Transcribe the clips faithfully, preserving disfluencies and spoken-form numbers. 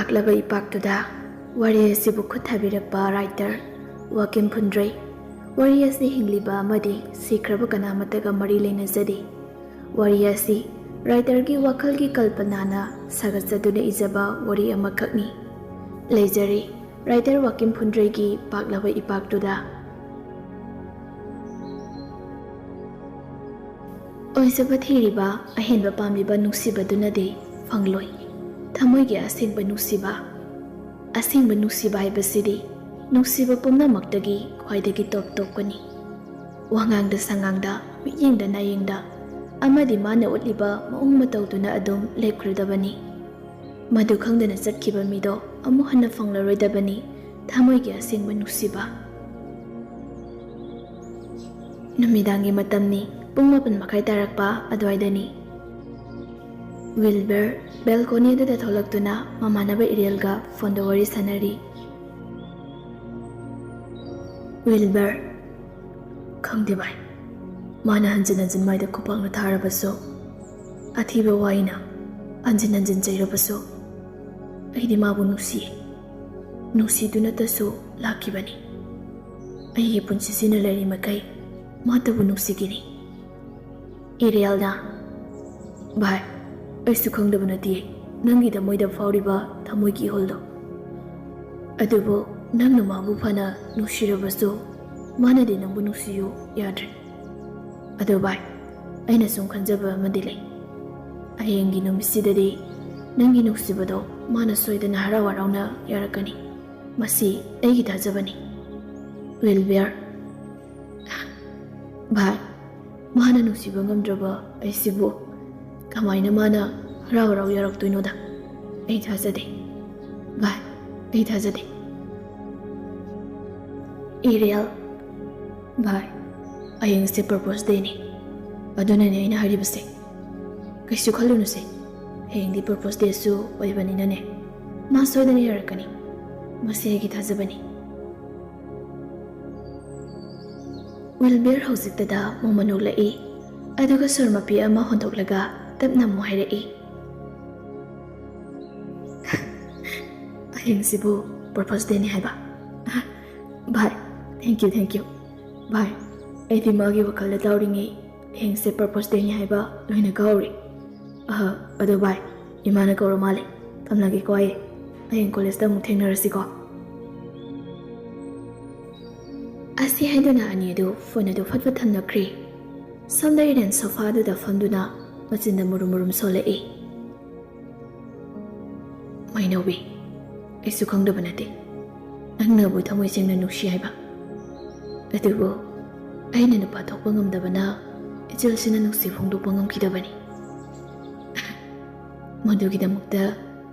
ꯄꯥꯛꯂꯕ ꯏꯄꯥꯛꯇꯨꯗ ꯋꯥꯔꯤ ꯑꯁꯤꯕꯨ ꯈꯨꯠ ꯊꯥꯕꯤꯔꯛꯄ ꯔꯥꯏꯇꯔ ꯋꯥꯀꯤꯝ ꯐꯨꯟꯗ꯭ꯔꯩ꯫ ꯋꯥꯔꯤ ꯑꯁꯤ ꯍꯤꯡꯂꯤꯕ ꯑꯃꯗꯤ ꯁꯤꯈ꯭ꯔꯕ ꯀꯅꯥꯃꯠꯇꯒ ꯃꯔꯤ ꯂꯩꯅꯖꯗꯦ꯫ ꯋꯥꯔꯤ ꯑꯁꯤ ꯔꯥꯏꯇꯔꯒꯤ ꯋꯥꯈꯜꯒꯤ ꯀꯜꯄꯅꯥꯅ ꯁꯥꯒꯠꯆꯗꯨꯅ ꯏꯖꯕ ꯋꯥꯔꯤ ꯑꯃꯈꯛꯅꯤ꯫ ꯂꯩꯖꯔꯦ ꯔꯥꯏꯇꯔ ꯋꯥꯀꯤꯝ ꯐꯨꯟꯗ꯭ꯔꯩꯒꯤ ꯄꯥꯛꯂꯕ ꯏꯄꯥꯛꯇꯨꯗ꯫ ꯑꯣꯏꯖꯕ ꯊꯤꯔꯤꯕ ꯑꯍꯦꯟꯕ ꯄꯥꯝꯂꯤꯕ ꯅꯨꯡꯁꯤꯕꯗꯨꯅꯗꯤ ꯐꯪꯂꯣꯏ ꯊꯃꯣꯏꯒꯤ ꯑꯁꯦꯡꯕ ꯅꯨꯡꯁꯤꯕ꯫ ꯑꯁꯦꯡꯕ ꯅꯨꯡꯁꯤꯕ ꯍꯥꯏꯕꯁꯤꯗꯤ ꯅꯨꯡꯁꯤꯕ ꯄꯨꯝꯅꯃꯛꯇꯒꯤ ꯈ꯭ꯋꯥꯏꯗꯒꯤ ꯇꯣꯞ ꯇꯣꯞꯄꯅꯤ꯫ ꯋꯥꯉꯥꯡꯗ ꯁꯉꯥꯡꯗ, ꯃꯤꯠꯌꯦꯡꯗ ꯅꯥꯌꯦꯡꯗ ꯑꯃꯗꯤ ꯃꯥꯅ ꯎꯠꯂꯤꯕ ꯃꯑꯣꯡ ꯃꯇꯧꯗꯨꯅ ꯑꯗꯨꯝ ꯂꯦꯞꯈ꯭ꯔꯗꯕꯅꯤ꯫ ꯃꯗꯨ ꯈꯪꯗꯅ ꯆꯠꯈꯤꯕ ꯃꯤꯗꯣ ꯑꯃꯨꯛ ꯍꯟꯅ ꯐꯪꯂꯔꯣꯏꯗꯕꯅꯤ ꯊꯃꯣꯏꯒꯤ ꯑꯁꯦꯡꯕ ꯅꯨꯡꯁꯤꯕ꯫ ꯅꯨꯃꯤꯗꯥꯡꯒꯤ ꯃꯇꯝꯅꯤ, ꯄꯨꯡ ꯃꯥꯄꯟ ꯃꯈꯥꯏ ꯇꯥꯔꯛꯄ ꯑꯗꯨꯋꯥꯏꯗꯅꯤ꯫ ꯋꯤꯜꯕꯔ ꯕꯦꯜꯀꯣꯅꯤ ꯑꯗꯨꯗ ꯊꯣꯛꯂꯛꯇꯨꯅ ꯃꯃꯥꯟꯅꯕ ꯏꯔꯦꯜꯒ ꯐꯣꯟꯗ ꯋꯥꯔꯤ ꯁꯥꯟꯅꯔꯤ꯫ ꯋꯤꯜꯕꯔ, ꯈꯪꯗꯦ ꯚꯥꯏ, ꯃꯥꯅ ꯍꯟꯖꯤꯟ ꯍꯟꯖꯤꯟ ꯃꯥꯏꯗ ꯈꯨꯄꯥꯛꯅ ꯊꯥꯔꯕꯁꯨ, ꯑꯊꯤꯕ ꯋꯥꯍꯩꯅ ꯍꯟꯖꯤꯟ ꯍꯟꯖꯤꯟ ꯆꯩꯔꯕꯁꯨ, ꯑꯩꯗꯤ ꯃꯥꯕꯨ ꯅꯨꯡꯁꯤ, ꯅꯨꯡꯁꯤꯗꯨꯅꯇꯁꯨ ꯂꯥꯛꯈꯤꯕꯅꯤ꯫ ꯑꯩꯒꯤ ꯄꯨꯟꯁꯤꯁꯤꯅ ꯂꯩꯔꯤ ꯃꯈꯩ ꯃꯥꯇꯕꯨ ꯅꯨꯡꯁꯤꯒꯅꯤ꯫ ꯏꯔꯦꯜꯅ, ꯚꯥꯏ, ꯑꯩꯁꯨ ꯈꯪꯗꯕ ꯅꯠꯇꯦ ꯅꯪꯒꯤ ꯊꯃꯣꯏꯗ ꯐꯥꯎꯔꯤꯕ ꯊꯃꯣꯏꯒꯤ ꯏꯍꯨꯜꯗꯣ꯫ ꯑꯗꯨꯕꯨ ꯅꯪꯅ ꯃꯥꯕꯨ ꯐꯅ ꯅꯨꯡꯁꯤꯔꯕꯁꯨ ꯃꯥꯅꯗꯤ ꯅꯪꯕꯨ ꯅꯨꯡꯁꯤꯌꯨ ꯌꯥꯗ꯭ꯔꯦ꯫ ꯑꯗꯣ ꯚꯥꯏ, ꯑꯩꯅ ꯁꯨꯝ ꯈꯟꯖꯕ ꯑꯃꯗꯤ ꯂꯩ꯫ ꯍꯌꯦꯡꯒꯤ ꯅꯨꯃꯤꯠꯁꯤꯗꯗꯤ ꯅꯪꯒꯤ ꯅꯨꯡꯁꯤꯕꯗꯣ ꯃꯥꯅ ꯁꯣꯏꯗꯅ ꯍꯔꯥꯎ ꯍꯔꯥꯎꯅ ꯌꯥꯔꯛꯀꯅꯤ꯫ ꯃꯁꯤ ꯑꯩꯒꯤ ꯊꯥꯖꯕꯅꯤ꯫ ꯋꯤꯜꯕꯤꯌꯔ, ꯚꯥꯏ, ꯃꯥꯅ ꯅꯨꯡꯁꯤꯕ ꯉꯝꯗ꯭ꯔꯕ ꯑꯩꯁꯤꯕꯨ ꯀꯃꯥꯏꯅ ꯃꯥꯅ ꯍꯔꯥꯎ ꯍꯔꯥꯎ ꯌꯥꯔꯛꯇꯣꯏꯅꯣꯗ? ꯑꯩ ꯊꯥꯖꯗꯦ꯫ ꯚꯥꯏ, ꯑꯩ ꯊꯥꯖꯗꯦ꯫ ꯏꯔꯦꯜ, ꯚꯥꯏ, ꯍꯌꯦꯡꯁꯦ ꯄ꯭ꯔꯄꯣꯁ ꯗꯦꯅꯤ꯫ ꯑꯗꯨꯅꯅꯦ ꯑꯩꯅ ꯍꯥꯏꯔꯤꯕꯁꯦ꯫ ꯀꯩꯁꯨ ꯈꯜꯂꯨꯅꯨꯁꯦ꯫ ꯍꯌꯦꯡꯗꯤ ꯄ꯭ꯔꯄꯣꯁ ꯗꯦꯁꯨ ꯑꯣꯏꯕꯅꯤꯅꯅꯦ꯫ ꯃꯥ ꯁꯣꯏꯗꯅ ꯌꯥꯔꯛꯀꯅꯤ꯫ ꯃꯁꯤ ꯑꯩꯒꯤ ꯊꯥꯖꯕꯅꯤ꯫ ꯋꯤꯜꯕꯤꯌꯔ ꯍꯧꯖꯤꯛꯇꯗ ꯃꯣꯃꯣꯟ ꯅꯣꯛꯂꯛꯏ꯫ ꯑꯗꯨꯒ ꯁꯣꯔ ꯃꯄꯤ ꯑꯃ ꯍꯣꯟꯗꯣꯛꯂꯒ ꯇꯞꯅ ꯑꯃꯨꯛ ꯍꯥꯏꯔꯛꯏ꯫ ꯍꯌꯦꯡꯁꯤꯕꯨ ꯄꯔꯄꯁ ꯗꯦꯅꯤ ꯍꯥꯏꯕ? ꯚꯥꯏ, thank you, thank you꯫ ꯚꯥꯏ, ꯑꯩꯗꯤ ꯃꯥꯒꯤ ꯋꯥꯈꯜꯗ ꯇꯧꯔꯤꯉꯩ ꯍꯌꯦꯡꯁꯦ ꯄꯔꯄꯁ ꯗꯦꯅꯤ ꯍꯥꯏꯕ ꯂꯣꯏꯅ ꯀꯥꯎꯔꯦ꯫ ꯑꯍ, ꯑꯗꯣ ꯚꯥꯏ, ꯏꯃꯥꯅ ꯀꯧꯔ ꯃꯥꯜꯂꯦ꯫ ꯊꯝꯂꯒꯦꯀꯣ ꯑꯩ꯫ ꯍꯌꯦꯡ ꯀꯣꯂꯦꯖꯇ ꯑꯃꯨꯛ ꯊꯦꯡꯅꯔꯁꯤꯀꯣ꯫ ꯑꯁꯤ ꯍꯥꯏꯗꯨꯅ ꯑꯅꯤ ꯑꯗꯨ ꯐꯣꯟ ꯑꯗꯨ ꯐꯠ ꯐꯠ ꯊꯝꯅꯈ꯭ꯔꯦ꯫ ꯁꯣꯝꯗ ꯏꯔꯦꯟ ꯁꯣꯐꯥꯗꯨꯗ ꯐꯝꯗꯨꯅ ꯃꯆꯤꯟꯗ ꯃꯨꯔꯨꯝ ꯃꯨꯔꯨꯝ ꯁꯣꯜꯂꯛꯏ꯫ ꯃꯩꯅꯧꯕꯤ, ꯑꯩꯁꯨ ꯈꯪꯗꯕ ꯅꯠꯇꯦ ꯅꯪꯅꯕꯨ ꯊꯃꯣꯏ ꯁꯦꯡꯅ ꯅꯨꯡꯁꯤ ꯍꯥꯏꯕ꯫ ꯑꯗꯨꯕꯨ ꯑꯩꯅ ꯅꯨꯄꯥ ꯊꯣꯛꯄ ꯉꯝꯗꯕꯅ ꯏꯆꯜꯁꯤꯅ ꯅꯨꯡꯁꯤ ꯐꯣꯡꯗꯣꯛꯄ ꯉꯝꯈꯤꯗꯕꯅꯤ꯫ ꯃꯗꯨꯒꯤꯗꯃꯛꯇ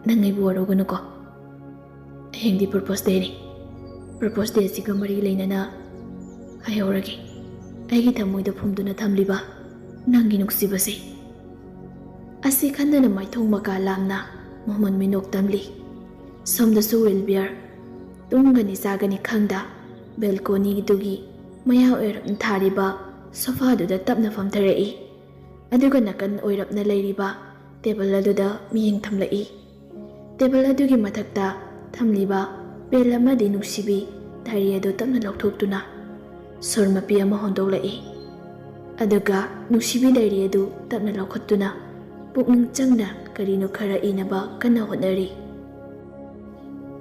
ꯅꯪ ꯑꯩꯕꯨ ꯋꯥꯔꯧꯒꯅꯨꯀꯣ꯫ ꯍꯌꯦꯡꯗꯤ ꯄꯔꯄꯁ ꯗꯦꯅꯤ꯫ ꯄꯔꯄꯁ ꯗꯦꯁꯤꯒ ꯃꯔꯤ ꯂꯩꯅꯅ ꯍꯥꯏꯍꯧꯔꯒꯦ, ꯑꯩꯒꯤ ꯊꯃꯣꯏꯗ ꯐꯨꯝꯗꯨꯅ ꯊꯝꯂꯤꯕ ꯅꯪꯒꯤ ꯅꯨꯡꯁꯤꯕꯁꯦ꯫ ꯑꯁꯤ ꯈꯟꯗꯨꯅ ꯃꯥꯏꯊꯣꯡ ꯃꯀꯥ ꯂꯥꯝꯅ ꯃꯃꯣꯟ ꯃꯤꯅꯣꯛ ꯇꯝꯂꯤ꯫ ꯁꯣꯝꯗꯁꯨ ꯋꯤꯜꯕꯤꯌꯔ ꯇꯨꯝꯒꯅꯤ ꯆꯥꯒꯅꯤ ꯈꯪꯗ ꯕꯦꯜꯀꯣꯅꯤꯗꯨꯒꯤ ꯃꯌꯥ ꯑꯣꯏꯔꯞꯅ ꯊꯥꯔꯤꯕ ꯁꯣꯐꯥꯗꯨꯗ ꯇꯞꯅ ꯐꯝꯊꯔꯛꯏ꯫ ꯑꯗꯨꯒ ꯅꯥꯀꯟ ꯑꯣꯏꯔꯞꯅ ꯂꯩꯔꯤꯕ ꯇꯦꯕꯜ ꯑꯗꯨꯗ ꯃꯤꯠꯌꯦꯡ ꯊꯝꯂꯛꯏ꯫ ꯇꯦꯕꯜ ꯑꯗꯨꯒꯤ ꯃꯊꯛꯇ ꯊꯝꯂꯤꯕ ꯄꯦꯟ ꯑꯃꯗꯤ ꯅꯨꯡꯁꯤꯕꯤ ꯗꯥꯏꯔꯤ ꯑꯗꯨ ꯇꯞꯅ ꯂꯧꯊꯣꯛꯇꯨꯅ ꯁꯣꯔ ꯃꯄꯤ ꯑꯃ ꯍꯣꯟꯗꯣꯛꯂꯛꯏ꯫ ꯑꯗꯨꯒ ꯅꯨꯡꯁꯤꯕꯤ ꯗꯥꯏꯔꯤ ꯑꯗꯨ ꯇꯞꯅ ꯂꯧꯈꯠꯇꯨꯅ ꯄꯨꯛꯅꯤꯡ ꯆꯪꯅ ꯀꯔꯤꯅꯣ ꯈꯔ ꯏꯅꯕ ꯀꯟꯅ ꯍꯣꯠꯅꯔꯤ꯫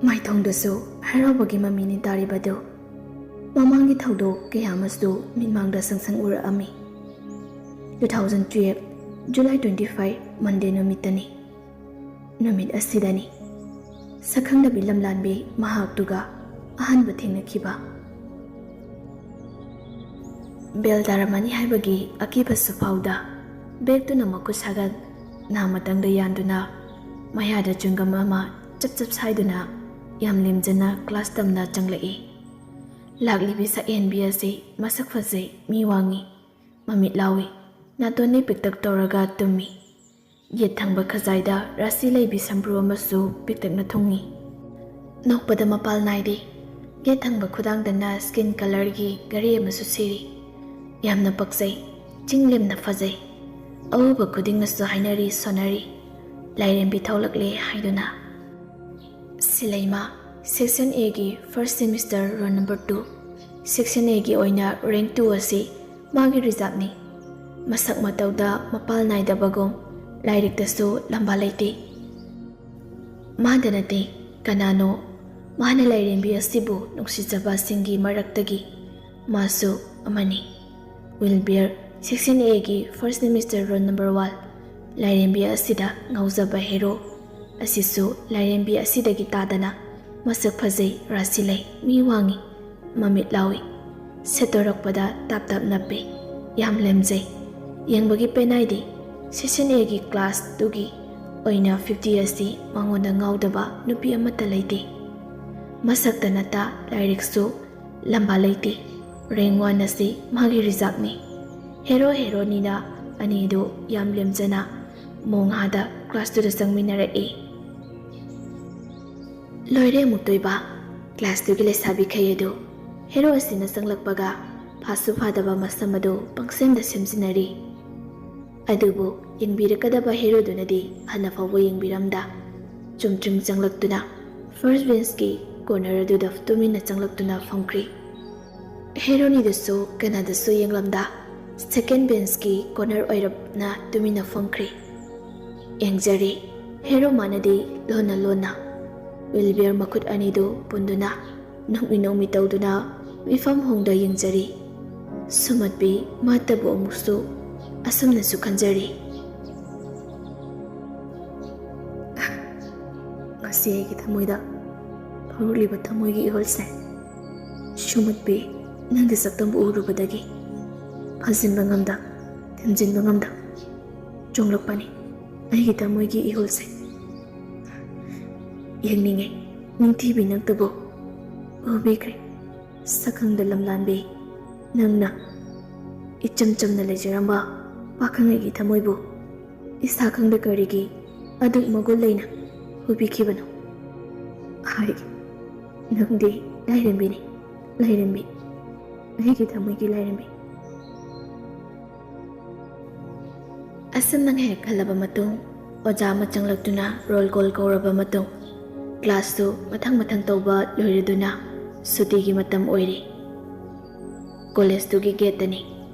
ꯃꯥꯏꯊꯣꯡꯗꯁꯨ ꯍꯔꯥꯎꯕꯒꯤ ꯃꯃꯤꯅꯤ ꯇꯥꯔꯤꯕꯗꯨ꯫ ꯃꯃꯥꯡꯒꯤ ꯊꯧꯗꯣꯛ ꯀꯌꯥ ꯑꯃꯁꯨ ꯃꯤꯠꯃꯥꯡꯗ ꯁꯪ ꯁꯪ ꯎꯔꯛꯑꯝꯃꯤ꯫ Two thousand twelve, July twenty five, Monday ꯅꯨꯃꯤꯠꯇꯅꯤ꯫ ꯅꯨꯃꯤꯠ ꯑꯁꯤꯗꯅꯤ ꯁꯛꯈꯪꯅꯕꯤ ꯂꯝꯂꯥꯟꯕꯤ ꯃꯍꯥꯛꯇꯨꯒ ꯑꯍꯥꯟꯕ ꯊꯦꯡꯅꯈꯤꯕ꯫ ꯕꯦꯜ ꯇꯥꯔꯝꯃꯅꯤ ꯍꯥꯏꯕꯒꯤ ꯑꯀꯤꯕꯁꯨ ꯐꯥꯎꯗ ꯕꯦꯒꯇꯨꯅ ꯃꯈꯨꯠ ꯁꯥꯒꯟ ꯅꯥꯃꯇꯪꯗ ꯌꯥꯟꯗꯨꯅ ꯃꯌꯥꯗ ꯆ꯭ꯋꯤꯡꯒꯝ ꯑꯃ ꯆꯞ ꯆꯞ ꯁꯥꯏꯗꯨꯅ ꯌꯥꯝ ꯂꯦꯝꯖꯅ ꯀ꯭ꯂꯥꯁ ꯇꯝꯅ ꯆꯪꯂꯛꯏ꯫ ꯂꯥꯛꯂꯤꯕꯤ ꯁꯛꯍꯦꯟꯕꯤ ꯑꯁꯤ ꯃꯁꯛ ꯐꯖꯩ, ꯃꯤ ꯋꯥꯡꯏ, ꯃꯃꯤꯠ ꯂꯥꯎꯏ, ꯅꯥꯇꯣꯟꯗꯤ ꯄꯤꯛꯇꯛ ꯇꯧꯔꯒ ꯇꯨꯝꯃꯤ꯫ ꯌꯦꯠ ꯊꯪꯕ ꯈꯖꯥꯏꯗ ꯔꯥꯁꯤ ꯂꯩꯕꯤ ꯁꯝꯕ꯭ꯔꯨ ꯑꯃꯁꯨ ꯄꯤꯛꯇꯛꯅ ꯊꯨꯡꯏ꯫ ꯅꯣꯛꯄꯗ ꯃꯄꯥꯜ ꯅꯥꯏꯗꯦ꯫ ꯌꯦꯠ ꯊꯪꯕ ꯈꯨꯗꯥꯡꯗꯅ ꯁ꯭ꯀꯤꯟ ꯀꯂꯔꯒꯤ ꯘꯔꯤ ꯑꯃꯁꯨ ꯁꯤꯔꯤ꯫ ꯌꯥꯝꯅ ꯄꯛꯆꯩ, ꯆꯤꯡ ꯂꯦꯝꯅ ꯐꯖꯩ꯫ ꯑꯎꯕ ꯈꯨꯗꯤꯡꯅꯁꯨ ꯍꯥꯏꯅꯔꯤ ꯁꯣꯟꯅꯔꯤ, ꯂꯥꯏꯔꯦꯝꯕꯤ ꯊꯣꯛꯂꯛꯂꯦ ꯍꯥꯏꯗꯨꯅ꯫ ꯁꯤꯂꯩꯃ, Section A ꯒꯤ first semester roll number two, Section A ꯒꯤ ꯑꯣꯏꯅ rank two ꯑꯁꯤ ꯃꯥꯒꯤ reserve ꯅꯤ꯫ ꯃꯁꯛ ꯃꯇꯧꯗ ꯃꯄꯥꯜ ꯅꯥꯏꯗꯕꯒꯨꯝ, ꯂꯥꯏꯔꯤꯛꯇꯁꯨ ꯂꯝꯕꯥ ꯂꯩꯇꯦ꯫ ꯃꯥꯗ ꯅꯠꯇꯦ, ꯀꯅꯥꯅꯣ? ꯃꯥꯅ ꯂꯥꯏꯔꯦꯝꯕꯤ ꯑꯁꯤꯕꯨ ꯅꯨꯡꯁꯤꯖꯕꯁꯤꯡꯒꯤ ꯃꯔꯛꯇꯒꯤ ꯃꯥꯁꯨ ꯑꯃꯅꯤ꯫ ꯋꯤꯜꯕꯤꯌꯔ, Section A ꯒꯤ first semester roll number one꯫ ꯂꯥꯏꯔꯦꯝꯕꯤ ꯑꯁꯤꯗ ꯉꯥꯎꯖꯕ hero ꯑꯁꯤꯁꯨ ꯂꯥꯏꯔꯦꯝꯕꯤ ꯑꯁꯤꯗꯒꯤ ꯇꯥꯗꯅ ꯃꯁꯛ ꯐꯖꯩ, ꯔꯥꯁꯤ ꯂꯩ, ꯃꯤ ꯋꯥꯡꯉꯤ, ꯃꯃꯤꯠ ꯂꯥꯎꯏ꯫ ꯁꯦꯠꯇꯣꯔꯛꯄꯗ ꯇꯥꯞ ꯇꯥꯞ ꯅꯞꯄꯤ꯫ ꯌꯥꯝ ꯂꯦꯝꯖꯩ꯫ ꯌꯦꯡꯕꯒꯤ ꯄꯦꯟꯅꯥꯏꯗꯤ꯫ Section A ꯒꯤ class two ꯒꯤ ꯑꯣꯏꯅ fifty ꯑꯁꯤ ꯃꯉꯣꯟꯗ ꯉꯥꯎꯗꯕ ꯅꯨꯄꯤ ꯑꯃꯠꯇ ꯂꯩꯇꯦ꯫ ꯃꯁꯛꯇ ꯅꯠꯇ ꯂꯥꯏꯔꯤꯛꯁꯨ ꯂꯝꯕꯥ ꯂꯩꯇꯦ꯫ Rank one ꯑꯁꯤ ꯃꯥꯒꯤ reserve ꯅꯤ꯫ Hero heroine ꯅ ꯑꯅꯤꯗꯨ ꯌꯥꯝ ꯂꯦꯝꯖꯅ ꯃꯣꯡꯍꯥꯗ class two ꯗ ꯆꯪꯃꯤꯟꯅꯔꯛꯏ꯫ ꯂꯣꯏꯔꯦ ꯑꯃꯨꯛꯇꯣꯏꯕ꯫ Class two ꯒꯤ ꯂꯩꯁꯥꯕꯤꯈꯩ ꯑꯗꯨ hero ꯑꯁꯤꯅ ꯆꯪꯂꯛꯄꯒ ꯐꯥꯁꯨ ꯐꯥꯗꯕ ꯃꯁꯝ ꯑꯗꯨ ꯄꯪꯁꯦꯝꯗ ꯁꯦꯝꯖꯤꯟꯅꯔꯤ꯫ ꯑꯗꯨꯕꯨ ꯌꯦꯡꯕꯤꯔꯛꯀꯗꯕ hero ꯗꯨꯅꯗꯤ ꯍꯟꯅ ꯐꯥꯎꯕ ꯌꯦꯡꯕꯤꯔꯝꯗ ꯆꯨꯝꯗ꯭ꯔꯤꯡ ꯆꯪꯂꯛꯇꯨꯅ first bench ꯀꯤ corner ꯑꯗꯨꯗ ꯇꯨꯃꯤꯟꯅ ꯆꯪꯂꯛꯇꯨꯅ ꯐꯝꯈ꯭ꯔꯤ꯫ Heroine ꯗꯨꯁꯨ ꯀꯅꯥꯗꯁꯨ ꯌꯦꯡꯂꯝꯗ second bench ꯀꯤ corner ꯑꯣꯏꯔꯞꯅ ꯇꯨꯃꯤꯟꯅ ꯐꯝꯈ꯭ꯔꯤ꯫ ꯌꯦꯡꯖꯔꯤ꯫ Hero ꯃꯥꯅꯗꯤ ꯂꯣꯟꯅ ꯂꯣꯟꯅ ꯋꯤꯜꯕꯤꯌꯔ ꯃꯈꯨꯠ ꯑꯅꯤꯗꯨ ꯄꯨꯟꯗꯨꯅ ꯅꯣꯛꯃꯤ ꯅꯣꯛꯃꯤ ꯇꯧꯗꯨꯅ ꯃꯤꯐꯝ ꯍꯣꯡꯗ ꯌꯦꯡꯖꯔꯤ꯫ ꯁꯨꯃꯠꯄꯤ ꯃꯥꯇꯕꯨ ꯑꯃꯨꯛꯁꯨ ꯑꯁꯨꯝꯅꯁꯨ ꯈꯟꯖꯔꯤ꯫ ꯉꯁꯤ ꯑꯩꯒꯤ ꯊꯃꯣꯏꯗ ꯐꯥꯎꯔꯛꯂꯤꯕ ꯊꯃꯣꯏꯒꯤ ꯏꯍꯨꯜꯁꯦ ꯁꯨꯃꯠꯄꯤ ꯅꯪꯒꯤ ꯁꯛꯇꯝꯕꯨ ꯎꯔꯨꯕꯗꯒꯤ ꯐꯥꯖꯤꯟꯕ ꯉꯝꯗ, ꯊꯦꯝꯖꯤꯟꯕ ꯉꯝꯗ ꯆꯣꯡꯂꯛꯄꯅꯤ ꯑꯩꯒꯤ ꯊꯃꯣꯏꯒꯤ ꯏꯍꯨꯜꯁꯦ꯫ ꯌꯦꯡꯅꯤꯡꯉꯦ ꯅꯤꯡꯊꯤꯕꯤ ꯅꯪꯇꯕꯨ ꯎꯕꯤꯈ꯭ꯔꯦ ꯁꯛꯈꯪꯗ ꯂꯝꯂꯥꯟꯕꯤ ꯅꯪꯅ ꯏꯆꯝ ꯆꯝꯅ ꯂꯩꯖꯔꯝꯕ ꯄꯥꯈꯪ ꯑꯩꯒꯤ ꯊꯃꯣꯏꯕꯨ ꯏꯁꯥ ꯈꯪꯗ ꯀꯔꯤꯒꯤ ꯑꯗꯨꯛ ꯃꯒꯨꯟ ꯂꯩꯅ ꯍꯨꯕꯤꯈꯤꯕꯅꯣ? ꯍꯥꯏ, ꯅꯪꯗꯤ ꯂꯥꯏꯔꯦꯝꯕꯤꯅꯤ, ꯂꯥꯏꯔꯦꯝꯕꯤ, ꯑꯩꯒꯤ ꯊꯃꯣꯏꯒꯤ ꯂꯥꯏꯔꯦꯝꯕꯤ꯫ ꯑꯁꯨꯝꯅ ꯉꯥꯏꯍꯥꯛ ꯈꯜꯂꯕ ꯃꯇꯨꯡ, ꯑꯣꯖꯥ ꯑꯃ ꯆꯪꯂꯛꯇꯨꯅ roll call ꯀꯧꯔꯕ ꯃꯇꯨꯡ, ꯀ꯭ꯂꯥꯁꯁꯨ ꯃꯊꯪ ꯃꯊꯪ ꯇꯧꯕ ꯂꯣꯏꯔꯗꯨꯅ ꯁꯨꯇꯤꯒꯤ ꯃꯇꯝ ꯑꯣꯏꯔꯤ꯫ ꯀꯣꯂꯦꯖꯇꯨꯒꯤ ꯒꯦꯠꯇꯅꯤ꯫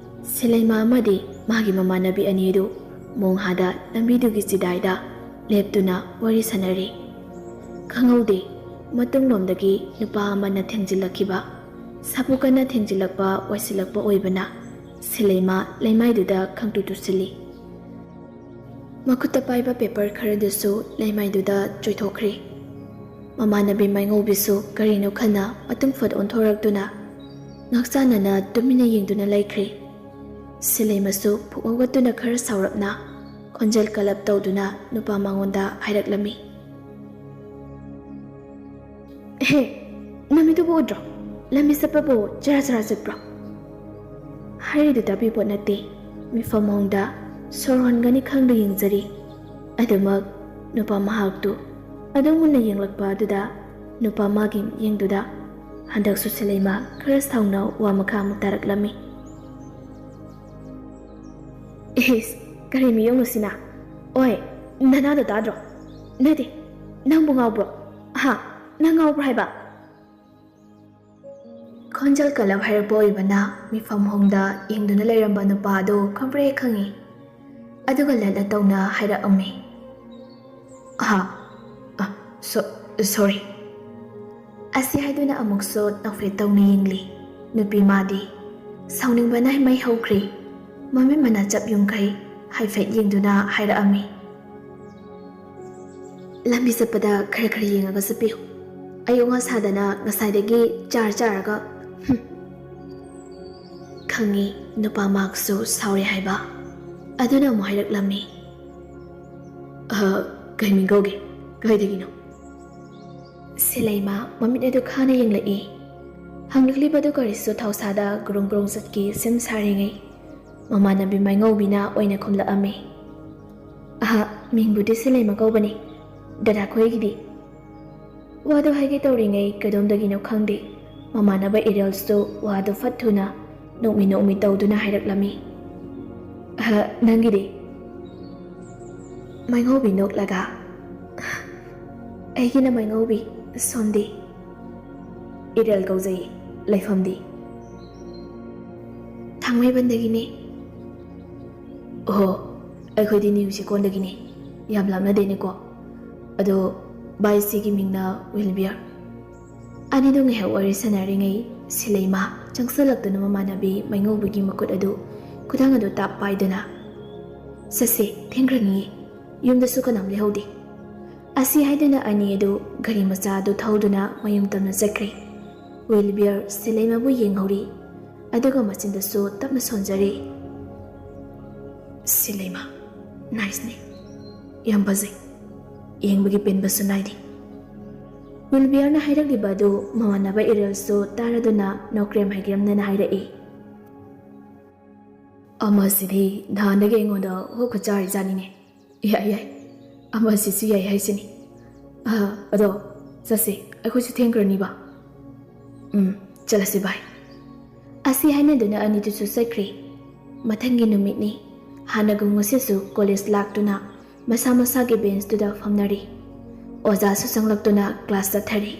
ꯁꯤꯂꯩꯃ ꯑꯃꯗꯤ ꯃꯥꯒꯤ ꯃꯃꯥꯟꯅꯕꯤ ꯑꯅꯤꯗꯨ ꯃꯣꯡꯍꯥꯗ ꯂꯝꯕꯤꯗꯨꯒꯤ ꯆꯤꯗꯥꯏꯗ ꯂꯦꯞꯇꯨꯅ ꯋꯥꯔꯤ ꯁꯥꯟꯅꯔꯤ꯫ ꯈꯪꯍꯧꯗꯦ, ꯃꯇꯨꯡꯂꯣꯝꯗꯒꯤ ꯅꯨꯄꯥ ꯑꯃꯅ ꯊꯦꯡꯖꯤꯜꯂꯛꯈꯤꯕ꯫ ꯁꯥꯐꯨ ꯀꯟꯅ ꯊꯦꯡꯖꯤꯜꯂꯛꯄ ꯑꯣꯏꯁꯤꯜꯂꯛꯄ ꯑꯣꯏꯕꯅ ꯁꯤꯂꯩꯃ ꯂꯩꯃꯥꯏꯗꯨꯗ ꯈꯪꯇꯨ ꯇꯨꯁꯤꯜꯂꯤ꯫ ꯃꯈꯨꯠꯇ ꯄꯥꯏꯕ ꯄꯦꯄꯔ ꯈꯔꯗꯨꯁꯨ ꯂꯩꯃꯥꯏꯗꯨꯗ ꯆꯣꯏꯊꯣꯛꯈ꯭ꯔꯦ꯫ ꯃꯃꯥꯟꯅꯕꯤ ꯃꯥꯏꯉꯧꯕꯤꯁꯨ ꯀꯔꯤꯅꯣ ꯈꯟꯅ ꯃꯇꯨꯡ ꯐꯠ ꯑꯣꯟꯊꯣꯔꯛꯇꯨꯅ ꯉꯥꯛꯆꯥꯟꯅꯅ ꯇꯨꯃꯤꯟꯅ ꯌꯦꯡꯗꯨꯅ ꯂꯩꯈ꯭ꯔꯦ꯫ ꯁꯤꯂꯩꯃꯁꯨ ꯐꯨꯛ ꯍꯧꯒꯠꯇꯨꯅ ꯈꯔ ꯁꯥꯎꯔꯞꯅ ꯈꯣꯟꯖꯦꯜ ꯀꯜꯂꯞ ꯇꯧꯗꯨꯅ ꯅꯨꯄꯥ ꯃꯉꯣꯟꯗ ꯍꯥꯏꯔꯛꯂꯝꯃꯤ꯫ "ꯍꯦ, ꯅꯃꯤꯠꯇꯨꯕꯨ ꯎꯗ꯭ꯔꯣ? ꯂꯝꯕꯤ ꯆꯠꯄꯕꯨ ꯆꯔꯥ ꯆꯔꯥ ꯆꯠꯄ꯭ꯔꯣ?" ꯍꯥꯏꯔꯤꯗꯨ ꯇꯥꯕꯤꯄꯣꯠ ꯅꯠꯇꯦ꯫ ꯃꯤꯐꯝ ꯍꯣꯡꯗ ꯁꯣꯔ ꯍꯣꯟꯒꯅꯤ ꯈꯪꯗ ꯌꯦꯡꯖꯔꯤ꯫ ꯑꯗꯨꯃꯛ ꯅꯨꯄꯥ ꯃꯍꯥꯛꯇꯨ ꯑꯗꯨꯝ ꯃꯨꯟꯅ ꯌꯦꯡꯂꯛꯄ ꯑꯗꯨꯗ ꯅꯨꯄꯥ ꯃꯥꯒꯤ ꯃꯤꯠꯌꯦꯡꯗꯨꯗ ꯍꯟꯗꯛꯁꯨ ꯁꯤꯂꯩꯃ ꯈꯔ ꯁꯥꯎꯅ ꯋꯥ ꯃꯈꯥ ꯑꯃꯨꯛ ꯇꯥꯔꯛꯂꯝꯃꯤ꯫ "ꯏꯁ, ꯀꯔꯤ ꯃꯤꯌꯣꯡꯅꯣ ꯁꯤꯅ? ꯑꯣꯏ, ꯅꯅꯥꯗꯣ ꯇꯥꯗ꯭ꯔꯣ? ꯅꯠꯇꯦ, ꯅꯪꯕꯨ ꯉꯥꯎꯕ꯭ꯔꯣ? ꯍꯥ? ꯅꯪ ꯉꯥꯎꯕ꯭ꯔꯣ ꯍꯥꯏꯕ?" ꯈꯣꯟꯖꯦꯜ ꯀꯜꯂꯞ ꯍꯥꯏꯔꯛꯄ ꯑꯣꯏꯕꯅ ꯃꯤꯐꯝ ꯍꯣꯡꯗ ꯌꯦꯡꯗꯨꯅ ꯂꯩꯔꯝꯕ ꯅꯨꯄꯥ ꯑꯗꯨ ꯈꯪꯄ꯭ꯔꯦ ꯈꯪꯉꯤ꯫ ꯑꯗꯨꯒ ꯂꯠꯂ ꯇꯧꯅ ꯍꯥꯏꯔꯛꯑꯝꯃꯤ꯫ "ꯑꯍꯥ, ꯑ, ꯁꯣ-, ꯁꯣꯔꯤ꯫" ꯑꯁꯤ ꯍꯥꯏꯗꯨꯅ ꯑꯃꯨꯛꯁꯨ ꯅꯣꯛꯐꯦꯠ ꯇꯧꯅ ꯌꯦꯡꯂꯤ꯫ ꯅꯨꯄꯤ ꯃꯥꯗꯤ ꯁꯥꯎꯅꯤꯡꯕꯅ ꯃꯩ ꯍꯧꯈ꯭ꯔꯦ꯫ ꯃꯃꯤꯠ ꯃꯅꯥ ꯆꯞ ꯌꯨꯡꯈꯩ ꯍꯥꯏꯐꯦꯠ ꯌꯦꯡꯗꯨꯅ ꯍꯥꯏꯔꯛꯑꯝꯃꯤ꯫ "ꯂꯝꯕꯤ ꯆꯠꯄꯗ ꯈꯔ ꯈꯔ ꯌꯦꯡꯉꯒ ꯆꯠꯄꯤꯌꯨ꯫ ꯑꯌꯣꯛ ꯑꯉꯥ ꯁꯥꯗꯅ ꯉꯁꯥꯏꯗꯒꯤ ꯆꯥꯔ ꯆꯥꯔꯒ, ꯍꯨꯝ꯫" ꯈꯪꯉꯤ, ꯅꯨꯄꯥ ꯃꯍꯥꯛꯁꯨ ꯁꯥꯎꯔꯦ ꯍꯥꯏꯕ꯫ ꯑꯗꯨꯅ ꯑꯃꯨꯛ ꯍꯥꯏꯔꯛꯂꯝꯃꯤ꯫ "ꯑ, ꯀꯩ ꯃꯤꯡ ꯀꯧꯒꯦ? ꯀꯥꯏꯗꯒꯤꯅꯣ?" ꯁꯤꯂꯩꯃ ꯃꯃꯤꯠ ꯑꯗꯨ ꯈꯥꯅ ꯌꯦꯡꯂꯛꯏ꯫ ꯍꯪꯂꯛꯂꯤꯕꯗꯨ ꯀꯔꯤꯁꯨ ꯊꯧꯁꯥꯗ ꯒ꯭ꯔꯨꯡ ꯒ꯭ꯔꯨꯡ ꯆꯠꯀꯤ ꯁꯦꯝ ꯁꯥꯔꯤꯉꯩ ꯃꯃꯥꯟꯅꯕꯤ ꯃꯥꯏꯉꯧꯕꯤꯅ ꯑꯣꯏꯅ ꯈꯨꯝꯂꯛꯑꯝꯃꯤ꯫ "ꯑꯍ, ꯃꯤꯡꯕꯨꯗꯤ ꯁꯤꯂꯩꯃ ꯀꯧꯕꯅꯤ꯫ ꯗꯗꯥ ꯈꯣꯏꯒꯤꯗꯤ?" ꯋꯥꯗꯨ ꯍꯥꯏꯒꯦ ꯇꯧꯔꯤꯉꯩ ꯀꯩꯗꯣꯝꯗꯒꯤꯅꯣ ꯈꯪꯗꯦ, ꯃꯃꯥꯟꯅꯕ ꯏꯔꯦꯜꯁꯨ ꯋꯥꯗꯨ ꯐꯠ ꯊꯨꯅ ꯅꯣꯛꯃꯤ ꯅꯣꯛꯃꯤ ꯇꯧꯗꯨꯅ ꯍꯥꯏꯔꯛꯂꯝꯃꯤ꯫ "ꯑꯍ, ꯅꯪꯒꯤꯗꯤ?" ꯃꯥꯏꯉꯧꯕꯤ ꯅꯣꯛꯂꯒ, ꯑꯩꯒꯤꯅ ꯃꯩꯉꯧꯕꯤ꯫ ꯁꯣꯝꯗꯤ? ꯏꯔꯦꯜ ꯀꯧꯖꯩ꯫ ꯂꯩꯐꯝꯗꯤ? ꯊꯥꯡꯃꯩꯕꯟꯗꯒꯤꯅꯦ꯫ ꯑꯣꯍꯣ, ꯑꯩꯈꯣꯏꯗꯤ ꯅ꯭ꯌꯨ ꯆꯦꯛꯀꯣꯟꯗꯒꯤꯅꯦ꯫ ꯌꯥꯝ ꯂꯥꯞꯅꯗꯦꯅꯦꯀꯣ꯫ ꯑꯗꯣ ꯚꯥꯏ, ꯁꯤꯒꯤ ꯃꯤꯡꯅ ꯋꯤꯜꯕꯤꯌꯔ꯫ ꯑꯅꯤꯗꯣ ꯉꯥꯏꯍꯥꯛ ꯋꯥꯔꯤ ꯁꯥꯟꯅꯔꯤꯉꯩ ꯁꯤꯂꯩꯃ ꯆꯪꯁꯜꯂꯛꯇꯨꯅ ꯃꯃꯥꯟꯅꯕꯤ ꯃꯩꯉꯧꯕꯤꯒꯤ ꯃꯈꯨꯠ ꯑꯗꯨ, ꯈꯨꯗꯥꯡ ꯑꯗꯨ ꯇꯥꯞ ꯄꯥꯏꯗꯨꯅ, "ꯆꯠꯁꯦ, ꯊꯦꯡꯈ꯭ꯔꯅꯤꯌꯦ꯫ ꯌꯨꯝꯗꯁꯨ ꯀꯅꯥꯝ ꯂꯩꯍꯧꯗꯦ"꯫ ꯑꯁꯤ ꯍꯥꯏꯗꯨꯅ ꯑꯅꯤ ꯑꯗꯨ ꯒꯥꯔꯤ ꯃꯆꯥ ꯑꯗꯨ ꯊꯧꯗꯨꯅ ꯃꯌꯨꯝ ꯇꯝꯅ ꯆꯠꯈ꯭ꯔꯦ꯫ ꯋꯤꯜꯕꯤꯌꯔ ꯁꯤꯂꯩꯃꯕꯨ ꯌꯦꯡꯍꯧꯔꯤ, ꯑꯗꯨꯒ ꯃꯆꯤꯟꯗꯁꯨ ꯇꯞꯅ ꯁꯣꯟꯖꯔꯤ꯫ "ꯁꯤꯂꯩꯃ, ꯅꯥꯏꯁꯅꯤ꯫ ꯌꯥꯝ ꯐꯖꯩ꯫ ꯌꯦꯡꯕꯒꯤ ꯄꯦꯟꯕꯁꯨ ꯅꯥꯏꯗꯦ"꯫ ꯋꯤꯜꯕꯤꯌꯔꯅ ꯍꯥꯏꯔꯛꯂꯤꯕ ꯑꯗꯨ ꯃꯃꯥꯟꯅꯕ ꯏꯔꯦꯜꯁꯨ ꯇꯥꯔꯗꯨꯅ ꯅꯣꯀ꯭ꯔꯦꯝ ꯍꯩꯒ꯭ꯔꯦꯝꯅꯅ ꯍꯥꯏꯔꯛꯏ꯫ "ꯑꯃꯁꯤꯗꯤ ꯅꯍꯥꯟꯗꯒꯤ ꯑꯩꯉꯣꯟꯗ ꯍꯣꯞꯀ ꯆꯥꯔꯤꯖꯥꯠꯅꯤꯅꯦ꯫ ꯌꯥꯏ, ꯌꯥꯏ꯫ ꯑꯃꯁꯤꯁꯨ ꯌꯥꯏ ꯍꯥꯏꯁꯤꯅꯤ꯫ ꯑ, ꯑꯗꯣ ꯆꯠꯁꯦ, ꯑꯩꯈꯣꯏꯁꯨ ꯊꯦꯡꯈ꯭ꯔꯅꯤꯕ"꯫ "ꯎꯝ, ꯆꯠꯂꯁꯤ ꯚꯥꯏ"꯫ ꯑꯁꯤ ꯍꯥꯏꯅꯗꯨꯅ ꯑꯅꯤꯗꯨꯁꯨ ꯆꯠꯈ꯭ꯔꯦ꯫ ꯃꯊꯪꯒꯤ ꯅꯨꯃꯤꯠꯅꯤ꯫ ꯍꯥꯟꯅꯒꯨꯝ ꯉꯁꯤꯁꯨ ꯀꯣꯂꯦꯖ ꯂꯥꯛꯇꯨꯅ ꯃꯁꯥ ꯃꯁꯥꯒꯤ ꯕꯦꯟꯁꯇꯨꯗ ꯐꯝꯅꯔꯤ꯫ ꯑꯣꯖꯥꯁꯨ ꯆꯪꯂꯛꯇꯨꯅ ꯀ꯭ꯂꯥꯁ ꯆꯠꯊꯔꯤ꯫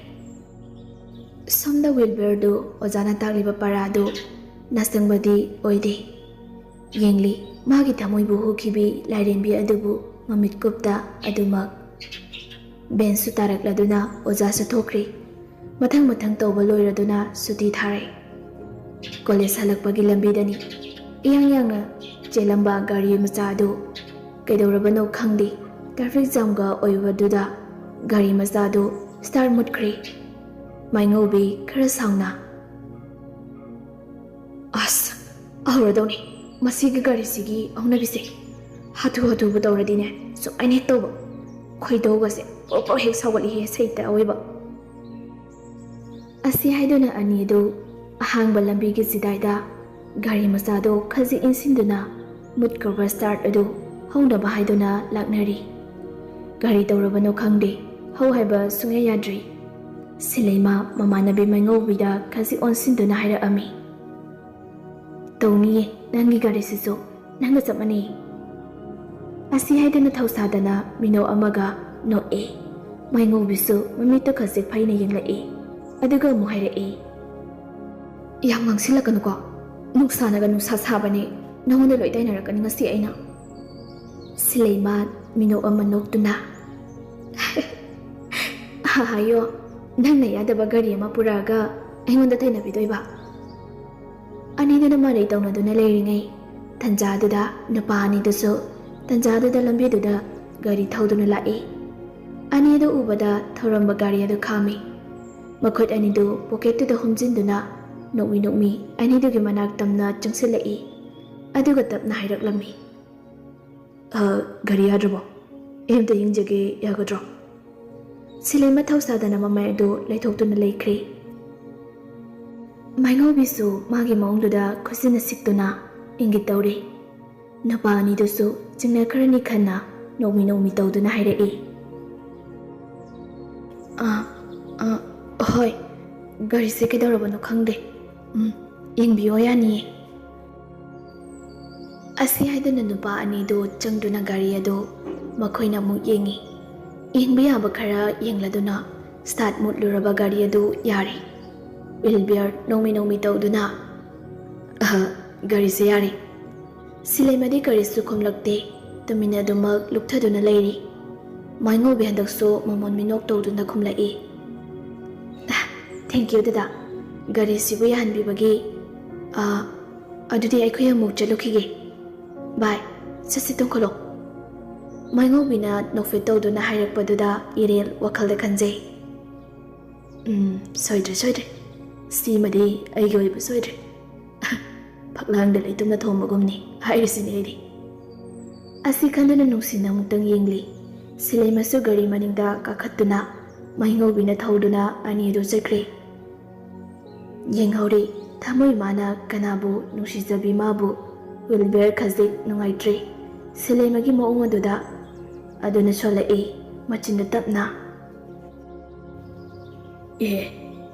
ꯁꯣꯝꯗ ꯋꯤꯜꯕꯔꯗꯨ ꯑꯣꯖꯥꯅ ꯇꯥꯛꯂꯤꯕ ꯄꯔꯥꯗꯨ ꯅꯆꯪꯕꯗꯤ ꯑꯣꯏꯗꯦ꯫ ꯌꯦꯡꯂꯤ, ꯃꯥꯒꯤ ꯊꯃꯣꯏꯕꯨ ꯍꯨꯈꯤꯕꯤ ꯂꯥꯏꯔꯦꯝꯕꯤ ꯑꯗꯨꯕꯨ ꯃꯃꯤꯠ ꯀꯨꯞꯇ ꯑꯗꯨꯃꯛ꯫ ꯕꯦꯟꯁꯁꯨ ꯇꯥꯔꯛꯂꯗꯨꯅ ꯑꯣꯖꯥꯁꯨ ꯊꯣꯛꯈ꯭ꯔꯤ꯫ ꯃꯊꯪ ꯃꯊꯪ ꯇꯧꯕ ꯂꯣꯏꯔꯗꯨꯅ ꯁꯨꯇꯤ ꯊꯥꯔꯦ꯫ ꯀꯣꯂꯦꯖ ꯍꯜꯂꯛꯄꯒꯤ ꯂꯝꯕꯤꯗꯅꯤ ꯏꯌꯥꯡ ꯌꯥꯡꯅ ꯆꯦꯜꯂꯝꯕ ꯒꯥꯔꯤ ꯃꯆꯥ ꯑꯗꯨ ꯀꯩꯗꯧꯔꯕꯅꯣ ꯈꯪꯗꯦ, ꯇ꯭ꯔꯥꯐꯤꯛ ꯖꯥꯝꯒ ꯑꯣꯏꯕꯗꯨꯗ ꯒꯥꯔꯤ ꯃꯆꯥꯗꯨ ꯁ꯭ꯇꯥꯔꯠ ꯃꯨꯠꯈ꯭ꯔꯦ꯫ ꯃꯥꯏꯉꯧꯕꯤ ꯈꯔ ꯁꯥꯎꯅ, "ꯑꯁ, ꯍꯧꯔꯗꯧꯅꯤ ꯃꯁꯤꯒꯤ ꯒꯥꯔꯤꯁꯤꯒꯤ ꯍꯧꯅꯕꯤꯁꯦ꯫ ꯍꯥꯊꯨ ꯍꯥꯊꯨꯕꯨ ꯇꯧꯔꯗꯤꯅꯦ, ꯁꯨꯃꯥꯏꯅ ꯍꯦꯛ ꯇꯧꯕ꯫ ꯈꯣꯏꯗꯧꯒꯁꯦ ꯄ꯭ꯔꯣꯛ ꯄ꯭ꯔꯣꯛ ꯍꯦꯛ ꯁꯥꯎꯒꯠꯂꯤꯍꯦ, ꯁꯩꯇ ꯑꯑꯣꯏꯕ"꯫ ꯑꯁꯤ ꯍꯥꯏꯗꯨꯅ ꯑꯅꯤꯗꯨ ꯑꯍꯥꯡꯕ ꯂꯝꯕꯤꯒꯤ ꯆꯤꯗꯥꯏꯗ ꯒꯥꯔꯤ ꯃꯆꯥꯗꯣ ꯈꯖꯤꯛ ꯏꯟꯁꯤꯟꯗꯨꯅ ꯃꯨꯠꯈ꯭ꯔꯕ ꯁ꯭ꯇꯥꯔꯠ ꯑꯗꯨ ꯍꯧꯅꯕ ꯍꯥꯏꯗꯨꯅ ꯂꯥꯛꯅꯔꯤ꯫ ꯀꯔꯤ ꯇꯧꯔꯕꯅꯣ ꯈꯪꯗꯦ, ꯍꯧ ꯍꯥꯏꯕ ꯁꯨꯡꯌꯥ ꯌꯥꯗ꯭ꯔꯤ꯫ ꯁꯤꯂꯩꯃ ꯃꯃꯥꯟꯅꯕꯤ ꯃꯩꯉꯧꯕꯤꯗ ꯈꯖꯤꯛ ꯑꯣꯟꯁꯤꯟꯗꯨꯅ ꯍꯥꯏꯔꯛꯑꯝꯃꯤ, "ꯇꯧꯅꯤꯌꯦ, ꯅꯪꯒꯤ ꯒꯥꯔꯤꯁꯤꯁꯨ ꯅꯪꯒ ꯆꯞ ꯃꯥꯟꯅꯩ"꯫ ꯑꯁꯤ ꯍꯥꯏꯗꯨꯅ ꯊꯧꯁꯥꯗꯅ ꯃꯤꯅꯧ ꯑꯃꯒ ꯅꯣꯛꯑꯦ꯫ ꯃꯥꯏꯉꯧꯕꯤꯁꯨ ꯃꯃꯤꯠꯇ ꯈꯖꯤꯛ ꯐꯩꯅ ꯌꯦꯡꯂꯛꯏ꯫ ꯑꯗꯨꯒ ꯑꯃꯨꯛ ꯍꯥꯏꯔꯛꯏ, "ꯌꯥꯝ ꯉꯥꯡꯁꯤꯜꯂꯛꯀꯅꯨꯀꯣ꯫ ꯅꯨꯡꯁꯥꯅꯒ ꯅꯨꯡꯁꯥ ꯁꯥꯕꯅꯦ꯫ ꯅꯉꯣꯟꯗ ꯂꯣꯏ ꯇꯥꯏꯅꯔꯛꯀꯅꯤ ꯉꯁꯤ ꯑꯩꯅ꯫" ꯁꯤꯂꯩꯃ ꯃꯤꯅꯣꯛ ꯑꯃ ꯅꯣꯛꯇꯨꯅ, "ꯍꯥꯏꯌꯣ, ꯅꯪꯅ ꯌꯥꯗꯕ ꯒꯥꯔꯤ ꯑꯃ ꯄꯨꯔꯛꯑꯒ ꯑꯩꯉꯣꯟꯗ ꯇꯥꯏꯅꯕꯤꯗꯣꯏꯕ?" ꯑꯅꯤꯗꯨꯅ ꯃꯔꯩ ꯇꯧꯅꯗꯨꯅ ꯂꯩꯔꯤꯉꯩ ꯇꯟꯖꯥꯗꯨꯗ ꯅꯨꯄꯥ ꯑꯅꯤꯗꯨꯁꯨ ꯇꯟꯖꯥꯗꯨꯗ ꯂꯝꯕꯤꯗꯨꯗ ꯒꯥꯔꯤ ꯊꯧꯗꯨꯅ ꯂꯥꯛꯏ꯫ ꯑꯅꯤꯗꯨ ꯎꯕꯗ ꯊꯧꯔꯝꯕ ꯒꯥꯔꯤ ꯑꯗꯨ ꯈꯥꯝꯃꯤ꯫ ꯃꯈꯨꯠ ꯑꯅꯤꯗꯨ ꯄꯣꯀꯦꯠꯇꯨꯗ ꯍꯨꯝꯖꯤꯟꯗꯨꯅ ꯅꯣꯛꯃꯤ ꯅꯣꯛꯃꯤ ꯑꯅꯤꯗꯨꯒꯤ ꯃꯅꯥꯛ ꯇꯝꯅ ꯆꯪꯁꯤꯜꯂꯛꯏ꯫ ꯑꯗꯨꯒ ꯇꯞꯅ ꯍꯥꯏꯔꯛꯂꯝꯃꯤ, "ꯑ, ꯒꯥꯔꯤ ꯌꯥꯗ꯭ꯔꯕꯣ? ꯑꯩ ꯑꯝꯇ ꯌꯦꯡꯖꯒꯦ, ꯌꯥꯒꯗ꯭ꯔꯣ?" ꯁꯤꯂꯩꯃ ꯊꯧꯁꯥꯗꯅ ꯃꯃꯥꯏ ꯑꯗꯨ ꯂꯩꯊꯣꯛꯇꯨꯅ ꯂꯩꯈ꯭ꯔꯦ꯫ ꯃꯥꯏꯉꯧꯕꯤꯁꯨ ꯃꯥꯒꯤ ꯃꯑꯣꯡꯗꯨꯗ ꯈꯨꯠꯁꯤꯟꯅ ꯁꯤꯛꯇꯨꯅ ꯏꯪꯒꯤꯠ ꯇꯧꯔꯤ꯫ ꯅꯨꯄꯥ ꯑꯅꯤꯗꯨꯁꯨ ꯆꯤꯡꯅꯈ꯭ꯔꯅꯤ ꯈꯟꯅ ꯅꯣꯛꯃꯤ ꯅꯣꯛꯃꯤ ꯇꯧꯗꯨꯅ ꯍꯥꯏꯔꯛꯏ, "ꯑꯥ, ꯑꯥ, ꯍꯣꯏ, ꯒꯥꯔꯤꯁꯦ ꯀꯩꯗꯧꯔꯕꯅꯣ ꯈꯪꯗꯦ꯫ ꯎꯝ, ꯌꯦꯡꯕꯤꯌꯣ, ꯌꯥꯅꯤꯌꯦ꯫" ꯑꯁꯤ ꯍꯥꯏꯗꯨꯅ ꯅꯨꯄꯥ ꯑꯅꯤꯗꯨ ꯆꯪꯗꯨꯅ ꯒꯥꯔꯤ ꯑꯗꯨ ꯃꯈꯣꯏꯅ ꯑꯃꯨꯛ ꯌꯦꯡꯉꯤ꯫ ꯌꯦꯡꯕ ꯌꯥꯕ ꯈꯔ ꯌꯦꯡꯂꯗꯨꯅ ꯁ꯭ꯇꯥꯔꯠ ꯃꯨꯠꯂꯨꯔꯕ ꯒꯥꯔꯤ ꯑꯗꯨ ꯌꯥꯔꯦ꯫ ꯋꯤꯜꯕꯤꯌꯔ ꯅꯣꯡꯃꯤ ꯅꯣꯡꯃꯤ ꯇꯧꯗꯨꯅ, "ꯑꯍ, ꯒꯥꯔꯤꯁꯦ ꯌꯥꯔꯦ꯫" ꯁꯤꯂꯩꯃꯗꯤ ꯀꯔꯤꯁꯨ ꯈꯨꯝꯂꯛꯇꯦ꯫ ꯇꯨꯃꯤꯟꯅꯗꯨꯃꯛ ꯂꯨꯞꯊꯗꯨꯅ ꯂꯩꯔꯤ꯫ ꯃꯥꯏꯉꯧꯕꯤ ꯍꯟꯗꯛꯁꯨ ꯃꯃꯣꯟ ꯃꯤꯅꯣꯛ ꯇꯧꯗꯨꯅ ꯈꯨꯝꯂꯛꯏ, "ꯊꯦꯡꯀ꯭ꯌꯨ ꯗꯗꯥ, ꯒꯥꯔꯤꯁꯤꯕꯨ ꯌꯥꯍꯟꯕꯤꯕꯒꯤ꯫ ꯑ, ꯑꯗꯨꯗꯤ ꯑꯩꯈꯣꯏ ꯑꯃꯨꯛ ꯆꯠꯂꯨꯈꯤꯒꯦ꯫ ꯕꯥꯏ, ꯆꯠꯁꯤ, ꯇꯨꯡꯈꯠꯂꯣ꯫" ꯃꯥꯏꯉꯧꯕꯤꯅ ꯅꯣꯛꯐꯦꯠ ꯇꯧꯗꯨꯅ ꯍꯥꯏꯔꯛꯄꯗꯨꯗ ꯏꯔꯦꯜ ꯋꯥꯈꯜꯗ ꯈꯟꯖꯩ, "ꯎꯝ, ꯁꯣꯏꯗ꯭ꯔꯦ, ꯁꯣꯏꯗ꯭ꯔꯦ꯫ ꯁꯤꯃꯗꯤ ꯑꯩꯒꯤ ꯑꯣꯏꯕ ꯁꯣꯏꯗ꯭ꯔꯦ꯫ ꯐꯛꯂꯥꯡꯗ ꯂꯩꯇꯨꯝꯅ ꯊꯣꯝꯕꯒꯨꯝꯅꯤ ꯍꯥꯏꯔꯤꯁꯤꯅꯤ ꯑꯩꯗꯤ꯫" ꯑꯁꯤ ꯈꯟꯗꯨꯅ ꯅꯨꯡꯁꯤꯅ ꯑꯃꯨꯛꯇꯪ ꯌꯦꯡꯂꯤ꯫ ꯁꯤꯂꯩꯃꯁꯨ ꯒꯥꯔꯤ ꯃꯅꯤꯡꯗ ꯀꯥꯈꯠꯇꯨꯅ ꯃꯥꯏꯉꯧꯕꯤꯅ ꯊꯧꯗꯨꯅ ꯑꯅꯤꯗꯨ ꯆꯠꯈ꯭ꯔꯦ꯫ ꯌꯦꯡꯍꯧꯔꯤ, ꯊꯃꯣꯏ ꯃꯥꯅ ꯀꯅꯥꯕꯨ ꯅꯨꯡꯁꯤꯖꯕꯤ ꯃꯥꯕꯨ꯫ ꯋꯤꯜꯕꯤꯌꯔ ꯈꯖꯤꯛ ꯅꯨꯡꯉꯥꯏꯇ꯭ꯔꯦ꯫ ꯁꯤꯂꯩꯃꯒꯤ ꯃꯑꯣꯡ ꯑꯗꯨꯗ꯫ ꯑꯗꯨꯅ ꯁꯣꯜꯂꯛꯏ, ꯃꯆꯤꯟꯗꯨ ꯇꯞꯅ, "ꯑꯦ,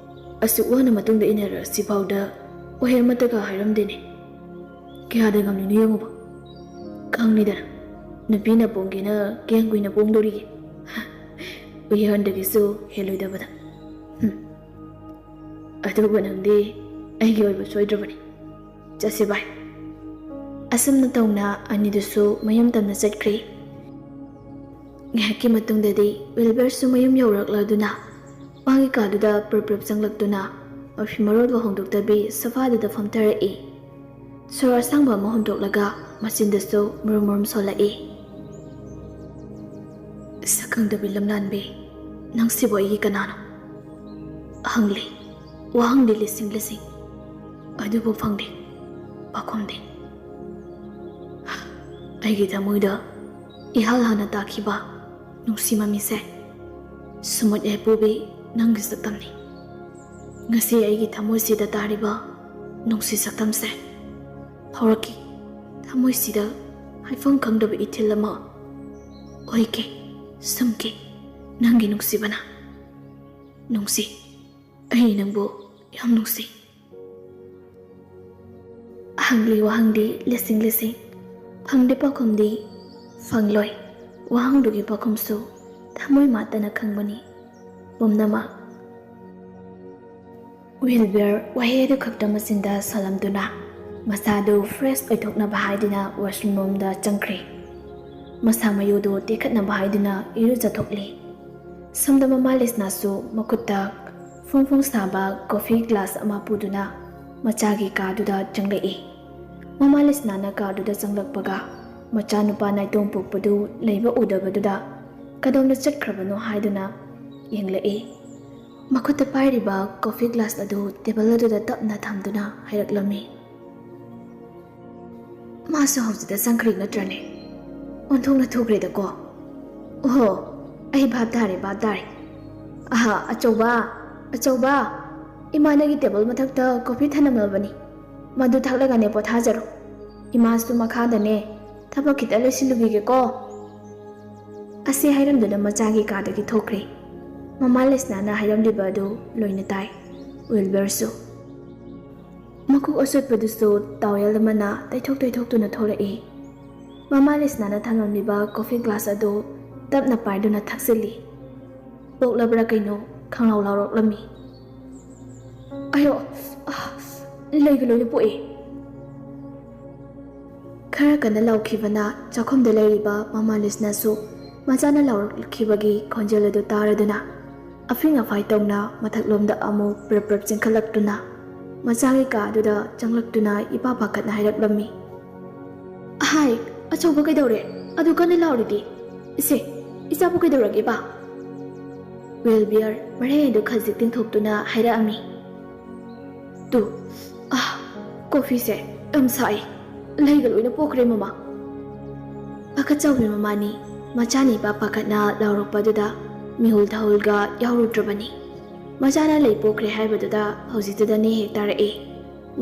ꯑꯁꯨꯛ ꯋꯥꯅ ꯃꯇꯨꯡꯗ ꯏꯟꯅꯔꯛꯑꯁꯤ ꯐꯥꯎꯗ ꯋꯥꯍꯩ ꯑꯃꯠꯇꯒ ꯍꯥꯏꯔꯝꯗꯦꯅꯦ꯫ ꯀꯌꯥꯗ ꯉꯝꯂꯤꯅꯣ ꯌꯦꯡꯉꯨꯕ꯫ ꯈꯪꯂꯤꯗꯅ, ꯅꯨꯄꯤꯅ ꯄꯣꯡꯒꯦꯅ ꯀꯌꯥꯝ ꯀꯨꯏꯅ ꯄꯣꯡꯗꯣꯔꯤꯒꯦ?" ꯎꯌꯥꯟꯗꯒꯤꯁꯨ ꯍꯦꯜꯂꯣꯏꯗꯕꯗ꯫ ꯍꯨꯝ꯫ ꯑꯗꯨꯕꯨ ꯅꯪꯗꯤ ꯑꯩꯒꯤ ꯑꯣꯏꯕ ꯁꯣꯏꯗ꯭ꯔꯕꯅꯤ꯫ ꯆꯠꯁꯤ ꯚꯥꯏ꯫ ꯑꯁꯨꯝꯅ ꯇꯧꯅ ꯑꯅꯤꯗꯨꯁꯨ ꯃꯌꯨꯝ ꯇꯝꯅ ꯆꯠꯈ꯭ꯔꯤ꯫ ꯉꯥꯏꯍꯥꯛꯀꯤ ꯃꯇꯨꯡꯗꯗꯤ ꯋꯤꯜꯕꯔꯁꯨ ꯃꯌꯨꯝ ꯌꯧꯔꯛꯂꯗꯨꯅ ꯃꯥꯒꯤ ꯀꯥꯗꯨꯗ ꯄ꯭ꯔꯞ ꯄ꯭ꯔꯞ ꯆꯪꯂꯛꯇꯨꯅ ꯃꯐꯤ ꯃꯔꯣꯜꯒ ꯍꯣꯡꯗꯣꯛꯇꯕꯤ ꯁꯣꯐꯥꯗꯨꯗ ꯐꯝꯊꯔꯛꯏ꯫ ꯁꯣꯔ ꯑꯁꯥꯡꯕ ꯑꯃ ꯍꯣꯟꯗꯣꯛꯂꯒ ꯃꯆꯤꯟꯗꯁꯨ ꯃꯨꯔꯨꯝ ꯃꯨꯔꯨꯝ ꯁꯣꯜꯂꯛꯏ꯫ "ꯁꯛꯈꯪꯗꯕꯤ ꯂꯝꯂꯥꯟꯕꯤ, ꯅꯪꯁꯤꯕꯨ ꯑꯩꯒꯤ ꯀꯅꯥꯅꯣ?" ꯍꯪꯂꯤ꯫ ꯋꯥꯍꯪꯗꯤ ꯂꯤꯁꯤꯡ ꯂꯤꯁꯤꯡ, ꯑꯗꯨꯕꯨ ꯐꯪꯗꯦ ꯄꯥꯎꯈꯨꯝꯗꯤ꯫ ꯑꯩꯒꯤ ꯊꯃꯣꯏꯗ ꯏꯍꯥꯟ ꯍꯥꯟꯅ ꯇꯥꯈꯤꯕ ꯅꯨꯡꯁꯤ ꯃꯃꯤꯁꯦ, ꯁꯨꯃꯨꯠ ꯌꯥꯏꯄꯨꯕꯤ, ꯅꯪꯒꯤ ꯁꯛꯇꯝꯅꯤ꯫ ꯉꯁꯤ ꯑꯩꯒꯤ ꯊꯃꯣꯏꯁꯤꯗ ꯇꯥꯔꯤꯕ ꯅꯨꯡꯁꯤ ꯁꯛꯇꯝꯁꯦ ꯐꯥꯎꯔꯛꯈꯤ꯫ ꯊꯃꯣꯏꯁꯤꯗ ꯍꯥꯏꯐꯝ ꯈꯪꯗꯕ ꯏꯊꯤꯜ ꯑꯃ ꯑꯣꯏꯈꯤ, ꯁꯨꯝꯈꯤ꯫ ꯅꯪꯒꯤ ꯅꯨꯡꯁꯤꯕꯅ ꯅꯨꯡꯁꯤ꯫ ꯑꯩ ꯅꯪꯕꯨ ꯌꯥꯝ ꯅꯨꯡꯁꯤ꯫ ꯍꯪꯂꯤ ꯋꯥꯍꯪꯗꯤ ꯂꯤꯁꯤꯡ ꯂꯤꯁꯤꯡ, ꯐꯪꯗꯦ ꯄꯥꯎꯈꯨꯝꯗꯤ ꯐꯪꯂꯣꯏ꯫ ꯋꯥꯍꯪꯗꯨꯒꯤ ꯄꯥꯎꯈꯨꯝꯁꯨ ꯊꯃꯣꯏ ꯃꯥꯇꯅ ꯈꯪꯕꯅꯤ ꯄꯨꯝꯅꯃꯛ꯫ ꯋꯤꯜꯕꯔ ꯋꯥꯍꯩ ꯑꯗꯨ ꯈꯛꯇ ꯃꯆꯤꯟꯗ ꯁꯣꯜꯂꯝꯗꯨꯅ ꯃꯁꯥꯗꯨ ꯐ꯭ꯔꯦꯁ ꯑꯣꯏꯊꯣꯛꯅꯕ ꯍꯥꯏꯗꯨꯅ ꯋꯥꯁꯔꯨꯝ ꯔꯣꯝꯗ ꯆꯪꯈ꯭ꯔꯦ꯫ ꯃꯁꯥ ꯃꯌꯨꯗꯨ ꯇꯦꯛꯈꯠꯅꯕ ꯍꯥꯏꯗꯨꯅ ꯏꯔꯨꯖꯊꯣꯛꯂꯤ꯫ ꯁꯣꯝꯗ ꯃꯃꯥ ꯂꯤꯁꯅꯥꯁꯨ ꯃꯈꯨꯠꯇ ꯐꯣꯡ ꯐꯣꯡ ꯁꯥꯕ ꯀꯣꯐꯤ ꯒ꯭ꯂꯥꯁ ꯑꯃ ꯄꯨꯗꯨꯅ ꯃꯆꯥꯒꯤ ꯀꯥꯗꯨꯗ ꯆꯪꯂꯛꯏ꯫ ꯃꯃꯥ ꯂꯤꯁꯅꯥꯅ ꯀꯥꯗꯨꯗ ꯆꯪꯂꯛꯄꯒ ꯃꯆꯥꯅꯨꯄꯥ ꯅꯥꯏꯇꯣꯝ ꯄꯣꯛꯄꯗꯨ ꯂꯩꯕ ꯎꯗꯕꯗꯨꯗ ꯀꯗꯣꯝꯗ ꯆꯠꯈ꯭ꯔꯕꯅꯣ ꯍꯥꯏꯗꯨꯅ ꯌꯦꯡꯂꯛꯏ꯫ ꯃꯈꯨꯠꯇ ꯄꯥꯏꯔꯤꯕ ꯀꯣꯐꯤ ꯒ꯭ꯂꯥꯁ ꯑꯗꯨ ꯇꯦꯕꯜ ꯑꯗꯨꯗ ꯇꯞꯅ ꯊꯝꯗꯨꯅ ꯍꯥꯏꯔꯛꯂꯝꯃꯤ꯫ "ꯃꯥꯁꯨ ꯍꯧꯖꯤꯛꯇ ꯆꯪꯈ꯭ꯔꯤ ꯅꯠꯇ꯭ꯔꯅꯦ? ꯑꯣꯟꯊꯣꯛꯅ ꯊꯨꯈ꯭ꯔꯦꯗꯀꯣ꯫ ꯑꯣꯍꯣ, ꯑꯩ ꯚꯥꯞ ꯇꯥꯔꯦ, ꯚꯥꯞ ꯇꯥꯔꯦ꯫ ꯑꯍꯥ, ꯑꯆꯧꯕ, ꯑꯆꯧꯕ, ꯏꯃꯥ ꯅꯪꯒꯤ ꯇꯦꯕꯜ ꯃꯊꯛꯇ ꯀꯣꯐꯤ ꯊꯅꯝꯂꯕꯅꯤ꯫ ꯃꯗꯨ ꯊꯛꯂꯒꯅꯦ ꯄꯣꯊꯥꯖꯔꯣ꯫ ꯏꯃꯥꯁꯨ ꯃꯈꯥꯗꯅꯦ ꯊꯕꯛ ꯈꯤꯇ ꯂꯣꯏꯁꯤꯜꯂꯨꯈꯤꯒꯦꯀꯣ"꯫ ꯑꯁꯤ ꯍꯥꯏꯔꯝꯗꯨꯅ ꯃꯆꯥꯒꯤ ꯀꯥꯗꯒꯤ ꯊꯣꯛꯈ꯭ꯔꯦ꯫ ꯃꯃꯥ ꯂꯤꯁꯅꯥꯅ ꯍꯥꯏꯔꯝꯂꯤꯕ ꯑꯗꯨ ꯂꯣꯏꯅ ꯇꯥꯏ꯫ ꯋꯤꯜꯕꯔꯁꯨ꯫ ꯃꯀꯣꯛ ꯑꯆꯣꯠꯄꯗꯨꯁꯨ ꯇꯥꯋꯦꯜ ꯑꯃꯅ ꯇꯩꯊꯣꯛ ꯇꯩꯊꯣꯛꯇꯨꯅ ꯊꯣꯛꯂꯛꯏ꯫ ꯃꯃꯥ ꯂꯤꯁꯅꯥꯅ ꯊꯝꯂꯝꯂꯤꯕ ꯀꯣꯐꯤ ꯒ꯭ꯂꯥꯁ ꯑꯗꯨ ꯇꯞꯅ ꯄꯥꯏꯗꯨꯅ ꯊꯛꯆꯤꯜꯂꯤ꯫ ꯄꯣꯛꯂꯕ꯭ꯔꯥ ꯀꯩꯅꯣ ꯈꯪꯂꯥꯎ ꯂꯥꯎꯔꯛꯂꯝꯃꯤ꯫ "ꯑꯌꯣ, ꯑ, ꯂꯩꯒ ꯂꯣꯏꯅ ꯄꯣꯛꯑꯦ!" ꯈꯔ ꯀꯟꯅ ꯂꯥꯎꯈꯤꯕꯅ ꯆꯥꯛꯈꯨꯝꯗ ꯂꯩꯔꯤꯕ ꯃꯃꯥ ꯂꯤꯁꯅꯥꯁꯨ ꯃꯆꯥꯅ ꯂꯥꯎꯔꯛꯈꯤꯕꯒꯤ ꯈꯣꯟꯖꯦꯜ ꯑꯗꯨ ꯇꯥꯔꯗꯨꯅ ꯑꯐꯤꯡ ꯑꯐꯥꯏ ꯇꯧꯅ ꯃꯊꯛꯂꯣꯝꯗ ꯑꯃꯨꯛ ꯄ꯭ꯔꯞ ꯄ꯭ꯔꯞ ꯆꯦꯟꯈꯠꯂꯛꯇꯨꯅ ꯃꯆꯥꯒꯤ ꯀꯥ ꯑꯗꯨꯗ ꯆꯪꯂꯛꯇꯨꯅ ꯏꯄꯥ ꯄꯥꯈꯠꯅ ꯍꯥꯏꯔꯛꯂꯝꯃꯤ꯫ "ꯑꯍꯥꯏ, ꯑꯆꯧꯕ ꯀꯩꯗꯧꯔꯦ? ꯑꯗꯨ ꯀꯟꯅ ꯂꯥꯎꯔꯤꯗꯤ? ꯏꯁꯦ, ꯏꯆꯥꯕꯨ ꯀꯩꯗꯧꯔꯒꯦꯕ?" ꯋꯤꯜꯕꯤꯌꯔ ꯃꯔꯩ ꯑꯗꯨ ꯈꯖꯤꯛ ꯇꯤꯡꯊꯣꯛꯇꯨꯅ ꯍꯥꯏꯔꯛꯑꯝꯃꯤ꯫ "ꯇꯨ, ꯑꯥ, ꯀꯣꯐꯤꯁꯦ ꯌꯥꯝ ꯁꯥꯏ꯫ ꯂꯩꯒ ꯂꯣꯏꯅ ꯄꯣꯛꯈ꯭ꯔꯦ, ꯃꯃꯥ!" ꯄꯥꯈꯠꯆꯧꯕꯤ ꯃꯃꯥꯅꯤ ꯃꯆꯥꯅꯤ ꯏꯄꯥ ꯄꯥꯈꯠꯅ ꯂꯥꯎꯔꯛꯄꯗꯨꯗ ꯃꯤꯍꯨꯜ ꯊꯍꯨꯜꯒ ꯌꯥꯎꯔꯨꯗ꯭ꯔꯕꯅꯤ꯫ ꯃꯆꯥꯅ ꯂꯩ ꯄꯣꯛꯈ꯭ꯔꯦ ꯍꯥꯏꯕꯗꯨꯗ ꯍꯧꯖꯤꯛꯇꯨꯗꯅꯦ ꯍꯦꯛ ꯇꯥꯔꯛꯏ꯫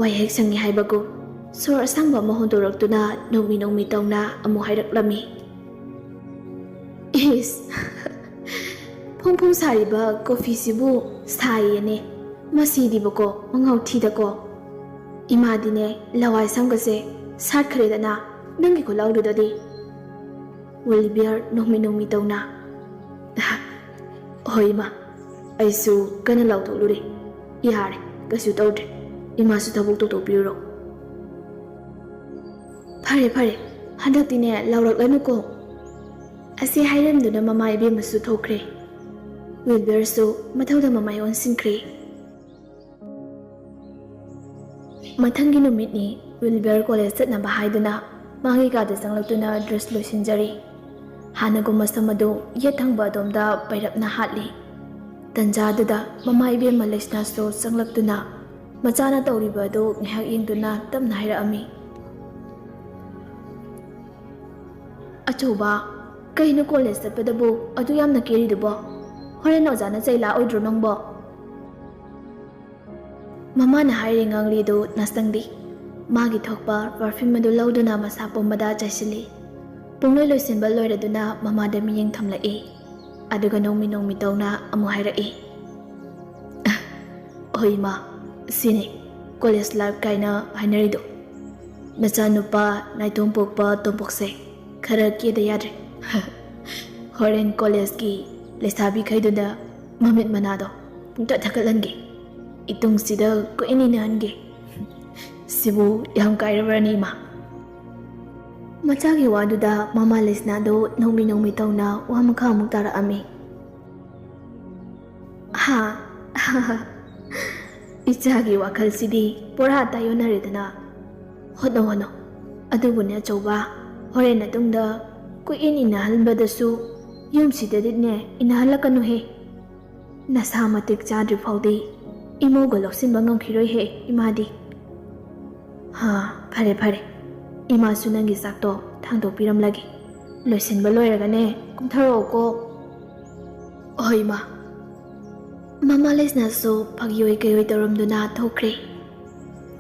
ꯋꯥꯏ ꯍꯦꯛ ꯁꯪꯉꯤ ꯍꯥꯏꯕꯒꯨꯝ ꯁꯣꯔ ꯑꯁꯥꯡꯕ ꯑꯃ ꯍꯣꯟꯗꯣꯔꯛꯇꯨꯅ ꯅꯣꯡꯃꯤ ꯅꯣꯡꯃꯤ ꯇꯧꯅ ꯑꯃꯨꯛ ꯍꯥꯏꯔꯛꯂꯝꯃꯤ꯫ "ꯏꯁ, ꯐꯣꯡ ꯐꯣꯡ ꯁꯥꯔꯤꯕ ꯀꯣꯐꯤꯁꯤꯕꯨ ꯁꯥꯏꯌꯦꯅꯦ꯫ ꯃꯁꯤꯗꯤꯕꯀꯣ, ꯃꯉꯥꯎ ꯊꯤꯗꯀꯣ꯫ ꯏꯃꯥꯗꯤꯅꯦ, ꯂꯋꯥꯏ ꯁꯝꯒꯁꯦ ꯁꯥꯠꯈ꯭ꯔꯦꯗꯅ ꯅꯪꯒꯤ ꯈꯨꯠꯂꯥꯎꯗꯨꯗꯗꯤ!" ꯋꯤꯜꯕꯤꯌꯔ ꯅꯣꯡꯃꯤ ꯅꯣꯡꯃꯤ ꯇꯧꯅ, "ꯍꯣꯏ, ꯏꯃꯥ, ꯑꯩꯁꯨ ꯀꯟꯅ ꯂꯥꯎꯊꯣꯛꯂꯨꯔꯦ꯫ ꯌꯥꯔꯦ, ꯀꯩꯁꯨ ꯇꯧꯗ꯭ꯔꯦ꯫ ꯏꯃꯥꯁꯨ ꯊꯕꯛ ꯇꯧꯊꯣꯛꯄꯤꯔꯨꯔꯣ꯫" "ꯐꯔꯦ, ꯐꯔꯦ, ꯍꯟꯗꯛꯇꯤꯅꯦ ꯂꯥꯎꯔꯛꯂꯅꯨꯀꯣ꯫" ꯑꯁꯤ ꯍꯥꯏꯔꯝꯗꯨꯅ ꯃꯃꯥ ꯏꯕꯦꯝꯃꯁꯨ ꯊꯣꯛꯈ꯭ꯔꯦ꯫ ꯋꯤꯜꯕꯤꯌꯔꯁꯨ ꯃꯊꯧꯗ ꯃꯃꯥꯏ ꯑꯣꯟꯁꯤꯟꯈ꯭ꯔꯦ꯫ ꯃꯊꯪꯒꯤ ꯅꯨꯃꯤꯠꯅꯤ꯫ ꯋꯤꯜꯕꯤꯌꯔ ꯀꯣꯂꯦꯖ ꯆꯠꯅꯕ ꯍꯥꯏꯗꯨꯅ ꯃꯥꯒꯤ ꯀꯥꯗ ꯆꯪꯂꯛꯇꯨꯅ ꯗ꯭ꯔꯦꯁ ꯂꯣꯏꯁꯤꯟꯖꯔꯤ꯫ ꯍꯥꯟꯅꯒꯨꯝ ꯃꯁꯝ ꯑꯗꯨ ꯌꯦꯠ ꯊꯪꯕ ꯑꯗꯣꯝꯗ ꯄꯩꯔꯞꯅ ꯍꯥꯠꯂꯤ꯫ ꯇꯟꯖꯥꯗꯨꯗ ꯃꯃꯥ ꯏꯕꯦꯝꯃ ꯂꯩꯁꯅꯥꯁꯨ ꯆꯪꯂꯛꯇꯨꯅ ꯃꯆꯥꯅ ꯇꯧꯔꯤꯕ ꯑꯗꯨ ꯉꯥꯏꯍꯥꯛ ꯌꯦꯡꯗꯨꯅ ꯇꯞꯅ ꯍꯥꯏꯔꯛꯑꯝꯃꯤ꯫ "ꯑꯆꯧꯕ, ꯀꯩꯅꯣ ꯀꯣꯂꯦꯖ ꯆꯠꯄꯗꯕꯨ ꯑꯗꯨ ꯌꯥꯝꯅ ꯀꯦꯔꯤꯗꯨꯕꯣ? ꯍꯣꯔꯦꯟ ꯑꯣꯖꯥꯅ ꯆꯩ ꯂꯥꯛꯑꯣꯏꯗ꯭ꯔꯣ ꯅꯪꯕꯣ?" ꯃꯃꯥꯅ ꯍꯥꯏꯔꯤ ꯉꯥꯡꯂꯤꯗꯨ ꯅꯁꯪꯗꯤ꯫ ꯃꯥꯒꯤ ꯊꯣꯛꯄ ꯄꯔꯐ꯭ꯌꯨꯝ ꯑꯗꯨ ꯂꯧꯗꯨꯅ ꯃꯁꯥ ꯄꯨꯝꯕꯗ ꯆꯥꯏꯁꯤꯜꯂꯤ꯫ ꯄꯨꯡꯂꯣꯏ ꯂꯣꯏꯁꯤꯟꯕ ꯂꯣꯏꯔꯗꯨꯅ ꯃꯃꯥꯗ ꯃꯤꯠꯌꯦꯡ ꯊꯝꯂꯛꯏ꯫ ꯑꯗꯨꯒ ꯅꯣꯡꯃꯤ ꯅꯣꯡꯃꯤ ꯇꯧꯅ ꯑꯃꯨꯛ ꯍꯥꯏꯔꯛꯏ꯫ "ꯍꯣꯏ ꯏꯃꯥ, ꯁꯤꯅꯤ ꯀꯣꯂꯦꯖ ꯂꯥꯏꯐ ꯀꯥꯏꯅ ꯍꯥꯏꯅꯔꯤꯗꯣ꯫ ꯅꯆꯥꯅꯨꯄꯥ ꯅꯥꯏꯇꯣꯝ ꯄꯣꯛꯄ ꯇꯣꯝꯄꯣꯛꯁꯦ ꯈꯔ ꯀꯦꯗ ꯌꯥꯗ꯭ꯔꯦ꯫ ꯍꯣꯔꯦꯟ ꯀꯣꯂꯦꯖꯀꯤ ꯂꯩꯁꯥꯕꯤꯈꯩꯗꯨꯗ ꯃꯃꯤꯠ ꯃꯅꯥꯗꯣ ꯄꯨꯡꯇꯠ ꯊꯛꯀꯠꯍꯟꯒꯦ, ꯏꯇꯨꯡꯁꯤꯗ ꯀꯨꯏꯅ ꯏꯟꯅꯍꯟꯒꯦ꯫ ꯁꯤꯕꯨ ꯌꯥꯝ ꯀꯥꯏꯔꯕ꯭ꯔꯅꯦ, ꯏꯃꯥ? ꯃꯆꯥꯒꯤ ꯋꯥꯗꯨꯗ ꯃꯃꯥ ꯂꯩꯁꯅꯥꯗꯨ ꯅꯣꯡꯃꯤ ꯅꯣꯡꯃꯤ ꯇꯧꯅ ꯋꯥ ꯃꯈꯥ ꯑꯃꯨꯛ ꯇꯥꯔꯛꯑꯝꯃꯤ꯫ ꯍꯥ? ꯏꯆꯥꯒꯤ ꯋꯥꯈꯜꯁꯤꯗꯤ ꯄꯨꯔꯥ ꯇꯥꯏꯌꯣꯟꯅꯔꯦꯗꯅ꯫ ꯍꯣꯠꯅꯧ, ꯍꯣꯠꯅꯧ꯫ ꯑꯗꯨꯕꯨꯅꯦ ꯑꯆꯧꯕ, ꯍꯣꯔꯦꯟ ꯃꯇꯨꯡꯗ ꯀꯨꯏꯅ ꯏꯟꯅꯍꯟꯕꯗꯁꯨ ꯌꯨꯝꯁꯤꯗꯗꯤꯅꯦ ꯏꯟꯅꯍꯜꯂꯛꯀꯅꯨꯍꯦ꯫ ꯅꯁꯥ ꯃꯇꯤꯛ ꯆꯥꯗ꯭ꯔꯤ ꯐꯥꯎꯗꯤ ꯏꯃꯧꯒ ꯂꯧꯁꯤꯟꯕ ꯉꯝꯈꯤꯔꯣꯏꯍꯦ, ꯏꯃꯥꯗꯤ꯫ ꯍꯥ, ꯐꯔꯦ, ꯐꯔꯦ꯫ ꯏꯃꯥꯁꯨ ꯅꯪꯒꯤ ꯆꯥꯛꯇꯣ ꯊꯥꯡꯗꯣꯛꯄꯤꯔꯝꯂꯒꯦ꯫ ꯂꯣꯏꯁꯤꯟꯕ ꯂꯣꯏꯔꯒꯅꯦ ꯀꯨꯝꯊꯔꯛꯑꯣꯀꯣ꯫ ꯍꯣꯏ, ꯏꯃꯥ꯫ ꯃꯃꯥ ꯂꯩꯁꯅꯥꯁꯨ ꯐꯥꯒꯤ ꯑꯣꯏ ꯀꯩ ꯑꯣꯏ ꯇꯧꯔꯝꯗꯨꯅ ꯊꯣꯛꯈ꯭ꯔꯦ꯫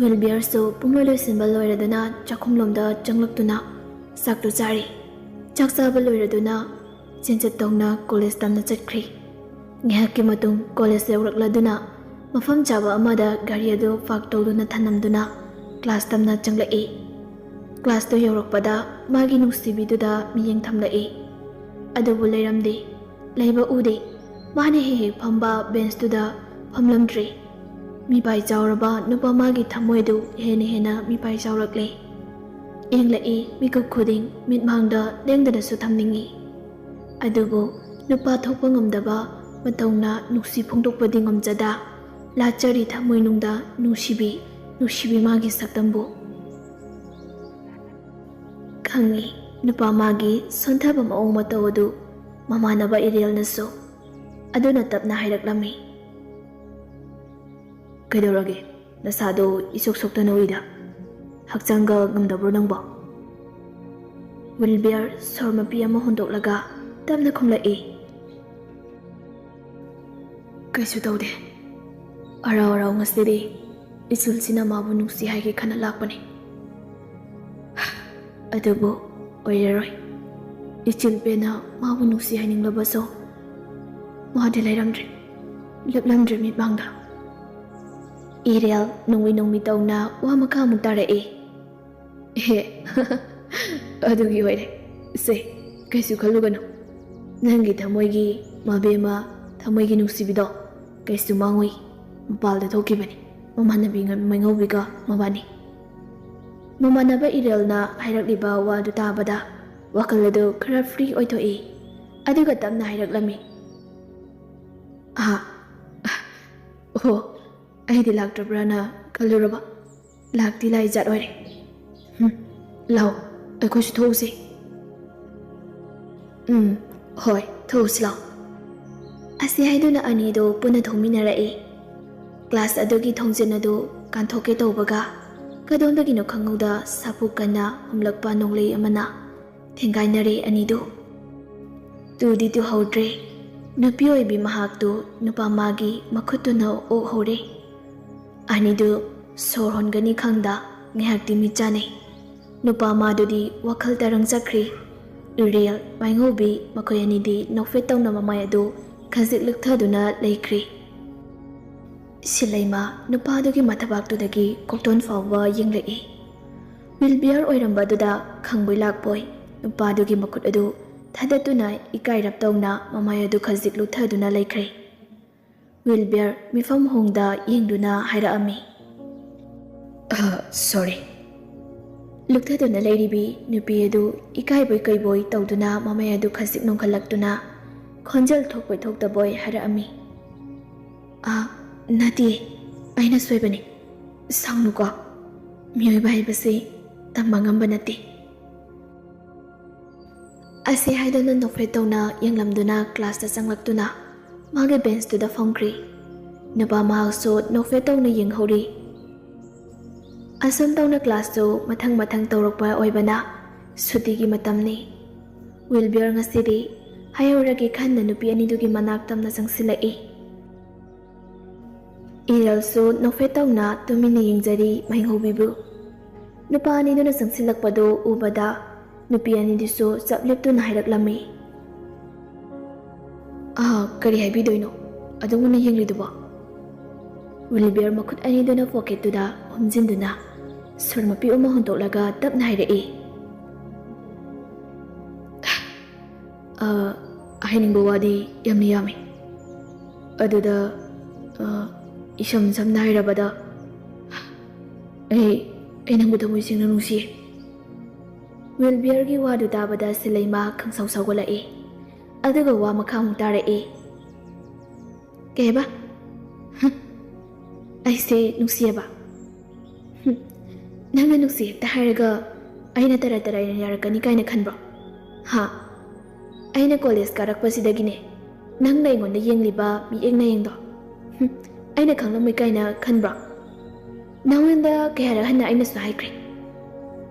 ꯋꯤꯜꯕꯤꯌꯔꯁꯨ ꯄꯨꯡꯂꯣꯏ ꯂꯣꯏꯁꯤꯟꯕ ꯂꯣꯏꯔꯗꯨꯅ ꯆꯥꯛꯈꯨꯝꯂꯣꯝꯗ ꯆꯪꯂꯛꯇꯨꯅ ꯆꯥꯛꯇꯨ ꯆꯥꯔꯤ꯫ ꯆꯥꯛ ꯆꯥꯕ ꯂꯣꯏꯔꯗꯨꯅ ꯆꯦꯟꯆꯠ ꯇꯧꯅ ꯀꯣꯂꯦꯖ ꯇꯝꯅ ꯆꯠꯈ꯭ꯔꯤ꯫ ꯉꯥꯏꯍꯥꯛꯀꯤ ꯃꯇꯨꯡ ꯀꯣꯂꯦꯖ ꯌꯧꯔꯛꯂꯗꯨꯅ ꯃꯐꯝ ꯆꯥꯕ ꯑꯃꯗ ꯒꯥꯔꯤ ꯑꯗꯨ ꯄꯥꯔꯛ ꯇꯧꯗꯨꯅ ꯊꯅꯝꯗꯨꯅ ꯀ꯭ꯂꯥꯁ ꯇꯝꯅ ꯆꯪꯂꯛꯏ꯫ ꯀ꯭ꯂꯥꯁꯇꯨ ꯌꯧꯔꯛꯄꯗ ꯃꯥꯒꯤ ꯅꯨꯡꯁꯤꯕꯤꯗꯨꯗ ꯃꯤꯠꯌꯦꯡ ꯊꯝꯂꯛꯏ꯫ ꯑꯗꯨꯕꯨ ꯂꯩꯔꯝꯗꯦ꯫ ꯂꯩꯕ ꯎꯗꯦ꯫ ꯃꯥꯅ ꯍꯦꯛ ꯍꯦꯛ ꯐꯝꯕ ꯕꯦꯟꯁꯇꯨꯗ ꯐꯝꯂꯝꯗ꯭ꯔꯦ꯫ ꯃꯤꯄꯥꯏ ꯆꯥꯎꯔꯕ ꯅꯨꯄꯥ ꯃꯥꯒꯤ ꯊꯃꯣꯏꯗꯨ ꯍꯦꯟꯅ ꯍꯦꯟꯅ ꯃꯤꯄꯥꯏ ꯆꯥꯎꯔꯛꯂꯦ꯫ ꯌꯦꯡꯂꯛꯏ, ꯃꯤꯀꯨꯞ ꯈꯨꯗꯤꯡ ꯃꯤꯠꯃꯥꯡꯗ ꯂꯦꯡꯗꯅꯁꯨ ꯊꯝꯅꯤꯡꯏ꯫ ꯑꯗꯨꯕꯨ ꯅꯨꯄꯥ ꯊꯣꯛꯄ ꯉꯝꯗꯕ ꯃꯇꯧꯅ ꯅꯨꯡꯁꯤ ꯐꯣꯡꯗꯣꯛꯄꯗꯤ ꯉꯝꯖꯗ, ꯂꯥꯠꯆꯔꯤ ꯊꯃꯣꯏꯅꯨꯡꯗ ꯅꯨꯡꯁꯤꯕꯤ, ꯅꯨꯡꯁꯤꯕꯤ ꯃꯥꯒꯤ ꯁꯛꯇꯝꯕꯨ꯫ ꯈꯪꯏ, ꯅꯨꯄꯥ ꯃꯥꯒꯤ ꯁꯣꯟꯊꯕ ꯃꯑꯣꯡ ꯃꯇꯧ ꯑꯗꯨ ꯃꯃꯥꯟꯅꯕ ꯏꯔꯦꯜꯅꯁꯨ꯫ ꯑꯗꯨꯅ ꯇꯞꯅ ꯍꯥꯏꯔꯛꯂꯝꯃꯤ꯫ "ꯀꯩꯗꯧꯔꯒꯦ? ꯅꯁꯥꯗꯣ ꯏꯁꯣꯛ ꯁꯣꯛꯇꯅ ꯎꯏꯗ꯫ ꯍꯛꯆꯥꯡꯒ ꯉꯝꯗꯕ꯭ꯔꯣ ꯅꯪꯕꯣ?" ꯋꯤꯜꯕꯤꯌꯔ ꯁꯣꯔ ꯃꯄꯤ ꯑꯃ ꯍꯣꯟꯗꯣꯛꯂꯒ ꯇꯞꯅ ꯈꯨꯝꯂꯛꯏ꯫ "ꯀꯩꯁꯨ ꯇꯧꯗꯦ꯫ ꯑꯔꯥꯎ ꯑꯔꯥꯎ ꯉꯁꯤꯗꯤ ꯏꯆꯤꯜꯁꯤꯅ ꯃꯥꯕꯨ ꯅꯨꯡꯁꯤ ꯍꯥꯏꯒꯦ ꯈꯟꯅ ꯂꯥꯛꯄꯅꯤ꯫ ꯑꯗꯨꯕꯨ ꯑꯣꯏꯔꯔꯣꯏ꯫ ꯏꯆꯤꯜ ꯄꯦꯟꯅ ꯃꯥꯕꯨ ꯅꯨꯡꯁꯤ ꯍꯥꯏꯅꯤꯡꯂꯕꯁꯨ ꯃꯥꯗꯤ ꯂꯩꯔꯝꯗ꯭ꯔꯦ, ꯂꯦꯞꯂꯝꯗ꯭ꯔꯦ ꯃꯤꯠꯃꯥꯡꯗ꯫" ꯏꯔꯦꯜ ꯅꯣꯡꯃꯤ ꯅꯣꯡꯃꯤ ꯇꯧꯅ ꯋꯥ ꯃꯈꯥ ꯑꯃꯨꯛ ꯇꯥꯔꯛꯏ꯫ "ꯑꯦ, ꯑꯗꯨꯒꯤ ꯑꯣꯏꯔꯦ꯫ ꯁꯦ, ꯀꯩꯁꯨ ꯈꯜꯂꯨꯒꯅꯨ꯫ ꯅꯪꯒꯤ ꯊꯃꯣꯏꯒꯤ ꯃꯕꯦꯝꯃ ꯊꯃꯣꯏꯒꯤ ꯅꯨꯡꯁꯤꯕꯤꯗꯣ ꯀꯩꯁꯨ ꯃꯥꯡꯉꯨꯏ꯫ ꯃꯄꯥꯜꯗ ꯊꯣꯛꯈꯤꯕꯅꯤ ꯃꯃꯥꯟꯅꯕꯤ ꯉ-, ꯃꯩꯉꯧꯕꯤꯒ ꯃꯕꯥꯅꯤ꯫ ꯃꯃꯥꯟꯅꯕ ꯏꯔꯦꯜꯅ ꯍꯥꯏꯔꯛꯂꯤꯕ ꯋꯥꯗꯨ ꯇꯥꯕꯗ ꯋꯥꯈꯜ ꯑꯗꯨ ꯈꯔ ꯐ꯭ꯔꯤ ꯑꯣꯏꯊꯣꯛꯏ꯫ ꯑꯗꯨꯒ ꯇꯞꯅ ꯍꯥꯏꯔꯛꯂꯝꯃꯤ, "ꯑꯍꯥ, ꯑꯣ, ꯑꯩꯗꯤ ꯂꯥꯛꯇ꯭ꯔꯕ꯭ꯔꯥꯅ ꯈꯜꯂꯨꯔꯕ꯫ ꯂꯥꯛꯇꯤ ꯂꯥꯛꯏ ꯖꯥꯠ ꯑꯣꯏꯔꯦ꯫ ꯍꯨꯝ, ꯂꯥꯎ, ꯑꯩꯈꯣꯏꯁꯨ ꯊꯣꯛꯎꯁꯦ꯫" "ꯎꯝ, ꯍꯣꯏ, ꯊꯣꯛꯎꯁꯤ ꯂꯥꯎ꯫" ꯑꯁꯤ ꯍꯥꯏꯗꯨꯅ ꯑꯅꯤꯗꯨ ꯄꯨꯟꯅ ꯊꯣꯛꯃꯤꯟꯅꯔꯛꯏ꯫ ꯀ꯭ꯂꯥꯁ ꯑꯗꯨꯒꯤ ꯊꯣꯡꯖꯤꯟ ꯑꯗꯨ ꯀꯥꯟꯊꯣꯛꯀꯦ ꯇꯧꯕꯒ ꯀꯗꯣꯝꯗꯒꯤꯅꯣ ꯈꯪꯍꯧꯗ ꯁꯥꯐꯨ ꯀꯟꯅ ꯍꯨꯝꯂꯛꯄ ꯅꯣꯡꯂꯩ ꯑꯃꯅ ꯊꯦꯡꯒꯥꯏꯅꯔꯦ ꯑꯅꯤꯗꯨ꯫ ꯇꯨꯗꯤ ꯇꯨꯍꯧꯗ꯭ꯔꯦ꯫ ꯅꯨꯄꯤ ꯑꯣꯏꯕꯤ ꯃꯍꯥꯛꯇꯨ ꯅꯨꯄꯥ ꯃꯥꯒꯤ ꯃꯈꯨꯠꯇꯨꯅ ꯑꯣꯛꯍꯧꯔꯦ꯫ ꯑꯅꯤꯗꯨ ꯁꯣꯔ ꯍꯣꯟꯒꯅꯤ ꯈꯪꯗ ꯉꯥꯏꯍꯥꯛꯇꯤ ꯃꯤꯠ ꯆꯥꯟꯅꯩ꯫ ꯅꯨꯄꯥ ꯃꯥꯗꯨꯗꯤ ꯋꯥꯈꯜ ꯇꯔꯪ ꯆꯠꯈ꯭ꯔꯦ꯫ ꯏꯔꯦꯜ, ꯃꯥꯏꯉꯧꯕꯤ ꯃꯈꯣꯏ ꯑꯅꯤꯗꯤ ꯅꯣꯛꯐꯦꯠ ꯇꯧꯅ ꯃꯃꯥꯏ ꯑꯗꯨ ꯈꯖꯤꯛ ꯂꯨꯛꯊꯗꯨꯅ ꯂꯩꯈ꯭ꯔꯦ꯫ ꯁꯤꯂꯩꯃ ꯅꯨꯄꯥꯗꯨꯒꯤ ꯃꯊꯕꯥꯛꯇꯨꯗꯒꯤ ꯀꯣꯛꯇꯣꯟ ꯐꯥꯎꯕ ꯌꯦꯡꯂꯛꯏ꯫ ꯋꯤꯜꯕꯤꯌꯔ ꯑꯣꯏꯔꯝꯕꯗꯨꯗ ꯈꯪꯕꯣꯏ ꯂꯥꯛꯄꯣꯏ ꯅꯨꯄꯥꯗꯨꯒꯤ ꯃꯈꯨꯠ ꯑꯗꯨ ꯊꯥꯗꯠꯇꯨꯅ ꯏꯀꯥꯏꯔꯞ ꯇꯧꯅ ꯃꯃꯥꯏ ꯑꯗꯨ ꯈꯖꯤꯛ ꯂꯨꯛꯊꯗꯨꯅ ꯂꯩꯈ꯭ꯔꯦ꯫ ꯋꯤꯜꯕꯤꯌꯔ ꯃꯤꯐꯝ ꯍꯣꯡꯗ ꯌꯦꯡꯗꯨꯅ ꯍꯥꯏꯔꯛꯑꯝꯃꯤ, "ꯑ, ꯁꯣꯔꯤ꯫" ꯂꯨꯛꯊꯗꯨꯅ ꯂꯩꯔꯤꯕꯤ ꯅꯨꯄꯤ ꯑꯗꯨ ꯏꯀꯥꯏꯕꯣꯏ ꯀꯩꯕꯣꯏ ꯇꯧꯗꯨꯅ ꯃꯃꯥꯏ ꯑꯗꯨ ꯈꯖꯤꯛ ꯅꯣꯡꯈꯠꯂꯛꯇꯨꯅ ꯈꯣꯟꯖꯦꯜ ꯊꯣꯛꯄꯣꯏ ꯊꯣꯛꯇꯕꯣꯏ ꯍꯥꯏꯔꯛꯑꯝꯃꯤ, "ꯑ, ꯅꯠꯇꯦ, ꯑꯩꯅ ꯁꯣꯏꯕꯅꯤ꯫ ꯁꯥꯎꯅꯨꯀꯣ꯫ ꯃꯤꯑꯣꯏꯕ ꯍꯥꯏꯕꯁꯤ ꯇꯝꯕ ꯉꯝꯕ ꯅꯠꯇꯦ꯫" ꯑꯁꯤ ꯍꯥꯏꯗꯨꯅ ꯅꯣꯛꯐꯦꯠ ꯇꯧꯅ ꯌꯦꯡꯂꯝꯗꯨꯅ ꯀ꯭ꯂꯥꯁꯇ ꯆꯪꯂꯛꯇꯨꯅ ꯃꯥꯒꯤ ꯕꯦꯟꯁꯇꯨꯗ ꯐꯝꯈ꯭ꯔꯦ꯫ ꯅꯨꯄꯥ ꯃꯍꯥꯛꯁꯨ ꯅꯣꯛꯐꯦꯠ ꯇꯧꯅ ꯌꯦꯡꯍꯧꯔꯤ꯫ ꯑꯁꯨꯝ ꯇꯧꯅ ꯀ꯭ꯂꯥꯁꯇꯨ ꯃꯊꯪ ꯃꯊꯪ ꯇꯧꯔꯛꯄ ꯑꯣꯏꯕꯅ ꯁꯨꯇꯤꯒꯤ ꯃꯇꯝꯅꯤ꯫ ꯋꯤꯜꯕꯤꯌꯔ ꯉꯁꯤꯗꯤ ꯍꯥꯏꯍꯧꯔꯒꯦ ꯈꯟꯅ ꯅꯨꯄꯤ ꯑꯅꯤꯗꯨꯒꯤ ꯃꯅꯥꯛ ꯇꯝꯅ ꯆꯪꯁꯤꯜꯂꯛꯏ꯫ ꯏꯔꯦꯜꯁꯨ ꯅꯣꯛꯐꯦꯠ ꯇꯧꯅ ꯇꯨꯃꯤꯟꯅ ꯌꯦꯡꯖꯔꯤ ꯃꯥꯏꯉꯧꯕꯤꯕꯨ꯫ ꯅꯨꯄꯥ ꯑꯅꯤꯗꯨꯅ ꯆꯪꯁꯤꯜꯂꯛꯄꯗꯨ ꯎꯕꯗ ꯅꯨꯄꯤ ꯑꯅꯤꯗꯨꯁꯨ ꯆꯞ ꯂꯦꯞꯇꯨꯅ ꯍꯥꯏꯔꯛꯂꯝꯃꯤ, "ꯑꯥ, ꯀꯔꯤ ꯍꯥꯏꯕꯤꯗꯣꯏꯅꯣ? ꯑꯗꯨꯒꯨꯝꯅ ꯌꯦꯡꯂꯤꯗꯨꯕꯣ?" ꯋꯤꯜꯕꯤꯌꯔ ꯃꯈꯨꯠ ꯑꯅꯤꯗꯨꯅ ꯄꯣꯀꯦꯠꯇꯨꯗ ꯍꯨꯝꯖꯤꯟꯗꯨꯅ ꯁꯣꯔ ꯃꯄꯤ ꯑꯃ ꯍꯣꯟꯗꯣꯛꯂꯒ ꯇꯞꯅ ꯍꯥꯏꯔꯛꯏ, "ꯑ, ꯍꯥꯏꯅꯤꯡꯕ ꯋꯥꯗꯤ ꯌꯥꯝꯅ ꯌꯥꯝꯃꯤ꯫ ꯑꯗꯨꯗ, ꯑ, ꯏꯁꯝ ꯁꯝꯅ ꯍꯥꯏꯔꯕꯗ, ꯑꯩ, ꯑꯩ ꯅꯪꯕꯨ ꯊꯃꯣꯏ ꯁꯦꯡꯅ ꯅꯨꯡꯁꯤꯌꯦ꯫ ꯋꯤꯜꯕꯤꯌꯔꯒꯤ ꯋꯥꯗꯨ ꯇꯥꯕꯗ ꯁꯤꯂꯩꯃꯥ ꯈꯪꯁꯥꯎ ꯁꯥꯎꯒꯠꯂꯛꯏ꯫ ꯑꯗꯨꯒ ꯋꯥ ꯃꯈꯥ ꯑꯃꯨꯛ ꯇꯥꯔꯛꯏ꯫ "ꯀꯩ ꯍꯥꯏꯕ?" "ꯍꯝ, ꯑꯩꯁꯦ ꯅꯨꯡꯁꯤꯌꯦꯕ?" "ꯍꯝ, ꯅꯪꯅ ꯅꯨꯡꯁꯤ ꯍꯦꯛꯇ ꯍꯥꯏꯔꯒ ꯑꯩꯅ ꯇꯔꯥ ꯇꯔꯥ ꯌꯥꯔꯛꯀꯅꯤ ꯀꯥꯏꯅ ꯈꯟꯕ꯭ꯔꯣ? ꯍꯥ? ꯑꯩꯅ ꯀꯣꯂꯦꯖ ꯀꯥꯔꯛꯄꯁꯤꯗꯒꯤꯅꯦ ꯅꯪꯅ ꯑꯩꯉꯣꯟꯗ ꯌꯦꯡꯂꯤꯕ ꯃꯤꯠꯌꯦꯡ ꯅꯌꯦꯡꯗꯣ, ꯍꯝ, ꯑꯩꯅ ꯈꯪꯂꯝꯃꯣꯏ ꯀꯥꯏꯅ ꯈꯟꯕ꯭ꯔꯣ? ꯅꯉꯣꯟꯗ ꯀꯌꯥꯔꯛ ꯍꯟꯅ ꯑꯩꯅꯁꯨ ꯍꯥꯏꯈ꯭ꯔꯦ,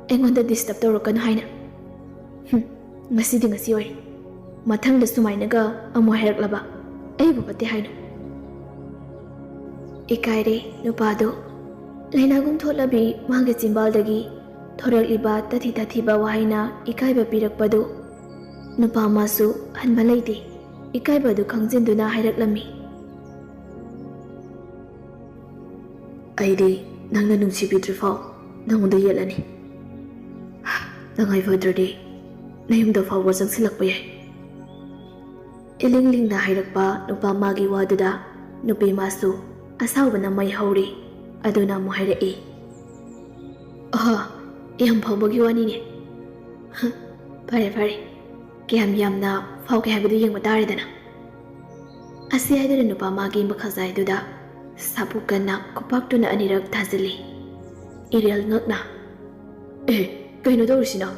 ꯑꯩꯉꯣꯟꯗ ꯗꯤꯁꯇꯔꯕ ꯇꯧꯔꯛꯀꯅꯨ ꯍꯥꯏꯅ꯫ ꯍꯝ, ꯉꯁꯤꯗꯤ ꯉꯁꯤ ꯑꯣꯏꯔꯦ꯫ ꯃꯊꯪꯗ ꯁꯨꯃꯥꯏꯅꯒ ꯑꯃꯨꯛ ꯍꯥꯏꯔꯛꯂꯕ ꯑꯩꯕꯨ ꯐꯠꯇꯦ ꯍꯥꯏꯅꯨ꯫ ꯏꯀꯥꯏꯔꯦ ꯅꯨꯄꯥꯗꯨ꯫ ꯂꯥꯏꯅꯥꯒꯨꯝ ꯊꯣꯛꯂꯕꯤ ꯃꯥꯒꯤ ꯆꯤꯝꯕꯥꯜꯗꯒꯤ ꯊꯣꯔꯛꯂꯤꯕ ꯇꯥꯊꯤ ꯇꯥꯊꯤꯕ ꯋꯥꯍꯩꯅ ꯏꯀꯥꯏꯕ ꯄꯤꯔꯛꯄꯗꯨ ꯅꯨꯄꯥ ꯑꯃꯁꯨ ꯍꯟꯕ ꯂꯩꯇꯦ꯫ ꯏꯀꯥꯏꯕ ꯑꯗꯨ ꯈꯪꯖꯤꯟꯗꯨꯅ ꯍꯥꯏꯔꯛꯂꯝꯃꯤ꯫ "ꯑꯩꯗꯤ ꯅꯪꯅ ꯅꯨꯡꯁꯤꯕꯤꯗ꯭ꯔꯤꯐꯥꯎ ꯅꯪꯉꯣꯟꯗ ꯌꯦꯠꯂꯅꯤ꯫ ꯇꯉꯥꯏ ꯐꯗ꯭ꯔꯗꯤ ꯅꯌꯨꯝꯗ ꯐꯥꯎꯕ ꯆꯪꯁꯤꯜꯂꯛꯄ ꯌꯥꯏ꯫" ꯏꯂꯤꯡ ꯂꯤꯡꯅ ꯍꯥꯏꯔꯛꯄ ꯅꯨꯄꯥ ꯃꯥꯒꯤ ꯋꯥꯗꯨꯗ ꯅꯨꯄꯤ ꯃꯥꯁꯨ ꯑꯁꯥꯎꯕꯅ ꯃꯩ ꯍꯧꯔꯤ꯫ ꯑꯗꯨꯅ ꯑꯃꯨꯛ ꯍꯥꯏꯔꯛꯏ, "ꯑꯍ, ꯌꯥꯝ ꯐꯥꯎꯕꯒꯤ ꯋꯥꯅꯤꯅꯦ꯫ ꯍ, ꯐꯔꯦ ꯐꯔꯦ, ꯀꯌꯥꯝ ꯌꯥꯝꯅ ꯐꯥꯎꯒꯦ ꯍꯥꯏꯕꯗꯨ ꯌꯦꯡꯕ ꯇꯥꯔꯦꯗꯅ꯫" ꯑꯁꯤ ꯍꯥꯏꯗꯨꯅ ꯅꯨꯄꯥ ꯃꯥꯒꯤ ꯃꯈꯥꯖꯥꯏꯗꯨꯗ ꯁꯥꯄꯨ ꯀꯟꯅ ꯈꯨꯄꯥꯛꯇꯨꯅ ꯑꯅꯤꯔꯛ ꯊꯥꯖꯤꯜꯂꯤ꯫ ꯏꯔꯦꯜ ꯉꯛꯅ, "ꯑꯦ, ꯀꯩꯅꯣ ꯇꯧꯔꯤꯁꯤꯅ?"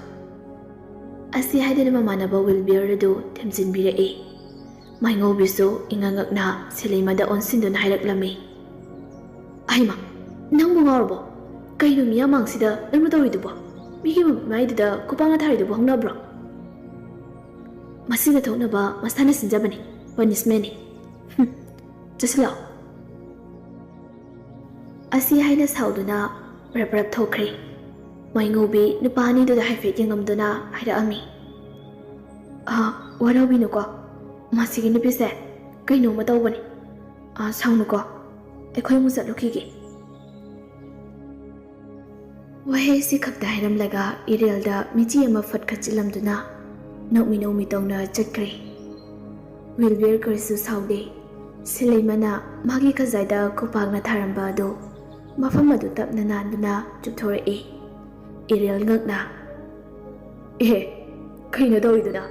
ꯑꯁꯤ ꯍꯥꯏꯗꯨꯅ ꯃꯃꯥꯟꯅꯕ ꯋꯤꯜꯕꯤꯌꯔ ꯑꯗꯨ ꯊꯦꯝꯖꯤꯟꯕꯤꯔꯛꯏ꯫ ꯃꯥꯏꯉꯧꯕꯤꯁꯨ ꯏꯉꯛ ꯉꯛꯅ ꯁꯤꯂꯩꯃꯗ ꯑꯣꯟꯁꯤꯟꯗꯨꯅ ꯍꯥꯏꯔꯛꯂꯝꯃꯤ, "ꯑꯩꯃ, ꯅꯪꯕꯨ ꯉꯥꯎꯔꯕꯣ? ꯀꯩꯅꯣ ꯃꯤꯌꯥꯝꯃꯥꯡꯁꯤꯗ ꯅꯪꯅ ꯇꯧꯔꯤꯗꯨꯕꯣ? ꯃꯤꯒꯤ ꯃꯥꯏꯗꯨꯗ ꯈꯨꯄꯥꯛꯅ ꯊꯥꯔꯤꯗꯨꯕꯨ ꯍꯧꯅꯕ꯭ꯔꯣ? ꯃꯁꯤꯅ ꯊꯣꯛꯅꯕ ꯃꯁꯥꯅ ꯁꯤꯟꯖꯕꯅꯤ, ꯄꯅꯤꯁꯃꯦꯟꯅꯤ꯫ ꯍꯨꯝ, ꯆꯠꯁꯤꯜꯂꯛꯑꯣ꯫" ꯑꯁꯤ ꯍꯥꯏꯅ ꯁꯥꯎꯗꯨꯅ ꯄ꯭ꯔꯞ ꯄ꯭ꯔꯞ ꯊꯣꯛꯈ꯭ꯔꯦ꯫ ꯃꯥꯏꯉꯧꯕꯤ ꯅꯨꯄꯥ ꯑꯅꯤꯗꯨꯗ ꯍꯥꯏꯐꯦꯠ ꯌꯦꯡꯉꯝꯗꯨꯅ ꯍꯥꯏꯔꯛꯑꯝꯃꯤ, "ꯑꯥ, ꯋꯥꯔꯧꯕꯤꯅꯨꯀꯣ, ꯃꯁꯤꯒꯤ ꯅꯨꯄꯤꯁꯦ ꯀꯩꯅꯣꯝꯃ ꯇꯧꯕꯅꯤ꯫ ꯑꯥ, ꯁꯥꯎꯅꯨꯀꯣ, ꯑꯩꯈꯣꯏ ꯑꯃꯨꯛ ꯆꯠꯂꯨꯈꯤꯒꯦ꯫" ꯋꯥꯍꯩ ꯑꯁꯤ ꯈꯛꯇ ꯍꯥꯏꯔꯝꯂꯒ ꯏꯔꯦꯜꯗ ꯃꯤꯆꯤ ꯑꯃ ꯐꯠ ꯈꯠꯆꯤꯜꯂꯝꯗꯨꯅ ꯅꯣꯛꯃꯤ ꯅꯣꯛꯃꯤ ꯇꯧꯅ ꯆꯠꯈ꯭ꯔꯦ꯫ ꯋꯤꯜꯕꯤꯌꯔ ꯀꯔꯤꯁꯨ ꯁꯥꯎꯗꯦ꯫ ꯁꯤꯂꯩꯃꯅ ꯃꯥꯒꯤ ꯈꯖꯥꯏꯗ ꯈꯨꯄꯥꯛꯅ ꯊꯥꯔꯝꯕ ꯑꯗꯨ ꯃꯐꯝ ꯑꯗꯨ ꯇꯞꯅ ꯅꯥꯟꯗꯨꯅ ꯆꯨꯞꯊꯣꯔꯛꯏ꯫ ꯑꯦꯔꯤꯌꯦꯜ ꯉꯛꯅ, "ꯑꯦ, ꯀꯩꯅꯣ ꯇꯧꯔꯤꯗꯨꯅ?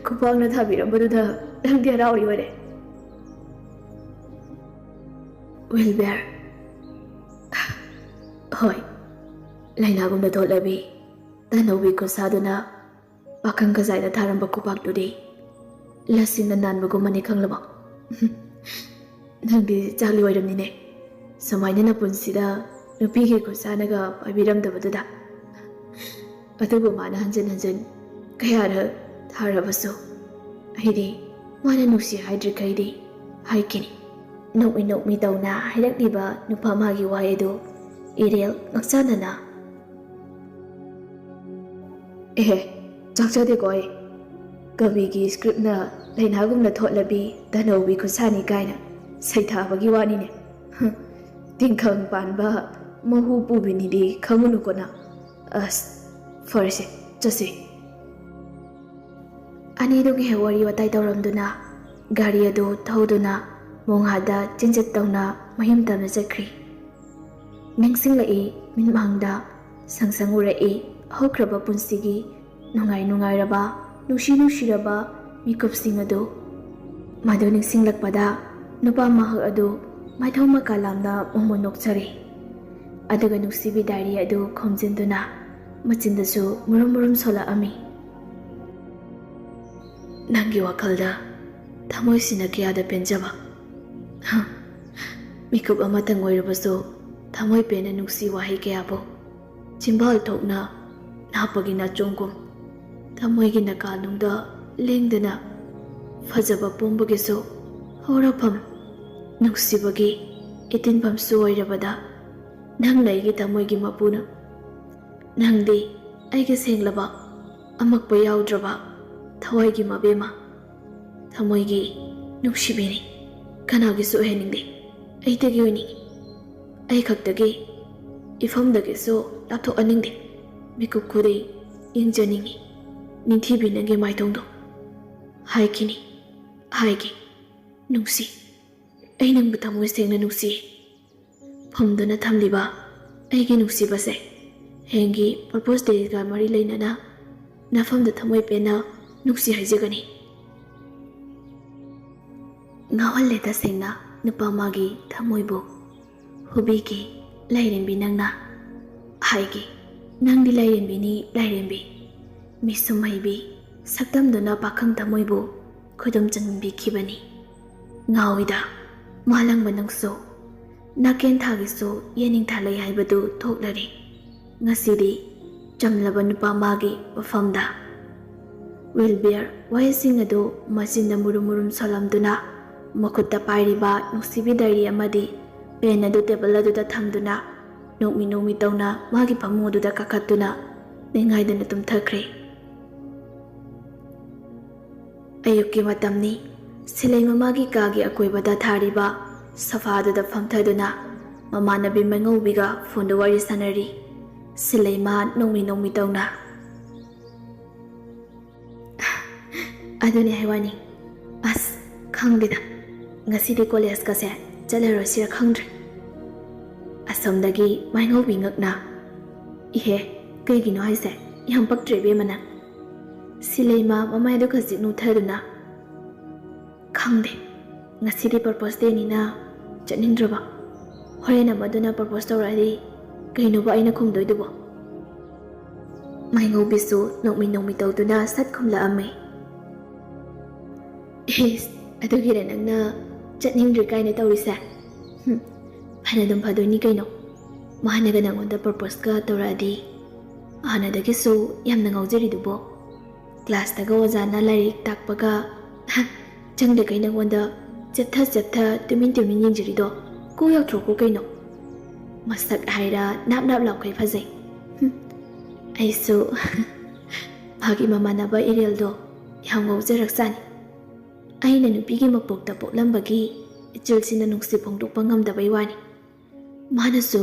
ꯈꯨꯄꯥꯛꯅ ꯊꯥꯕꯤꯔꯝꯕꯗꯨꯗ ꯅꯪꯗꯤ ꯍꯔꯥꯎꯔꯤ ꯑꯣꯏꯔꯦ?" ꯋꯤꯜꯕꯤꯌꯔ, "ꯍꯣꯏ, ꯂꯥꯏꯅꯥꯒꯨꯝꯅ ꯊꯣꯠꯂꯕꯤ ꯇꯥꯅꯧꯕꯤ ꯈꯨꯠꯁꯥꯗꯨꯅ ꯄꯥꯈꯪ ꯈꯖꯥꯏꯗ ꯊꯥꯔꯝꯕ ꯈꯨꯄꯥꯛꯇꯨꯗꯤ ꯂꯁꯤꯡꯅ ꯅꯥꯟꯕꯒꯨꯝꯕꯅꯤ ꯈꯪꯂꯕ?" "ꯅꯪꯗꯤ ꯆꯥꯛꯂꯤ ꯑꯣꯏꯔꯝꯅꯤꯅꯦ, ꯁꯨꯃꯥꯏꯅ ꯅꯄꯨꯟꯁꯤꯗ ꯅꯨꯄꯤꯒꯤ ꯈꯨꯠꯁꯥꯅꯒ ꯄꯥꯏꯕꯤꯔꯝꯗꯕꯗꯨꯗ꯫ ꯑꯗꯨꯕꯨ ꯃꯥꯅ ꯍꯟꯖꯤꯟ ꯍꯟꯖꯤꯟ ꯀꯌꯥꯔꯛ ꯊꯥꯔꯕꯁꯨ ꯑꯩꯗꯤ ꯃꯥꯅ ꯅꯨꯡꯁꯤ ꯍꯥꯏꯗ꯭ꯔꯤꯈꯩꯗꯤ ꯍꯥꯏꯈꯤꯅꯤ꯫" ꯅꯣꯛꯃꯤ ꯅꯣꯛꯃꯤ ꯇꯧꯅ ꯍꯥꯏꯔꯛꯂꯤꯕ ꯅꯨꯄꯥ ꯃꯥꯒꯤ ꯋꯥꯍꯩ ꯑꯗꯨ ꯑꯦꯔꯤꯌꯦꯜ ꯉꯛꯆꯥꯟꯅꯅ, "ꯑꯦꯍꯦ, ꯆꯥꯛꯆꯗꯦꯀꯣ ꯑꯩ꯫ ꯀꯕꯤꯒꯤ ꯁ꯭ꯀ꯭ꯔꯤꯞꯅ ꯂꯩꯅꯥꯒꯨꯝꯅ ꯊꯣꯠꯂꯕꯤ ꯇꯅꯧꯕꯤ ꯈꯨꯠꯁꯥꯅꯤ ꯀꯥꯏꯅ ꯁꯩꯊꯥꯕꯒꯤ ꯋꯥꯅꯤꯅꯦ꯫ ꯍꯝ, ꯇꯤꯡꯈꯪ ꯄꯥꯟꯕ ꯃꯍꯨ ꯄꯨꯕꯤꯅꯤꯗꯤ ꯈꯪꯉꯨꯅꯨꯀꯣ ꯅꯪ꯫ ꯑꯁ, ꯐꯔꯁꯦ, ꯆꯠꯁꯦ꯫" ꯑꯅꯤꯗꯨ ꯉꯥꯏꯍꯥꯛ ꯋꯥꯔꯤ ꯋꯥꯇꯥꯏ ꯇꯧꯔꯝꯗꯨꯅ ꯒꯥꯔꯤ ꯑꯗꯨ ꯊꯧꯗꯨꯅ ꯃꯣꯡꯍꯥꯗ ꯆꯦꯟꯆꯠ ꯇꯧꯅ ꯃꯌꯨꯝ ꯇꯝꯅ ꯆꯠꯈ꯭ꯔꯤ꯫ ꯅꯤꯡꯁꯤꯡꯂꯛꯏ ꯃꯤꯠꯃꯥꯡꯗ ꯁꯪ ꯁꯪ ꯎꯔꯛꯏ ꯍꯧꯈ꯭ꯔꯕ ꯄꯨꯟꯁꯤꯒꯤ ꯅꯨꯡꯉꯥꯏ ꯅꯨꯡꯉꯥꯏꯔꯕ, ꯅꯨꯡꯁꯤ ꯅꯨꯡꯁꯤꯔꯕ ꯃꯤꯀꯨꯞꯁꯤꯡ ꯑꯗꯨ꯫ ꯃꯗꯨ ꯅꯤꯡꯁꯤꯡꯂꯛꯄꯗ ꯅꯨꯄꯥ ꯃꯍꯥꯛ ꯑꯗꯨ ꯃꯥꯏꯊꯣꯡ ꯃꯀꯥ ꯂꯥꯝꯅ ꯃꯣꯃꯣꯟ ꯅꯣꯛꯆꯔꯤ꯫ ꯑꯗꯨꯒ ꯅꯨꯡꯁꯤꯕꯤ ꯗꯥꯏꯔꯤ ꯑꯗꯨ ꯈꯣꯝꯖꯤꯟꯗꯨꯅ ꯃꯆꯤꯟꯗꯁꯨ ꯃꯨꯔꯨꯝ ꯃꯨꯔꯨꯝ ꯁꯣꯜꯂꯛꯑꯝꯃꯤ꯫ "ꯅꯪꯒꯤ ꯋꯥꯈꯜꯗ ꯊꯃꯣꯏꯁꯤꯅ ꯀꯌꯥꯗ ꯄꯦꯟꯖꯕ꯫ ꯍ, ꯃꯤꯀꯨꯞ ꯑꯃꯇꯪ ꯑꯣꯏꯔꯕꯁꯨ ꯊꯃꯣꯏ ꯄꯦꯟꯅ ꯅꯨꯡꯁꯤ ꯋꯥꯍꯩ ꯀꯌꯥꯕꯨ ꯆꯤꯝꯕꯥꯜ ꯊꯣꯛꯅ ꯅꯥꯞꯄꯒꯤ ꯅꯥꯆꯣꯡꯒꯨꯝ ꯊꯃꯣꯏꯒꯤ ꯅꯀꯥꯅꯨꯡꯗ ꯂꯦꯡꯗꯅ ꯐꯖꯕ ꯄꯣꯝꯕꯒꯤꯁꯨ ꯍꯧꯔꯛꯐꯝ, ꯅꯨꯡꯁꯤꯕꯒꯤ ꯏꯇꯤꯟꯐꯝꯁꯨ ꯑꯣꯏꯔꯕꯗ ꯅꯪꯅ ꯑꯩꯒꯤ ꯊꯃꯣꯏꯒꯤ ꯃꯄꯨꯅ꯫ ꯅꯪꯗꯤ ꯑꯩꯒꯤ ꯁꯦꯡꯂꯕ, ꯑꯃꯛꯄ ꯌꯥꯎꯗ꯭ꯔꯕ ꯊꯋꯥꯏꯒꯤ ꯃꯕꯦꯝꯃ, ꯊꯃꯣꯏꯒꯤ ꯅꯨꯡꯁꯤꯕꯤꯅꯤ꯫ ꯀꯅꯥꯒꯤꯁꯨ ꯑꯣꯏꯍꯟꯅꯤꯡꯗꯦ, ꯑꯩꯇꯒꯤ ꯑꯣꯏꯅꯤꯡꯉꯤ꯫ ꯑꯩ ꯈꯛꯇꯒꯤ ꯏꯐꯝꯗꯒꯤꯁꯨ ꯂꯥꯞꯊꯣꯛꯍꯟꯅꯤꯡꯗꯦ꯫ ꯃꯤꯀꯨꯞ ꯈꯨꯗꯤꯡ ꯌꯦꯡꯖꯅꯤꯡꯉꯤ ꯅꯤꯡꯊꯤꯕꯤ ꯅꯪꯒꯤ ꯃꯥꯏꯊꯣꯡꯗꯣ꯫ ꯍꯥꯏꯈꯤꯅꯤ, ꯍꯥꯏꯒꯦ꯫ ꯅꯨꯡꯁꯤ, ꯑꯩ ꯅꯪꯕꯨ ꯊꯃꯣꯏ ꯁꯦꯡꯅ ꯅꯨꯡꯁꯤ꯫ ꯐꯨꯝꯗꯨꯅ ꯊꯝꯂꯤꯕ ꯑꯩꯒꯤ ꯅꯨꯡꯁꯤꯕꯁꯦ, ꯍꯌꯦꯡꯒꯤ ꯄꯔꯄꯣꯁ ꯗꯦꯒ ꯃꯔꯤ ꯂꯩꯅꯅ ꯅꯐꯝꯗ ꯊꯃꯣꯏ ꯄꯦꯟꯅ ꯅꯨꯡꯁꯤ ꯍꯥꯏꯖꯒꯅꯤ꯫ ꯉꯥꯎꯍꯜꯂꯦ ꯇꯁꯦꯡꯅ ꯅꯨꯄꯥ ꯃꯥꯒꯤ ꯊꯃꯣꯏꯕꯨ꯫ ꯍꯨꯕꯤꯒꯤ ꯂꯥꯏꯔꯦꯝꯕꯤ ꯅꯪꯅ꯫ ꯍꯥꯏꯒꯦ, ꯅꯪꯗꯤ ꯂꯥꯏꯔꯦꯝꯕꯤꯅꯤ ꯂꯥꯏꯔꯦꯝꯕꯤ꯫ ꯃꯤꯁꯨꯝ ꯍꯩꯕꯤ, ꯁꯛꯇꯝꯗꯨꯅ ꯄꯥꯈꯪ ꯊꯃꯣꯏꯕꯨ ꯈꯣꯏꯗꯨꯝ ꯆꯟꯕꯤꯈꯤꯕꯅꯤ꯫ ꯉꯥꯎꯏꯗ, ꯃꯥꯂꯪꯕ ꯅꯪꯁꯨ꯫ ꯅꯥꯀꯦꯟ ꯊꯥꯒꯤꯁꯨ ꯌꯦꯅꯤꯡꯊꯥ ꯂꯩ ꯍꯥꯏꯕꯗꯨ ꯊꯣꯛꯂꯔꯦ꯫ ꯉꯁꯤꯗꯤ ꯆꯝꯂꯕ ꯅꯨꯄꯥ ꯃꯥꯒꯤ ꯃꯐꯝꯗ꯫ ꯋꯤꯜꯕꯤꯌꯔ ꯋꯥꯍꯩꯁꯤꯡ ꯑꯗꯨ ꯃꯆꯤꯟꯗ ꯃꯨꯔꯨꯝ ꯃꯨꯔꯨꯝ ꯁꯣꯜꯂꯝꯗꯨꯅ ꯃꯈꯨꯠꯇ ꯄꯥꯏꯔꯤꯕ ꯅꯨꯡꯁꯤꯕꯤ ꯗꯥꯏꯔꯤ ꯑꯃꯗꯤ ꯄꯦꯟ ꯑꯗꯨ ꯇꯦꯕꯜ ꯑꯗꯨꯗ ꯊꯝꯗꯨꯅ ꯅꯣꯛꯃꯤ ꯅꯣꯛꯃꯤ ꯇꯧꯅ ꯃꯥꯒꯤ ꯐꯃꯨꯡ ꯑꯗꯨꯗ ꯀꯥꯈꯠꯇꯨꯅ ꯅꯤꯡꯉꯥꯏꯗꯅ ꯇꯨꯝꯊꯈ꯭ꯔꯦ꯫ ꯑꯌꯨꯛꯀꯤ ꯃꯇꯝꯅꯤ꯫ ꯁꯤꯂꯩ ꯃꯃꯥꯒꯤ ꯀꯥꯒꯤ ꯑꯀꯣꯏꯕꯗ ꯊꯥꯔꯤꯕ ꯁꯣꯐꯥꯗꯨꯗ ꯐꯝꯊꯗꯨꯅ ꯃꯃꯥꯟꯅꯕꯤ ꯃꯩꯉꯧꯕꯤꯒ ꯐꯣꯟꯗ ꯋꯥꯔꯤ ꯁꯥꯟꯅꯔꯤ꯫ ꯁꯤꯂꯩꯃ ꯅꯣꯡꯃꯤ ꯅꯣꯡꯃꯤ ꯇꯧꯅ꯫ ꯑꯗꯨꯅꯦ ꯍꯥꯏꯋꯥꯅꯤ꯫ ꯑꯁ, ꯈꯪꯗꯦꯗ, ꯉꯁꯤꯗꯤ ꯀꯣꯂꯦꯖꯀꯁꯦ ꯆꯠꯂꯔꯣꯏꯁꯤꯔ ꯈꯪꯗ꯭ꯔꯦ꯫ ꯑꯁꯣꯝꯗꯒꯤ ꯃꯥꯏꯉꯧꯕꯤ ꯉꯛꯅ, "ꯏꯍꯦ, ꯀꯩꯒꯤꯅꯣ ꯍꯥꯏꯁꯦ? ꯌꯥꯝ ꯄꯛꯇ꯭ꯔꯦ ꯏꯕꯦꯝꯃ ꯅꯪ꯫" ꯁꯤꯂꯩꯃ ꯃꯃꯥꯏꯗꯨ ꯈꯖꯤꯛ ꯅꯣꯛꯊꯗꯨꯅ, "ꯈꯪꯗꯦ, ꯉꯁꯤꯗꯤ ꯄꯔꯄꯣꯁ ꯗꯦꯅꯤꯅ ꯆꯠꯅꯤꯡꯗ꯭ꯔꯕ꯫ ꯍꯣꯔꯦꯟ ꯑꯃꯗꯨꯅ ꯄꯔꯄꯣꯁ ꯇꯧꯔꯛꯑꯗꯤ ꯀꯩꯅꯣꯕ ꯑꯩꯅ ꯈꯨꯝꯗꯣꯏꯗꯨꯕꯣ?" ꯃꯥꯏꯉꯧꯕꯤꯁꯨ ꯅꯣꯛꯃꯤ ꯅꯣꯛꯃꯤ ꯇꯧꯗꯨꯅ ꯁꯠ ꯈꯨꯝꯂꯛꯑꯝꯃꯦ꯫ "ꯏꯁ, ꯑꯗꯨꯒꯤꯔ ꯅꯪꯅ ꯆꯠꯅꯤꯡꯗ꯭ꯔꯤ ꯀꯥꯏꯅ ꯇꯧꯔꯤꯁꯦ? ꯍꯨꯝ, ꯐꯅꯗꯨꯝ ꯐꯗꯣꯏꯅꯤ ꯀꯩꯅꯣ꯫ ꯃꯥꯅꯒ ꯅꯪꯉꯣꯟꯗ ꯄꯔꯄꯣꯁꯀ ꯇꯧꯔꯛꯑꯗꯤ꯫ ꯍꯥꯟꯅꯗꯒꯤꯁꯨ ꯌꯥꯝꯅ ꯉꯥꯎꯖꯔꯤꯗꯨꯕꯣ꯫ ꯀ꯭ꯂꯥꯁꯇꯒ ꯑꯣꯖꯥꯅ ꯂꯥꯏꯔꯤꯛ ꯇꯥꯛꯄꯒ ꯆꯪꯗꯈꯩ ꯅꯪꯉꯣꯟꯗ ꯆꯦꯞꯊ ꯆꯦꯞꯊ ꯇꯨꯃꯤꯟ ꯇꯨꯃꯤꯟ ꯌꯦꯡꯖꯔꯤꯗꯣ꯫ ꯀꯣꯛ ꯌꯥꯎꯊꯣꯛꯈꯣ ꯀꯩꯅꯣ꯫ ꯃꯁꯛ ꯍꯥꯏꯔ ꯅꯥꯞ ꯅꯥꯞ ꯂꯥꯎꯈꯩ ꯐꯖꯩ꯫ ꯍꯨꯝ, ꯑꯩꯁꯨ ꯃꯥꯒꯤ ꯃꯃꯥꯟꯅꯕ ꯏꯔꯦꯜꯗꯣ ꯌꯥꯝ ꯉꯥꯎꯖꯔꯛꯆꯥꯅꯤ꯫ ꯑꯩꯅ ꯅꯨꯄꯤꯒꯤ ꯃꯄꯣꯛꯇ ꯄꯣꯛꯂꯝꯕꯒꯤ ꯏꯆꯤꯜꯁꯤꯅ ꯅꯨꯡꯁꯤ ꯐꯣꯡꯗꯣꯛꯄ ꯉꯝꯗꯕꯩ ꯋꯥꯅꯤ꯫ ꯃꯥꯅꯁꯨ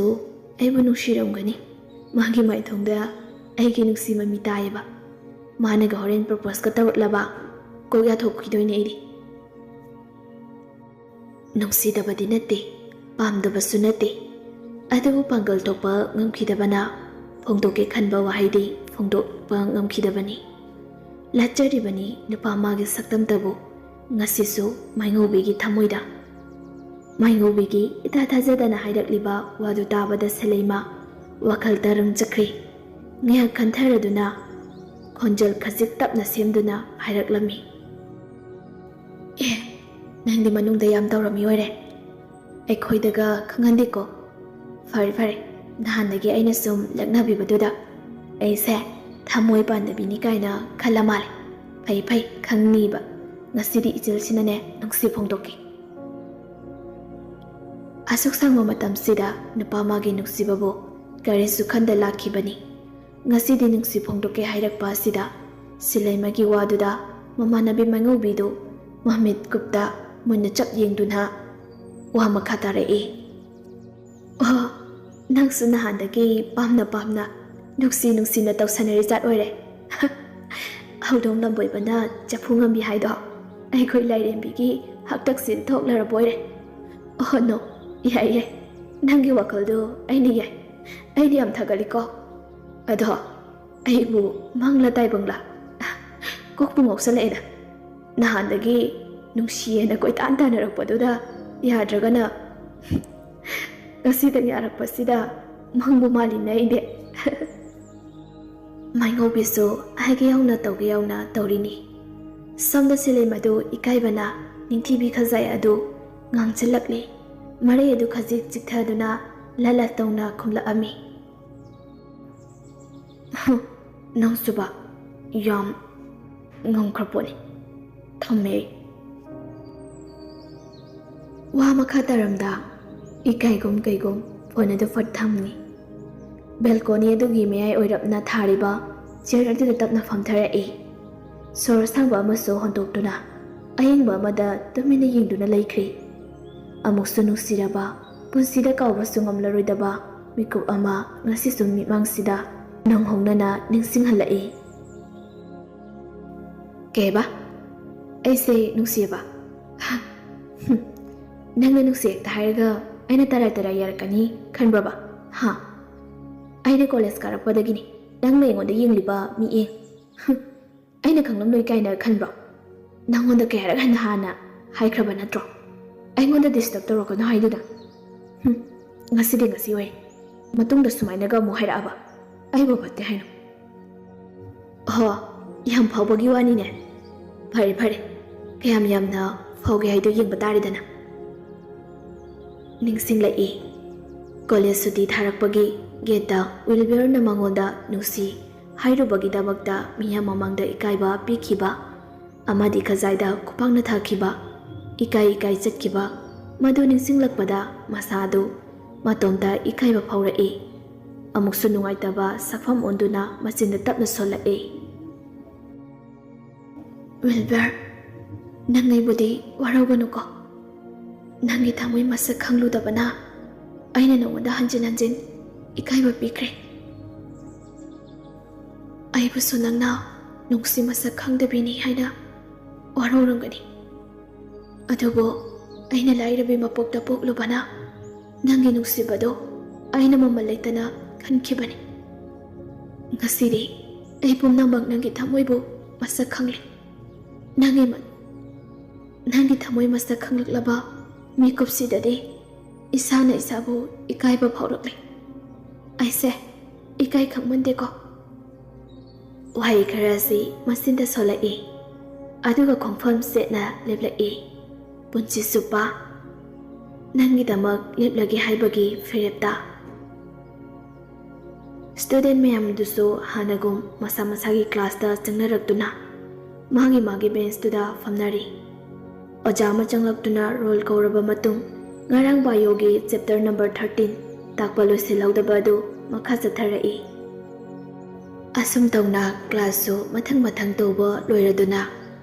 ꯑꯩꯕꯨ ꯅꯨꯡꯁꯤꯔꯝꯒꯅꯤ꯫ ꯃꯥꯒꯤ ꯃꯥꯏꯊꯣꯡꯗ ꯑꯩꯒꯤ ꯅꯨꯡꯁꯤ ꯃꯃꯤ ꯇꯥꯏꯌꯦꯕ꯫ ꯃꯥꯅꯒ ꯍꯣꯔꯦꯟ ꯄ꯭ꯔꯄꯣꯁꯀ ꯇꯧꯔꯛꯂꯕ, ꯀꯣꯛ ꯌꯥꯊꯣꯛꯈꯤꯗꯣꯏꯅꯦ ꯑꯩꯗꯤ꯫ ꯅꯨꯡꯁꯤꯗꯕꯗꯤ ꯅꯠꯇꯦ, ꯄꯥꯝꯗꯕꯁꯨ ꯅꯠꯇꯦ, ꯑꯗꯨꯕꯨ ꯄꯥꯡꯒꯜ ꯊꯣꯛꯄ ꯉꯝꯈꯤꯗꯕꯅ ꯐꯣꯡꯗꯣꯛꯀꯦ ꯈꯟꯕ ꯋꯥꯍꯩꯗꯤ ꯐꯣꯡꯗꯣꯛꯄ ꯉꯝꯈꯤꯗꯕꯅꯤ꯫ ꯂꯥꯠꯆꯔꯤꯕꯅꯤ ꯅꯨꯄꯥ ꯃꯥꯒꯤ ꯁꯛꯇꯝꯇꯕꯨ ꯉꯁꯤꯁꯨ ꯃꯥꯏꯉꯧꯕꯤꯒꯤ ꯊꯃꯣꯏꯗ꯫ ꯃꯥꯏꯉꯧꯕꯤꯒꯤ ꯏꯊꯥ ꯊꯥꯖꯗꯅ ꯍꯥꯏꯔꯛꯂꯤꯕ ꯋꯥꯗꯨ ꯇꯥꯕꯗ ꯁꯦꯂꯩꯃ ꯋꯥꯈꯜ ꯇꯔꯪ ꯆꯠꯈ꯭ꯔꯦ꯫ ꯉꯥꯏꯍꯥꯛ ꯈꯟꯊꯔꯗꯨꯅ ꯈꯣꯟꯖꯦꯜ ꯈꯖꯤꯛ ꯇꯞꯅ ꯁꯦꯝꯗꯨꯅ ꯍꯥꯏꯔꯛꯂꯝꯃꯤ꯫ "ꯑꯦ, ꯅꯪꯗꯤ ꯃꯅꯨꯡꯗ ꯌꯥꯝ ꯇꯧꯔꯝꯃꯤ ꯑꯣꯏꯔꯦ꯫ ꯑꯩꯈꯣꯏꯗꯒ ꯈꯪꯍꯟꯗꯦꯀꯣ꯫ ꯐꯔꯦ, ꯐꯔꯦ, ꯅꯍꯥꯟꯗꯒꯤ ꯑꯩꯅ ꯁꯨꯝ ꯂꯛꯅꯕꯤꯕꯗꯨꯗ ꯑꯩꯁꯦ ꯊꯃꯣꯏ ꯄꯥꯟꯗꯕꯤꯅꯤ ꯀꯥꯏꯅ ꯈꯜꯂ ꯃꯥꯜꯂꯦ꯫ ꯐꯩ, ꯐꯩ, ꯈꯪꯅꯤꯕ꯫ ꯉꯁꯤꯗꯤ ꯏꯆꯤꯜꯁꯤꯅꯅꯦ ꯅꯨꯡꯁꯤ ꯐꯣꯡꯗꯣꯛꯀꯦ꯫" ꯑꯁꯨꯛ ꯁꯥꯡꯕ ꯃꯇꯝꯁꯤꯗ ꯅꯨꯄꯥ ꯃꯥꯒꯤ ꯅꯨꯡꯁꯤꯕꯕꯨ ꯀꯔꯤꯁꯨ ꯈꯟꯗ ꯂꯥꯛꯈꯤꯕꯅꯤ꯫ ꯉꯁꯤꯗꯤ ꯅꯨꯡꯁꯤ ꯐꯣꯡꯗꯣꯛꯀꯦ ꯍꯥꯏꯔꯛꯄ ꯑꯁꯤꯗ ꯁꯤꯂꯩꯃꯒꯤ ꯋꯥꯗꯨꯗ ꯃꯃꯥꯟꯅꯕꯤ ꯃꯥꯏꯉꯧꯕꯤꯗꯨ ꯃꯃꯤꯠ ꯀꯨꯞꯇ ꯃꯨꯟꯅ ꯆꯞ ꯌꯦꯡꯗꯨꯅ ꯋꯥ ꯃꯈꯥ ꯇꯥꯔꯛꯏ꯫ "ꯑꯣ, ꯅꯪꯁꯨ ꯅꯍꯥꯟꯗꯒꯤ ꯄꯥꯝꯅ ꯄꯥꯝꯅ ꯅꯨꯡꯁꯤ ꯅꯨꯡꯁꯤꯅ ꯇꯧꯁꯟꯅꯔꯤ ꯖꯥꯠ ꯑꯣꯏꯔꯦ꯫" "ꯍꯧꯗꯣꯡ ꯂꯝꯕꯣꯏꯕꯅ ꯆꯐꯨ ꯉꯝꯕꯤ ꯍꯥꯏꯗꯣ ꯑꯩꯈꯣꯏ ꯂꯥꯏꯔꯦꯝꯕꯤꯒꯤ ꯍꯥꯛꯇꯛꯁꯤꯗ ꯊꯣꯛꯂꯔꯕ ꯑꯣꯏꯔꯦ꯫" "ꯑꯣ ꯅꯣ, ꯌꯥꯏ ꯌꯥꯏ, ꯅꯪꯒꯤ ꯋꯥꯈꯜꯗꯣ ꯑꯩꯅ ꯌꯥꯏ, ꯑꯩꯅ ꯌꯥꯝ ꯊꯥꯒꯠꯂꯤꯀꯣ꯫ ꯑꯗꯣ ꯑꯩꯕꯨ ꯃꯪꯂ ꯇꯥꯏꯕꯪꯂ ꯀꯣꯛꯄꯨ ꯉꯥꯎꯁꯜꯂꯛꯑꯦꯗ꯫ ꯅꯍꯥꯟꯗꯒꯤ ꯅꯨꯡꯁꯤꯌꯦꯅ ꯀꯣꯏꯇꯥꯟ ꯇꯥꯟꯅꯔꯛꯄꯗꯨꯗ ꯌꯥꯗ꯭ꯔꯒꯅ ꯉꯁꯤꯗ ꯌꯥꯔꯛꯄꯁꯤꯗ ꯃꯪꯕꯨ ꯃꯥꯜꯂꯤꯅꯦ ꯑꯩꯗꯤ꯫" ꯃꯥꯏꯉꯧꯕꯤꯁꯨ ꯍꯥꯏꯒꯦ ꯌꯥꯎꯅ ꯇꯧꯒꯦ ꯌꯥꯎꯅ ꯇꯧꯔꯤꯅꯤ꯫ ꯁꯣꯝꯗ ꯁꯤꯂꯩꯃꯗꯨ ꯏꯀꯥꯏꯕꯅ ꯅꯤꯡꯊꯤꯕꯤ ꯈꯖꯥꯏ ꯑꯗꯨ ꯉꯥꯡꯁꯤꯜꯂꯛꯂꯦ꯫ ꯃꯔꯩ ꯑꯗꯨ ꯈꯖꯤꯛ ꯆꯤꯛꯊꯗꯨꯅ ꯂꯂ ꯇꯧꯅ ꯈꯨꯝꯂꯛꯑꯝꯃꯤ꯫ "ꯍꯨꯝ, ꯅꯪꯁꯨꯕ ꯌꯥꯝ ꯉꯝꯈ꯭ꯔ ꯄꯣꯠꯅꯤ꯫ ꯊꯝꯃꯦ ꯑꯩ꯫" ꯋꯥ ꯃꯈꯥ ꯇꯥꯔꯝꯗ ꯏꯀꯥꯏꯒꯨꯝ ꯀꯩꯒꯨꯝ ꯐꯣꯟ ꯑꯗꯨ ꯐꯠ ꯊꯝꯃꯤ꯫ ꯕꯦꯜꯀꯣꯅꯤ ꯑꯗꯨꯒꯤ ꯃꯌꯥꯏ ꯑꯣꯏꯔꯞꯅ ꯊꯥꯔꯤꯕ ꯆꯤꯌꯔ ꯑꯗꯨꯗ ꯇꯞꯅ ꯐꯝꯊꯔꯛꯏ꯫ ꯁꯣꯔ ꯑꯁꯥꯡꯕ ꯑꯃꯁꯨ ꯍꯣꯟꯗꯣꯛꯇꯨꯅ ꯑꯌꯦꯡꯕ ꯑꯃꯗ ꯇꯨꯃꯤꯟꯅ ꯌꯦꯡꯗꯨꯅ ꯂꯩꯈ꯭ꯔꯤ꯫ ꯑꯃꯨꯛꯁꯨ ꯅꯨꯡꯁꯤꯔꯕ, ꯄꯨꯟꯁꯤꯗ ꯀꯥꯎꯕꯁꯨ ꯉꯝꯂꯔꯣꯏꯗꯕ ꯃꯤꯀꯨꯞ ꯑꯃ ꯉꯁꯤꯁꯨ ꯃꯤꯠꯃꯥꯡꯁꯤꯗ ꯅꯧꯍꯧꯅꯅ ꯅꯤꯡꯁꯤꯡꯍꯜꯂꯛꯏ꯫ "ꯀꯩꯕ? ꯑꯩꯁꯦ ꯅꯨꯡꯁꯤꯌꯦꯕ꯫ ꯍꯝ, ꯅꯪꯅ ꯅꯨꯡꯁꯤ ꯍꯦꯛꯇ ꯍꯥꯏꯔꯒ ꯑꯩꯅ ꯇꯔꯥꯏ ꯇꯔꯥꯏ ꯌꯥꯔꯛꯀꯅꯤ ꯈꯟꯕ꯭ꯔꯕ? ꯍꯥ? ꯑꯩꯅ ꯀꯣꯂꯦꯖ ꯀꯥꯔꯛꯄꯗꯒꯤꯅꯤ ꯅꯪꯅ ꯑꯩꯉꯣꯟꯗ ꯌꯦꯡꯂꯤꯕ ꯃꯤꯠꯌꯦꯡ꯫ ꯍꯝ, ꯑꯩꯅ ꯈꯪꯂꯝꯂꯣꯏ ꯀꯥꯏꯅ ꯈꯟꯕ꯭ꯔꯣ? ꯅꯪꯉꯣꯟꯗ ꯀꯌꯥꯔꯛ ꯍꯟꯅ ꯍꯥꯟꯅ ꯍꯥꯏꯈ꯭ꯔꯕ ꯅꯠꯇ꯭ꯔꯣ? ꯑꯩꯉꯣꯟꯗ ꯗꯤꯁꯇꯔꯕ ꯇꯧꯔꯛꯀꯅꯨ ꯍꯥꯏꯗꯨꯅ꯫ ꯍꯝ, ꯉꯁꯤꯗꯤ ꯉꯁꯤ ꯑꯣꯏꯔꯦ꯫ ꯃꯇꯨꯡꯗ ꯁꯨꯃꯥꯏꯅꯒ ꯑꯃꯨꯛ ꯍꯥꯏꯔꯛꯑꯕ ꯑꯩꯕꯨ ꯐꯠꯇꯦ ꯍꯥꯏꯅꯣ? ꯍꯣ, ꯌꯥꯝ ꯐꯥꯎꯕꯒꯤ ꯋꯥꯅꯤꯅꯦ꯫ ꯐꯔꯦ ꯐꯔꯦ, ꯀꯌꯥꯝ ꯌꯥꯝꯅ ꯐꯥꯎꯒꯦ ꯍꯥꯏꯗꯣ ꯌꯦꯡꯕ ꯇꯥꯔꯦꯗꯅ꯫ ꯅꯤꯡꯁꯤꯡꯂꯛꯏ, ꯀꯣꯂꯦꯖ ꯁꯨꯇꯤ ꯊꯥꯔꯛꯄꯒꯤ ꯒꯦꯠꯇ ꯋꯤꯜꯕꯔꯅ ꯃꯉꯣꯟꯗ ꯅꯨꯡꯁꯤ ꯍꯥꯏꯔꯨꯕꯒꯤꯗꯃꯛꯇ ꯃꯤꯌꯥꯝ ꯃꯃꯥꯡꯗ ꯏꯀꯥꯏꯕ ꯄꯤꯈꯤꯕ ꯑꯃꯗꯤ ꯈꯖꯥꯏꯗ ꯈꯨꯄꯥꯛꯅ ꯊꯥꯈꯤꯕ, ꯏꯀꯥꯏ ꯏꯀꯥꯏ ꯆꯠꯈꯤꯕ, ꯃꯗꯨ ꯅꯤꯡꯁꯤꯡꯂꯛꯄꯗ ꯃꯁꯥ ꯑꯗꯨ ꯃꯇꯣꯝꯇ ꯏꯀꯥꯏꯕ ꯐꯥꯎꯔꯛꯏ꯫ ꯑꯃꯨꯛꯁꯨ ꯅꯨꯡꯉꯥꯏꯇꯕ ꯁꯛꯐꯝ ꯑꯣꯟꯗꯨꯅ ꯃꯆꯤꯟꯗ ꯇꯞꯅ ꯁꯣꯜꯂꯛꯏ꯫ ꯋꯤꯜꯕꯔ, ꯅꯪ ꯑꯩꯕꯨꯗꯤ ꯋꯥꯔꯧꯒꯅꯨꯀꯣ꯫ ꯅꯪꯒꯤ ꯊꯃꯣꯏ ꯃꯁꯛ ꯈꯪꯂꯨꯗꯕꯅ ꯑꯩꯅ ꯅꯉꯣꯟꯗ ꯍꯟꯖꯤꯟ ꯍꯟꯖꯤꯟ ꯏꯀꯥꯏꯕ ꯄꯤꯈ꯭ꯔꯦ꯫ ꯑꯩꯕꯨꯁꯨ ꯅꯪꯅ ꯅꯨꯡꯁꯤ ꯃꯁꯛ ꯈꯪꯗꯕꯤꯅꯤ ꯍꯥꯏꯅ ꯋꯥꯔꯧꯔꯝꯒꯅꯤ꯫ ꯑꯗꯨꯕꯨ ꯑꯩꯅ ꯂꯥꯏꯔꯕꯤ ꯃꯄꯣꯛꯇ ꯄꯣꯛꯂꯨꯕꯅ ꯅꯪꯒꯤ ꯅꯨꯡꯁꯤꯕꯗꯣ ꯑꯩꯅ ꯃꯃꯜ ꯂꯩꯇꯅ ꯈꯟꯈꯤꯕꯅꯤ꯫ ꯉꯁꯤꯗꯤ ꯑꯩ ꯄꯨꯝꯅꯃꯛ ꯅꯪꯒꯤ ꯊꯃꯣꯏꯕꯨ ꯃꯁꯛ ꯈꯪꯂꯦ꯫ ꯅꯪꯒꯤ ꯃ-, ꯅꯪꯒꯤ ꯊꯃꯣꯏ ꯃꯁꯛ ꯈꯪꯂꯛꯂꯕ ꯃꯤꯀꯨꯞꯁꯤꯗꯗꯤ ꯏꯁꯥꯅ ꯏꯁꯥꯕꯨ ꯏꯀꯥꯏꯕ ꯐꯥꯎꯔꯛꯂꯦ꯫ ꯑꯩꯁꯦ ꯏꯀꯥꯏ ꯈꯪꯃꯟꯗꯦꯀꯣ꯫ ꯋꯥꯍꯩ ꯈꯔ ꯑꯁꯤ ꯃꯆꯤꯟꯗ ꯁꯣꯜꯂꯛꯏ, ꯑꯗꯨꯒ ꯈꯣꯡꯐꯝ ꯆꯦꯠꯅ ꯂꯦꯞꯂꯛꯏ꯫ ꯄꯨꯟꯁꯤ ꯆꯨꯞꯄ ꯅꯪꯒꯤꯗꯃꯛ ꯂꯦꯞꯂꯒꯦ ꯍꯥꯏꯕꯒꯤ ꯐꯤꯔꯦꯞꯇ꯫ ꯁ꯭ꯇꯨꯗꯦꯟꯠ ꯃꯌꯥꯝꯗꯨꯁꯨ ꯍꯥꯟꯅꯒꯨꯝ ꯃꯁꯥ ꯃꯁꯥꯒꯤ ꯀ꯭ꯂꯥꯁꯇ ꯆꯪꯅꯔꯛꯇꯨꯅ ꯃꯥꯒꯤ ꯃꯥꯒꯤ ꯕꯦꯟꯁꯇꯨꯗ ꯐꯝꯅꯔꯤ꯫ ꯑꯣꯖꯥ ꯑꯃ ꯆꯪꯂꯛꯇꯨꯅ ꯔꯣꯜ ꯀꯧꯔꯕ ꯃꯇꯨꯡ ꯉꯔꯥꯡ ꯕꯥꯏꯑꯣꯒꯤ ꯆꯦꯞꯇꯔ ꯅꯝꯕꯔ ꯊꯥꯔꯇꯤꯟ ꯇꯥꯛꯄ ꯂꯣꯏꯁꯤꯜꯍꯧꯗꯕ ꯑꯗꯨ ꯃꯈꯥ ꯆꯠꯊꯔꯛꯏ꯫ ꯑꯁꯨꯝ ꯇꯧꯅ ꯀ꯭ꯂꯥꯁꯁꯨ ꯃꯊꯪ ꯃꯊꯪ ꯇꯧꯕ ꯂꯣꯏꯔꯗꯨꯅ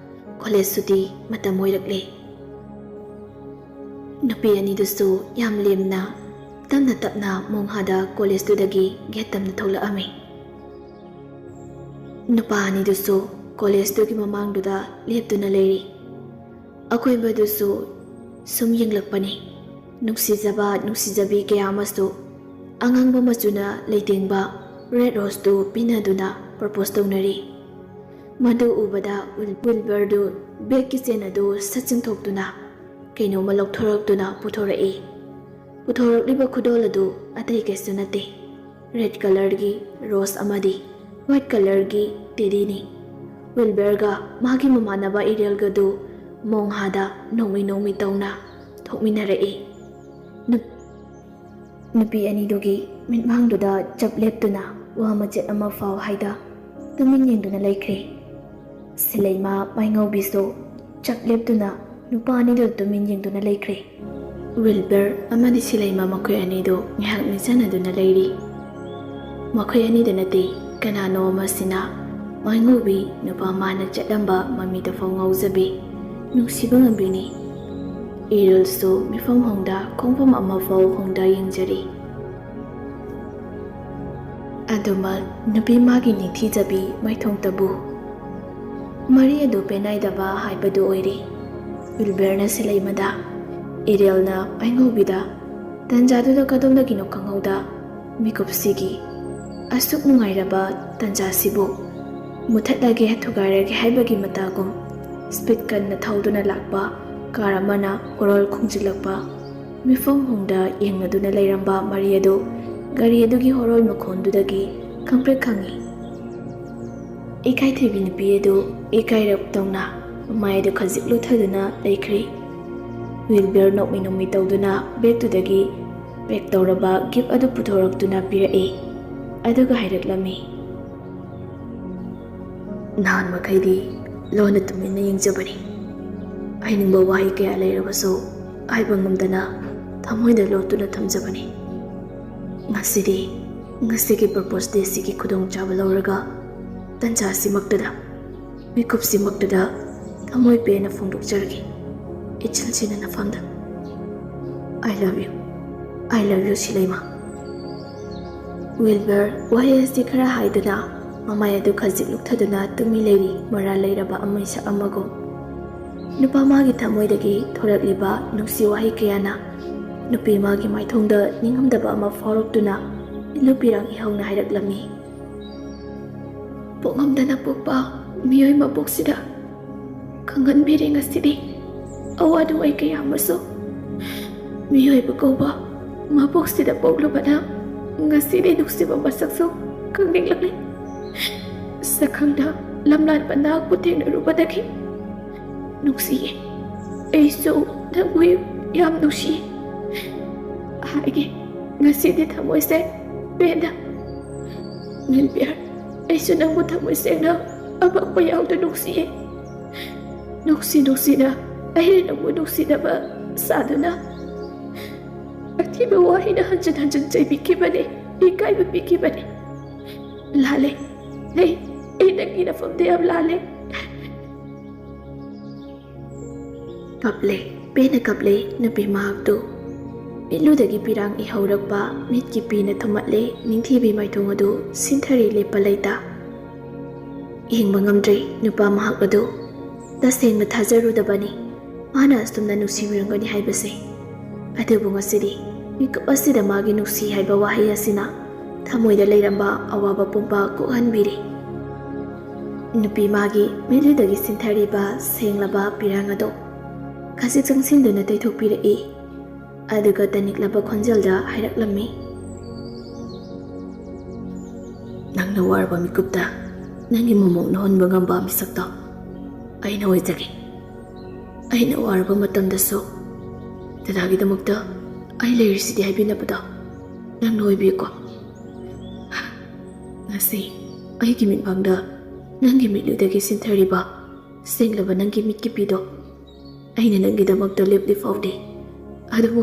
ꯀꯣꯂꯦꯖ ꯁꯨꯇꯤ ꯃꯇꯝ ꯑꯣꯏꯔꯛꯂꯦ꯫ ꯅꯨꯄꯤ ꯑꯅꯤꯗꯨꯁꯨ ꯌꯥꯝ ꯂꯦꯝꯅ ꯇꯞꯅ ꯇꯞꯅ ꯃꯣꯡꯍꯥꯗ ꯀꯣꯂꯦꯖꯇꯨꯗꯒꯤ ꯒꯦꯠ ꯇꯝꯅ ꯊꯣꯛꯂꯛꯑꯝꯃꯤ꯫ ꯅꯨꯄꯥ ꯑꯅꯤꯗꯨꯁꯨ ꯀꯣꯂꯦꯖꯇꯨꯒꯤ ꯃꯃꯥꯡꯗꯨꯗ ꯂꯦꯞꯇꯨꯅ ꯂꯩꯔꯤ꯫ ꯑꯀꯣꯏꯕꯗꯨꯁꯨ ꯁꯨꯝ ꯌꯦꯡꯂꯛꯄꯅꯤ꯫ ꯅꯨꯡꯁꯤꯖꯕ ꯅꯨꯡꯁꯤꯖꯕꯤ ꯀꯌꯥ ꯑꯃꯁꯨ ꯑꯉꯥꯡꯕ ꯃꯆꯨꯅ ꯂꯩꯇꯦꯡꯕ ꯔꯦꯗ ꯔꯣꯁꯇꯨ ꯄꯤꯅꯗꯨꯅ ꯄ꯭ꯔꯄꯣꯁ ꯇꯧꯅꯔꯤ꯫ ꯃꯗꯨ ꯎꯕꯗ ꯋꯤꯜ- ꯋꯤꯜꯕꯔꯗꯨ ꯕꯦꯒꯀꯤ ꯆꯦꯟ ꯑꯗꯨ ꯁꯠ ꯆꯤꯡꯊꯣꯛꯇꯨꯅ ꯀꯩꯅꯣꯝꯃ ꯂꯧꯊꯣꯔꯛꯇꯨꯅ ꯄꯨꯊꯣꯔꯛꯏ꯫ ꯄꯨꯊꯣꯔꯛꯂꯤꯕ ꯈꯨꯗꯣꯜ ꯑꯗꯨ ꯑꯇꯩ ꯀꯩꯁꯨ ꯅꯠꯇꯦ, ꯔꯦꯗ ꯀꯂꯔꯒꯤ ꯔꯣꯁ ꯑꯃꯗꯤ ꯋꯥꯏꯠ ꯀꯂꯔꯒꯤ ꯇꯦꯗꯤꯅꯤ꯫ ꯋꯤꯜꯕꯔꯒ ꯃꯥꯒꯤ ꯃꯃꯥꯟꯅꯕ ꯏꯔꯦꯜꯒꯗꯨ ꯃꯣꯡꯍꯥꯗ ꯅꯣꯡꯃꯤ ꯅꯣꯡꯃꯤ ꯇꯧꯅ ꯊꯣꯛꯃꯤꯟꯅꯔꯛꯏ꯫ ꯅꯨꯞ- ꯅꯨꯄꯤ ꯑꯅꯤꯗꯨꯒꯤ ꯃꯤꯠꯃꯥꯡꯗꯨꯗ ꯆꯞ ꯂꯦꯞꯇꯨꯅ ꯋꯥ ꯃꯆꯦꯠ ꯑꯃ ꯐꯥꯎ ꯍꯥꯏꯗ ꯇꯨꯃꯤꯟ ꯌꯦꯡꯗꯨꯅ ꯂꯩꯈ꯭ꯔꯦ꯫ ꯁꯤꯂꯩꯃ ꯃꯥꯏꯉꯧꯕꯤꯁꯨ ꯆꯞ ꯂꯦꯞꯇꯨꯅ ꯅꯨꯄꯥ ꯑꯅꯤꯗꯨ ꯇꯨꯃꯤꯟ ꯌꯦꯡꯗꯨꯅ ꯂꯩꯈ꯭ꯔꯦ꯫ ꯋꯤꯜꯕꯔ ꯑꯃꯗꯤ ꯁꯤꯂꯩꯃ ꯃꯈꯣꯏ ꯑꯅꯤꯗꯨ ꯉꯥꯏꯍꯥꯛ ꯅꯤꯡꯁꯤꯡꯅꯗꯨꯅ ꯂꯩꯔꯤ꯫ ꯃꯈꯣꯏ ꯑꯅꯤꯗ ꯅꯠꯇꯦ, ꯀꯅꯥꯅꯣ ꯑꯃꯁꯤꯅ ꯃꯥꯏꯉꯧꯕꯤ ꯅꯨꯄꯥ ꯃꯥꯅ ꯆꯠꯂꯝꯕ ꯃꯃꯤꯗꯐꯥꯎ ꯉꯥꯎꯖꯕꯤ, ꯅꯨꯡꯁꯤꯕ ꯉꯝꯕꯤꯅꯤ꯫ ꯏꯔꯤꯜꯁꯨ ꯃꯤꯐꯝ ꯍꯣꯡꯗ ꯈꯣꯡꯐꯝ ꯑꯃꯐꯥꯎ ꯍꯣꯡꯗ ꯌꯦꯡꯖꯔꯤ꯫ ꯑꯗꯨꯃꯛ ꯅꯨꯄꯤ ꯃꯥꯒꯤ ꯅꯤꯡꯊꯤꯖꯕꯤ ꯃꯥꯏꯊꯣꯡꯇꯕꯨ ꯃꯔꯤ ꯑꯗꯨ ꯄꯦꯅꯥꯏꯗꯕ ꯍꯥꯏꯕꯗꯨ ꯑꯣꯏꯔꯤ꯫ ꯋꯤꯜꯕꯔꯅ ꯁꯤꯂꯩꯃꯗ, ꯏꯔꯦꯜꯅ ꯃꯥꯏꯉꯧꯕꯤꯗ, ꯇꯟꯖꯥꯗꯨꯗ ꯀꯗꯣꯝꯗꯒꯤꯅꯣ ꯈꯪꯍꯧꯗ ꯃꯤꯀꯨꯞꯁꯤꯒꯤ ꯑꯁꯨꯛ ꯅꯨꯡꯉꯥꯏꯔꯕ ꯇꯟꯖꯥꯁꯤꯕꯨ ꯃꯨꯊꯠꯂꯒꯦ, ꯊꯨꯒꯥꯏꯔꯒꯦ ꯍꯥꯏꯕꯒꯤ ꯃꯇꯥꯒꯨꯝ ꯁ꯭ꯄꯤꯠ ꯀꯟꯅ ꯊꯧꯗꯨꯅ ꯂꯥꯛꯄ ꯀꯥꯔ ꯑꯃꯅ ꯍꯣꯔꯣꯜ ꯈꯣꯡꯖꯤꯜꯂꯛꯄ, ꯃꯤꯐꯝ ꯍꯣꯡꯗ ꯌꯦꯡꯅꯗꯨꯅ ꯂꯩꯔꯝꯕ ꯃꯔꯤ ꯑꯗꯨ ꯒꯥꯔꯤ ꯑꯗꯨꯒꯤ ꯍꯣꯔꯣꯜ ꯃꯈꯣꯟꯗꯨꯗꯒꯤ ꯈꯪꯄ꯭ꯔꯦꯛ ꯈꯪꯉꯤ꯫ ꯏꯀꯥꯏꯊꯤꯕꯤ ꯅꯨꯄꯤ ꯑꯗꯨ ꯏꯀꯥꯏꯔꯞ ꯇꯧꯅ ꯃꯃꯥꯏ ꯑꯗꯨ ꯈꯖꯤꯛ ꯂꯨꯊꯗꯨꯅ ꯂꯩꯈ꯭ꯔꯦ꯫ ꯋꯤꯜꯕꯔ ꯅꯣꯛꯃꯤ ꯅꯣꯛꯃꯤ ꯇꯧꯗꯨꯅ ꯕꯦꯒꯇꯨꯗꯒꯤ ꯄꯦꯛ ꯇꯧꯔꯕ ꯒꯤꯐ ꯑꯗꯨ ꯄꯨꯊꯣꯔꯛꯇꯨꯅ ꯄꯤꯔꯛꯏ꯫ ꯑꯗꯨꯒ ꯍꯥꯏꯔꯛꯂꯝꯃꯤ, "ꯅꯍꯥꯟ ꯃꯈꯩꯗꯤ ꯂꯣꯟꯅ ꯇꯨꯃꯤꯟꯅ ꯌꯦꯡꯖꯕꯅꯤ꯫ ꯍꯥꯏꯅꯤꯡꯕ ꯋꯥꯍꯩ ꯀꯌꯥ ꯂꯩꯔꯕꯁꯨ ꯍꯥꯏꯕ ꯉꯝꯗꯅ ꯊꯃꯣꯏꯗ ꯂꯣꯠꯇꯨꯅ ꯊꯝꯖꯕꯅꯤ꯫ ꯉꯁꯤꯗꯤ, ꯉꯁꯤꯒꯤ ꯄ꯭ꯔꯄꯣꯁ ꯗꯦꯁꯤꯒꯤ ꯈꯨꯗꯣꯡꯆꯥꯕ ꯂꯧꯔꯒ ꯇꯟꯖꯥꯁꯤꯃꯛꯇꯗ, ꯃꯤꯀꯨꯞꯁꯤꯃꯛꯇꯗ ꯊꯃꯣꯏ ꯄꯦꯟꯅ ꯐꯣꯡꯗꯣꯛꯆꯔꯒꯦ꯫ ꯏꯆꯤꯜꯁꯤꯅ ꯅꯐꯝꯗ꯫ I love you. I love you, ꯁꯤꯂꯩꯃ꯫" ꯋꯤꯜꯕꯔ ꯋꯥꯍꯩ ꯑꯁꯤ ꯈꯔ ꯍꯥꯏꯗꯨꯅ ꯃꯃꯥꯏ ꯑꯗꯨ ꯈꯖꯤꯛ ꯂꯨꯛꯊꯗꯨꯅ ꯇꯨꯃꯤ ꯂꯩꯔꯤ, ꯃꯔꯥꯜ ꯂꯩꯔꯕ ꯑꯃ ꯃꯤꯁꯛ ꯑꯃꯒꯨꯝ꯫ ꯅꯨꯄꯥ ꯃꯥꯒꯤ ꯊꯃꯣꯏꯗꯒꯤ ꯊꯣꯔꯛꯂꯤꯕ ꯅꯨꯡꯁꯤ ꯋꯥꯍꯩ ꯀꯌꯥꯅ ꯅꯨꯄꯤ ꯃꯥꯒꯤ ꯃꯥꯏꯊꯣꯡꯗ ꯅꯤꯡꯉꯝꯗꯕ ꯑꯃ ꯐꯥꯎꯔꯛꯇꯨꯅ ꯏꯂꯨ ꯄꯤꯔꯥꯡ ꯏꯍꯧꯅ ꯍꯥꯏꯔꯛꯂꯝꯃꯤ꯫ ꯄꯣꯛꯉꯝꯗꯅ ꯄꯣꯛꯄ ꯃꯤꯑꯣꯏ ꯃꯄꯣꯛꯁꯤꯗ ꯈꯪꯍꯟꯕꯤꯔꯦ ꯉꯁꯤꯗꯤ ꯑꯋꯥ ꯅꯨꯡꯉꯥꯏ ꯀꯌꯥ ꯑꯃꯁꯨ꯫ ꯃꯤꯑꯣꯏꯕ ꯀꯧꯕ ꯃꯄꯣꯛꯁꯤꯗ ꯄꯣꯛꯂꯨꯕꯅ ꯉꯁꯤꯗꯤ ꯅꯨꯡꯁꯤꯕ ꯃꯁꯛꯁꯨ ꯈꯪꯅꯤꯡꯂꯛꯂꯦ꯫ ꯁꯛꯈꯪꯗ ꯂꯝꯂꯥꯟꯕ ꯅꯍꯥꯛꯄꯨ ꯊꯦꯡꯅꯔꯨꯕꯗꯒꯤ ꯅꯨꯡꯁꯤꯌꯦ꯫ ꯑꯩꯁꯨ ꯅꯪꯕꯨ ꯌꯥꯝ ꯅꯨꯡꯁꯤꯌꯦ꯫ ꯍꯥꯏꯒꯦ ꯉꯁꯤꯗꯤ ꯊꯃꯣꯏꯁꯦ ꯄꯦꯟꯅ꯫ ꯅꯤꯜꯕꯤꯌꯥꯔ, ꯑꯩꯁꯨ ꯅꯪꯕꯨ ꯊꯃꯣꯏ ꯁꯦꯡꯅ ꯑꯃꯛꯄ ꯌꯥꯎꯗ ꯅꯨꯡꯁꯤꯌꯦ꯫ ꯅꯨꯡꯁꯤ ꯅꯨꯡꯁꯤꯅ ꯑꯩꯅ ꯅꯪꯕꯨ ꯅꯨꯡꯁꯤꯅꯕ ꯁꯥꯗꯨꯅ ꯑꯊꯤꯕ ꯋꯥꯍꯩꯅ ꯍꯟꯖꯤꯟ ꯍꯟꯖꯤꯟ ꯆꯩꯕꯤꯈꯤꯕꯅꯦ, ꯏꯀꯥꯏꯕ ꯄꯤꯈꯤꯕꯅꯦ꯫ ꯂꯥꯜꯂꯦ꯫ ꯑꯩ, ꯑꯩ ꯅꯪꯒꯤ ꯅꯐꯝꯗ ꯌꯥꯝ ꯂꯥꯜꯂꯦ꯫ ꯀꯞꯂꯦ, ꯄꯦꯟꯅ ꯀꯞꯂꯦ ꯅꯨꯄꯤ ꯃꯍꯥꯛꯇꯨ꯫ ꯃꯤꯠꯂꯨꯗꯒꯤ ꯄꯤꯔꯥꯡ ꯏꯍꯧꯔꯛꯄ ꯃꯤꯠꯀꯤ ꯄꯤꯅ ꯊꯨꯝꯃꯠꯂꯦ ꯅꯤꯡꯊꯤꯕꯤ ꯃꯥꯏꯊꯣꯡ ꯑꯗꯨ ꯁꯤꯟꯊꯔꯤ ꯂꯦꯞꯄ ꯂꯩꯇ꯫ ꯌꯦꯡꯕ ꯉꯝꯗ꯭ꯔꯦ ꯅꯨꯄꯥ ꯃꯍꯥꯛ ꯑꯗꯨ꯫ ꯇꯁꯦꯡꯅ ꯊꯥꯖꯔꯨꯗꯕꯅꯤ ꯃꯥꯅ ꯑꯁꯨꯝꯅ ꯅꯨꯡꯁꯤꯕꯤꯔꯝꯒꯅꯤ ꯍꯥꯏꯕꯁꯦ꯫ ꯑꯗꯨꯕꯨ ꯉꯁꯤꯗꯤ ꯃꯤꯀꯨꯞ ꯑꯁꯤꯗ ꯃꯥꯒꯤ ꯅꯨꯡꯁꯤ ꯍꯥꯏꯕ ꯋꯥꯍꯩ ꯑꯁꯤꯅ ꯊꯃꯣꯏꯗ ꯂꯩꯔꯝꯕ ꯑꯋꯥꯕ ꯄꯨꯝꯕ ꯀꯣꯛꯍꯟꯕꯤꯔꯦ꯫ ꯅꯨꯄꯤ ꯃꯥꯒꯤ ꯃꯤꯠꯂꯨꯗꯒꯤ ꯁꯤꯟꯊꯔꯤꯕ ꯁꯦꯡꯂꯕ ꯄꯤꯔꯥꯡ ꯑꯗꯨ ꯈꯖꯤꯛ ꯆꯪꯁꯤꯟꯗꯨꯅ ꯇꯩꯊꯣꯛꯄꯤꯔꯛꯏ꯫ ꯑꯗꯨꯒ ꯇꯅꯤꯛꯂꯕ ꯈꯣꯟꯖꯦꯜꯗ ꯍꯥꯏꯔꯛꯂꯝꯃꯤ, "ꯅꯪꯅ ꯋꯥꯔꯕ ꯃꯤꯀꯨꯞꯇ ꯅꯪꯒꯤ ꯃꯃꯣꯛꯅ ꯍꯣꯟꯕ ꯉꯝꯕ ꯃꯤꯁꯛꯇꯣ ꯑꯩꯅ ꯑꯣꯏꯖꯒꯦ꯫ ꯑꯩꯅ ꯋꯥꯔꯕ ꯃꯇꯝꯗꯁꯨ ꯗꯗꯥꯒꯤꯗꯃꯛꯇ ꯑꯩ ꯂꯩꯔꯤꯁꯤꯗꯤ ꯍꯥꯏꯕꯤꯅꯕꯗꯣ ꯅꯪꯅ ꯑꯣꯏꯕꯤꯌꯨꯀꯣ꯫ ꯉꯁꯤ ꯑꯩꯒꯤ ꯃꯤꯠꯃꯥꯡꯗ ꯅꯪꯒꯤ ꯃꯤꯠꯂꯨꯗꯒꯤ ꯁꯤꯟꯊꯔꯤꯕ ꯁꯦꯡꯂꯕ ꯅꯪꯒꯤ ꯃꯤꯠꯀꯤ ꯄꯤꯗꯣ ꯑꯩꯅ ꯅꯪꯒꯤꯗꯃꯛꯇ ꯂꯦꯞꯂꯤ ꯐꯥꯎꯗꯤ ꯑꯗꯨꯕꯨ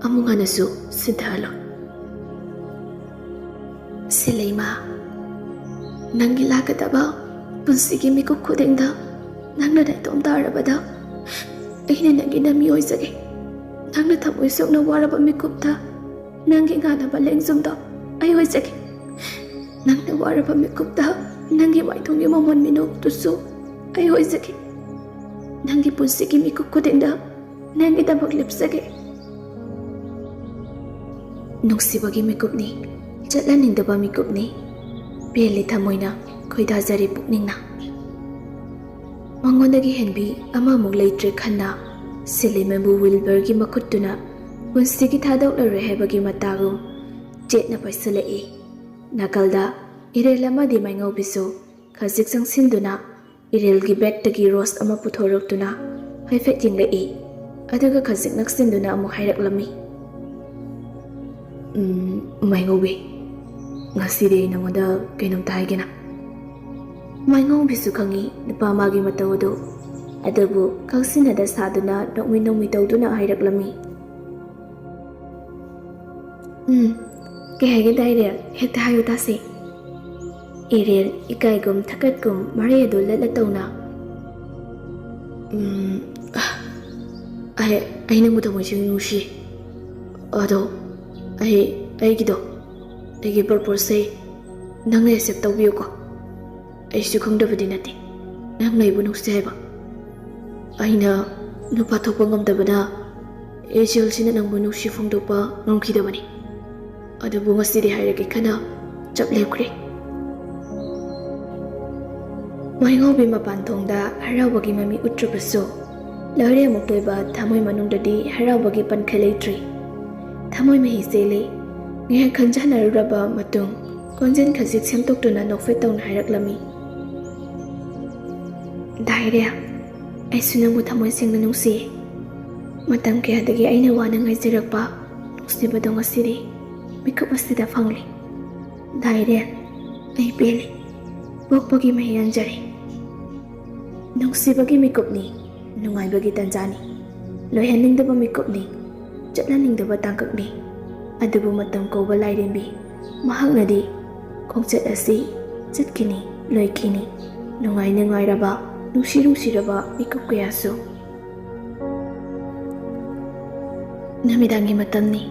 ꯑꯃꯨꯛ ꯍꯟꯅꯁꯨ ꯁꯤꯟꯊꯍꯜꯂꯣ꯫ ꯁꯤꯂꯩꯃ, ꯅꯪꯒꯤ ꯂꯥꯛꯀꯗꯕ ꯄꯨꯟꯁꯤꯒꯤ ꯃꯤꯀꯨꯞ ꯈꯨꯗꯤꯡꯗ ꯅꯪꯅ ꯅꯥꯏꯇꯣꯝ ꯇꯥꯔꯕꯗ ꯑꯩꯅ ꯅꯪꯒꯤ ꯅꯃꯤ ꯑꯣꯏꯖꯒꯦ꯫ ꯅꯪꯅ ꯊꯃꯣꯏ ꯁꯣꯛꯅ ꯋꯥꯔꯕ ꯃꯤꯀꯨꯞꯇ ꯅꯪꯒꯤ ꯉꯥꯟꯅꯕ ꯂꯦꯡꯖꯨꯝꯗꯣ ꯑꯩ ꯑꯣꯏꯖꯒꯦ꯫ ꯅꯪꯅ ꯋꯥꯔꯕ ꯃꯤꯀꯨꯞꯇ ꯅꯪꯒꯤ ꯃꯥꯏꯊꯣꯡꯒꯤ ꯃꯃꯣꯟ ꯃꯤꯅꯣꯛꯇꯨꯁꯨ ꯑꯩ ꯑꯣꯏꯖꯒꯦ꯫ ꯅꯪꯒꯤ ꯄꯨꯟꯁꯤꯒꯤ ꯃꯤꯀꯨꯞ ꯈꯨꯗꯤꯡꯗ ꯅꯪꯒꯤꯗꯃꯛ ꯂꯦꯞꯆꯒꯦ꯫ ꯅꯨꯡꯁꯤꯕꯒꯤ ꯃꯤꯀꯨꯞꯅꯤ, ꯆꯠꯍꯟꯅꯤꯡꯗꯕ ꯃꯤꯀꯨꯞꯅꯤ꯫ ꯄꯦꯜꯂꯤ ꯊꯃꯣꯏꯅ, ꯈꯣꯏꯗꯥꯖꯔꯤ ꯄꯨꯛꯅꯤꯡꯅ꯫ ꯃꯉꯣꯟꯗꯒꯤ ꯍꯦꯟꯕꯤ ꯑꯃꯃꯨꯛ ꯂꯩꯇ꯭ꯔꯦ ꯈꯟꯅ, ꯁꯤꯂꯦꯝ ꯑꯗꯨꯕꯨ ꯋꯤꯜꯕꯔꯒꯤ ꯃꯈꯨꯠꯇꯨꯅ ꯄꯨꯟꯁꯤꯒꯤ ꯊꯥꯗꯣꯛꯂꯔꯣꯏ ꯍꯥꯏꯕꯒꯤ ꯃꯇꯥꯒꯨꯝ ꯆꯦꯠꯅ ꯄꯥꯏꯁꯤꯜꯂꯛꯏ꯫ ꯅꯥꯀꯜꯗ ꯏꯔꯦꯜ ꯑꯃꯗꯤ ꯃꯥꯏꯉꯧꯕꯤꯁꯨ ꯈꯖꯤꯛ ꯆꯪꯁꯤꯟꯗꯨꯅ ꯏꯔꯦꯜꯒꯤ ꯕꯦꯒꯇꯒꯤ ꯔꯣꯁ ꯑꯃ ꯄꯨꯊꯣꯔꯛꯇꯨꯅ ꯍꯥꯏꯐꯦꯠ ꯌꯦꯡꯂꯛꯏ꯫ ꯑꯗꯨꯒ ꯈꯖꯤꯛ ꯅꯛꯁꯤꯟꯗꯨꯅ ꯑꯃꯨꯛ ꯍꯥꯏꯔꯛꯂꯝꯃꯤ, "ꯎꯝ, ꯃꯥꯏꯉꯧꯕꯤ, ꯉꯁꯤꯗꯤ ꯑꯩ ꯅꯉꯣꯟꯗ ꯀꯩꯅꯣꯝꯇ ꯍꯥꯏꯒꯦꯅ꯫" ꯃꯥꯏꯉꯧꯕꯤꯁꯨ ꯈꯪꯏ ꯅꯨꯄꯥ ꯃꯥꯒꯤ ꯃꯇꯧ ꯑꯗꯨ, ꯑꯗꯨꯕꯨ ꯈꯪꯁꯤꯟꯅꯗ ꯁꯥꯗꯨꯅ ꯅꯣꯛꯃꯤ ꯅꯣꯛꯃꯤ ꯇꯧꯗꯨꯅ ꯍꯥꯏꯔꯛꯂꯝꯃꯤ, "ꯎꯝ, ꯀꯩ ꯍꯥꯏꯒꯦ ꯗꯥꯏꯔꯦ? ꯍꯦꯛꯇ ꯍꯥꯏꯌꯨ ꯇꯥꯁꯦ꯫" ꯏꯔꯦꯜ ꯏꯀꯥꯏꯒꯨꯝ ꯊꯀꯠꯀꯨꯝ ꯃꯔꯩ ꯑꯗꯨ ꯂꯠꯂ ꯇꯧꯅ, "ꯎꯝ, ꯑꯩ, ꯑꯩ ꯅꯪꯕꯨ ꯊꯃꯣꯏ ꯁꯦꯡꯅ ꯅꯨꯡꯁꯤ꯫ ꯑꯗꯣ ꯑꯩ, ꯑꯩꯒꯤꯗꯣ, ꯑꯩꯒꯤ ꯄꯔꯄꯣꯁꯁꯦ ꯅꯪꯅ ꯑꯦꯛꯁꯦꯞ ꯇꯧꯕꯤꯌꯨꯀꯣ꯫ ꯑꯩꯁꯨ ꯈꯪꯗꯕꯗꯤ ꯅꯠꯇꯦ ꯅꯪꯅ ꯑꯩꯕꯨ ꯅꯨꯡꯁꯤ ꯍꯥꯏꯕ꯫ ꯑꯩꯅ ꯅꯨꯄꯥ ꯊꯣꯛꯄ ꯉꯝꯗꯕꯅ ꯑꯦꯖꯦꯜꯁꯤꯅ ꯅꯪꯕꯨ ꯅꯨꯡꯁꯤ ꯐꯣꯡꯗꯣꯛꯄ ꯉꯝꯈꯤꯗꯕꯅꯤ꯫ ꯑꯗꯨꯕꯨ ꯉꯁꯤꯗꯤ ꯍꯥꯏꯔꯒꯦ ꯈꯟꯅ ꯆꯞ ꯂꯦꯞꯈ꯭ꯔꯦ꯫" ꯃꯥꯏꯉꯧꯕꯤ ꯃꯄꯥꯟ ꯊꯣꯡꯗ ꯍꯔꯥꯎꯕꯒꯤ ꯃꯃꯤ ꯎꯠꯇ꯭ꯔꯕꯁꯨ, ꯂꯣꯏꯔꯦ ꯑꯃꯨꯛꯇꯣꯏꯕ ꯊꯃꯣꯏ ꯃꯅꯨꯡꯗꯗꯤ ꯍꯔꯥꯎꯕꯒꯤ ꯄꯟꯈ ꯂꯩꯇ꯭ꯔꯤ꯫ ꯊꯃꯣꯏ ꯃꯍꯤ ꯆꯦꯜꯂꯤ꯫ ꯉꯥꯏꯍꯥꯛ ꯈꯟꯖꯅꯔꯨꯔꯕ ꯃꯇꯨꯡ, ꯈꯣꯟꯖꯦꯜ ꯈꯖꯤꯛ ꯁꯦꯝꯗꯣꯛꯇꯨꯅ ꯅꯣꯛꯐꯦꯠ ꯇꯧꯅ ꯍꯥꯏꯔꯛꯂꯝꯃꯤ, "ꯗꯥꯏꯔꯦ, ꯑꯩꯁꯨ ꯅꯪꯕꯨ ꯊꯃꯣꯏ ꯁꯦꯡꯅ ꯅꯨꯡꯁꯤꯌꯦ꯫ ꯃꯇꯝ ꯀꯌꯥꯗꯒꯤ ꯑꯩꯅ ꯋꯥꯅ ꯉꯥꯏꯖꯔꯛꯄ ꯅꯨꯡꯁꯤꯕꯗꯣ ꯉꯁꯤꯗꯤ ꯃꯤꯀꯨꯞ ꯑꯁꯤꯗ ꯐꯪꯂꯦ꯫ ꯗꯥꯏꯔꯦ, ꯑꯩ ꯄꯦꯜꯂꯦ꯫ ꯄꯣꯛꯄꯒꯤ ꯃꯍꯩ ꯌꯥꯟꯖꯔꯦ꯫" ꯅꯨꯡꯁꯤꯕꯒꯤ ꯃꯤꯀꯨꯞꯅꯤ, ꯅꯨꯡꯉꯥꯏꯕꯒꯤ ꯇꯥꯟꯖꯥꯅꯤ꯫ ꯂꯣꯏꯍꯟꯅꯤꯡꯗꯕ ꯃꯤꯀꯨꯞꯅꯤ, ꯆꯠꯍꯟꯅꯤꯡꯗꯕ ꯇꯥꯡꯀꯛꯅꯤ꯫ ꯑꯗꯨꯕꯨ ꯃꯇꯝ ꯀꯧꯕ ꯂꯥꯏꯔꯦꯝꯕꯤ ꯃꯍꯥꯛꯅꯗꯤ ꯈꯣꯡꯆꯠ ꯑꯁꯤ ꯆꯠꯈꯤꯅꯤ, ꯂꯣꯏꯈꯤꯅꯤ꯫ ꯅꯨꯡꯉꯥꯏ ꯅꯨꯡꯉꯥꯏꯔꯕ, ꯅꯨꯡꯁꯤ ꯅꯨꯡꯁꯤꯔꯕ ꯃꯤꯀꯨꯞ ꯀꯌꯥꯁꯨ꯫ ꯅꯨꯃꯤꯗꯥꯡꯒꯤ ꯃꯇꯝꯅꯤ꯫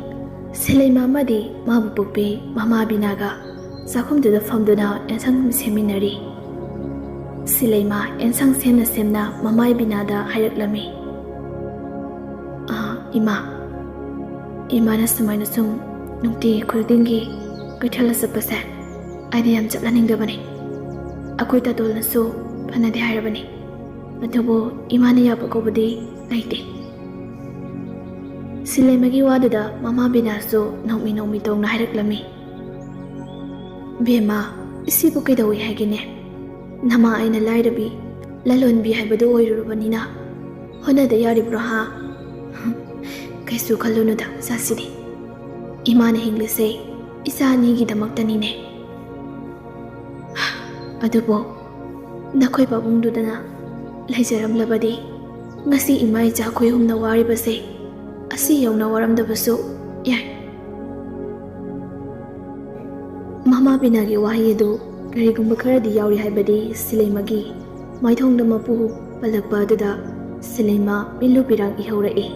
ꯁꯤꯂꯩꯃ ꯑꯃꯗꯤ ꯃꯥꯕꯨ ꯄꯣꯛꯄꯤ ꯃꯃꯥ ꯕꯤꯅꯥꯒ ꯆꯥꯛꯈꯨꯝꯗꯨꯗ ꯐꯝꯗꯨꯅ ꯑꯦꯟꯁꯥꯡ ꯁꯦꯝꯃꯤꯟꯅꯔꯤ꯫ ꯁꯤꯂꯩꯃ ꯑꯦꯟꯁꯥꯡ ꯁꯦꯝꯅ ꯁꯦꯝꯅ ꯃꯃꯥ ꯕꯤꯅꯥꯗ ꯍꯥꯏꯔꯛꯂꯝꯃꯤ꯫ "ꯑꯥ, ꯏꯃꯥ, ꯏꯃꯥꯅ ꯁꯨꯃꯥꯏꯅ ꯁꯨꯝ ꯅꯨꯡꯇꯤ ꯈꯨꯗꯤꯡꯒꯤ ꯀꯩꯊꯦꯜꯗ ꯆꯠꯄꯁꯦ ꯑꯩꯗꯤ ꯌꯥꯝ ꯆꯠꯍꯟꯅꯤꯡꯗꯕꯅꯤ꯫ ꯑꯩꯈꯣꯏ ꯇꯥꯇꯣꯜꯅꯁꯨ ꯐꯅꯗꯤ ꯍꯥꯏꯔꯕꯅꯤ, ꯑꯗꯨꯕꯨ ꯏꯃꯥꯅ ꯌꯥꯕ ꯀꯧꯕꯗꯤ ꯂꯩꯇꯦ꯫" ꯁꯤꯂꯩꯃꯒꯤ ꯋꯥꯗꯨꯗ ꯃꯃꯥ ꯕꯤꯅꯥꯁꯨ ꯅꯣꯛꯃꯤ ꯅꯣꯛꯃꯤ ꯇꯧꯅ ꯍꯥꯏꯔꯛꯂꯝꯃꯤ꯫ "ꯕꯦꯝꯃ, ꯏꯁꯤꯕꯨ ꯀꯩꯗꯧꯏ ꯍꯥꯏꯒꯦꯅꯦ? ꯅꯃꯥ ꯑꯩꯅ ꯂꯥꯏꯔꯕꯤ, ꯂꯂꯣꯟꯕꯤ ꯍꯥꯏꯕꯗꯨ ꯑꯣꯏꯔꯨꯔꯕꯅꯤꯅ ꯍꯣꯠꯅꯗ ꯌꯥꯔꯤꯕ꯭ꯔꯣ ꯍꯥ? ꯀꯩꯁꯨ ꯈꯜꯂꯨꯅꯨꯗ ꯏꯆꯥꯁꯤꯗꯤ꯫ ꯏꯃꯥꯅ ꯍꯤꯡꯂꯤꯁꯦ ꯏꯆꯥ ꯑꯅꯤꯒꯤꯗꯃꯛꯇꯅꯤꯅꯦ꯫ ꯑꯗꯨꯕꯨ ꯅꯈꯣꯏ ꯄꯥꯕꯨꯡꯗꯨꯗꯅ ꯂꯩꯖꯔꯝꯂꯕꯗꯤ ꯉꯁꯤ ꯏꯃꯥ ꯏꯆꯥ ꯑꯩꯈꯣꯏ ꯑꯍꯨꯝꯅ ꯋꯥꯔꯤꯕꯁꯦ ꯑꯁꯤ ꯌꯧꯅ ꯋꯥꯔꯝꯗꯕꯁꯨ ꯌꯥꯏ꯫" ꯃꯃꯥ ꯕꯤꯅꯥꯒꯤ ꯋꯥꯍꯩ ꯑꯗꯨ ꯀꯔꯤꯒꯨꯝꯕ ꯈꯔꯗꯤ ꯌꯥꯎꯔꯤ ꯍꯥꯏꯕꯗꯤ ꯁꯤꯂꯩꯃꯒꯤ ꯃꯥꯏꯊꯣꯡꯗ ꯃꯄꯨ ꯄꯜꯂꯛꯄ ꯑꯗꯨꯗ ꯁꯤꯂꯩꯃ ꯃꯤꯠꯂꯨ ꯄꯤꯔꯥꯡ ꯏꯍꯧꯔꯛꯏ꯫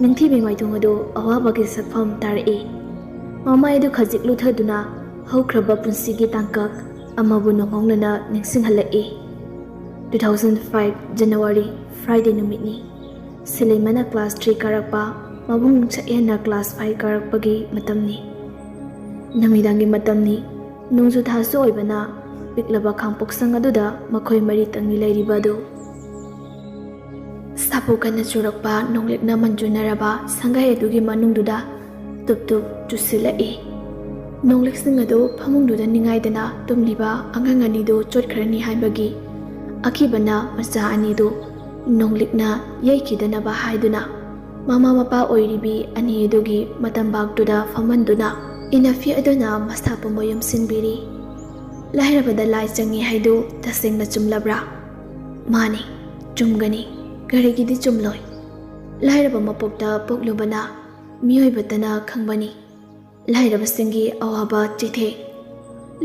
ꯅꯤꯡꯊꯤꯕꯤ ꯃꯥꯏꯊꯣꯡ ꯑꯗꯨ ꯑꯋꯥꯕꯒꯤ ꯁꯛꯐꯝ ꯇꯥꯔꯛꯏ꯫ ꯃꯃꯥꯏ ꯑꯗꯨ ꯈꯖꯤꯛ ꯂꯨꯊꯗꯨꯅ ꯍꯧꯈ꯭ꯔꯕ ꯄꯨꯟꯁꯤꯒꯤ ꯇꯥꯡꯀꯛ ꯑꯃꯕꯨ ꯅꯧꯍꯧꯅꯅ ꯅꯤꯡꯁꯤꯡꯍꯜꯂꯛꯏ꯫ Two thousand five January, Friday ꯅꯨꯃꯤꯠꯅꯤ꯫ ꯁꯤꯂꯩꯃꯅ class three ꯀꯥꯔꯛꯄ, ꯃꯕꯨꯡ ꯁꯛꯍꯦꯟꯅ class five ꯀꯥꯔꯛꯄꯒꯤ ꯃꯇꯝꯅꯤ꯫ ꯅꯨꯃꯤꯗꯥꯡꯒꯤ ꯃꯇꯝꯅꯤ꯫ ꯅꯣꯡꯖꯨ ꯊꯥꯁꯨ ꯑꯣꯏꯕꯅ ꯄꯤꯛꯂꯕ ꯈꯥꯡꯄꯣꯛꯁꯪ ꯑꯗꯨꯗ ꯃꯈꯣꯏ ꯃꯔꯤꯇꯪꯅꯤ ꯂꯩꯔꯤꯕ ꯑꯗꯨ꯫ ꯁꯥꯐꯨ ꯀꯟꯅ ꯆꯨꯔꯛꯄ ꯅꯣꯡꯂꯤꯛꯅ ꯃꯟꯖꯨꯅꯔꯕ ꯁꯪꯒꯥꯏ ꯑꯗꯨꯒꯤ ꯃꯅꯨꯡꯗꯨꯗ ꯇꯨꯞ ꯇꯨꯞ ꯆꯨꯁꯤꯜꯂꯛꯏ꯫ ꯅꯣꯡꯂꯤꯛꯁꯤꯡ ꯑꯗꯨ ꯐꯃꯨꯡꯗꯨꯗ ꯅꯤꯡꯉꯥꯏꯗꯅ ꯇꯨꯝꯂꯤꯕ ꯑꯉꯥꯡ ꯑꯅꯤꯗꯨ ꯆꯣꯠꯈ꯭ꯔꯅꯤ ꯍꯥꯏꯕꯒꯤ ꯑꯀꯤꯕꯅ ꯃꯆꯥ ꯑꯅꯤꯗꯨ ꯅꯣꯡꯂꯤꯛꯅ ꯌꯩꯈꯤꯗꯅꯕ ꯍꯥꯏꯗꯨꯅ ꯃꯃꯥ ꯃꯄꯥ ꯑꯣꯏꯔꯤꯕꯤ ꯑꯅꯤ ꯑꯗꯨꯒꯤ ꯃꯇꯝꯕꯥꯛꯇꯨꯗ ꯐꯝꯍꯟꯗꯨꯅ ꯏꯅꯐꯤ ꯑꯗꯨꯅ ꯃꯁꯥ ꯄꯨꯝꯕ ꯌꯣꯝꯁꯤꯟꯕꯤꯔꯤ꯫ ꯂꯥꯏꯔꯕꯗ ꯂꯥꯏ ꯆꯪꯉꯤ ꯍꯥꯏꯗꯨ ꯇꯁꯦꯡꯅ ꯆꯨꯝꯂꯕ꯭ꯔꯥ? ꯃꯥꯅꯤ, ꯆꯨꯝꯒꯅꯤ꯫ ꯀꯔꯤꯒꯤꯗꯤ ꯆꯨꯝꯂꯣꯏ? ꯂꯥꯏꯔꯕ ꯃꯄꯣꯛꯇ ꯄꯣꯛꯂꯨꯕꯅ ꯃꯤꯑꯣꯏꯕꯇꯅ ꯈꯪꯕꯅꯤ꯫ ꯂꯥꯏꯔꯕꯁꯤꯡꯒꯤ ꯑꯋꯥꯕ ꯆꯩꯊꯦꯡ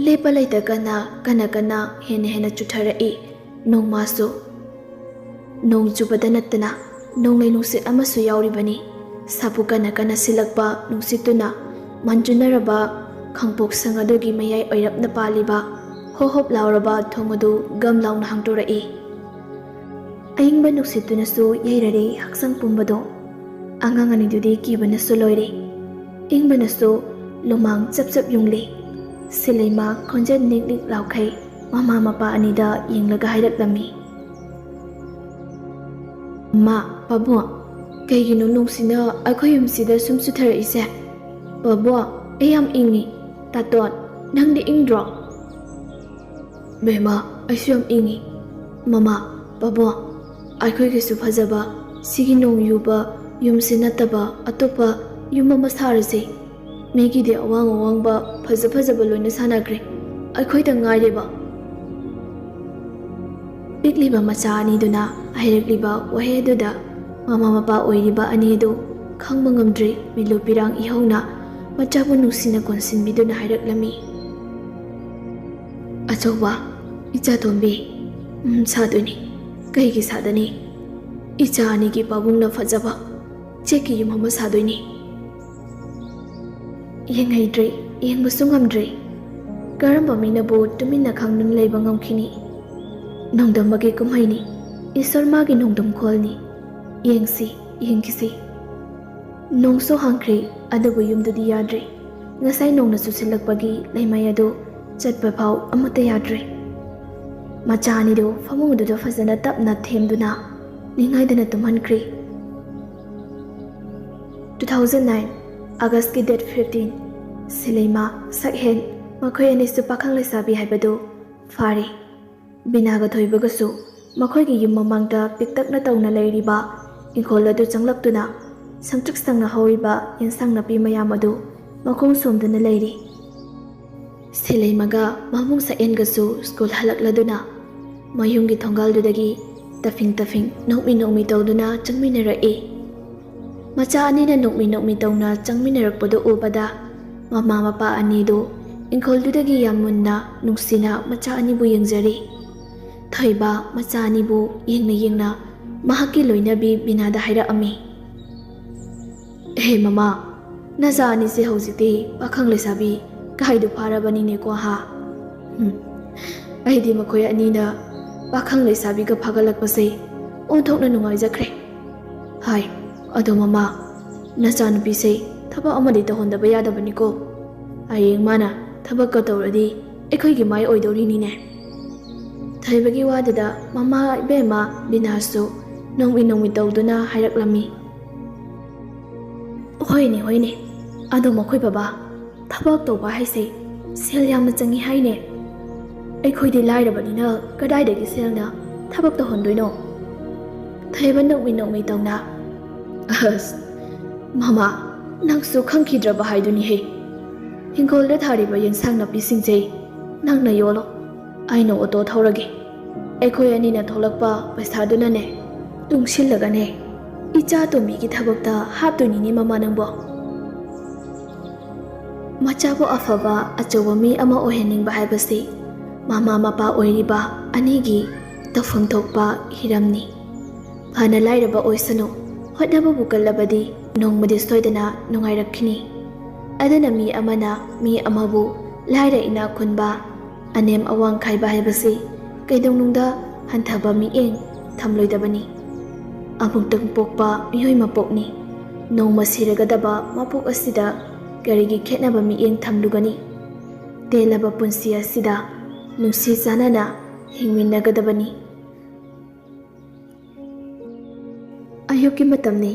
ꯂꯦꯞꯄ ꯂꯩꯇ ꯀꯟꯅ, ꯀꯟꯅ, ꯀꯟꯅ ꯍꯦꯟꯅ ꯍꯦꯟꯅ ꯆꯨꯊꯔꯛꯏ꯫ ꯅꯣꯡꯃꯁꯨ ꯅꯣꯡ ꯆꯨꯕꯗ ꯅꯠꯇꯅ ꯅꯣꯡꯂꯩ ꯅꯨꯡꯁꯤꯠ ꯑꯃꯁꯨ ꯌꯥꯎꯔꯤꯕꯅꯤ꯫ ꯁꯥꯐꯨ ꯀꯟꯅ ꯀꯟꯅ ꯁꯤꯜꯂꯛꯄ ꯅꯨꯡꯁꯤꯠꯇꯨꯅ ꯃꯟꯖꯨꯅꯔꯕ ꯈꯥꯡꯄꯣꯛꯁꯪ ꯑꯗꯨꯒꯤ ꯃꯌꯥꯏ ꯑꯣꯏꯔꯞꯅ ꯄꯥꯜꯂꯤꯕ ꯍꯣꯞ ꯍꯣꯞ ꯂꯥꯎꯔꯕ ꯊꯣꯡ ꯑꯗꯨ ꯒꯝ ꯂꯥꯎꯅ ꯍꯥꯡꯗꯣꯔꯛꯏ꯫ ꯑꯏꯪꯕ ꯅꯨꯡꯁꯤꯠꯇꯨꯅꯁꯨ ꯌꯩꯔꯔꯦ ꯍꯛꯆꯥꯡ ꯄꯨꯝꯕꯗꯣ꯫ ꯑꯉꯥꯡ ꯑꯅꯤꯗꯨꯗꯤ ꯀꯤꯕꯅꯁꯨ ꯂꯣꯏꯔꯦ꯫ ꯏꯪꯕꯅꯁꯨ ꯂꯨꯃꯥꯡ ꯆꯞ ꯆꯞ ꯌꯨꯡꯂꯤ꯫ ꯁꯤꯂꯩꯃ ꯈꯣꯟꯖꯦꯜ ꯅꯤꯛ ꯅꯤꯛ ꯂꯥꯎꯈꯩ ꯃꯃꯥ ꯃꯄꯥ ꯑꯅꯤꯗ ꯌꯦꯡꯂꯒ ꯍꯥꯏꯔꯛꯂꯝꯃꯤ꯫ "ꯃꯥ, ꯄꯥꯕꯨꯡ, ꯀꯩꯒꯤꯅꯣ ꯅꯨꯡꯁꯤꯅ ꯑꯩꯈꯣꯏ ꯌꯨꯝꯁꯤꯗ ꯁꯨꯝ ꯆꯨꯊꯔꯛꯏꯁꯦ? ꯄꯥꯕꯨꯡ, ꯑꯩ ꯌꯥꯝ ꯏꯪꯉꯤ꯫ ꯇꯥꯇꯣꯟ, ꯅꯪꯗꯤ ꯏꯪꯗ꯭ꯔꯣ?" "ꯕꯦꯝꯃ, ꯑꯩꯁꯨ ꯌꯥꯝ ꯏꯪꯉꯤ꯫ ꯃꯃꯥ, ꯄꯥꯕꯨꯡ, ꯑꯩꯈꯣꯏꯒꯤꯁꯨ ꯐꯖꯕ ꯁꯤꯒꯤ ꯅꯣꯡ ꯌꯨꯕ ꯌꯨꯝꯁꯤ ꯅꯠꯇꯕ ꯑꯇꯣꯞꯄ ꯌꯨꯝ ꯑꯃ ꯁꯥꯔꯁꯦ꯫ ꯃꯤꯒꯤꯗꯤ ꯑꯋꯥꯡ ꯑꯋꯥꯡꯕ ꯐꯖ ꯐꯖꯕ ꯂꯣꯏꯅ ꯁꯥꯟꯅꯈ꯭ꯔꯦ, ꯑꯩꯈꯣꯏꯗ ꯉꯥꯏꯔꯦꯕ꯫" ꯄꯤꯛꯂꯤꯕ ꯃꯆꯥ ꯑꯅꯤꯗꯨꯅ ꯍꯥꯏꯔꯛꯂꯤꯕ ꯋꯥꯍꯩ ꯑꯗꯨꯗ ꯃꯃꯥ ꯃꯄꯥ ꯑꯣꯏꯔꯤꯕ ꯑꯅꯤ ꯑꯗꯨ ꯈꯪꯕ ꯉꯝꯗ꯭ꯔꯤ꯫ ꯃꯤꯠꯂꯨ ꯄꯤꯔꯥꯡ ꯏꯍꯧꯅ ꯃꯆꯥꯕꯨ ꯅꯨꯡꯁꯤꯅ ꯀꯣꯟꯁꯤꯟꯕꯤꯗꯨꯅ ꯍꯥꯏꯔꯛꯂꯝꯃꯤ꯫ "ꯑꯆꯧꯕ, ꯏꯆꯥ ꯇꯣꯝꯕꯤ, ꯎꯝ, ꯁꯥꯗꯣꯏꯅꯤ꯫ ꯀꯩꯒꯤ ꯁꯥꯗꯅꯤ? ꯏꯆꯥ ꯑꯅꯤꯒꯤ ꯄꯥꯕꯨꯡꯅ ꯐꯖꯕ ꯆꯦꯛꯀꯤ ꯌꯨꯝ ꯑꯃ ꯁꯥꯗꯣꯏꯅꯤ꯫" ꯌꯦꯡꯍꯩꯗ꯭ꯔꯦ, ꯌꯦꯡꯕꯁꯨ ꯉꯝꯗ꯭ꯔꯦ꯫ ꯀꯔꯝꯕ ꯃꯤꯅꯕꯨ ꯇꯨꯃꯤꯟꯅ ꯈꯪꯗꯨꯅ ꯂꯩꯕ ꯉꯝꯈꯤꯅꯤ? ꯅꯣꯡꯗꯝꯕꯒꯤ ꯀꯨꯝꯍꯩꯅꯤ꯫ ꯏꯁꯣꯔ ꯃꯥꯒꯤ ꯅꯣꯡꯗꯝ ꯈꯣꯜꯅꯤ꯫ ꯌꯦꯡꯁꯤ, ꯌꯦꯡꯈꯤꯁꯤ꯫ ꯅꯣꯡꯁꯨ ꯍꯥꯡꯈ꯭ꯔꯦ, ꯑꯗꯨꯕꯨ ꯌꯨꯝꯗꯨꯗꯤ ꯌꯥꯗ꯭ꯔꯦ꯫ ꯉꯁꯥꯏ ꯅꯣꯡꯅ ꯆꯨꯁꯤꯜꯂꯛꯄꯒꯤ ꯂꯩꯃꯥꯏ ꯑꯗꯨ ꯆꯠꯄ ꯐꯥꯎ ꯑꯃꯠꯇ ꯌꯥꯗ꯭ꯔꯦ꯫ ꯃꯆꯥ ꯑꯅꯤꯗꯨ ꯐꯃꯨꯡ ꯑꯗꯨꯗ ꯐꯖꯅ ꯇꯞꯅ ꯊꯦꯝꯗꯨꯅ ꯅꯤꯡꯉꯥꯏꯗꯅ ꯇꯨꯝꯍꯟꯈ꯭ꯔꯦ꯫ Two thousand nine, August ꯀꯤ date fifteen, ꯁꯤꯂꯩꯃ, ꯁꯛꯍꯦꯟ, ꯃꯈꯣꯏ ꯑꯅꯤꯁꯨ ꯄꯥꯈꯪ ꯂꯩꯁꯥꯕꯤ ꯍꯥꯏꯕꯗꯨ ꯐꯥꯔꯦ꯫ ꯕꯤꯅꯥꯒ ꯊꯣꯏꯕꯒꯁꯨ ꯃꯈꯣꯏꯒꯤ ꯌꯨꯝ ꯃꯃꯥꯡꯗ ꯄꯤꯛꯇꯛꯅ ꯇꯧꯅ ꯂꯩꯔꯤꯕ ꯏꯪꯈꯣꯜ ꯑꯗꯨ ꯆꯪꯂꯛꯇꯨꯅ ꯁꯪꯇ꯭ꯔꯤꯛ ꯁꯪꯅ ꯍꯧꯔꯤꯕ ꯌꯦꯟꯁꯥꯡ ꯅꯥꯄꯤ ꯃꯌꯥꯝ ꯑꯗꯨ ꯃꯈꯣꯡ ꯁꯣꯝꯗꯨꯅ ꯂꯩꯔꯤ꯫ ꯁꯤꯂꯩꯃꯒ ꯃꯕꯨꯡ ꯁꯛꯍꯦꯟꯒꯁꯨ ꯁ꯭ꯀꯨꯜ ꯍꯜꯂꯛꯂꯗꯨꯅ ꯃꯌꯨꯝꯒꯤ ꯊꯣꯡꯒꯥꯜꯗꯨꯗꯒꯤ ꯇꯐꯤꯡ ꯇꯐꯤꯡ ꯅꯣꯛꯃꯤ ꯅꯣꯛꯃꯤ ꯇꯧꯗꯨꯅ ꯆꯪꯃꯤꯟꯅꯔꯛꯏ꯫ ꯃꯆꯥ ꯑꯅꯤꯅ ꯅꯣꯛꯃꯤ ꯅꯣꯛꯃꯤ ꯇꯧꯅ ꯆꯪꯃꯤꯟꯅꯔꯛꯄꯗꯨ ꯎꯕꯗ ꯃꯃꯥ ꯃꯄꯥ ꯑꯅꯤꯗꯨ ꯏꯪꯈꯣꯜꯗꯨꯗꯒꯤ ꯌꯥꯝ ꯃꯨꯟꯅ ꯅꯨꯡꯁꯤꯅ ꯃꯆꯥ ꯑꯅꯤꯕꯨ ꯌꯦꯡꯖꯔꯤ꯫ ꯊꯣꯏꯕ ꯃꯆꯥ ꯑꯅꯤꯕꯨ ꯌꯦꯡꯅ ꯌꯦꯡꯅ ꯃꯍꯥꯛꯀꯤ ꯂꯣꯏꯅꯕꯤ ꯕꯤꯅꯥꯗ ꯍꯥꯏꯔꯛꯑꯝꯃꯤ꯫ "ꯍꯦ ꯃꯃꯥ, ꯅꯆꯥ ꯑꯅꯤꯁꯦ ꯍꯧꯖꯤꯛꯇꯤ ꯄꯥꯈꯪ ꯂꯩꯁꯥꯕꯤ ꯍꯥꯏꯗꯨ ꯐꯥꯔꯕꯅꯤꯅꯦꯀꯣ ꯍꯥ? ꯎꯝ, ꯑꯩꯗꯤ ꯃꯈꯣꯏ ꯑꯅꯤꯅ ꯄꯥꯈꯪ ꯂꯩꯁꯥꯕꯤꯒ ꯐꯥꯒꯠꯂꯛꯄꯁꯦ ꯑꯣꯟꯊꯣꯛꯅ ꯅꯨꯡꯉꯥꯏꯖꯈ꯭ꯔꯦ꯫ ꯍꯥꯏ, ꯑꯗꯣ ꯃꯃꯥ, ꯅꯆꯥꯅꯨꯄꯤꯁꯦ ꯊꯕꯛ ꯑꯃꯗꯤ ꯇꯧꯍꯟꯗꯕ ꯌꯥꯗꯕꯅꯤꯀꯣ꯫ ꯍꯌꯦꯡ ꯃꯥꯅ ꯊꯕꯛꯀ ꯇꯧꯔꯗꯤ ꯑꯩꯈꯣꯏꯒꯤ ꯃꯥꯏ ꯑꯣꯏꯗꯧꯔꯤꯅꯤꯅꯦ꯫ ꯊꯣꯏꯕꯒꯤ ꯋꯥꯗꯨꯗ ꯃꯃꯥ ꯏꯕꯦꯝꯃ ꯕꯤꯅꯥꯁꯁꯨ ꯅꯣꯡꯃꯤ ꯅꯣꯡꯃꯤ ꯇꯧꯗꯨꯅ ꯍꯥꯏꯔꯛꯂꯝꯃꯤ꯫ ꯍꯣꯏꯅꯦ, ꯍꯣꯏꯅꯦ, ꯑꯗꯣ ꯃꯈꯣꯏ ꯕꯕꯥ, ꯊꯕꯛ ꯇꯧꯕ ꯍꯥꯏꯁꯦ ꯁꯦꯜ ꯌꯥꯝꯅ ꯆꯪꯉꯤ ꯍꯥꯏꯅꯦ꯫ ꯑꯩꯈꯣꯏꯗꯤ ꯂꯥꯏꯔꯕꯅꯤꯅ ꯀꯗꯥꯏꯗꯒꯤ ꯁꯦꯜꯅ ꯊꯕꯛ ꯇꯧꯍꯟꯗꯣꯏꯅꯣ? ꯊꯣꯏꯕ ꯅꯣꯛꯃꯤ ꯅꯣꯛꯃꯤ ꯇꯧꯅ, ꯑꯁ, ꯃꯃꯥ, ꯅꯪꯁꯨ ꯈꯪꯈꯤꯗ꯭ꯔꯕ ꯍꯥꯏꯗꯨꯅꯤꯍꯦ꯫ ꯍꯤꯡꯒꯣꯜꯗ ꯊꯥꯔꯤꯕ ꯌꯦꯟꯁꯥꯡ ꯅꯥꯄꯤꯁꯤꯡꯁꯦ ꯅꯪꯅ ꯌꯣꯜꯂꯣ, ꯑꯩꯅ ꯑꯣꯇꯣ ꯊꯧꯔꯒꯦ꯫ ꯑꯩꯈꯣꯏ ꯑꯅꯤꯅ ꯊꯣꯛꯂꯛꯄ ꯄꯩꯁꯥꯗꯨꯅꯅꯦ, ꯇꯨꯡꯁꯤꯜꯂꯒꯅꯦ, ꯏꯆꯥ ꯇꯣꯝꯕꯤꯒꯤ ꯊꯕꯛꯇ ꯍꯥꯞꯇꯣꯏꯅꯤꯅꯦ ꯃꯃꯥ ꯅꯪꯕꯣ꯫ ꯃꯆꯥꯕꯨ ꯑꯐꯕ ꯑꯆꯧꯕ ꯃꯤ ꯑꯃ ꯑꯣꯏꯍꯟꯅꯤꯡꯕ ꯍꯥꯏꯕꯁꯤ ꯃꯃꯥ ꯃꯄꯥ ꯑꯣꯏꯔꯤꯕ ꯑꯅꯤꯒꯤ ꯇꯧꯐꯝ ꯊꯣꯛꯄ ꯍꯤꯔꯝꯅꯤ꯫ ꯐꯅ ꯂꯥꯏꯔꯕ ꯑꯣꯏꯁꯅꯨ, ꯍꯣꯠꯅꯕꯕꯨ ꯀꯜꯂꯕꯗꯤ ꯅꯣꯡꯃꯗꯤ ꯁꯣꯏꯗꯅ ꯅꯨꯡꯉꯥꯏꯔꯛꯈꯤꯅꯤ꯫ ꯑꯗꯨꯅ ꯃꯤ ꯑꯃꯅ ꯃꯤ ꯑꯃꯕꯨ ꯂꯥꯏꯔ ꯏꯅꯥꯛ ꯈꯨꯟꯕ, ꯑꯅꯦꯝ ꯑꯋꯥꯡ ꯈꯥꯏꯕ ꯍꯥꯏꯕꯁꯤ ꯀꯩꯗꯧꯅꯨꯡꯗ ꯍꯟꯊꯕ ꯃꯤꯠꯌꯦꯡ ꯊꯝꯂꯣꯏꯗꯕꯅꯤ꯫ ꯑꯃꯨꯛꯇꯪ ꯄꯣꯛꯄ ꯃꯤꯑꯣꯏ ꯃꯄꯣꯛꯅꯤ꯫ ꯅꯣꯡꯃ ꯁꯤꯔꯒꯗꯕ ꯃꯄꯣꯛ ꯑꯁꯤꯗ ꯀꯔꯤꯒꯤ ꯈꯦꯠꯅꯕ ꯃꯤꯠꯌꯦꯡ ꯊꯝꯂꯨꯒꯅꯤ? ꯇꯦꯜꯂꯕ ꯄꯨꯟꯁꯤ ꯑꯁꯤꯗ ꯅꯨꯡꯁꯤ ꯆꯥꯟꯅꯅ ꯍꯤꯡꯃꯤꯟꯅꯒꯗꯕꯅꯤ꯫ ꯑꯌꯨꯛꯀꯤ ꯃꯇꯝꯅꯤ꯫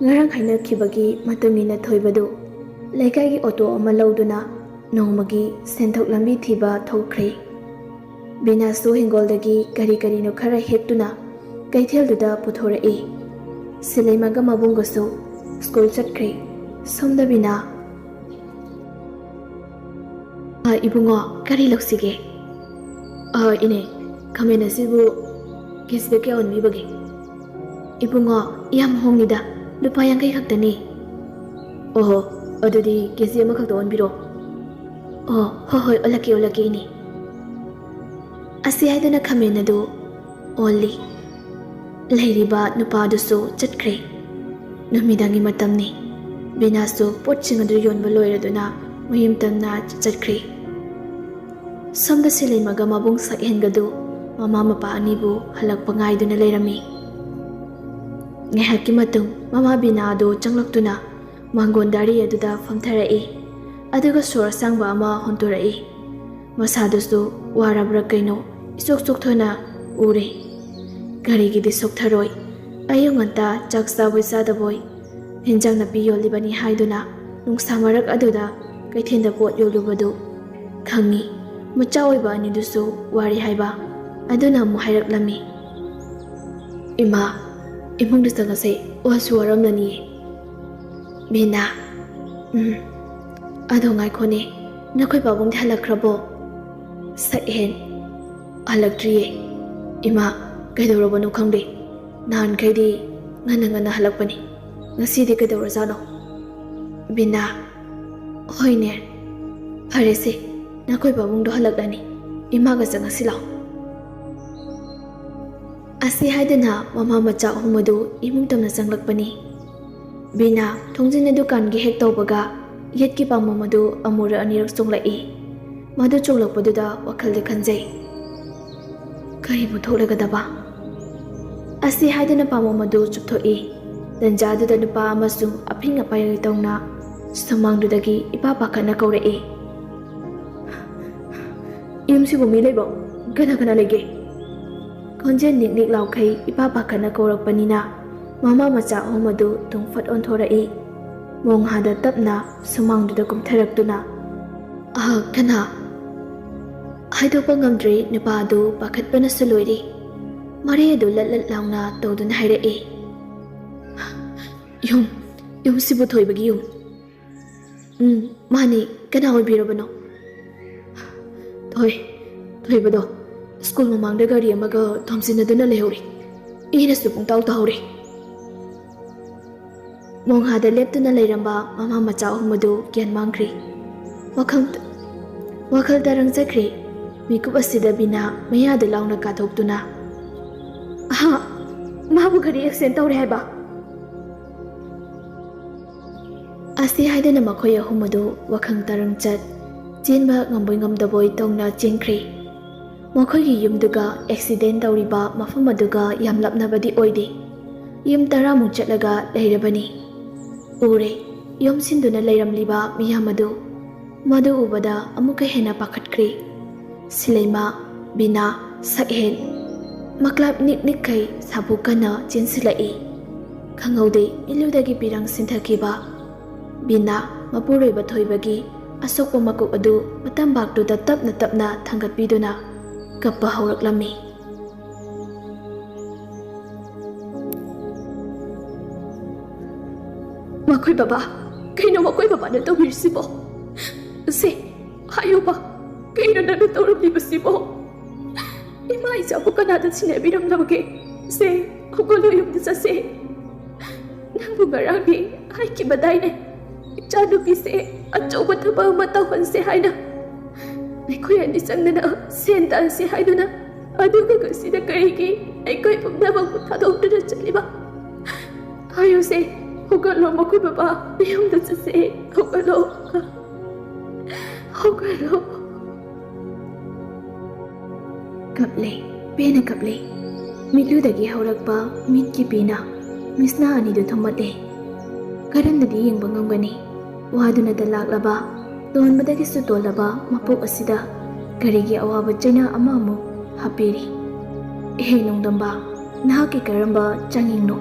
ꯉꯔꯥꯡ ꯍꯥꯏꯅꯈꯤꯕꯒꯤ ꯃꯇꯨꯡ ꯏꯟꯅ ꯊꯣꯏꯕꯗꯨ ꯂꯩꯀꯥꯏꯒꯤ ꯑꯣꯇꯣ ꯑꯃ ꯂꯧꯗꯨꯅ ꯅꯣꯡꯃꯒꯤ ꯁꯦꯟꯊꯣꯛ ꯂꯝꯕꯤ ꯊꯤꯕ ꯊꯣꯛꯈ꯭ꯔꯦ꯫ ꯕꯤꯅꯥꯁꯁꯨ ꯍꯤꯡꯒꯣꯜꯗꯒꯤ ꯀꯔꯤ ꯀꯔꯤꯅꯣ ꯈꯔ ꯍꯦꯛꯇꯨꯅ ꯀꯩꯊꯦꯜꯗꯨꯗ ꯄꯨꯊꯣꯔꯛꯏ꯫ ꯁꯤꯂꯩꯃꯒ ꯃꯕꯨꯡꯒꯁꯨ ꯁ꯭ꯀꯨꯜ ꯆꯠꯈ꯭ꯔꯦ꯫ ꯁꯣꯝꯗ ꯕꯤꯅꯥ꯫ ꯑ, ꯏꯕꯨꯡꯉꯣ, ꯀꯔꯤ ꯂꯧꯁꯤꯒꯦ? ꯑ, ꯏꯅꯦ, ꯈꯥꯃꯦꯟ ꯑꯁꯤꯕꯨ ꯀꯦꯖꯤꯗ ꯀꯌꯥ ꯑꯣꯟꯕꯤꯕꯒꯦ? ꯏꯕꯨꯡꯉꯣ, ꯌꯥꯝ ꯍꯣꯡꯉꯤꯗ, ꯂꯨꯄꯥ ꯌꯥꯡꯈꯩ ꯈꯛꯇꯅꯤ꯫ ꯑꯣꯍꯣ, ꯑꯗꯨꯗꯤ ꯀꯦꯖꯤ ꯑꯃꯈꯛꯇ ꯑꯣꯟꯕꯤꯔꯣ꯫ ꯑꯣ, ꯍꯣꯏ ꯍꯣꯏ, ꯑꯣꯜꯂꯛꯀꯦ, ꯑꯣꯜꯂꯛꯀꯦ, ꯏꯅꯦ꯫ ꯑꯁꯤ ꯍꯥꯏꯗꯨꯅ ꯈꯥꯃꯦꯟ ꯑꯗꯨ ꯑꯣꯜꯂꯤ꯫ ꯂꯩꯔꯤꯕ ꯅꯨꯄꯥꯗꯨꯁꯨ ꯆꯠꯈ꯭ꯔꯦ꯫ ꯅꯨꯃꯤꯗꯥꯡꯒꯤ ꯃꯇꯝꯅꯤ꯫ ꯕꯤꯅꯥꯁꯨ ꯄꯣꯠꯁꯤꯡ ꯑꯗꯨ ꯌꯣꯟꯕ ꯂꯣꯏꯔꯗꯨꯅ ꯃꯌꯨꯝ ꯇꯝꯅ ꯆꯠꯈ꯭ꯔꯦ꯫ ꯁꯣꯝꯗ ꯁꯤꯂꯩꯃꯒ ꯃꯕꯨꯡ ꯁꯛꯍꯦꯟꯒꯗꯨ ꯃꯃꯥ ꯃꯄꯥ ꯑꯅꯤꯕꯨ ꯍꯜꯂꯛꯄ ꯉꯥꯏꯗꯨꯅ ꯂꯩꯔꯝꯃꯤ꯫ ꯉꯥꯏꯍꯥꯛꯀꯤ ꯃꯇꯨꯡ ꯃꯃꯥ ꯕꯤꯅꯥ ꯑꯗꯨ ꯆꯪꯂꯛꯇꯨꯅ ꯃꯥꯡꯒꯣꯟ ꯗꯥꯔꯤ ꯑꯗꯨꯗ ꯐꯝꯊꯔꯛꯏ, ꯑꯗꯨꯒ ꯁꯣꯔ ꯑꯁꯥꯡꯕ ꯑꯃ ꯍꯣꯟꯇꯣꯔꯛꯏ꯫ ꯃꯁꯥꯗꯨꯁꯨ ꯋꯥꯔꯕ꯭ꯔꯥ ꯀꯩꯅꯣ ꯏꯆꯣꯛ ꯆꯣꯛꯊꯅ ꯎꯔꯦ꯫ ꯀꯔꯤꯒꯤꯗꯤ ꯁꯣꯛꯊꯔꯣꯏ? ꯑꯌꯨꯛ ꯉꯟꯇꯥ ꯆꯥꯛ ꯆꯥꯕꯣꯏ ꯆꯥꯗꯕꯣꯏ ꯍꯦꯟꯖꯥꯡ ꯅꯥꯄꯤ ꯌꯣꯜꯂꯤꯕꯅꯤ ꯍꯥꯏꯗꯨꯅ ꯅꯨꯡꯁꯥ ꯃꯔꯛ ꯑꯗꯨꯗ ꯀꯩꯊꯦꯜꯗ ꯄꯣꯠ ꯌꯣꯜꯂꯨꯕꯗꯨ ꯈꯪꯉꯤ꯫ ꯃꯆꯥ ꯑꯣꯏꯕ ꯑꯅꯤꯗꯨꯁꯨ ꯋꯥꯔꯤ ꯍꯥꯏꯕ ꯑꯗꯨꯅ ꯑꯃꯨꯛ ꯍꯥꯏꯔꯛꯂꯝꯃꯤ꯫ "ꯏꯃꯥ, ꯏꯃꯨꯡꯗ ꯆꯪꯉꯁꯦ, ꯋꯥꯁꯨ ꯋꯥꯔꯝꯂꯅꯤꯌꯦ꯫" ꯕꯤꯅꯥ, "ꯎꯝ, ꯑꯗꯣ ꯉꯥꯏꯈꯣꯅꯦ, ꯅꯈꯣꯏ ꯄꯥꯕꯨꯡꯗꯤ ꯍꯜꯂꯛꯈ꯭ꯔꯕꯣ?" ꯁꯛꯍꯦꯟ, "ꯍꯜꯂꯛꯇ꯭ꯔꯤꯌꯦ꯫ ꯏꯃꯥ, ꯀꯩꯗꯧꯔꯕꯅꯣ ꯈꯪꯗꯦ꯫ ꯅꯍꯥꯟꯈꯩꯗꯤ ꯉꯟꯅ ꯉꯟꯅ ꯍꯜꯂꯛꯄꯅꯤ꯫ ꯉꯁꯤꯗꯤ ꯀꯩꯗꯧꯔꯖꯥꯠꯅꯣ?" ꯕꯤꯅꯥ, "ꯍꯣꯏꯅꯦ, ꯐꯔꯦꯁꯦ, ꯅꯈꯣꯏ ꯄꯥꯕꯨꯡꯗꯣ ꯍꯜꯂꯛꯂꯅꯤ꯫ ꯏꯃꯥꯒ ꯆꯪꯉꯁꯤ ꯂꯥꯎ꯫" ꯑꯁꯤ ꯍꯥꯏꯗꯅ ꯃꯃꯥ ꯃꯆꯥ ꯑꯍꯨꯝ ꯑꯗꯨ ꯏꯃꯨꯡ ꯇꯝꯅ ꯆꯪꯂꯛꯄꯅꯤ꯫ ꯕꯤꯅꯥ ꯊꯣꯡꯖꯤꯟ ꯑꯗꯨ ꯀꯥꯟꯒꯦ ꯍꯦꯛ ꯇꯧꯕꯒ ꯌꯦꯠꯀꯤ ꯄꯥꯝꯕꯣꯝ ꯑꯗꯨ ꯑꯃꯨꯔꯛ ꯑꯅꯤꯔꯛ ꯆꯣꯡꯂꯛꯏ꯫ ꯃꯗꯨ ꯆꯣꯡꯂꯛꯄꯗꯨꯗ ꯋꯥꯈꯜꯗ ꯈꯟꯖꯩ, "ꯀꯔꯤꯕꯨ ꯊꯣꯛꯂꯒꯗꯕ?" ꯑꯁꯤ ꯍꯥꯏꯗꯅ ꯄꯥꯝꯕꯣꯝ ꯑꯗꯨ ꯆꯨꯞꯊꯣꯛꯏ꯫ ꯇꯟꯖꯥꯗꯨꯗ ꯅꯨꯄꯥ ꯑꯃꯁꯨ ꯑꯐꯤꯡ ꯑꯄꯥꯏ ꯇꯧꯅ ꯁꯨꯃꯥꯡꯗꯨꯗꯒꯤ ꯏꯄꯥ ꯄꯥꯈꯠꯅ ꯀꯧꯔꯛꯏ, "ꯌꯨꯝꯁꯤꯕꯨ ꯃꯤ ꯂꯩꯕꯣ? ꯀꯅꯥ ꯀꯅꯥ ꯂꯩꯒꯦ?" ꯈꯣꯟꯖꯦꯜ ꯅꯤꯛ ꯅꯤꯛ ꯂꯥꯎꯈꯩ ꯏꯄꯥ ꯄꯥꯈꯠꯅ ꯀꯧꯔꯛꯄꯅꯤꯅ ꯃꯃꯥ ꯃꯆꯥ ꯑꯍꯨꯝ ꯑꯗꯨ ꯇꯨꯡꯐꯠ ꯑꯣꯟꯊꯣꯔꯛꯏ꯫ ꯃꯣꯡꯍꯥꯗ ꯇꯞꯅ ꯁꯨꯃꯥꯡꯗꯨꯗ ꯀꯨꯝꯊꯔꯛꯇꯨꯅ, "ꯑꯍ, ꯀꯅꯥ?" ꯍꯥꯏꯗꯣꯛꯄ ꯉꯝꯗ꯭ꯔꯦ꯫ ꯅꯨꯄꯥ ꯑꯗꯨ ꯄꯥꯈꯠꯄꯅꯁꯨ ꯂꯣꯏꯔꯦ꯫ ꯃꯔꯩ ꯑꯗꯨ ꯂꯠ ꯂꯠ ꯂꯥꯎꯅ ꯇꯧꯗꯨꯅ ꯍꯥꯏꯔꯛꯏ, "ꯌꯨꯝ, ꯌꯨꯝꯁꯤꯕꯨ ꯊꯣꯏꯕꯒꯤ ꯌꯨꯝ?" "ꯎꯝ, ꯃꯥꯅꯤ, ꯀꯅꯥ ꯑꯣꯏꯕꯤꯔꯕꯅꯣ?" "ꯊꯣꯏ, ꯊꯣꯏꯕꯗꯣ ꯁ꯭ꯀꯨꯜ ꯃꯃꯥꯡꯗ ꯒꯥꯔꯤ ꯑꯃꯒ ꯊꯣꯝꯖꯤꯟꯅꯗꯨꯅ ꯂꯩꯍꯧꯔꯦ꯫ ꯑꯩꯅꯁꯨ ꯄꯨꯡꯇꯥꯎ ꯇꯥꯍꯧꯔꯦ꯫" ꯃꯣꯡꯍꯥꯗ ꯂꯦꯞꯇꯨꯅ ꯂꯩꯔꯝꯕ ꯃꯃꯥ ꯃꯆꯥ ꯑꯍꯨꯝ ꯑꯗꯨ ꯒ꯭ꯌꯥꯟ ꯃꯥꯡꯈ꯭ꯔꯦ꯫ ꯋꯥꯈꯜ, ꯋꯥꯈꯜ ꯇꯔꯪ ꯆꯠꯈ꯭ꯔꯦ꯫ ꯃꯤꯀꯨꯞ ꯑꯁꯤꯗ ꯕꯤꯅꯥ ꯃꯌꯥꯗ ꯂꯥꯎꯅ ꯀꯥꯊꯣꯛꯇꯨꯅ, "ꯑꯍꯥ, ꯃꯥꯕꯨ ꯒꯥꯔꯤ ꯑꯦꯛꯁꯤꯗꯦꯟ ꯇꯧꯔꯦ ꯍꯥꯏꯕ?" ꯑꯁꯤ ꯍꯥꯏꯗꯨꯅ ꯃꯈꯣꯏ ꯑꯍꯨꯝ ꯑꯗꯨ ꯋꯥꯈꯪ ꯇꯔꯪ ꯆꯠ, ꯆꯦꯟꯕ ꯉꯝꯕꯣꯏ ꯉꯝꯗꯕꯣꯏ ꯇꯧꯅ ꯆꯦꯟꯈ꯭ꯔꯦ꯫ ꯃꯈꯣꯏꯒꯤ ꯌꯨꯝꯗꯨꯒ ꯑꯦꯛꯁꯤꯗꯦꯟ ꯇꯧꯔꯤꯕ ꯃꯐꯝ ꯑꯗꯨꯒ ꯌꯥꯝ ꯂꯥꯞꯅꯕꯗꯤ ꯑꯣꯏꯗꯦ꯫ ꯌꯨꯝ ꯇꯔꯥꯃꯨꯛ ꯆꯠꯂꯒ ꯂꯩꯔꯕꯅꯤ꯫ ꯎꯔꯦ, ꯌꯣꯝꯁꯤꯟꯗꯨꯅ ꯂꯩꯔꯝꯂꯤꯕ ꯃꯤꯌꯥꯝ ꯑꯗꯨ꯫ ꯃꯗꯨ ꯎꯕꯗ ꯑꯃꯨꯛꯀ ꯍꯦꯟꯅ ꯄꯥꯈꯠꯈ꯭ꯔꯦ꯫ ꯁꯤꯂꯩꯃ, ꯕꯤꯅꯥ, ꯁꯛꯍꯦꯟ, ꯃꯀ꯭ꯂꯥꯞ ꯅꯤꯛ ꯅꯤꯛꯈꯩ ꯁꯥꯕꯨꯛ ꯀꯟꯅ ꯆꯦꯟꯁꯤꯜꯂꯛꯏ꯫ ꯈꯪꯍꯧꯗꯦ ꯏꯂꯨꯗꯒꯤ ꯄꯤꯔꯪ ꯁꯤꯟꯊꯈꯤꯕ꯫ ꯕꯤꯅꯥ ꯃꯄꯨꯔꯣꯏꯕ ꯊꯣꯏꯕꯒꯤ ꯑꯁꯣꯛꯄ ꯃꯀꯣꯛ ꯑꯗꯨ ꯃꯇꯝꯕꯥꯛꯇꯨꯗ ꯇꯞꯅ ꯇꯞꯅ ꯊꯥꯡꯒꯠꯄꯤꯗꯨꯅ ꯀꯞꯄ ꯍꯧꯔꯛꯂꯝꯃꯤ꯫ ꯃꯈꯣꯏ ꯕꯕꯥ, ꯀꯩꯅꯣ ꯃꯈꯣꯏ ꯕꯕꯥꯅ ꯇꯧꯕꯤꯔꯤꯁꯤꯕꯣ? ꯁꯦ, ꯍꯥꯏꯌꯨꯕ, ꯀꯩꯅꯣ ꯅꯪꯅ ꯇꯧꯔꯝꯂꯤꯕꯁꯤꯕꯣ? ꯏꯃꯥ ꯏꯆꯥꯕꯨ ꯀꯅꯥꯗ ꯁꯤꯟꯅꯕꯤꯔꯝꯂꯕꯒꯦ? ꯁꯦ, ꯍꯧꯒꯠꯂꯣ, ꯌꯨꯝꯗ ꯆꯠꯁꯦ꯫ ꯅꯪꯕꯨ ꯉꯔꯥꯡꯗꯤ ꯍꯥꯏꯈꯤꯕꯗꯥꯏꯅꯦ, ꯏꯆꯥꯅꯨꯄꯤꯁꯦ ꯑꯆꯧꯕ ꯊꯕꯛ ꯑꯃ ꯇꯧꯍꯟꯁꯦ ꯍꯥꯏꯅ꯫ ꯑꯩꯈꯣꯏ ꯑꯅꯤ ꯆꯪꯗꯅ ꯁꯦꯟ ꯇꯥꯟꯁꯤ ꯍꯥꯏꯗꯨꯅ, ꯑꯗꯨꯒ ꯉꯁꯤꯗ ꯀꯔꯤꯒꯤ ꯑꯩꯈꯣꯏ ꯄꯨꯝꯅꯃꯛꯄꯨ ꯊꯥꯗꯣꯛꯇꯨꯅ ꯆꯠꯂꯤꯕ? ꯍꯥꯏꯌꯨꯁꯦ, ꯍꯧꯒꯠꯂꯣ, ꯃꯈꯣꯏ ꯕꯕꯥ ꯃꯌꯨꯝꯗ ꯆꯠꯁꯦ, ꯍꯧꯒꯠꯂꯣ, ꯍꯧꯒꯠꯂꯣ꯫ ꯀꯞꯂꯦ, ꯄꯦꯟꯅ ꯀꯞꯂꯦ꯫ ꯃꯤꯠꯂꯨꯗꯒꯤ ꯍꯧꯔꯛꯄ ꯃꯤꯠꯀꯤ ꯄꯤꯅ ꯃꯤꯠꯁꯅꯥ ꯑꯅꯤꯗꯨ ꯊꯨꯝꯃꯠꯂꯦ꯫ ꯀꯔꯝꯅꯗꯤ ꯌꯦꯡꯕ ꯉꯝꯒꯅꯤ? ꯋꯥꯗꯨꯅꯇ ꯂꯥꯛꯂꯕ, ꯇꯣꯟꯕꯗꯒꯤꯁꯨ ꯇꯣꯜꯂꯕ ꯃꯄꯣꯛ ꯑꯁꯤꯗ ꯀꯔꯤꯒꯤ ꯑꯋꯥꯕ ꯆꯩꯅꯥ ꯑꯃ ꯑꯃꯨꯛ ꯍꯥꯞꯄꯤꯔꯤ? ꯏꯍꯦ ꯅꯣꯡꯗꯝꯕ, ꯅꯍꯥꯛꯀꯤ ꯀꯔꯝꯕ ꯆꯥꯡꯌꯦꯡꯅꯣ?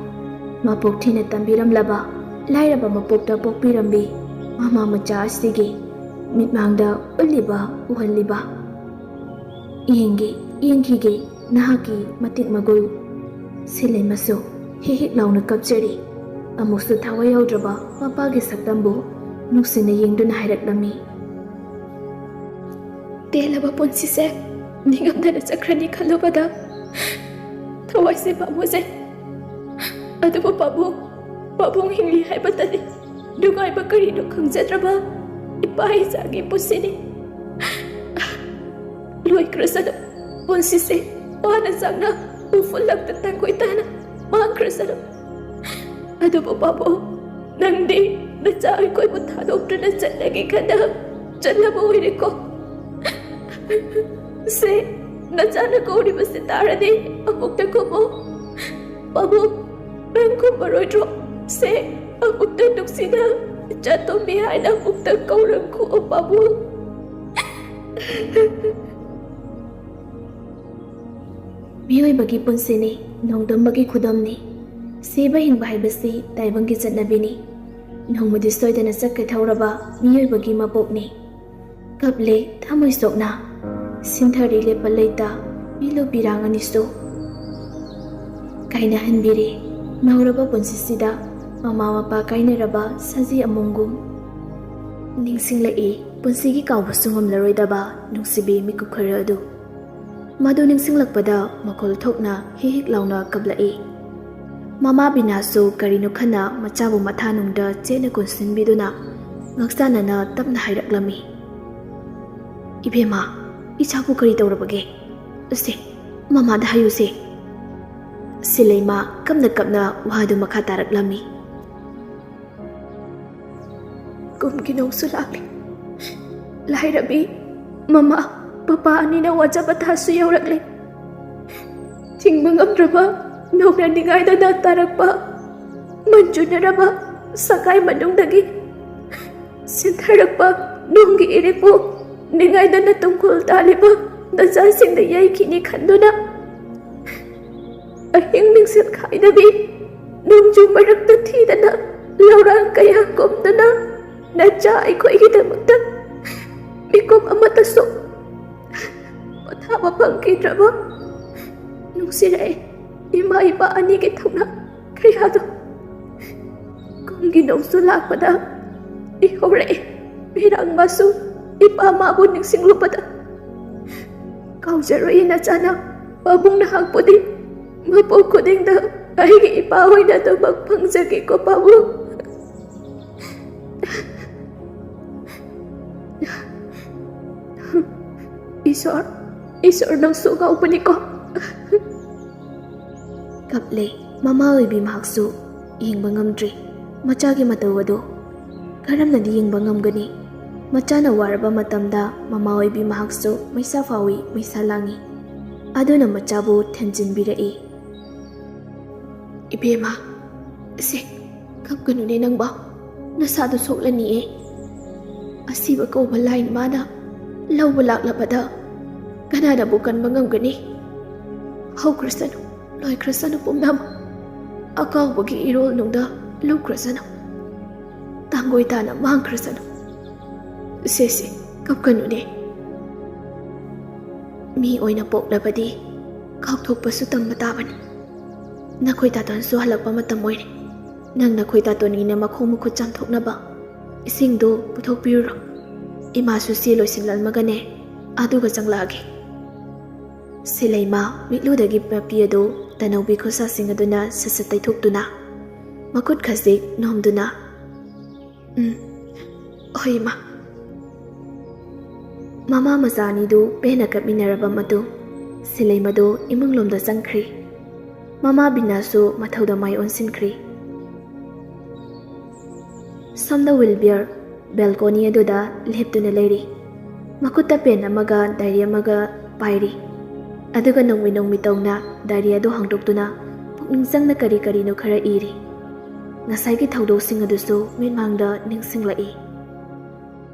ꯃꯄꯣꯛ ꯊꯤꯅ ꯇꯝꯕꯤꯔꯝꯂꯕ, ꯂꯥꯏꯔꯕ ꯃꯄꯣꯛꯇ ꯄꯣꯛꯄꯤꯔꯝꯕꯤ ꯃꯃꯥ ꯃꯆꯥ ꯑꯁꯤꯒꯤ ꯃꯤꯠꯃꯥꯡꯗ ꯎꯠꯂꯤꯕ, ꯎꯍꯜꯂꯤꯕ? ꯌꯦꯡꯒꯦ, ꯌꯦꯡꯈꯤꯒꯦ ꯅꯍꯥꯛꯀꯤ ꯃꯇꯤꯛ ꯃꯒꯨꯜ꯫ ꯁꯤꯂꯩꯃꯁꯨ ꯍꯤꯛ ꯍꯤꯛ ꯂꯥꯎꯅ ꯀꯞꯆꯔꯤ꯫ ꯑꯃꯨꯛꯁꯨ ꯊꯋꯥꯏ ꯌꯥꯎꯗ꯭ꯔꯕ ꯃꯄꯥꯒꯤ ꯁꯛꯇꯝꯕꯨ ꯅꯨꯡꯁꯤꯅ ꯌꯦꯡꯗꯨꯅ ꯍꯥꯏꯔꯛꯂꯝꯃꯤ꯫ ꯇꯦꯜꯂꯕ ꯄꯨꯟꯁꯤꯁꯦ ꯅꯤꯡꯉꯝꯗꯅ ꯆꯠꯈ꯭ꯔꯅꯤ ꯈꯜꯂꯨꯕꯗ ꯊꯋꯥꯏꯁꯦ ꯄꯥꯝꯃꯨꯖꯩ꯫ ꯑꯗꯨꯕꯨ ꯄꯥꯕꯨꯡ, ꯄꯥꯕꯨꯡ ꯍꯤꯡꯂꯤ ꯍꯥꯏꯕꯇꯅꯤ ꯅꯨꯡꯉꯥꯏꯕ ꯀꯔꯤꯅꯣ ꯈꯪꯖꯗ꯭ꯔꯕ ꯏꯄꯥ ꯏꯆꯥꯒꯤ ꯄꯨꯟꯁꯤꯅꯤ꯫ ꯂꯣꯏꯈ꯭ꯔꯁꯅꯨ ꯄꯨꯟꯁꯤꯁꯦ, ꯋꯥꯅ ꯆꯥꯛꯅ ꯎꯐꯨꯜ ꯂꯛꯇ ꯇꯥꯡꯒꯣꯏ ꯇꯥꯅ ꯃꯥꯡꯈ꯭ꯔꯁꯅꯨ꯫ ꯑꯗꯨꯕꯨ ꯄꯥꯕꯨꯡ, ꯅꯪꯗꯤ ꯅꯆꯥ ꯑꯩꯈꯣꯏꯕꯨ ꯊꯥꯗꯣꯛꯇꯨꯅ ꯆꯠꯂꯒꯦ ꯈꯟꯅ ꯆꯠꯂꯕ ꯑꯣꯏꯔꯦꯀꯣ꯫ ꯁꯦ, ꯅꯆꯥꯅ ꯀꯧꯔꯤꯕꯁꯤ ꯇꯥꯔꯗꯤ ꯑꯃꯨꯛꯇ ꯈꯨꯝꯃꯨ꯫ ꯄꯥꯕꯨꯡ, ꯅꯪ ꯈꯨꯝꯃꯔꯣꯏꯗ꯭ꯔꯣ? ꯁꯦ, ꯑꯃꯨꯛꯇ ꯅꯨꯡꯁꯤꯅ ꯏꯆꯥꯇꯣꯝꯕꯤ ꯍꯥꯏꯅ ꯑꯃꯨꯛꯇ ꯀꯧꯔꯝꯈꯨꯑꯣ, ꯄꯥꯕꯨꯡ꯫ ꯃꯤꯑꯣꯏꯕꯒꯤ ꯄꯨꯟꯁꯤꯅꯤ, ꯅꯣꯡꯗꯝꯕꯒꯤ ꯈꯨꯗꯝꯅꯤ꯫ ꯁꯤꯕ ꯍꯤꯡꯕ ꯍꯥꯏꯕꯁꯤ ꯇꯥꯏꯕꯪꯒꯤ ꯆꯠꯅꯕꯤꯅꯤ꯫ ꯅꯣꯡꯃꯗꯤ ꯁꯣꯏꯗꯅ ꯆꯠꯀꯗꯧꯔꯕ ꯃꯤꯑꯣꯏꯕꯒꯤ ꯃꯄꯣꯛꯅꯤ꯫ ꯀꯞꯂꯦ ꯊꯃꯣꯏ ꯁꯣꯛꯅ, ꯁꯤꯟꯊꯔꯤ ꯂꯦꯞꯄ ꯂꯩꯇ, ꯄꯤꯂꯨ ꯄꯤꯔꯥꯡ ꯑꯅꯤꯁꯨ꯫ ꯀꯥꯏꯅꯍꯟꯕꯤꯔꯦ ꯅꯧꯔꯕ ꯄꯨꯟꯁꯤꯁꯤꯗ, ꯃꯃꯥ ꯃꯄꯥ ꯀꯥꯏꯅꯔꯕ ꯁꯖꯤ ꯑꯃꯣꯝꯒꯨꯝ꯫ ꯅꯤꯡꯁꯤꯡꯂꯛꯏ ꯄꯨꯟꯁꯤꯒꯤ ꯀꯥꯎꯕꯁꯨ ꯉꯝꯂꯔꯣꯏꯗꯕ ꯅꯨꯡꯁꯤꯕꯤ ꯃꯤꯀꯨꯞ ꯈꯔ ꯑꯗꯨ꯫ ꯃꯗꯨ ꯅꯤꯡꯁꯤꯡꯂꯛꯄꯗ ꯃꯈꯣꯜ ꯊꯣꯛꯅ ꯍꯤꯛ ꯍꯤꯛ ꯂꯥꯎꯅ ꯀꯞꯂꯛꯏ꯫ ꯃꯃꯥ ꯕꯤꯅꯥꯁꯨ ꯀꯔꯤꯅꯣ ꯈꯟꯅ ꯃꯆꯥꯕꯨ ꯃꯊꯥꯅꯨꯡꯗ ꯆꯦꯠꯅ ꯀꯣꯟꯁꯤꯟꯕꯤꯗꯨꯅ ꯉꯛꯆꯥꯅꯅ ꯇꯞꯅ ꯍꯥꯏꯔꯛꯂꯝꯃꯤ, "ꯏꯕꯦꯝꯃ, ꯏꯆꯥꯕꯨ ꯀꯔꯤ ꯇꯧꯔꯕꯒꯦ? ꯎꯁꯦ, ꯃꯃꯥꯗ ꯍꯥꯏꯌꯨꯁꯦ꯫" ꯁꯤꯂꯩꯃ ꯀꯞꯅ ꯀꯞꯅ ꯋꯥꯗꯨ ꯃꯈꯥ ꯇꯥꯔꯛꯂꯝꯃꯤ꯫ ꯀꯨꯝꯒꯤ ꯅꯣꯡꯁꯨ ꯂꯥꯛꯂꯤ꯫ ꯂꯥꯏꯔꯕꯤ ꯃꯃꯥ ꯄꯄꯥ ꯑꯅꯤꯅ ꯋꯥꯖꯕ ꯊꯥꯁꯨ ꯌꯧꯔꯛꯂꯦ꯫ ꯊꯤꯡꯕ ꯉꯝꯗ꯭ꯔꯕ ꯅꯣꯡꯅ ꯅꯤꯡꯉꯥꯏꯗꯅ ꯇꯥꯔꯛꯄ ꯃꯟꯖꯨꯅꯔꯕ ꯁꯀꯥꯏ ꯃꯅꯨꯡꯗꯒꯤ ꯁꯤꯟꯊꯔꯛꯄ ꯅꯣꯡꯒꯤ ꯏꯔꯤꯛꯄꯨ ꯅꯤꯡꯉꯥꯏꯗꯅ ꯇꯨꯡꯈꯨꯜ ꯇꯥꯜꯂꯤꯕ ꯅꯆꯥꯁꯤꯡꯗ ꯌꯩꯈꯤꯅꯤ ꯈꯟꯗꯨꯅ, ꯑꯍꯤꯡ ꯅꯤꯡꯁꯤꯠ ꯈꯥꯏꯗꯕꯤ ꯅꯣꯡꯖꯨ ꯃꯔꯛꯇ ꯊꯤꯗꯅ ꯂꯧꯔꯥꯡ ꯀꯌꯥ ꯀꯨꯝꯗꯨꯅ ꯅꯆꯥ ꯑꯩꯈꯣꯏꯒꯤꯗꯃꯛꯇ ꯃꯤꯀꯨꯞ ꯑꯃꯠꯇꯁꯨ ꯄꯣꯊꯥꯕ ꯐꯪꯈꯤꯗ꯭ꯔꯕ ꯅꯨꯡꯁꯤꯔꯛꯑꯦ ꯏꯃꯥ ꯏꯄꯥ ꯑꯅꯤꯒꯤ ꯊꯧꯅꯥ ꯀꯌꯥꯗꯣ꯫ ꯀꯨꯝꯒꯤ ꯅꯣꯡꯁꯨ ꯂꯥꯛꯄꯗ ꯏꯍꯧꯔꯛꯑꯦ ꯃꯤꯔꯥꯡ ꯃꯁꯨ ꯏꯄꯥ ꯃꯥꯕꯨ ꯅꯤꯡꯁꯤꯡꯂꯨꯕꯗ꯫ ꯀꯥꯎꯖꯔꯣꯏ ꯅꯆꯥꯅ ꯄꯥꯕꯨꯡ ꯅꯍꯥꯛꯄꯨꯗꯤ ꯃꯄꯣꯛ ꯈꯨꯗꯤꯡꯗ ꯑꯩꯒꯤ ꯏꯄꯥ ꯑꯣꯏꯅ ꯑꯗꯨꯃꯛ ꯐꯪꯖꯒꯦꯀꯣ ꯄꯥꯕꯨꯡ꯫ ꯏꯁꯣꯔ, ꯏꯁꯣꯔ ꯅꯪꯁꯨ ꯉꯥꯎꯕꯅꯤꯀꯣ꯫ ꯀꯞꯂꯦ ꯃꯃꯥ ꯑꯣꯏꯕꯤ ꯃꯍꯥꯛꯁꯨ꯫ ꯌꯦꯡꯕ ꯉꯝꯗ꯭ꯔꯦ ꯃꯆꯥꯒꯤ ꯃꯇꯧ ꯑꯗꯨ꯫ ꯀꯔꯝꯅꯗꯤ ꯌꯦꯡꯕ ꯉꯝꯒꯅꯤ? ꯃꯆꯥꯅ ꯋꯥꯔꯕ ꯃꯇꯝꯗ ꯃꯃꯥ ꯑꯣꯏꯕꯤ ꯃꯍꯥꯛꯁꯨ ꯃꯩꯁꯥ ꯐꯥꯎꯏ, ꯃꯩꯁꯥ ꯂꯥꯡꯏ꯫ ꯑꯗꯨꯅ ꯃꯆꯥꯕꯨ ꯊꯦꯝꯖꯤꯟꯕꯤꯔꯛꯏ꯫ "ꯏꯕꯦꯝꯃ, ꯁꯦ, ꯀꯞꯀꯅꯨꯅꯦ ꯅꯪꯕꯣ, ꯅꯁꯥꯗꯣ ꯁꯣꯛꯂꯅꯤꯌꯦ꯫ ꯑꯁꯤꯕ ꯀꯧꯕ ꯂꯥꯏꯟ ꯃꯥꯅ ꯂꯧꯕ ꯂꯥꯛꯂꯕꯗ ꯀꯅꯥꯅꯕꯨ ꯀꯟꯕ ꯉꯝꯒꯅꯤ? ꯍꯧꯈ꯭ꯔꯁꯅꯨ, ꯂꯣꯏꯈ꯭ꯔꯁꯅꯨ ꯄꯨꯝꯅꯃꯛ꯫ ꯑꯀꯥꯎꯕꯒꯤ ꯏꯔꯣꯜꯅꯨꯡꯗ ꯂꯨꯞꯈ꯭ꯔꯁꯅꯨ꯫ ꯇꯥꯡꯒꯣꯏ ꯇꯥꯅ ꯃꯥꯡꯈ꯭ꯔꯁꯅꯨ꯫ ꯁꯦ, ꯁꯦ, ꯀꯞꯀꯅꯨꯅꯦ꯫ ꯃꯤ ꯑꯣꯏꯅ ꯄꯣꯛꯂꯕꯗꯤ ꯀꯥꯎꯊꯣꯛꯄꯁꯨ ꯇꯝꯕ ꯇꯥꯕꯅꯤ꯫ ꯅꯈꯣꯏ ꯇꯥꯇꯣꯟꯁꯨ ꯍꯜꯂꯛꯄ ꯃꯇꯝ ꯑꯣꯏꯔꯦ꯫ ꯅꯪ ꯅꯈꯣꯏ ꯇꯥꯇꯣꯟꯒꯤꯅ ꯃꯈꯣꯡ ꯃꯈꯨꯠ ꯆꯥꯝꯊꯣꯛꯅꯕ ꯏꯁꯤꯡꯗꯨ ꯄꯨꯊꯣꯛꯄꯤꯔꯨꯔꯣ꯫ ꯏꯃꯥꯁꯨ ꯆꯦ ꯂꯣꯏꯁꯤꯜꯂꯝꯃꯒꯅꯦ, ꯑꯗꯨꯒ ꯆꯪꯂꯛꯑꯒꯦ꯫" ꯁꯤꯂꯩꯃ ꯃꯤꯠꯂꯨꯗꯒꯤ ꯃꯄꯤ ꯑꯗꯨ ꯇꯅꯧꯕꯤ ꯈꯨꯠꯁꯥꯁꯤꯡ ꯑꯗꯨꯅ ꯁꯠ ꯁꯠ ꯇꯩꯊꯣꯛꯇꯨꯅ, ꯃꯈꯨꯠ ꯈꯖꯤꯛ ꯅꯣꯝꯗꯨꯅ, "ꯎꯝ, ꯍꯣꯏ, ꯏꯃꯥ꯫" ꯃꯃꯥ ꯃꯆꯥ ꯑꯅꯤꯗꯨ ꯄꯦꯟꯅ ꯀꯞꯃꯤꯟꯅꯔꯕ ꯃꯇꯨꯡ, ꯁꯤꯂꯩꯃꯗꯨ ꯏꯃꯨꯡꯂꯣꯝꯗ ꯆꯪꯈ꯭ꯔꯤ꯫ ꯃꯃꯥ ꯕꯤꯅꯥꯁꯨ ꯃꯊꯧꯗ ꯃꯥꯏ ꯑꯣꯟꯁꯤꯟꯈ꯭ꯔꯤ꯫ ꯁꯣꯝꯗ ꯋꯤꯜꯕꯤꯌꯔ ꯕꯦꯜꯀꯣꯅꯤ ꯑꯗꯨꯗ ꯂꯦꯞꯇꯨꯅ ꯂꯩꯔꯤ꯫ ꯃꯈꯨꯠꯇ ꯄꯦꯟ ꯑꯃꯒ ꯗꯥꯏꯔꯤ ꯑꯃꯒ ꯄꯥꯏꯔꯤ꯫ ꯑꯗꯨꯒ ꯅꯣꯡꯃꯤ ꯅꯣꯡꯃꯤ ꯇꯧꯅ ꯗꯥꯏꯔꯤ ꯑꯗꯨ ꯍꯥꯡꯗꯣꯛꯇꯨꯅ ꯄꯨꯛꯅꯤꯡ ꯆꯪꯅ ꯀꯔꯤ ꯀꯔꯤꯅꯣ ꯈꯔ ꯏꯔꯤ꯫ ꯉꯁꯥꯏꯒꯤ ꯊꯧꯗꯣꯛꯁꯤꯡ ꯑꯗꯨꯁꯨ ꯃꯤꯠꯃꯥꯡꯗ ꯅꯤꯡꯁꯤꯡꯂꯛꯏ꯫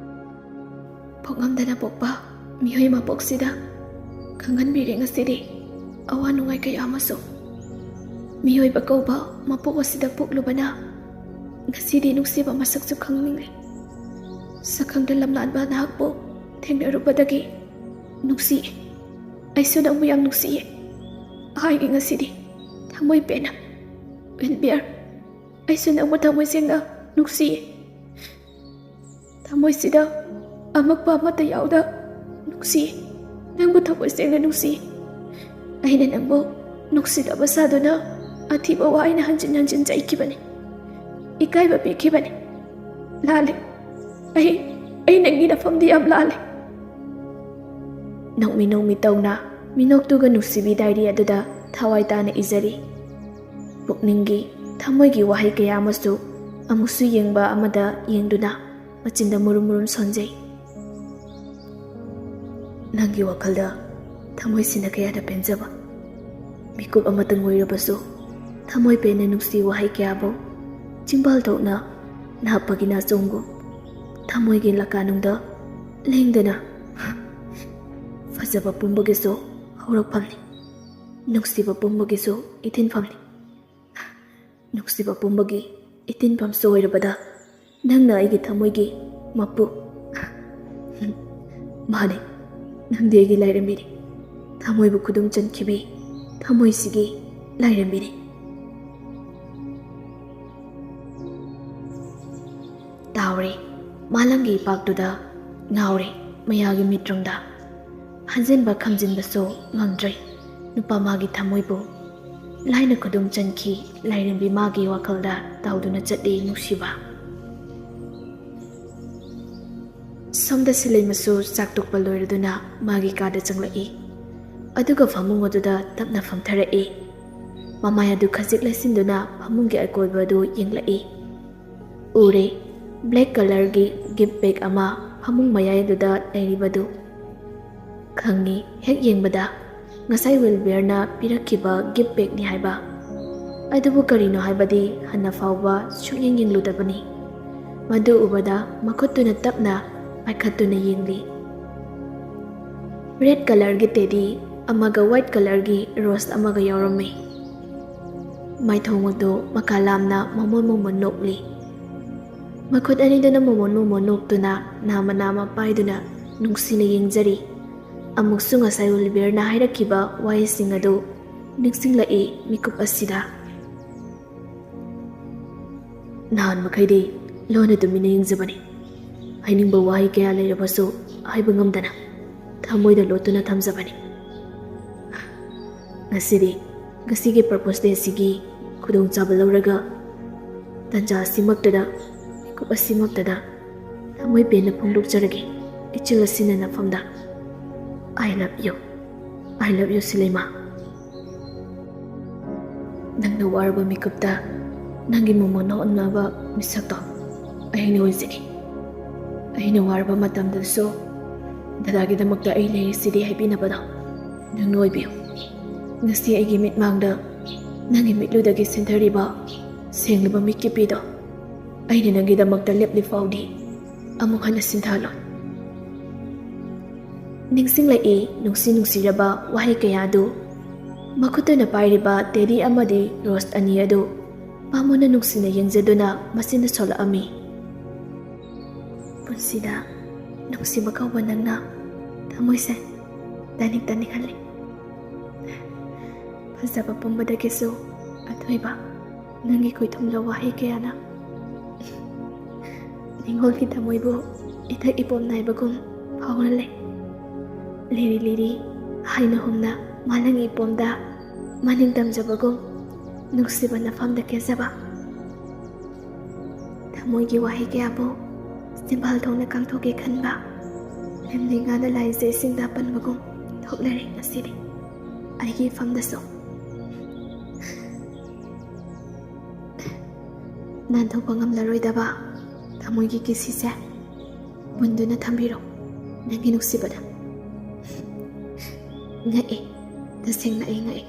"ꯄꯣꯛꯉꯝꯗꯅ ꯄꯣꯛꯄ ꯃꯤꯑꯣꯏ ꯃꯄꯣꯛꯁꯤꯗ ꯈꯪꯍꯟꯕꯤꯔꯦ ꯉꯁꯤꯗꯤ ꯑꯋꯥ ꯅꯨꯡꯉꯥꯏ ꯀꯌꯥ ꯑꯃꯁꯨ꯫ ꯃꯤꯑꯣꯏꯕ ꯀꯧꯕ ꯃꯄꯣꯛ ꯑꯁꯤꯗ ꯄꯣꯛꯂꯨꯕꯅ ꯉꯁꯤꯗꯤ ꯅꯨꯡꯁꯤꯕ ꯃꯁꯛꯁꯨ ꯈꯪꯅꯤꯡꯂꯦ꯫ ꯁꯛꯈꯪꯗ ꯂꯝꯂꯥꯟꯕ ꯅꯍꯥꯛꯄꯨ ꯊꯦꯡꯅꯔꯨꯕꯗꯒꯤ ꯅꯨꯡꯁꯤꯌꯦ꯫ ꯑꯩꯁꯨ ꯅꯪꯕꯨ ꯌꯥꯝ ꯅꯨꯡꯁꯤꯌꯦ꯫ ꯍꯥꯏꯒꯦ ꯉꯁꯤꯗꯤ ꯊꯃꯣꯏ ꯄꯦꯟꯅ꯫ ꯋꯤꯜꯕꯤꯌꯔ, ꯑꯩꯁꯨ ꯅꯪꯕꯨ ꯊꯃꯣꯏ ꯁꯦꯡꯅ ꯅꯨꯡꯁꯤꯌꯦ꯫ ꯊꯃꯣꯏꯁꯤꯗ ꯑꯃꯛꯄ ꯑꯃꯠꯇ ꯌꯥꯎꯗ ꯅꯨꯡꯁꯤꯌꯦ꯫ ꯅꯪꯕꯨ ꯊꯃꯣꯏ ꯁꯦꯡꯅ ꯅꯨꯡꯁꯤꯌꯦ꯫ ꯑꯩꯅ ꯅꯪꯕꯨ ꯅꯨꯡꯁꯤꯗꯕ ꯁꯥꯗꯨꯅ ꯑꯊꯤꯕ ꯋꯥ ꯑꯩꯅ ꯍꯟꯖꯤꯟ ꯍꯟꯖꯤꯟ ꯆꯩꯈꯤꯕꯅꯤ꯫ ꯏꯀꯥꯏꯕ ꯄꯤꯈꯤꯕꯅꯤ꯫ ꯂꯥꯜꯂꯦ꯫ ꯑꯩ, ꯑꯩ ꯅꯪꯒꯤ ꯅꯐꯝꯗꯤ ꯌꯥꯝ ꯂꯥꯜꯂꯦ꯫" ꯅꯣꯡꯃꯤ ꯅꯣꯡꯃꯤ ꯇꯧꯅ ꯃꯤꯅꯣꯛꯇꯨꯒ ꯅꯨꯡꯁꯤꯕꯤ ꯗꯥꯏꯔꯤ ꯑꯗꯨꯗ ꯊꯋꯥꯏ ꯇꯥꯅ ꯏꯖꯔꯤ꯫ ꯄꯨꯛꯅꯤꯡꯒꯤ, ꯊꯃꯣꯏꯒꯤ ꯋꯥꯍꯩ ꯀꯌꯥ ꯑꯃꯁꯨ ꯑꯃꯨꯛꯁꯨ ꯌꯦꯡꯕ ꯑꯃꯗ ꯌꯦꯡꯗꯨꯅ ꯃꯆꯤꯟꯗ ꯃꯨꯔꯨꯝ ꯃꯨꯔꯨꯝ ꯁꯣꯟꯖꯩ꯫ ꯅꯪꯒꯤ ꯋꯥꯈꯜꯗ ꯊꯃꯣꯏꯁꯤꯅ ꯀꯌꯥꯗ ꯄꯦꯟꯖꯕ꯫ ꯃꯤꯀꯨꯞ ꯑꯃꯇꯪ ꯑꯣꯏꯔꯕꯁꯨ ꯊꯃꯣꯏ ꯄꯦꯟꯅ ꯅꯨꯡꯁꯤ ꯋꯥꯍꯩ ꯀꯌꯥꯕꯨ ꯆꯤꯝꯕꯥꯜ ꯊꯣꯛꯅ ꯅꯥꯞꯄꯒꯤ ꯅꯥꯆꯣꯡꯒꯨꯝ ꯊꯃꯣꯏꯒꯤ ꯂꯀꯥꯅꯨꯡꯗ ꯂꯦꯡꯗꯅ꯫ ꯐꯖꯕ ꯄꯨꯝꯕꯒꯤꯁꯨ ꯍꯧꯔꯛꯐꯝꯅꯤ, ꯅꯨꯡꯁꯤꯕ ꯄꯨꯝꯕꯒꯤꯁꯨ ꯏꯇꯤꯟꯐꯝꯅꯤ꯫ ꯅꯨꯡꯁꯤꯕ ꯄꯨꯝꯕꯒꯤ ꯏꯇꯤꯟꯐꯝꯁꯨ ꯑꯣꯏꯔꯕꯗ ꯅꯪꯅ ꯑꯩꯒꯤ ꯊꯃꯣꯏꯒꯤ ꯃꯄꯨ꯫ ꯃꯥꯅꯦ, ꯅꯪꯗꯤ ꯑꯩꯒꯤ ꯂꯥꯏꯔꯦꯝꯕꯤꯅꯤ, ꯊꯃꯣꯏꯕꯨ ꯈꯨꯗꯨꯝ ꯆꯟꯈꯤꯕꯤ ꯊꯃꯣꯏꯁꯤꯒꯤ ꯂꯥꯏꯔꯦꯝꯕꯤꯅꯤ꯫ ꯇꯥꯎꯔꯦ ꯃꯥꯂꯪꯒꯤ ꯏꯄꯥꯛꯇꯨꯗ, ꯉꯥꯎꯔꯦ ꯃꯌꯥꯒꯤ ꯃꯤꯠꯔꯨꯝꯗ꯫ ꯍꯟꯖꯤꯟꯕ ꯈꯝꯖꯤꯟꯕꯁꯨ ꯉꯝꯗ꯭ꯔꯦ ꯅꯨꯄꯥ ꯃꯥꯒꯤ ꯊꯃꯣꯏꯕꯨ꯫ ꯂꯥꯏꯅ ꯈꯨꯗꯨꯝ ꯆꯟꯈꯤ ꯂꯥꯏꯔꯦꯝꯕꯤ ꯃꯥꯒꯤ ꯋꯥꯈꯜꯗ, ꯇꯥꯎꯗꯨꯅ ꯆꯠꯂꯤ ꯅꯨꯡꯁꯤꯕ꯫ ꯁꯣꯝꯗ ꯁꯤꯂꯩꯃꯁꯨ ꯆꯥꯛ ꯇꯣꯛꯄ ꯂꯣꯏꯔꯗꯨꯅ ꯃꯥꯒꯤ ꯀꯥꯗ ꯆꯪꯂꯛꯏ꯫ ꯑꯗꯨꯒ ꯐꯃꯨꯡ ꯑꯗꯨꯗ ꯇꯞꯅ ꯐꯝꯊꯔꯛꯏ꯫ ꯃꯃꯥꯏ ꯑꯗꯨ ꯈꯖꯤꯛ ꯂꯩꯁꯤꯟꯗꯨꯅ ꯐꯃꯨꯡꯒꯤ ꯑꯀꯣꯏꯕ ꯑꯗꯨ ꯌꯦꯡꯂꯛꯏ꯫ ꯎꯔꯦ, ꯕ꯭ꯂꯦꯛ ꯀꯂꯔꯒꯤ ꯒꯤꯐ ꯕꯦꯒ ꯑꯃ ꯐꯃꯨꯡ ꯃꯌꯥꯏ ꯑꯗꯨꯗ ꯂꯩꯔꯤꯕꯗꯨ꯫ ꯈꯪꯉꯤ, ꯍꯦꯛ ꯌꯦꯡꯕꯗ ꯉꯁꯥꯏ ꯋꯤꯜꯕꯤꯌꯔꯅ ꯄꯤꯔꯛꯈꯤꯕ ꯒꯤꯐ ꯕꯦꯒꯅꯤ ꯍꯥꯏꯕ꯫ ꯑꯗꯨꯕꯨ ꯀꯔꯤꯅꯣ ꯍꯥꯏꯕꯗꯤ ꯍꯟꯅ ꯐꯥꯎꯕ ꯁꯨꯛꯌꯦꯡ ꯌꯦꯡꯂꯨꯗꯕꯅꯤ꯫ ꯃꯗꯨ ꯎꯕꯗ ꯃꯈꯨꯠꯇꯨꯅ ꯇꯞꯅ ꯄꯥꯏꯈꯠꯇꯨꯅ ꯌꯦꯡꯂꯤ꯫ ꯔꯦꯗ ꯀꯂꯔꯒꯤ ꯇꯦꯗꯤ ꯑꯃꯒ ꯋꯥꯏꯠ ꯀꯂꯔꯒꯤ ꯔꯣꯁ ꯑꯃꯒ ꯌꯥꯎꯔꯝꯃꯤ꯫ ꯃꯥꯏꯊꯣꯡ ꯑꯗꯨ ꯃꯀꯥ ꯂꯥꯝꯅ ꯃꯃꯣꯟ ꯃꯃꯣꯟ ꯅꯣꯛꯂꯤ꯫ ꯃꯈꯨꯠ ꯑꯅꯤꯗꯨꯅ ꯃꯃꯣꯟ ꯃꯃꯣꯟ ꯅꯣꯛꯇꯨꯅ ꯅꯥꯃ ꯅꯥꯃ ꯄꯥꯏꯗꯨꯅ ꯅꯨꯡꯁꯤꯅ ꯌꯦꯡꯖꯔꯤ꯫ ꯑꯃꯨꯛꯁꯨ ꯉꯁꯥꯏ ꯋꯤꯜꯕꯤꯌꯔꯅ ꯍꯥꯏꯔꯛꯈꯤꯕ ꯋꯥꯍꯩꯁꯤꯡ ꯑꯗꯨ ꯅꯤꯡꯁꯤꯡꯂꯛꯏ ꯃꯤꯀꯨꯞ ꯑꯁꯤꯗ꯫ ꯅꯍꯥꯟ ꯃꯈꯩꯗꯤ ꯂꯣꯟꯅ ꯇꯨꯃꯤꯟꯅ ꯌꯦꯡꯖꯕꯅꯤ꯫ ꯍꯥꯏꯅꯤꯡꯕ ꯋꯥꯍꯩ ꯀꯌꯥ ꯂꯩꯔꯕꯁꯨ ꯍꯥꯏꯕ ꯉꯝꯗꯅ ꯊꯃꯣꯏꯗ ꯂꯣꯠꯇꯨꯅ ꯊꯝꯖꯕꯅꯤ꯫ ꯉꯁꯤꯗꯤ, ꯉꯁꯤꯒꯤ ꯄ꯭ꯔꯄꯣꯁ ꯗꯦꯁꯤꯒꯤ ꯈꯨꯗꯣꯡꯆꯥꯕ ꯂꯧꯔꯒ ꯇꯟꯖꯥ ꯑꯁꯤꯃꯛꯇꯗ, ꯃꯤꯀꯨꯞ ꯑꯁꯤꯃꯛꯇꯗ ꯊꯃꯣꯏ ꯄꯦꯟꯅ ꯐꯣꯡꯗꯣꯛꯆꯔꯒꯦ, ꯏꯆꯤꯜ ꯑꯁꯤꯅ ꯅꯐꯝꯗ꯫ I love you. I love you, ꯁꯤꯂꯩꯃ꯫ ꯅꯪꯅ ꯋꯥꯔꯕ ꯃꯤꯀꯨꯞꯇ ꯅꯪꯒꯤ ꯃꯣꯃꯣꯟ ꯅꯣꯛꯅꯕ ꯃꯤꯁꯛꯇꯣ ꯑꯩꯅ ꯑꯣꯏꯖꯒꯦ꯫ ꯑꯩꯅ ꯋꯥꯔꯕ ꯃꯇꯝꯗꯁꯨ ꯗꯗꯥꯒꯤꯗꯃꯛꯇ ꯑꯩ ꯂꯩꯔꯤꯁꯤꯗꯤ ꯍꯥꯏꯕꯤꯅꯕꯗꯣ ꯅꯪꯅ ꯑꯣꯏꯕꯤꯌꯨ꯫ ꯉꯁꯤ ꯑꯩꯒꯤ ꯃꯤꯠꯃꯥꯡꯗ ꯅꯪꯒꯤ ꯃꯤꯠꯂꯨꯗꯒꯤ ꯁꯤꯟꯊꯔꯤꯕ ꯁꯦꯡꯂꯕ ꯃꯤꯠꯀꯤꯄꯤꯗꯣ ꯑꯩꯅ ꯅꯪꯒꯤꯗꯃꯛꯇ ꯂꯦꯞꯂꯤ ꯐꯥꯎꯗꯤ ꯑꯃꯨꯛ ꯍꯟꯅ ꯁꯤꯟꯊꯍꯜꯂꯣ꯫ ꯅꯤꯡꯁꯤꯡꯂꯛꯏ ꯅꯨꯡꯁꯤ ꯅꯨꯡꯁꯤꯔꯕ ꯋꯥꯍꯩ ꯀꯌꯥ ꯑꯗꯨ꯫ ꯃꯈꯨꯠꯇꯨꯅ ꯄꯥꯏꯔꯤꯕ ꯇꯦꯗꯤ ꯑꯃꯗꯤ ꯔꯣꯁ ꯑꯅꯤ ꯑꯗꯨ ꯄꯥꯃꯨꯅ ꯅꯨꯡꯁꯤꯅ ꯌꯦꯡꯖꯗꯨꯅ ꯃꯆꯤꯟꯗ ꯁꯣꯜꯂꯛꯑꯝꯃꯤ꯫ ꯄꯨꯟꯁꯤꯗ ꯅꯨꯡꯁꯤꯕ ꯀꯧꯕ ꯅꯪꯅ ꯊꯃꯣꯏꯁꯦ ꯇꯥꯅꯤꯡ ꯇꯥꯅꯤꯡꯍꯜꯂꯤ꯫ ꯐꯖꯕ ꯄꯨꯝꯕꯗꯒꯤꯁꯨ ꯑꯊꯣꯏꯕ ꯅꯪꯒꯤ ꯈꯣꯏꯊꯨꯝꯂ ꯋꯥꯍꯩ ꯀꯌꯥꯅ ꯅꯤꯡꯉꯣꯜꯒꯤ ꯊꯃꯣꯏꯕꯨ ꯏꯊꯛ ꯏꯄꯣꯝ ꯅꯥꯏꯕꯒꯨꯝ ꯐꯥꯎꯍꯜꯂꯦ꯫ ꯂꯤꯔꯤ ꯂꯤꯔꯤ ꯍꯥꯏꯅ ꯍꯨꯝꯅ ꯃꯥꯂꯪꯒꯤ ꯏꯄꯣꯝꯗ ꯃꯅꯤꯡ ꯇꯝꯖꯕꯒꯨꯝ ꯅꯨꯡꯁꯤꯕ ꯅꯐꯝꯗ ꯀꯦꯖꯕ꯫ ꯊꯃꯣꯏꯒꯤ ꯋꯥꯍꯩ ꯀꯌꯥꯕꯨ ꯆꯤꯝꯕꯥꯜ ꯊꯣꯡꯅ ꯀꯥꯡꯊꯣꯛꯀꯦ ꯈꯟꯕ ꯂꯦꯝꯂꯤ ꯉꯥꯅ ꯂꯥꯏꯖꯩꯁꯤꯡꯗ ꯄꯟꯕꯒꯨꯝ ꯊꯣꯛꯂꯔꯦ ꯉꯁꯤꯗꯤ ꯑꯩꯒꯤ ꯏꯐꯝꯗꯁꯨ꯫ ꯅꯥꯟꯊꯣꯛꯄ ꯉꯝꯂꯔꯣꯏꯗꯕ ꯊꯃꯣꯏꯒꯤ ꯀꯤꯁꯤꯁꯦ ꯃꯨꯟꯗꯨꯅ ꯊꯝꯕꯤꯔꯣ ꯅꯪꯒꯤ ꯅꯨꯡꯁꯤꯕꯗ꯫ ꯉꯛꯑꯦ, ꯇꯁꯦꯡꯅ ꯑꯩ ꯉꯛꯑꯦ꯫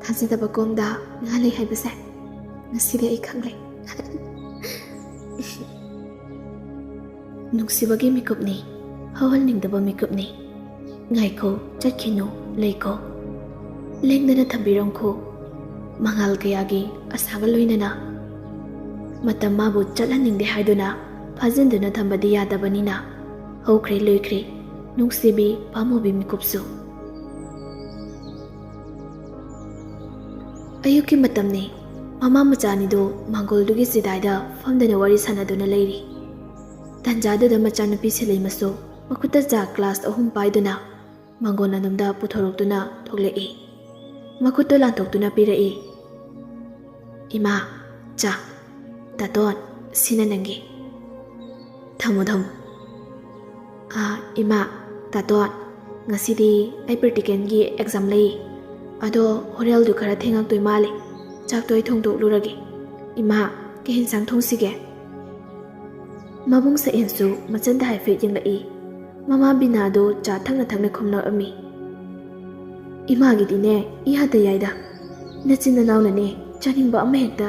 ꯊꯥꯖꯗꯕ ꯀꯣꯝꯗ ꯉꯥ ꯂꯩ ꯍꯥꯏꯕꯁꯦ ꯉꯁꯤꯗꯤ ꯑꯩ ꯈꯪꯂꯦ꯫ ꯅꯨꯡꯁꯤꯕꯒꯤ ꯃꯤꯀꯨꯞꯅꯤ, ꯍꯧꯍꯟꯅꯤꯡꯗꯕ ꯃꯤꯀꯨꯞꯅꯤ꯫ ꯉꯥꯏꯈꯣ, ꯆꯠꯈꯤꯅꯨ, ꯂꯩꯈꯣ꯫ ꯂꯦꯡꯗꯅ ꯊꯝꯕꯤꯔꯝꯈꯣ꯫ ꯃꯉꯥꯜ ꯀꯌꯥꯒꯤ ꯑꯁꯥꯒ ꯂꯣꯏꯅꯅ꯫ ꯃꯇꯝ ꯃꯥꯕꯨ ꯆꯠꯍꯟꯅꯤꯡꯗꯦ ꯍꯥꯏꯗꯨꯅ ꯐꯥꯖꯤꯟꯗꯨꯅ ꯊꯝꯕꯗꯤ ꯌꯥꯗꯕꯅꯤꯅ꯫ ꯍꯧꯈ꯭ꯔꯦ ꯂꯣꯏꯈ꯭ꯔꯦ, ꯅꯨꯡꯁꯤꯕꯤ ꯄꯥꯝꯃꯨꯕꯤ ꯃꯤꯀꯨꯞꯁꯨ꯫ ꯑꯌꯨꯛꯀꯤ ꯃꯇꯝꯅꯤ꯫ ꯃꯃꯥ ꯃꯆꯥꯅꯤꯗꯨ ꯃꯥꯡꯒꯣꯜꯗꯨꯒꯤ ꯆꯤꯗꯥꯏꯗ ꯐꯝꯗꯨꯅ ꯋꯥꯔꯤ ꯁꯥꯟꯅꯗꯨꯅ ꯂꯩꯔꯤ꯫ ꯇꯟꯖꯥꯗꯨꯗ ꯃꯆꯥꯅꯨꯄꯤ ꯁꯤꯂꯩꯃꯁꯨ ꯃꯈꯨꯠꯇ ꯆꯥ ꯒ꯭ꯂꯥꯁ ꯑꯍꯨꯝ ꯄꯥꯏꯗꯨꯅ ꯃꯥꯡꯒꯣꯜ ꯑꯗꯣꯝꯗ ꯄꯨꯊꯣꯔꯛꯇꯨꯅ ꯊꯣꯛꯂꯛꯏ꯫ ꯃꯈꯨꯠꯇꯨ ꯂꯥꯟꯊꯣꯛꯇꯨꯅ ꯄꯤꯔꯛꯏ꯫ "ꯏꯃꯥ, ꯆꯥ꯫ ꯇꯥꯇꯣꯟ, ꯁꯤꯅ ꯅꯪꯒꯤ꯫ ꯊꯝꯃꯨ, ꯊꯝꯃꯨ꯫ ꯑꯥ, ꯏꯃꯥ, ꯇꯥꯇꯣꯟ, ꯉꯁꯤꯗꯤ ꯑꯩ ꯄ꯭ꯔꯦꯛꯇꯤꯀꯦꯜꯒꯤ ꯑꯦꯛꯖꯥꯝ ꯂꯩ꯫ ꯑꯗꯣ ꯍꯣꯔꯦꯜꯗꯨ ꯈꯔ ꯊꯦꯡꯉꯛꯇꯣꯏ ꯃꯥꯜꯂꯦ꯫ ꯆꯥꯛꯇꯣ ꯑꯩ ꯊꯣꯡꯗꯣꯛꯂꯨꯔꯒꯦ꯫ "ꯏꯃꯥ, ꯀꯩ ꯌꯦꯟꯁꯥꯡ ꯊꯣꯡꯁꯤꯒꯦ?" ꯃꯕꯨꯡ ꯁꯛꯍꯦꯟꯁꯨ ꯃꯆꯟꯗ ꯍꯥꯏꯐꯦꯠ ꯌꯦꯡꯂꯛꯏ꯫ ꯃꯃꯥ ꯕꯤꯅꯥꯗꯨ ꯆꯥ ꯊꯛꯅ ꯊꯛꯅ ꯈꯨꯝꯂꯛꯑꯝꯃꯤ꯫ "ꯏꯃꯥꯒꯤꯗꯤꯅꯦ, ꯏꯌꯥꯗ ꯌꯥꯏꯗ꯫ ꯅꯆꯤꯟ ꯅꯅꯥꯎꯅꯅꯦ, ꯆꯥꯅꯤꯡꯕ ꯑꯃ ꯍꯦꯛꯇ,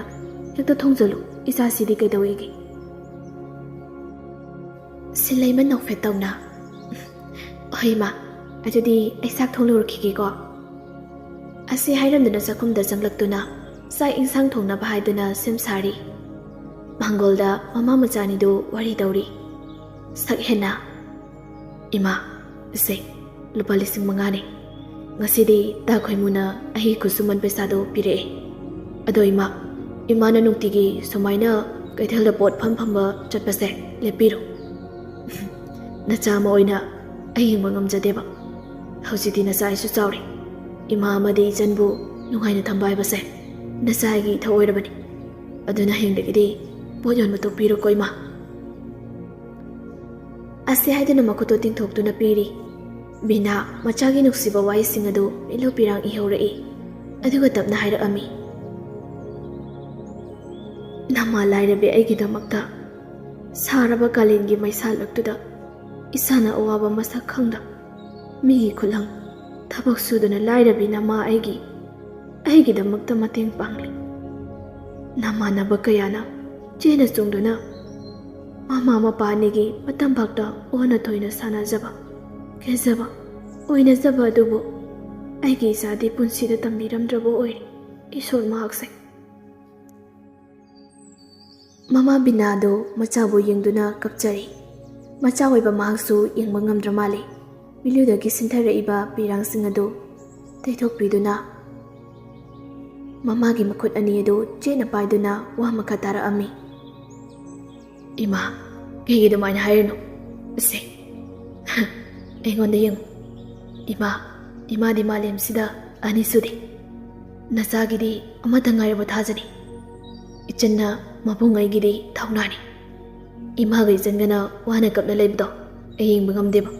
ꯍꯦꯛꯇ ꯊꯣꯡꯖꯜꯂꯨ꯫ ꯏꯆꯥꯁꯤꯗꯤ ꯀꯩꯗꯧꯋꯦꯒꯦ?" ꯁꯤꯜꯂꯩꯃ ꯅꯣꯛꯐꯦꯠ ꯇꯧꯅ, "ꯍꯣꯏ ꯏꯃꯥ, ꯑꯗꯨꯗꯤ ꯑꯩ ꯆꯥꯛ ꯊꯣꯡꯂꯨꯔꯛꯈꯤꯒꯦꯀꯣ"꯫ ꯑꯁꯤ ꯍꯥꯏꯔꯝꯗꯨꯅ ꯆꯥꯛꯈꯨꯝꯗ ꯆꯪꯂꯛꯇꯨꯅ ꯆꯥꯛ ꯏꯟꯁꯥꯡ ꯊꯣꯡꯅꯕ ꯍꯥꯏꯗꯨꯅ ꯁꯦꯝ ꯁꯥꯔꯤ꯫ ꯃꯥꯡꯒꯣꯜꯗ ꯃꯃꯥ ꯃꯆꯥꯅꯤꯗꯨ ꯋꯥꯔꯤ ꯇꯧꯔꯤ꯫ ꯁꯛꯍꯦꯟꯅ, "ꯏꯃꯥ, ꯏꯆꯦ, ꯂꯨꯄꯥ ꯂꯤꯁꯤꯡ ꯃꯉꯥꯅꯤ꯫ ꯉꯁꯤꯗꯤ ꯇꯥ ꯈꯣꯏꯃꯨꯅ ꯑꯩꯒꯤ ꯈꯨꯠꯁꯨꯃꯟ ꯄꯩꯁꯥꯗꯣ ꯄꯤꯔꯛꯑꯦ꯫ ꯑꯗꯣ ꯏꯃꯥ, ꯏꯃꯥꯅ ꯅꯨꯡꯇꯤꯒꯤ ꯁꯨꯃꯥꯏꯅ ꯀꯩꯊꯦꯜꯗ ꯄꯣꯠ ꯐꯝ ꯐꯝꯕ ꯆꯠꯄꯁꯦ ꯂꯦꯞꯄꯤꯔꯣ꯫ ꯅꯆꯥ ꯑꯃ ꯑꯣꯏꯅ ꯑꯩ ꯌꯦꯡꯕ ꯉꯝꯖꯗꯦꯕ꯫ ꯍꯧꯖꯤꯛꯇꯤ ꯅꯆꯥ ꯑꯩꯁꯨ ꯆꯥꯎꯔꯦ꯫ ꯏꯃꯥ ꯑꯃꯗꯤ ꯏꯆꯟꯕꯨ ꯅꯨꯡꯉꯥꯏꯅ ꯊꯝꯕ ꯍꯥꯏꯕꯁꯦ ꯅꯆꯥ ꯑꯩꯒꯤ ꯏꯊꯧ ꯑꯣꯏꯔꯕꯅꯤ꯫ ꯑꯗꯨꯅ ꯍꯌꯦꯡꯗꯒꯤꯗꯤ ꯄꯣꯠ ꯌꯣꯟꯕ ꯇꯣꯛꯄꯤꯔꯣꯀꯣ ꯏꯃꯥ"꯫ ꯑꯁꯤ ꯍꯥꯏꯗꯨꯅ ꯃꯈꯨꯠꯇꯣ ꯇꯤꯡꯊꯣꯛꯇꯨꯅ ꯄꯤꯔꯤ꯫ ꯕꯤꯅꯥ ꯃꯆꯥꯒꯤ ꯅꯨꯡꯁꯤꯕ ꯋꯥꯍꯩꯁꯤꯡ ꯑꯗꯨ ꯃꯤꯠꯂꯨ ꯄꯤꯔꯥꯡ ꯏꯍꯧꯔꯛꯏ꯫ ꯑꯗꯨꯒ ꯇꯞꯅ ꯍꯥꯏꯔꯛꯑꯝꯃꯤ, "ꯅꯃꯥ ꯂꯥꯏꯔꯕꯤ ꯑꯩꯒꯤꯗꯃꯛꯇ ꯁꯥꯔꯕ ꯀꯥꯂꯦꯟꯒꯤ ꯃꯩꯁꯥꯂꯛꯇꯨꯗ ꯏꯁꯥꯅ ꯑꯋꯥꯕ ꯃꯁꯛ ꯈꯪꯗ ꯃꯤꯒꯤ ꯈꯨꯂꯪ ꯊꯕꯛ ꯁꯨꯗꯨꯅ ꯂꯥꯏꯔꯕꯤ ꯅꯃꯥ ꯑꯩꯒꯤ, ꯑꯩꯒꯤꯗꯃꯛꯇ ꯃꯇꯦꯡ ꯄꯥꯡꯂꯤ꯫ ꯅꯃꯥꯟꯅꯕ ꯀꯌꯥꯅ ꯆꯦꯟꯅ ꯆꯣꯡꯗꯨꯅ ꯃꯃꯥ ꯃꯄꯥ ꯑꯅꯤꯒꯤ ꯃꯇꯝ ꯐꯥꯎꯗ ꯑꯣꯟꯅ ꯇꯣꯏꯅ ꯁꯥꯟꯅꯖꯕ, ꯀꯦꯖꯕ, ꯑꯣꯏꯅꯖꯕ ꯑꯗꯨꯕꯨ ꯑꯩꯒꯤ ꯏꯆꯥꯗꯤ ꯄꯨꯟꯁꯤꯗ ꯇꯝꯕꯤꯔꯝꯗ꯭ꯔꯕ ꯑꯣꯏꯔꯦ꯫ ꯏꯁꯣꯔ ꯃꯍꯥꯛꯁꯦ"꯫ ꯃꯃꯥ ꯕꯤꯅꯥꯗꯨ ꯃꯆꯥꯕꯨ ꯌꯦꯡꯗꯨꯅ ꯀꯞꯆꯔꯤ꯫ ꯃꯆꯥ ꯑꯣꯏꯕ ꯃꯍꯥꯛꯁꯨ ꯌꯦꯡꯕ ꯉꯝꯗ꯭ꯔ ꯃꯥꯜꯂꯦ꯫ ꯃꯤꯠꯂꯨꯗꯒꯤ ꯁꯤꯟꯊꯔꯛꯏꯕ ꯄꯤꯔꯥꯡꯁꯤꯡ ꯑꯗꯨ ꯇꯩꯊꯣꯛꯄꯤꯗꯨꯅ ꯃꯃꯥꯒꯤ ꯃꯈꯨꯠ ꯑꯅꯤ ꯑꯗꯨ ꯆꯦꯠꯅ ꯄꯥꯏꯗꯨꯅ ꯋꯥ ꯃꯈꯥ ꯇꯥꯔꯛꯑꯝꯃꯤ꯫ "ꯏꯃꯥ, ꯀꯩꯒꯤ ꯑꯗꯨꯃꯥꯏꯅ ꯍꯥꯏꯔꯤꯅꯣ? ꯁꯦ, ꯑꯩꯉꯣꯟꯗ ꯌꯦꯡꯉꯨ꯫ ꯏꯃꯥ, ꯏꯃꯥꯗꯤ ꯃꯥꯂꯦꯝꯁꯤꯗ ꯑꯅꯤꯁꯨꯗꯤ꯫ ꯅꯆꯥꯒꯤꯗꯤ ꯑꯃꯠꯇ ꯉꯥꯏꯔꯕ ꯊꯥꯖꯅꯤ꯫ ꯏꯆꯟꯅ ꯃꯕꯨꯡ ꯑꯩꯒꯤꯗꯤ ꯊꯧꯅꯥꯅꯤ꯫ ꯏꯃꯥꯒ ꯏꯆꯟꯒꯅ ꯋꯥꯅ ꯀꯞꯅ ꯂꯩꯕꯗꯣ ꯑꯩ ꯌꯦꯡꯕ ꯉꯝꯗꯦꯕ꯫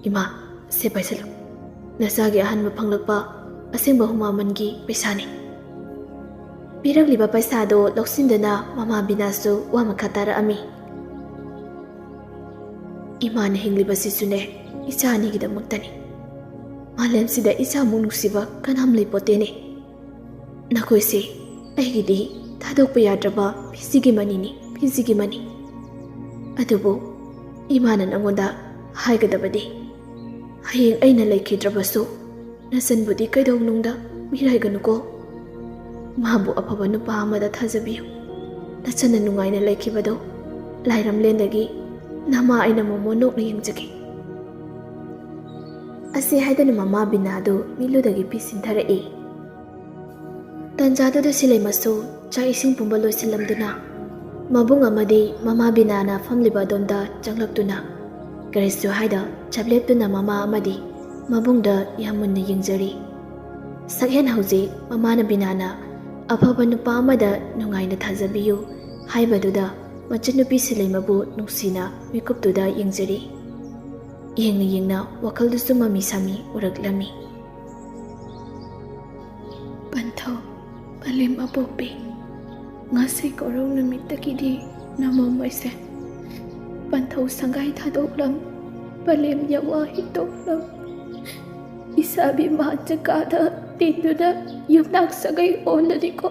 ꯏꯃꯥ, ꯁꯦ ꯄꯥꯏꯁꯜꯂꯨ꯫ ꯅꯆꯥꯒꯤ ꯑꯍꯥꯟꯕ ꯐꯪꯂꯛꯄ ꯑꯁꯦꯡꯕ ꯍꯨꯃꯥꯃꯟꯒꯤ ꯄꯩꯁꯥꯅꯤ"꯫ ꯄꯤꯔꯛꯂꯤꯕ ꯄꯩꯁꯥꯗꯨ ꯂꯧꯁꯤꯟꯗꯨꯅ ꯃꯃꯥ ꯕꯤꯅꯥꯁꯨ ꯋꯥ ꯃꯈꯥ ꯇꯥꯔꯛꯑꯝꯃꯤ꯫ "ꯏꯃꯥꯅ ꯍꯤꯡꯂꯤꯕꯁꯤꯁꯨꯅꯦ, ꯏꯆꯥ ꯑꯅꯤꯒꯤꯗꯃꯛꯇꯅꯤ꯫ ꯃꯥꯂꯦꯝꯁꯤꯗ ꯏꯆꯥꯃꯨꯛ ꯅꯨꯡꯁꯤꯕ ꯀꯅꯥꯝ ꯂꯩꯄꯣꯠꯇꯦꯅꯦ꯫ ꯅꯈꯣꯏꯁꯦ ꯑꯩꯒꯤꯗꯤ ꯊꯥꯗꯣꯛꯄ ꯌꯥꯗ꯭ꯔꯕ ꯐꯤꯖꯤꯒꯤ ꯃꯅꯤꯅꯤ, ꯐꯤꯖꯤꯒꯤ ꯃꯅꯤ꯫ ꯑꯗꯨꯕꯨ ꯏꯃꯥꯅ ꯅꯉꯣꯟꯗ ꯍꯥꯏꯒꯗꯕꯗꯤ, ꯍꯌꯦꯡ ꯑꯩꯅ ꯂꯩꯈꯤꯗ꯭ꯔꯕꯁꯨ ꯅꯆꯟꯕꯨꯗꯤ ꯀꯩꯗꯧꯅꯨꯡꯗ ꯃꯤꯔꯥꯏꯒꯅꯨꯀꯣ꯫ ꯃꯥꯕꯨ ꯑꯐꯕ ꯅꯨꯄꯥ ꯑꯃꯗ ꯊꯥꯖꯕꯤꯌꯨ꯫ ꯅꯆꯟꯅ ꯅꯨꯡꯉꯥꯏꯅ ꯂꯩꯈꯤꯕꯗꯣ ꯂꯥꯏꯔꯝꯂꯦꯟꯗꯒꯤ ꯅꯃꯥ ꯑꯩꯅ ꯃꯃꯣꯟ ꯅꯣꯛꯅ ꯌꯦꯡꯖꯒꯦ"꯫ ꯑꯁꯤ ꯍꯥꯏꯗꯨꯅ ꯃꯃꯥ ꯕꯤꯅꯥꯗꯨ ꯃꯤꯠꯂꯨꯗꯒꯤ ꯄꯤ ꯁꯤꯟꯊꯔꯛꯏ꯫ ꯇꯟꯖꯥꯗꯨꯗ ꯁꯤꯂꯩꯃꯁꯨ ꯆꯥꯛ ꯏꯁꯤꯡ ꯄꯨꯝꯕ ꯂꯣꯏꯁꯤꯜꯂꯝꯗꯨꯅ ꯃꯕꯨꯡ ꯑꯃꯗꯤ ꯃꯃꯥ ꯕꯤꯅꯥꯅ ꯐꯝꯂꯤꯕ ꯑꯗꯣꯝꯗ ꯆꯪꯂꯛꯇꯨꯅ ꯀꯔꯤꯁꯨ ꯍꯥꯏꯗ ꯆꯞ ꯂꯦꯞꯇꯨꯅ ꯃꯃꯥ ꯑꯃꯗꯤ ꯃꯕꯨꯡꯗ ꯌꯥꯝ ꯃꯨꯟꯅ ꯌꯦꯡꯖꯔꯤ꯫ ꯁꯛꯍꯦꯟ ꯍꯧꯖꯤꯛ ꯃꯃꯥꯅ ꯕꯤꯅꯥꯅ ꯑꯐꯕ ꯅꯨꯄꯥ ꯑꯃꯗ ꯅꯨꯡꯉꯥꯏꯅ ꯊꯥꯖꯕꯤꯌꯨ ꯍꯥꯏꯕꯗꯨꯗ ꯃꯆꯟꯅꯨꯄꯤ ꯁꯤꯂꯩꯃꯕꯨ ꯅꯨꯡꯁꯤꯅ ꯃꯤꯀꯨꯞꯇꯨꯗ ꯌꯦꯡꯖꯔꯤ꯫ ꯌꯦꯡꯅ ꯌꯦꯡꯅ ꯋꯥꯈꯜꯗꯨꯁꯨ ꯃꯃꯤ ꯁꯥꯃꯤ ꯎꯔꯛꯂꯝꯃꯤ꯫ ꯄꯟꯊꯧ, ꯄꯂꯦꯝ ꯑꯄꯣꯛꯄꯤ, ꯉꯁꯤ ꯀꯣꯔꯧ ꯅꯨꯃꯤꯠꯇꯒꯤꯗꯤ ꯅꯝꯃꯝꯃꯣꯏꯁꯦ꯫ ꯄꯟꯊꯧ ꯁꯪꯒꯥꯏ ꯊꯥꯗꯣꯛꯂꯝ, ꯄꯂꯦꯝ ꯌꯥꯋꯥ ꯍꯤꯛꯇꯣꯛꯂꯝ, ꯏꯁꯥꯕꯤ ꯃꯥꯟ ꯆꯀꯥꯗ ꯇꯤꯟꯗꯨꯅ ꯌꯨꯝꯅꯥꯛ ꯁꯥꯒꯩ ꯑꯣꯜꯂꯅꯤꯀꯣ꯫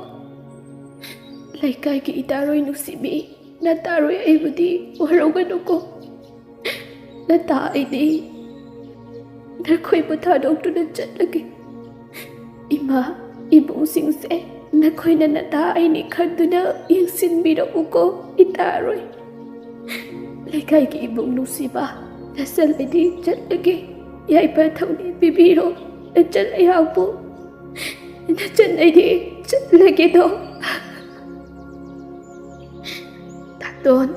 ꯂꯩꯀꯥꯏꯒꯤ ꯏꯇꯥꯔꯣꯏ ꯅꯨꯡꯁꯤꯕꯤ, ꯅꯇꯥꯔꯣꯏ ꯑꯩꯕꯨꯗꯤ ꯋꯥꯔꯧꯒꯅꯨꯀꯣ꯫ ꯅꯇꯥ ꯑꯩꯗꯤ ꯅꯈꯣꯏꯕꯨ ꯊꯥꯗꯣꯛꯇꯨꯅ ꯆꯠꯂꯒꯦ꯫ ꯏꯃꯥ, ꯏꯕꯨꯡꯁꯤꯡꯁꯦ ꯅꯈꯣꯏꯅ ꯅꯇꯥ ꯑꯩꯅꯤ ꯈꯟꯗꯨꯅ ꯌꯦꯡꯁꯤꯟꯕꯤꯔꯛꯎꯀꯣ, ꯏꯇꯥꯔꯣꯏ꯫ ꯂꯩꯀꯥꯏꯒꯤ ꯏꯕꯨꯡ ꯅꯨꯡꯁꯤꯕ, ꯅꯆꯜ ꯑꯩꯗꯤ ꯆꯠꯂꯒꯦ꯫ ꯌꯥꯏꯐ ꯊꯧꯅꯤ ꯄꯤꯕꯤꯔꯣ, ꯅꯆꯜ ꯑꯩꯍꯥꯛꯄꯨ꯫ ꯅꯆꯟ ꯑꯩꯗꯤ ꯆꯠꯂꯒꯦꯗꯣ꯫ ꯇꯥꯇꯣꯟ,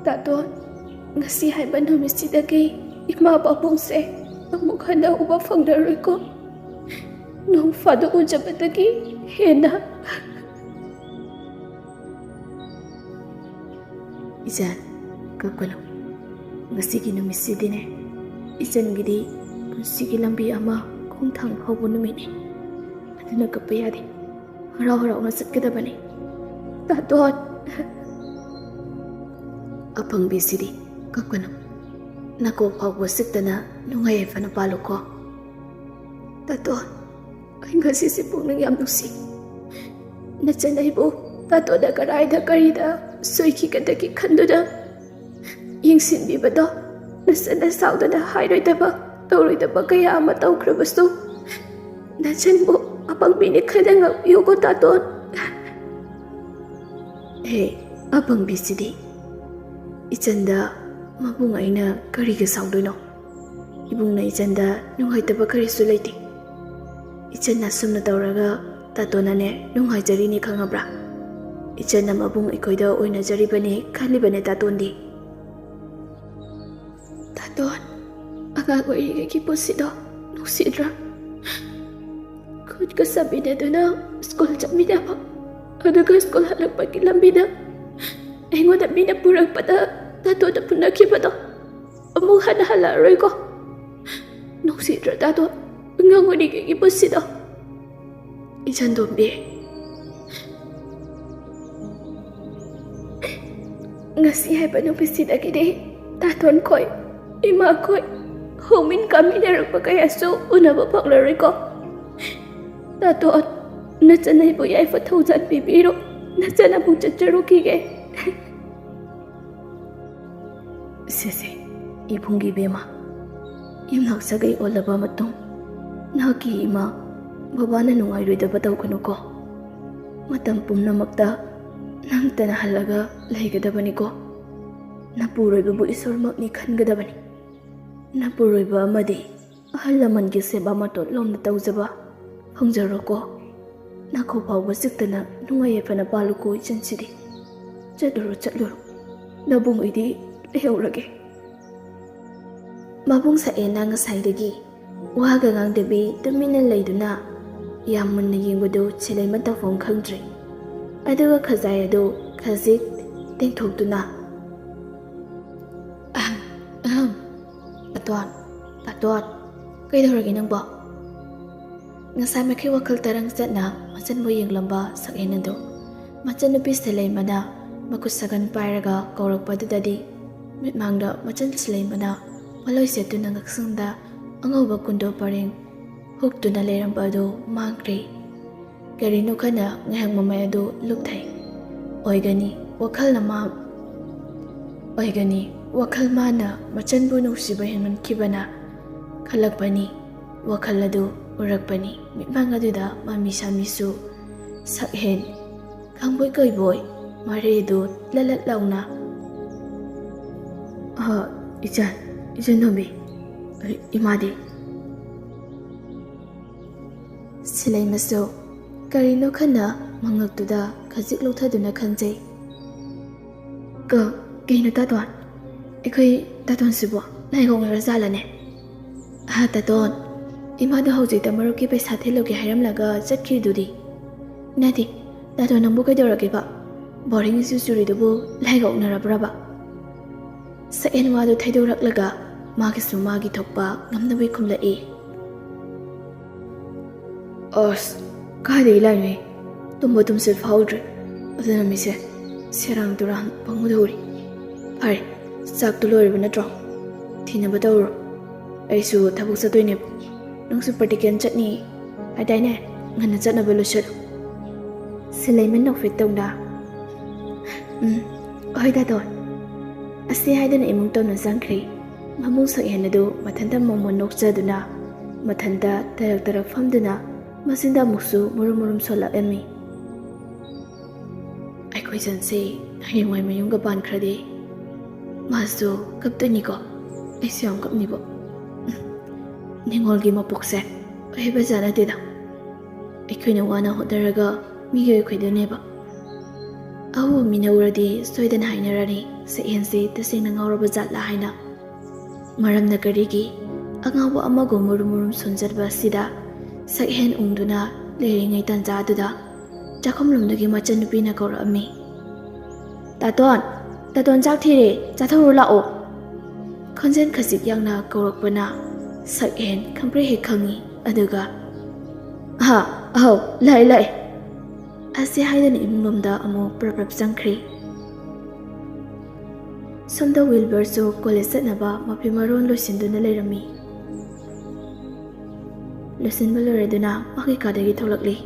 ꯇꯥꯇꯣꯟ, ꯉꯁꯤ ꯍꯥꯏꯕ ꯅꯨꯃꯤꯠꯁꯤꯗꯒꯤ ꯏꯃꯥ ꯄꯥꯕꯨꯡꯁꯦ ꯑꯃꯨꯛ ꯍꯟꯅ ꯎꯕ ꯐꯪꯂꯔꯣꯏꯀꯣ꯫ ꯅꯣꯡ ꯐꯥꯗꯣꯛ ꯎꯖꯕꯗꯒꯤ ꯍꯦꯟꯅ꯫ ꯏꯆꯟ, ꯀꯞꯀꯅꯨ꯫ ꯉꯁꯤꯒꯤ ꯅꯨꯃꯤꯠꯁꯤꯗꯤꯅꯦ, ꯏꯆꯟꯒꯤꯗꯤ ꯄꯨꯟꯁꯤꯒꯤ ꯂꯝꯕꯤ ꯑꯃ ꯈꯣꯡꯊꯥꯡ ꯍꯧꯕ ꯅꯨꯃꯤꯠꯅꯤ꯫ ꯑꯗꯨꯅ ꯀꯞꯄ ꯌꯥꯗꯦ꯫ ꯍꯔꯥꯎ ꯍꯔꯥꯎꯅ ꯆꯠꯀꯗꯕꯅꯤ꯫ ꯇꯥꯇꯣꯟ꯫ ꯑꯄꯪꯕꯤꯁꯤꯗꯤ ꯀꯞꯀꯅꯨ꯫ ꯅꯀꯣꯛ ꯐꯥꯎꯕ ꯆꯤꯛꯇꯅ ꯅꯨꯡꯉꯥꯏ ꯌꯥꯏꯐꯅ ꯄꯥꯜꯂꯨꯀꯣ꯫ ꯇꯥꯇꯣꯟ, ꯑꯩ ꯉꯁꯤꯁꯦ ꯄꯨꯛꯅꯤꯡ ꯌꯥꯝ ꯅꯨꯡꯁꯤ꯫ ꯅꯆꯟ ꯑꯩꯕꯨ ꯇꯥꯇꯣꯟꯗ ꯀꯗꯥꯏꯗ ꯀꯔꯤꯗ ꯁꯣꯏꯈꯤꯒꯗꯒꯦ ꯈꯟꯗꯨꯅ ꯌꯦꯡꯁꯤꯟꯕꯤꯕꯗꯣ, ꯅꯆꯟꯅ ꯁꯥꯎꯗꯅ ꯍꯥꯏꯔꯣꯏꯗꯕ, ꯇꯧꯔꯣꯏꯗꯕ ꯀꯌꯥ ꯑꯃ ꯇꯧꯈ꯭ꯔꯕꯁꯨ, ꯅꯆꯟꯕꯨ ꯑꯄꯪꯕꯤꯅꯤ ꯈꯟꯅ ꯉꯥꯛꯄꯤꯌꯨꯀꯣ, ꯇꯥꯇꯣꯟ꯫ ꯍꯦ, ꯑꯄꯪꯕꯤꯁꯤꯗꯤ꯫ ꯏꯆꯟꯗ ꯃꯕꯨꯡ ꯑꯩꯅ ꯀꯔꯤꯒꯤ ꯁꯥꯎꯗꯣꯏꯅꯣ? ꯏꯕꯨꯡꯅ ꯏꯆꯟꯗ ꯅꯨꯡꯉꯥꯏꯇꯕ ꯀꯔꯤꯁꯨ ꯂꯩꯇꯦ꯫ ꯏꯆꯟꯅ ꯑꯁꯨꯝꯅ ꯇꯧꯔꯒ ꯇꯥꯇꯣꯟꯅꯅꯦ ꯅꯨꯡꯉꯥꯏꯖꯔꯤꯅꯤ, ꯈꯪꯉꯕ꯭ꯔꯥ? ꯏꯆꯟꯅ ꯃꯕꯨꯡ ꯑꯩꯈꯣꯏꯗ ꯑꯣꯏꯅꯖꯔꯤꯕꯅꯤ ꯈꯜꯂꯤꯕꯅꯦ ꯇꯥꯇꯣꯟꯗꯤ꯫ ꯇꯥꯇꯣꯟ, ꯑꯉꯥꯡ ꯑꯣꯏꯔꯤꯉꯩꯒꯤ ꯄꯨꯟꯁꯤꯗꯣ ꯅꯨꯡꯁꯤꯗ꯭ꯔꯥ? ꯈꯨꯠꯀ ꯁꯝꯃꯤꯟꯅꯗꯨꯅ ꯁ꯭ꯀꯨꯜ ꯆꯠꯃꯤꯟꯅꯕ, ꯑꯗꯨꯒ ꯁ꯭ꯀꯨꯜ ꯍꯜꯂꯛꯄꯒꯤ ꯂꯝꯕꯤꯗ ꯑꯩꯉꯣꯟꯗ ꯃꯤꯅ ꯄꯨꯔꯛꯄꯗ ꯇꯥꯇꯣꯟꯗ ꯐꯨꯅꯈꯤꯕꯗꯣ ꯑꯃꯨꯛ ꯍꯟꯅ ꯍꯜꯂꯛꯑꯔꯣꯏꯀꯣ꯫ ꯅꯨꯡꯁꯤꯗ꯭ꯔ ꯇꯥꯇꯣꯟ? ꯑꯉꯥꯡ ꯑꯣꯏꯔꯤꯉꯩꯒꯤ ꯄꯨꯟꯁꯤꯗꯣ꯫ ꯏꯆꯟ ꯇꯣꯝꯕꯤ, ꯉꯁꯤ ꯍꯥꯏꯕ ꯅꯨꯃꯤꯠꯁꯤꯗꯒꯤꯗꯤ ꯇꯥꯇꯣꯟ ꯈꯣꯏ, ꯏꯃꯥ ꯈꯣꯏ, ꯍꯧꯃꯤꯟ ꯀꯥꯃꯤꯟꯅꯔꯛꯄ ꯀꯌꯥꯁꯨ ꯎꯅꯕ ꯐꯪꯂꯔꯣꯏꯀꯣ꯫ ꯇꯥꯇꯣꯟ, ꯅꯆꯟ ꯑꯩꯕꯨ ꯌꯥꯏꯐ ꯊꯧꯖꯥꯜ ꯄꯤꯕꯤꯔꯣ꯫ ꯅꯆꯟ ꯑꯃꯨꯛ ꯆꯠꯆꯔꯨꯈꯤꯒꯦ꯫ ꯁꯦꯁꯦ, ꯏꯕꯨꯡꯒꯤ ꯏꯕꯦꯝꯃ, ꯌꯨꯝꯅꯥꯛ ꯁꯥꯒꯩ ꯑꯣꯜꯂꯕ ꯃꯇꯨꯡ ꯅꯍꯥꯛꯀꯤ ꯏꯃꯥ ꯕꯕꯥꯅ ꯅꯨꯡꯉꯥꯏꯔꯣꯏꯗꯕ ꯇꯧꯒꯅꯨꯀꯣ꯫ ꯃꯇꯝ ꯄꯨꯝꯅꯃꯛꯇ ꯅꯪꯇꯅ ꯍꯜꯂꯒ ꯂꯩꯒꯗꯕꯅꯤꯀꯣ꯫ ꯅꯄꯨꯔꯣꯏꯕꯕꯨ ꯏꯁꯣꯔꯃꯛꯅꯤ ꯈꯟꯒꯗꯕꯅꯤ꯫ ꯅꯄꯨꯔꯣꯏꯕ ꯑꯃꯗꯤ ꯑꯍꯜ ꯂꯃꯟꯒꯤ ꯁꯦꯕꯥ ꯃꯇꯣꯟ ꯂꯣꯝꯅ ꯇꯧꯖꯕ ꯐꯪꯖꯔꯣꯀꯣ꯫ ꯅꯥꯈꯣꯛ ꯐꯥꯎꯕ ꯆꯤꯛꯇꯅ ꯅꯨꯡꯉꯥꯏ ꯌꯥꯏꯐꯅ ꯄꯥꯜꯂꯨꯀꯣ ꯏꯆꯟꯁꯤꯗꯤ꯫ ꯆꯠꯂꯨꯔꯣ, ꯆꯠꯂꯨꯔꯣ꯫ ꯅꯕꯨꯡ ꯑꯩꯗꯤ ꯂꯩꯍꯧꯔꯒꯦ꯫ ꯃꯕꯨꯡ ꯁꯛꯍꯦꯟꯅ ꯉꯁꯥꯏꯗꯒꯤ ꯋꯥꯒ ꯉꯥꯡꯗꯕꯤ ꯇꯨꯃꯤꯟꯅ ꯂꯩꯗꯨꯅ ꯌꯥꯝ ꯃꯨꯟꯅ ꯌꯦꯡꯕꯗꯨ ꯁꯦꯂꯩꯃ ꯇꯧꯐꯝ ꯈꯪꯗ꯭ꯔꯦ꯫ ꯑꯗꯨꯒ ꯈꯖꯥꯏ ꯑꯗꯨ ꯈꯖꯤꯛ ꯇꯦꯡꯊꯣꯛꯇꯨꯅ, "ꯑꯍꯝ, ꯑꯍꯝ, ꯇꯥꯇꯣꯟ, ꯇꯥꯇꯣꯟ, ꯀꯩꯗꯧꯔꯒꯦ ꯅꯪꯕꯣ?" ꯉꯁꯥꯏꯃꯛꯀꯤ ꯋꯥꯈꯜ ꯇꯔꯪ ꯆꯠꯅ ꯃꯆꯟꯕꯨ ꯌꯦꯡꯂꯝꯕ ꯁꯛꯍꯦꯟ ꯑꯗꯨ ꯃꯆꯟꯅꯨꯄꯤ ꯁꯤꯂꯩꯃꯅ ꯃꯈꯨꯠ ꯁꯥꯒꯟ ꯄꯥꯏꯔꯒ ꯀꯧꯔꯛꯄꯗꯨꯗꯗꯤ ꯃꯤꯠꯃꯥꯡꯗ ꯃꯆꯟ ꯁꯤꯂꯩꯃꯅ ꯄꯣꯠꯂꯣꯏ ꯁꯦꯠꯇꯨꯅ ꯉꯛꯁꯪꯗ ꯑꯉꯧꯕ ꯀꯨꯟꯗꯣ ꯄꯔꯦꯡ ꯍꯨꯛꯇꯨꯅ ꯂꯩꯔꯝꯕ ꯑꯗꯨ ꯃꯥꯡꯈ꯭ꯔꯦ꯫ ꯀꯔꯤꯅꯣ ꯈꯟꯅ ꯉꯥꯏꯍꯥꯛ ꯃꯃꯩ ꯑꯗꯨ ꯂꯨꯞꯊꯩ꯫ ꯑꯣꯏꯒꯅꯤ, ꯋꯥꯈꯜꯅ ꯃꯥ-, ꯑꯣꯏꯒꯅꯤ, ꯋꯥꯈꯜ ꯃꯥꯅ ꯃꯆꯟꯕꯨ ꯅꯨꯡꯁꯤꯕ ꯍꯦꯟꯃꯟꯈꯤꯕꯅ ꯈꯜꯂꯛꯄꯅꯤ꯫ ꯋꯥꯈꯜ ꯑꯗꯨ ꯎꯔꯛꯄꯅꯤ꯫ ꯃꯤꯠꯃꯥꯡ ꯑꯗꯨꯗ ꯃꯃꯤ ꯁꯥꯃꯤꯁꯨ ꯁꯛꯍꯦꯟ ꯈꯪꯕꯣꯏ ꯀꯩꯕꯣꯏ ꯃꯔꯩ ꯑꯗꯨ ꯂꯠ ꯂꯠ ꯂꯥꯎꯅ, "ꯑ, ꯏꯆꯟ, ꯏꯆꯟ ꯇꯣꯝꯕꯤ, ꯑ, ꯏꯃꯥꯗꯤ?" ꯁꯤꯂꯩꯃꯁꯨ ꯀꯔꯤꯅꯣ ꯈꯟꯅ ꯃꯉꯛꯇꯨꯗ ꯈꯖꯤꯛ ꯂꯧꯊꯗꯨꯅ ꯈꯟꯖꯩ꯫ "ꯀ-, ꯀꯩꯅꯣ ꯇꯥꯇꯣꯟ? ꯑꯩꯈꯣꯏ ꯇꯥꯇꯣꯟꯁꯤꯕꯨ ꯂꯥꯏꯒ ꯑꯣꯛꯅꯔꯖꯥꯠꯂꯅꯦ? ꯑꯍ, ꯇꯥꯇꯣꯟ, ꯏꯃꯥꯗꯣ ꯍꯧꯖꯤꯛꯇ ꯃꯔꯨꯞꯀꯤ ꯄꯩꯁꯥ ꯊꯤꯜꯂꯨꯒꯦ ꯍꯥꯏꯔꯝꯂꯒ ꯆꯠꯈ꯭ꯔꯤꯗꯨꯗꯤ꯫ ꯅꯠꯇꯦ, ꯇꯥꯇꯣꯟ ꯅꯪꯕꯨ ꯀꯩꯗꯧꯔꯒꯦꯕ? ꯕꯣꯔꯤꯡ ꯏꯆꯨ ꯆꯨꯔꯤꯗꯨꯕꯨ ꯂꯥꯏꯒ ꯑꯣꯛꯅꯔꯕ꯭ꯔꯕ?" ꯁꯛꯍꯦꯟ ꯋꯥꯗꯨ ꯊꯩꯗꯣꯔꯛꯂꯒ ꯃꯥꯒꯤꯁꯨ ꯃꯥꯒꯤ ꯊꯣꯛꯄ ꯉꯝꯅꯕꯤ ꯈꯨꯝꯂꯛꯏ꯫ "ꯑꯁ, ꯀꯥꯏꯗꯒꯤ ꯂꯥꯏꯅꯣꯍꯦ? ꯇꯨꯝꯕ ꯇꯨꯝꯁꯤꯠ ꯐꯥꯎꯗ꯭ꯔꯦ꯫ ꯑꯗꯨꯅ ꯃꯤꯁꯦ ꯁꯦꯔꯥꯟ ꯇꯨꯔꯥꯟ ꯄꯪꯎꯗ ꯎꯔꯤ꯫ ꯐꯔꯦ, ꯆꯥꯛꯇꯨ ꯂꯣꯏꯔꯕ ꯅꯠꯇ꯭ꯔꯣ? ꯊꯤꯅꯕ ꯇꯧꯔꯣ꯫ ꯑꯩꯁꯨ ꯊꯕꯛ ꯆꯠꯇꯣꯏꯅꯦꯕ꯫ ꯅꯪꯁꯨ practical ꯆꯠꯅꯤ ꯍꯥꯏꯗꯥꯏꯅꯦ? ꯉꯟꯅ ꯆꯠꯅꯕ ꯂꯣꯏꯁꯤꯜꯂꯨ꯫" ꯁꯤꯂꯩꯃ ꯅꯣꯛꯐꯦꯠ ꯇꯧꯅ, "ꯎꯝ, ꯍꯣꯏ ꯇꯥꯇꯣꯟ꯫" ꯑꯁꯤ ꯍꯥꯏꯗꯨꯅ ꯏꯃꯨꯡ ꯇꯧꯅ ꯆꯪꯈ꯭ꯔꯦ꯫ ꯃꯃꯧ ꯁꯛꯍꯦꯟ ꯑꯗꯨ ꯃꯊꯟꯇ ꯃꯣꯃꯣꯟ ꯅꯣꯛꯆꯗꯨꯅ, ꯃꯊꯟꯇ ꯇꯔꯛ ꯇꯔꯛ ꯐꯝꯗꯨꯅ, ꯃꯆꯤꯟꯗ ꯑꯃꯨꯛꯁꯨ ꯃꯨꯔꯨꯝ ꯃꯨꯔꯨꯝ ꯁꯣꯜꯂꯛꯂꯝꯃꯤ꯫ "ꯑꯩꯈꯣꯏ ꯏꯆꯟꯁꯦ ꯍꯌꯦꯡꯋꯥꯏ ꯃꯌꯨꯝꯒ ꯄꯥꯟꯈ꯭ꯔꯗꯤ ꯃꯥꯁꯨ ꯀꯞꯇꯣꯏꯅꯤꯀꯣ? ꯑꯩꯁꯨ ꯌꯥꯝ ꯀꯞꯅꯤꯕꯣ꯫ ꯅꯤꯉꯣꯜꯒꯤ ꯃꯄꯣꯛꯁꯦ ꯑꯣꯏꯕ ꯖꯥꯠ ꯅꯠꯇꯦꯗ꯫ ꯑꯩꯈꯣꯏꯅ ꯋꯥꯅ ꯍꯣꯠꯅꯔꯒ ꯃꯤꯒꯤ ꯑꯣꯏꯈꯤꯗꯣꯏꯅꯦꯕ꯫ ꯑꯎꯕ ꯃꯤꯅ ꯎꯔꯗꯤ ꯁꯣꯏꯗꯅ ꯍꯥꯏꯅꯔꯅꯤ, ꯁꯛꯍꯦꯟꯁꯦ ꯇꯁꯦꯡꯅ ꯉꯥꯎꯔꯕ ꯖꯥꯠꯂꯥ ꯍꯥꯏꯅ꯫" ꯃꯔꯝꯅ ꯀꯔꯤꯒꯤ? ꯑꯉꯥꯎꯕ ꯑꯃꯒꯨꯝ ꯃꯨꯔꯨꯝ ꯃꯨꯔꯨꯝ ꯁꯣꯟꯖꯠꯄ ꯑꯁꯤꯗ ꯁꯛꯍꯦꯟ ꯎꯪꯗꯨꯅ ꯂꯩꯔꯤꯉꯩ ꯇꯥꯟꯖꯥꯗꯨꯗ ꯆꯥꯛꯈꯨꯝꯂꯣꯝꯗꯒꯤ ꯃꯆꯟꯅꯨꯄꯤꯅ ꯀꯧꯔꯛꯑꯝꯃꯤ꯫ "ꯇꯥꯇꯣꯟ, ꯇꯥꯇꯣꯟ, ꯆꯥꯛ ꯊꯤꯔꯦ, ꯆꯥꯊꯣꯛꯎꯔꯣ ꯂꯥꯛꯑꯣ꯫" ꯈꯣꯟꯖꯦꯜ ꯈꯖꯤꯛ ꯌꯥꯡꯅ ꯀꯧꯔꯛꯄꯅ ꯁꯛꯍꯦꯟ ꯈꯪꯄ꯭ꯔꯦꯛ ꯍꯦꯛ ꯈꯪꯉꯤ꯫ ꯑꯗꯨꯒ, ꯍꯥ, ꯑꯍꯧ, ꯂꯥꯛꯑꯦ, ꯂꯥꯛꯑꯦ꯫ ꯑꯁꯤ ꯍꯥꯏꯗꯨꯅ ꯏꯃꯨꯡꯂꯣꯝꯗ ꯑꯃꯨꯛ ꯄ꯭ꯔꯞ ꯄ꯭ꯔꯞ ꯆꯪꯈ꯭ꯔꯤ꯫ ꯁꯣꯝꯗ ꯋꯤꯜꯕꯔꯁꯨ ꯀꯣꯂꯦꯖ ꯆꯠꯅꯕ ꯃꯐꯤ ꯃꯔꯣꯟ ꯂꯣꯏꯁꯤꯟꯗꯨꯅ ꯂꯩꯔꯝꯃꯤ꯫ ꯂꯣꯏꯁꯤꯟꯕ ꯂꯣꯏꯔꯗꯨꯅ ꯃꯥꯒꯤ ꯀꯥꯗꯒꯤ ꯊꯣꯛꯂꯛꯂꯤ꯫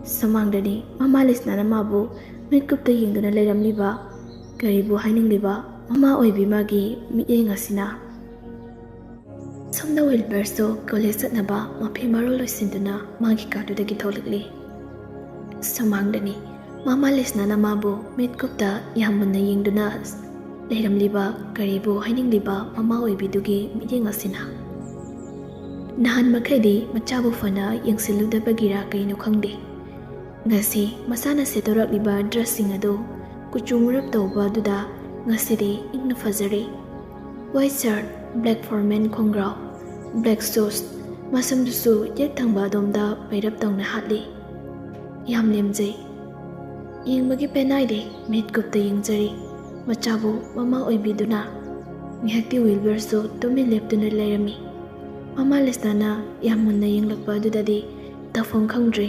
ꯁꯨꯃꯥꯡꯗꯅꯤ ꯃꯃꯥ ꯂꯤꯁꯅꯥꯅ ꯃꯥꯕꯨ ꯃꯤꯠꯀꯨꯞꯇ ꯌꯦꯡꯗꯨꯅ ꯂꯩꯔꯝꯂꯤꯕ, ꯀꯔꯤꯕꯨ ꯍꯥꯏꯅꯤꯡꯂꯤꯕ ꯃꯃꯥ ꯑꯣꯏꯕꯤ ꯃꯥꯒꯤ ꯃꯤꯠꯌꯦꯡ ꯑꯁꯤꯅ꯫ ꯁꯣꯝꯗ ꯋꯤꯜꯕꯔꯁꯨ ꯀꯣꯂꯦꯖ ꯆꯠꯅꯕ ꯃꯐꯤ ꯃꯔꯣꯜ ꯂꯣꯏꯁꯤꯟꯗꯨꯅ ꯃꯥꯒꯤ ꯀꯥꯗꯨꯗꯒꯤ ꯊꯣꯛꯂꯛꯂꯤ꯫ ꯁꯨꯃꯥꯡꯗꯅꯤ ꯃꯃꯥ ꯂꯤꯁꯅꯥꯅ ꯃꯥꯕꯨ ꯃꯤꯠꯀꯨꯞꯇ ꯌꯥꯝ ꯃꯨꯟꯅ ꯌꯦꯡꯗꯨꯅ ꯂꯩꯔꯝꯂꯤꯕ, ꯀꯔꯤꯕꯨ ꯍꯥꯏꯅꯤꯡꯂꯤꯕ ꯃꯃꯥ ꯑꯣꯏꯕꯤꯗꯨꯒꯤ ꯃꯤꯠꯌꯦꯡ ꯑꯁꯤꯅ꯫ ꯅꯍꯥꯟ ꯃꯈꯩꯗꯤ ꯃꯆꯥꯕꯨ ꯐꯅ ꯌꯦꯡꯁꯤꯜꯂꯨꯗꯕꯒꯤꯔꯥ ꯀꯩꯅꯣ ꯈꯪꯗꯦ, ꯉꯁꯤ ꯃꯁꯥꯅ ꯁꯦꯠꯇꯣꯔꯛꯂꯤꯕ ꯗ꯭ꯔꯦꯁꯁꯤꯡ ꯑꯗꯨ ꯀꯨꯆꯨ ꯃꯨꯔꯞ ꯇꯧꯕ ꯑꯗꯨꯗ ꯉꯁꯤꯗꯤ ꯏꯪꯅ ꯐꯖꯔꯦ꯫ ꯋꯥꯏꯠ ꯁꯔꯠ, ꯕ꯭ꯂꯦꯛ ꯐꯣꯔꯃꯦꯜ ꯈꯣꯡꯒ꯭ꯔꯥꯎ, ꯕ꯭ꯂꯦꯛ ꯁꯨꯁ, ꯃꯁꯝꯗꯨꯁꯨ ꯌꯦꯠ ꯊꯪꯕ ꯑꯗꯣꯝꯗ ꯄꯩꯔꯞ ꯇꯧꯅ ꯍꯥꯠꯂꯤ꯫ ꯌꯥꯝ ꯂꯦꯝꯖꯩ꯫ ꯌꯦꯡꯕꯒꯤ ꯄꯦꯟꯅꯥꯏꯗꯦ, ꯃꯤꯠꯀꯨꯞꯇ ꯌꯦꯡꯖꯔꯤ꯫ ꯃꯆꯥꯕꯨ ꯃꯃꯥ ꯑꯣꯏꯕꯤꯗꯨꯅ꯫ ꯉꯥꯏꯍꯥꯛꯇꯤ ꯋꯤꯜꯕꯔꯁꯨ ꯇꯨꯃꯤꯟ ꯂꯦꯞꯇꯨꯅ ꯂꯩꯔꯝꯃꯤ꯫ ꯃꯃꯥ ꯂꯤꯁꯅꯥꯅ ꯌꯥꯝ ꯃꯨꯟꯅ ꯌꯦꯡꯂꯛꯄ ꯑꯗꯨꯗꯗꯤ ꯇꯧꯐꯝ ꯈꯪꯗ꯭ꯔꯦ꯫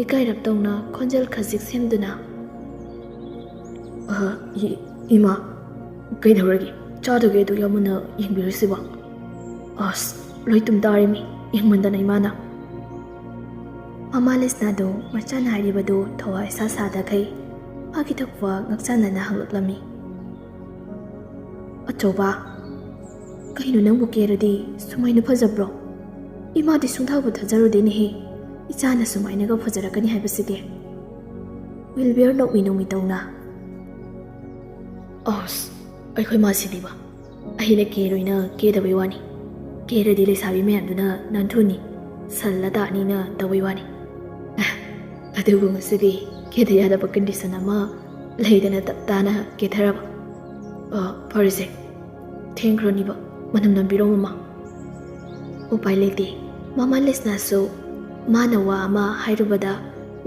ꯏꯀꯥꯏꯔꯞ ꯇꯧꯅ ꯈꯣꯟꯖꯦꯜ ꯈꯖꯤꯛ ꯁꯦꯝꯗꯨꯅ, "ꯑ, ꯏ-, ꯏꯃꯥ, ꯀꯩꯗꯧꯔꯒꯦ? ꯆꯥꯗꯒꯦ ꯑꯗꯨ ꯌꯥꯝ ꯃꯨꯟꯅ ꯌꯦꯡꯕꯤꯔꯤꯁꯤꯕꯣ?" "ꯑꯁ, ꯂꯣꯏ ꯇꯨꯝ ꯇꯥꯔꯦꯃꯤ, ꯌꯦꯡꯃꯟꯗꯅ ꯏꯃꯥꯅ꯫" ꯃꯃꯥ ꯂꯤꯁꯅꯥꯗꯨ ꯃꯆꯥꯅ ꯍꯥꯏꯔꯤꯕꯗꯨ ꯊꯋꯥꯏ ꯁꯥ ꯁꯥꯗꯈꯩ ꯃꯥꯒꯤ ꯊꯣꯛꯄ ꯉꯛꯁꯥꯟꯅꯅ ꯍꯪꯂꯛꯂꯝꯃꯤ꯫ "ꯑꯆꯧꯕ, ꯀꯩꯅꯣ ꯅꯪꯕꯨ ꯀꯦꯔꯗꯤ ꯁꯨꯃꯥꯏꯅ ꯐꯖꯕ꯭ꯔꯣ? ꯏꯃꯥꯗꯤ ꯁꯨꯡꯊꯥꯕꯨ ꯊꯥꯖꯔꯨꯗꯦꯅꯦꯍꯦ, ꯏꯆꯥꯅ ꯁꯨꯃꯥꯏꯅꯒ ꯐꯖꯔꯛꯀꯅꯤ ꯍꯥꯏꯕꯁꯤꯗꯤ꯫" ꯋꯤꯜꯕꯤꯌꯔ ꯅꯣꯛꯃꯤ ꯅꯣꯛꯃꯤ ꯇꯧꯅ, "ꯑꯁ, ꯑꯩꯈꯣꯏ ꯃꯥꯁꯤꯗꯤꯕ, ꯑꯩꯅ ꯀꯦꯔꯣꯏꯅ ꯀꯦꯗꯕꯩ ꯋꯥꯅꯤ꯫ ꯀꯦꯔꯗꯤ ꯂꯩꯁꯥꯕꯤ ꯃꯌꯥꯝꯗꯨꯅ ꯅꯥꯟꯊꯨꯅꯤ, ꯁꯜꯂ ꯇꯥꯅꯤꯅ ꯇꯧꯕꯩ ꯋꯥꯅꯤ꯫ ꯑꯗꯨꯕꯨ ꯉꯁꯤꯗꯤ ꯀꯦꯗ ꯌꯥꯗꯕ ꯀꯟꯗꯤꯁꯟ ꯑꯃ ꯂꯩꯗꯅ ꯇꯞ ꯇꯥꯅ ꯀꯦꯊꯔꯕ꯫ ꯑ, ꯐꯔꯦꯁꯦ, ꯊꯦꯡꯈ꯭ꯔꯅꯤꯕ, ꯃꯅꯝ ꯅꯝꯕꯤꯔꯣ ꯃꯃꯥ꯫" ꯎꯄꯥꯏ ꯂꯩꯇꯦ꯫ ꯃꯃꯥ ꯂꯤꯁꯅꯥꯁꯨ ꯃꯥꯅ ꯋꯥ ꯑꯃ ꯍꯥꯏꯔꯨꯕꯗ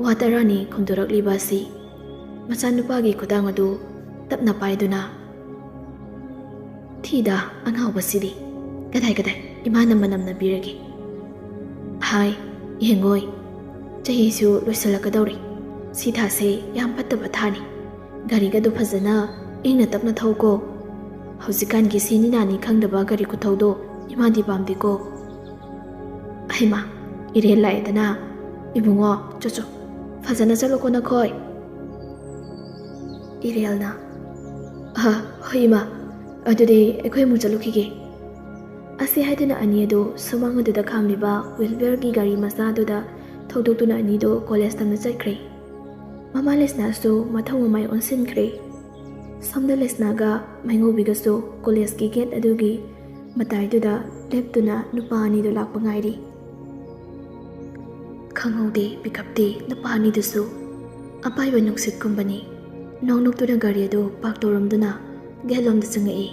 ꯋꯥ ꯇꯔꯥꯅꯤ ꯈꯨꯝꯗꯣꯔꯛꯂꯤꯕ ꯑꯁꯤ ꯃꯆꯥꯅꯨꯄꯥꯒꯤ ꯈꯨꯗꯥꯡ ꯑꯗꯨ ꯇꯞꯅ ꯄꯥꯏꯗꯨꯅ, "ꯊꯤꯗ ꯑꯉꯥꯎꯕꯁꯤꯗꯤ꯫ ꯀꯗꯥꯏ, ꯀꯗꯥꯏ, ꯏꯃꯥꯅ ꯃꯅꯝ ꯅꯝꯕꯤꯔꯒꯦ꯫" "ꯍꯥꯏ, ꯌꯦꯡꯉꯣꯏ, ꯆꯍꯤꯁꯨ ꯂꯣꯏꯁꯤꯜꯂꯛꯀꯗꯧꯔꯦ꯫ ꯁꯤ ꯊꯥꯁꯦ ꯌꯥꯝ ꯐꯠꯇꯕ ꯊꯥꯅꯤ꯫ ꯒꯥꯔꯤꯒꯗꯣ ꯐꯖꯅ ꯏꯪꯅ ꯇꯞꯅ ꯊꯧꯀꯣ꯫ ꯍꯧꯖꯤꯛꯀꯥꯟꯒꯤ ꯁꯤꯅꯤ ꯅꯥꯅꯤ ꯈꯪꯗꯕ ꯒꯥꯔꯤ ꯈꯨꯊꯧꯗꯣ ꯏꯃꯥꯗꯤ ꯄꯥꯝꯗꯦꯀꯣ꯫ ꯍꯩꯃꯥ, ꯏꯔꯦꯜ ꯂꯥꯛꯑꯦꯗꯅ꯫ ꯏꯕꯨꯡꯉꯣ, ꯆꯣ ꯆꯣ, ꯐꯖꯅ ꯆꯠꯂꯨꯀꯣ ꯅꯈꯣꯏ꯫ ꯏꯔꯦꯜꯅ, "ꯑ, ꯍꯣꯏ ꯏꯃꯥ, ꯑꯗꯨꯗꯤ ꯑꯩꯈꯣꯏ ꯑꯃꯨꯛ ꯆꯠꯂꯨꯈꯤꯒꯦ"꯫ ꯑꯁꯤ ꯍꯥꯏꯗꯨꯅ ꯑꯅꯤ ꯑꯗꯨ ꯁꯨꯃꯥꯡ ꯑꯗꯨꯗ ꯈꯥꯝꯂꯤꯕ ꯋꯤꯜꯕꯔꯒꯤ ꯒꯥꯔꯤ ꯃꯆꯥ ꯑꯗꯨꯗ ꯊꯧꯗꯣꯛꯇꯨꯅ ꯑꯅꯤꯗꯨ ꯀꯣꯂꯦꯖ ꯇꯝꯅ ꯆꯠꯈ꯭ꯔꯦ꯫ ꯃꯃꯥ ꯂꯩꯁꯅꯥꯁꯨ ꯃꯊꯧ ꯃꯃꯥꯏ ꯑꯣꯟꯁꯤꯟꯈ꯭ꯔꯦ꯫ ꯁꯣꯝꯗ ꯂꯩꯁꯅꯥꯒ ꯃꯩꯉꯧꯕꯤꯒꯁꯨ ꯀꯣꯂꯦꯖꯀꯤ ꯒꯦꯠ ꯑꯗꯨꯒꯤ ꯃꯇꯥꯏꯗꯨꯗ ꯂꯦꯞꯇꯨꯅ ꯅꯨꯄꯥ ꯑꯅꯤꯗꯨ ꯂꯥꯛꯄ ꯉꯥꯏꯔꯤ꯫ ꯈꯪꯍꯧꯗꯦ ꯄꯤꯀꯞꯇꯤ ꯅꯨꯄꯥ ꯑꯅꯤꯗꯨꯁꯨ ꯑꯄꯥꯏꯕ ꯅꯨꯡꯁꯤꯠꯀꯨꯝꯕꯅꯤ꯫ ꯅꯣꯛ ꯅꯣꯛꯇꯨꯅ ꯒꯥꯔꯤ ꯑꯗꯨ ꯄꯥꯔꯛ ꯇꯧꯔꯝꯗꯨꯅ ꯒꯦꯠꯂꯣꯝꯗ ꯆꯪꯉꯛꯏ꯫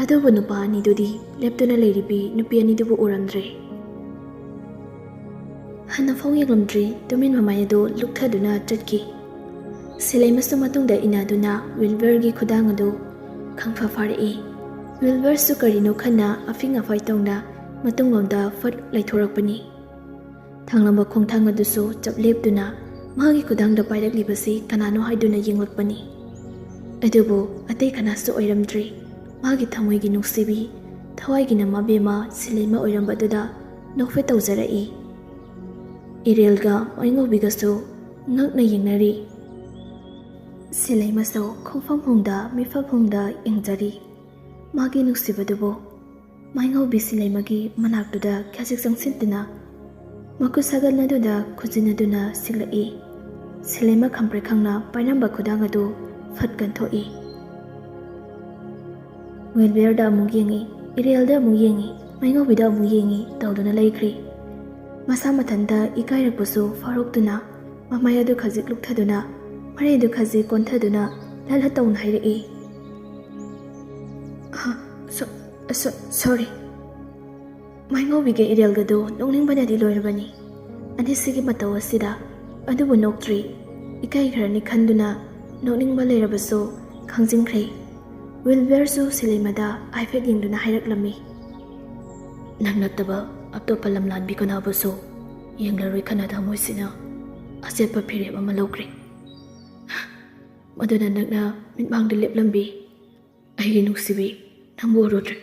ꯑꯗꯨꯕꯨ ꯅꯨꯄꯥ ꯑꯅꯤꯗꯨꯗꯤ ꯂꯦꯞꯇꯨꯅ ꯂꯩꯔꯤꯕꯤ ꯅꯨꯄꯤ ꯑꯅꯤꯗꯨꯕꯨ ꯎꯔꯝꯗ꯭ꯔꯦ꯫ ꯍꯟꯅꯐꯥꯎ ꯌꯦꯡꯂꯝꯗ꯭ꯔꯤ ꯇꯨꯃꯤꯟ ꯃꯃꯥꯏ ꯑꯗꯨ ꯂꯨꯞꯊꯗꯨꯅ ꯆꯠꯈꯤ꯫ ꯁꯤꯂꯩꯃꯁꯨ ꯃꯇꯨꯡꯗ ꯏꯟꯅꯗꯨꯅ ꯋꯤꯜꯕꯔꯒꯤ ꯈꯨꯗꯥꯡ ꯑꯗꯨ ꯈꯪꯐ ꯐꯥꯔꯛꯏ꯫ ꯋꯤꯜꯕꯔꯁꯨ ꯀꯔꯤꯅꯣ ꯈꯟꯅ ꯑꯐꯤꯡ ꯑꯐꯥꯏ ꯇꯧꯅ ꯃꯇꯨꯡꯂꯣꯝꯗ ꯐꯠ ꯂꯩꯊꯣꯔꯛꯄꯅꯤ꯫ ꯊꯥꯡꯂꯝꯕ ꯈꯣꯡꯊꯥꯡ ꯑꯗꯨꯁꯨ ꯆꯞ ꯂꯦꯞꯇꯨꯅ ꯃꯍꯥꯛꯀꯤ ꯈꯨꯗꯥꯡꯗ ꯄꯥꯏꯔꯛꯂꯤꯕꯁꯤ ꯀꯅꯥꯅꯣ ꯍꯥꯏꯗꯨꯅ ꯌꯦꯡꯂꯛꯄꯅꯤ꯫ ꯑꯗꯨꯕꯨ ꯑꯇꯩ ꯀꯅꯥꯁꯨ ꯑꯣꯏꯔꯝꯗ꯭ꯔꯦ꯫ ꯃꯥꯒꯤ ꯊꯃꯣꯏꯒꯤ ꯅꯨꯡꯁꯤꯕꯤ, ꯊꯋꯥꯏꯒꯤꯅ ꯃꯕꯦꯝꯃ ꯁꯤꯂꯩꯃ ꯑꯣꯏꯔꯝꯕꯗꯨꯗ ꯅꯣꯛꯐꯦꯠ ꯇꯧꯖꯔꯛꯏ꯫ ꯏꯔꯦꯜꯒ ꯃꯩꯉꯧꯕꯤꯒꯁꯨ ꯉꯛꯅ ꯌꯦꯡꯅꯔꯤ꯫ ꯁꯤꯂꯩꯃꯁꯨ ꯈꯣꯡꯐꯝ ꯍꯣꯡꯗ ꯃꯤꯐꯝ ꯍꯣꯡꯗ ꯌꯦꯡꯖꯔꯤ꯫ ꯃꯥꯒꯤ ꯅꯨꯡꯁꯤꯕꯗꯨꯕꯨ꯫ ꯃꯥꯏꯉꯧꯕꯤ ꯁꯤꯂꯩꯃꯒꯤ ꯃꯅꯥꯛꯇꯨꯗ ꯈꯖꯤꯛ ꯆꯪꯁꯤꯟꯗꯨꯅ ꯃꯈꯨꯠ ꯁꯥꯒꯟ ꯑꯗꯨꯗ ꯈꯨꯖꯤꯟ ꯑꯗꯨꯅ ꯁꯤꯛꯂꯛꯏ꯫ ꯁꯤꯂꯩꯃ ꯈꯝꯄ꯭ꯔꯦꯛ ꯈꯪꯅ ꯄꯥꯏꯔꯝꯕ ꯈꯨꯗꯥꯡ ꯑꯗꯨ ꯐꯠ ꯀꯟꯊꯣꯛꯏ꯫ ꯋꯤꯜꯕꯤꯌꯔꯗ ꯑꯃꯨꯛ ꯌꯦꯡꯉꯤ, ꯏꯔꯦꯜꯗ ꯑꯃꯨꯛ ꯌꯦꯡꯉꯤ, ꯃꯥꯏꯉꯧꯕꯤꯗ ꯑꯃꯨꯛ ꯌꯦꯡꯉꯤ ꯇꯧꯗꯨꯅ ꯂꯩꯈ꯭ꯔꯦ꯫ ꯃꯁꯥ ꯃꯊꯟꯇ ꯏꯀꯥꯏꯔꯛꯄꯁꯨ ꯐꯥꯎꯔꯛꯇꯨꯅ ꯃꯃꯥꯏ ꯑꯗꯨ ꯈꯖꯤꯛ ꯂꯨꯛꯊꯗꯨꯅ, ꯃꯔꯩ ꯑꯗꯨ ꯈꯖꯤꯛ ꯀꯣꯟꯊꯗꯨꯅ ꯂꯠ ꯂꯠ ꯇꯧꯅ ꯍꯥꯏꯔꯛꯏ꯫ "ꯑ, ꯁꯣ-, ꯁꯣ-, ꯁꯣꯔꯤ꯫ ꯃꯥꯏꯉꯧꯕꯤꯒ ꯏꯔꯦꯜꯒꯗꯨ ꯅꯣꯛꯅꯤꯡꯕꯅꯗꯤ ꯂꯣꯏꯔꯕꯅꯤ ꯑꯅꯤꯁꯤꯒꯤ ꯃꯇꯧ ꯑꯁꯤꯗ꯫ ꯑꯗꯨꯕꯨ ꯅꯣꯛꯇ꯭ꯔꯤ꯫ ꯏꯀꯥꯏꯈ꯭ꯔꯅꯤ ꯈꯟꯗꯨꯅ ꯅꯣꯛꯅꯤꯡꯕ ꯂꯩꯔꯕꯁꯨ ꯈꯪꯖꯤꯟꯈ꯭ꯔꯦ꯫" ꯋꯤꯜꯕꯔꯁꯨ ꯁꯤꯂꯩꯃꯗ ꯍꯥꯏꯐꯦꯠ ꯌꯦꯡꯗꯨꯅ ꯍꯥꯏꯔꯛꯂꯝꯃꯤ, "ꯅꯪ ꯅꯠꯇꯕ ꯑꯇꯣꯞꯄ ꯂꯝꯂꯥꯟꯕꯤ ꯀꯅꯥꯕꯨꯁꯨ ꯌꯦꯡꯂꯔꯣꯏ ꯈꯟꯅ ꯊꯃꯣꯏꯁꯤꯅ ꯑꯆꯦꯠꯄ ꯐꯤꯔꯦꯞ ꯑꯃ ꯂꯧꯈ꯭ꯔꯦ꯫ ꯃꯗꯨꯅ ꯅꯛꯅ ꯃꯤꯠꯃꯥꯡꯗ ꯂꯦꯞꯂꯝꯕꯤ ꯑꯩꯒꯤ ꯅꯨꯡꯁꯤꯕꯤ, ꯅꯪꯕꯨ ꯎꯔꯨꯗ꯭ꯔꯦ꯫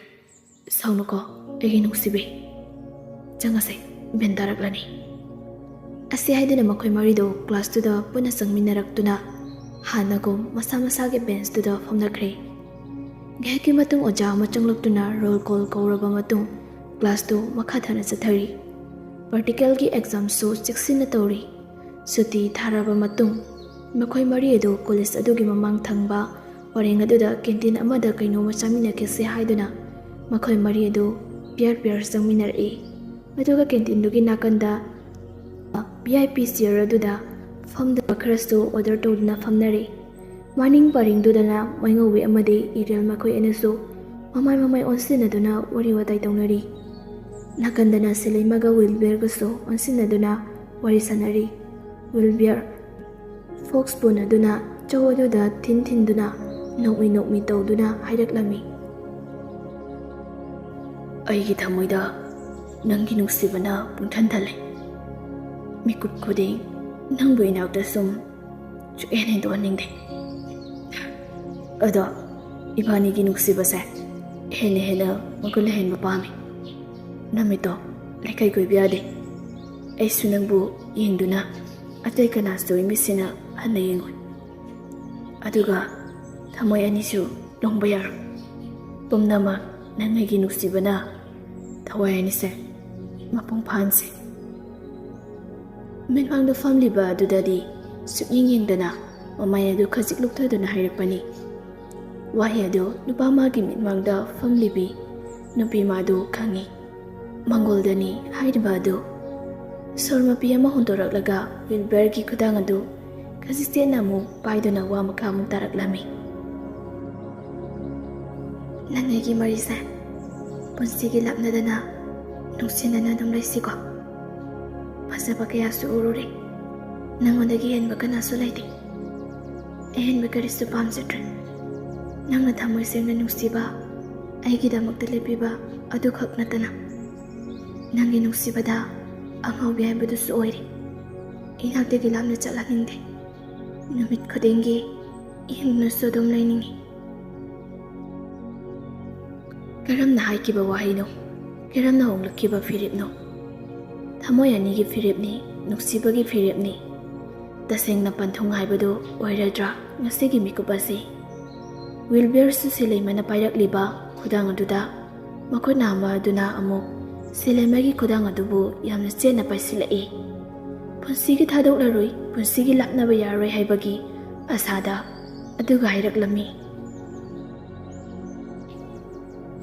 ꯁꯥꯎꯅꯨꯀꯣ, ꯑꯩꯒꯤ ꯅꯨꯡꯁꯤꯕꯤ꯫ ꯆꯪꯉꯁꯦ, ꯕꯦꯟ ꯇꯥꯔꯛꯂꯅꯤ꯫ ꯑꯁꯤ ꯍꯥꯏꯗꯨꯅ ꯃꯈꯣꯏ ꯃꯔꯤꯗꯣ ꯀ꯭ꯂꯥꯁꯇꯨꯗ ꯄꯨꯟꯅ ꯆꯪꯃꯤꯟꯅꯔꯛꯇꯨꯅ ꯍꯥꯟꯅꯒꯨꯝ ꯃꯁꯥ ꯃꯁꯥꯒꯤ ꯕꯦꯟꯁꯇꯨꯗ ꯐꯝꯅꯈ꯭ꯔꯦ꯫ ꯉꯥꯏꯍꯥꯛꯀꯤ ꯃꯇꯨꯡ ꯑꯣꯖꯥ ꯑꯃ ꯆꯪꯂꯛꯇꯨꯅ ꯔꯣꯜ ꯀꯣꯜ ꯀꯧꯔꯕ ꯃꯇꯨꯡ ꯀ꯭ꯂꯥꯁꯇꯨ ꯃꯈꯥ ꯇꯥꯅ ꯆꯠꯊꯔꯤ꯫ ꯄ꯭ꯔꯦꯛꯇꯤꯀꯦꯜꯒꯤ ꯑꯦꯛꯖꯥꯝꯁꯨ ꯆꯦꯛꯁꯤꯟꯅ ꯇꯧꯔꯤ꯫ ꯁꯨꯇꯤ ꯊꯥꯔꯕ ꯃꯇꯨꯡ ꯃꯈꯣꯏ ꯃꯔꯤ ꯑꯗꯨ ꯀꯣꯂꯦꯖ ꯑꯗꯨꯒꯤ ꯃꯃꯥꯡ ꯊꯪꯕ ꯄꯔꯦꯡ ꯑꯗꯨꯗ ꯀꯦꯟꯇꯤꯟ ꯑꯃꯗ ꯀꯩꯅꯣꯝꯃ ꯆꯥꯃꯤꯟꯅꯈꯤꯁꯤ ꯍꯥꯏꯗꯨꯅ ꯃꯈꯣꯏ ꯃꯔꯤ ꯑꯗꯨ ꯄꯤꯌꯔ ꯄꯤꯌꯔ ꯆꯪꯃꯤꯟꯅꯔꯛꯏ꯫ ꯑꯗꯨꯒ ꯀꯦꯟꯇꯤꯟꯗꯨꯒꯤ ꯅꯥꯀꯟꯗ ꯚꯤ ꯑꯥꯏ ꯄꯤ ꯆꯤꯌꯔ ꯑꯗꯨꯗ ꯐꯝꯗꯕ ꯈꯔꯁꯨ ꯑꯣꯔꯗꯔ ꯇꯧꯗꯨꯅ ꯐꯝꯅꯔꯤ꯫ ꯃꯅꯤꯡ ꯄꯔꯦꯡꯗꯨꯗꯅ ꯃꯥꯏꯉꯧꯕꯤ ꯑꯃꯗꯤ ꯏꯔꯦꯜ ꯃꯈꯣꯏ ꯑꯅꯤꯁꯨ ꯃꯃꯥꯏ ꯃꯃꯥꯏ ꯑꯣꯟꯁꯤꯟꯅꯗꯨꯅ ꯋꯥꯔꯤ ꯋꯥꯇꯥꯏ ꯇꯧꯅꯔꯤ꯫ ꯅꯥꯀꯟꯗꯅ ꯁꯤꯂꯩꯃꯒ ꯋꯤꯜꯕꯤꯌꯔꯒꯁꯨ ꯑꯣꯟꯁꯤꯟꯅꯗꯨꯅ ꯋꯥꯔꯤ ꯁꯥꯟꯅꯔꯤ꯫ ꯋꯤꯜꯕꯤꯌꯔ ꯐꯣꯛꯁ ꯄꯨꯅꯗꯨꯅ ꯆꯧ ꯑꯗꯨꯗ ꯊꯤꯟ ꯊꯤꯟꯗꯨꯅ ꯅꯣꯛꯃꯤ ꯅꯣꯛꯃꯤ ꯇꯧꯗꯨꯅ ꯍꯥꯏꯔꯛꯂꯝꯃꯤ꯫ ꯑꯩꯒꯤ ꯊꯃꯣꯏꯗ ꯅꯪꯒꯤ ꯅꯨꯡꯁꯤꯕꯅ ꯄꯨꯡꯊꯟ ꯊꯜꯂꯦ꯫ ꯃꯤꯀꯨꯞ ꯈꯨꯗꯤꯡ ꯅꯪꯕꯨ ꯏꯅꯥꯛꯇ ꯁꯨꯝ ꯁꯨꯛꯍꯦꯟ ꯍꯦꯟꯗꯣꯛꯍꯟꯅꯤꯡꯗꯦ꯫ ꯑꯗꯣ ꯏꯕꯥꯅꯤꯒꯤ ꯅꯨꯡꯁꯤꯕꯁꯦ ꯍꯦꯟꯅ ꯍꯦꯟꯅ ꯃꯒꯨꯟ ꯂꯩꯍꯟꯕ ꯄꯥꯝꯃꯤ꯫ ꯅꯃꯤꯠꯇꯣ ꯂꯩꯀꯥꯏ ꯀꯣꯏꯕ ꯌꯥꯗꯦ꯫ ꯑꯩꯁꯨ ꯅꯪꯕꯨ ꯌꯦꯡꯗꯨꯅ ꯑꯇꯩ ꯀꯅꯥꯁꯨ ꯏꯃꯤꯠꯁꯤꯅ ꯍꯟꯅ ꯌꯦꯡꯉꯣꯏ꯫ ꯑꯗꯨꯒ ꯊꯃꯣꯏ ꯑꯅꯤꯁꯨ ꯂꯣꯡꯕ ꯌꯥꯔꯣꯏ꯫ ꯄꯨꯝꯅꯃꯛ ꯅꯪ ꯑꯩꯒꯤ ꯅꯨꯡꯁꯤꯕꯅ ꯊꯋꯥꯏ ꯑꯅꯤꯁꯦ ꯃꯄꯨꯡ ꯐꯥꯍꯟꯁꯦ꯫ ꯃꯤꯠꯃꯥꯡꯗ ꯐꯝꯂꯤꯕ ꯑꯗꯨꯗꯗꯤ ꯁꯨꯛꯌꯦꯡ ꯌꯦꯡꯗꯅ ꯃꯃꯥꯏ ꯑꯗꯨ ꯈꯖꯤꯛ ꯂꯨꯞꯊꯗꯨꯅ ꯍꯥꯏꯔꯛꯄꯅꯤ꯫ ꯋꯥꯍꯩ ꯑꯗꯨ ꯅꯨꯄꯥ ꯃꯥꯒꯤ ꯃꯤꯠꯃꯥꯡꯗ ꯐꯝꯂꯤꯕꯤ ꯅꯨꯄꯤ ꯃꯥꯗꯨ ꯈꯪꯏ꯫ ꯃꯪꯒꯣꯜꯗꯅꯤ ꯍꯥꯏꯔꯤꯕ ꯑꯗꯨ꯫ ꯁꯣꯔ ꯃꯄꯤ ꯑꯃ ꯍꯣꯟꯗꯣꯔꯛꯂꯒ ꯋꯤꯜꯕꯔꯒꯤ ꯈꯨꯗꯥꯡ ꯑꯗꯨ ꯈꯖꯤꯛ ꯆꯦꯠꯅ ꯑꯃꯨꯛ ꯄꯥꯏꯗꯨꯅ ꯋꯥ ꯃꯈꯥ ꯑꯃꯨꯛ ꯇꯥꯔꯛꯂꯝꯃꯤ꯫ ꯅꯪ ꯑꯩꯒꯤ ꯃꯔꯤꯁꯦ ꯄꯨꯟꯁꯤꯒꯤ ꯂꯥꯞꯅꯗꯅ ꯅꯨꯡꯁꯤꯅꯅ ꯑꯗꯨꯝ ꯂꯩꯁꯤꯀꯣ꯫ ꯐꯖꯕ ꯀꯌꯥꯁꯨ ꯎꯔꯨꯔꯦ, ꯅꯪꯉꯣꯟꯗꯒꯤ ꯍꯦꯟꯕ ꯀꯅꯥꯁꯨ ꯂꯩꯇꯦ꯫ ꯑꯍꯦꯟꯕ ꯀꯔꯤꯁꯨ ꯄꯥꯝꯖꯗ꯭ꯔꯦ꯫ ꯅꯪꯅ ꯊꯃꯣꯏ ꯁꯦꯡꯅ ꯅꯨꯡꯁꯤꯕ, ꯑꯩꯒꯤꯗꯃꯛꯇ ꯂꯦꯞꯄꯤꯕ ꯑꯗꯨꯈꯛ ꯅꯠꯇꯅ꯫ ꯅꯪꯒꯤ ꯅꯨꯡꯁꯤꯕꯗ ꯑꯉꯥꯎꯕꯤ ꯍꯥꯏꯕꯗꯨꯁꯨ ꯑꯣꯏꯔꯦ꯫ ꯏꯅꯥꯛꯇꯒꯤ ꯂꯥꯞꯅ ꯆꯠꯍꯟꯅꯤꯡꯗꯦ꯫ ꯅꯨꯃꯤꯠ ꯈꯨꯗꯤꯡꯒꯤ ꯌꯦꯡꯗꯨꯅꯁꯨ ꯑꯗꯨꯝ ꯂꯩꯅꯤꯡꯏ꯫ ꯀꯔꯝꯅ ꯍꯥꯏꯈꯤꯕ ꯋꯥꯍꯩꯅꯣ? ꯀꯔꯝꯅ ꯍꯣꯡꯂꯛꯈꯤꯕ ꯐꯤꯔꯦꯞꯅꯣ? ꯊꯃꯣꯏ ꯑꯅꯤꯒꯤ ꯐꯤꯔꯦꯞꯅꯤ, ꯅꯨꯡꯁꯤꯕꯒꯤ ꯐꯤꯔꯦꯞꯅꯤ꯫ ꯇꯁꯦꯡꯅ ꯄꯟꯊꯨꯡ ꯍꯥꯏꯕꯗꯨ ꯑꯣꯏꯔꯗ꯭ꯔꯥ ꯉꯁꯤꯒꯤ ꯃꯤꯀꯨꯞ ꯑꯁꯤ? ꯋꯤꯜꯕꯔꯁꯨ ꯁꯤꯂꯩꯃꯅ ꯄꯥꯏꯔꯛꯂꯤꯕ ꯈꯨꯗꯥꯡ ꯑꯗꯨꯗ ꯃꯈꯨꯠ ꯅꯥꯝꯃ ꯑꯗꯨꯅ ꯑꯃꯨꯛ ꯁꯤꯂꯩꯃꯒꯤ ꯈꯨꯗꯥꯡ ꯑꯗꯨꯕꯨ ꯌꯥꯝꯅ ꯆꯦꯠꯅ ꯄꯥꯏꯁꯤꯜꯂꯛꯏ꯫ ꯄꯨꯟꯁꯤꯒꯤ ꯊꯥꯗꯣꯛꯂꯔꯣꯏ, ꯄꯨꯟꯁꯤꯒꯤ ꯂꯥꯞꯅꯕ ꯌꯥꯔꯣꯏ ꯍꯥꯏꯕꯒꯤ ꯑꯁꯥꯗ꯫ ꯑꯗꯨꯒ ꯍꯥꯏꯔꯛꯂꯝꯃꯤ,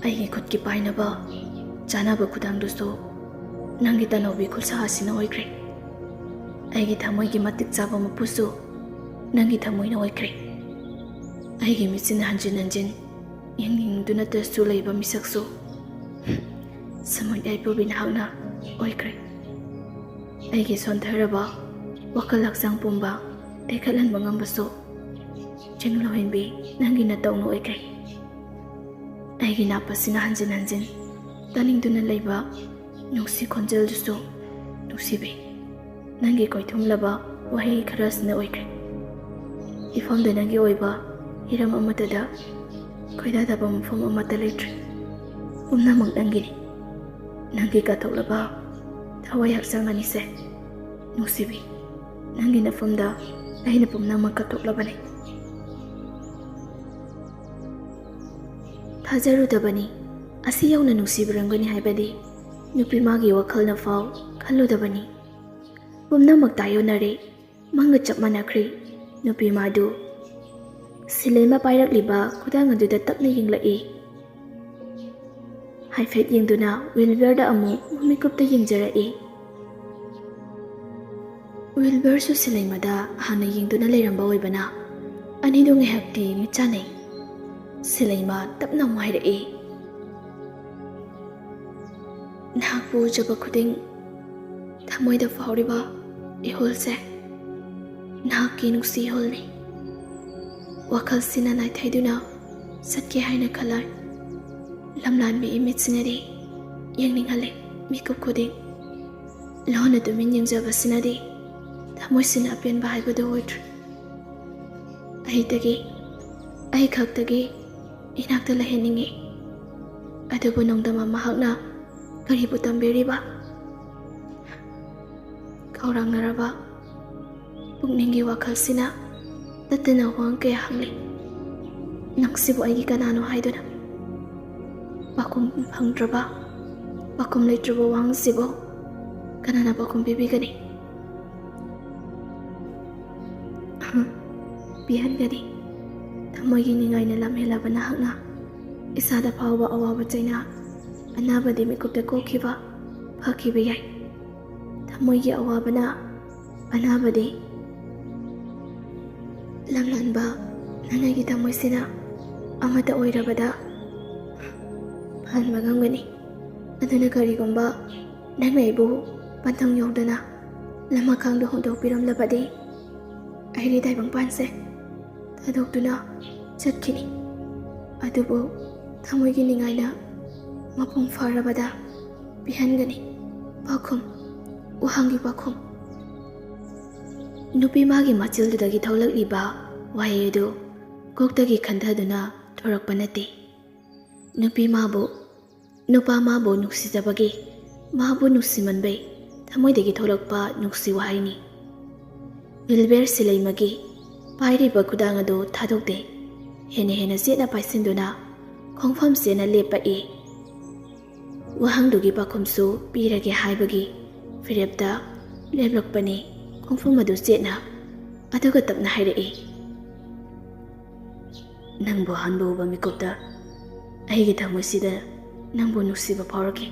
"ꯑꯩꯒꯤ ꯈꯨꯠꯀꯤ ꯄꯥꯏꯅꯕ ꯆꯥꯅꯕ ꯈꯨꯗꯥꯡꯗꯨꯁꯨ ꯅꯪꯒꯤ ꯇꯅꯧꯕꯤ ꯈꯨꯠꯁꯥ ꯑꯁꯤꯅ ꯑꯣꯏꯈ꯭ꯔꯦ꯫ ꯑꯩꯒꯤ ꯊꯃꯣꯏꯒꯤ ꯃꯇꯤꯛ ꯆꯥꯕ ꯃꯄꯨꯁꯨ ꯅꯪꯒꯤ ꯊꯃꯣꯏꯅ ꯑꯣꯏꯈ꯭ꯔꯦ꯫ ꯑꯩꯒꯤ ꯃꯤꯠꯁꯤꯅ ꯍꯟꯖꯤꯟ ꯍꯟꯖꯤꯟ ꯌꯦꯡꯅꯤꯡꯗꯨꯅꯇꯁꯨ ꯂꯩꯕ ꯃꯤꯁꯛꯁꯨ ꯁꯃꯨꯗ꯭ꯔ ꯏꯄꯨꯕꯤ ꯅꯍꯥꯛꯅ ꯑꯣꯏꯈ꯭ꯔꯦ꯫ ꯑꯩꯒꯤ ꯁꯣꯟꯊꯔꯕ ꯋꯥꯈꯜ ꯍꯛꯆꯥꯡ ꯄꯨꯝꯕ ꯇꯦꯛꯈꯠꯍꯟꯕ ꯉꯝꯕꯁꯨ ꯆꯤꯡꯂꯧꯍꯤꯟꯕꯤ ꯅꯪꯒꯤ ꯅꯇꯧꯅ ꯑꯣꯏꯈ꯭ꯔꯦ꯫ ꯑꯩꯒꯤ ꯅꯥꯄꯁꯤꯅ ꯍꯟꯖꯤꯟ ꯍꯟꯖꯤꯟ ꯇꯥꯅꯤꯡꯗꯨꯅ ꯂꯩꯕ ꯅꯨꯡꯁꯤ ꯈꯣꯟꯖꯦꯜꯗꯨꯁꯨ ꯅꯨꯡꯁꯤꯕꯤ ꯅꯪꯒꯤ ꯀꯣꯏꯊꯨꯝꯂꯕ ꯋꯥꯍꯩ ꯈꯔꯁꯤꯅ ꯑꯣꯏꯈ꯭ꯔꯦ꯫ ꯏꯐꯝꯗ ꯅꯪꯒꯤ ꯑꯣꯏꯕ ꯍꯤꯔꯝ ꯑꯃꯠꯇꯗ ꯈꯣꯏꯗꯥꯗꯕ ꯃꯐꯝ ꯑꯃꯠꯇ ꯂꯩꯇ꯭ꯔꯦ꯫ ꯄꯨꯝꯅꯃꯛ ꯅꯪꯒꯤꯅꯤ꯫ ꯅꯪꯒꯤ ꯀꯠꯊꯣꯛꯂꯕ ꯊꯋꯥꯏ ꯍꯛꯆꯥꯡ ꯑꯅꯤꯁꯦ ꯅꯨꯡꯁꯤꯕꯤ, ꯅꯪꯒꯤ ꯅꯐꯝꯗ ꯑꯩꯅ ꯄꯨꯝꯅꯃꯛ ꯀꯠꯊꯣꯛꯂꯕꯅꯤ꯫ ꯊꯥꯖꯔꯨꯗꯕꯅꯤ, ꯑꯁꯤ ꯌꯧꯅ ꯅꯨꯡꯁꯤꯕꯤꯔꯝꯒꯅꯤ ꯍꯥꯏꯕꯗꯤ ꯅꯨꯄꯤ ꯃꯥꯒꯤ ꯋꯥꯈꯜꯅ ꯐꯥꯎ ꯈꯜꯂꯨꯗꯕꯅꯤ꯫ ꯄꯨꯝꯅꯃꯛ ꯇꯥꯏꯌꯣꯟꯅꯔꯦ, ꯃꯪꯒ ꯆꯞ ꯃꯥꯟꯅꯈ꯭ꯔꯦ꯫ ꯅꯨꯄꯤ ꯃꯥꯗꯨ ꯁꯤꯂꯩꯃ ꯄꯥꯏꯔꯛꯂꯤꯕ ꯈꯨꯗꯥꯡ ꯑꯗꯨꯗ ꯇꯞꯅ ꯌꯦꯡꯂꯛꯏ꯫ ꯍꯥꯏꯐꯦꯠ ꯌꯦꯡꯗꯨꯅ ꯋꯤꯜꯕꯔꯗ ꯑꯃꯨꯛ ꯃꯃꯤꯀꯨꯞꯇ ꯌꯦꯡꯖꯔꯛꯏ꯫ ꯋꯤꯜꯕꯔꯁꯨ ꯁꯤꯂꯩꯃꯗ ꯍꯥꯟꯅ ꯌꯦꯡꯗꯨꯅ ꯂꯩꯔꯝꯕ ꯑꯣꯏꯕꯅ ꯑꯅꯤꯗꯨ ꯉꯥꯏꯍꯥꯛꯇꯤ ꯃꯤꯠ ꯆꯥꯟꯅꯩ꯫ ꯁꯤꯂꯩꯃ ꯇꯞꯅ ꯑꯃꯨꯛ ꯍꯥꯏꯔꯛꯏ, "ꯅꯍꯥꯛꯄꯨ ꯎꯖꯕ ꯈꯨꯗꯤꯡ ꯊꯃꯣꯏꯗ ꯐꯥꯎꯔꯤꯕ ꯏꯍꯨꯜꯁꯦ ꯅꯍꯥꯛꯀꯤ ꯅꯨꯡꯁꯤ ꯏꯍꯨꯜꯅꯤ꯫ ꯋꯥꯈꯜꯁꯤꯅ ꯅꯥꯏꯊꯩꯗꯨꯅ ꯆꯠꯀꯦ ꯍꯥꯏꯅ ꯈꯜꯂꯣꯏ꯫ ꯂꯝꯂꯥꯟꯕꯤ ꯏꯃꯤꯠꯁꯤꯅꯗꯤ ꯌꯦꯡꯅꯤꯡꯍꯜꯂꯤ ꯃꯤꯀꯨꯞ ꯈꯨꯗꯤꯡ꯫ ꯂꯣꯟꯅ ꯇꯨꯃꯤꯟ ꯌꯦꯡꯖꯕꯁꯤꯅꯗꯤ ꯊꯃꯣꯏꯁꯤꯅ ꯑꯄꯦꯟꯕ ꯍꯥꯏꯕꯗꯨ ꯑꯣꯏꯗ꯭ꯔꯦ꯫ ꯑꯩꯗꯒꯤ, ꯑꯩ ꯈꯛꯇꯒꯤ ꯏꯅꯥꯛꯇ ꯂꯩꯍꯟꯅꯤꯡꯏ꯫ ꯑꯗꯨꯕꯨ ꯅꯣꯡꯗꯝꯕ ꯃꯍꯥꯛꯅ ꯀꯔꯤꯕꯨ ꯇꯝꯕꯤꯔꯤꯕ? ꯈꯧꯔꯥꯡꯅꯔꯕ ꯄꯨꯛꯅꯤꯡꯒꯤ ꯋꯥꯈꯜꯁꯤꯅ ꯇꯠꯇꯅ ꯋꯥꯍꯪ ꯀꯌꯥ ꯍꯪꯂꯤ꯫ "ꯅꯪꯁꯤꯕꯨ ꯑꯩꯒꯤ ꯀꯅꯥꯅꯣ ꯍꯥꯏꯗꯨꯅ?" ꯄꯥꯎꯈꯨꯝ ꯐꯪꯗ꯭ꯔꯕ, ꯄꯥꯎꯈꯨꯝ ꯂꯩꯇ꯭ꯔꯕ ꯋꯥꯍꯪꯁꯤꯕꯨ ꯀꯅꯥꯅ ꯄꯥꯎꯈꯨꯝ ꯄꯤꯕꯤꯒꯅꯤ? ꯄꯤꯍꯟꯒꯅꯤ꯫ ꯊꯃꯣꯏꯒꯤ ꯅꯤꯡꯉꯥꯏꯅ ꯂꯝꯍꯦꯜꯂꯕ ꯅꯍꯥꯛꯅ ꯏꯁꯥꯗ ꯐꯥꯎꯕ ꯑꯋꯥꯕ ꯆꯩꯅꯥ, ꯑꯅꯥꯕꯗꯤ ꯃꯤꯀꯨꯞꯇ ꯀꯣꯛꯈꯤꯕ, ꯐꯈꯤꯕ ꯌꯥꯏ꯫ ꯊꯃꯣꯏꯒꯤ ꯑꯋꯥꯕꯅ ꯑꯅꯥꯕꯗꯤ ꯂꯝꯂꯥꯟꯕ ꯅꯪꯒꯤ ꯊꯃꯣꯏꯁꯤꯅ ꯑꯃꯠꯇ ꯑꯣꯏꯔꯕꯗ ꯐꯍꯟꯕ ꯉꯝꯒꯅꯤ꯫ ꯑꯗꯨꯅ ꯀꯔꯤꯒꯨꯝꯕ ꯅꯪꯅ ꯑꯩꯕꯨ ꯄꯟꯊꯨꯡ ꯌꯧꯗꯅ ꯂꯃꯈꯥꯡꯗ ꯍꯨꯟꯗꯣꯛꯄꯤꯔꯝꯂꯕꯗꯤ ꯑꯩꯒꯤ ꯇꯥꯏꯕꯪꯄꯥꯟꯁꯦ ꯊꯥꯗꯣꯛꯇꯨꯅ ꯆꯠꯈꯤꯅꯤ꯫ ꯑꯗꯨꯕꯨ ꯊꯃꯣꯏꯒꯤ ꯅꯤꯡꯉꯥꯏꯅ ꯃꯄꯨꯡ ꯐꯥꯔꯕꯗ ꯄꯤꯍꯟꯒꯅꯤ꯫ ꯄꯥꯎꯈꯨꯝ, ꯋꯥꯍꯪꯒꯤ ꯄꯥꯎꯈꯨꯝ꯫ ꯅꯨꯄꯤ ꯃꯥꯒꯤ ꯃꯆꯤꯜꯗꯨꯗꯒꯤ ꯊꯣꯛꯂꯛꯂꯤꯕ ꯋꯥꯍꯩ ꯑꯗꯨ ꯀꯣꯛꯇꯒꯤ ꯈꯟꯊꯗꯨꯅ ꯊꯣꯔꯛꯄ ꯅꯠꯇꯦ꯫ ꯅꯨꯄꯤ ꯃꯥꯕꯨ, ꯅꯨꯄꯥ ꯃꯥꯕꯨ ꯅꯨꯡꯁꯤꯖꯕꯒꯤ, ꯃꯥꯕꯨ ꯅꯨꯡꯁꯤꯃꯟꯕꯩ ꯊꯃꯣꯏꯗꯒꯤ ꯊꯣꯛꯂꯛꯄ ꯅꯨꯡꯁꯤ ꯋꯥꯍꯩꯅꯤ꯫ ꯋꯤꯜꯕꯦꯔ ꯁꯤꯂꯩꯃꯒꯤ ꯄꯥꯏꯔꯤꯕ ꯈꯨꯗꯥꯡ ꯑꯗꯨ ꯊꯥꯗꯣꯛꯇꯦ꯫ ꯍꯦꯟꯅ ꯍꯦꯟꯅ ꯆꯦꯠꯅ ꯄꯥꯏꯁꯤꯟꯗꯨꯅ ꯈꯣꯡꯐꯝ ꯆꯦꯠꯅ ꯂꯦꯞꯄꯛꯏ꯫ ꯋꯥꯍꯪꯗꯨꯒꯤ ꯄꯥꯎꯈꯨꯝꯁꯨ ꯄꯤꯔꯒꯦ ꯍꯥꯏꯕꯒꯤ ꯐꯤꯔꯦꯞꯇ ꯂꯦꯞꯂꯛꯄꯅꯤ꯫ ꯈꯣꯡꯐꯝ ꯑꯗꯨ ꯆꯦꯠꯅ, ꯑꯗꯨꯒ ꯇꯞꯅ ꯍꯥꯏꯔꯛꯏ, "ꯅꯪꯕꯨ ꯑꯍꯥꯟꯕ ꯎꯕ ꯃꯤꯀꯨꯞꯇ ꯑꯩꯒꯤ ꯊꯃꯣꯏꯁꯤꯗ ꯅꯪꯕꯨ ꯅꯨꯡꯁꯤꯕ ꯐꯥꯎꯔꯛꯈꯤ꯫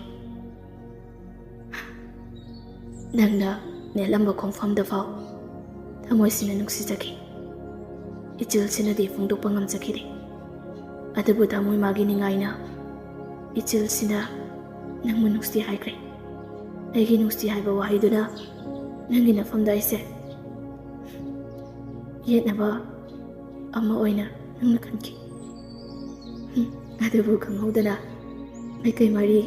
ꯅꯪꯅ ꯅꯦꯠꯂꯝꯕ ꯈꯣꯡꯐꯝꯗ ꯐꯥꯎ ꯊꯃꯣꯏꯁꯤꯅ ꯅꯨꯡꯁꯤꯖꯈꯤ꯫ ꯏꯆꯤꯜꯁꯤꯅꯗꯤ ꯐꯣꯡꯗꯣꯛꯄ ꯉꯝꯖꯈꯤꯗꯦ꯫ ꯑꯗꯨꯕꯨ ꯊꯃꯣꯏ ꯃꯥꯒꯤ ꯅꯤꯡꯉꯥꯏꯅ ꯏꯆꯤꯜꯁꯤꯅ ꯅꯪꯕꯨ ꯅꯨꯡꯁꯤ ꯍꯥꯏꯈ꯭ꯔꯦ꯫ ꯑꯩꯒꯤ ꯅꯨꯡꯁꯤ ꯍꯥꯏꯕ ꯋꯥꯍꯩꯗꯨꯅ ꯅꯪꯒꯤ ꯅꯐꯝꯗ ꯑꯩꯁꯦ ꯌꯦꯠꯅꯕ ꯑꯃ ꯑꯣꯏꯅ ꯅꯪꯅ ꯈꯟꯈꯤ꯫ ꯍꯨꯝ, ꯑꯗꯨꯕꯨ ꯈꯪꯍꯧꯗꯅ ꯃꯥꯏꯀꯩ ꯃꯔꯤ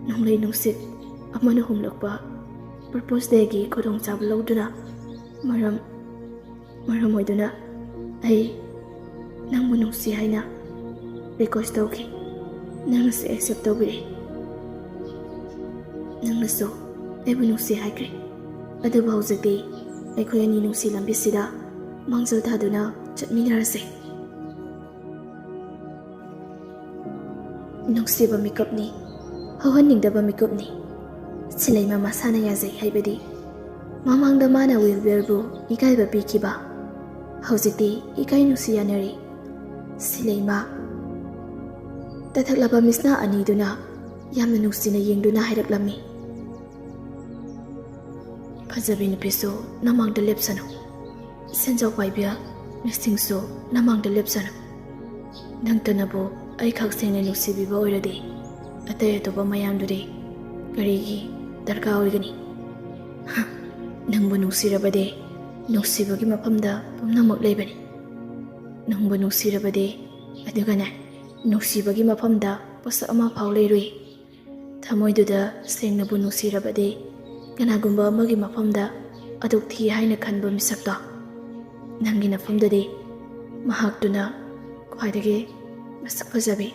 ꯅꯣꯡꯂꯩ ꯅꯨꯡꯁꯤꯠ ꯑꯃꯅ ꯍꯨꯝꯂꯛꯄ Propose Dayꯒꯤ ꯈꯨꯗꯣꯡꯆꯥꯕ ꯂꯧꯗꯨꯅ ꯃꯔꯝ ꯃꯔꯝ ꯑꯣꯏꯗꯨꯅ ꯑꯩ ꯅꯪꯕꯨ ꯅꯨꯡꯁꯤ ꯍꯥꯏꯅ request ꯇꯧꯈꯤ꯫ ꯅꯪꯅꯁꯨ accept ꯇꯧꯕꯤꯔꯦ꯫ ꯅꯪꯅꯁꯨ ꯑꯩꯕꯨ ꯅꯨꯡꯁꯤ ꯍꯥꯏꯈ꯭ꯔꯦ꯫ ꯑꯗꯨꯕꯨ ꯍꯧꯖꯤꯛꯇꯤ ꯑꯩꯈꯣꯏ ꯑꯅꯤ ꯅꯨꯡꯁꯤ ꯂꯝꯕꯤꯁꯤꯗ ꯃꯥꯡꯖꯤꯜ ꯊꯥꯗꯨꯅ ꯆꯠꯃꯤꯟꯅꯔꯁꯦ꯫ ꯅꯨꯡꯁꯤꯕ ꯃꯤꯀꯨꯞꯅꯤ, ꯍꯧꯍꯟꯅꯤꯡꯗꯕ ꯃꯤꯀꯨꯞꯅꯤ꯫ ꯁꯤꯂꯩꯃ ꯃꯁꯥꯅ ꯌꯥꯖꯩ ꯍꯥꯏꯕꯗꯤ ꯃꯃꯥꯡꯗ ꯃꯥꯅ ꯋꯤꯜꯕꯤꯌꯔꯕꯨ ꯏꯀꯥꯏꯕ ꯄꯤꯈꯤꯕ, ꯍꯧꯖꯤꯛꯇꯤ ꯏꯀꯥꯏ ꯅꯨꯡꯁꯤ ꯌꯥꯅꯔꯤ꯫ ꯁꯤꯂꯩꯃ ꯇꯊꯛꯂꯕ ꯃꯤꯠꯁꯅꯥ ꯑꯅꯤꯗꯨꯅ ꯌꯥꯝꯅ ꯅꯨꯡꯁꯤꯅ ꯌꯦꯡꯗꯨꯅ ꯍꯥꯏꯔꯛꯂꯝꯃꯤ꯫ ꯐꯖꯕꯤ ꯅꯨꯄꯤꯁꯨ ꯅꯃꯥꯡꯗ ꯂꯦꯞꯁꯅꯨ꯫ ꯁꯦꯟꯖꯥꯎ ꯄꯥꯏꯕꯤ ꯃꯤꯁꯤꯡꯁꯨ ꯅꯃꯥꯡꯗ ꯂꯦꯞꯁꯅꯨ꯫ ꯅꯪꯇꯅꯕꯨ ꯑꯩ ꯈꯛ ꯁꯦꯡꯅ ꯅꯨꯡꯁꯤꯕꯤꯕ ꯑꯣꯏꯔꯗꯤ ꯑꯇꯩ ꯑꯇꯣꯞꯄ ꯃꯌꯥꯝꯗꯨꯗꯤ ꯀꯔꯤꯒꯤ ꯗꯔꯀꯥꯔ ꯑꯣꯏꯒꯅꯤ? ꯍ, ꯅꯪꯕꯨ ꯅꯨꯡꯁꯤꯔꯕꯗꯤ ꯅꯨꯡꯁꯤꯕꯒꯤ ꯃꯐꯝꯗ ꯄꯨꯝꯅꯃꯛ ꯂꯩꯕꯅꯤ꯫ ꯅꯪꯕꯨ ꯅꯨꯡꯁꯤꯔꯕꯗꯤ, ꯑꯗꯨꯒꯅꯦ, ꯅꯨꯡꯁꯤꯕꯒꯤ ꯃꯐꯝꯗ ꯄꯣꯠꯁꯛ ꯑꯃ ꯐꯥꯎ ꯂꯩꯔꯨꯏ꯫ ꯊꯃꯣꯏꯗꯨꯗ ꯁꯦꯡꯅꯕꯨ ꯅꯨꯡꯁꯤꯔꯕꯗꯤ ꯀꯅꯥꯒꯨꯝꯕ ꯑꯃꯒꯤ ꯃꯐꯝꯗ ꯑꯗꯨꯛ ꯊꯤ ꯍꯥꯏꯅ ꯈꯟꯕ ꯃꯤꯁꯛꯇꯣ ꯅꯪꯒꯤ ꯅꯐꯝꯗꯗꯤ ꯃꯍꯥꯛꯇꯨꯅ ꯈ꯭ꯋꯥꯏꯗꯒꯤ ꯃꯁꯛ ꯐꯖꯕꯤ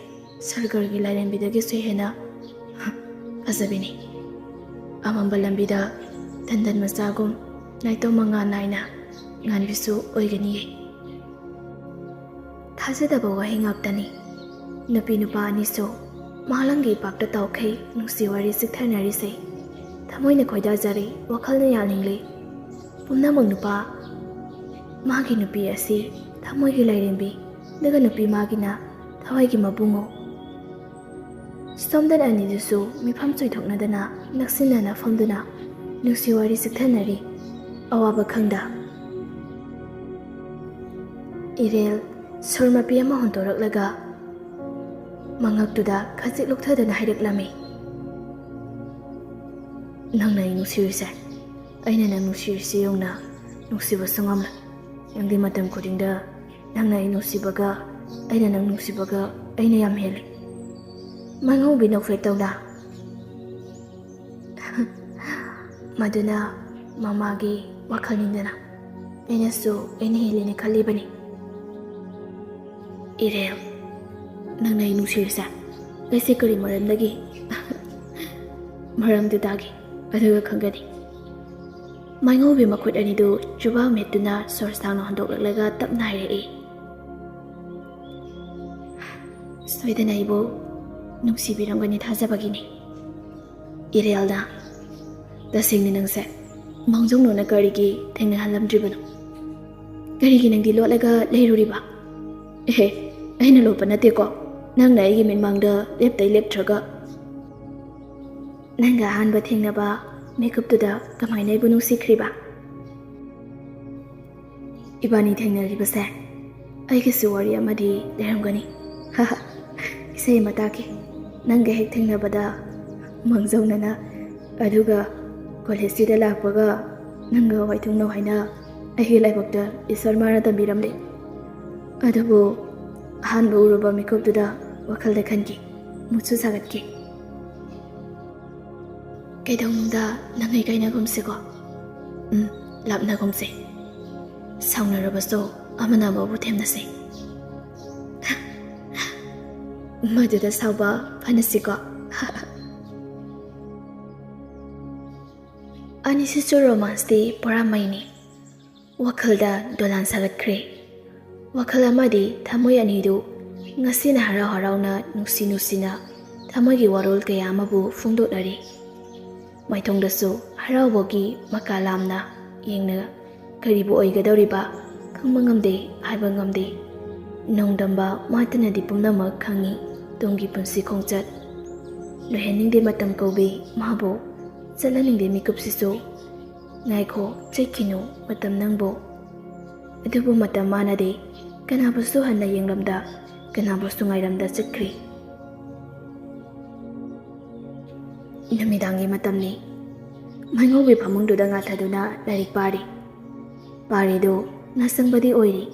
ꯁꯔꯒꯔꯒꯤ ꯂꯥꯏꯔꯦꯝꯕꯤꯗꯒꯤꯁꯨ ꯍꯦꯟꯅ ꯐꯖꯕꯤꯅꯤ꯫ ꯑꯃꯝꯕ ꯂꯝꯕꯤꯗ ꯇꯟꯗꯟ ꯃꯆꯥꯒꯨꯝ ꯅꯥꯏꯇꯣꯝ ꯃꯉꯥꯜ ꯅꯥꯏꯅ ꯉꯥꯟꯕꯤꯁꯨ ꯑꯣꯏꯒꯅꯤꯌꯦ꯫ ꯊꯥꯖꯗꯕ ꯋꯥꯍꯩ ꯉꯥꯛꯇꯅꯤ꯫ ꯅꯨꯄꯤ ꯅꯨꯄꯥ ꯑꯅꯤꯁꯨ ꯃꯥꯂꯪꯒꯤ ꯏꯄꯥꯛꯇ ꯇꯥꯎꯈꯩ ꯅꯨꯡꯁꯤ ꯋꯥꯔꯤ ꯆꯤꯛꯊꯅꯔꯤꯁꯦ꯫ ꯊꯃꯣꯏꯅ ꯈꯣꯏꯗꯥꯖꯔꯤ, ꯋꯥꯈꯜꯅ ꯌꯥꯅꯤꯡꯂꯤ꯫ ꯄꯨꯝꯅꯃꯛ ꯅꯨꯄꯥ ꯃꯥꯒꯤ ꯅꯨꯄꯤ ꯑꯁꯤ ꯊꯃꯣꯏꯒꯤ ꯂꯥꯏꯔꯦꯝꯕꯤ, ꯑꯗꯨꯒ ꯅꯨꯄꯤ ꯃꯥꯒꯤꯅ ꯊꯋꯥꯏꯒꯤ ꯃꯕꯨꯡꯉꯣ꯫ ꯁꯣꯝꯗꯅ ꯑꯅꯤꯗꯨꯁꯨ ꯃꯤꯐꯝ ꯆꯣꯏꯊꯣꯛꯅꯗꯅ ꯅꯛꯁꯤꯟꯅꯅ ꯐꯝꯗꯨꯅ ꯅꯨꯡꯁꯤ ꯋꯥꯔꯤ ꯆꯤꯛꯊꯅꯔꯤ, ꯑꯋꯥꯕ ꯈꯪꯗ꯫ ꯏꯔꯦꯜ ꯁꯨꯔ ꯃꯄꯤ ꯑꯃ ꯍꯣꯟꯗꯣꯔꯛꯂꯒ ꯃꯉꯛꯇꯨꯗ ꯈꯖꯤꯛ ꯂꯨꯛꯊꯗꯨꯅ ꯍꯥꯏꯔꯛꯂꯝꯃꯤ꯫ "ꯅꯪꯅ ꯑꯩ ꯅꯨꯡꯁꯤꯔꯤꯁꯦ, ꯑꯩꯅ ꯅꯪ ꯅꯨꯡꯁꯤꯔꯤꯁꯦ ꯌꯧꯅ ꯅꯨꯡꯁꯤꯕꯁꯨ ꯉꯝꯂꯣꯏ꯫ ꯅꯪꯗꯤ ꯃꯇꯝ ꯈꯨꯗꯤꯡꯗ ꯅꯪꯅ ꯑꯩ ꯅꯨꯡꯁꯤꯕꯒ ꯑꯩꯅ ꯅꯪ ꯅꯨꯡꯁꯤꯕꯒ ꯑꯩꯅ ꯌꯥꯝ ꯍꯦꯜꯂꯤ꯫" ꯃꯥꯏꯉꯧꯕꯤ ꯅꯣꯛꯐꯦꯠ ꯇꯧꯅ ꯃꯗꯨꯅ ꯃꯃꯥꯒꯤ ꯋꯥꯈꯜꯅꯤꯗꯅ꯫ ꯑꯩꯅꯁꯨ ꯑꯩꯅ ꯍꯦꯜꯂꯦꯅ ꯈꯜꯂꯤꯕꯅꯤ꯫ ꯏꯔꯦꯜ, ꯅꯪꯅ ꯑꯩ ꯅꯨꯡꯁꯤꯔꯤꯁꯦ ꯑꯩꯁꯦ ꯀꯔꯤ ꯃꯔꯝꯗꯒꯤ? ꯃꯔꯝꯗꯨ ꯇꯥꯒꯦ, ꯑꯗꯨꯒ ꯈꯪꯒꯅꯤ꯫ ꯃꯥꯏꯉꯧꯕꯤ ꯃꯈꯨꯠ ꯑꯅꯤꯗꯨ ꯆꯨꯕꯥ ꯃꯦꯠꯇꯨꯅ ꯁꯣꯔ ꯁꯥꯡꯅ ꯍꯣꯟꯗꯣꯛꯂꯛꯂꯒ ꯇꯞꯅ ꯍꯥꯏꯔꯛꯏ, "ꯁꯣꯏꯗꯅ ꯑꯩꯕꯨ ꯅꯨꯡꯁꯤꯕꯤꯔꯝꯒꯅꯤ ꯊꯥꯖꯕꯒꯤꯅꯤ, ꯏꯔꯦꯜꯅ꯫ ꯇꯁꯦꯡꯅ ꯅꯪꯁꯦ ꯃꯥꯡꯖꯧꯅꯅ ꯀꯔꯤꯒꯤ ꯊꯦꯡꯅꯍꯜꯂꯝꯗ꯭ꯔꯤꯕꯅꯣ? ꯀꯔꯤꯒꯤ ꯅꯪꯗꯤ ꯂꯣꯠꯂꯒ ꯂꯩꯔꯨꯔꯤꯕ? ꯑꯦꯍꯦ, ꯑꯩꯅ ꯂꯣꯠꯄ ꯅꯠꯇꯦꯀꯣ, ꯅꯪꯅ ꯑꯩꯒꯤ ꯃꯤꯠꯃꯥꯡꯗ ꯂꯦꯞꯇꯩ ꯂꯦꯞꯇ꯭ꯔꯒ꯫ ꯅꯪꯒ ꯑꯍꯥꯟꯕ ꯊꯦꯡꯅꯕ ꯃꯤꯀꯨꯞꯇꯨꯗ ꯀꯃꯥꯏꯅ ꯑꯩꯕꯨ ꯅꯨꯡꯁꯤꯈ꯭ꯔꯤꯕ?" ꯏꯕꯥꯅꯤ ꯊꯦꯡꯅꯔꯤꯕꯁꯦ ꯑꯩꯒꯤꯁꯨ ꯋꯥꯔꯤ ꯑꯃꯗꯤ ꯂꯩꯔꯝꯒꯅꯤ꯫ ꯏꯁꯩ ꯑꯃ ꯇꯥꯒꯦ꯫ ꯅꯪꯒ ꯍꯦꯛ ꯊꯦꯡꯅꯕꯗ ꯃꯥꯡꯖꯧꯅꯅ, ꯑꯗꯨꯒ ꯀꯣꯂꯦꯖꯁꯤꯗ ꯂꯥꯛꯄꯒ ꯅꯪꯒ ꯋꯥꯏꯊꯨꯡꯅꯧ ꯍꯥꯏꯅ ꯑꯩꯒꯤ ꯂꯥꯏꯕꯛꯇ ꯏꯁꯣꯔ ꯃꯥꯅ ꯇꯝꯕꯤꯔꯝꯂꯦ꯫ ꯑꯗꯨꯕꯨ ꯑꯍꯥꯟꯕ ꯎꯔꯨꯕ ꯃꯤꯀꯨꯞꯇꯨꯗ ꯋꯥꯈꯜꯗ ꯈꯟꯈꯤ, ꯃꯨꯠꯁꯨ ꯁꯥꯒꯠꯈꯤ꯫ ꯀꯩꯗꯧꯅꯨꯡꯗ ꯅꯪ ꯑꯩ ꯀꯥꯏꯅꯒꯨꯝꯁꯤꯀꯣ꯫ ꯎꯝ, ꯂꯥꯞꯅꯒꯨꯝꯁꯤ꯫ ꯁꯥꯎꯅꯔꯕꯁꯨ ꯑꯃꯅ ꯑꯃꯕꯨ ꯊꯦꯝꯅꯁꯤ꯫ ꯃꯗꯨꯗ ꯁꯥꯎꯕ ꯐꯅꯁꯤꯀꯣ꯫ ꯑꯅꯤꯁꯤꯁꯨ ꯔꯣꯃꯥꯟꯁꯇꯤ ꯄꯨꯔꯥ ꯃꯩꯅꯤ꯫ ꯋꯥꯈꯜꯗ ꯗꯣꯂꯥꯟ ꯁꯥꯒꯠꯈ꯭ꯔꯦ꯫ ꯋꯥꯈꯜ ꯑꯃꯗꯤ ꯊꯃꯣꯏ ꯑꯅꯤꯗꯨ ꯉꯁꯤꯅ ꯍꯔꯥꯎ ꯍꯔꯥꯎꯅ, ꯅꯨꯡꯁꯤ ꯅꯨꯡꯁꯤꯅ ꯊꯃꯣꯏꯒꯤ ꯋꯥꯔꯣꯜ ꯀꯌꯥ ꯑꯃꯕꯨ ꯐꯣꯡꯗꯣꯛꯅꯔꯤ꯫ ꯃꯥꯏꯊꯣꯡꯗꯁꯨ ꯍꯔꯥꯎꯕꯒꯤ ꯃꯀꯥ ꯂꯥꯝꯅ ꯌꯦꯡꯅ, ꯀꯔꯤꯕꯨ ꯑꯣꯏꯒꯗꯧꯔꯤꯕ ꯈꯪꯕ ꯉꯝꯗꯦ, ꯍꯥꯏꯕ ꯉꯝꯗꯦ꯫ ꯅꯣꯡꯗꯝꯕ ꯃꯥꯇꯅꯗꯤ ꯄꯨꯝꯅꯃꯛ ꯈꯪꯉꯤ, ꯇꯨꯡꯒꯤ ꯄꯨꯟꯁꯤ ꯈꯣꯡꯆꯠ꯫ ꯂꯣꯏꯍꯟꯅꯤꯡꯗꯦ ꯃꯇꯝ ꯀꯧꯕꯤ ꯃꯥꯕꯨ, ꯆꯠꯍꯟꯅꯤꯡꯗꯦ ꯃꯤꯀꯨꯞꯁꯤꯁꯨ꯫ ꯉꯥꯏꯈꯣ, ꯆꯠꯈꯤꯅꯨ ꯃꯇꯝ ꯅꯪꯕꯨ꯫ ꯑꯗꯨꯕꯨ ꯃꯇꯝ ꯃꯥꯅꯗꯦ, ꯀꯅꯥꯕꯨꯁꯨ ꯍꯟꯅ ꯌꯦꯡꯂꯝꯗ, ꯀꯅꯥꯕꯨꯁꯨ ꯉꯥꯏꯔꯝꯗ ꯆꯠꯈ꯭ꯔꯤ꯫ ꯅꯨꯃꯤꯗꯥꯡꯒꯤ ꯃꯇꯝꯅꯤ꯫ ꯃꯥꯏꯉꯧꯕꯤ ꯐꯃꯨꯡꯗꯨꯗ ꯉꯥꯊꯗꯨꯅ ꯂꯥꯏꯔꯤꯛ ꯄꯥꯔꯤ꯫ ꯄꯥꯔꯤꯗꯨ ꯅꯥꯆꯪꯕꯗꯤ ꯑꯣꯏꯔꯤ꯫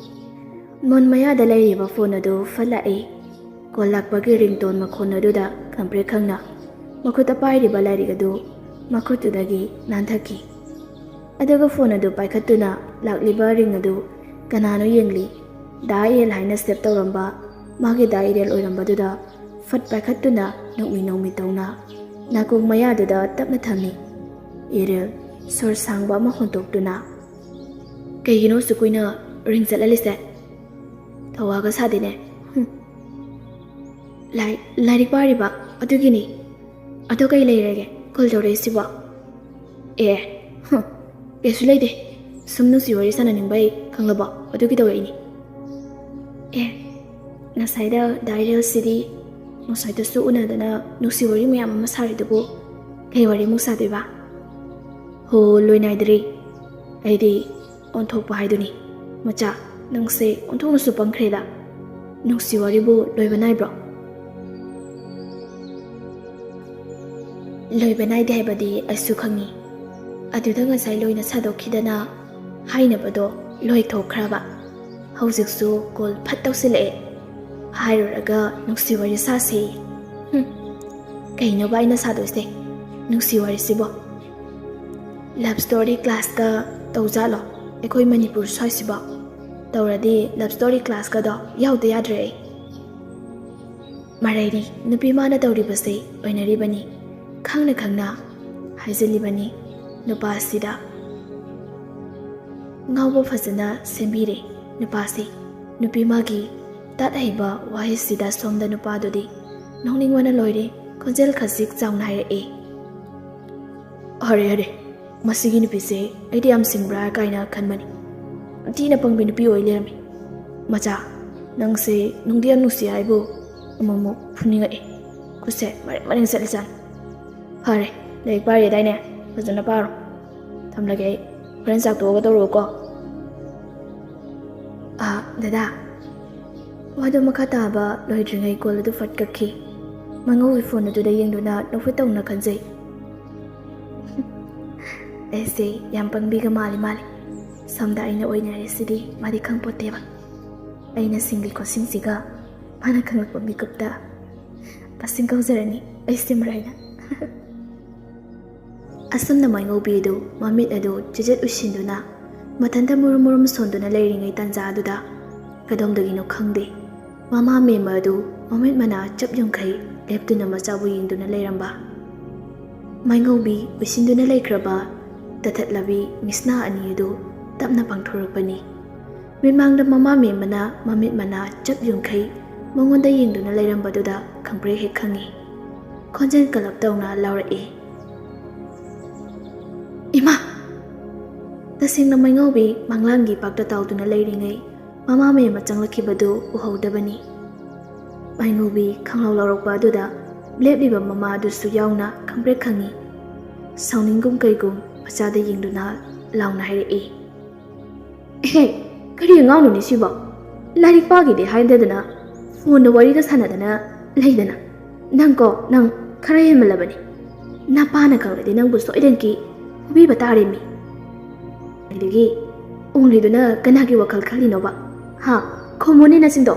ꯃꯣꯟ ꯃꯌꯥꯗ ꯂꯩꯔꯤꯕ ꯐꯣꯟ ꯑꯗꯨ ꯐꯠ ꯂꯥꯛꯏ꯫ ꯀꯣꯜ ꯂꯥꯛꯄꯒꯤ ꯔꯤꯡꯇꯣꯟ ꯃꯈꯣꯟ ꯑꯗꯨꯗ ꯈꯪꯄ꯭ꯔꯦꯛ ꯈꯪꯅ ꯃꯈꯨꯠꯇ ꯄꯥꯏꯔꯤꯕ ꯂꯥꯏꯔꯤꯛ ꯑꯗꯨ ꯃꯈꯨꯠꯇꯨꯗꯒꯤ ꯅꯥꯟꯊꯈꯤ꯫ ꯑꯗꯨꯒ ꯐꯣꯟ ꯑꯗꯨ ꯄꯥꯏꯈꯠꯇꯨꯅ ꯂꯥꯛꯂꯤꯕ ꯔꯤꯡ ꯑꯗꯨ ꯀꯅꯥꯅꯣ ꯌꯦꯡꯂꯤ꯫ ꯗꯥ ꯏꯔꯦꯜ ꯍꯥꯏꯅ ꯁꯦꯚ ꯇꯧꯔꯝꯕ ꯃꯥꯒꯤ ꯗꯥ ꯏꯔꯦꯜ ꯑꯣꯏꯔꯝꯕꯗꯨꯗ ꯐꯠ ꯄꯥꯏꯈꯠꯇꯨꯅ ꯅꯣꯛꯃꯤ ꯅꯣꯛꯃꯤ ꯇꯧꯅ ꯅꯥꯀꯣꯡ ꯃꯌꯥꯗꯨꯗ ꯇꯞꯅ ꯊꯝꯃꯤ꯫ ꯏꯔꯦꯜ ꯁꯣꯔ ꯁꯥꯡꯕ ꯑꯃ ꯍꯣꯟꯇꯣꯛꯇꯨꯅ, "ꯀꯩꯒꯤꯅꯣ ꯑꯁꯨꯛ ꯀꯨꯏꯅ ꯔꯤꯡ ꯆꯠꯍꯜꯂꯤꯁꯦ? ꯊꯧꯋꯥꯒ ꯁꯥꯗꯦꯅꯦ꯫ ꯍꯨꯝ꯫ ꯂꯥꯏ-, ꯂꯥꯏꯔꯤꯛ ꯄꯥꯔꯤꯕ ꯑꯗꯨꯒꯤꯅꯤ꯫ ꯑꯗꯣ ꯀꯩ ꯂꯩꯔꯒꯦ ꯀꯣꯜ ꯇꯧꯔꯛꯏꯁꯤꯕꯣ?" "ꯑꯦ, ꯍꯨꯝ, ꯀꯩꯁꯨ ꯂꯩꯇꯦ꯫ ꯁꯨꯝ ꯅꯨꯡꯁꯤ ꯋꯥꯔꯤ ꯁꯥꯟꯅꯅꯤꯡꯕꯩ ꯈꯪꯂꯕꯣ? ꯑꯗꯨꯒꯤ ꯇꯧꯔꯛꯏꯅꯤ꯫" "ꯑꯦ, ꯉꯁꯥꯏꯗ ꯗꯥ ꯏꯔꯦꯜꯁꯤꯗꯤ ꯉꯁꯥꯏꯗꯁꯨ ꯎꯅꯗꯅ ꯅꯨꯡꯁꯤ ꯋꯥꯔꯤ ꯃꯌꯥꯝ ꯑꯃ ꯁꯥꯔꯤꯗꯨꯕꯨ ꯀꯩ ꯋꯥꯔꯤꯃꯨꯛ ꯁꯥꯗꯣꯏꯕ?" "ꯍꯣ, ꯂꯣꯏ ꯅꯥꯏꯗ꯭ꯔꯤ꯫ ꯑꯩꯗꯤ ꯑꯣꯟꯊꯣꯛꯄ ꯍꯥꯏꯗꯨꯅꯤ꯫ ꯃꯆꯥ, ꯅꯪꯁꯦ ꯑꯣꯟꯊꯣꯛꯅꯁꯨ ꯄꯪꯈ꯭ꯔꯦꯗ꯫ ꯅꯨꯡꯁꯤ ꯋꯥꯔꯤꯕꯨ ꯂꯣꯏꯕ ꯅꯥꯏꯕ꯭ꯔꯣ?" "ꯂꯣꯏꯕ ꯅꯥꯏꯗꯦ ꯍꯥꯏꯕꯗꯤ ꯑꯩꯁꯨ ꯈꯪꯉꯤ꯫ ꯑꯗꯨꯗ ꯉꯁꯥꯏ ꯂꯣꯏꯅ ꯁꯥꯗꯣꯛꯈꯤꯗꯅ ꯍꯥꯏꯅꯕꯗꯣ ꯂꯣꯏꯊꯣꯛꯈ꯭ꯔꯕ꯫ ꯍꯧꯖꯤꯛꯁꯨ ꯀꯣꯜ ꯐꯠ ꯇꯧꯁꯤꯜꯂꯛꯑꯦ꯫ ꯍꯥꯏꯔꯨꯔꯒ ꯅꯨꯡꯁꯤ ꯋꯥꯔꯤ ꯁꯥꯁꯦ꯫ ꯍꯨꯝ, ꯀꯩꯅꯣꯕ ꯑꯩꯅ ꯁꯥꯗꯣꯏꯁꯦ ꯅꯨꯡꯁꯤ ꯋꯥꯔꯤꯁꯤꯕꯣ? ꯂꯚ ꯁ꯭ꯇꯣꯔꯤ ꯀ꯭ꯂꯥꯁꯀ ꯇꯧꯖꯥꯠꯂꯣ ꯑꯩꯈꯣꯏ ꯃꯅꯤꯄꯨꯔ ꯁ꯭ꯋꯥꯏꯁꯤꯕꯣ? ꯇꯧꯔꯗꯤ ꯂꯚ ꯁ꯭ꯇꯣꯔꯤ ꯀ꯭ꯂꯥꯁꯀꯗꯣ ꯌꯥꯎꯗ ꯌꯥꯗ꯭ꯔꯦ ꯑꯩ꯫" ꯃꯔꯩꯅꯤ, ꯅꯨꯄꯤ ꯃꯥꯅ ꯇꯧꯔꯤꯕꯁꯦ ꯑꯣꯏꯅꯔꯤꯕꯅꯤ꯫ ꯈꯪꯅ ꯈꯪꯅ ꯍꯥꯏꯖꯤꯜꯂꯤꯕꯅꯤ ꯅꯨꯄꯥꯁꯤꯗ꯫ ꯉꯥꯎꯕ ꯐꯖꯅ ꯁꯦꯝꯕꯤꯔꯦ ꯅꯨꯄꯥꯁꯤ꯫ ꯅꯨꯄꯤ ꯃꯥꯒꯤ ꯇꯥꯠ ꯍꯩꯕ ꯋꯥꯍꯩꯁꯤꯗ ꯁꯣꯝꯗ ꯅꯨꯄꯥꯗꯨꯗꯤ ꯅꯣꯛꯅꯤꯡꯕꯅ ꯂꯣꯏꯔꯦ, ꯈꯣꯟꯖꯦꯜ ꯈꯖꯤꯛ ꯆꯥꯎꯅ ꯍꯥꯏꯔꯛꯑꯦ꯫ "ꯑꯔꯦ, ꯑꯔꯦ, ꯃꯁꯤꯒꯤ ꯅꯨꯄꯤꯁꯦ ꯑꯩꯗꯤ ꯌꯥꯝ ꯁꯤꯡꯕ꯭ꯔꯥ ꯀꯥꯏꯅ ꯈꯟꯕꯅꯤ꯫ ꯌꯥꯝ ꯊꯤꯅ ꯄꯪꯕꯤ ꯅꯨꯄꯤ ꯑꯣꯏ ꯂꯩꯔꯝꯃꯤ꯫ ꯃꯆꯥ, ꯅꯪꯁꯦ ꯅꯨꯡꯗꯤ ꯌꯥꯝ ꯅꯨꯡꯁꯤ ꯍꯥꯏꯕꯨ ꯑꯃꯨꯛꯃꯨꯛ ꯐꯨꯅꯤꯡꯉꯛꯑꯦ꯫ ꯈꯨꯠꯁꯦ ꯃꯔꯦꯡ ꯃꯔꯦꯡ ꯆꯠꯂꯤꯖꯥꯠꯅꯤ꯫ ꯐꯔꯦ, ꯂꯥꯏꯔꯤꯛ ꯄꯥꯔꯤꯗꯥꯏꯅꯦ? ꯐꯖꯅ ꯄꯥꯔꯣ꯫ ꯊꯝꯂꯒꯦ ꯑꯩ꯫ ꯍꯣꯔꯦꯟ ꯆꯥꯛ ꯇꯣꯛꯑꯒ ꯇꯧꯔꯛꯎꯀꯣ꯫" "ꯑꯥ, ꯗꯗꯥ꯫" ꯋꯥꯗꯣ ꯃꯈꯥ ꯇꯥꯕ ꯂꯣꯏꯗ꯭ꯔꯤꯉꯩ ꯀꯣꯜ ꯑꯗꯨ ꯐꯠ ꯀꯛꯈꯤ꯫ ꯃꯉꯧꯒꯤ ꯐꯣꯟ ꯑꯗꯨꯗ ꯌꯦꯡꯗꯨꯅ ꯅꯣꯛꯐꯦꯠ ꯇꯧꯅ ꯈꯟꯖꯩ꯫ "ꯑꯩꯁꯦ ꯌꯥꯝ ꯄꯪꯕꯤꯒ ꯃꯥꯜꯂꯤ ꯃꯥꯜꯂꯤ꯫ ꯁꯣꯝꯗ ꯑꯩꯅ ꯑꯣꯏꯅꯔꯤꯁꯤꯗꯤ ꯃꯥꯗꯤ ꯈꯪꯄꯣꯠꯇꯦꯕ꯫ ꯑꯩꯅ ꯁꯤꯡꯂꯤ ꯈꯣꯠꯁꯤꯡꯁꯤꯒ ꯃꯥꯅ ꯈꯪꯂꯛꯄ ꯃꯤꯀꯨꯞꯇ ꯄꯁꯤꯡ ꯀꯧꯖꯔꯅꯤ ꯑꯩꯁꯦ ꯃꯔꯥꯏꯅ꯫" ꯑꯁꯨꯝꯅ ꯃꯥꯏꯉꯧꯕꯤꯗꯨ ꯃꯃꯤꯠ ꯑꯗꯨ ꯆꯤꯖꯠ ꯎꯏꯁꯤꯟꯗꯨꯅ ꯃꯊꯟꯇ ꯃꯨꯔꯨꯝ ꯃꯨꯔꯨꯝ ꯁꯣꯟꯗꯨꯅ ꯂꯩꯔꯤꯉꯩ ꯇꯥꯟꯖꯥ ꯑꯗꯨꯗ ꯀꯗꯣꯝꯗꯒꯤꯅꯣ ꯈꯪꯗꯦ, ꯃꯃꯥ ꯃꯦꯝꯃ ꯑꯗꯨ ꯃꯃꯤꯠ ꯃꯅꯥ ꯆꯞ ꯌꯨꯡꯈꯩ ꯂꯦꯞꯇꯨꯅ ꯃꯆꯥꯕꯨ ꯌꯦꯡꯗꯨꯅ ꯂꯩꯔꯝꯕ꯫ ꯃꯥꯏꯉꯧꯕꯤ ꯎꯏꯁꯤꯟꯗꯨꯅ ꯂꯩꯈ꯭ꯔꯕ ꯇꯊꯠꯂꯕꯤ ꯃꯤꯠꯁꯅꯥ ꯑꯅꯤ ꯑꯗꯨ ꯇꯞꯅ ꯄꯥꯡꯊꯣꯔꯛꯄꯅꯤ꯫ ꯃꯤꯠꯃꯥꯡꯗ ꯃꯃꯥ ꯃꯦꯝꯃꯅ ꯃꯃꯤꯠ ꯃꯅꯥ ꯆꯞ ꯌꯨꯡꯈꯩ ꯃꯉꯣꯟꯗ ꯌꯦꯡꯗꯨꯅ ꯂꯩꯔꯝꯕꯗꯨꯗ ꯈꯪꯄ꯭ꯔꯦꯛ ꯍꯦꯛ ꯈꯪꯉꯤ꯫ ꯈꯣꯟꯖꯦꯜ ꯀꯜꯂꯞ ꯇꯧꯅ ꯂꯥꯎꯔꯛꯏ, "ꯏꯃꯥ!" ꯇꯁꯦꯡꯅ ꯃꯥꯏꯉꯧꯕꯤ ꯃꯪꯂꯥꯟꯒꯤ ꯄꯥꯛꯇ ꯇꯥꯎꯗꯨꯅ ꯂꯩꯔꯤꯉꯩ ꯃꯃꯥ ꯃꯦꯝꯃ ꯆꯪꯂꯛꯈꯤꯕꯗꯨ ꯎꯍꯧꯗꯕꯅꯤ꯫ ꯃꯥꯏꯉꯧꯕꯤ ꯈꯪꯂꯥꯎ ꯂꯥꯎꯔꯛꯄ ꯑꯗꯨꯗ ꯂꯦꯞꯂꯤꯕ ꯃꯃꯥ ꯑꯗꯨꯁꯨ ꯌꯥꯎꯅ ꯈꯪꯄ꯭ꯔꯦꯛ ꯈꯪꯉꯤ꯫ ꯁꯥꯎꯅꯤꯡꯒꯨꯝ ꯀꯩꯒꯨꯝ ꯃꯆꯥꯗ ꯌꯦꯡꯗꯨꯅ ꯂꯥꯎꯅ ꯍꯥꯏꯔꯛꯏ, "ꯑꯦꯍꯦ, ꯀꯔꯤ ꯑꯉꯥꯡꯅꯣꯅꯦ ꯁꯤꯕꯣ? ꯂꯥꯏꯔꯤꯛ ꯄꯥꯒꯦꯗꯤ ꯍꯥꯏꯗꯗꯅ ꯐꯣꯟꯗ ꯋꯥꯔꯤꯒ ꯁꯥꯟꯅꯗꯅ ꯂꯩꯗꯅ꯫ ꯅꯪꯀꯣ, ꯅꯪ ꯈꯔ ꯍꯦꯟꯃꯜꯂꯕꯅꯤ꯫ ꯅꯄꯥꯅ ꯈꯪꯂꯗꯤ ꯅꯪꯕꯨ ꯁꯣꯏꯗꯅꯀꯤ ꯐꯨꯕꯤꯕ ꯇꯥꯔꯦꯃꯤ꯫ ꯑꯗꯒꯤ ꯎꯪꯂꯤꯗꯨꯅ ꯀꯅꯥꯒꯤ ꯋꯥꯈꯜ ꯈꯜꯂꯤꯅꯣꯕ? ꯍꯥ? ꯈꯨꯝꯃꯨꯅꯦ ꯅꯆꯤꯟꯗꯣ!"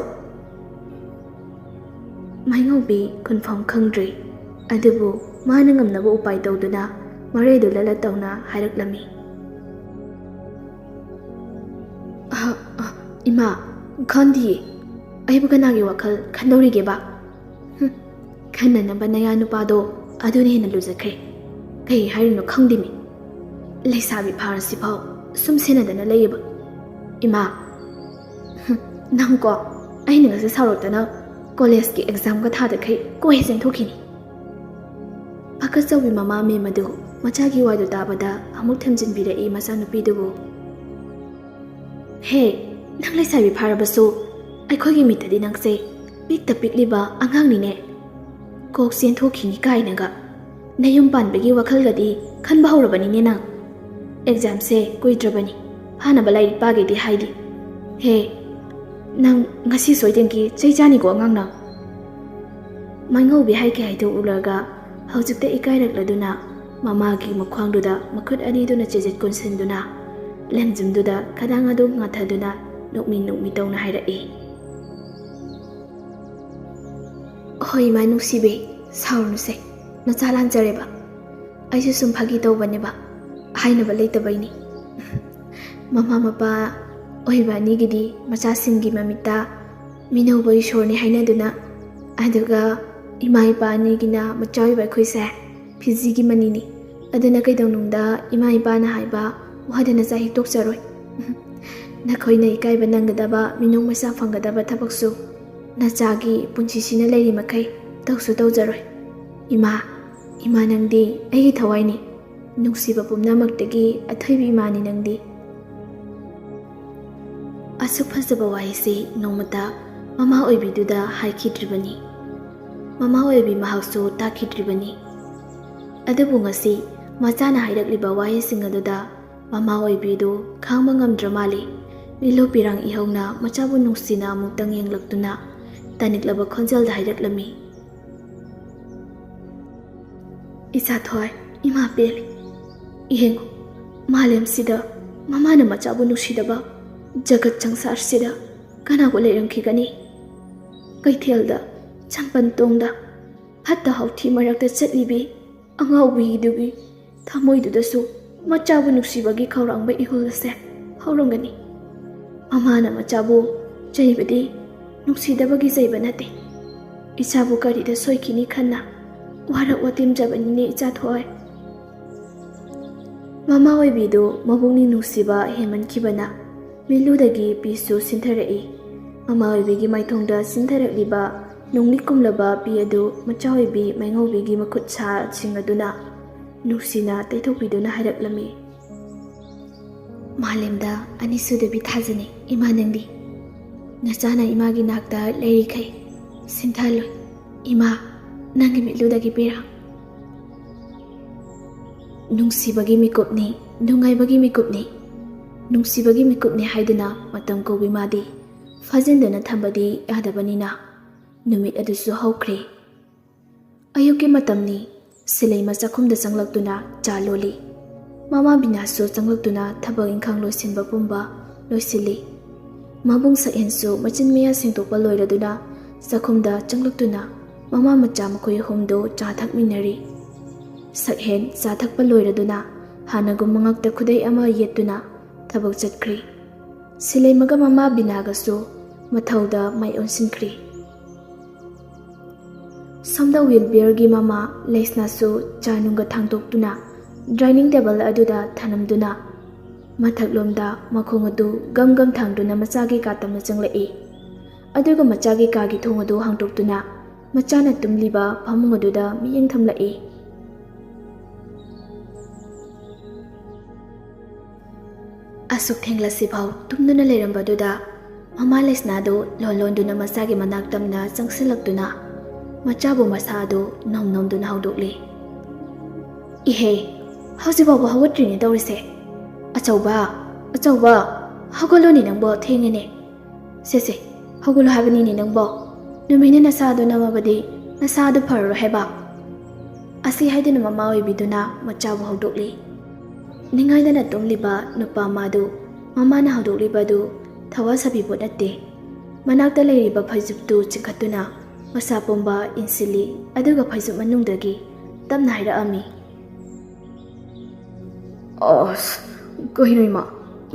ꯃꯥꯏꯉꯧꯕꯤ ꯈꯨꯟꯐꯝ ꯈꯪꯗ꯭ꯔꯦ, ꯑꯗꯨꯕꯨ ꯃꯥꯅ ꯉꯝꯅꯕ ꯎꯄꯥꯏ ꯇꯧꯗꯨꯅ ꯃꯔꯩꯗꯨ ꯂꯠꯂ ꯇꯧꯅ ꯍꯥꯏꯔꯛꯂꯝꯃꯤ, "ꯑ, ꯑ, ꯏꯃꯥ, ꯈꯪꯗꯤꯌꯦ꯫ ꯑꯩꯕꯨ ꯀꯅꯥꯒꯤ ꯋꯥꯈꯜ ꯈꯟꯗꯧꯔꯤꯒꯦꯕ? ꯍꯨꯝ, ꯈꯟꯅꯅꯕ ꯅꯌꯥ ꯅꯨꯄꯥꯗꯣ ꯑꯗꯨꯅ ꯍꯦꯟꯅ ꯂꯨꯖꯈ꯭ꯔꯦ꯫ ꯀꯩ ꯍꯥꯏꯔꯤꯅꯣ ꯈꯪꯗꯦꯃꯤ꯫ ꯂꯩꯁꯥꯕꯤ ꯐꯥꯔꯁꯤꯐꯥꯎ ꯁꯨꯝ ꯁꯦꯟꯅꯗꯅ ꯂꯩꯌꯦꯕ꯫ ꯏꯃꯥ, ꯍꯨꯝ, ꯅꯪꯀꯣ, ꯑꯩꯅ ꯉꯁꯤ ꯁꯥꯎꯔꯛꯇꯅ ꯀꯣꯂꯦꯖꯀꯤ ꯑꯦꯛꯖꯥꯝꯒ ꯊꯥꯗꯈꯩ ꯀꯣꯏ ꯆꯦꯟꯊꯣꯛꯈꯤꯅꯤ꯫" ꯄꯥꯈꯠꯆꯧꯕꯤ ꯃꯃꯥ ꯃꯦꯝ ꯑꯗꯨ ꯃꯆꯥꯒꯤ ꯋꯥꯗꯨ ꯇꯥꯕꯗ ꯑꯃꯨꯛ ꯊꯦꯝꯖꯤꯟꯕꯤꯔꯛꯏ ꯃꯆꯥꯅꯨꯄꯤꯗꯨꯕꯨ꯫ "ꯍꯦ, ꯅꯪ ꯂꯩꯁꯥꯕꯤ ꯐꯥꯔꯕꯁꯨ ꯑꯩꯈꯣꯏꯒꯤ ꯃꯤꯠꯇꯗꯤ ꯅꯪꯁꯦ ꯄꯤꯛꯇ ꯄꯤꯛꯂꯤꯕ ꯑꯉꯥꯡꯅꯤꯅꯦ꯫ ꯀꯣꯛ ꯆꯦꯟꯊꯣꯛꯈꯤꯅꯤ ꯀꯥꯏꯅꯒ꯫ ꯅꯌꯨꯝ ꯄꯥꯟꯕꯒꯤ ꯋꯥꯈꯜꯒꯗꯤ ꯈꯟꯕ ꯍꯧꯔꯕꯅꯤꯅꯦ ꯅꯪ꯫ ꯑꯦꯛꯖꯥꯝꯁꯦ ꯀꯨꯏꯗ꯭ꯔꯕꯅꯤ, ꯐꯥꯅꯕ ꯂꯥꯏꯔꯤꯛ ꯄꯥꯒꯦꯗꯤ ꯍꯥꯏꯗꯦ꯫ ꯍꯦ, ꯅꯪ ꯉꯁꯤ ꯁꯣꯏꯗꯅꯒꯤ ꯆꯩ ꯆꯥꯅꯤꯀꯣ ꯑꯉꯥꯡ ꯅꯪ꯫" ꯃꯥꯏꯉꯧꯕꯤ ꯍꯥꯏꯒꯦ ꯍꯥꯏꯗꯣꯛꯎꯔꯒ ꯍꯧꯖꯤꯛꯇ ꯏꯀꯥꯏꯔꯛꯂꯗꯨꯅ ꯃꯃꯥꯒꯤ ꯃꯈ꯭ꯋꯥꯡꯗꯨꯗ ꯃꯈꯨꯠ ꯑꯅꯤꯗꯨꯅ ꯆꯤꯖꯤꯠ ꯀꯣꯟꯁꯤꯟꯗꯨꯅ ꯂꯦꯝꯖꯨꯝꯗꯨꯗ ꯈꯗꯥꯡ ꯑꯗꯨ ꯉꯥꯊꯗꯨꯅ ꯅꯣꯛꯃꯤ ꯅꯣꯛꯃꯤ ꯇꯧꯅ ꯍꯥꯏꯔꯛꯏ, "ꯍꯣꯏ ꯏꯃꯥ ꯅꯨꯡꯁꯤꯕꯤ, ꯁꯥꯎꯔꯨꯅꯨꯁꯦ, ꯅꯆꯥ ꯂꯥꯟꯖꯔꯦꯕ꯫ ꯑꯩꯁꯨ ꯁꯨꯝ ꯐꯥꯒꯤ ꯇꯧꯕꯅꯦꯕ, ꯍꯥꯏꯅꯕ ꯂꯩꯇꯕꯩꯅꯤ꯫ ꯃꯃꯥ ꯃꯄꯥ ꯑꯣꯏꯕ ꯑꯅꯤꯒꯤꯗꯤ ꯃꯆꯥꯁꯤꯡꯒꯤ ꯃꯃꯤꯠꯇ ꯃꯤꯅꯧꯕ ꯏꯁꯣꯔꯅꯤ ꯍꯥꯏꯅꯗꯨꯅ, ꯑꯗꯨꯒ ꯏꯃꯥ ꯏꯄꯥ ꯑꯅꯤꯒꯤꯅ ꯃꯆꯥ ꯑꯣꯏꯕ ꯑꯩꯈꯣꯏꯁꯦ ꯐꯤꯖꯤꯒꯤ ꯃꯅꯤꯅꯤ꯫ ꯑꯗꯨꯅ ꯀꯩꯗꯧꯅꯨꯡꯗ ꯏꯃꯥ ꯏꯄꯥꯅ ꯍꯥꯏꯕ ꯋꯥꯗ ꯅꯆꯥ ꯍꯤꯛꯇꯣꯛꯆꯔꯣꯏ꯫ ꯅꯈꯣꯏꯅ ꯏꯀꯥꯏꯕ ꯅꯪꯒꯗꯕ, ꯃꯤꯅꯨꯡ ꯃꯩꯁꯥ ꯐꯪꯒꯗꯕ ꯊꯕꯛꯁꯨ ꯅꯆꯥꯒꯤ ꯄꯨꯟꯁꯤꯁꯤꯅ ꯂꯩꯔꯤ ꯃꯈꯩ ꯇꯧꯁꯨ ꯇꯧꯖꯔꯣꯏ꯫ ꯏꯃꯥ, ꯏꯃꯥ ꯅꯪꯗꯤ ꯑꯩꯒꯤ ꯊꯋꯥꯏꯅꯤ꯫ ꯅꯨꯡꯁꯤꯕ ꯄꯨꯝꯅꯃꯛꯇꯒꯤ ꯑꯊꯣꯏꯕꯤ ꯏꯃꯥꯅꯤ ꯅꯪꯗꯤ꯫ ꯑꯁꯨꯛ ꯐꯖꯕ ꯋꯥꯍꯩꯁꯤ ꯅꯣꯡꯃꯇ ꯃꯃꯥ ꯑꯣꯏꯕꯤꯗꯨꯗ ꯍꯥꯏꯈꯤꯗ꯭ꯔꯤꯕꯅꯤ꯫ ꯃꯃꯥ ꯑꯣꯏꯕꯤ ꯃꯍꯥꯛꯁꯨ ꯇꯥꯈꯤꯗ꯭ꯔꯤꯕꯅꯤ꯫ ꯑꯗꯨꯕꯨ ꯉꯁꯤ ꯃꯆꯥꯅ ꯍꯥꯏꯔꯛꯂꯤꯕ ꯋꯥꯍꯩꯁꯤꯡ ꯑꯗꯨꯗ ꯃꯃꯥ ꯑꯣꯏꯕꯤꯗꯨ ꯈꯥꯡꯕ ꯉꯝꯗ꯭ꯔ ꯃꯥꯜꯂꯤ꯫ ꯃꯤꯠꯂꯨ ꯄꯤꯔꯥꯡ ꯏꯍꯧꯅ ꯃꯆꯥꯕꯨ ꯅꯨꯡꯁꯤꯅ ꯑꯃꯨꯛꯇꯪ ꯌꯦꯡꯂꯛꯇꯨꯅ ꯇꯥꯅꯤꯛꯂꯕ ꯈꯣꯟꯖꯦꯜꯗ ꯍꯥꯏꯔꯛꯂꯝꯃꯤ꯫ "ꯏꯆꯥ ꯊꯣꯏ, ꯏꯃꯥ ꯄꯦꯜꯂꯤ꯫ ꯌꯦꯡꯉꯨ, ꯃꯥꯂꯦꯝꯁꯤꯗ ꯃꯃꯥꯅ ꯃꯆꯥꯕꯨ ꯅꯨꯡꯁꯤꯗꯕ ꯖꯒꯠ ꯁꯪꯁꯥꯔꯁꯤꯗ ꯀꯅꯥꯕꯨ ꯂꯩꯔꯝꯈꯤꯒꯅꯤ? ꯀꯩꯊꯦꯜꯗ ꯆꯝꯄꯜ ꯇꯣꯡꯗ ꯐꯠꯇ ꯍꯥꯎꯊꯤ ꯃꯔꯛꯇ ꯆꯠꯂꯤꯕꯤ ꯑꯉꯥꯎꯕꯤꯗꯨꯒꯤ ꯊꯃꯣꯏꯗꯨꯗꯁꯨ ꯃꯆꯥꯕꯨ ꯅꯨꯡꯁꯤꯕꯒꯤ ꯈꯧꯔꯥꯡꯕ ꯏꯍꯨꯜ ꯑꯁꯦ ꯍꯧꯔꯝꯒꯅꯤ꯫ ꯃꯃꯥꯅ ꯃꯆꯥꯕꯨ ꯆꯩꯕꯗꯤ ꯅꯨꯡꯁꯤꯗꯕꯒꯤ ꯆꯩꯕ ꯅꯠꯇꯦ꯫ ꯏꯆꯥꯕꯨ ꯀꯔꯤꯗ ꯁꯣꯏꯈꯤꯅꯤ ꯈꯟꯅ ꯋꯥꯔꯛ ꯋꯥꯇꯦꯝꯖꯕꯅꯤꯅꯦ ꯏꯆꯥ ꯊꯣꯏ꯫" ꯃꯃꯥ ꯑꯣꯏꯕꯤꯗꯨ ꯃꯕꯨꯛꯅꯤꯡ ꯅꯨꯡꯁꯤꯕ ꯍꯦꯟꯃꯟꯈꯤꯕꯅ ꯃꯤꯠꯂꯨꯗꯒꯤ ꯄꯤꯁꯨ ꯁꯤꯟꯊꯔꯛꯏ꯫ ꯃꯃꯥ ꯑꯣꯏꯕꯤꯒꯤ ꯃꯥꯏꯊꯣꯡꯗ ꯁꯤꯟꯊꯔꯛꯂꯤꯕ ꯅꯨꯡꯂꯤ ꯀꯨꯝꯂꯕ ꯄꯤ ꯑꯗꯨ ꯃꯆꯥ ꯑꯣꯏꯕꯤ ꯃꯥꯏꯉꯧꯕꯤꯒꯤ ꯃꯈꯨꯠ ꯁꯥꯁꯤꯡ ꯑꯗꯨꯅ ꯅꯨꯡꯁꯤꯅ ꯇꯩꯊꯣꯛꯄꯤꯗꯨꯅ ꯍꯥꯏꯔꯛꯂꯝꯃꯤ꯫ "ꯃꯥꯂꯦꯝꯗ ꯑꯅꯤꯁꯨꯗꯕꯤ ꯊꯥꯖꯅꯤ ꯏꯃꯥ ꯅꯪꯗꯤ꯫ ꯅꯆꯥꯅ ꯏꯃꯥꯒꯤ ꯅꯥꯛꯇ ꯂꯩꯔꯤꯈꯩ ꯁꯤꯟꯊꯜꯂꯣꯏ ꯏꯃꯥ, ꯅꯪꯒꯤ ꯃꯤꯠꯂꯨꯗꯒꯤ ꯄꯤꯔꯥꯡ꯫ ꯅꯨꯡꯁꯤꯕꯒꯤ ꯃꯤꯀꯨꯞꯅꯤ, ꯅꯨꯡꯉꯥꯏꯕꯒꯤ ꯃꯤꯀꯨꯞꯅꯤ, ꯅꯨꯡꯁꯤꯕꯒꯤ ꯃꯤꯀꯨꯞꯅꯤ ꯍꯥꯏꯗꯨꯅ ꯃꯇꯝ ꯀꯧꯕꯤ ꯃꯥꯗꯤ ꯐꯥꯖꯤꯟꯗꯨꯅ ꯊꯝꯕꯗꯤ ꯌꯥꯗꯕꯅꯤꯅ ꯅꯨꯃꯤꯠ ꯑꯗꯨꯁꯨ ꯍꯧꯈ꯭ꯔꯦ꯫ ꯑꯌꯨꯛꯀꯤ ꯃꯇꯝꯅꯤ꯫ ꯁꯤꯂꯩꯃ ꯆꯥꯛꯈꯨꯝꯗ ꯆꯪꯂꯛꯇꯨꯅ ꯆꯥ ꯂꯣꯜꯂꯤ꯫ ꯃꯃꯥ ꯕꯤꯅꯥꯁꯁꯨ ꯆꯪꯂꯛꯇꯨꯅ ꯊꯕꯛ ꯏꯪꯈꯥꯡ ꯂꯣꯏꯁꯤꯟꯕ ꯄꯨꯝꯕ ꯂꯣꯏꯁꯤꯜꯂꯤ꯫ ꯃꯕꯨꯡ ꯁꯛꯍꯦꯟꯁꯨ ꯃꯆꯤꯟ ꯃꯌꯥ ꯁꯦꯡꯗꯣꯛꯄ ꯂꯣꯏꯔꯗꯨꯅ ꯆꯥꯛꯈꯨꯝꯗ ꯆꯪꯂꯛꯇꯨꯅ ꯃꯃꯥ ꯃꯆꯥ ꯃꯈꯣꯏ ꯑꯍꯨꯝꯗꯨ ꯆꯥ ꯊꯛꯃꯤꯟꯅꯔꯤ꯫ ꯁꯛꯍꯦꯟ ꯆꯥ ꯊꯛꯄ ꯂꯣꯏꯔꯗꯨꯅ ꯍꯥꯟꯅꯒꯨꯝ ꯃꯉꯛꯇ ꯈꯨꯗꯩ ꯑꯃ ꯌꯦꯠꯇꯨꯅ ꯊꯕꯛ ꯆꯠꯈ꯭ꯔꯤ꯫ ꯁꯤꯂꯩꯃꯒ ꯃꯃꯥ ꯕꯤꯅꯥꯒꯁꯨ ꯃꯊꯧꯗ ꯃꯥꯏ ꯑꯣꯟꯁꯤꯟꯈ꯭ꯔꯤ꯫ ꯁꯣꯝꯗ ꯋꯤꯜꯕꯤꯌꯔꯒꯤ ꯃꯃꯥ ꯂꯩꯁꯅꯥꯁꯨ ꯆꯥ ꯅꯨꯡꯒ ꯊꯥꯡꯗꯣꯛꯇꯨꯅ ꯗꯥꯏꯅꯤꯡ ꯇꯦꯕꯜ ꯑꯗꯨꯗ ꯊꯅꯝꯗꯨꯅ ꯃꯊꯛꯂꯣꯝꯗ ꯃꯈꯣꯡ ꯑꯗꯨ ꯒꯝ ꯒꯝ ꯊꯥꯡꯗꯨꯅ ꯃꯆꯥꯒꯤ ꯀꯥ ꯇꯝꯅ ꯆꯪꯂꯛꯏ꯫ ꯑꯗꯨꯒ ꯃꯆꯥꯒꯤ ꯀꯥꯒꯤ ꯊꯣꯡ ꯑꯗꯨ ꯍꯥꯡꯗꯣꯛꯇꯨꯅ ꯃꯆꯥꯅ ꯇꯨꯝꯂꯤꯕ ꯐꯃꯨꯡ ꯑꯗꯨꯗ ꯃꯤꯠꯌꯦꯡ ꯊꯝꯂꯛꯏ꯫ ꯑꯁꯨꯛ ꯊꯦꯡꯂꯁꯤꯐꯥꯎ ꯇꯨꯝꯗꯨꯅ ꯂꯩꯔꯝꯕꯗꯨꯗ ꯃꯃꯥ ꯂꯩꯁꯅꯥꯗꯨ ꯂꯣꯟ ꯂꯣꯟꯗꯨꯅ ꯃꯆꯥꯒꯤ ꯃꯅꯥꯛ ꯇꯝꯅ ꯆꯪꯁꯤꯜꯂꯛꯇꯨꯅ ꯃꯆꯥꯕꯨ ꯃꯁꯥ ꯑꯗꯨ ꯅꯣꯝ ꯅꯣꯝꯗꯨꯅ ꯍꯧꯗꯣꯛꯂꯤ꯫ "ꯏꯍꯦ, ꯍꯧꯖꯤꯛ ꯐꯥꯎꯕ ꯍꯧꯒꯠꯇ꯭ꯔꯤꯅꯦ ꯇꯧꯔꯤꯁꯦ꯫ ꯑꯆꯧꯕ, ꯑꯆꯧꯕ, ꯍꯧꯒꯠꯂꯣꯅꯦ ꯅꯪꯕꯣ, ꯊꯦꯡꯉꯦꯅꯦ꯫ ꯁꯦ ꯁꯦ, ꯍꯧꯒꯠꯂꯣ ꯍꯥꯏꯕꯅꯤꯅꯦ ꯅꯪꯕꯣ꯫ ꯅꯨꯃꯤꯠꯅ ꯅꯁꯥꯗꯣ ꯅꯝꯃꯕꯗꯤ ꯅꯁꯥꯗꯣ ꯐꯔꯔꯣꯏ ꯍꯥꯏꯕ"꯫ ꯑꯁꯤ ꯍꯥꯏꯗꯨꯅ ꯃꯃꯥ ꯑꯣꯏꯕꯤꯗꯨꯅ ꯃꯆꯥꯕꯨ ꯍꯧꯗꯣꯛꯂꯤ꯫ ꯅꯤꯡꯉꯥꯏꯗꯅ ꯇꯨꯝꯂꯤꯕ ꯅꯨꯄꯥ ꯃꯥꯗꯨ ꯃꯃꯥꯅ ꯍꯧꯗꯣꯛꯂꯤꯕꯗꯨ ꯊꯋꯥ ꯁꯥꯕꯤꯕ ꯅꯠꯇꯦ꯫ ꯃꯅꯥꯛꯇ ꯂꯩꯔꯤꯕ ꯐꯩꯖꯨꯞꯇꯨ ꯆꯤꯡꯈꯠꯇꯨꯅ ꯃꯁꯥ ꯄꯨꯝꯕ ꯏꯟꯁꯤꯜꯂꯤ, ꯑꯗꯨꯒ ꯐꯩꯖꯨꯞ ꯃꯅꯨꯡꯗꯒꯤ ꯇꯞꯅ ꯍꯥꯏꯔꯛꯑꯝꯃꯤ꯫ "ꯑꯁ, ꯀꯩꯅꯣ ꯏꯃꯥ,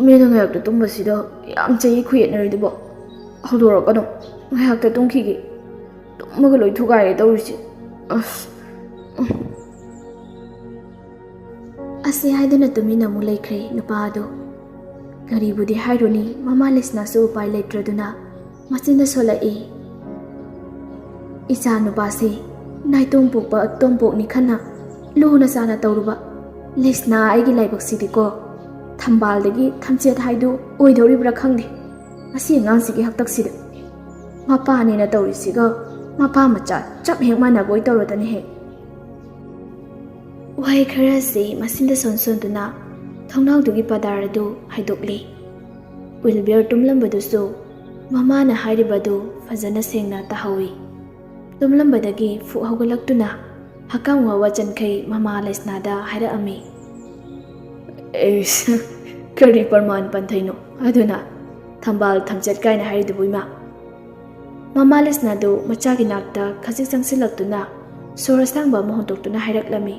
ꯃꯤꯅ ꯉꯥꯏꯍꯥꯛꯇ ꯇꯨꯝꯕꯁꯤꯗ ꯌꯥꯝ ꯆꯍꯤ ꯈꯨꯌꯦꯠꯅꯔꯤꯗꯨꯕꯣ? ꯍꯧꯗꯣꯔꯛꯀꯅꯨ, ꯉꯥꯏꯍꯥꯛꯇ ꯇꯨꯝꯈꯤꯒꯦ꯫ ꯇꯨꯝꯃꯒ ꯂꯣꯏ ꯊꯨꯒꯥꯏꯔꯦ ꯇꯧꯔꯤꯁꯦ꯫ ꯑꯁ, ꯎꯝ"꯫ ꯑꯁꯤ ꯍꯥꯏꯗꯨꯅ ꯇꯨꯃꯤꯟꯅ ꯑꯃꯨꯛ ꯂꯩꯈ꯭ꯔꯦ ꯅꯨꯄꯥ ꯑꯗꯨ꯫ ꯀꯔꯤꯕꯨꯗꯤ ꯍꯥꯏꯔꯨꯅꯤ, ꯃꯃꯥ ꯂꯩꯁꯅꯥꯁꯨ ꯎꯄꯥꯏ ꯂꯩꯇ꯭ꯔꯗꯨꯅ ꯃꯆꯤꯟꯗ ꯁꯣꯜꯂꯛꯏ꯫ "ꯏꯆꯥ ꯅꯨꯄꯥꯁꯤ ꯅꯥꯏꯇꯣꯝ ꯄꯣꯛꯄ ꯇꯣꯝꯄꯣꯛꯅꯤ ꯈꯟꯅ ꯂꯨꯅ ꯆꯥꯅ ꯇꯧꯔꯨꯕ꯫ ꯂꯩꯁꯅꯥ ꯑꯩꯒꯤ ꯂꯥꯏꯕꯛꯁꯤꯗꯤꯀꯣ, ꯊꯝꯕꯥꯜꯗꯒꯤ ꯊꯝꯆꯦꯠ ꯍꯥꯏꯗꯨ ꯑꯣꯏꯗꯧꯔꯤꯕ꯭ꯔꯥ ꯈꯪꯗꯦ꯫ ꯃꯁꯤ ꯑꯉꯥꯡꯁꯤꯒꯤ ꯍꯥꯛꯇꯛꯁꯤꯗ ꯃꯄꯥꯅꯦꯅ ꯇꯧꯔꯤꯁꯤꯒ ꯃꯄꯥ ꯃꯆꯥ ꯆꯞ ꯍꯦꯛ ꯃꯥꯟꯅꯕ ꯑꯣꯏ ꯇꯧꯔꯗꯅ ꯍꯦꯛ"꯫ ꯋꯥꯍꯩ ꯈꯔꯁꯤ ꯃꯆꯤꯟꯗ ꯁꯣꯟ ꯁꯣꯟꯗꯨꯅ ꯊꯣꯡꯅꯥꯎꯗꯨꯒꯤ ꯄꯗꯥꯔ ꯑꯗꯨ ꯍꯥꯏꯗꯣꯛꯂꯤ꯫ ꯋꯤꯜꯕꯤꯌꯔ ꯇꯨꯝꯂꯝꯕꯗꯨꯁꯨ ꯃꯃꯥꯅ ꯍꯥꯏꯔꯤꯕꯗꯨ ꯐꯖꯅ ꯁꯦꯡꯅ ꯇꯥꯍꯧꯏ꯫ ꯇꯨꯝꯂꯝꯕꯗꯒꯤ ꯐꯨꯛ ꯍꯧꯒꯠꯂꯛꯇꯨꯅ ꯍꯛꯀꯥꯝ ꯋꯥ ꯋꯥ ꯆꯟꯈꯩ ꯃꯃꯥ ꯂꯩꯁꯅꯥꯗ ꯍꯥꯏꯔꯛꯑꯝꯃꯤ꯫ "ꯑꯩꯁ, ꯀꯔꯤ ꯄ꯭ꯔꯃꯥꯟ ꯄꯟꯊꯩꯅꯣ? ꯑꯗꯨꯅ ꯊꯝꯕꯥꯜ ꯊꯝꯆꯦꯠ ꯀꯥꯏꯅ ꯍꯥꯏꯔꯤꯗꯨꯕꯨ ꯏꯃꯥ?" ꯃꯃꯥ ꯂꯩꯁꯅꯥꯗꯨ ꯃꯆꯥꯒꯤ ꯅꯥꯛꯇ ꯈꯖꯤꯛ ꯆꯪꯁꯤꯜꯂꯛꯇꯨꯅ ꯁꯣꯔ ꯑꯁꯥꯡꯕ ꯑꯃ ꯍꯣꯟꯗꯣꯛꯇꯨꯅ ꯍꯥꯏꯔꯛꯂꯝꯃꯤ꯫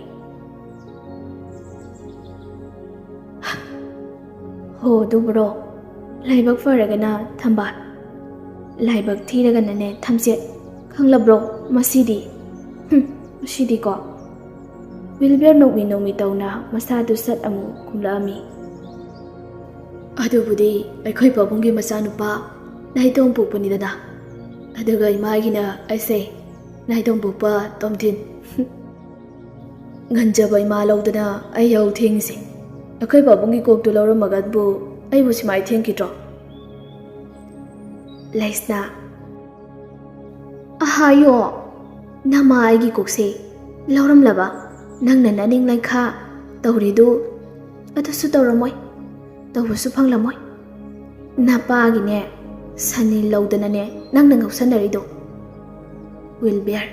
ꯑꯣ ꯑꯗꯨꯕꯨꯔꯣ? ꯂꯥꯏꯕꯛ ꯐꯔꯒꯅ ꯊꯝꯕꯥꯜ, ꯂꯥꯏꯕꯛ ꯊꯤꯔꯒꯅꯅꯦ ꯊꯝꯆꯦꯠ꯫ ꯈꯪꯂꯕ꯭ꯔꯣ? ꯃꯁꯤꯗꯤ, ꯍꯨꯝ, ꯃꯁꯤꯗꯤꯀꯣ꯫ ꯋꯤꯜꯕꯔ ꯅꯣꯛꯃꯤ ꯅꯣꯛꯃꯤ ꯇꯧꯅ ꯃꯁꯥꯗꯨ ꯁꯠ ꯑꯃꯨꯛ ꯈꯨꯝꯂꯛꯑꯝꯃꯤ꯫ ꯑꯗꯨꯕꯨꯗꯤ ꯑꯩꯈꯣꯏ ꯄꯥꯕꯨꯡꯒꯤ ꯃꯆꯥꯅꯨꯄꯥ ꯅꯥꯏꯇꯣꯝ ꯄꯣꯛꯄꯅꯤꯗꯅ꯫ ꯑꯗꯨꯒ ꯏꯃꯥꯒꯤꯅ ꯑꯩꯁꯦ ꯅꯥꯏꯇꯣꯝ ꯄꯣꯛꯄ ꯇꯣꯝꯊꯤꯟ꯫ ꯉꯟꯖꯕ ꯏꯃꯥ ꯂꯧꯗꯅ ꯑꯩ ꯌꯥꯍꯧ ꯊꯦꯡꯉꯤꯁꯦ꯫ ꯑꯩꯈꯣꯏ ꯄꯥꯕꯨꯡꯒꯤ ꯀꯣꯛꯇꯨ ꯂꯧꯔꯝꯃꯒꯕꯨ ꯑꯩꯕꯨ ꯁꯨꯃꯥꯏ ꯊꯦꯡꯈꯤꯗ꯭ꯔꯣ? ꯂꯩꯁꯅꯥ꯫ ꯑꯍꯥꯌꯣ, ꯅꯃꯥ ꯑꯩꯒꯤ ꯀꯣꯛꯁꯦ ꯂꯧꯔꯝꯂꯕ? ꯅꯪꯅ ꯅꯅꯤꯡ ꯂꯩꯈꯥ ꯇꯧꯔꯤꯗꯨ ꯑꯗꯨꯁꯨ ꯇꯧꯔꯝꯃꯣꯏ, ꯇꯧꯕꯁꯨ ꯐꯪꯂꯝꯃꯣꯏ꯫ ꯅꯄꯥꯒꯤꯅꯦ ꯁꯟꯅꯤ ꯂꯧꯗꯅꯅꯦ ꯅꯪꯅ ꯉꯧꯁꯟꯅꯔꯤꯗꯣ꯫ ꯋꯤꯜꯕꯤꯌꯔ꯫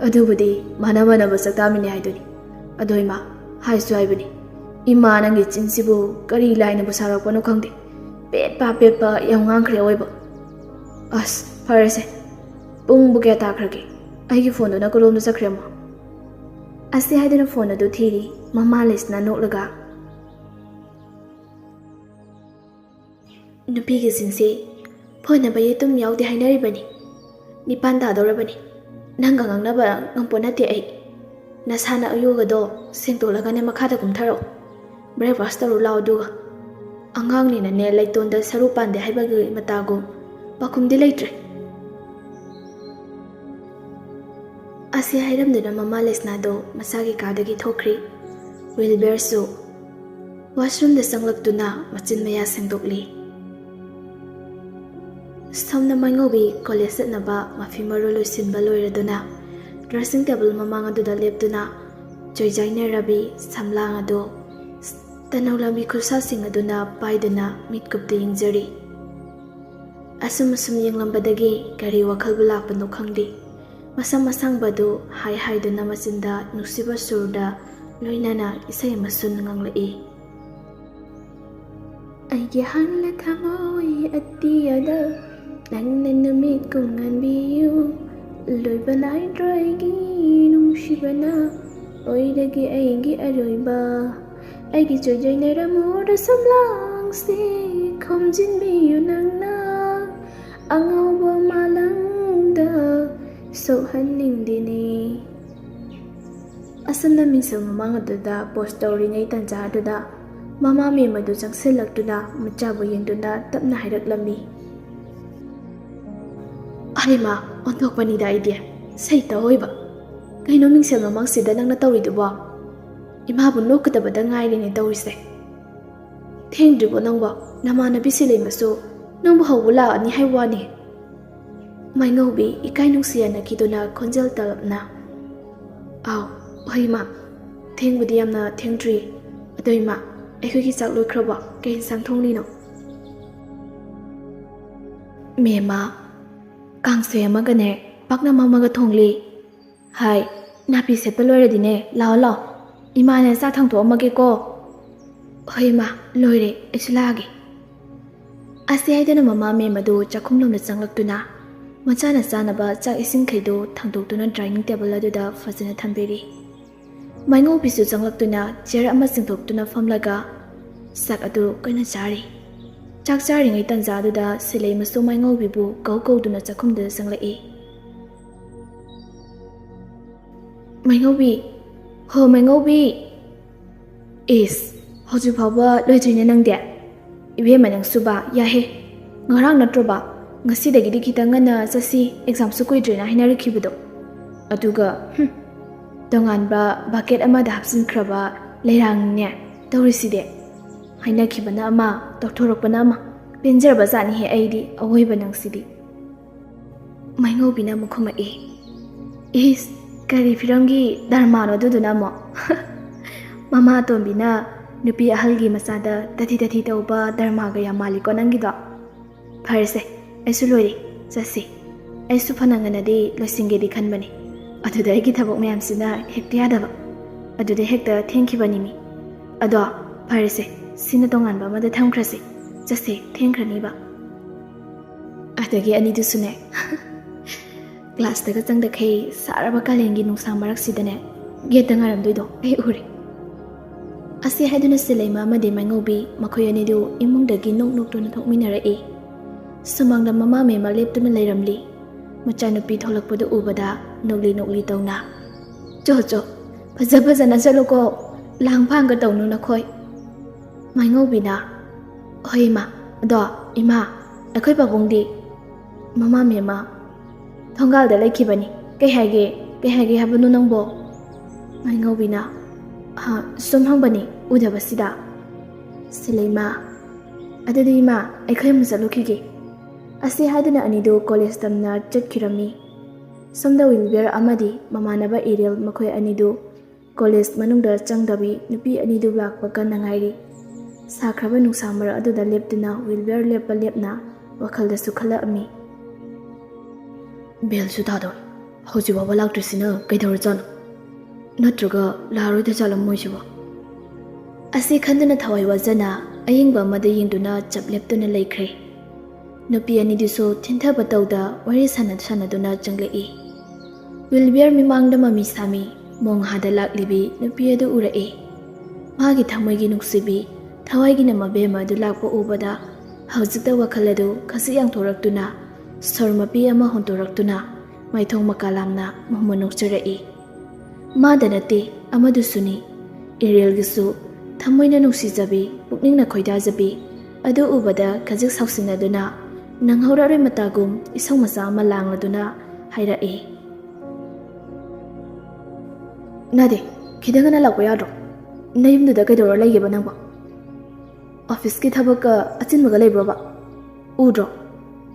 ꯑꯗꯨꯕꯨꯗꯤ ꯃꯥꯟꯅ ꯃꯥꯟꯅꯕ ꯆꯥꯛꯇꯥꯃꯤꯅꯦ ꯍꯥꯏꯗꯨꯅꯤ꯫ ꯑꯗꯣ ꯏꯃꯥ, ꯍꯥꯏꯁꯨ ꯍꯥꯏꯕꯅꯤ, ꯏꯃꯥ ꯅꯪꯒꯤ ꯆꯤꯟꯁꯤꯕꯨ ꯀꯔꯤ ꯂꯥꯏꯅꯕꯨ ꯁꯥꯔꯛꯄꯅꯣ ꯈꯪꯗꯦ꯫ ꯄꯦꯠꯄ ꯄꯦꯠꯄ ꯌꯥꯝ ꯉꯥꯡꯈ꯭ꯔꯦ ꯑꯑꯣꯏꯕ꯫ ꯑꯁ, ꯐꯔꯦꯁꯦ꯫ ꯄꯨꯡꯕꯨ ꯀꯌꯥ ꯇꯥꯈ꯭ꯔꯒꯦ? ꯑꯩꯒꯤ ꯐꯣꯟꯗꯨꯅ ꯀꯔꯣꯝꯗ ꯆꯠꯈ꯭ꯔꯦ ꯑꯃꯨꯛ? ꯑꯁꯤ ꯍꯥꯏꯗꯨꯅ ꯐꯣꯟ ꯑꯗꯨ ꯊꯤꯔꯤ꯫ ꯃꯃꯥ ꯂꯩꯁꯅꯥ ꯅꯣꯛꯂꯒ, ꯅꯨꯄꯤꯒꯤꯁꯤꯡꯁꯤ ꯐꯣꯟꯅꯕ ꯌꯦꯇꯨꯝ ꯌꯥꯎꯗꯦ ꯍꯥꯏꯅꯔꯤꯕꯅꯤ꯫ ꯅꯤꯄꯥꯟ ꯇꯥꯗꯧꯔꯕꯅꯤ꯫ ꯅꯪꯒ ꯉꯥꯡꯅꯕ ꯉꯝꯄꯣ ꯅꯠꯇꯦ ꯑꯩ꯫ ꯅꯁꯥꯅ ꯑꯌꯨꯒꯗꯣ ꯁꯦꯡꯗꯣꯛꯂꯒꯅꯦ ꯃꯈꯥꯗ ꯀꯨꯝꯊꯔꯛꯑꯣ꯫ Breakfast ꯇꯧꯔꯨ ꯂꯥꯛꯑꯣ ꯑꯗꯨꯒ꯫ ꯑꯉꯥꯡꯅꯤꯅꯅꯦ ꯂꯩꯇꯣꯟꯗ ꯁꯔꯨ ꯄꯥꯟꯗꯦ ꯍꯥꯏꯕꯒꯤ ꯃꯇꯥꯒꯨꯝ ꯄꯥꯈꯨꯝꯗꯤ ꯂꯩꯇ꯭ꯔꯦ꯫ ꯑꯁꯤ ꯍꯥꯏꯔꯝꯗꯨꯅ ꯃꯃꯥ ꯂꯩꯁꯅꯥꯗꯣ ꯃꯁꯥꯒꯤ ꯀꯥꯗꯒꯤ ꯊꯣꯛꯈ꯭ꯔꯤ꯫ ꯋꯤꯜꯕꯔꯁꯨ washroomꯗ ꯆꯪꯂꯛꯇꯨꯅ ꯃꯆꯤꯟ ꯃꯌꯥ ꯁꯦꯡꯗꯣꯛꯂꯤ꯫ ꯁꯣꯝꯅ ꯃꯥꯏꯉꯧꯕꯤ college ꯆꯠꯅꯕ ꯃꯐꯤ ꯃꯔꯣꯜ ꯂꯣꯏꯁꯤꯟꯕ ꯂꯣꯏꯔꯗꯨꯅ dressing table ꯃꯃꯥꯡ ꯑꯗꯨꯗ ꯂꯦꯞꯇꯨꯅ ꯆꯣꯏꯖꯥꯏꯅ ꯔꯕꯤ ꯁꯝꯂꯥꯡ ꯑꯗꯨ ꯇꯅꯧ ꯂꯝꯕꯤ ꯈꯨꯠꯁꯥꯁꯤꯡ ꯑꯗꯨꯅ ꯄꯥꯏꯗꯨꯅ ꯃꯤꯠꯀꯨꯞꯇ ꯌꯦꯡꯖꯔꯤ꯫ ꯑꯁꯨꯝ ꯑꯁꯨꯝ ꯌꯦꯡꯂꯝꯕꯗꯒꯤ ꯀꯔꯤ ꯋꯥꯈꯜꯕꯨ ꯂꯥꯛꯄꯅꯣ ꯈꯪꯗꯦ꯫ ꯃꯁꯝ ꯑꯁꯥꯡꯕꯗꯨ ꯍꯥꯏ ꯍꯥꯏꯗꯨꯅ ꯃꯆꯤꯟꯗ ꯅꯨꯡꯁꯤꯕ ꯁꯨꯔꯗ ꯂꯣꯏꯅꯅ ꯏꯁꯩ ꯑꯃꯁꯨ ꯉꯪꯂꯛꯏ꯫ ꯑꯩꯒꯤ ꯍꯥꯟꯅ ꯊꯃꯣꯏ ꯑꯇꯤꯌꯥꯗ ꯅꯪꯅ ꯅꯨꯃꯤꯠ ꯀꯨꯝ ꯉꯥꯟꯕꯤꯌꯨ꯫ ꯂꯣꯏꯕ ꯅꯥꯏꯗ꯭ꯔꯣ ꯑꯩꯒꯤ ꯅꯨꯡꯁꯤꯕꯅ ꯑꯣꯏꯔꯒꯦ ꯑꯩꯒꯤ ꯑꯔꯣꯏꯕ꯫ ꯑꯩꯒꯤ ꯆꯣꯏꯖꯩ ꯅꯩꯔꯝꯃꯣꯔ ꯁꯝꯂꯥꯡꯁꯤ ꯈꯣꯝꯖꯤꯟꯕꯤꯌꯨ ꯅꯪꯅ꯫ ꯑꯉꯧꯕ ꯃꯥꯂꯪꯗ ꯁꯣꯛꯍꯟꯅꯤꯡꯗꯦꯅꯦ꯫ ꯑꯁꯨꯝꯅ ꯃꯤꯡꯁꯦꯜ ꯃꯃꯥꯡ ꯑꯗꯨꯗ ꯄꯣꯁ ꯇꯧꯔꯤꯉꯩ ꯇꯥꯟꯖꯥ ꯑꯗꯨꯗ ꯃꯃꯥ ꯃꯦꯝ ꯑꯗꯨ ꯆꯪꯁꯤꯜꯂꯛꯇꯨꯅ ꯃꯆꯥꯕꯨ ꯌꯦꯡꯗꯨꯅ ꯇꯞꯅ ꯍꯥꯏꯔꯛꯂꯝꯃꯤ꯫ "ꯍꯩꯃꯥ, ꯑꯣꯟꯊꯣꯛꯄꯅꯤꯗ ꯑꯩꯗꯤ꯫ ꯁꯩꯇ ꯑꯣꯏꯕ꯫ ꯀꯩꯅꯣ ꯃꯤꯡꯁꯦꯜ ꯃꯃꯥꯡꯁꯤꯗ ꯅꯪꯅ ꯇꯧꯔꯤꯗꯨꯕꯣ? ꯏꯃꯥꯕꯨ ꯅꯣꯛꯀꯗꯕꯗ ꯉꯥꯏꯔꯦꯅꯦ ꯇꯧꯔꯤꯁꯦ꯫ ꯊꯦꯡꯗ꯭ꯔꯤꯕꯣ ꯅꯪꯕꯣ? ꯅꯃꯥꯟꯅꯕꯤ ꯁꯤꯂꯩꯃꯁꯨ ꯅꯪꯕꯨ ꯍꯧꯕ ꯂꯥꯛꯑꯅꯤ ꯍꯥꯏ ꯋꯥꯅꯤ꯫" ꯃꯥꯏꯉꯧꯕꯤ ꯏꯀꯥꯏ ꯅꯨꯡꯁꯤ ꯌꯥꯅꯈꯤꯗꯨꯅ ꯈꯣꯟꯖꯦꯜ ꯇꯞꯅ, "ꯑꯥꯎ, ꯍꯣꯏ ꯏꯃꯥ, ꯊꯦꯡꯕꯨꯗꯤ ꯌꯥꯝꯅ ꯊꯦꯡꯗ꯭ꯔꯤ꯫ ꯑꯗꯣ ꯏꯃꯥ, ꯑꯩꯈꯣꯏꯒꯤ ꯆꯥꯛ ꯂꯣꯏꯈ꯭ꯔꯕꯣ? ꯀꯩ ꯏꯟꯁꯥꯡ ꯊꯣꯡꯂꯤꯅꯣ?" "ꯃꯦꯝꯃ, ꯀꯥꯡꯁꯣꯏ ꯑꯃꯒꯅꯦ, ꯄꯥꯛꯅꯝ ꯑꯃꯒ ꯊꯣꯡꯂꯤ꯫ ꯍꯥꯏ, ꯅꯥꯄꯤ ꯁꯦꯠꯄ ꯂꯣꯏꯔꯗꯤꯅꯦ, ꯂꯥꯛꯑꯣ ꯂꯥꯛꯑꯣ, ꯏꯃꯥꯅ ꯆꯥꯛ ꯊꯥꯡꯗꯣꯛꯑꯝꯃꯒꯦꯀꯣ꯫" "ꯍꯣꯏ ꯏꯃꯥ, ꯂꯣꯏꯔꯦ, ꯑꯩꯁꯨ ꯂꯥꯛꯑꯒꯦ꯫" ꯑꯁꯤ ꯍꯥꯏꯗꯨꯅ ꯃꯃꯥ ꯃꯦꯝ ꯑꯗꯨ ꯆꯥꯛꯈꯨꯝꯂꯣꯝꯗ ꯆꯪꯂꯛꯇꯨꯅ ꯃꯆꯥꯅ ꯆꯥꯅꯕ ꯆꯥꯛ ꯏꯁꯤꯡꯈꯩꯗꯨ ꯊꯥꯡꯗꯣꯛꯇꯨꯅ ꯗꯥꯏꯅꯤꯡ ꯇꯦꯕꯜ ꯑꯗꯨꯗ ꯐꯖꯅ ꯊꯝꯕꯤꯔꯤ꯫ ꯃꯥꯏꯉꯧꯕꯤꯁꯨ ꯆꯪꯂꯛꯇꯨꯅ ꯆꯤꯌꯔ ꯑꯃ ꯆꯤꯡꯊꯣꯛꯇꯨꯅ ꯐꯝꯂꯒ ꯆꯥꯛ ꯑꯗꯨ ꯀꯟꯅ ꯆꯥꯔꯤ꯫ ꯆꯥꯛ ꯆꯥꯔꯤꯉꯩ ꯇꯟꯖꯥ ꯑꯗꯨꯗ ꯁꯤꯂꯩꯃꯁꯨ ꯃꯥꯏꯉꯧꯕꯤꯕꯨ ꯀꯧ ꯀꯧꯗꯨꯅ ꯆꯥꯛꯈꯨꯝꯗꯨꯗ ꯆꯪꯂꯛꯏ꯫ "ꯃꯥꯏꯉꯧꯕꯤ, ꯍꯣ ꯃꯥꯏꯉꯧꯕꯤ!" "ꯏꯁ, ꯍꯧꯖꯤꯛ ꯐꯥꯎꯕ ꯂꯣꯏꯗ꯭ꯔꯤꯅꯦ ꯅꯪꯗꯤ? ꯏꯕꯦꯝꯃ ꯅꯪꯁꯨꯕ, ꯌꯥꯍꯦ꯫ ꯉꯔꯥꯡ ꯅꯠꯇ꯭ꯔꯣꯕ ꯉꯁꯤꯗꯒꯤꯗꯤ ꯈꯤꯇꯪ ꯉꯟꯅ ꯆꯠꯁꯤ, ꯑꯦꯛꯖꯥꯝꯁꯨ ꯀꯨꯏꯗ꯭ꯔꯦꯅ ꯍꯥꯏꯅꯔꯛꯈꯤꯕꯗꯣ? ꯑꯗꯨꯒ, ꯍꯨꯝ, ꯇꯣꯉꯥꯟꯕ ꯕꯛꯀꯦꯠ ꯑꯃꯗ ꯍꯥꯞꯆꯤꯟꯈ꯭ꯔꯕ ꯂꯩꯔꯥꯡꯅꯤꯅꯦ ꯇꯧꯔꯤꯁꯤꯗꯤ꯫ ꯍꯥꯏꯅꯈꯤꯕꯅ ꯑꯃ, ꯇꯧꯊꯣꯔꯛꯄꯅ ꯑꯃ꯫ ꯄꯦꯟꯖꯔꯕ ꯖꯥꯠꯅꯤꯍꯦ ꯑꯩꯗꯤ, ꯑꯋꯣꯏꯕ ꯅꯪꯁꯤꯗꯤ꯫" ꯃꯥꯏꯉꯧꯕꯤꯅ ꯑꯃꯨꯛ ꯈꯨꯝꯃꯛꯏ, "ꯏꯁ, ꯀꯔꯤ ꯐꯤꯂꯝꯒꯤ ꯗꯔꯃꯥꯅꯣ ꯑꯗꯨꯗꯨꯅ ꯑꯃꯨꯛ? ꯃꯃꯥ ꯑꯇꯣꯝꯕꯤꯅ ꯅꯨꯄꯤ ꯑꯍꯜꯒꯤ ꯃꯆꯥꯗ ꯇꯊꯤ ꯇꯊꯤ ꯇꯧꯕ ꯗꯔꯃꯥꯒ ꯌꯥꯝ ꯃꯥꯜꯂꯤꯀꯣ ꯅꯪꯒꯤꯗꯣ꯫ ꯐꯔꯦꯁꯦ, ꯑꯩꯁꯨ ꯂꯣꯏꯔꯦ, ꯆꯠꯁꯤ꯫ ꯑꯩꯁꯨ ꯐꯅ ꯉꯟꯅꯗꯤ ꯂꯣꯏꯁꯤꯟꯒꯦꯗꯤ ꯈꯟꯕꯅꯤ꯫ ꯑꯗꯨꯗ ꯑꯩꯒꯤ ꯊꯕꯛ ꯃꯌꯥꯝꯁꯤꯅ ꯍꯦꯛꯇ ꯌꯥꯗꯕ꯫ ꯑꯗꯨꯗ ꯍꯦꯛꯇ ꯊꯦꯡꯈꯤꯕꯅꯤꯃꯤ꯫ ꯑꯗꯣ ꯐꯔꯦꯁꯦ, ꯁꯤꯅ ꯇꯣꯉꯥꯟꯕ ꯑꯃꯗ ꯊꯝꯈ꯭ꯔꯁꯤ꯫ ꯆꯠꯁꯦ, ꯊꯦꯡꯈ꯭ꯔꯅꯤꯕ꯫" ꯑꯗꯒꯤ ꯑꯅꯤꯗꯨꯁꯨꯅꯦ, ꯀ꯭ꯂꯥꯁꯇꯒ ꯆꯪꯗꯈꯩ ꯁꯥꯔꯕ ꯀꯥꯂꯦꯟꯒꯤ ꯅꯨꯡꯁꯥ ꯃꯔꯛꯁꯤꯗꯅꯦ, ꯒꯦꯠꯇ ꯉꯥꯏꯔꯝꯗꯣꯏꯗꯣ ꯑꯩ ꯎꯔꯦ꯫ ꯑꯁꯤ ꯍꯥꯏꯗꯨꯅ ꯁꯤꯂꯩꯃ ꯑꯃꯗꯤ ꯃꯥꯏꯉꯧꯕꯤ ꯃꯈꯣꯏ ꯑꯅꯤꯗꯨ ꯏꯃꯨꯡꯗꯒꯤ ꯅꯣꯛ ꯅꯣꯛꯇꯨꯅ ꯊꯣꯛꯃꯤꯟꯅꯔꯛꯏ꯫ ꯁꯨꯃꯥꯡꯗ ꯃꯃꯥ ꯃꯦꯝꯃ ꯂꯦꯞꯇꯨꯅ ꯂꯩꯔꯝꯂꯤ꯫ ꯃꯆꯥꯅꯨꯄꯤ ꯊꯣꯛꯂꯛꯄꯗꯨ ꯎꯕꯗ ꯅꯣꯛꯂꯤ ꯅꯣꯛꯂꯤ ꯇꯧꯅ, "ꯆꯣ ꯆꯣ, ꯐꯖ ꯐꯖꯅ ꯆꯠꯂꯨꯀꯣ, ꯂꯥꯡ ꯐꯥꯡꯒ ꯇꯧꯅꯨ ꯅꯈꯣꯏ꯫" ꯃꯥꯏꯉꯧꯕꯤꯅ, "ꯍꯣꯏ ꯏꯃꯥ, ꯑꯗꯣ ꯏꯃꯥ, ꯑꯩꯈꯣꯏ ꯄꯥꯕꯨꯡꯗꯤ?" "ꯃꯃꯥ ꯃꯦꯝꯃ ꯊꯣꯡꯒꯥꯜꯗ ꯂꯩꯈꯤꯕꯅꯤ꯫ ꯀꯩ ꯍꯥꯏꯒꯦ? ꯀꯩ ꯍꯥꯏꯒꯦ ꯍꯥꯏꯕꯅꯣ ꯅꯪꯕꯣ?" ꯃꯥꯏꯉꯧꯕꯤꯅ, "ꯑ, ꯁꯨꯝ ꯍꯪꯕꯅꯤ, ꯎꯗꯕꯁꯤꯗ꯫" ꯁꯤꯂꯩꯃ, "ꯑꯗꯨꯗꯤ ꯏꯃꯥ, ꯑꯩꯈꯣꯏ ꯑꯃꯨꯛ ꯆꯠꯂꯨꯈꯤꯒꯦ꯫" ꯑꯁꯤ ꯍꯥꯏꯗꯨꯅ ꯑꯅꯤꯗꯨ ꯀꯣꯂꯦꯖ ꯇꯝꯅ ꯆꯠꯈꯤꯔꯝꯃꯤ꯫ ꯁꯣꯝꯗ ꯋꯤꯜꯕꯤꯌꯔ ꯑꯃꯗꯤ ꯃꯃꯥꯟꯅꯕ ꯑꯦꯔꯤꯌꯦꯜ ꯃꯈꯣꯏ ꯑꯅꯤꯗꯨ ꯀꯣꯂꯦꯖ ꯃꯅꯨꯡꯗ ꯆꯪꯗꯕꯤ ꯅꯨꯄꯤ ꯑꯅꯤꯗꯨ ꯂꯥꯛꯄ ꯀꯟꯅ ꯉꯥꯏꯔꯤ꯫ ꯁꯥꯈ꯭ꯔꯕ ꯅꯨꯡꯁꯥ ꯃꯔꯛ ꯑꯗꯨꯗ ꯂꯦꯞꯇꯨꯅ ꯋꯤꯜꯕꯤꯌꯔ ꯂꯦꯞꯄ ꯂꯦꯞꯅ ꯋꯥꯈꯜꯗꯁꯨ ꯈꯜꯂꯛꯑꯝꯃꯤ꯫ "ꯕꯦꯜꯁꯨ ꯇꯥꯗꯧꯔꯦ, ꯍꯧꯖꯤꯛ ꯐꯥꯎꯕ ꯂꯥꯛꯇ꯭ꯔꯤꯁꯤꯅ ꯀꯩꯗꯧꯔꯖꯥꯠꯅꯣ? ꯅꯠꯇ꯭ꯔꯒ ꯂꯥꯛꯑꯔꯣꯏꯗ ꯖꯥꯠꯂꯣ ꯃꯣꯏꯁꯤꯕꯣ?" ꯑꯁꯤ ꯈꯟꯗꯨꯅ ꯊꯋꯥꯏ ꯋꯥꯖꯅ ꯑꯌꯤꯡꯕ ꯑꯃꯗ ꯌꯦꯡꯗꯨꯅ ꯆꯞ ꯂꯦꯞꯇꯨꯅ ꯂꯩꯈ꯭ꯔꯦ꯫ ꯅꯨꯄꯤ ꯑꯅꯤꯗꯨꯁꯨ ꯊꯤꯟꯊꯕ ꯇꯧꯗ ꯋꯥꯔꯤ ꯁꯥꯟꯅ ꯁꯥꯟꯅꯗꯨꯅ ꯆꯪꯂꯛꯏ꯫ ꯋꯤꯜꯕꯤꯌꯔ ꯃꯤꯃꯥꯡꯗ ꯃꯃꯤ ꯁꯥꯃꯤ ꯃꯣꯡꯍꯥꯗ ꯂꯥꯛꯂꯤꯕꯤ ꯅꯨꯄꯤ ꯑꯗꯨ ꯎꯔꯛꯏ꯫ ꯃꯥꯒꯤ ꯊꯃꯣꯏꯒꯤ ꯅꯨꯡꯁꯤꯕꯤ, ꯊꯋꯥꯏꯒꯤꯅ ꯃꯕꯦꯝꯃ ꯑꯗꯨ ꯂꯥꯛꯄ ꯎꯕꯗ ꯍꯧꯖꯤꯛꯇ ꯋꯥꯈꯜ ꯑꯗꯨ ꯈꯖꯤꯛ ꯌꯥꯡꯊꯣꯔꯛꯇꯨꯅ, ꯁꯣꯔ ꯃꯄꯤ ꯑꯃ ꯍꯣꯟꯗꯣꯔꯛꯇꯨꯅ ꯃꯥꯏꯊꯣꯡ ꯃꯀꯥ ꯂꯥꯝꯅ ꯃꯨꯝꯃ ꯅꯣꯛꯆꯔꯛꯏ꯫ ꯃꯥꯗ ꯅꯠꯇꯦ, ꯑꯃꯗꯨꯁꯨꯅꯤ꯫ ꯑꯦꯔꯤꯌꯦꯜꯒꯤꯁꯨ ꯊꯃꯣꯏꯅ ꯅꯨꯡꯁꯤꯖꯕꯤ, ꯄꯨꯛꯅꯤꯡꯅ ꯈꯣꯏꯗꯥꯖꯕꯤ ꯑꯗꯨ ꯎꯕꯗ ꯈꯖꯤꯛ ꯁꯥꯎꯁꯤꯟꯅꯗꯨꯅ ꯅꯪꯍꯧꯔꯔꯣꯏ ꯃꯇꯥꯒꯨꯝ ꯏꯁꯧ ꯃꯆꯥ ꯑꯃ ꯂꯥꯡꯂꯗꯨꯅ ꯍꯥꯏꯔꯛꯏ꯫ "ꯅꯥꯗꯦ, ꯈꯤꯇꯪ ꯉꯟꯅ ꯂꯥꯛꯄ ꯌꯥꯗ꯭ꯔꯣ? ꯅꯌꯨꯝꯗꯨꯗ ꯀꯩꯗꯧꯔ ꯂꯩꯒꯦꯕ ꯅꯪꯕꯣ? ꯑꯣꯐꯤꯁꯀꯤ ꯊꯕꯛꯀ ꯑꯆꯤꯟꯕꯒ ꯂꯩꯕ꯭ꯔꯣꯕ? ꯎꯗ꯭ꯔꯣ?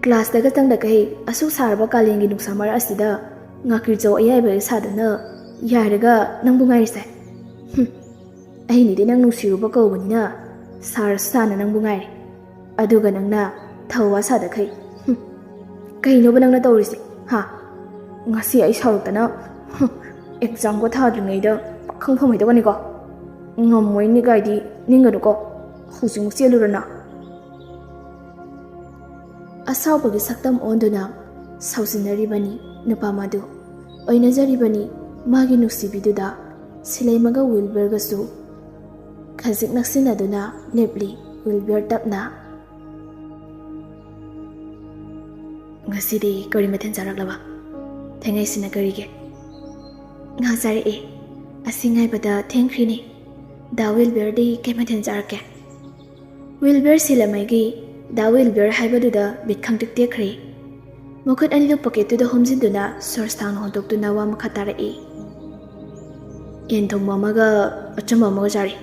ꯀ꯭ꯂꯥꯁꯇꯒ ꯆꯪꯗꯈꯩ ꯑꯁꯨꯛ ꯁꯥꯔꯕ ꯀꯥꯂꯦꯟꯒꯤ ꯅꯨꯡꯁꯥ ꯃꯔꯛ ꯑꯁꯤꯗ ꯉꯥꯀꯤꯔꯆꯧ ꯑꯌꯥꯏꯕ ꯁꯥꯗꯨꯅ ꯌꯥꯏꯔꯒ ꯅꯪꯕꯨ ꯉꯥꯏꯔꯤꯁꯦ꯫ ꯍꯨꯝ, ꯑꯩꯅꯗꯤ ꯅꯪ ꯅꯨꯡꯁꯤꯔꯨꯕ ꯀꯧꯕꯅꯤꯅ ꯁꯥꯔꯁꯨ ꯁꯥꯅ ꯅꯪꯕꯨ ꯉꯥꯏꯔꯦ꯫ ꯑꯗꯨꯒ ꯅꯪꯅ ꯊꯧꯋꯥ ꯁꯥꯗꯈꯩ꯫ ꯍꯨꯝ, ꯀꯩꯅꯣꯕ ꯅꯪꯅ ꯇꯧꯔꯤꯁꯦ, ꯍꯥ? ꯉꯁꯤ ꯑꯩ ꯁꯥꯎꯔꯛꯇꯅ, ꯍꯨꯝ, ꯑꯦꯛꯖꯥꯝꯒ ꯊꯥꯗ꯭ꯔꯤꯉꯩꯗ ꯄꯥꯈꯪ ꯐꯝꯃꯣꯏꯗꯕꯅꯤꯀꯣ꯫ ꯉꯝꯃꯣꯏꯅꯤ ꯀꯥꯏꯗꯤ ꯅꯤꯡꯒꯅꯨꯀꯣ꯫ ꯍꯧꯖꯤꯛꯃꯛ ꯆꯦꯜꯂꯨꯔꯅ?" ꯑꯁꯥꯎꯕꯒꯤ ꯁꯛꯇꯝ ꯑꯣꯟꯗꯨꯅ ꯁꯥꯎꯖꯤꯟꯅꯔꯤꯕꯅꯤ ꯅꯨꯄꯥ ꯃꯗꯨ꯫ ꯑꯣꯏꯅꯖꯔꯤꯕꯅꯤ ꯃꯥꯒꯤ ꯅꯨꯡꯁꯤꯕꯤꯗꯨꯗ ꯁꯤꯂꯩꯃꯒ ꯋꯤꯜꯕꯔꯒꯁꯨ꯫ ꯈꯖꯤꯛ ꯅꯛꯁꯤꯟꯅꯗꯨꯅ ꯂꯦꯞꯂꯤ ꯋꯤꯜꯕꯔ ꯇꯞꯅ꯫ "ꯉꯁꯤꯗꯤ ꯀꯔꯤ ꯃꯊꯦꯜ ꯆꯥꯔꯛꯂꯕ? ꯊꯦꯡꯉꯩꯁꯤꯅ ꯀꯔꯤꯒꯤ?" "ꯉꯥ ꯆꯥꯔꯛꯑꯦ꯫ ꯑꯁꯤ ꯉꯥꯏꯕꯗ ꯊꯦꯡꯈ꯭ꯔꯤꯅꯦ꯫ ꯗꯥ ꯋꯤꯜꯕꯔꯗꯤ ꯀꯩ ꯃꯊꯦꯜ ꯆꯥꯔꯛꯀꯦ?" ꯋꯤꯜꯕꯔ ꯁꯤꯂꯃꯩꯒꯤ ꯗꯥ ꯋꯤꯜꯕꯔ ꯍꯥꯏꯕꯗꯨꯗ ꯕꯤꯠ ꯈꯪꯇꯦꯛ ꯇꯦꯛꯈ꯭ꯔꯦ꯫ ꯃꯈꯨꯠ ꯑꯅꯤꯗꯨ ꯄꯣꯀꯦꯠꯇꯨꯗ ꯍꯣꯝꯖꯤꯟꯗꯨꯅ ꯁꯣꯔ ꯁꯥꯡꯅ ꯍꯣꯟꯗꯣꯛꯇꯨꯅ ꯋꯥ ꯃꯈꯥ ꯇꯥꯔꯛꯏ꯫ "ꯌꯦꯟ ꯊꯣꯡꯕ ꯑꯃꯒ ꯑꯆꯝꯕ ꯑꯃꯒ ꯆꯥꯔꯤ꯫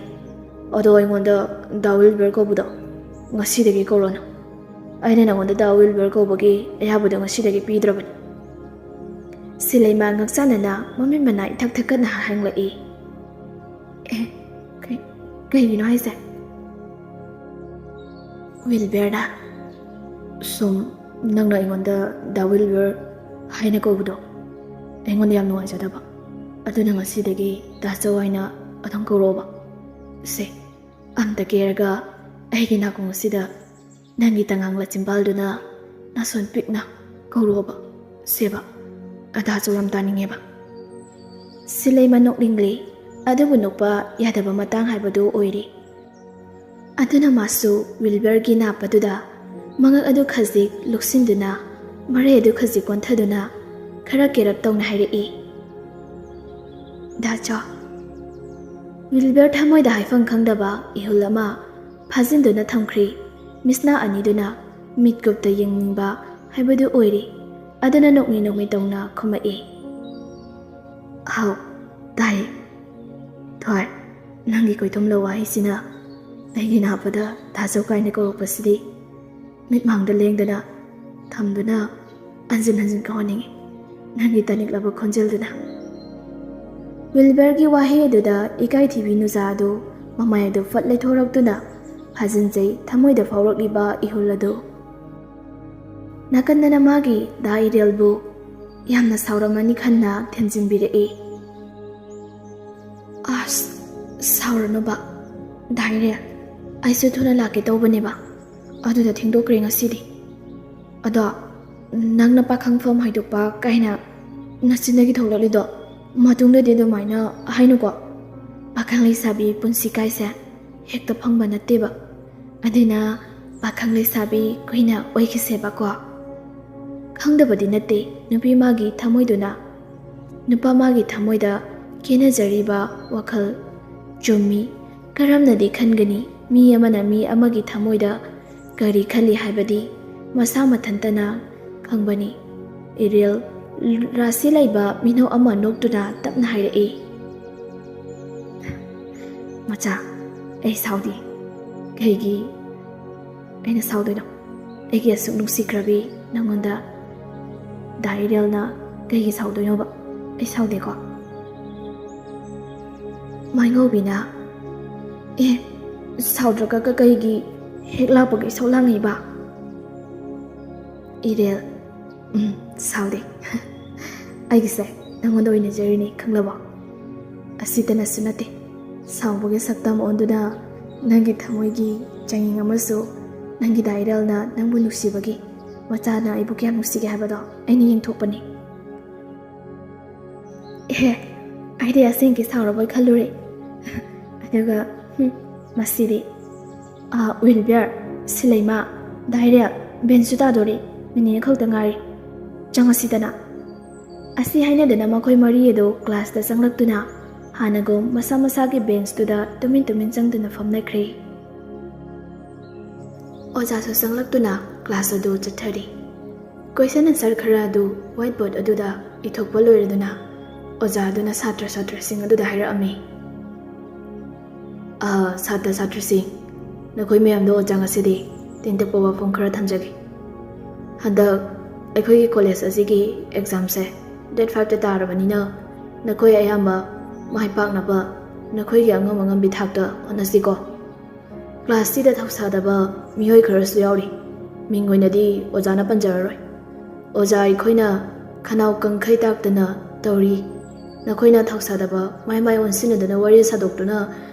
ꯑꯗꯣ ꯑꯩꯉꯣꯟꯗ ꯗꯥ ꯋꯤꯜꯕꯔ ꯀꯧꯕꯗꯣ ꯉꯁꯤꯗꯒꯤ ꯀꯧꯔꯣꯅ꯫ ꯑꯩꯅ ꯅꯉꯣꯟꯗ ꯗꯥ ꯋꯤꯜꯕꯔ ꯀꯧꯕꯒꯤ ꯑꯌꯥꯕꯗꯣ ꯉꯁꯤꯗꯒꯤ ꯄꯤꯗ꯭ꯔꯕꯅꯤ꯫" ꯁꯤꯂꯩꯃ ꯉꯛꯆꯥꯅꯅ ꯃꯃꯤꯠ ꯃꯅꯥ ꯏꯊꯛ ꯊꯛꯀꯠꯅ ꯍꯥꯡꯂꯛꯏ꯫ "ꯑꯦ, ꯀꯩ-, ꯀꯩꯒꯤꯅꯣ ꯍꯥꯏꯁꯦ?" "ꯋꯤꯜꯕꯔꯗ, ꯁꯨꯝ ꯅꯪꯅ ꯑꯩꯉꯣꯟꯗ ꯗꯥ ꯋꯤꯜꯕꯔ ꯍꯥꯏꯅ ꯀꯧꯕꯗꯣ ꯑꯩꯉꯣꯟꯗ ꯌꯥꯝ ꯅꯨꯡꯉꯥꯏꯖꯗꯕ꯫ ꯑꯗꯨꯅ ꯉꯁꯤꯗꯒꯤ ꯗꯥ ꯆꯧ ꯍꯥꯏꯅ ꯑꯗꯨꯝ ꯀꯧꯔꯛꯑꯣꯕ꯫ ꯁꯦ, ꯑꯝꯇ ꯀꯦꯔꯒ ꯑꯩꯒꯤ ꯅꯥꯀꯣꯡ ꯑꯁꯤꯗ ꯅꯪꯒꯤ ꯇꯉꯥꯡꯂ ꯆꯤꯝꯕꯥꯜꯗꯨꯅ ꯅꯥꯁꯣꯟ ꯄꯤꯛꯅ ꯀꯧꯔꯛꯑꯣꯕ꯫ ꯁꯦꯕ, ꯑꯗꯥꯁꯨ ꯌꯥꯝ ꯇꯥꯅꯤꯡꯉꯦꯕ꯫" ꯁꯤꯂꯩꯃ ꯅꯣꯛꯅꯤꯡꯂꯤ, ꯑꯗꯨꯕꯨ ꯅꯣꯛꯄ ꯌꯥꯗꯕ ꯃꯇꯥꯡ ꯍꯥꯏꯕꯗꯨ ꯑꯣꯏꯔꯤ꯫ ꯑꯗꯨꯅ ꯃꯥꯁꯨ ꯋꯤꯜꯕꯔꯒꯤ ꯅꯥꯞ ꯑꯗꯨꯗ ꯃꯉꯛ ꯑꯗꯨ ꯈꯖꯤꯛ ꯂꯨꯛꯁꯤꯟꯗꯨꯅ, ꯃꯔꯩ ꯑꯗꯨ ꯈꯖꯤꯛ ꯀꯣꯟꯊꯗꯨꯅ ꯈꯔ ꯀꯦꯔꯞ ꯇꯧꯅ ꯍꯥꯏꯔꯛꯏ, "ꯗꯥ ꯆꯣ꯫" ꯋꯤꯜꯕꯔ ꯊꯃꯣꯏꯗ ꯍꯥꯏꯐꯝ ꯈꯪꯗꯕ ꯏꯍꯨꯜ ꯑꯃ ꯐꯥꯖꯤꯟꯗꯨꯅ ꯊꯝꯈ꯭ꯔꯤ꯫ ꯃꯤꯠꯁꯅꯥ ꯑꯅꯤꯗꯨꯅ ꯃꯤꯠꯀꯨꯞꯇ ꯌꯦꯡꯅꯤꯡꯕ ꯍꯥꯏꯕꯗꯨ ꯑꯣꯏꯔꯤ꯫ ꯑꯗꯨꯅ ꯅꯣꯛꯃꯤ ꯅꯣꯛꯃꯤ ꯇꯧꯅ ꯈꯨꯝꯃꯛꯏ, "ꯍꯥꯎ, ꯇꯥꯏꯌꯦ꯫ ꯊꯣꯏ, ꯅꯪꯒꯤ ꯀꯣꯏꯊꯨꯝꯂ ꯋꯥꯍꯩꯁꯤꯅ ꯑꯩꯒꯤ ꯅꯥꯞ ꯑꯗ ꯗꯥ ꯆꯧ ꯀꯥꯏꯅ ꯀꯧꯔꯛꯄꯁꯤꯗꯤ ꯃꯤꯠꯃꯥꯡꯗ ꯂꯦꯡꯗꯅ ꯊꯝꯗꯨꯅ ꯍꯟꯖꯤꯟ ꯍꯟꯖꯤꯟ ꯀꯧꯍꯟꯅꯤꯡꯏ, ꯅꯪꯒꯤ ꯇꯥꯅꯤꯡꯂꯕ ꯈꯣꯟꯖꯦꯜꯗꯨꯅ꯫" ꯋꯤꯜꯕꯔꯒꯤ ꯋꯥꯍꯩ ꯑꯗꯨꯗ ꯏꯀꯥꯏꯊꯤꯕꯤ ꯅꯨꯖꯥ ꯑꯗꯨ ꯃꯃꯥꯏ ꯑꯗꯨ ꯐꯠ ꯂꯩꯊꯣꯔꯛꯇꯨꯅ ꯐꯥꯖꯤꯟꯖꯩ ꯊꯃꯣꯏꯗ ꯐꯥꯎꯔꯛꯂꯤꯕ ꯏꯍꯨꯜ ꯑꯗꯨ꯫ ꯅꯥꯀꯟꯗꯅ ꯃꯥꯒꯤ ꯗꯥ ꯏꯔꯦꯜꯕꯨ ꯌꯥꯝꯅ ꯁꯥꯎꯔꯝꯃꯅꯤ ꯈꯟꯅ ꯊꯦꯝꯖꯤꯟꯕꯤꯔꯛꯏ꯫ "ꯑꯁ, ꯁꯥꯎꯔꯅꯨꯕ ꯗꯥ ꯏꯔꯦꯜ, ꯑꯩꯁꯨ ꯊꯨꯅ ꯂꯥꯛꯀꯦ ꯇꯧꯕꯅꯦꯕ, ꯑꯗꯨꯗ ꯊꯦꯡꯗꯣꯛꯈ꯭ꯔꯦ ꯉꯁꯤꯗꯤ꯫ ꯑꯗꯣ ꯅꯪꯅ ꯄꯥꯈꯪꯐꯝ ꯍꯥꯏꯗꯣꯛꯄ ꯀꯥꯏꯅ ꯅꯆꯤꯟꯗꯒꯤ ꯊꯣꯛꯂꯛꯂꯤꯗꯣ ꯃꯇꯨꯡꯗꯗꯤ ꯑꯗꯨꯃꯥꯏꯅ ꯍꯥꯏꯅꯨꯀꯣ꯫ ꯄꯥꯈꯪ ꯂꯩꯁꯥꯕꯤ ꯄꯨꯟꯁꯤ ꯀꯥꯏꯁꯦ ꯍꯦꯛꯇ ꯐꯪꯕ ꯅꯠꯇꯦꯕ꯫ ꯑꯗꯨꯅ ꯄꯥꯈꯪ ꯂꯩꯁꯥꯕꯤ ꯀꯨꯏꯅ ꯑꯣꯏꯈꯤꯁꯦꯕꯀꯣ꯫ ꯈꯪꯗꯕꯗꯤ ꯅꯠꯇꯦ, ꯅꯨꯄꯤ ꯃꯥꯒꯤ ꯊꯃꯣꯏꯗꯨꯅ ꯅꯨꯄꯥ ꯃꯥꯒꯤ ꯊꯃꯣꯏꯗ ꯈꯦꯅꯖꯔꯤꯕ ꯋꯥꯈꯜ ꯆꯨꯝꯃꯤ꯫ ꯀꯔꯝꯅꯗꯤ ꯈꯟꯒꯅꯤ? ꯃꯤ ꯑꯃꯅ ꯃꯤ ꯑꯃꯒꯤ ꯊꯃꯣꯏꯗ ꯀꯔꯤ ꯈꯜꯂꯤ ꯍꯥꯏꯕꯗꯤ ꯃꯁꯥ ꯃꯊꯟꯇꯅ ꯈꯪꯕꯅꯤ꯫ ꯏꯔꯦꯜ, ꯔꯥꯁꯤ ꯂꯩꯕ ꯃꯤꯅꯧ ꯑꯃ ꯅꯣꯛꯇꯨꯅ ꯇꯞꯅ ꯍꯥꯏꯔꯛꯏ, "ꯃꯆꯥ, ꯑꯩ ꯁꯥꯎꯗꯦ꯫ ꯀꯩꯒꯤ ꯑꯩꯅ ꯁꯥꯎꯗꯣꯏꯅꯣ? ꯑꯩꯒꯤ ꯑꯁꯨꯛ ꯅꯨꯡꯁꯤꯈ꯭ꯔꯕꯤ ꯅꯪꯉꯣꯟꯗ ꯗꯥ ꯏꯔꯦꯜꯅ ꯀꯩꯒꯤ ꯁꯥꯎꯗꯣꯏꯅꯣꯕ? ꯑꯩ ꯁꯥꯎꯗꯦꯀꯣ?" ꯃꯥꯏꯉꯧꯕꯤꯅ, "ꯑꯦ, ꯁꯥꯎꯗ꯭ꯔꯒ ꯀ-, ꯀꯩꯒꯤ ꯍꯦꯛ ꯂꯥꯛꯄꯒ ꯏꯁꯧ ꯂꯥꯡꯉꯤꯕ?" ꯏꯔꯦꯜ, "ꯎꯝ, ꯁꯥꯎꯗꯦ꯫ ꯑꯩꯒꯤꯁꯦ ꯅꯪꯉꯣꯟꯗ ꯑꯣꯏꯅꯖꯔꯤꯅꯦ, ꯈꯪꯂꯕꯣ? ꯑꯁꯤꯇꯅꯁꯨ ꯅꯠꯇꯦ, ꯁꯥꯎꯕꯒꯤ ꯁꯛꯇꯝ ꯑꯣꯟꯗꯨꯅ ꯅꯪꯒꯤ ꯊꯃꯣꯏꯒꯤ ꯆꯥꯡꯌꯦꯡ ꯑꯃꯁꯨ ꯅꯪꯒꯤ ꯗꯥ ꯏꯔꯦꯜꯅ ꯅꯪꯕꯨ ꯅꯨꯡꯁꯤꯕꯒꯤ, ꯃꯆꯥꯅ ꯑꯩꯕꯨ ꯀꯌꯥꯝ ꯅꯨꯡꯁꯤꯒꯦ ꯍꯥꯏꯕꯗꯣ ꯑꯩꯅ ꯌꯦꯡꯊꯣꯛꯄꯅꯤ꯫" ꯑꯦ, ꯑꯩꯗꯤ ꯑꯁꯦꯡꯀꯤ ꯁꯥꯎꯔꯕꯣꯏ ꯈꯜꯂꯨꯔꯦ꯫ ꯑꯗꯨꯒ, ꯍꯨꯝ, ꯃꯁꯤꯗꯤ꯫ ꯑꯥ, ꯋꯤꯜꯕꯤꯌꯔ, ꯁꯤꯂꯩꯃ, ꯗꯥ ꯏꯔꯦꯜ, ꯕꯦꯟꯁꯁꯨ ꯇꯥꯗꯣꯔꯦ꯫ ꯃꯤꯅꯤꯠ ꯈꯛꯇ ꯉꯥꯏꯔꯦ꯫ ꯆꯪꯉꯁꯤꯗꯅ꯫ ꯑꯁꯤ ꯍꯥꯏꯅꯗꯨꯅ ꯃꯈꯣꯏ ꯃꯔꯤ ꯑꯗꯨ ꯀ꯭ꯂꯥꯁꯇ ꯆꯪꯂꯛꯇꯨꯅ ꯍꯥꯟꯅꯒꯨꯝ ꯃꯁꯥ ꯃꯁꯥꯒꯤ ꯕꯦꯟꯁꯇꯨꯗ ꯇꯨꯃꯤꯟ ꯇꯨꯃꯤꯟ ꯆꯪꯗꯨꯅ ꯐꯝꯅꯈ꯭ꯔꯦ꯫ ꯑꯣꯖꯥꯁꯨ ꯆꯪꯂꯛꯇꯨꯅ ꯀ꯭ꯂꯥꯁ ꯑꯗꯨ ꯆꯠꯊꯔꯤ꯫ ꯀꯣꯏꯁꯟ ꯑꯟꯁꯔ ꯈꯔ ꯑꯗꯨ ꯋꯥꯏꯠ ꯕꯣꯔꯗ ꯑꯗꯨꯗ ꯏꯊꯣꯛꯄ ꯂꯣꯏꯔꯗꯨꯅ ꯑꯣꯖꯥ ꯑꯗꯨꯅ ꯁꯥꯇ꯭ꯔ ꯁꯥꯇ꯭ꯔꯁꯤꯡ ꯑꯗꯨꯗ ꯍꯥꯏꯔꯛꯑꯝꯃꯤ, "ꯑ, ꯁꯥꯇ꯭ꯔ ꯁꯥꯇ꯭ꯔꯁꯤꯡ, ꯅꯈꯣꯏ ꯃꯌꯥꯝꯗ ꯑꯣꯖꯥ ꯉꯁꯤꯗꯤ ꯇꯦꯟꯇꯛꯄ ꯋꯥꯐꯝ ꯈꯔ ꯊꯝꯖꯒꯦ꯫ ꯍꯟꯗꯛ ꯑꯩꯈꯣꯏꯒꯤ ꯀꯣꯂꯦꯖ ꯑꯁꯤꯒꯤ ꯑꯦꯛꯖꯥꯝꯁꯦ ꯗꯦꯠ ꯐꯥꯏꯚꯇ ꯇꯥꯔꯕꯅꯤꯅ ꯅꯈꯣꯏ ꯑꯌꯥꯝꯕ ꯃꯥꯏ ꯄꯥꯛꯅꯕ ꯅꯈꯣꯏꯒꯤ ꯑꯉꯝ ꯑꯉꯝꯕꯤ ꯊꯥꯛꯇ ꯍꯣꯠꯅꯁꯤꯀꯣ꯫" ꯀ꯭ꯂꯥꯁꯁꯤꯗ ꯊꯧꯁꯥꯗꯕ ꯃꯤꯑꯣꯏ ꯈꯔꯁꯨ ꯌꯥꯎꯔꯤ꯫ ꯃꯤꯡ ꯑꯣꯏꯅꯗꯤ ꯑꯣꯖꯥꯅ ꯄꯟꯖꯔꯔꯣꯏ꯫ "ꯑꯣꯖꯥ, ꯑꯩꯈꯣꯏꯅ ꯈꯅꯥꯎ ꯀꯪꯈꯩ ꯇꯥꯛꯇꯅ ꯇꯧꯔꯤ꯫ ꯅꯈꯣꯏꯅ ꯊꯧꯁꯥꯗꯕ ꯃꯥꯏ ꯃꯥꯏ ꯑꯣꯟꯁꯤꯟꯅꯗꯨꯅ ꯋꯥꯔꯤ ꯁꯥꯗꯣꯛꯇꯨꯅ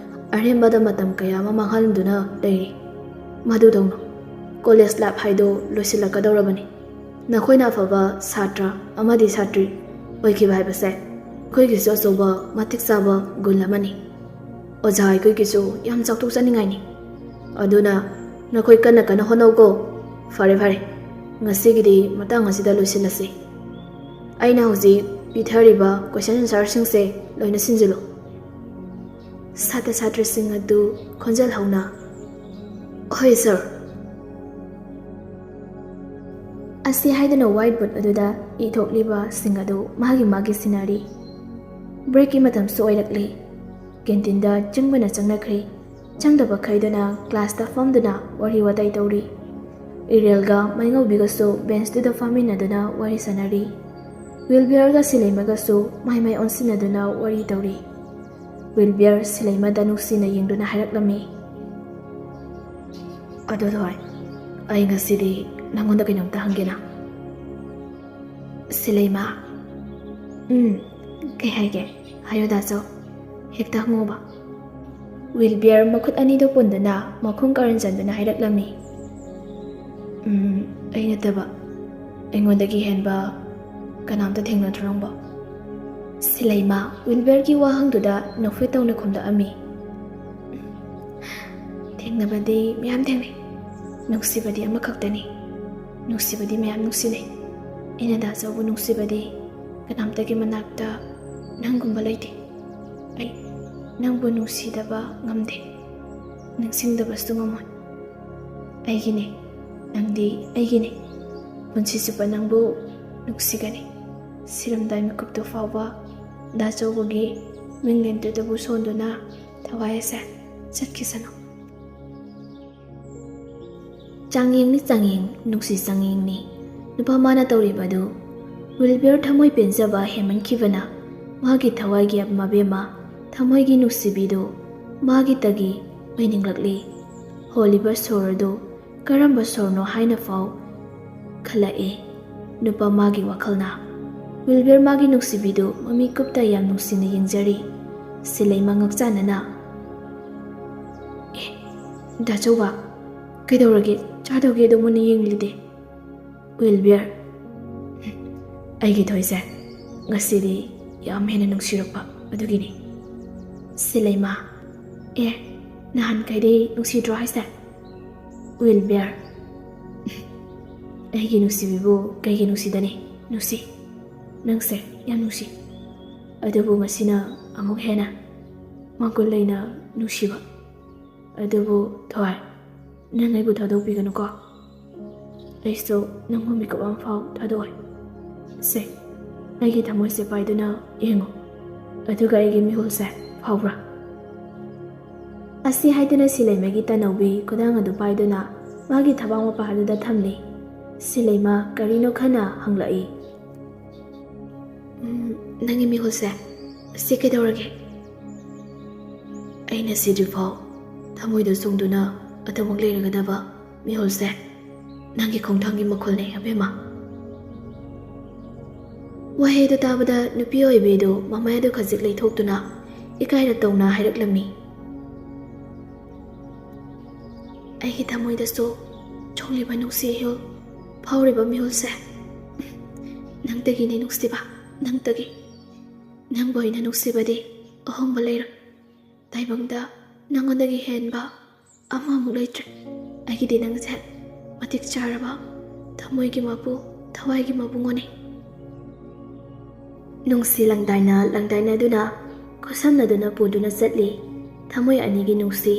ꯑꯔꯦꯝꯕꯗ ꯃꯇꯝ ꯀꯌꯥ ꯑꯃ ꯃꯥꯡꯍꯟꯗꯨꯅ ꯂꯩꯔꯤ꯫ ꯃꯗꯨꯗꯧꯅ ꯀꯣꯂꯦꯖ ꯂꯥꯏꯐ ꯍꯥꯏꯗꯣ ꯂꯣꯏꯁꯤꯜꯂꯛꯀꯗꯧꯔꯕꯅꯤ꯫ ꯅꯈꯣꯏꯅ ꯑꯐꯕ ꯁꯥꯇ꯭ꯔ ꯑꯃꯗꯤ ꯁꯥꯇ꯭ꯔꯤ ꯑꯣꯏꯈꯤꯕ ꯍꯥꯏꯕꯁꯦ ꯑꯩꯈꯣꯏꯒꯤꯁꯨ ꯑꯆꯧꯕ ꯃꯇꯤꯛ ꯆꯥꯕ ꯒꯨꯟ ꯑꯃꯅꯤ꯫" ꯑꯣꯖꯥ, ꯑꯩꯈꯣꯏꯒꯤꯁꯨ ꯌꯥꯝ ꯆꯥꯎꯊꯣꯛꯆꯅꯤꯡꯉꯥꯏꯅꯤ꯫ ꯑꯗꯨꯅ ꯅꯈꯣꯏ ꯀꯟꯅ ꯀꯟꯅ ꯍꯣꯠꯅꯧꯀꯣ꯫ ꯐꯔꯦ ꯐꯔꯦ, ꯉꯁꯤꯒꯤꯗꯤ ꯃꯇꯥꯡ ꯑꯁꯤꯗ ꯂꯣꯏꯁꯤꯜꯂꯁꯤ꯫ ꯑꯩꯅ ꯍꯧꯖꯤꯛ ꯄꯤꯊꯔꯤꯕ question answerꯁꯤꯡꯁꯦ ꯂꯣꯏꯅ ꯁꯤꯟꯖꯤꯜꯂꯨ꯫ ꯁꯥꯇ꯭ꯔ ꯁꯥꯇ꯭ꯔꯤꯁꯤꯡ ꯑꯗꯨ ꯈꯣꯟꯖꯦꯜ ꯍꯧꯅ, "ꯍꯣꯏ ꯁꯥꯔ"꯫ ꯑꯁꯤ ꯍꯥꯏꯗꯨꯅ whiteboard ꯑꯗꯨꯗ ꯏꯊꯣꯛꯂꯤꯕꯁꯤꯡ ꯑꯗꯨ ꯃꯥꯒꯤ ꯃꯥꯒꯤ ꯁꯤꯟꯅꯔꯤ꯫ Breakꯀꯤ ꯃꯇꯝꯁꯨ ꯑꯣꯏꯔꯛꯂꯤ꯫ Canteenꯗ ꯆꯪꯕꯅ ꯆꯪꯅꯈ꯭ꯔꯦ꯫ ꯆꯪꯗꯕꯈꯩꯗꯨꯅ classꯇ ꯐꯝꯗꯨꯅ ꯋꯥꯔꯤ ꯋꯥꯇꯥꯏ ꯇꯧꯔꯤ꯫ ꯏꯔꯦꯜꯒ ꯃꯩꯉꯧꯕꯤꯒꯁꯨ benchꯇꯨꯗ ꯐꯝꯃꯤꯟꯅꯗꯨꯅ ꯋꯥꯔꯤ ꯁꯥꯟꯅꯔꯤ꯫ ꯋꯤꯜꯕꯤꯌꯔꯒ ꯁꯤꯂꯩꯃꯒꯁꯨ ꯃꯥꯏ ꯃꯥꯏ ꯑꯣꯟꯁꯤꯟꯅꯗꯨꯅ ꯋꯥꯔꯤ ꯇꯧꯔꯤ꯫ ꯋꯤꯜꯕꯤꯌꯔ ꯁꯤꯂꯩꯃꯗ ꯅꯨꯡꯁꯤꯅ ꯌꯦꯡꯗꯨꯅ ꯍꯥꯏꯔꯛꯂꯝꯃꯤ, "ꯑꯗꯨ ꯊꯣꯏ, ꯑꯩ ꯉꯁꯤꯗꯤ ꯅꯪꯉꯣꯟꯗ ꯀꯩꯅꯣꯝꯇ ꯍꯪꯒꯦꯅ"꯫ ꯁꯤꯂꯩꯃ, "ꯎꯝ, ꯀꯩ ꯍꯥꯏꯒꯦ? ꯍꯥꯏꯌꯨ ꯗꯥꯆꯧ, ꯍꯦꯛꯇ ꯍꯪꯉꯣꯕ"꯫ ꯋꯤꯜꯕꯤꯌꯔ ꯃꯈꯨꯠ ꯑꯅꯤꯗꯨ ꯄꯨꯟꯗꯨꯅ ꯃꯈꯣꯡ ꯀꯥꯔꯟ ꯆꯟꯗꯨꯅ ꯍꯥꯏꯔꯛꯂꯝꯃꯤ, "ꯎꯝ, ꯑꯩ ꯅꯠꯇꯕ ꯑꯩꯉꯣꯟꯗꯒꯤ ꯍꯦꯟꯕ ꯀꯅꯥꯝꯇ ꯊꯦꯡꯅꯗ꯭ꯔꯣ ꯅꯪꯕꯣ?" ꯁꯤꯂꯩꯃ ꯋꯤꯜꯕꯤꯌꯔꯒꯤ ꯋꯥꯍꯪꯗꯨꯗ ꯅꯣꯛꯐꯦꯠ ꯇꯧꯅ ꯈꯨꯝꯂꯛꯑꯝꯃꯤ, "ꯊꯦꯡꯅꯕꯗꯤ ꯃꯌꯥꯝ ꯊꯦꯡꯅꯩ, ꯅꯨꯡꯁꯤꯕꯗꯤ ꯑꯃꯈꯛꯇꯅꯤ꯫ ꯅꯨꯡꯁꯤꯕꯗꯤ ꯃꯌꯥꯝ ꯅꯨꯡꯁꯤꯅꯩ꯫ ꯑꯩꯅ ꯗꯥꯆꯧꯕꯨ ꯅꯨꯡꯁꯤꯕꯗꯤ ꯀꯅꯥꯝꯇꯒꯤ ꯃꯅꯥꯛꯇ ꯅꯪꯒꯨꯝꯕ ꯂꯩꯇꯦ꯫ ꯑꯩ ꯅꯪꯕꯨ ꯅꯨꯡꯁꯤꯗꯕ ꯉꯝꯗꯦ, ꯅꯤꯡꯁꯤꯡꯗꯕꯁꯨ ꯉꯝꯃꯣꯏ꯫ ꯑꯩꯒꯤꯅꯦ, ꯅꯪꯗꯤ ꯑꯩꯒꯤꯅꯦ꯫ ꯄꯨꯟꯁꯤ ꯆꯨꯞꯄ ꯅꯪꯕꯨ ꯅꯨꯡꯁꯤꯒꯅꯤ꯫ ꯁꯤꯔꯝꯗꯥꯏ ꯃꯤꯀꯨꯞꯇꯨ ꯐꯥꯎꯕ ꯗꯥꯆꯧꯕꯒꯤ ꯃꯤꯡꯂꯦꯟꯗꯨꯗꯕꯨ ꯁꯣꯟꯗꯨꯅ ꯊꯋꯥꯏ ꯑꯁꯦ ꯆꯠꯈꯤꯁꯅꯨ"꯫ ꯆꯥꯡꯌꯦꯡꯅꯤ ꯆꯥꯡꯌꯦꯡ, ꯅꯨꯡꯁꯤ ꯆꯥꯡꯌꯦꯡꯅꯤ꯫ ꯅꯨꯄꯥ ꯃꯥꯅ ꯇꯧꯔꯤꯕꯗꯨ ꯋꯤꯜꯕꯤꯌꯔ ꯊꯃꯣꯏ ꯄꯦꯟꯖꯕ ꯍꯦꯟꯃꯟꯈꯤꯕꯅ ꯃꯥꯒꯤ ꯊꯋꯥꯏꯒꯤ ꯃꯕꯦꯝꯃ, ꯊꯃꯣꯏꯒꯤ ꯅꯨꯡꯁꯤꯕꯤꯗꯨ ꯃꯥꯒꯤꯇꯒꯤ ꯑꯣꯏꯅꯤꯡꯂꯛꯂꯤ꯫ ꯍꯣꯜꯂꯤꯕ ꯁꯣꯔ ꯑꯗꯨ ꯀꯔꯝꯕ ꯁꯣꯔꯅꯣ ꯍꯥꯏꯅ ꯐꯥꯎ ꯈꯜꯂꯛꯏ ꯅꯨꯄꯥ ꯃꯥꯒꯤ ꯋꯥꯈꯜꯅ꯫ ꯋꯤꯜꯕꯤꯌꯔ ꯃꯥꯒꯤ ꯅꯨꯡꯁꯤꯕꯤꯗꯨ ꯃꯃꯤꯀꯨꯞꯇ ꯌꯥꯝ ꯅꯨꯡꯁꯤꯅ ꯌꯦꯡꯖꯔꯤ꯫ ꯁꯤꯂꯩꯃ ꯉꯛꯆꯥꯅꯅ, "ꯑꯦ, ꯗꯥꯆꯧꯕ, ꯀꯩꯗꯧꯔꯒꯦ? ꯆꯥꯗꯧꯒꯦ ꯑꯗꯨ ꯃꯨꯟꯅ ꯌꯦꯡꯂꯤꯗꯦ"꯫ ꯋꯤꯜꯕꯤꯌꯔ, "ꯑꯩꯒꯤ ꯊꯣꯏꯁꯦ ꯉꯁꯤꯗꯤ ꯌꯥꯝ ꯍꯦꯟꯅ ꯅꯨꯡꯁꯤꯔꯛꯄ ꯑꯗꯨꯒꯤꯅꯤ"꯫ ꯁꯤꯂꯩꯃ, ꯑꯦ, ꯅꯍꯥꯟꯈꯩꯗꯤ ꯅꯨꯡꯁꯤꯗ꯭ꯔꯣ ꯍꯥꯏꯁꯦ? Will bear. ꯑꯩꯒꯤ ꯅꯨꯡꯁꯤꯕꯤꯕꯨ ꯀꯩꯒꯤ ꯅꯨꯡꯁꯤꯗꯅꯤ? ꯅꯨꯡꯁꯤ꯫ ꯅꯪꯁꯦ ꯌꯥꯝ ꯅꯨꯡꯁꯤ꯫ ꯑꯗꯨꯕꯨ ꯉꯁꯤꯅ ꯑꯃꯨꯛ ꯍꯦꯟꯅ ꯃꯒꯨꯟ ꯂꯩꯅ ꯅꯨꯡꯁꯤꯕ꯫ ꯑꯗꯨꯕꯨ ꯊꯋꯥꯏ, ꯅꯪ ꯑꯩꯕꯨ ꯊꯥꯗꯣꯛꯄꯤꯒꯅꯨꯀꯣ꯫ ꯑꯩꯁꯨ ꯅꯪꯕꯨ ꯃꯤꯀꯨꯞ ꯑꯃꯐꯥꯎ ꯊꯥꯗꯣꯛꯑꯣꯏ꯫ ꯁꯦ, ꯑꯩꯒꯤ ꯊꯃꯣꯏꯁꯦ ꯄꯥꯏꯗꯨꯅ ꯌꯦꯡꯉꯨ꯫ ꯑꯗꯨꯒ ꯑꯩꯒꯤ ꯃꯤꯍꯨꯜꯁꯦ ꯐꯥꯎꯕ꯭ꯔꯥ? ꯑꯁꯤ ꯍꯥꯏꯗꯨꯅ ꯁꯤꯂꯩꯃꯒꯤ ꯇꯅꯧꯕꯤ ꯈꯨꯗꯥꯡ ꯑꯗꯨ ꯄꯥꯏꯗꯨꯅ ꯃꯥꯒꯤ ꯊꯕꯥꯛ ꯃꯄꯥ ꯑꯗꯨꯗ ꯊꯝꯂꯤ꯫ ꯁꯤꯂꯩꯃ ꯀꯔꯤꯅꯣ ꯈꯟꯅ ꯍꯪꯂꯛꯏ꯫ "ꯎꯝ, ꯅꯪꯒꯤ ꯃꯤꯍꯨꯜꯁꯦ, ꯁꯤ ꯀꯩꯗꯧꯔꯒꯦ?" "ꯑꯩꯅ ꯁꯤꯗ꯭ꯔꯤꯐꯥꯎ ꯊꯃꯣꯏꯗ ꯆꯣꯡꯗꯨꯅ ꯑꯗꯨꯃꯛ ꯂꯩꯔꯒꯗꯕ ꯃꯤꯍꯨꯜꯁꯦ ꯅꯪꯒꯤ ꯈꯣꯡꯊꯥꯡꯒꯤ ꯃꯈꯣꯜꯅꯦ, ꯑꯕꯦꯝꯃ꯫" ꯋꯥꯍꯩꯗꯨ ꯇꯥꯕꯗ ꯅꯨꯄꯤ ꯑꯣꯏꯕꯤꯗꯨ ꯃꯃꯥꯏ ꯑꯗꯨ ꯈꯖꯤꯛ ꯂꯩꯊꯣꯛꯇꯨꯅ ꯏꯀꯥꯏꯔ ꯇꯧꯅ ꯍꯥꯏꯔꯛꯂꯝꯃꯤ꯫ "ꯑꯩꯒꯤ ꯊꯃꯣꯏꯗꯁꯨ ꯆꯣꯡꯂꯤꯕ ꯅꯨꯡꯁꯤ ꯏꯍꯨꯜ ꯐꯥꯎꯔꯤꯕ ꯃꯤꯍꯨꯜꯁꯦ ꯅꯪꯇꯒꯤꯅꯦ ꯅꯨꯡꯁꯤꯕ, ꯅꯪꯇꯒꯤ꯫ ꯅꯪꯕꯨ ꯑꯩꯅ ꯅꯨꯡꯁꯤꯕꯗꯤ ꯑꯍꯣꯡꯕ ꯂꯩꯔꯣꯏ꯫ ꯇꯥꯏꯕꯪꯗ ꯅꯪꯉꯣꯟꯗꯒꯤ ꯍꯦꯟꯕ ꯑꯃꯃꯨꯛ ꯂꯩꯇ꯭ꯔꯦ꯫ ꯑꯩꯒꯤꯗꯤ ꯅꯪꯁꯦ ꯃꯇꯤꯛ ꯆꯥꯔꯕ ꯊꯃꯣꯏꯒꯤ ꯃꯄꯨ, ꯊꯋꯥꯏꯒꯤ ꯃꯕꯨꯡꯉꯣꯅꯦ꯫" ꯅꯨꯡꯁꯤ ꯂꯪꯗꯥꯏꯅ ꯂꯪꯗꯥꯏꯅꯗꯨꯅ ꯈꯨꯠꯁꯝꯅꯗꯨꯅ ꯄꯨꯗꯨꯅ ꯆꯠꯂꯤ ꯊꯃꯣꯏ ꯑꯅꯤꯒꯤ ꯅꯨꯡꯁꯤ꯫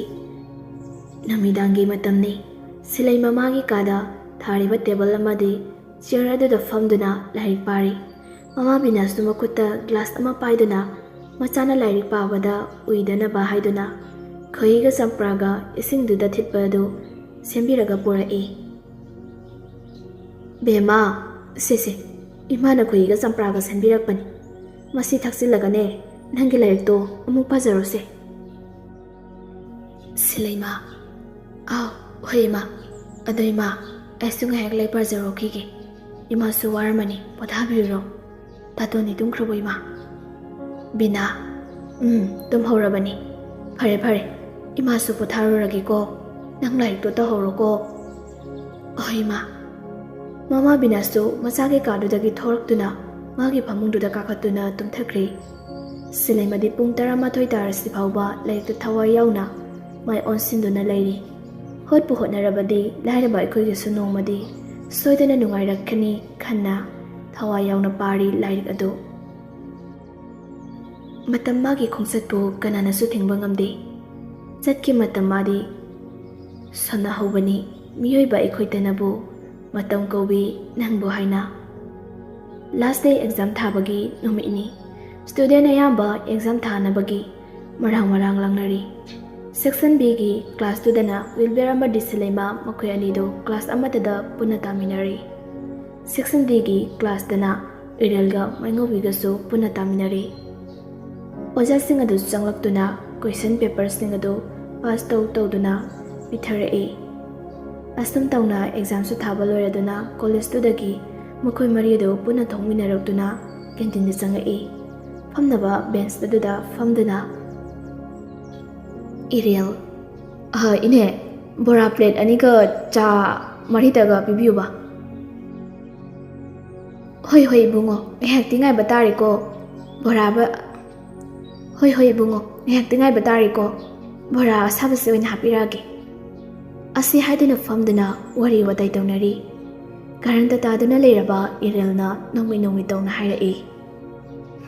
ꯅꯨꯃꯤꯗꯥꯡꯒꯤ ꯃꯇꯝꯅꯤ꯫ ꯁꯤꯂꯩ ꯃꯃꯥꯒꯤ ꯀꯥꯗ ꯊꯥꯔꯤꯕ ꯇꯦꯕꯜ ꯑꯃꯗꯤ ꯆꯤꯌꯔ ꯑꯗꯨꯗ ꯐꯝꯗꯨꯅ ꯂꯥꯏꯔꯤꯛ ꯄꯥꯔꯤ꯫ ꯃꯃꯥ ꯕꯤꯅꯥꯁꯇꯨ ꯃꯈꯨꯠꯇ ꯒ꯭ꯂꯥꯁ ꯑꯃ ꯄꯥꯏꯗꯨꯅ ꯃꯆꯥꯅ ꯂꯥꯏꯔꯤꯛ ꯄꯥꯕꯗ ꯎꯏꯗꯅꯕ ꯍꯥꯏꯗꯨꯅ ꯈꯣꯏꯍꯤꯒ ꯆꯝꯄ꯭ꯔꯥꯒ ꯏꯁꯤꯡꯗꯨꯗ ꯊꯤꯠꯄ ꯑꯗꯨ ꯁꯦꯝꯕꯤꯔꯒ ꯄꯨꯔꯛꯏ꯫ "ꯕꯦꯝꯃ, ꯁꯦ ꯁꯦ, ꯏꯃꯥꯅ ꯈꯣꯏꯍꯤꯒ ꯆꯝꯄ꯭ꯔꯥꯒ ꯁꯦꯝꯕꯤꯔꯛꯄꯅꯤ꯫ ꯃꯁꯤ ꯊꯛꯆꯤꯜꯂꯒꯅꯦ ꯅꯪꯒꯤ ꯂꯥꯏꯔꯤꯛꯇꯣ ꯑꯃꯨꯛ ꯄꯥꯖꯔꯣꯁꯦ꯫" ꯁꯤꯂꯩꯃ, "ꯑꯥꯎ, ꯍꯣꯏ ꯏꯃꯥ꯫ ꯑꯗꯣ ꯏꯃꯥ, ꯑꯩꯁꯨ ꯉꯥꯏꯍꯥꯛ ꯂꯥꯏꯔꯤꯛ ꯄꯥꯖꯔꯨꯈꯤꯒꯦ꯫ ꯏꯃꯥꯁꯨ ꯋꯥꯔꯝꯃꯅꯤ, ꯄꯣꯊꯥꯕꯤꯔꯨꯔꯣ꯫ ꯇꯥꯇꯣꯟꯗꯤ ꯇꯨꯝꯈ꯭ꯔꯕꯣ ꯏꯃꯥ?" ꯕꯤꯅꯥ, "ꯎꯝ, ꯇꯨꯝꯍꯧꯔꯕꯅꯤ꯫ ꯐꯔꯦ ꯐꯔꯦ, ꯏꯃꯥꯁꯨ ꯄꯣꯊꯥꯔꯨꯔꯒꯦꯀꯣ꯫ ꯅꯪ ꯂꯥꯏꯔꯤꯛꯇꯣ ꯇꯧꯍꯧꯔꯣꯀꯣ꯫" "ꯍꯣꯏ ꯏꯃꯥ꯫" ꯃꯃꯥ ꯕꯤꯅꯥꯁꯇꯨ ꯃꯆꯥꯒꯤ ꯀꯥꯗꯨꯗꯒꯤ ꯊꯣꯔꯛꯇꯨꯅ ꯃꯥꯒꯤ ꯐꯃꯨꯡꯗꯨꯗ ꯀꯥꯈꯠꯇꯨꯅ ꯇꯨꯝꯊꯈ꯭ꯔꯦ꯫ ꯁꯤꯂꯩꯃꯗꯤ ꯄꯨꯡ ꯇꯔꯥꯃꯥꯊꯣꯏ ꯇꯥꯔꯁꯤ ꯐꯥꯎꯕ ꯂꯥꯏꯔꯤꯛꯇ ꯊꯋꯥꯏ ꯌꯥꯎꯅ ꯃꯥꯏ ꯑꯣꯟꯁꯤꯟꯗꯨꯅ ꯂꯩꯔꯤ꯫ ꯍꯣꯠꯄꯨ ꯍꯣꯠꯅꯔꯕꯗꯤ ꯂꯥꯏꯔꯕ ꯑꯩꯈꯣꯏꯒꯤꯁꯨ ꯅꯣꯡꯃꯗꯤ ꯁꯣꯏꯗꯅ ꯅꯨꯡꯉꯥꯏꯔꯛꯀꯅꯤ ꯈꯟꯅ ꯊꯋꯥꯏ ꯌꯥꯎꯅ ꯄꯥꯔꯤ ꯂꯥꯏꯔꯤꯛ ꯑꯗꯨ꯫ ꯃꯇꯝ ꯃꯥꯒꯤ ꯈꯣꯡꯆꯠꯄꯨ ꯀꯅꯥꯅꯁꯨ ꯊꯤꯡꯕ ꯉꯝꯗꯦ꯫ ꯆꯠꯈꯤ ꯃꯇꯝ ꯃꯥꯗꯤ ꯁꯣꯟꯅꯍꯧꯕꯅꯤ꯫ ꯃꯤꯑꯣꯏꯕ ꯑꯩꯈꯣꯏꯇꯅꯕꯨ ꯃꯇꯝ ꯀꯧꯕꯤ ꯅꯪꯕꯨ ꯍꯥꯏꯅ꯫ Last day exam ꯊꯥꯕꯒꯤ ꯅꯨꯃꯤꯠꯅꯤ꯫ Student ꯑꯌꯥꯝꯕ exam ꯊꯥꯅꯕꯒꯤ ꯃꯔꯥꯡ ꯃꯔꯥꯡ ꯂꯥꯡꯅꯔꯤ꯫ Section B ꯒꯤ class ꯇꯨꯗꯅ ꯋꯤꯜꯕꯔ ꯑꯃꯗꯤ ꯁꯤꯂꯩꯃ ꯃꯈꯣꯏ ꯑꯅꯤꯗꯨ class ꯑꯃꯠꯇꯗ ꯄꯨꯟꯅ ꯇꯥꯃꯤꯟꯅꯔꯤ꯫ Section D ꯒꯤ class ꯇꯅ ꯏꯔꯦꯜꯒ ꯃꯥꯏꯉꯧꯕꯤꯒꯁꯨ ꯄꯨꯟꯅ ꯇꯥꯃꯤꯟꯅꯔꯤ꯫ ꯑꯣꯖꯥꯁꯤꯡ ꯑꯗꯨ ꯆꯪꯂꯛꯇꯨꯅ question paper ꯁꯤꯡ ꯑꯗꯨ pass ꯇꯧ ꯇꯧꯗꯨꯅ ꯄꯤꯊꯔꯛꯏ꯫ ꯑꯁꯨꯝ ꯇꯧꯅ exam ꯁꯨ ꯊꯥꯕ ꯂꯣꯏꯔꯗꯨꯅ college ꯇꯨꯗꯒꯤ ꯃꯈꯣꯏ ꯃꯔꯤ ꯑꯗꯨ ꯄꯨꯟꯅ ꯊꯣꯛꯃꯤꯟꯅꯔꯛꯇꯨꯅ canteen ꯗ ꯆꯪꯉꯛꯏ꯫ ꯐꯝꯅꯕ bench ꯑꯗꯨꯗ ꯐꯝꯗꯨꯅ ꯏꯔꯦꯜ, "ꯑ, ꯏꯅꯦ, ꯕꯣꯔꯥ plate ꯑꯅꯤꯒ ꯆꯥ ꯃꯔꯤꯇꯒ ꯄꯤꯕꯤꯌꯨꯕ꯫" "ꯍꯣꯏ, ꯍꯣꯏ, ꯏꯕꯨꯡꯉꯣ, ꯉꯥꯏꯍꯥꯛꯇꯤ ꯉꯥꯏꯕ ꯇꯥꯔꯦꯀꯣ꯫ ꯕꯣꯔꯥ ꯕ-, ꯍꯣꯏ, ꯍꯣꯏ, ꯏꯕꯨꯡꯉꯣ, ꯉꯥꯏꯍꯥꯛꯇꯤ ꯉꯥꯏꯕ ꯇꯥꯔꯦꯀꯣ꯫ ꯕꯣꯔꯥ ꯑꯁꯥꯕꯁꯦ ꯑꯣꯏꯅ ꯍꯥꯞꯄꯤꯔꯛꯑꯒꯦ꯫" ꯑꯁꯤ ꯍꯥꯏꯗꯨꯅ ꯐꯝꯗꯨꯅ ꯋꯥꯔꯤ ꯋꯥꯇꯥꯏ ꯇꯧꯅꯔꯤ꯫ ꯀꯔꯟꯇ ꯇꯥꯗꯨꯅ ꯂꯩꯔꯕ ꯏꯔꯦꯜꯅ ꯅꯣꯡꯃꯩ ꯅꯣꯡꯃꯩ ꯇꯧꯅ ꯍꯥꯏꯔꯛꯏ,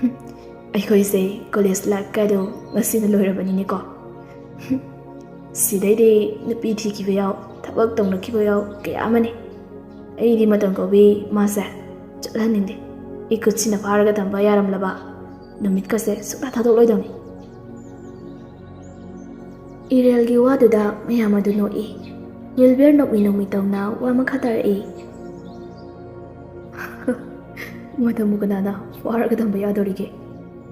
"ꯍꯨꯝ, ꯑꯩꯈꯣꯏꯁꯦ college life ꯀꯥꯏꯗꯣ ꯉꯁꯤꯅ ꯂꯣꯏꯔꯕꯅꯤꯅꯦꯀꯣ꯫ ꯍꯨꯝ, ꯁꯤꯗꯩꯗꯤ ꯅꯨꯄꯤ ꯊꯤꯈꯤꯕ ꯌꯥꯎ, ꯊꯕꯛ ꯇꯧꯅꯈꯤꯕ ꯌꯥꯎ, ꯀꯌꯥ ꯑꯃꯅꯤ꯫ ꯑꯩꯗꯤ ꯃꯇꯝ ꯀꯧꯕꯤ ꯃꯥꯁꯦ ꯆꯠꯍꯟꯅꯤꯡꯗꯦ꯫ ꯏꯈꯨꯠꯁꯤꯅ ꯐꯥꯔꯒ ꯊꯝꯕ ꯌꯥꯔꯝꯂꯕ ꯅꯨꯃꯤꯠꯀꯁꯦ ꯁꯨꯡꯊꯥ ꯊꯥꯗꯣꯛꯂꯣꯏꯗꯧꯅꯤ꯫" ꯏꯔꯦꯜꯒꯤ ꯋꯥꯗꯨꯗ ꯃꯌꯥꯝ ꯑꯗꯨ ꯅꯣꯛꯏ꯫ ꯋꯤꯜꯕꯔ ꯅꯣꯛꯃꯤ ꯅꯣꯛꯃꯤ ꯇꯧꯅ ꯋꯥ ꯃꯈꯥ ꯇꯥꯔꯛꯏ, "ꯃꯇꯝꯕꯨ ꯀꯅꯥꯅ ꯐꯥꯔꯒ ꯊꯝꯕ ꯌꯥꯗꯣꯔꯤꯒꯦ?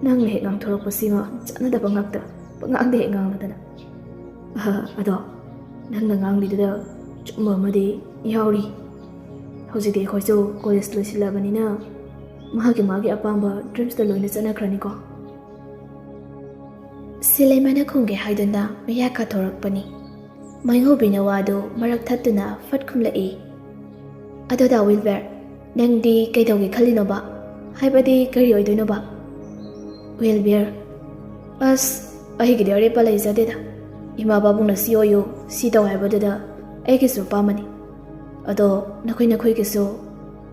ꯅꯪꯅ ꯍꯦꯛ ꯉꯥꯡꯊꯣꯔꯛꯄꯁꯤꯃ ꯆꯥꯟꯅꯗꯕ ꯉꯥꯛꯇ, ꯄꯉꯥꯡꯗ ꯍꯦꯛ ꯉꯥꯡꯂꯗꯅ꯫ ꯑꯍ, ꯑꯗꯣ ꯅꯪꯅ ꯉꯥꯡꯂꯤꯗꯨꯗ ꯆꯨꯝꯕ ꯑꯃꯗꯤ ꯌꯥꯎꯔꯤ꯫ ꯍꯧꯖꯤꯛꯇꯤ ꯑꯩꯈꯣꯏꯁꯨ college ꯂꯣꯏꯁꯤꯜꯂꯕꯅꯤꯅ ꯃꯥꯒꯤ ꯃꯥꯒꯤ ꯑꯄꯥꯝꯕ dreams ꯇ ꯂꯣꯏꯅ ꯆꯠꯅꯈ꯭ꯔꯅꯤꯀꯣ꯫" ꯁꯤꯂꯩꯃꯅ ꯈꯨꯝꯒꯦ ꯍꯥꯏꯗꯨꯅ ꯃꯌꯥ ꯀꯥꯊꯣꯔꯛꯄꯅꯤ꯫ ꯃꯥꯏꯉꯧꯕꯤꯅ ꯋꯥꯗꯨ ꯃꯔꯛ ꯊꯠꯇꯨꯅ ꯐꯠ ꯈꯨꯝꯂꯛꯏ, "ꯑꯗꯣ ꯗꯥ ꯋꯤꯜꯕꯔ, ꯅꯪꯗꯤ ꯀꯩꯗꯧꯒꯦ ꯈꯜꯂꯤꯅꯣꯕ? ꯍꯥꯏꯕꯗꯤ ꯀꯔꯤ ꯑꯣꯏꯗꯣꯏꯅꯣꯕ?" ꯋꯤꯜꯕꯤꯌꯔ, ꯑꯁ, ꯑꯩꯒꯤꯗꯤ ꯑꯔꯦꯞꯄ ꯂꯩꯖꯗꯦꯗ꯫ ꯏꯃꯥ ꯄꯥꯕꯨꯡꯅ ꯁꯤ ꯑꯣꯏꯌꯨ, ꯁꯤ ꯇꯧ ꯍꯥꯏꯕꯗꯨꯗ ꯑꯩꯒꯤꯁꯨ ꯑꯄꯥꯝꯕꯅꯤ꯫ ꯑꯗꯣ ꯅꯈꯣꯏ ꯅꯈꯣꯏꯒꯤꯁꯨ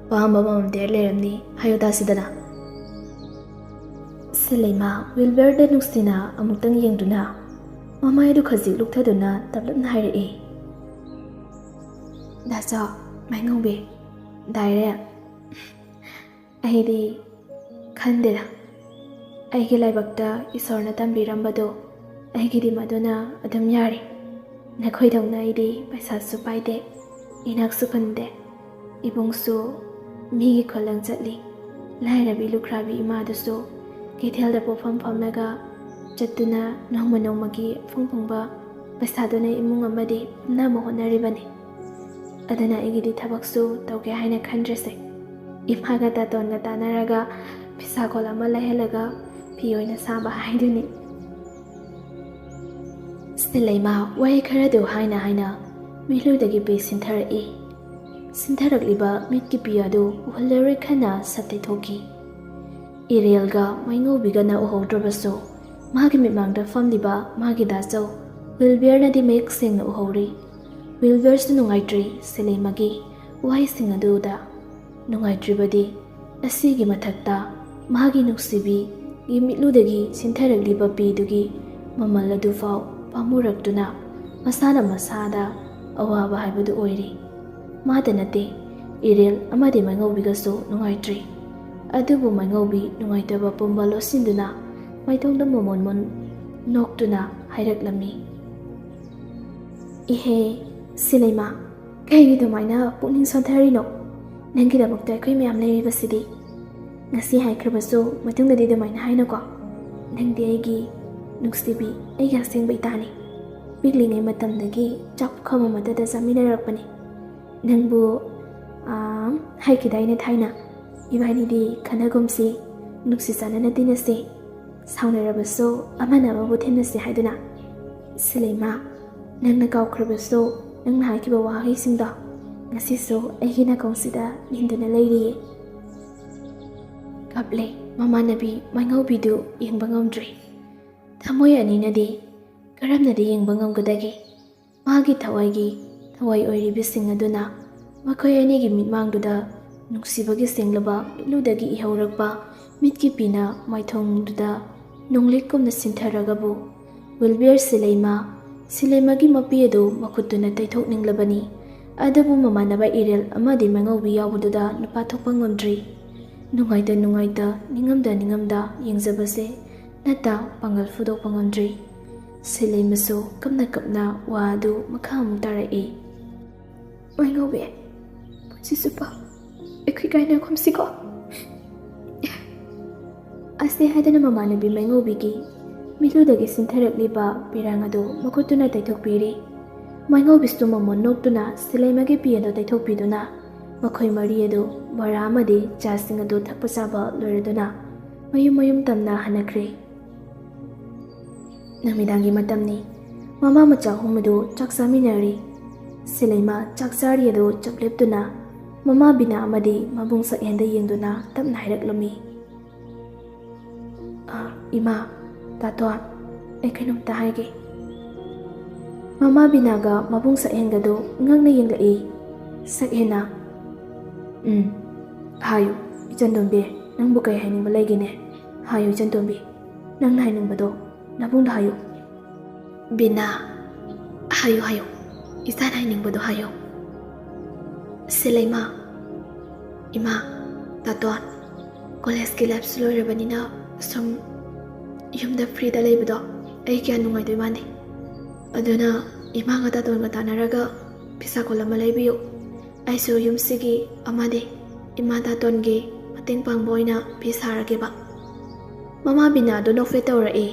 ꯑꯄꯥꯝꯕ ꯑꯃꯃꯝꯗꯤ ꯂꯩꯔꯝꯅꯤ, ꯍꯥꯏꯌꯨ ꯇꯥꯁꯤꯗꯅ꯫ ꯁꯤꯂꯩꯃ ꯋꯤꯜꯕꯤꯌꯔꯗ ꯅꯨꯡꯁꯤꯅ ꯑꯃꯨꯛꯇꯪ ꯌꯦꯡꯗꯨꯅ ꯃꯃꯥꯏꯗꯨ ꯈꯖꯤꯛ ꯂꯨꯞꯊꯗꯨꯅ ꯇꯞꯂꯞꯅ ꯍꯥꯏꯔꯛꯏ꯫ ꯗꯥꯆꯥꯎ, ꯃꯥꯏꯉꯧꯕꯤ, ꯗꯥꯏꯔꯦ, ꯑꯩꯗꯤ ꯈꯟꯗꯦꯗ꯫ ꯑꯩꯒꯤ ꯂꯥꯏꯕꯛꯇ ꯏꯁꯣꯔꯅ ꯇꯝꯕꯤꯔꯝꯕꯗꯣ ꯑꯩꯒꯤꯗꯤ ꯃꯗꯨꯅ ꯑꯗꯨꯝ ꯌꯥꯔꯤ꯫ ꯅꯈꯣꯏꯗꯧꯅ ꯑꯩꯗꯤ ꯄꯩꯁꯥꯁꯨ ꯄꯥꯏꯗꯦ, ꯏꯅꯥꯛꯁꯨ ꯈꯨꯟꯗꯦ꯫ ꯏꯕꯨꯡꯁꯨ ꯃꯤꯒꯤ ꯈꯨꯂꯪ ꯆꯠꯂꯤ꯫ ꯂꯥꯏꯔꯕꯤ ꯂꯨꯈ꯭ꯔꯥꯕꯤ ꯏꯃꯥꯗꯨꯁꯨ ꯀꯩꯊꯦꯜꯗ ꯄꯣꯠꯐꯝ ꯐꯝꯂꯒ ꯆꯠꯇꯨꯅ ꯅꯣꯡꯃ ꯅꯣꯡꯃꯒꯤ ꯑꯐꯪ ꯐꯪꯕ ꯄꯩꯁꯥꯗꯨꯅ ꯏꯃꯨꯡ ꯑꯃꯗꯤ ꯄꯨꯝꯅꯃꯛ ꯍꯣꯠꯅꯔꯤꯕꯅꯤ꯫ ꯑꯗꯨꯅ ꯑꯩꯒꯤꯗꯤ ꯊꯕꯛꯁꯨ ꯇꯧꯒꯦ ꯍꯥꯏꯅ ꯈꯟꯗ꯭ꯔꯤꯁꯦ꯫ ꯏꯃꯥꯒ ꯇꯥꯇꯣꯟꯒ ꯇꯥꯟꯅꯔꯒ ꯐꯤꯁꯥ ꯀꯣꯜ ꯑꯃ ꯂꯩꯍꯜꯂꯒ ꯐꯤ ꯑꯣꯏꯅ ꯁꯥꯕ ꯍꯥꯏꯗꯨꯅꯤ꯫ ꯁꯤꯂꯩꯃ ꯋꯥꯍꯩ ꯈꯔꯗꯨ ꯍꯥꯏꯅ ꯍꯥꯏꯅ ꯃꯤꯠꯂꯨꯗꯒꯤ ꯄꯤ ꯁꯤꯟꯊꯔꯛꯏ꯫ ꯁꯤꯟꯊꯔꯛꯂꯤꯕ ꯃꯤꯠꯀꯤ ꯄꯤ ꯑꯗꯨ ꯎꯍꯜꯂꯔꯣꯏ ꯈꯟꯅ ꯁꯠꯇꯦ ꯊꯣꯛꯈꯤ꯫ ꯏꯔꯦꯜꯒ ꯃꯩꯉꯧꯕꯤꯒꯅ ꯎꯍꯧꯗ꯭ꯔꯕꯁꯨ ꯃꯥꯒꯤ ꯃꯤꯠꯃꯥꯡꯗ ꯐꯝꯂꯤꯕ ꯃꯥꯒꯤ ꯗꯥꯆꯧ ꯋꯤꯜꯕꯤꯌꯔꯅꯗꯤ ꯃꯌꯦꯛ ꯁꯦꯡꯅ ꯎꯍꯧꯔꯤ꯫ ꯋꯤꯜꯕꯤꯌꯔꯁꯨ ꯅꯨꯡꯉꯥꯏꯇ꯭ꯔꯤ ꯁꯤꯂꯩꯃꯒꯤ ꯋꯥꯍꯩꯁꯤꯡ ꯑꯗꯨꯗ꯫ ꯅꯨꯡꯉꯥꯏꯇ꯭ꯔꯤꯕꯗꯤ ꯑꯁꯤꯒꯤ ꯃꯊꯛꯇ ꯃꯥꯒꯤ ꯅꯨꯡꯁꯤꯕꯤꯒꯤ ꯃꯤꯠꯂꯨꯗꯒꯤ ꯁꯤꯟꯊꯔꯛꯂꯤꯕ ꯄꯤꯗꯨꯒꯤ ꯃꯃꯜ ꯑꯗꯨꯐꯥꯎ ꯄꯥꯝꯃꯨꯔꯛꯇꯨꯅ ꯃꯁꯥꯅ ꯃꯁꯥꯗ ꯑꯋꯥꯕ ꯍꯥꯏꯕꯗꯨ ꯑꯣꯏꯔꯤ꯫ ꯃꯥꯇ ꯅꯠꯇꯦ, ꯏꯔꯦꯜ ꯑꯃꯗꯤ ꯃꯩꯉꯧꯕꯤꯒꯁꯨ ꯅꯨꯡꯉꯥꯏꯇ꯭ꯔꯤ꯫ ꯑꯗꯨꯕꯨ ꯃꯩꯉꯧꯕꯤ ꯅꯨꯡꯉꯥꯏꯇꯕ ꯄꯨꯝꯕ ꯂꯣꯠꯁꯤꯟꯗꯨꯅ ꯃꯥꯏꯊꯣꯡꯗ ꯃꯣꯃꯣꯟ ꯃꯣꯟ ꯅꯣꯛꯇꯨꯅ ꯍꯥꯏꯔꯛꯂꯝꯃꯤ꯫ ꯏꯍꯦ, ꯁꯤꯂꯩꯃ, ꯀꯩꯒꯤ ꯑꯗꯨꯃꯥꯏꯅ ꯄꯨꯛꯅꯤꯡ ꯁꯣꯟꯊꯔꯤꯅꯣ? ꯅꯪꯒꯤꯗꯃꯛꯇ ꯑꯩꯈꯣꯏ ꯃꯌꯥꯝ ꯂꯩꯔꯤꯕꯁꯤꯗꯤ꯫ ꯉꯁꯤ ꯍꯥꯏꯈ꯭ꯔꯕꯁꯨ ꯃꯇꯨꯡꯗꯗꯤ ꯑꯗꯨꯃꯥꯏꯅ ꯍꯥꯏꯅꯨꯀꯣ꯫ ꯅꯪꯗꯤ ꯑꯩꯒꯤ ꯅꯨꯡꯁꯤꯕꯤ, ꯑꯩꯒꯤ ꯑꯁꯦꯡꯕ ꯏꯇꯥꯅꯤ꯫ ꯄꯤꯛꯂꯤꯉꯩ ꯃꯇꯝꯗꯒꯤ ꯆꯥꯛ ꯄꯨꯈꯝ ꯑꯃꯠꯇꯗ ꯆꯥꯃꯤꯟꯅꯔꯛꯄꯅꯤ꯫ ꯅꯪꯕꯨ, ꯑꯥ, ꯍꯥꯏꯈꯤꯗꯥꯏꯅꯦ ꯊꯥꯏꯅ, "ꯏꯕꯥꯅꯤꯗꯤ ꯈꯟꯅꯒꯨꯝꯁꯤ, ꯅꯨꯡꯁꯤ ꯆꯥꯟꯅꯅ ꯇꯤꯟꯅꯁꯤ, ꯁꯥꯎꯅꯔꯕꯁꯨ ꯑꯃꯅ ꯑꯃꯕꯨ ꯊꯦꯝꯅꯁꯤ" ꯍꯥꯏꯗꯨꯅ? ꯁꯤꯂꯩꯃ, ꯅꯪꯅ ꯀꯥꯎꯈ꯭ꯔꯕꯁꯨ ꯅꯪꯅ ꯍꯥꯏꯈꯤꯕ ꯋꯥꯍꯩꯁꯤꯡꯗꯣ ꯉꯁꯤꯁꯨ ꯑꯩꯒꯤ ꯅꯥꯀꯣꯡꯁꯤꯗ ꯅꯤꯟꯗꯨꯅ ꯂꯩꯔꯤꯌꯦ꯫ ꯀꯞꯂꯦ ꯃꯃꯥꯟꯅꯕꯤ ꯃꯥꯏꯉꯧꯕꯤꯗꯨ ꯌꯦꯡꯕ ꯉꯝꯗ꯭ꯔꯦ꯫ ꯊꯃꯣꯏ ꯑꯅꯤꯅꯗꯤ ꯀꯔꯝꯅꯗꯤ ꯌꯦꯡꯕ ꯉꯝꯒꯗꯒꯦ? ꯃꯥꯒꯤ ꯊꯋꯥꯏꯒꯤ ꯊꯋꯥꯏ ꯑꯣꯏꯔꯤꯕꯁꯤꯡ ꯑꯗꯨꯅ ꯃꯈꯣꯏ ꯑꯅꯤꯒꯤ ꯃꯤꯠꯃꯥꯡꯗꯨꯗ ꯅꯨꯡꯁꯤꯕꯒꯤ ꯁꯦꯡꯂꯕ ꯃꯤꯠꯂꯨꯗꯒꯤ ꯏꯍꯧꯔꯛꯄ ꯃꯤꯠꯀꯤ ꯄꯤꯅ ꯃꯥꯏꯊꯣꯡꯗꯨꯗ ꯅꯣꯡꯂꯤꯛꯀꯨꯝꯅ ꯁꯤꯟꯊꯔꯒꯕꯨ, ꯋꯤꯜꯕꯤꯌꯔ ꯁꯤꯂꯩꯃ, ꯁꯤꯂꯩꯃꯒꯤ ꯃꯄꯤ ꯑꯗꯨ ꯃꯈꯨꯠꯇꯨꯅ ꯇꯩꯊꯣꯛꯅꯤꯡꯂꯕꯅꯤ꯫ ꯑꯗꯨꯕꯨ ꯃꯃꯥꯟꯅꯕ ꯏꯔꯦꯜ ꯑꯃꯗꯤ ꯃꯉꯧꯕꯤ ꯌꯥꯎꯕꯗꯨꯗ ꯅꯨꯄꯥ ꯊꯣꯛꯄ ꯉꯝꯗ꯭ꯔꯤ꯫ ꯅꯨꯡꯉꯥꯏꯇ ꯅꯨꯡꯉꯥꯏꯇ, ꯅꯤꯡꯉꯝꯗ ꯅꯤꯡꯉꯝꯗ ꯌꯦꯡꯖꯕꯁꯦ ꯅꯠꯇ ꯄꯥꯡꯒꯜ ꯐꯨꯗꯣꯛꯄ ꯉꯝꯗ꯭ꯔꯤ꯫ ꯁꯤꯂꯩꯃꯁꯨ ꯀꯞꯅ ꯀꯞꯅ ꯋꯥ ꯑꯗꯨ ꯃꯈꯥ ꯑꯃꯨꯛ ꯇꯥꯔꯛꯏ꯫ "ꯃꯥꯏꯉꯧꯕꯤ, ꯄꯨꯟꯁꯤ ꯆꯨꯞꯄ ꯑꯩꯈꯣꯏ ꯀꯥꯏꯅꯈꯨꯝꯁꯤꯀꯣ?" ꯑꯁꯤ ꯍꯥꯏꯗꯨꯅ ꯃꯃꯥꯟꯅꯕꯤ ꯃꯥꯏꯉꯧꯕꯤꯒꯤ ꯃꯤꯠꯂꯨꯗꯒꯤ ꯁꯤꯟꯊꯔꯛꯂꯤꯕ ꯄꯤꯔꯥꯡ ꯑꯗꯨ ꯃꯈꯨꯠꯇꯨꯅ ꯇꯩꯊꯣꯛꯄꯤꯔꯤ꯫ ꯃꯥꯏꯉꯧꯕꯤꯁꯨ ꯃꯃꯣꯟ ꯅꯣꯛꯇꯨꯅ ꯁꯤꯂꯩꯃꯒꯤ ꯄꯤ ꯑꯗꯨ ꯇꯩꯊꯣꯛꯄꯤꯗꯨꯅ ꯃꯈꯣꯏ ꯃꯔꯤ ꯑꯗꯨ ꯕꯣꯔꯥ ꯑꯃꯗꯤ ꯆꯥꯁꯤꯡ ꯑꯗꯨ ꯊꯛꯄ ꯆꯥꯕ ꯂꯣꯏꯔꯗꯨꯅ ꯃꯌꯨꯝ ꯃꯌꯨꯝ ꯇꯝꯅ ꯍꯟꯅꯈ꯭ꯔꯦ꯫ ꯅꯨꯃꯤꯗꯥꯡꯒꯤ ꯃꯇꯝꯅꯤ꯫ ꯃꯃꯥ ꯃꯆꯥ ꯑꯍꯨꯝ ꯑꯗꯨ ꯆꯥꯛ ꯆꯥꯃꯤꯟꯅꯔꯤ꯫ ꯁꯤꯂꯩꯃ ꯆꯥꯛ ꯆꯥꯔꯤ ꯑꯗꯨ ꯆꯞ ꯂꯦꯞꯇꯨꯅ ꯃꯃꯥ ꯕꯤꯅꯥ ꯑꯃꯗꯤ ꯃꯕꯨꯡ ꯁꯛꯍꯦꯟꯗ ꯌꯦꯡꯗꯨꯅ ꯇꯞꯅ ꯍꯥꯏꯔꯛꯂꯝꯃꯤ꯫ "ꯑ, ꯏꯃꯥ, ꯇꯥꯇꯣꯟ, ꯑꯩ ꯀꯩꯅꯣꯝꯇ ꯍꯥꯏꯒꯦ꯫" ꯃꯃꯥ ꯕꯤꯅꯥꯒ ꯃꯕꯨꯡ ꯁꯛꯍꯦꯟꯒꯗꯨ ꯉꯛꯅ ꯌꯦꯡꯂꯛꯏ꯫ ꯁꯛꯍꯦꯟꯅ, "ꯎꯝ, ꯍꯥꯏꯌꯨ, ꯏꯆꯟꯇꯣꯝꯕꯤ, ꯅꯪꯕꯨ ꯀꯩ ꯍꯥꯏꯅꯤꯡꯕ ꯂꯩꯒꯦꯅꯦ? ꯍꯥꯏꯌꯨ, ꯏꯆꯟꯇꯣꯝꯕꯤ, ꯅꯪꯅ ꯍꯥꯏꯅꯤꯡꯕꯗꯣ ꯅꯕꯨꯡꯗ ꯍꯥꯏꯌꯨ꯫" ꯕꯤꯅꯥ, "ꯍꯥꯏꯌꯨ, ꯍꯥꯏꯌꯨ, ꯏꯆꯥꯅ ꯍꯥꯏꯅꯤꯡꯕꯗꯣ ꯍꯥꯏꯌꯨ꯫" ꯁꯤꯂꯩꯃ, "ꯏꯃꯥ, ꯇꯥꯇꯣꯟ, ꯀꯣꯂꯦꯖꯀꯤ ꯂꯥꯏꯐꯁꯨ ꯂꯣꯏꯔꯕꯅꯤꯅ ꯁꯨꯝ ꯌꯨꯝꯗ ꯐ꯭ꯔꯤꯗ ꯂꯩꯕꯗꯣ ꯑꯩ ꯀꯌꯥ ꯅꯨꯡꯉꯥꯏꯗꯣꯏ ꯃꯥꯟꯗꯦ꯫ ꯑꯗꯨꯅ ꯏꯃꯥꯒ ꯇꯥꯇꯣꯟꯒ ꯇꯥꯟꯅꯔꯒ ꯐꯤꯁꯥꯀꯣꯜ ꯑꯃ ꯂꯩꯕꯤꯌꯨ꯫ ꯑꯩꯁꯨ ꯌꯨꯝꯁꯤꯒꯤ ꯑꯃꯗꯤ ꯏꯃꯥ ꯇꯥꯇꯣꯟꯒꯤ ꯃꯇꯦꯡ ꯄꯥꯡꯕ ꯑꯣꯏꯅ ꯐꯤ ꯁꯥꯔꯒꯦꯕ꯫" ꯃꯃꯥ ꯕꯤꯅꯥꯗꯨ ꯅꯣꯛꯐꯦꯠ ꯇꯧꯔꯛꯏ꯫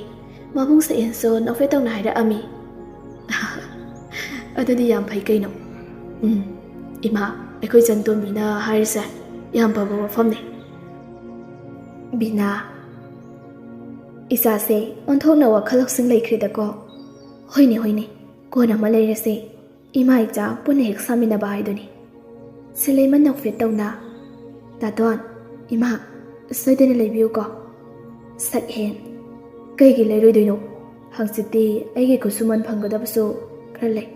ꯃꯕꯨꯡ ꯁꯛꯍꯦꯟꯁꯨ ꯅꯣꯛꯐꯦꯠ ꯇꯧꯅ ꯍꯥꯏꯔꯛꯑꯝꯃꯤ꯫ "ꯑꯗꯨꯗꯤ ꯌꯥꯝ ꯐꯩ ꯀꯩꯅꯣ꯫ ꯎꯝ, ꯏꯃꯥ, ꯑꯩꯈꯣꯏ ꯏꯆꯟꯇꯣꯝꯕꯤꯅ ꯍꯥꯏꯔꯤꯁꯦ ꯌꯥꯝ ꯐꯕ ꯋꯥꯐꯝꯅꯤ꯫" ꯕꯤꯅꯥ, "ꯏꯆꯥꯁꯦ ꯑꯣꯟꯊꯣꯛꯅ ꯋꯥꯈꯜ ꯂꯧꯁꯤꯡ ꯂꯩꯈ꯭ꯔꯦꯗꯀꯣ꯫ ꯍꯣꯏꯅꯦ, ꯍꯣꯏꯅꯦ, ꯀꯣꯟ ꯑꯃ ꯂꯩꯔꯁꯦ, ꯏꯃꯥ ꯏꯆꯥ ꯄꯨꯟꯅ ꯍꯦꯛ ꯁꯥꯃꯤꯟꯅꯕ ꯍꯥꯏꯗꯨꯅꯤ꯫" ꯁꯤꯂꯩꯃ ꯅꯣꯛꯐꯦꯠ ꯇꯧꯅ, "ꯇꯥꯇꯣꯟ, ꯏꯃꯥ, ꯁꯣꯏꯗꯅ ꯂꯩꯕꯤꯌꯨꯀꯣ꯫ ꯁꯛꯍꯦꯟ꯫ ꯀꯩꯒꯤ ꯂꯩꯔꯣꯏꯗꯣꯏꯅꯣ? ꯍꯪꯆꯤꯠꯇꯤ ꯑꯩꯒꯤ ꯈꯨꯠꯁꯨꯃꯟ ꯐꯪꯒꯗꯕꯁꯨ ꯈꯔ ꯂꯩ꯫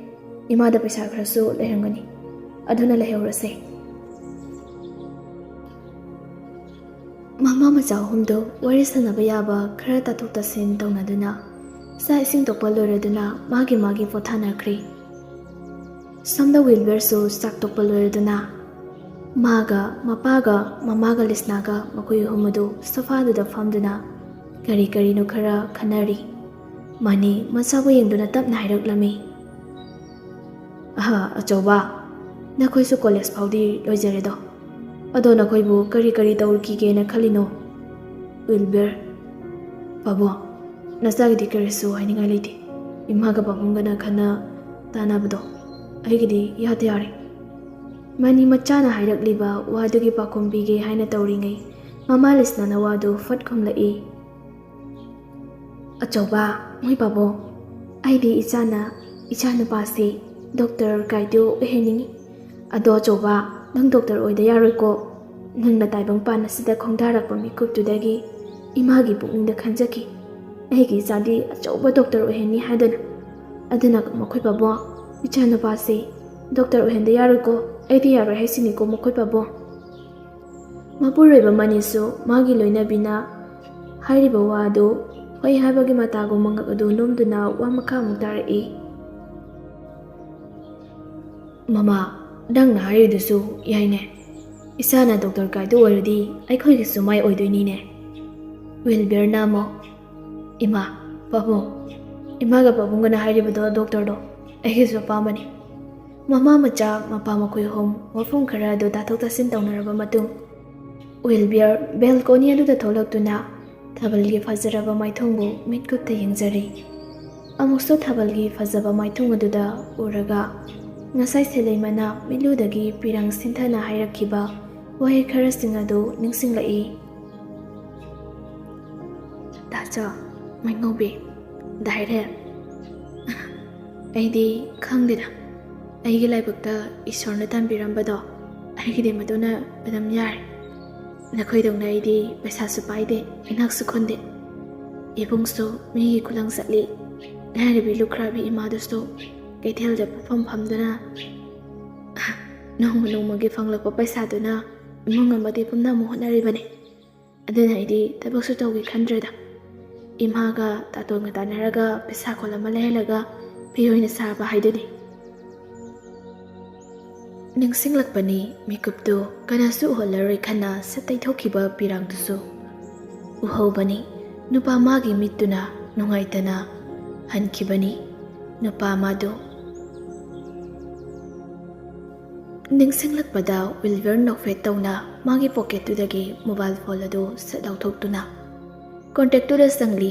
ꯏꯃꯥꯗ ꯄꯩꯁꯥ ꯈꯔꯁꯨ ꯂꯩꯔꯝꯒꯅꯤ꯫ ꯑꯗꯨꯅ ꯂꯩꯍꯧꯔꯁꯦ꯫ ꯃꯃꯥ ꯃꯆꯥ ꯑꯍꯨꯝꯗꯨ ꯋꯥꯔꯤ ꯁꯥꯟꯅꯕ ꯌꯥꯕ ꯈꯔ ꯇꯥꯊꯣꯛ ꯇꯥꯁꯤꯟ ꯇꯧꯅꯗꯨꯅ ꯆꯥꯛ ꯏꯁꯤꯡ ꯇꯣꯛꯄ ꯂꯣꯏꯔꯗꯨꯅ ꯃꯥꯒꯤ ꯃꯥꯒꯤ ꯄꯣꯊꯥꯅꯈ꯭ꯔꯦ꯫ ꯁꯣꯝꯗ ꯋꯤꯜꯕꯔꯁꯨ ꯆꯥꯛ ꯇꯣꯛꯄ ꯂꯣꯏꯔꯗꯨꯅ ꯃꯥꯒ ꯃꯄꯥꯒ ꯃꯃꯥꯒ ꯂꯤꯁꯅꯥꯒ ꯃꯈꯣꯏ ꯑꯍꯨꯝ ꯑꯗꯨ ꯁꯣꯐꯥꯗꯨꯗ ꯐꯝꯗꯨꯅ ꯀꯔꯤ ꯀꯔꯤꯅꯣ ꯈꯔ ꯈꯟꯅꯔꯤ꯫ ꯃꯥꯅꯤ ꯃꯆꯥꯕꯨ ꯌꯦꯡꯗꯨꯅ ꯇꯞꯅ ꯍꯥꯏꯔꯛꯂꯝꯃꯤ꯫ "ꯑꯍ, ꯑꯆꯧꯕ, ꯅꯈꯣꯏꯁꯨ ꯀꯣꯂꯦꯖ ꯐꯥꯎꯗꯤ ꯂꯣꯏꯖꯔꯦꯗꯣ꯫ ꯑꯗꯣ ꯅꯈꯣꯏꯕꯨ ꯀꯔꯤ ꯀꯔꯤ ꯇꯧꯔꯨꯈꯤꯒꯦꯅ ꯈꯜꯂꯤꯅꯣ?" ꯋꯤꯜꯕꯔ꯫ "ꯄꯥꯕꯨꯡ, ꯅꯆꯥꯒꯤꯗꯤ ꯀꯔꯤꯁꯨ ꯍꯥꯏꯅꯤꯡꯉꯥꯏ ꯂꯩꯇꯦ꯫ ꯏꯃꯥꯒ ꯄꯥꯕꯨꯡꯒꯅ ꯈꯟꯅ ꯇꯥꯅꯕꯗꯣ ꯑꯩꯒꯤꯗꯤ ꯌꯥꯗ ꯌꯥꯔꯦ꯫" ꯃꯥꯅꯤ ꯃꯆꯥꯅ ꯍꯥꯏꯔꯛꯂꯤꯕ ꯋꯥꯗꯨꯒꯤ ꯄꯥꯎꯈꯨꯝ ꯄꯤꯒꯦ ꯍꯥꯏꯅ ꯇꯧꯔꯤꯉꯩ ꯃꯃꯥ ꯂꯤꯁꯅꯥꯅ ꯋꯥꯗꯨ ꯐꯠ ꯈꯨꯝꯂꯛꯏ꯫ "ꯑꯆꯧꯕ, ꯃꯣꯏ ꯄꯥꯕꯨꯡ, ꯑꯩꯗꯤ ꯏꯆꯥꯅ, ꯏꯆꯥ ꯅꯨꯄꯥꯁꯤ ꯗꯣꯛꯇꯔ ꯀꯥꯏꯗꯨ ꯑꯣꯏꯍꯟꯅꯤꯡꯉꯤ꯫ ꯑꯗꯣ ꯑꯆꯧꯕ, ꯅꯪ ꯗꯣꯛꯇꯔ ꯑꯣꯏꯗ ꯌꯥꯔꯣꯏꯀꯣ꯫ ꯅꯪꯅ ꯇꯥꯏꯕꯪꯄꯥꯟ ꯑꯁꯤꯗ ꯈꯣꯡꯗꯥꯔꯛꯄ ꯃꯤꯀꯨꯞꯇꯨꯗꯒꯤ ꯏꯃꯥꯒꯤ ꯄꯨꯛꯅꯤꯡꯗ ꯈꯟꯖꯈꯤ, ꯑꯩꯒꯤ ꯏꯆꯥꯗꯤ ꯑꯆꯧꯕ ꯗꯣꯛꯇꯔ ꯑꯣꯏꯍꯟꯅꯤ ꯍꯥꯏꯗꯨꯅ꯫ ꯑꯗꯨꯅ ꯃꯈꯣꯏ ꯄꯥꯕꯨꯡ, ꯏꯆꯥ ꯅꯨꯄꯥꯁꯤ ꯗꯣꯛꯇꯔ ꯑꯣꯏꯍꯟꯗ ꯌꯥꯔꯣꯏꯀꯣ, ꯑꯩꯗꯤ ꯌꯥꯔꯣꯏ ꯍꯥꯏꯁꯤꯅꯤꯀꯣ ꯃꯈꯣꯏ ꯄꯥꯕꯨꯡ꯫" ꯃꯄꯨꯔꯣꯏꯕ ꯃꯅꯤꯁꯨ ꯃꯥꯒꯤ ꯂꯣꯏꯅꯕꯤꯅ ꯍꯥꯏꯔꯤꯕ ꯋꯥ ꯑꯗꯨ ꯍꯣꯏ ꯍꯥꯏꯕꯒꯤ ꯃꯇꯥꯒꯨꯝ ꯃꯉꯛ ꯑꯗꯨ ꯅꯣꯝꯗꯨꯅ ꯋꯥ ꯃꯈꯥ ꯑꯃꯨꯛ ꯇꯥꯔꯛꯏ꯫ "ꯃꯃꯥ, ꯅꯪꯅ ꯍꯥꯏꯔꯤꯗꯨꯁꯨ ꯌꯥꯏꯅꯦ꯫ ꯏꯆꯥꯅ ꯗꯣꯛꯇꯔ ꯀꯥꯏꯗꯨ ꯑꯣꯏꯔꯗꯤ ꯑꯩꯈꯣꯏꯒꯤꯁꯨ ꯃꯥꯏ ꯑꯣꯏꯗꯣꯏꯅꯤꯅꯦ꯫" ꯋꯤꯜꯕꯤꯌꯔꯅ ꯑꯃꯨꯛ, "ꯏꯃꯥ, ꯄꯥꯕꯨꯡ, ꯏꯃꯥꯒ ꯄꯥꯕꯨꯡꯒꯅ ꯍꯥꯏꯔꯤꯕꯗꯣ ꯗꯣꯛꯇꯔꯗꯣ ꯑꯩꯒꯤꯁꯨ ꯑꯄꯥꯝꯕꯅꯤ꯫" ꯃꯃꯥ ꯃꯆꯥ ꯃꯄꯥ ꯃꯈꯣꯏ ꯑꯍꯨꯝ ꯋꯥꯐꯝ ꯈꯔ ꯑꯗꯨ ꯇꯥꯊꯣꯛ ꯇꯥꯁꯤꯟ ꯇꯧꯅꯔꯕ ꯃꯇꯨꯡ, ꯋꯤꯜꯕꯤꯌꯔ ꯕꯦꯜꯀꯣꯅꯤ ꯑꯗꯨꯗ ꯊꯣꯛꯂꯛꯇꯨꯅ ꯊꯥꯕꯜꯒꯤ ꯐꯖꯔꯕ ꯃꯥꯏꯊꯣꯡꯕꯨ ꯃꯤꯠꯀꯨꯞꯇ ꯌꯦꯡꯖꯔꯤ꯫ ꯑꯃꯨꯛꯁꯨ ꯊꯥꯕꯜꯒꯤ ꯐꯖꯕ ꯃꯥꯏꯊꯣꯡ ꯑꯗꯨꯗ ꯎꯔꯒ ꯉꯁꯥꯏ ꯁꯦꯂꯩꯃꯅ ꯃꯤꯠꯂꯨꯗꯒꯤ ꯄꯤꯔꯪ ꯁꯤꯟꯊꯅ ꯍꯥꯏꯔꯛꯈꯤꯕ ꯋꯥꯍꯩ ꯈꯔꯁꯤꯡ ꯑꯗꯨ ꯅꯤꯡꯁꯤꯡꯂꯛꯏ꯫ "ꯗꯥꯆꯥ, ꯃꯥꯏꯉꯧꯕꯤ, ꯗꯥꯏꯔꯦ꯫ ꯑꯩꯗꯤ ꯈꯪꯗꯦꯗ, ꯑꯩꯒꯤ ꯂꯥꯏꯕꯛꯇ ꯏꯁꯣꯔꯅ ꯇꯝꯕꯤꯔꯝꯕꯗꯣ ꯑꯩꯒꯤꯗꯤ ꯃꯗꯨꯅ ꯑꯗꯨꯝ ꯌꯥꯔꯦ꯫ ꯅꯈꯣꯏꯗꯧꯅ ꯑꯩꯗꯤ ꯄꯩꯁꯥꯁꯨ ꯄꯥꯏꯗꯦ, ꯏꯅꯥꯛꯁꯨ ꯈꯨꯟꯗꯦ꯫ ꯏꯕꯨꯡꯁꯨ ꯃꯤꯒꯤ ꯈꯨꯂꯪ ꯆꯠꯂꯤ꯫ ꯂꯥꯏꯔꯕꯤ ꯂꯨꯈ꯭ꯔꯥꯕꯤ ꯏꯃꯥꯗꯨꯁꯨ ꯀꯩꯊꯦꯜꯗ ꯄꯣꯠꯐꯝ ꯐꯝꯗꯨꯅ ꯅꯣꯡꯃ ꯅꯣꯡꯃꯒꯤ ꯐꯪꯂꯛꯄ ꯄꯩꯁꯥꯗꯨꯅ ꯏꯃꯨꯡ ꯑꯃꯗꯤ ꯄꯨꯝꯅꯃꯛ ꯍꯣꯠꯅꯔꯤꯕꯅꯤ꯫ ꯑꯗꯨꯅ ꯑꯩꯗꯤ ꯊꯕꯛꯁꯨ ꯇꯧꯒꯦ ꯈꯟꯗ꯭ꯔꯦꯗ꯫ ꯏꯃꯥꯒ ꯇꯥꯇꯣꯟꯒ ꯇꯥꯟꯅꯔꯒ ꯄꯩꯁꯥ ꯈꯣꯜ ꯑꯃ ꯂꯩꯍꯜꯂꯒ ꯐꯤ ꯑꯣꯏꯅ ꯁꯥꯕ ꯍꯥꯏꯗꯨꯅꯤ꯫ ꯅꯤꯡꯁꯤꯡꯂꯛꯄꯅꯤ꯫ ꯃꯤꯀꯨꯞꯇꯨ ꯀꯅꯥꯁꯨ ꯎꯍꯜꯂꯔꯣꯏ ꯈꯟꯅ ꯁꯠ ꯇꯩꯊꯣꯛꯈꯤꯕ ꯄꯤꯔꯥꯡꯗꯨꯁꯨ ꯎꯍꯧꯕꯅꯤ꯫ ꯅꯨꯄꯥ ꯃꯥꯒꯤ ꯃꯤꯠꯇꯨꯅ ꯅꯨꯡꯉꯥꯏꯇꯅ ꯍꯟꯈꯤꯕꯅꯤ꯫ ꯅꯨꯄꯥ ꯃꯥꯗꯨ ꯅꯤꯡꯁꯤꯡꯂꯛꯄꯗ ꯋꯤꯜꯕꯔ ꯅꯣꯛꯐꯦꯠ ꯇꯧꯅ ꯃꯥꯒꯤ ꯄꯣꯀꯦꯠꯇꯨꯗꯒꯤ ꯃꯣꯕꯥꯏꯜ ꯐꯣꯟ ꯑꯗꯨ ꯁꯠ ꯂꯧꯊꯣꯛꯇꯨꯅ ꯀꯣꯟꯇꯦꯛꯇꯨꯗ ꯆꯪꯂꯤ꯫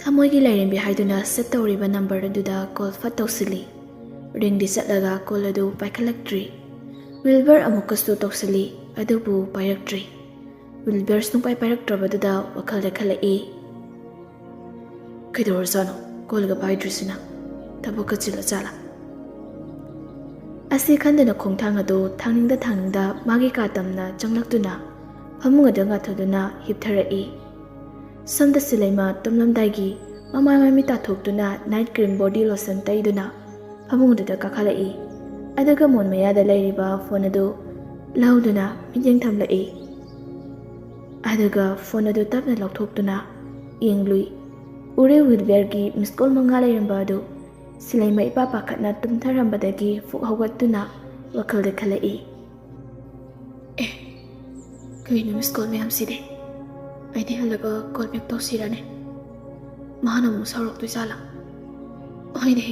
ꯊꯃꯣꯏꯒꯤ ꯂꯥꯏꯔꯦꯝꯕꯤ ꯍꯥꯏꯗꯨꯅ ꯁꯠ ꯇꯧꯔꯤꯕ ꯅꯝꯕꯔ ꯑꯗꯨꯗ ꯀꯣꯜ ꯐꯠ ꯇꯧꯁꯤꯜꯂꯤ꯫ ꯔꯤꯡꯗꯤ ꯆꯠꯂꯒ ꯀꯣꯜ ꯑꯗꯨ ꯄꯥꯏꯈꯠꯂꯛꯇ꯭ꯔꯤ꯫ ꯋꯤꯜꯕꯔ ꯑꯃꯨꯛꯀꯁꯨ ꯇꯧꯁꯤꯜꯂꯤ, ꯑꯗꯨꯕꯨ ꯄꯥꯏꯔꯛꯇ꯭ꯔꯤ꯫ ꯋꯤꯜꯕꯔ ꯁꯨꯡꯄꯥꯏ ꯄꯥꯏꯔꯛꯇ꯭ꯔꯕꯗꯨꯗ ꯋꯥꯈꯜꯗ ꯈꯜꯂꯛꯏ, "ꯀꯩꯗꯧꯔꯖꯥꯠꯅꯣ ꯀꯣꯜꯒ ꯄꯥꯏꯗ꯭ꯔꯤꯁꯤꯅ? ꯊꯕꯛꯀ ꯆꯤꯜꯂ ꯖꯥꯠꯂꯥ?" ꯑꯁꯤ ꯈꯟꯗꯨꯅ ꯈꯣꯡꯊꯥꯡ ꯑꯗꯨ ꯊꯥꯡꯅꯤꯡꯗ ꯊꯥꯡꯅꯤꯡꯗ ꯃꯥꯒꯤ ꯀꯥ ꯇꯝꯅ ꯆꯪꯂꯛꯇꯨꯅ ꯐꯃꯨꯡ ꯑꯗꯨ ꯉꯥꯊꯨꯗꯨꯅ ꯍꯤꯞꯊꯔꯛꯏ꯫ ꯁꯣꯝꯗ ꯁꯤꯂꯩꯃ ꯇꯨꯝꯂꯝꯗꯥꯏꯒꯤ ꯃꯃꯥꯏ ꯃꯃꯤꯠ ꯇꯥꯊꯣꯛꯇꯨꯅ ꯅꯥꯏꯠ ꯀ꯭ꯔꯤꯝ ꯕꯣꯗꯤ ꯂꯣꯁꯟ ꯇꯩꯗꯨꯅ ꯐꯃꯨꯡꯗꯨꯗ ꯀꯥꯈꯠꯂꯛꯏ꯫ ꯑꯗꯨꯒ ꯃꯣꯟ ꯃꯌꯥꯗ ꯂꯩꯔꯤꯕ ꯐꯣꯟ ꯑꯗꯨ ꯂꯧꯗꯨꯅ ꯃꯤꯠꯌꯦꯡ ꯊꯝꯂꯛꯏ꯫ ꯑꯗꯨꯒ ꯐꯣꯟ ꯑꯗꯨ ꯇꯞꯅ ꯂꯧꯊꯣꯛꯇꯨꯅ ꯌꯦꯡꯂꯨꯏ꯫ ꯎꯔꯦ ꯋꯤꯜꯕꯔꯒꯤ ꯃꯤꯁ ꯀꯣꯜ ꯃꯉꯥ ꯂꯩꯔꯝꯕ ꯑꯗꯨ꯫ ꯁꯤꯂꯩꯃ ꯏꯄꯥ ꯄꯥꯈꯠꯅ ꯇꯨꯝꯊꯔꯝꯕꯗꯒꯤ ꯐꯨꯛ ꯍꯧꯒꯠꯇꯨꯅ ꯋꯥꯈꯜꯗ ꯈꯜꯂꯛꯏ, "ꯑꯦ, ꯀꯩꯅꯣ ꯃꯤꯁ ꯀꯣꯜ ꯃꯌꯥꯝꯁꯤꯗꯤ? ꯑꯩꯗꯤ ꯍꯜꯂꯒ ꯀꯣꯜ ꯕꯦꯛ ꯇꯧꯁꯤꯔꯅꯦ? ꯃꯥꯅ ꯑꯃꯨꯛ ꯁꯥꯎꯔꯛꯇꯣꯏ ꯖꯥꯠꯂꯥ? ꯍꯣꯏꯅꯦ,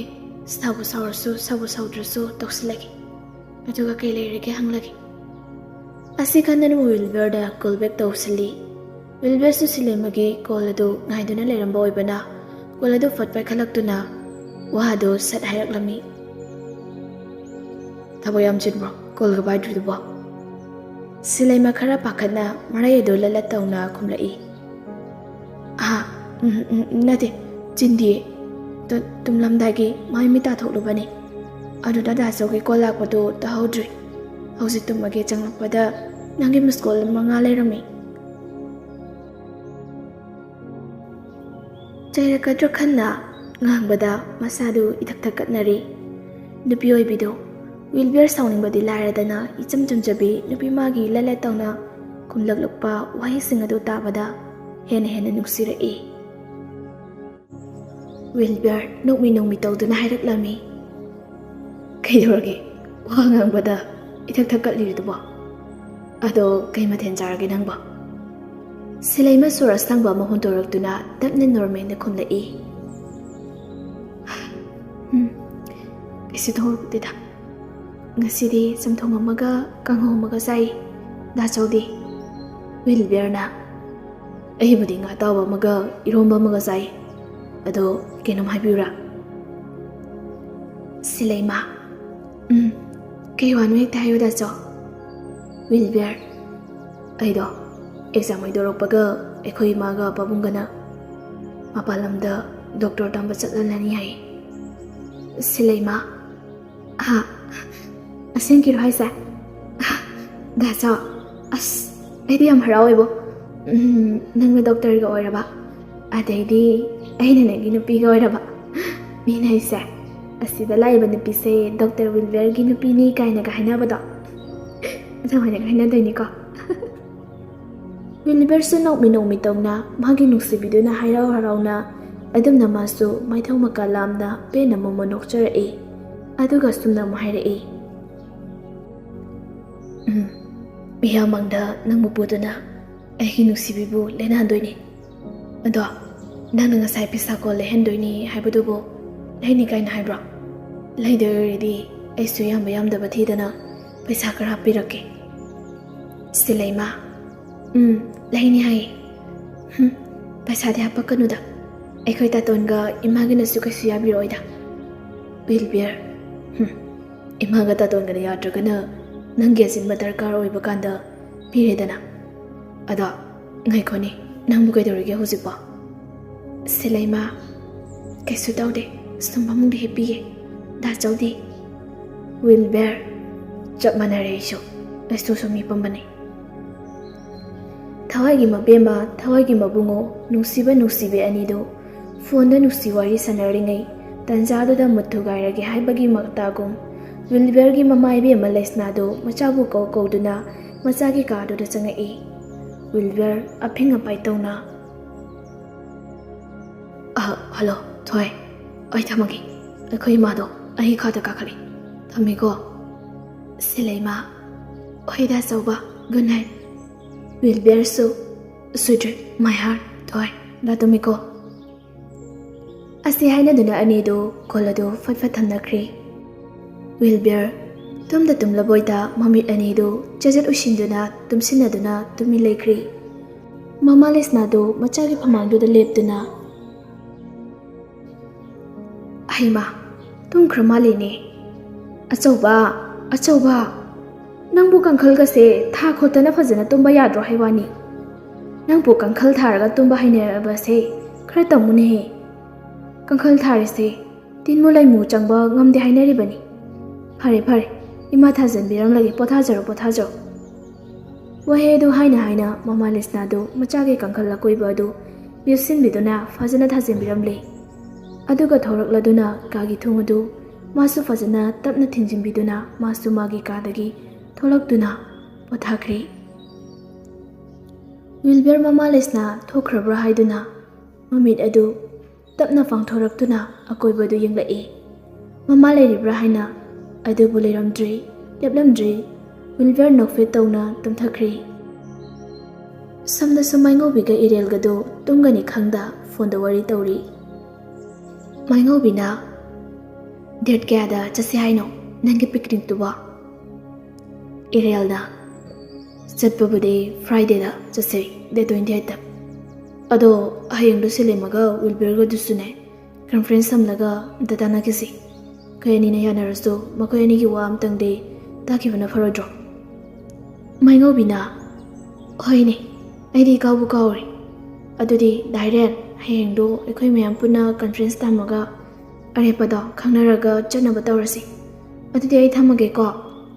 ꯁꯥꯎꯕꯨ ꯁꯥꯎꯔꯁꯨ ꯁꯥꯎꯕꯨ ꯁꯥꯎꯗ꯭ꯔꯁꯨ ꯇꯧꯁꯤꯜꯂꯒꯦ꯫ ꯑꯗꯨꯒ ꯀꯩ ꯂꯩꯔꯒꯦ ꯍꯪꯂꯒꯦ"꯫ ꯑꯁꯤ ꯈꯟꯗꯨꯅ ꯋꯤꯜꯕꯔꯗ ꯀꯣꯜ ꯕꯦꯛ ꯇꯧꯁꯤꯜꯂꯤ꯫ ꯋꯤꯜꯕꯔꯁꯨ ꯁꯤꯂꯩꯃꯒꯤ ꯀꯣꯜ ꯑꯗꯨ ꯉꯥꯏꯗꯨꯅ ꯂꯩꯔꯝꯕ ꯑꯣꯏꯕꯅ ꯀꯣꯜ ꯑꯗꯨ ꯐꯠ ꯄꯥꯏꯈꯠꯂꯛꯇꯨꯅ ꯋꯥꯗꯨ ꯁꯠ ꯍꯥꯏꯔꯛꯂꯝꯃꯤ꯫ "ꯊꯕꯛ ꯌꯥꯝ ꯆꯤꯟꯕ꯭ꯔꯣ ꯀꯣꯜꯒ ꯄꯥꯏꯗ꯭ꯔꯤꯗꯨꯕꯣ?" ꯁꯤꯂꯩꯃ ꯈꯔ ꯄꯥꯈꯠꯅ ꯃꯔꯩ ꯑꯗꯨ ꯂꯠ ꯂꯠ ꯇꯧꯅ ꯈꯨꯝꯂꯛꯏ꯫ "ꯑꯥ, ꯎꯝ, ꯎꯝ, ꯎꯝ, ꯅꯠꯇꯦ, ꯆꯤꯟꯗꯤꯌꯦ꯫ ꯇꯨ-, ꯇꯨꯝꯂꯝꯗꯥꯏꯒꯤ ꯃꯥꯏ ꯃꯤꯠ ꯇꯥꯊꯣꯛꯂꯨꯕꯅꯤ꯫ ꯑꯗꯨꯗ ꯗꯥꯆꯧꯒꯤ ꯀꯣꯜ ꯂꯥꯛꯄꯗꯨ ꯇꯥꯍꯧꯗ꯭ꯔꯤ꯫ ꯍꯧꯖꯤꯛ ꯇꯨꯝꯃꯒꯦ ꯆꯪꯂꯛꯄꯗ ꯅꯪꯒꯤ ꯃꯤꯁ ꯀꯣꯜ ꯃꯉꯥ ꯂꯩꯔꯝꯃꯤ꯫ ꯆꯩꯔꯛꯀꯗ꯭ꯔꯥ ꯈꯟꯅ ꯉꯥꯡꯕꯗ ꯃꯁꯥꯗꯨ ꯏꯊꯛ ꯊꯛꯀꯠꯅꯔꯤ꯫ ꯅꯨꯄꯤ ꯑꯣꯏꯕꯤꯗꯨ ꯋꯤꯜꯕꯤꯌꯔ ꯁꯥꯎꯅꯤꯡꯕꯗꯤ ꯂꯥꯏꯔꯗꯅ ꯏꯆꯝ ꯆꯝꯖꯕꯤ ꯅꯨꯄꯤ ꯃꯥꯒꯤ ꯂꯂꯦꯠ ꯇꯧꯅ ꯈꯨꯝꯂꯛꯂꯛꯄ ꯋꯥꯍꯩꯁꯤꯡ ꯑꯗꯨ ꯇꯥꯕꯗ ꯍꯦꯟꯅ ꯍꯦꯟꯅ ꯅꯨꯡꯁꯤꯔꯛꯏ꯫ ꯋꯤꯜꯕꯤꯌꯔ ꯅꯣꯛꯃꯤ ꯅꯣꯛꯃꯤ ꯇꯧꯗꯨꯅ ꯍꯥꯏꯔꯛꯂꯝꯃꯤ, "ꯀꯩꯗꯧꯔꯒꯦ? ꯋꯥ ꯉꯥꯡꯕꯗ ꯏꯊꯛ ꯊꯛꯀꯠꯂꯤꯔꯤꯗꯨꯕꯣ? ꯑꯗꯣ ꯀꯩ ꯃꯊꯦꯜ ꯆꯥꯔꯒꯦ ꯅꯪꯕꯣ?" ꯁꯤꯂꯩꯃ ꯁꯣꯔ ꯑꯁꯥꯡꯕ ꯑꯃ ꯍꯣꯟꯗꯣꯔꯛꯇꯨꯅ ꯇꯞꯅ ꯅꯣꯔꯃꯦꯜꯗ ꯈꯨꯝꯂꯛꯏ, "ꯎꯝ, ꯀꯩꯁꯨ ꯊꯣꯡꯗꯦꯗ꯫ ꯉꯁꯤꯗꯤ ꯆꯝꯊꯣꯡ ꯑꯃꯒ ꯀꯥꯡꯍꯧ ꯑꯃꯒ ꯆꯥꯏ꯫ ꯗꯥ ꯆꯧꯗꯤ?" ꯋꯤꯜꯕꯤꯌꯔꯅ, "ꯑꯩꯕꯨꯗꯤ ꯉꯥ ꯑꯇꯥꯎꯕ ꯑꯃꯒ ꯏꯔꯣꯝꯕ ꯑꯃꯒ ꯆꯥꯏ꯫ ꯑꯗꯣ ꯀꯩꯅꯣꯝ ꯍꯥꯏꯕꯤꯌꯨꯔꯥ?" ꯁꯤꯂꯩꯃ, "ꯎꯝ, ꯀꯩ ꯋꯥꯅꯣ ꯍꯦꯛꯇ ꯍꯥꯏꯌꯨ ꯗꯥ ꯆꯧ꯫" ꯋꯤꯜꯕꯤꯌꯔ, "ꯑꯩꯗꯣ ꯑꯦꯛꯖꯥꯝ ꯍꯥꯏꯗꯣꯔꯛꯄꯒ ꯑꯩꯈꯣꯏ ꯏꯃꯥꯒ ꯄꯥꯕꯨꯡꯒꯅ ꯃꯄꯥꯟ ꯂꯝꯗ ꯗꯣꯛꯇꯔ ꯇꯝꯕ ꯆꯠꯍꯜꯂꯅꯤ ꯍꯥꯏ꯫" ꯁꯤꯂꯩꯃ, "ꯍꯥ? ꯑꯁꯦꯡꯀꯤꯔꯣ ꯍꯥꯏꯁꯦ? ꯗꯥ ꯆꯧ, ꯑꯁ, ꯑꯩꯗꯤ ꯌꯥꯝ ꯍꯔꯥꯎꯋꯦꯕꯣ꯫ ꯎꯝ, ꯅꯪꯅ ꯗꯣꯛꯇꯔꯒ ꯑꯣꯏꯔꯕ, ꯑꯗꯩꯗꯤ ꯑꯩꯅ ꯅꯪꯒꯤ ꯅꯨꯄꯤꯒ ꯑꯣꯏꯔꯕ꯫ ꯃꯤꯅ ꯑꯩꯁꯦ ꯑꯁꯤꯗ ꯂꯥꯛꯏꯕ ꯅꯨꯄꯤꯁꯦ ꯗꯣꯛꯇꯔ ꯋꯤꯜꯕꯤꯌꯔꯒꯤ ꯅꯨꯄꯤꯅꯤ ꯀꯥꯏꯅꯒ ꯍꯥꯏꯅꯕꯗꯣ, ꯑꯗꯨꯃꯥꯏꯅꯒ ꯍꯥꯏꯅꯗꯣꯏꯅꯤꯀꯣ꯫" ꯋꯤꯜꯕꯤꯌꯔꯁꯨ ꯅꯣꯛꯃꯤ ꯅꯣꯛꯃꯤ ꯇꯧꯅ ꯃꯥꯒꯤ ꯅꯨꯡꯁꯤꯕꯤꯗꯨꯅ ꯍꯔꯥꯎ ꯍꯔꯥꯎꯅ ꯑꯗꯨꯝꯅ ꯃꯥꯁꯨ ꯃꯥꯏꯊꯣꯡ ꯃꯀꯥ ꯂꯥꯝꯅ ꯄꯦꯟꯅ ꯃꯣꯃꯣꯟ ꯅꯣꯛꯆꯔꯛꯏ꯫ ꯑꯗꯨꯒ ꯁꯨꯝꯅ ꯑꯃꯨꯛ ꯍꯥꯏꯔꯛꯏ, "ꯎꯝ, ꯃꯤꯌꯥꯝ ꯃꯥꯡꯗ ꯅꯪꯕꯨ ꯄꯨꯗꯨꯅ ꯑꯩꯒꯤ ꯅꯨꯡꯁꯤꯕꯤꯕꯨ ꯂꯦꯟꯍꯟꯗꯣꯏꯅꯤ꯫ ꯑꯗꯣ ꯅꯪꯅ ꯉꯁꯥꯏ ꯄꯩꯁꯥ ꯀꯣꯜ ꯂꯩꯍꯟꯗꯣꯏꯅꯤ ꯍꯥꯏꯕꯗꯨꯕꯨ ꯂꯩꯅꯤ ꯀꯥꯏꯅ ꯍꯥꯏꯕ꯭ꯔꯣ? ꯂꯩꯗꯣꯏ ꯑꯣꯏꯔꯗꯤ ꯑꯩꯁꯨ ꯌꯥꯝꯕ ꯌꯥꯝꯗꯕ ꯊꯤꯗꯅ ꯄꯩꯁꯥ ꯈꯔ ꯍꯥꯞꯄꯤꯔꯛꯀꯦ꯫" ꯁꯤꯂꯩꯃ, "ꯎꯝ, ꯂꯩꯅꯤ ꯍꯥꯏꯌꯦ꯫ ꯍꯨꯝ, ꯄꯩꯁꯥꯗꯤ ꯍꯥꯞꯄꯛꯀꯅꯨꯗ꯫ ꯑꯩꯈꯣꯏ ꯇꯥꯇꯣꯟꯒ ꯏꯃꯥꯒꯤꯅꯁꯨ ꯀꯩꯁꯨ ꯌꯥꯕꯤꯔꯛꯑꯣꯏꯗ꯫" ꯋꯤꯜꯕꯤꯌꯔ, "ꯍꯨꯝ, ꯏꯃꯥꯒ ꯇꯥꯇꯣꯟꯒꯅ ꯌꯥꯗ꯭ꯔꯒꯅ ꯅꯪꯒꯤ ꯑꯆꯤꯟꯕ ꯗꯔꯀꯥꯔ ꯑꯣꯏꯕ ꯀꯥꯟꯗ ꯄꯤꯔꯦꯗꯅ꯫ ꯑꯗꯣ ꯉꯥꯏꯈꯣꯅꯦ, ꯅꯪꯕꯨ ꯀꯩꯗꯧꯔꯤꯒꯦ ꯍꯧꯖꯤꯛꯄꯣ?" ꯁꯤꯂꯩꯃ, "ꯀꯩꯁꯨ ꯇꯧꯗꯦ, ꯁꯨꯝ ꯐꯃꯨꯡꯗ ꯍꯤꯞꯄꯤꯌꯦ꯫ ꯗꯥ ꯆꯧꯗꯤ?" ꯋꯤꯜꯕꯤꯌꯔ, "ꯆꯞ ꯃꯥꯟꯅꯔꯦ ꯑꯩꯁꯨ, ꯑꯩꯁꯨ ꯁꯨꯝ ꯍꯤꯞꯄꯝꯕꯅꯦ꯫ ꯊꯋꯥꯏꯒꯤ ꯃꯕꯦꯝꯃ, ꯊꯋꯥꯏꯒꯤ ꯃꯕꯨꯡꯉꯣ, ꯅꯨꯡꯁꯤꯕ ꯅꯨꯡꯁꯤꯕꯤ ꯑꯅꯤꯗꯨ ꯐꯣꯟꯗ ꯅꯨꯡꯁꯤ ꯋꯥꯔꯤ ꯁꯥꯟꯅꯔꯤꯉꯩ ꯇꯟꯖꯥꯗꯨꯗ ꯃꯨꯠ ꯊꯨꯒꯥꯏꯔꯒꯦ ꯍꯥꯏꯕꯒꯤ ꯃꯇꯥꯒꯨꯝ ꯋꯤꯜꯕꯔꯒꯤ ꯃꯃꯥ ꯏꯕꯦꯝꯃ ꯂꯩꯁꯅꯥꯗꯨ ꯃꯆꯥꯕꯨ ꯀꯧ ꯀꯧꯗꯨꯅ ꯃꯆꯥꯒꯤ ꯀꯥꯗꯨꯗ ꯆꯪꯉꯛꯏ꯫ ꯋꯤꯜꯕꯔ ꯑꯐꯤꯡ ꯑꯄꯥꯏ ꯇꯧꯅ, "ꯑ, ꯍꯜꯂꯣ, ꯊꯣꯏ꯫ ꯑꯩ ꯊꯝꯃꯒꯦ꯫ ꯑꯩꯈꯣꯏ ꯏꯃꯥꯗꯣ ꯑꯩ ꯈꯥꯗ ꯀꯥꯈꯠꯂꯤ꯫ ꯊꯝꯃꯦꯀꯣ꯫" "ꯁꯤꯂꯩꯃ꯫" "ꯍꯣꯏꯗ ꯑꯆꯧꯕ꯫ Good night." ꯋꯤꯜꯕꯤꯌꯔꯁꯨ, "ꯁ꯭ꯋꯤꯠ ꯗ꯭ꯔꯤꯝ, ꯃꯥꯏ ꯍꯥꯔꯠ, ꯊꯣꯏ꯫ ꯂꯥ ꯇꯨꯝꯃꯤꯀꯣ꯫" ꯑꯁꯤ ꯍꯥꯏꯅꯗꯨꯅ ꯑꯅꯤꯗꯨ ꯀꯣꯜ ꯑꯗꯨ ꯐꯠ ꯐꯠ ꯊꯝꯅꯈ꯭ꯔꯦ꯫ ꯋꯤꯜꯕꯤꯌꯔ ꯇꯨꯝꯗ ꯇꯨꯝꯂꯕꯣꯏꯗ ꯃꯃꯤꯠ ꯑꯅꯤꯗꯨ ꯆꯦꯖꯠ ꯎꯏꯁꯤꯟꯗꯨꯅ ꯇꯨꯝꯁꯤꯟꯅꯗꯨꯅ ꯇꯨꯃꯤꯟ ꯂꯩꯈ꯭ꯔꯦ꯫ ꯃꯃꯥ ꯂꯩꯁꯅꯥꯗꯨ ꯃꯆꯥꯒꯤ ꯐꯃꯥꯡꯗꯨꯗ ꯂꯦꯞꯇꯨꯅ, "ꯍꯩꯃꯥ, ꯇꯨꯝꯈ꯭ꯔ ꯃꯥꯜꯂꯤꯅꯦ꯫ ꯑꯆꯧꯕ, ꯑꯆꯧꯕ, ꯅꯪꯕꯨ ꯀꯥꯡꯈꯜꯒꯁꯦ ꯊꯥ ꯈꯣꯠꯇꯅ ꯐꯖꯅ ꯇꯨꯝꯕ ꯌꯥꯗ꯭ꯔꯣ ꯍꯥꯏꯋꯥꯅꯤ? ꯅꯪꯕꯨ ꯀꯥꯡꯈꯜ ꯊꯥꯔꯒ ꯇꯨꯝꯕ ꯍꯩꯅꯔꯕꯁꯦ ꯈꯔ ꯇꯝꯃꯨꯅꯦꯍꯦ꯫ ꯀꯥꯡꯈꯜ ꯊꯥꯔꯤꯁꯦ ꯇꯤꯟꯃꯨ ꯂꯩꯃꯨ ꯆꯪꯕ ꯉꯝꯗꯦ ꯍꯥꯏꯅꯔꯤꯕꯅꯤ꯫ ꯐꯔꯦ, ꯐꯔꯦ, ꯏꯃꯥ ꯊꯥꯖꯟꯕꯤꯔꯝꯂꯒꯦ, ꯄꯣꯊꯥꯖꯔꯣ, ꯄꯣꯊꯥꯖꯔꯣ꯫" ꯋꯥꯍꯩ ꯑꯗꯨ ꯍꯥꯏꯅ ꯍꯥꯏꯅ ꯃꯃꯥ ꯂꯤꯁꯅꯥꯗꯨ ꯃꯆꯥꯒꯤ ꯀꯥꯡꯈꯜ ꯑꯀꯣꯏꯕ ꯑꯗꯨ ꯌꯦꯞꯁꯤꯟꯕꯤꯗꯨꯅ ꯐꯖꯅ ꯊꯥꯖꯤꯟꯕꯤꯔꯝꯂꯦ꯫ ꯑꯗꯨꯒ ꯊꯣꯔꯛꯂꯗꯨꯅ ꯀꯥꯒꯤ ꯊꯣꯡ ꯑꯗꯨ ꯃꯥꯁꯨ ꯐꯖꯅ ꯇꯞꯅ ꯊꯤꯡꯖꯤꯟꯕꯤꯗꯨꯅ ꯃꯥꯁꯨ ꯃꯥꯒꯤ ꯀꯥꯗꯒꯤ ꯊꯣꯛꯂꯛꯇꯨꯅ ꯄꯣꯊꯥꯈ꯭ꯔꯦ꯫ ꯋꯤꯜꯕꯔ ꯃꯃꯥ ꯂꯤꯁꯅꯥ ꯊꯣꯛꯈ꯭ꯔꯕ꯭ꯔꯥ ꯍꯥꯏꯗꯨꯅ ꯃꯃꯤꯠ ꯑꯗꯨ ꯇꯞꯅ ꯄꯥꯡꯊꯣꯔꯛꯇꯨꯅ ꯑꯀꯣꯏꯕꯗꯨ ꯌꯦꯡꯂꯛꯏ꯫ ꯃꯃꯥ ꯂꯩꯔꯤꯕ꯭ꯔꯥ ꯍꯥꯏꯅ, ꯑꯗꯨꯕꯨ ꯂꯩꯔꯝꯗ꯭ꯔꯤ, ꯂꯦꯞꯂꯝꯗ꯭ꯔꯤ꯫ ꯋꯤꯜꯕꯔ ꯅꯣꯛꯐꯦꯠ ꯇꯧꯅ ꯇꯨꯝꯊꯈ꯭ꯔꯦ꯫ ꯁꯣꯝꯗꯁꯨ ꯃꯥꯏꯉꯧꯕꯤꯒ ꯏꯔꯦꯜꯒꯗꯨ ꯇꯨꯝꯒꯅꯤ ꯈꯪꯗ ꯐꯣꯟꯗ ꯋꯥꯔꯤ ꯇꯧꯔꯤ꯫ ꯃꯥꯏꯉꯧꯕꯤꯅ, "ꯗꯦꯠ ꯀꯌꯥꯗ ꯆꯠꯁꯦ ꯍꯥꯏꯅꯣ ꯅꯪꯒꯤ ꯄꯤꯛꯅꯤꯛꯇꯨꯕꯣ?" ꯏꯔꯦꯜꯅ, "ꯆꯠꯄꯕꯨꯗꯤ ꯐ꯭ꯔꯥꯏꯗꯦꯗ ꯆꯠꯁꯦ, ꯗꯦꯠ ꯇ꯭ꯋꯦꯟꯇꯤ ꯑꯩꯠꯇ꯫ ꯑꯗꯣ ꯍꯌꯦꯡꯗꯣ ꯁꯤꯂꯦꯝꯃꯒ ꯋꯤꯜꯕꯔꯒꯗꯨꯁꯨꯅꯦ, ꯀꯟꯐ꯭ꯔꯦꯟꯁ ꯊꯝꯂꯒ ꯑꯝꯇ ꯇꯥꯟꯅꯈꯤꯁꯤ꯫ ꯑꯩꯈꯣꯏ ꯑꯅꯤꯅ ꯌꯥꯅꯔꯁꯨ ꯃꯈꯣꯏ ꯑꯅꯤꯒꯤ ꯋꯥ ꯑꯝꯇꯪꯗꯤ ꯇꯥꯈꯤꯕꯅ ꯐꯔꯣꯏꯗ꯭ꯔꯣ?" ꯃꯥꯏꯉꯧꯕꯤꯅ, "ꯍꯣꯏꯅꯦ, ꯑꯩꯗꯤ ꯀꯥꯎꯕꯨ ꯀꯥꯎꯔꯦ꯫ ꯑꯗꯨꯗꯤ ꯗꯥꯏꯔꯦꯟ, ꯍꯌꯦꯡꯗꯣ ꯑꯩꯈꯣꯏ ꯃꯌꯥꯝ ꯄꯨꯟꯅ ꯀꯟꯐ꯭ꯔꯦꯟꯁ ꯊꯝꯃꯒ ꯑꯔꯦꯞꯄꯗꯣ ꯈꯪꯅꯔꯒ ꯆꯠꯅꯕ ꯇꯧꯔꯁꯤ꯫ ꯑꯗꯨꯗꯤ ꯑꯩ ꯊꯝꯃꯒꯦꯀꯣ꯫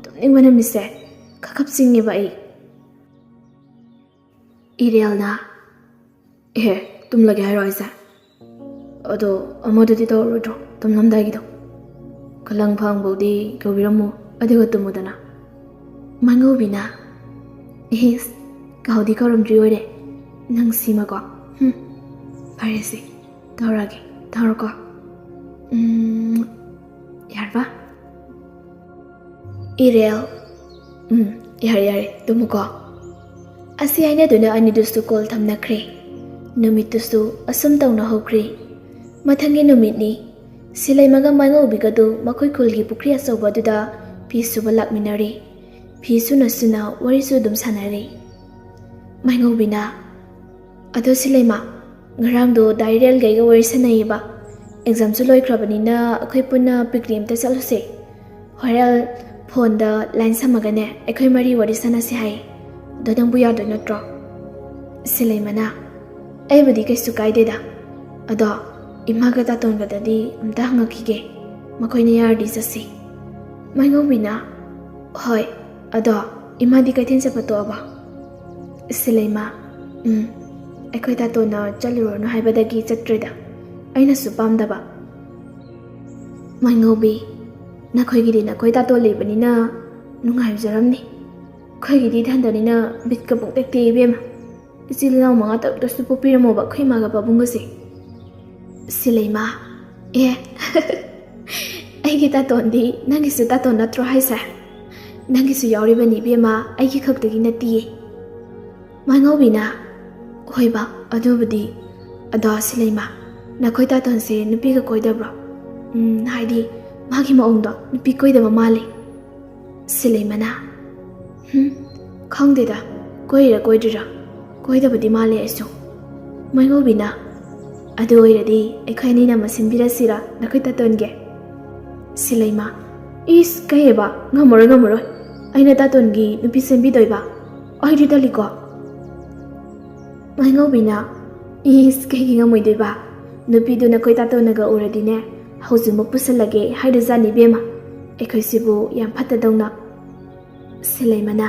ꯇꯨꯝꯅꯤꯡꯕꯅ ꯃꯤꯠꯁꯦ ꯈꯞ ꯈꯞ ꯆꯤꯡꯉꯦꯕ ꯑꯩ꯫" ꯏꯔꯦꯜꯅ, "ꯑꯦꯍꯦ, ꯇꯨꯝꯂꯒꯦ ꯍꯥꯏꯔꯣ ꯍꯥꯏꯁꯦ? ꯑꯗꯣ ꯑꯃꯗꯨꯗꯤ ꯇꯧꯔꯔꯣꯏꯗ꯭ꯔꯣ, ꯇꯨꯝꯂꯝꯗꯥꯏꯒꯤꯗꯣ? ꯈꯨꯂꯪ ꯐꯪꯕꯧꯗꯤ ꯀꯧꯕꯤꯔꯝꯃꯣ, ꯑꯗꯨꯒ ꯇꯨꯝꯃꯨꯗꯅ꯫" ꯃꯥꯏꯉꯧꯕꯤꯅ, "ꯏꯁ, ꯀꯧꯗꯤ ꯀꯧꯔꯝꯗ꯭ꯔꯤ ꯑꯣꯏꯔꯦ, ꯅꯪ ꯁꯤꯃꯀꯣ꯫ ꯍꯨꯝ, ꯐꯔꯦꯁꯦ, ꯇꯧꯔꯒꯦ, ꯇꯧꯔꯣꯀꯣ꯫ ꯎꯝ, ꯌꯥꯔꯕ?" ꯏꯔꯦꯜ, "ꯎꯝ, ꯌꯥꯔꯦ, ꯌꯥꯔꯦ, ꯇꯨꯝꯃꯨꯀꯣ꯫" ꯑꯁꯤ ꯍꯥꯏꯅꯗꯨꯅ ꯑꯅꯤꯗꯨꯁꯨ ꯀꯣꯜ ꯊꯝꯅꯈ꯭ꯔꯦ꯫ ꯅꯨꯃꯤꯠꯇꯨꯁꯨ ꯑꯁꯨꯝ ꯇꯧꯅ ꯍꯧꯈ꯭ꯔꯦ꯫ ꯃꯊꯪꯒꯤ ꯅꯨꯃꯤꯠꯅꯤ꯫ ꯁꯤꯂꯩꯃꯒ ꯃꯥꯏꯉꯧꯕꯤꯒꯗꯨ ꯃꯈꯣꯏ ꯈꯨꯜꯒꯤ ꯄꯨꯈ꯭ꯔꯤ ꯑꯆꯧꯕ ꯑꯗꯨꯗ ꯐꯤ ꯁꯨꯕ ꯂꯥꯛꯃꯤꯟꯅꯔꯦ꯫ ꯐꯤ ꯁꯨꯅ ꯁꯨꯅ ꯋꯥꯔꯤꯁꯨ ꯑꯗꯨꯝ ꯁꯥꯟꯅꯔꯦ꯫ ꯃꯥꯏꯉꯧꯕꯤꯅ, "ꯑꯗꯣ ꯁꯤꯂꯩꯃ, ꯉꯔꯥꯡꯗꯣ ꯗꯥ ꯏꯔꯦꯜꯒ ꯑꯩꯒ ꯋꯥꯔꯤ ꯁꯥꯟꯅꯩꯌꯦꯕ, ꯑꯦꯛꯖꯥꯝꯁꯨ ꯂꯣꯏꯈ꯭ꯔꯕꯅꯤꯅ ꯑꯩꯈꯣꯏ ꯄꯨꯟꯅ ꯄꯤꯛꯅꯤꯛ ꯑꯝꯇ ꯆꯠꯂꯨꯁꯦ꯫ ꯍꯣꯔꯦꯟ ꯐꯣꯟꯗ ꯂꯥꯏꯟ ꯁꯝꯃꯒꯅꯦ ꯑꯩꯈꯣꯏ ꯃꯔꯤ ꯋꯥꯔꯤ ꯁꯥꯟꯅꯁꯦ ꯍꯥꯏ꯫ ꯑꯗꯣ ꯅꯪꯕꯨ ꯌꯥꯗꯣꯏ ꯅꯠꯇ꯭ꯔꯣ?" ꯁꯤꯂꯩꯃꯅ, "ꯑꯩꯕꯨꯗꯤ ꯀꯩꯁꯨ ꯀꯥꯏꯗꯦꯗ꯫ ꯑꯗꯣ ꯏꯃꯥꯒ ꯇꯥꯇꯣꯟꯒꯗꯗꯤ ꯑꯝꯇ ꯍꯪꯉꯛꯈꯤꯒꯦ, ꯃꯈꯣꯏꯅ ꯌꯥꯔꯗꯤ ꯆꯠꯁꯤ꯫" ꯃꯥꯏꯉꯧꯕꯤꯅ, "ꯍꯣꯏ, ꯑꯗꯣ ꯏꯃꯥꯗꯤ ꯀꯩꯊꯦꯜ ꯆꯠꯄ ꯇꯣꯛꯑꯕ?" ꯁꯤꯂꯩꯃ, "ꯎꯝ, ꯑꯩꯈꯣꯏ ꯇꯥꯇꯣꯟꯅ ꯆꯠꯂꯨꯔꯅꯨ ꯍꯥꯏꯕꯗꯒꯤ ꯆꯠꯇ꯭ꯔꯦꯗ, ꯑꯩꯅꯁꯨ ꯄꯥꯝꯗꯕ꯫" ꯃꯥꯏꯉꯧꯕꯤ, "ꯅꯈꯣꯏꯒꯤꯗꯤ ꯅꯈꯣꯏ ꯇꯥꯇꯣꯟ ꯂꯩꯕꯅꯤꯅ ꯅꯨꯡꯉꯥꯏꯖꯔꯝꯅꯤ꯫ ꯑꯩꯈꯣꯏꯒꯤꯗꯤ ꯏꯊꯟꯗꯅꯤꯅ ꯕꯤꯠꯀ ꯄꯨꯡꯇꯦꯛ ꯇꯦꯛꯏ ꯏꯕꯦꯝꯃ꯫ ꯏꯆꯤꯜ ꯏꯅꯥꯎ ꯃꯉꯥ ꯇꯔꯨꯛꯇꯁꯨ ꯄꯣꯛꯄꯤꯔꯝꯃꯣꯕ ꯑꯩꯈꯣꯏ ꯏꯃꯥꯒ ꯄꯥꯕꯨꯡꯒꯁꯦ꯫" ꯁꯤꯂꯩꯃ, "ꯑꯦ, ꯑꯩꯒꯤ ꯇꯥꯇꯣꯟꯗꯤ ꯅꯪꯒꯤꯁꯨ ꯇꯥꯇꯣꯟ ꯅꯠꯇ꯭ꯔꯣ ꯍꯥꯏꯁꯦ? ꯅꯪꯒꯤꯁꯨ ꯌꯥꯎꯔꯤꯕꯅꯤ ꯏꯕꯦꯝꯃ, ꯑꯩꯒꯤ ꯈꯛꯇꯒꯤ ꯅꯠꯇꯤꯌꯦ꯫" ꯃꯥꯏꯉꯧꯕꯤꯅ, "ꯍꯣꯏꯕ, ꯑꯗꯨꯕꯨꯗꯤ꯫ ꯑꯗꯣ ꯁꯤꯂꯩꯃ, ꯅꯈꯣꯏ ꯇꯥꯇꯣꯟꯁꯦ ꯅꯨꯄꯤꯒ ꯀꯣꯏꯗꯕ꯭ꯔꯣ? ꯎꯝ, ꯍꯥꯏꯗꯤ ꯃꯥꯒꯤ ꯃꯑꯣꯡꯗꯣ ꯅꯨꯄꯤ ꯀꯣꯏꯗꯕ ꯃꯥꯜꯂꯦ꯫" ꯁꯤꯂꯩꯃꯅ, "ꯍꯨꯝ, ꯈꯪꯗꯦꯗ, ꯀꯣꯏꯔꯤꯔꯥ ꯀꯣꯏꯗ꯭ꯔꯤꯔꯥ? ꯀꯣꯏꯗꯕꯗꯤ ꯃꯥꯜꯂꯦ ꯑꯩꯁꯨ꯫" ꯃꯥꯏꯉꯧꯕꯤꯅ, "ꯑꯗꯨ ꯑꯣꯏꯔꯗꯤ ꯑꯩꯈꯣꯏ ꯑꯅꯤꯅ ꯑꯃ ꯁꯤꯟꯕꯤꯔꯁꯤꯔꯥ ꯅꯈꯣꯏ ꯇꯥꯇꯣꯟꯒꯤ?" ꯁꯤꯂꯩꯃ, "ꯏꯁ, ꯀꯩꯑꯕ? ꯉꯝꯃꯔꯣꯏ, ꯉꯝꯃꯔꯣꯏ꯫ ꯑꯩꯅ ꯇꯥꯇꯣꯟꯒꯤ ꯅꯨꯄꯤ ꯁꯦꯝꯕꯤꯗꯣꯏꯕ? ꯑꯩꯗꯤ ꯇꯜꯂꯤꯀꯣ꯫" ꯃꯥꯏꯉꯧꯕꯤꯅ, "ꯏꯁ, ꯀꯩꯒꯤ ꯉꯝꯃꯣꯏꯗꯣꯏꯕ? ꯅꯨꯄꯤꯗꯨ ꯅꯈꯣꯏ ꯇꯥꯇꯣꯟꯅꯒ ꯎꯔꯗꯤꯅꯦ, ꯍꯧꯖꯤꯛꯃꯛ ꯄꯨꯁꯜꯂꯒꯦ ꯍꯥꯏꯔꯖꯥꯠꯅꯤ ꯏꯕꯦꯝꯃ꯫ ꯑꯩꯈꯣꯏꯁꯤꯕꯨ ꯌꯥꯝ ꯐꯠꯇꯗꯧꯅ꯫" ꯁꯤꯂꯩꯃꯅ,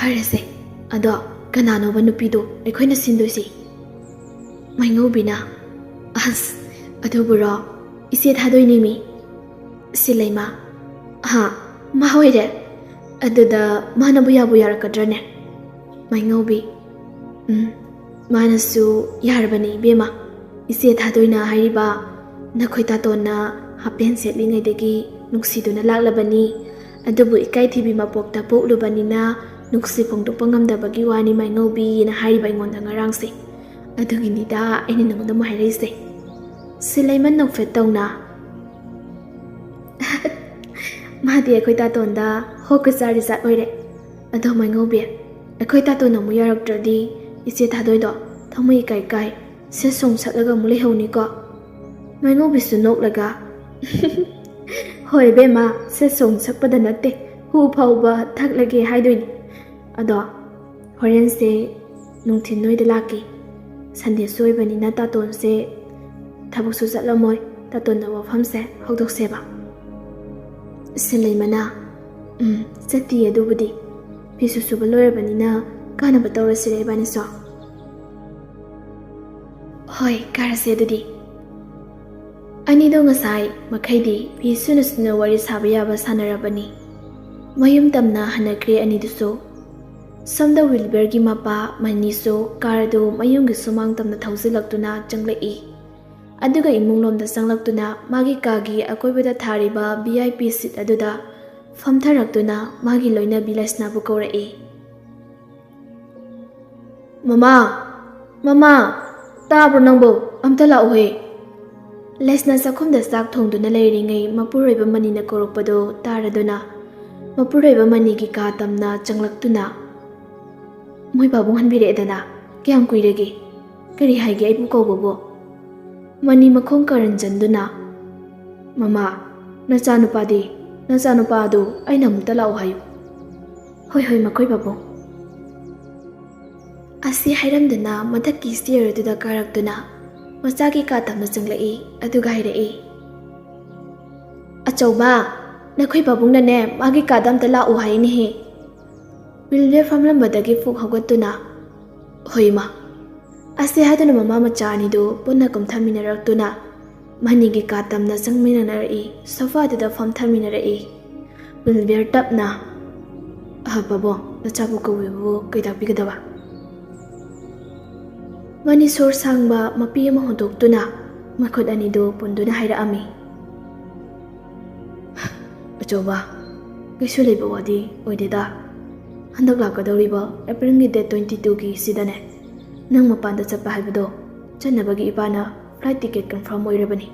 ꯐꯔꯦꯁꯦ, ꯑꯗꯣ ꯀꯅꯥꯅꯣꯕ ꯅꯨꯄꯤꯗꯣ ꯑꯩꯈꯣꯏꯅ ꯁꯤꯟꯗꯣꯏꯁꯦ? ꯃꯥꯏꯉꯧꯕꯤꯅ, ꯑꯁ, ꯑꯗꯨꯕꯨꯔꯣ, ꯏꯆꯦ ꯊꯥꯗꯣꯏꯅꯦꯃꯤ꯫ ꯁꯤꯂꯩꯃ, ꯍꯥ, ꯃꯥ ꯑꯣꯏꯔꯦ? ꯑꯗꯨꯗ ꯃꯥꯅꯕꯨ ꯌꯥꯕꯨ ꯌꯥꯔꯛꯀꯗ꯭ꯔꯅꯦ? ꯃꯥꯏꯉꯧꯕꯤ, ꯎꯝ, ꯃꯥꯅꯁꯨ ꯌꯥꯔꯕꯅꯤ ꯏꯕꯦꯝꯃ꯫ ꯏꯆꯦ ꯊꯥꯗꯣꯏꯅ ꯍꯥꯏꯔꯤꯕ ꯅꯈꯣꯏ ꯇꯥꯇꯣꯟꯅ ꯍꯥꯞꯄꯦꯟ ꯁꯦꯠꯂꯤꯉꯩꯗꯒꯤ ꯅꯨꯡꯁꯤꯗꯨꯅ ꯂꯥꯛꯂꯕꯅꯤ꯫ ꯑꯗꯨꯕꯨ ꯏꯀꯥꯏꯊꯤꯕꯤ ꯃꯄꯣꯛꯇ ꯄꯣꯛꯂꯨꯕꯅꯤꯅ ꯅꯨꯡꯁꯤ ꯐꯣꯡꯗꯣꯛꯄ ꯉꯝꯗꯕꯒꯤ ꯋꯥꯅꯤ ꯃꯥꯏꯉꯧꯕꯤꯅ ꯍꯥꯏꯔꯤꯕ ꯑꯩꯉꯣꯟꯗ ꯉꯔꯥꯡꯁꯦ꯫ ꯑꯗꯨꯒꯤꯅꯤꯗ ꯑꯩꯅ ꯅꯉꯣꯟꯗ ꯑꯃꯨꯛ ꯍꯥꯏꯔꯛꯏꯁꯦ꯫ ꯁꯤꯂꯩꯃ ꯅꯣꯛꯐꯦꯠ ꯇꯧꯅ, ꯃꯥꯗꯤ ꯑꯩꯈꯣꯏ ꯇꯥꯇꯣꯟꯗ ꯍꯣꯛꯀ ꯆꯥꯔꯤ ꯖꯥꯠ ꯑꯣꯏꯔꯦ꯫ ꯑꯗꯣ ꯃꯥꯏꯉꯧꯕꯤ, ꯑꯩꯈꯣꯏ ꯇꯥꯇꯣꯟ ꯑꯃꯨꯛ ꯌꯥꯔꯛꯇ꯭ꯔꯗꯤ ꯏꯆꯦ ꯊꯥꯗꯣꯏꯗꯣ ꯊꯃꯣꯏ ꯏꯀꯥꯏ ꯀꯥꯏ, ꯁꯦꯠ ꯁꯣꯡ ꯁꯛꯂꯒ ꯑꯃꯨꯛ ꯂꯩꯍꯧꯅꯤꯀꯣ? ꯃꯥꯏꯉꯧꯕꯤꯁꯨ ꯅꯣꯛꯂꯒ, ꯍꯣꯏ ꯏꯕꯦꯝꯃ, ꯁꯦꯠ ꯁꯣꯡ ꯁꯛꯄꯗ ꯅꯠꯇꯦ, ꯍꯨ ꯐꯥꯎꯕ ꯊꯛꯂꯒꯦ ꯍꯥꯏꯗꯣꯏꯅꯤ꯫ ꯑꯗꯣ ꯍꯣꯔꯦꯟꯁꯦ ꯅꯨꯡꯊꯤꯟ ꯅꯣꯏꯗ ꯂꯥꯛꯀꯦ꯫ ꯁꯟꯗꯦꯁꯨ ꯑꯣꯏꯕꯅꯤꯅ ꯇꯥꯇꯣꯟꯁꯦ ꯊꯕꯛꯁꯨ ꯆꯠꯂꯝꯃꯣꯏ꯫ ꯇꯥꯇꯣꯟꯅ ꯋꯥꯐꯝꯁꯦ ꯍꯧꯗꯣꯛꯁꯦꯕ꯫ ꯁꯤꯂꯩꯃꯅ, ꯎꯝ, ꯆꯠꯇꯤꯌꯦ ꯑꯗꯨꯕꯨꯗꯤ꯫ ꯐꯤꯁꯨ ꯁꯨꯕ ꯂꯣꯏꯔꯕꯅꯤꯅ ꯀꯥꯅꯕ ꯇꯧꯔꯁꯤꯔꯦ ꯏꯕꯥꯅꯤꯁꯨ꯫ ꯍꯣꯏ, ꯀꯥꯔꯁꯦ ꯑꯗꯨꯗꯤ꯫ ꯑꯅꯤꯗꯣ ꯉꯁꯥꯏ ꯃꯈꯩꯗꯤ ꯐꯤ ꯁꯨꯅ ꯁꯨꯅ ꯋꯥꯔꯤ ꯁꯥꯕ ꯌꯥꯕ ꯁꯥꯟꯅꯔꯕꯅꯤ꯫ ꯃꯌꯨꯝ ꯇꯝꯅ ꯍꯟꯅꯈ꯭ꯔꯦ ꯑꯅꯤꯗꯨꯁꯨ꯫ ꯁꯣꯝꯗ ꯋꯤꯜꯕꯔꯒꯤ ꯃꯄꯥ ꯃꯅꯤꯁꯨ ꯀꯥꯔ ꯑꯗꯨ ꯃꯌꯨꯝꯒꯤ ꯁꯨꯃꯥꯡ ꯇꯝꯅ ꯊꯧꯖꯤꯜꯂꯛꯇꯨꯅ ꯆꯪꯂꯛꯏ꯫ ꯑꯗꯨꯒ ꯏꯃꯨꯡꯂꯣꯝꯗ ꯆꯪꯂꯛꯇꯨꯅ ꯃꯥꯒꯤ ꯀꯥꯒꯤ ꯑꯀꯣꯏꯕꯗ ꯊꯥꯔꯤꯕ ꯚꯤ ꯑꯥꯏ ꯄꯤ ꯁꯤꯠ ꯑꯗꯨꯗ ꯐꯝꯊꯔꯛꯇꯨꯅ ꯃꯥꯒꯤ ꯂꯣꯏꯅꯕꯤ ꯂꯩꯁꯅꯥꯕꯨ ꯀꯧꯔꯛꯏ꯫ "ꯃꯃꯥ! ꯃꯃꯥ! ꯇꯥꯕ꯭ꯔꯣ ꯅꯪꯕꯣ? ꯑꯝꯇ ꯂꯥꯛꯎꯍꯦ!" ꯂꯩꯁꯅꯥ ꯆꯥꯛꯈꯨꯝꯗ ꯆꯥꯛ ꯊꯣꯡꯗꯨꯅ ꯂꯩꯔꯤꯉꯩ ꯃꯄꯨꯔꯣꯏꯕ ꯃꯅꯤꯅ ꯀꯧꯔꯛꯄꯗꯨ ꯇꯥꯔꯗꯨꯅ ꯃꯄꯨꯔꯣꯏꯕ ꯃꯅꯤꯒꯤ ꯀꯥ ꯇꯝꯅ ꯆꯪꯂꯛꯇꯨꯅ, "ꯃꯣꯏ ꯄꯥꯕꯨꯡ ꯍꯟꯕꯤꯔꯛꯑꯦꯗꯅ꯫ ꯀꯌꯥꯝ ꯀꯨꯏꯔꯒꯦ? ꯀꯔꯤ ꯍꯥꯏꯒꯦ ꯑꯩꯕꯨ ꯀꯧꯕꯕꯨ?" ꯃꯅꯤ ꯃꯈꯣꯡ ꯀꯔꯟꯖꯟꯗꯨꯅ, "ꯃꯃꯥ, ꯅꯆꯥꯅꯨꯄꯥꯗꯤ, ꯅꯆꯥꯅꯨꯄꯥ ꯑꯗꯨ ꯑꯩꯅ ꯑꯃꯨꯛꯇ ꯂꯥꯛꯎ ꯍꯥꯏꯌꯨ꯫" "ꯍꯣꯏ, ꯍꯣꯏ, ꯃꯈꯣꯏ ꯄꯥꯕꯨꯡ꯫" ꯑꯁꯤ ꯍꯥꯏꯔꯝꯗꯨꯅ ꯃꯊꯛꯀꯤ ꯁ꯭ꯇꯦꯌꯔ ꯑꯗꯨꯗ ꯀꯥꯔꯛꯇꯨꯅ ꯃꯆꯥꯒꯤ ꯀꯥ ꯇꯝꯅ ꯆꯪꯂꯛꯏ꯫ ꯑꯗꯨꯒ ꯍꯥꯏꯔꯛꯏ, "ꯑꯆꯧꯕ, ꯅꯈꯣꯏ ꯄꯥꯕꯨꯡꯅꯅꯦ ꯃꯥꯒꯤ ꯀꯥꯗ ꯑꯝꯇ ꯂꯥꯛꯎ ꯍꯥꯏꯅꯦꯍꯦ꯫" ꯋꯤꯜꯕꯔ ꯐꯝꯂꯝꯕꯗꯒꯤ ꯐꯨꯛ ꯍꯧꯒꯠꯇꯨꯅ, "ꯍꯣꯏ, ꯏꯃꯥ!" ꯑꯁꯤ ꯍꯥꯏꯗꯨꯅ ꯃꯃꯥ ꯃꯆꯥ ꯑꯅꯤꯗꯨ ꯄꯨꯟꯅ ꯀꯨꯝꯊꯃꯤꯟꯅꯔꯛꯇꯨꯅ ꯃꯅꯤꯒꯤ ꯀꯥ ꯇꯝꯅ ꯆꯪꯃꯤꯟꯅꯔꯛꯏ, ꯁꯣꯐꯥꯗꯨꯗ ꯐꯝꯊꯃꯤꯟꯅꯔꯛꯏ꯫ ꯋꯤꯜꯕꯔ ꯇꯞꯅ, "ꯑꯍ, ꯄꯥꯕꯨꯡ, ꯅꯆꯥꯕꯨ ꯀꯧꯕꯤꯕꯕꯨ ꯀꯩ ꯇꯥꯛꯄꯤꯒꯗꯕ?" ꯃꯅꯤ ꯁꯣꯔ ꯁꯥꯡꯕ ꯃꯄꯤ ꯑꯃ ꯍꯣꯟꯗꯣꯛꯇꯨꯅ ꯃꯈꯨꯠ ꯑꯅꯤꯗꯨ ꯄꯨꯟꯗꯨꯅ ꯍꯥꯏꯔꯛꯑꯝꯃꯤ꯫ "ꯑꯆꯧꯕ, ꯀꯩꯁꯨ ꯂꯩꯕ ꯋꯥꯗꯤ ꯑꯣꯏꯗꯦꯗ꯫ ꯍꯟꯗꯛ ꯂꯥꯛꯀꯗꯧꯔꯤꯕ ꯑꯦꯄ꯭ꯔꯤꯜꯒꯤ date twenty twoꯒꯤ ꯁꯤꯗꯅꯦ, ꯅꯪ ꯃꯄꯥꯟꯗ ꯆꯠꯄ ꯍꯥꯏꯕꯗꯣ ꯆꯠꯅꯕꯒꯤ ꯏꯄꯥꯅ flight ticket confirm ꯑꯣꯏꯔꯕꯅꯤ꯫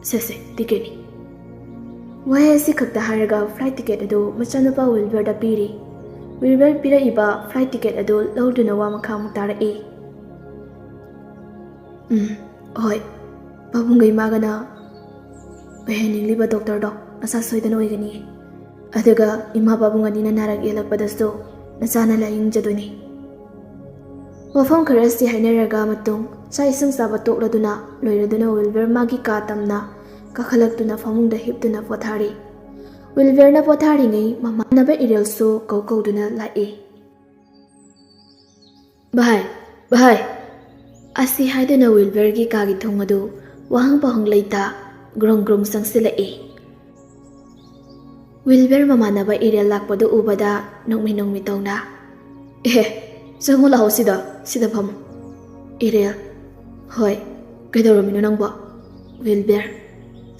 ꯁꯦ, ꯁꯦ, ticketꯅꯤ꯫" ꯋꯥꯍꯩ ꯑꯁꯤ ꯈꯛꯇ ꯍꯥꯏꯔꯒ flight ticket ꯑꯗꯨ ꯃꯆꯥꯅꯨꯄꯥ ꯋꯤꯜꯕꯔꯗ ꯄꯤꯔꯤ꯫ ꯋꯤꯜꯕꯔ ꯄꯤꯔꯛꯏꯕ flight ticket ꯑꯗꯨ ꯂꯧꯗꯨꯅ ꯋꯥ ꯃꯈꯥ ꯑꯃꯨꯛ ꯇꯥꯔꯛꯏ꯫ "ꯎꯝ, ꯍꯣꯏ, ꯄꯥꯕꯨꯡꯒ ꯏꯃꯥꯒꯅ ꯑꯣꯏꯍꯟꯅꯤꯡꯂꯤꯕ doctorꯗꯣ ꯃꯁꯥ ꯁꯣꯏꯗꯅ ꯑꯣꯏꯒꯅꯤ꯫ ꯑꯗꯨꯒ ꯏꯃꯥ ꯄꯥꯕꯨꯡ ꯑꯅꯤꯅ ꯅꯥꯔꯛ ꯌꯦꯛꯂꯛꯄꯗꯁꯨ ꯅꯆꯥꯅ ꯂꯥꯌꯦꯡꯖꯗꯣꯏꯅꯤ꯫" ꯋꯥꯐꯝ ꯈꯔꯁꯤ ꯍꯥꯏꯅꯔꯒ ꯃꯇꯨꯡ ꯆꯥꯛ ꯏꯁꯤꯡ ꯆꯥꯕ ꯇꯣꯛꯂꯗꯨꯅ ꯂꯣꯏꯔꯗꯨꯅ ꯋꯤꯜꯕꯔ ꯃꯥꯒꯤ ꯀꯥ ꯇꯝꯅ ꯀꯥꯈꯠꯂꯛꯇꯨꯅ ꯐꯃꯨꯡꯗ ꯍꯤꯞꯇꯨꯅ ꯄꯣꯊꯥꯔꯤ꯫ ꯋꯤꯜꯕꯔꯅ ꯄꯣꯊꯥꯔꯤꯉꯩ ꯃꯃꯥꯟꯅꯕ ꯏꯔꯦꯜꯁꯨ ꯀꯧ ꯀꯧꯗꯨꯅ ꯂꯥꯛꯏ꯫ "ꯚꯥꯏ, ꯚꯥꯏ!" ꯑꯁꯤ ꯍꯥꯏꯗꯨꯅ ꯋꯤꯜꯕꯔꯒꯤ ꯀꯥꯒꯤ ꯊꯣꯡ ꯑꯗꯨ ꯋꯥꯍꯪ ꯄꯥꯎꯍꯪ ꯂꯩꯇ ꯒ꯭ꯔꯣꯡ ꯒ꯭ꯔꯣꯡ ꯆꯪꯁꯤꯜꯂꯛꯏ꯫ ꯋꯤꯜꯕꯔ ꯃꯃꯥꯟꯅꯕ ꯏꯔꯦꯜ ꯂꯥꯛꯄꯗꯨ ꯎꯕꯗ ꯅꯣꯛꯃꯤ ꯅꯣꯛꯃꯤ ꯇꯧꯅ, "ꯑꯦ, ꯆꯪꯉꯨ ꯂꯥꯛꯑꯣ ꯁꯤꯗ, ꯁꯤꯗ ꯐꯝꯃꯨ꯫" ꯏꯔꯦꯜ, "ꯍꯣꯏ, ꯀꯩꯗꯧꯔꯝꯃꯤꯅꯣ ꯅꯪꯕꯣ?" ꯋꯤꯜꯕꯔ,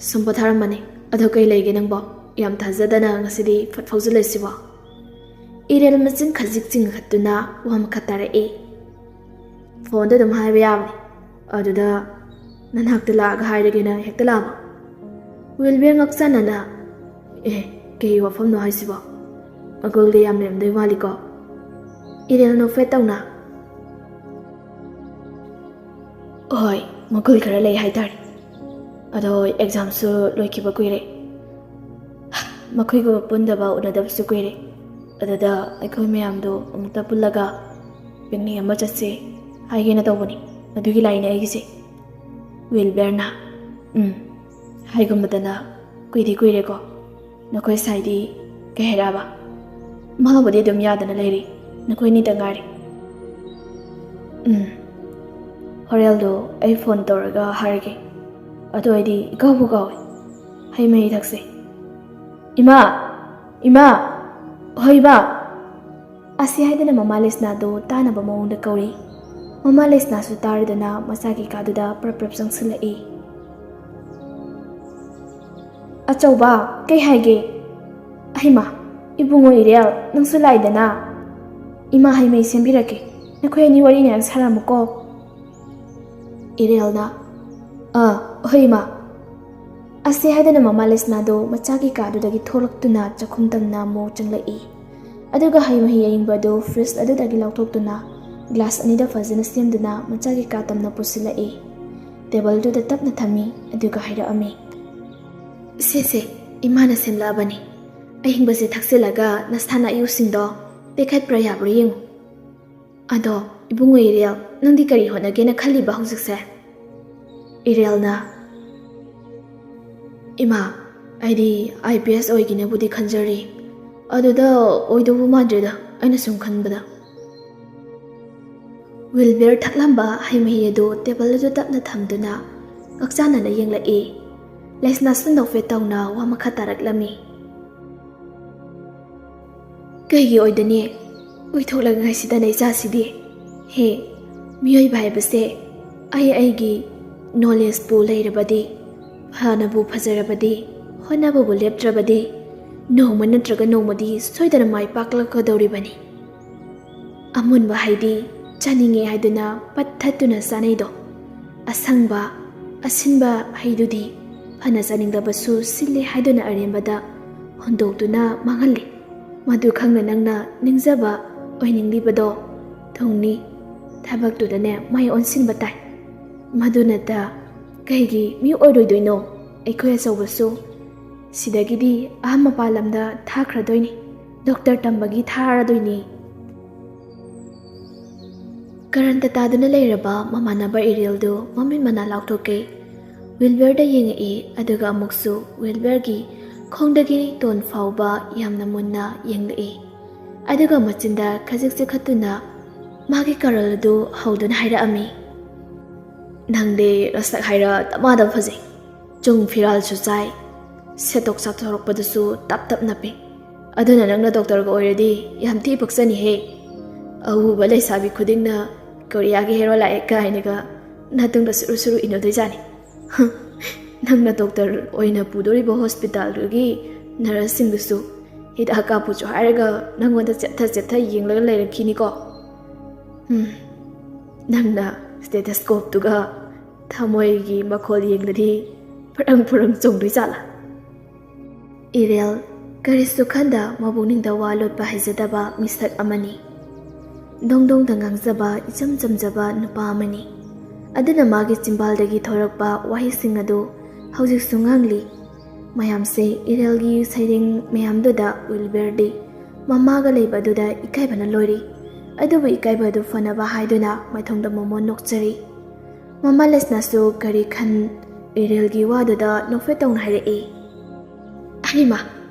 "ꯁꯨꯝ ꯄꯣꯊꯥꯔꯝꯕꯅꯤ꯫ ꯑꯗꯣ ꯀꯩ ꯂꯩꯒꯦ ꯅꯪꯕꯣ? ꯌꯥꯝ ꯊꯥꯖꯗꯅ ꯉꯁꯤꯗꯤ ꯐꯠ ꯐꯥꯎꯖꯤꯜꯂꯛꯏꯁꯤꯕꯣ?" ꯏꯔꯦꯜ ꯃꯆꯤꯟ ꯈꯖꯤꯛ ꯆꯤꯡꯈꯠꯇꯨꯅ ꯋꯥ ꯃꯈꯥ ꯇꯥꯔꯛꯏ꯫ "ꯐꯣꯟꯗ ꯑꯗꯨꯝ ꯍꯥꯏꯕ ꯌꯥꯕꯅꯤ꯫ ꯑꯗꯨꯗ ꯅꯅꯥꯛꯇ ꯂꯥꯛꯑꯒ ꯍꯥꯏꯔꯒꯦꯅ ꯍꯦꯛꯇ ꯂꯥꯛꯑꯕ?" ꯋꯤꯜꯕꯔ ꯉꯛꯆꯅꯅ, "ꯑꯦ, ꯀꯩ ꯋꯥꯐꯝꯅꯣ ꯍꯥꯏꯁꯤꯕꯣ? ꯃꯒꯨꯜꯒ ꯌꯥꯝ ꯂꯩꯔꯝꯗꯣꯏ ꯃꯥꯜꯂꯤꯀꯣ?" ꯏꯔꯦꯜ ꯅꯣꯛꯐꯦꯠ ꯇꯧꯅ, "ꯍꯣꯏ, ꯃꯒꯨꯜ ꯈꯔ ꯂꯩ ꯍꯥꯏꯇꯥꯔꯦ꯫ ꯑꯗꯣ examꯁꯨ ꯂꯣꯏꯈꯤꯕ ꯀꯨꯏꯔꯦ꯫ ꯃꯈꯣꯏꯒ ꯄꯨꯟꯗꯕ ꯎꯅꯗꯕꯁꯨ ꯀꯨꯏꯔꯦ꯫ ꯑꯗꯨꯗ ꯑꯩꯈꯣꯏ ꯃꯌꯥꯝꯗꯣ ꯑꯃꯨꯛꯇ ꯄꯨꯜꯂꯒ picnic ꯑꯃ ꯆꯠꯁꯦ ꯍꯥꯏꯒꯦꯅ ꯇꯧꯕꯅꯤ꯫ ꯑꯗꯨꯒꯤ ꯂꯥꯏꯅꯦ ꯑꯩꯒꯤꯁꯦ꯫" ꯋꯤꯜꯕꯔꯅ, "ꯎꯝ, ꯍꯥꯏꯒꯨꯝꯕꯗꯅ ꯀꯨꯏꯗꯤ ꯀꯨꯏꯔꯦꯀꯣ꯫ ꯅꯈꯣꯏ ꯁꯥꯏꯗꯤ ꯀꯩ ꯍꯥꯏꯔꯛꯑꯕ?" ꯃꯥꯕꯨꯗꯤ ꯑꯗꯨꯝ ꯌꯥꯗꯅ ꯂꯩꯔꯤ꯫ ꯅꯈꯣꯏꯅꯤꯗ ꯉꯥꯏꯔꯤ꯫ ꯎꯝ꯫ ꯍꯣꯔꯦꯜꯗꯣ ꯑꯩ ꯐꯣꯟ ꯇꯧꯔꯒ ꯍꯥꯏꯔꯒꯦ꯫ ꯑꯗꯨ ꯑꯩꯗꯤ ꯏꯀꯥꯎꯕꯨ ꯀꯥꯎꯏ꯫ ꯍꯩ ꯃꯍꯤ ꯊꯛꯁꯦ꯫ ꯏꯃꯥ! ꯏꯃꯥ! ꯍꯣꯏ, ꯏꯃꯥ! ꯑꯁꯤ ꯍꯥꯏꯗꯅ ꯃꯃꯥ ꯂꯤꯁꯅꯥꯗꯨ ꯇꯥꯅꯕ ꯃꯑꯣꯡꯗ ꯀꯧꯔꯤ꯫ ꯃꯃꯥ ꯂꯤꯁꯅꯥꯁꯨ ꯇꯥꯔꯗꯅ ꯃꯆꯥꯒꯤ ꯀꯥꯗꯨꯗ ꯄ꯭ꯔꯞ ꯄ꯭ꯔꯞ ꯆꯪꯁꯤꯜꯂꯛꯏ꯫ "ꯑꯆꯧꯕ, ꯀꯩ ꯍꯥꯏꯒꯦ?" "ꯑꯍꯩꯃꯥ, ꯏꯕꯨꯡꯉꯣ ꯏꯔꯦꯜ, ꯅꯪꯁꯨ ꯂꯥꯛꯏꯗꯅ꯫ ꯏꯃꯥ ꯍꯩ ꯃꯍꯤ ꯁꯦꯝꯕꯤꯔꯛꯀꯦ꯫ ꯅꯈꯣꯏ ꯑꯅꯤ ꯋꯥꯔꯤ ꯉꯥꯏꯍꯥꯛ ꯁꯥꯔꯝꯃꯨꯀꯣ꯫" ꯏꯔꯦꯜꯅ, "ꯑꯥ, ꯍꯣꯏ, ꯏꯃꯥ꯫" ꯑꯁꯤ ꯍꯥꯏꯗꯅ ꯃꯃꯥ ꯂꯤꯁꯅꯥꯗꯨ ꯃꯆꯥꯒꯤ ꯀꯥꯗꯨꯗꯒꯤ ꯊꯣꯛꯂꯛꯇꯨꯅ ꯆꯥꯛꯈꯨꯝ ꯇꯝꯅ ꯑꯃꯨꯛ ꯆꯪꯂꯛꯏ꯫ ꯑꯗꯨꯒ ꯍꯩ ꯃꯍꯤ ꯑꯌꯤꯡꯕ ꯑꯗꯨ ꯐ꯭ꯔꯤꯖ ꯑꯗꯨꯗꯒꯤ ꯂꯧꯊꯣꯛꯇꯨꯅ ꯒ꯭ꯂꯥꯁ ꯑꯅꯤꯗ ꯐꯖꯅ ꯁꯦꯝꯗꯨꯅ ꯃꯆꯥꯒꯤ ꯀꯥ ꯇꯝꯅ ꯄꯨꯁꯤꯜꯂꯛꯏ꯫ ꯇꯦꯕꯜꯗꯨꯗ ꯇꯞꯅ ꯊꯝꯃꯤ, ꯑꯗꯨꯒ ꯍꯥꯏꯔꯛꯑꯝꯃꯤ, "ꯁꯦ, ꯁꯦ, ꯏꯃꯥꯅ ꯁꯦꯝꯂꯛꯑꯕꯅꯤ꯫ ꯑꯌꯤꯡꯕꯁꯦ ꯊꯛꯆꯤꯜꯂꯒ ꯅꯁꯥꯅ ꯑꯌꯨꯛꯁꯤꯡꯗꯣ ꯇꯦꯛꯈꯠꯄ꯭ꯔꯥ ꯌꯥꯕ꯭ꯔꯥ ꯌꯦꯡꯉꯨ꯫ ꯑꯗꯣ, ꯏꯕꯨꯡꯉꯣ ꯏꯔꯦꯜ, ꯅꯪꯗꯤ ꯀꯔꯤ ꯍꯣꯠꯅꯒꯦꯅ ꯈꯜꯂꯤꯕ ꯍꯧꯖꯤꯛꯁꯦ?" ꯏꯔꯦꯜꯅ, "ꯏꯃꯥ, ꯑꯩꯗꯤ ꯑꯥꯏ ꯄꯤ ꯑꯦꯁ ꯑꯣꯏꯒꯦꯅꯕꯨꯗꯤ ꯈꯟꯖꯔꯤ꯫ ꯑꯗꯨꯗ ꯑꯣꯏꯗꯧꯕ ꯃꯥꯟꯗ꯭ꯔꯦꯗ, ꯑꯩꯅ ꯁꯨꯝ ꯈꯟꯕꯗ꯫" ꯋꯤꯜꯕꯤꯌꯔ ꯊꯛꯂꯝꯕ ꯍꯩ ꯃꯍꯤ ꯑꯗꯨ ꯇꯦꯕꯜ ꯑꯗꯨ ꯇꯞꯅ ꯊꯝꯗꯨꯅ ꯉꯛꯆꯥꯟꯅꯅ ꯌꯦꯡꯂꯛꯏ꯫ ꯂꯩꯁꯅꯥꯁꯨ ꯅꯣꯛꯐꯦꯠ ꯇꯧꯅ ꯋꯥ ꯃꯈꯥ ꯇꯥꯔꯛꯂꯝꯃꯤ꯫ "ꯀꯩꯒꯤ ꯑꯣꯏꯗꯅꯤ? ꯑꯣꯏꯊꯣꯛꯂꯉꯥꯏꯁꯤꯗꯅ ꯏꯆꯥꯁꯤꯗꯤ꯫ ꯍꯦ, ꯃꯤꯑꯣꯏꯕ ꯍꯥꯏꯕꯁꯦ ꯑꯩ ꯑꯩꯒꯤ ꯅꯣꯂꯦꯖꯄꯨ ꯂꯩꯔꯕꯗꯤ, ꯐꯅꯕꯨ ꯐꯖꯔꯕꯗꯤ, ꯍꯣꯠꯅꯕꯕꯨ ꯂꯦꯞꯇ꯭ꯔꯕꯗꯤ, ꯅꯣꯡꯃ ꯅꯠꯇ꯭ꯔꯒ ꯅꯣꯡꯃꯗꯤ ꯁꯣꯏꯗꯅ ꯃꯥꯏ ꯄꯥꯛꯂꯛꯀꯗꯧꯔꯤꯕꯅꯤ꯫ ꯑꯃꯨꯟꯕ ꯍꯩꯗꯤ ꯆꯥꯅꯤꯡꯉꯦ ꯍꯥꯏꯗꯨꯅ ꯄꯠ ꯊꯠꯇꯨꯅ ꯆꯥꯅꯩꯗꯣ, ꯑꯁꯪꯕ, ꯑꯁꯤꯟꯕ ꯍꯩꯗꯨꯗꯤ ꯐꯅ ꯆꯥꯅꯤꯡꯂꯕꯁꯨ ꯁꯤꯜꯂꯦ ꯍꯥꯏꯗꯨꯅ ꯑꯔꯦꯝꯕꯗ ꯍꯨꯟꯗꯣꯛꯇꯨꯅ ꯃꯥꯡꯍꯜꯂꯤ꯫ ꯃꯗꯨ ꯈꯪꯅ ꯅꯪꯅ ꯅꯤꯡꯖꯕ ꯑꯣꯏꯅꯤꯡꯂꯤꯕꯗꯣ ꯊꯨꯡꯅꯤ꯫ ꯊꯕꯛꯇꯨꯗꯅꯦ ꯃꯥꯏ ꯑꯣꯟꯁꯤꯟꯕ ꯇꯥꯏ꯫ ꯃꯗꯨ ꯅꯠꯇ ꯀꯩꯒꯤ ꯃꯤ ꯑꯣꯏꯔꯣꯏꯗꯣꯏꯅꯣ? ꯑꯩꯈꯣꯏ ꯑꯆꯧꯕꯁꯨ ꯁꯤꯗꯒꯤꯗꯤ ꯑꯍꯥꯟ ꯃꯄꯥꯟ ꯂꯝꯗ ꯊꯥꯈ꯭ꯔꯗꯣꯏꯅꯤ꯫ ꯗꯣꯛꯇꯔ ꯇꯝꯕꯒꯤ ꯊꯥꯔꯗꯣꯏꯅꯤ꯫" ꯀꯔꯟꯇ ꯇꯥꯗꯨꯅ ꯂꯩꯔꯕ ꯃꯃꯥꯟꯅꯕ ꯏꯔꯦꯜꯗꯨ ꯃꯃꯤꯠ ꯃꯅꯥ ꯂꯥꯎꯊꯣꯛꯀꯦ꯫ ꯋꯤꯜꯕꯔꯗ ꯌꯦꯡꯉꯛꯏ, ꯑꯗꯨꯒ ꯑꯃꯨꯛꯁꯨ ꯋꯤꯜꯕꯔꯒꯤ ꯈꯣꯡꯗꯒꯤ ꯇꯣꯟ ꯐꯥꯎꯕ ꯌꯥꯝꯅ ꯃꯨꯟꯅ ꯌꯦꯡꯂꯛꯏ꯫ ꯑꯗꯨꯒ ꯃꯆꯤꯟꯗ ꯈꯖꯤꯛ ꯆꯤꯛꯈꯠꯇꯨꯅ ꯃꯥꯒꯤ ꯀꯔꯜ ꯑꯗꯨ ꯍꯧꯗꯨꯅ ꯍꯥꯏꯔꯛꯑꯝꯃꯤ꯫ "ꯅꯪꯗꯤ ꯅꯁꯛ ꯍꯥꯏꯔ ꯗꯃꯥꯗꯝ ꯐꯖꯩ꯫ ꯆꯨꯡ ꯐꯤꯔꯥꯜꯁꯨ ꯆꯥꯏ꯫ ꯁꯦꯠꯇꯣꯛ ꯆꯥꯊꯣꯔꯛꯄꯗꯁꯨ ꯇꯞ ꯇꯞ ꯅꯞꯄꯤ꯫ ꯑꯗꯨꯅ ꯅꯪꯅ ꯗꯣꯛꯇꯔꯒ ꯑꯣꯏꯔꯗꯤ ꯌꯥꯝ ꯊꯤ ꯄꯛꯆꯅꯤꯍꯦ꯫ ꯑꯎꯕ ꯂꯩꯁꯥꯕꯤ ꯈꯨꯗꯤꯡꯅ ꯀꯣꯔꯤꯌꯥꯒꯤ ꯍꯦꯔꯣ ꯂꯥꯛꯑꯦ ꯀꯥꯏꯅꯒ ꯅꯥꯇꯨꯡꯗ ꯁꯨꯔꯨ ꯁꯨꯔꯨ ꯏꯟꯅꯗꯣꯏꯖꯥꯠꯅꯤ꯫ ꯅꯪꯅ ꯗꯣꯛꯇꯔ ꯑꯣꯏꯅ ꯄꯨꯗꯣꯔꯤꯕ ꯍꯣꯁꯄꯤꯇꯥꯜꯗꯨꯒꯤ ꯅꯔꯁꯁꯤꯡꯗꯨꯁꯨ ꯍꯤꯗꯥꯛ ꯀꯥꯞꯄꯨꯁꯨ ꯍꯥꯏꯔꯒ ꯅꯪꯉꯣꯟꯗ ꯆꯦꯠꯊ ꯆꯦꯠꯊ ꯌꯦꯡꯂꯒ ꯂꯩꯔꯛꯈꯤꯅꯤꯀꯣ꯫ ꯎꯝ, ꯅꯪꯅ ꯁ꯭ꯇꯦꯊꯣꯁꯀꯣꯞꯇꯨꯒ ꯊꯃꯣꯏꯒꯤ ꯃꯈꯣꯜ ꯌꯦꯡꯂꯗꯤ ꯐꯨꯔꯪ ꯐꯨꯔꯪ ꯆꯣꯡꯗꯣꯏ ꯖꯥꯠꯂꯥ?" ꯏꯔꯦꯜ, ꯀꯔꯤꯁꯨ ꯈꯟꯗ ꯃꯕꯨꯛꯅꯤꯡꯗ ꯋꯥ ꯂꯣꯠꯄ ꯍꯩꯖꯗꯕ ꯃꯤꯁꯛ ꯑꯃꯅꯤ꯫ ꯗꯣꯡ ꯗꯣꯡꯗ ꯉꯥꯡꯖꯕ, ꯏꯆꯝ ꯆꯝꯖꯕ ꯅꯨꯄꯥ ꯑꯃꯅꯤ꯫ ꯑꯗꯨꯅ ꯃꯥꯒꯤ ꯆꯤꯝꯕꯥꯜꯗꯒꯤ ꯊꯣꯔꯛꯄ ꯋꯥꯍꯩꯁꯤꯡ ꯑꯗꯨ ꯍꯧꯖꯤꯛꯁꯨ ꯉꯥꯡꯂꯤ꯫ ꯃꯌꯥꯝꯁꯦ ꯏꯔꯦꯜꯒꯤ ꯁꯩꯔꯦꯡ ꯃꯌꯥꯝꯗꯨꯗ ꯋꯤꯜꯕꯔꯗꯤ ꯃꯃꯥꯒ ꯂꯩꯕ ꯑꯗꯨꯗ ꯏꯀꯥꯏꯕꯅ ꯂꯣꯏꯔꯤ꯫ ꯑꯗꯨꯕꯨ ꯏꯀꯥꯏꯕ ꯑꯗꯨ ꯐꯅꯕ ꯍꯥꯏꯗꯨꯅ ꯃꯥꯏꯊꯣꯡꯗ ꯃꯣꯃꯣꯟ ꯅꯣꯛꯆꯔꯤ꯫ ꯃꯃꯥ ꯂꯦꯁꯅꯥꯁꯨ ꯀꯔꯤ ꯈꯟ ꯏꯔꯦꯜꯒꯤ ꯋꯥꯗꯨꯗ ꯅꯣꯛꯐꯦꯠ ꯇꯧꯅ ꯍꯥꯏꯔꯛꯏ꯫ "ꯑꯩꯃ,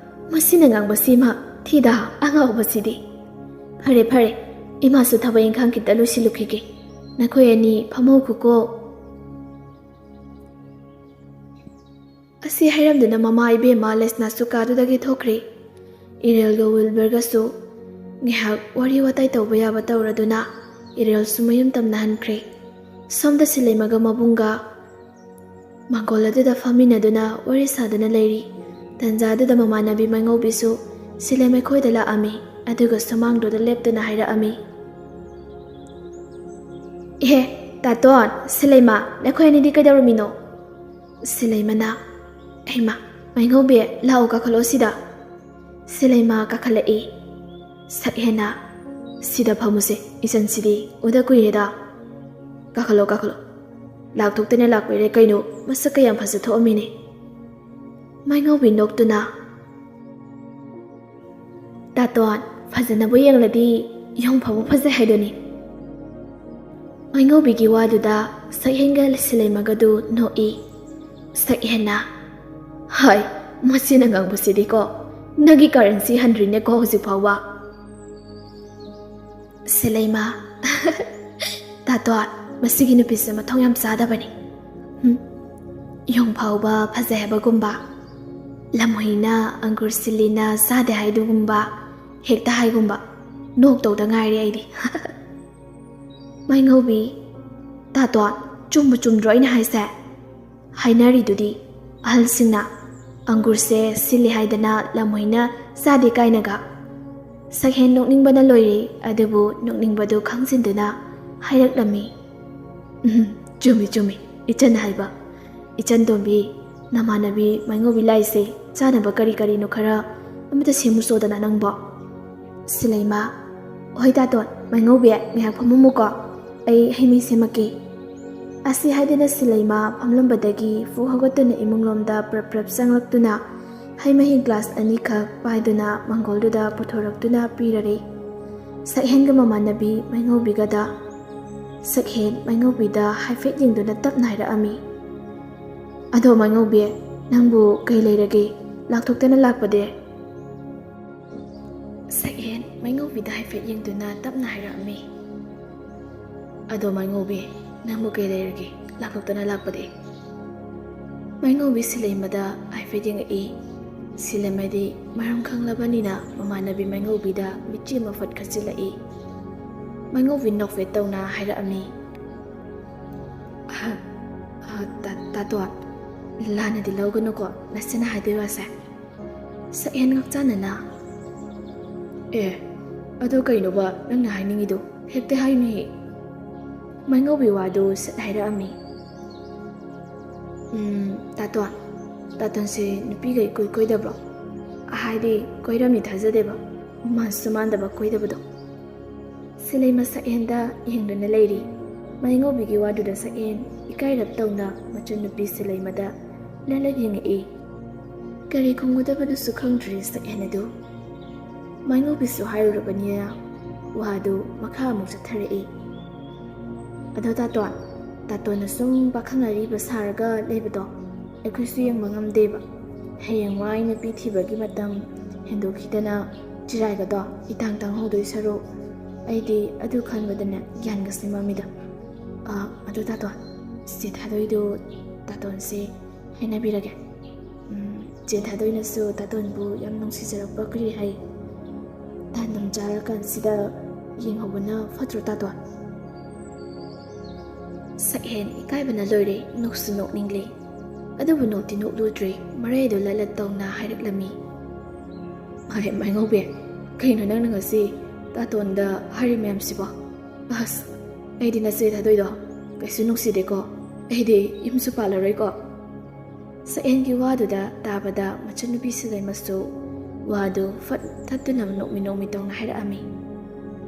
ꯃꯁꯤꯅ ꯉꯥꯡꯕꯁꯤꯃ ꯊꯤꯗ ꯑꯉꯥꯎꯕꯁꯤꯗꯤ꯫ ꯐꯔꯦ ꯐꯔꯦ, ꯏꯃꯥꯁꯨ ꯊꯕꯛ ꯏꯪꯈꯥꯡ ꯈꯤꯇ ꯂꯣꯏꯁꯤꯜꯂꯨꯈꯤꯒꯦ꯫ ꯅꯈꯣꯏ ꯑꯅꯤ ꯐꯝꯍꯧꯈꯣꯀꯣ꯫" ꯑꯁꯤ ꯍꯥꯏꯔꯝꯗꯨꯅ ꯃꯃꯥ ꯏꯕꯦꯝꯃ ꯂꯦꯁꯅꯥꯁꯨ ꯀꯥꯗꯨꯗꯒꯤ ꯊꯣꯛꯈ꯭ꯔꯦ꯫ ꯏꯔꯦꯜꯒ ꯋꯤꯜꯕꯔꯒꯁꯨ ꯉꯥꯏꯍꯥꯛ ꯋꯥꯔꯤ ꯋꯥꯇꯥꯏ ꯇꯧꯕ ꯌꯥꯕ ꯇꯧꯔꯗꯨꯅ ꯏꯔꯦꯜꯁꯨ ꯃꯌꯨꯝ ꯇꯝꯅ ꯍꯟꯈ꯭ꯔꯦ꯫ ꯁꯣꯝꯗ ꯁꯤꯂꯩꯃꯒ ꯃꯕꯨꯡꯒ ꯃꯥꯡꯒꯣꯜ ꯑꯗꯨꯗ ꯐꯝꯃꯤꯟꯅꯗꯨꯅ ꯋꯥꯔꯤ ꯁꯥꯗꯨꯅ ꯂꯩꯔꯤ꯫ ꯇꯟꯖꯥꯗꯨꯗ ꯃꯃꯥꯟꯅꯕꯤ ꯃꯩꯉꯧꯕꯤꯁꯨ ꯁꯤꯂꯩꯃ ꯈꯣꯏꯗ ꯂꯥꯛꯑꯝꯃꯤ, ꯑꯗꯨꯒ ꯁꯨꯃꯥꯡꯗꯨꯗ ꯂꯦꯞꯇꯨꯅ ꯍꯥꯏꯔꯛꯑꯝꯃꯤ꯫ "ꯏꯍꯦ, ꯇꯥꯇꯣꯟ, ꯁꯤꯂꯩꯃ, ꯅꯈꯣꯏ ꯑꯅꯤꯗꯤ ꯀꯩꯗꯧꯔꯝꯃꯤꯅꯣ?" ꯁꯤꯂꯩꯃꯅ, "ꯍꯩꯃꯥ, ꯃꯩꯉꯧꯕꯤ, ꯂꯥꯛꯑꯣ, ꯀꯥꯈꯠꯂꯛꯑꯣ ꯁꯤꯗ꯫" ꯁꯤꯂꯩꯃ ꯀꯥꯈꯠꯂꯛꯏ꯫ ꯁꯛ ꯍꯦꯟꯅ, "ꯁꯤꯗ ꯐꯝꯃꯨꯁꯦ, ꯏꯆꯟꯁꯤꯗꯤ ꯎꯗ ꯀꯨꯏꯔꯦꯗ꯫ ꯀꯥꯈꯠꯂꯣ, ꯀꯥꯈꯠꯂꯣ꯫ ꯂꯥꯛꯊꯣꯛꯇꯅ ꯂꯥꯛꯄꯩꯔꯦ ꯀꯩꯅꯣ, ꯃꯁꯛꯀ ꯌꯥꯝ ꯐꯖ ꯊꯣꯛꯑꯝꯃꯤꯅꯦ꯫" ꯃꯩꯉꯧꯕꯤ ꯅꯣꯛꯇꯨꯅ, "ꯇꯥꯇꯣꯟ, ꯐꯖꯅꯕꯨ ꯌꯦꯡꯂꯗꯤ ꯌꯣꯡ ꯐꯥꯎꯕ ꯐꯖꯩ ꯍꯥꯏꯗꯨꯅꯤ꯫" ꯃꯩꯉꯧꯕꯤꯒꯤ ꯋꯥꯗꯨꯗ ꯁꯛꯍꯦꯟꯒ ꯁꯤꯂꯩꯃꯒꯗꯨ ꯅꯣꯛꯏ꯫ ꯁꯛꯍꯦꯟꯅ, "ꯍꯥꯏ, ꯃꯁꯤꯅ ꯉꯥꯡꯕꯁꯤꯗꯤꯀꯣ, ꯅꯪꯒꯤ ꯀꯔꯦꯟꯁꯤ ꯍꯟꯗ꯭ꯔꯤꯅꯦꯀꯣ ꯍꯧꯖꯤꯛ ꯐꯥꯎꯕ?" ꯁꯤꯂꯩꯃ꯫ ꯇꯥꯇꯣꯟ, ꯃꯁꯤꯒꯤ ꯅꯨꯄꯤꯁꯦ ꯃꯊꯣꯡ ꯌꯥꯝ ꯆꯥꯗꯕꯅꯤ꯫ ꯍꯨꯝ꯫ ꯌꯣꯡ ꯐꯥꯎꯕ ꯐꯖꯩ ꯍꯥꯏꯕꯒꯨꯝꯕ, ꯂꯝꯍꯨꯏꯅ ꯑꯪꯒꯨꯔ ꯁꯤꯜꯂꯤꯅ ꯆꯥꯗꯦ ꯍꯥꯏꯗꯨꯒꯨꯝꯕ ꯍꯦꯛꯇ ꯍꯥꯏꯒꯨꯝꯕ꯫ ꯅꯣꯛꯇꯧꯗ ꯉꯥꯏꯔꯦ ꯑꯩꯗꯤ꯫ ꯃꯩꯉꯧꯕꯤ, ꯇꯥꯇꯣꯟ, ꯆꯨꯝꯕꯨ ꯆꯨꯝꯗ꯭ꯔꯣ ꯑꯩꯅ ꯍꯥꯏꯁꯦ? ꯍꯥꯏꯅꯔꯤꯗꯨꯗꯤ ꯑꯍꯜꯁꯤꯡꯅ, ꯑꯪꯒꯨꯔꯁꯦ ꯁꯤꯜꯂꯤ ꯍꯥꯏꯗꯅ ꯂꯝꯍꯨꯏꯅ ꯆꯥꯗꯦ ꯀꯥꯏꯅꯒ꯫ ꯁꯛꯍꯦꯟ ꯅꯣꯛꯅꯤꯡꯕꯅ ꯂꯣꯏꯔꯦ, ꯑꯗꯨꯕꯨ ꯅꯣꯛꯅꯤꯡꯕꯗꯨ ꯈꯪꯖꯤꯟꯗꯨꯅ ꯍꯥꯏꯔꯛꯂꯝꯃꯤ꯫ "ꯎꯝ, ꯆꯨꯝꯃꯤ, ꯆꯨꯝꯃꯤ, ꯏꯆꯟ ꯍꯥꯏꯕ꯫ ꯏꯆꯟ ꯇꯣꯝꯕꯤ, ꯅꯃꯥꯟꯅꯕꯤ ꯃꯩꯉꯧꯕꯤ ꯂꯥꯛꯏꯁꯦ ꯆꯥꯅꯕ ꯀꯔꯤ ꯀꯔꯤꯅꯣ ꯈꯔ ꯑꯃꯇ ꯁꯦꯝꯃꯨꯆꯣꯗꯅ ꯅꯪꯕꯣ?" ꯁꯤꯂꯩꯃ, "ꯍꯣꯏ ꯇꯥꯇꯣꯟ, ꯃꯩꯉꯧꯕꯤ, ꯉꯥꯏꯍꯥꯛ ꯐꯝꯃꯝꯃꯨꯀꯣ, ꯑꯩ ꯍꯩ ꯃꯍꯤ ꯁꯦꯝꯃꯛꯀꯦ꯫" ꯑꯁꯤ ꯍꯥꯏꯗꯨꯅ ꯁꯤꯂꯩꯃ ꯐꯝꯂꯝꯕꯗꯒꯤ ꯐꯨ ꯍꯧꯒꯠꯇꯨꯅ ꯏꯃꯨꯡꯂꯣꯝꯗ ꯄ꯭ꯔꯞ ꯄ꯭ꯔꯞ ꯆꯪꯂꯛꯇꯨꯅ ꯍꯩ ꯃꯍꯤ ꯒ꯭ꯂꯥꯁ ꯑꯅꯤꯈꯛ ꯄꯥꯏꯗꯨꯅ ꯃꯪꯒꯣꯜꯗꯨꯗ ꯄꯨꯊꯣꯔꯛꯇꯨꯅ ꯄꯤꯔꯔꯦ꯫ ꯁꯛꯍꯦꯟꯒ ꯃꯃꯥꯟꯅꯕꯤ ꯃꯩꯉꯧꯕꯤꯒꯗ꯫ ꯁꯛꯍꯦꯟ ꯃꯩꯉꯧꯕꯤꯗ ꯍꯥꯏꯐꯦꯠ ꯌꯦꯡꯗꯨꯅ ꯇꯞꯅ ꯍꯥꯏꯔꯛꯑꯝꯃꯤ, "ꯑꯗꯣ ꯃꯩꯉꯧꯕꯤ, ꯅꯪꯕꯨ ꯀꯩ ꯂꯩꯔꯒꯦ? ꯂꯥꯛꯊꯣꯛꯇꯅ ꯂꯥꯛꯄꯗꯤ?" ꯁꯛꯍꯦꯟ ꯃꯩꯉꯧꯕꯤꯗ ꯍꯥꯏꯐꯦꯠ ꯌꯦꯡꯗꯨꯅ ꯇꯞꯅ ꯍꯥꯏꯔꯛꯑꯝꯃꯤ, "ꯑꯗꯣ ꯃꯩꯉꯧꯕꯤ, ꯅꯪꯕꯨ ꯀꯩ ꯂꯩꯔꯒꯦ? ꯂꯥꯛꯊꯣꯛꯇꯅ ꯂꯥꯛꯄꯗꯤ?" ꯃꯩꯉꯧꯕꯤ ꯁꯤꯂꯩꯃꯗ ꯍꯥꯏꯐꯦꯠ ꯌꯦꯡꯉꯛꯏ꯫ ꯁꯤꯂꯩꯃꯗꯤ ꯃꯔꯝ ꯈꯪꯂꯕꯅꯤꯅ ꯃꯃꯥꯟꯅꯕꯤ ꯃꯩꯉꯧꯕꯤꯗ ꯃꯤꯠꯆꯤ ꯑꯃ ꯐꯠ ꯈꯠꯆꯤꯜꯂꯛꯏ꯫ ꯃꯩꯉꯧꯕꯤ ꯅꯣꯛꯐꯦꯠ ꯇꯧꯅ ꯍꯥꯏꯔꯛꯑꯝꯃꯤ, "ꯑꯍ, ꯑ, ꯇꯥ-, ꯇꯥꯇꯣꯟ, ꯂꯥꯟꯅꯗꯤ ꯂꯧꯒꯅꯨꯀꯣ ꯅꯆꯦꯅ ꯍꯥꯏꯗꯣꯏ ꯋꯥꯁꯦ꯫" ꯁꯛꯍꯦꯟ ꯉꯛꯆꯥꯟꯅꯅ, "ꯑꯦ, ꯑꯗꯣ ꯀꯩꯅꯣꯕ ꯅꯪꯅ ꯍꯥꯏꯅꯤꯡꯉꯤꯗꯣ? ꯍꯦꯛꯇ ꯍꯥꯏꯅꯨꯍꯦ꯫" ꯃꯩꯉꯧꯕꯤ ꯋꯥꯗꯨ ꯁꯠ ꯍꯥꯏꯔꯛꯑꯝꯃꯤ꯫ "ꯎꯝ, ꯇꯥꯇꯣꯟ, ꯇꯥꯇꯣꯟꯁꯦ ꯅꯨꯄꯤꯒ ꯏꯀꯣꯏ ꯀꯣꯏꯗꯕ꯭ꯔꯣ? ꯍꯥꯏꯗꯤ ꯀꯣꯏꯔꯝꯅꯤ ꯊꯥꯖꯗꯦꯕ, ꯃꯥꯟꯁꯨ ꯃꯥꯟꯗꯕ ꯀꯣꯏꯗꯕꯗꯣ꯫" ꯁꯤꯂꯩꯃ ꯁꯛꯍꯦꯟꯗ ꯌꯦꯡꯗꯨꯅ ꯂꯩꯔꯤ꯫ ꯃꯩꯉꯧꯕꯤꯒꯤ ꯋꯥꯗꯨꯗ ꯁꯛꯍꯦꯟ ꯏꯀꯥꯏꯔꯞ ꯇꯧꯅ ꯃꯆꯟꯅꯨꯄꯤ ꯁꯤꯂꯩꯃꯗ ꯂꯠ ꯂꯠ ꯌꯦꯡꯉꯛꯏ꯫ ꯀꯔꯤ ꯈꯨꯝꯒꯗꯕꯗꯨꯁꯨ ꯈꯪꯗ꯭ꯔꯤ ꯁꯛꯍꯦꯟ ꯑꯗꯨ꯫ ꯃꯩꯉꯧꯕꯤꯁꯨ ꯍꯥꯏꯔꯨꯔꯕꯅꯤꯅ ꯋꯥꯗꯨ ꯃꯈꯥ ꯑꯃꯨꯛ ꯆꯠꯊꯔꯛꯏ꯫ "ꯑꯗꯣ ꯇꯥꯇꯣꯟ, ꯇꯥꯇꯣꯟꯅ ꯁꯨꯝ ꯄꯥꯈꯪ ꯑꯔꯤꯕ ꯁꯥꯔꯒ ꯂꯩꯕꯗꯣ ꯑꯩꯈꯣꯏꯁꯨ ꯌꯦꯡꯕ ꯉꯝꯗꯦꯕ꯫ ꯍꯌꯦꯡꯋꯥꯏ ꯅꯨꯄꯤ ꯊꯤꯕꯒꯤ ꯃꯇꯝ ꯍꯦꯟꯗꯣꯛꯈꯤꯗꯅ ꯆꯤꯔꯥꯏꯒꯗꯣ ꯏꯇꯥꯡ ꯇꯥꯡꯍꯧꯗꯣꯏ ꯁꯔꯨꯛ ꯑꯩꯗꯤ ꯑꯗꯨ ꯈꯟꯕꯗꯅꯦ ꯒ꯭ꯌꯥꯟꯒ ꯁꯦꯝꯃꯝꯃꯤꯗ꯫ ꯑ, ꯑꯗꯨ ꯇꯥꯇꯣꯟ, ꯆꯦ ꯊꯥꯗꯣꯏꯗꯨ ꯇꯥꯇꯣꯟꯁꯦ ꯍꯥꯏꯅꯕꯤꯔꯒꯦ꯫ ꯎꯝ, ꯆꯦ ꯊꯥꯗꯣꯏꯅꯁꯨ ꯇꯥꯇꯣꯟꯕꯨ ꯌꯥꯝ ꯅꯨꯡꯁꯤꯖꯔꯛꯄ ꯀꯔꯤ ꯍꯥꯏ? ꯇꯥꯟꯗꯝ ꯆꯥꯔꯀꯥꯟꯁꯤꯗ ꯌꯦꯡꯍꯧꯕꯅ ꯐꯠꯇ꯭ꯔꯣ ꯇꯥꯇꯣꯟ? ꯁꯛꯍꯦꯟ ꯏꯀꯥꯏꯕꯅ ꯂꯣꯏꯔꯦ, ꯅꯣꯛꯁꯨ ꯅꯣꯛꯅꯤꯡꯂꯦ꯫ ꯑꯗꯨꯕꯨ ꯅꯣꯛꯇꯤ ꯅꯣꯛꯂꯨꯗ꯭ꯔꯦ, ꯃꯔꯩꯗꯨ ꯂꯠꯂꯠ ꯇꯧꯅ ꯍꯥꯏꯔꯛꯂꯝꯃꯤ꯫ "ꯑꯔꯦ ꯃꯥꯏꯉꯧꯕꯤ, ꯀꯩꯅꯣ ꯅꯪꯅ ꯉꯁꯤ ꯇꯥꯇꯣꯟꯗ ꯍꯥꯏꯔꯤ ꯃꯌꯥꯝꯁꯤꯕꯣ? ꯑꯁ, ꯑꯩꯗꯤ ꯅꯆꯦ ꯊꯥꯗꯣꯏꯗꯣ ꯀꯩꯁꯨ ꯅꯨꯡꯁꯤꯗꯦꯀꯣ꯫ ꯑꯩꯗꯤ ꯌꯨꯝꯁꯨ ꯄꯥꯜꯂꯔꯣꯏꯀꯣ꯫" ꯁꯛꯍꯦꯟꯒꯤ ꯋꯥꯗꯨꯗ ꯇꯥꯕꯗ ꯃꯆꯟꯅꯨꯄꯤ ꯁꯤꯂꯩꯃꯁꯨ ꯋꯥꯗꯨ ꯐꯠ ꯊꯠꯇꯨꯅ ꯅꯣꯛꯃꯤ ꯅꯣꯛꯃꯤ ꯇꯧꯅ ꯍꯥꯏꯔꯛꯑꯝꯃꯤ꯫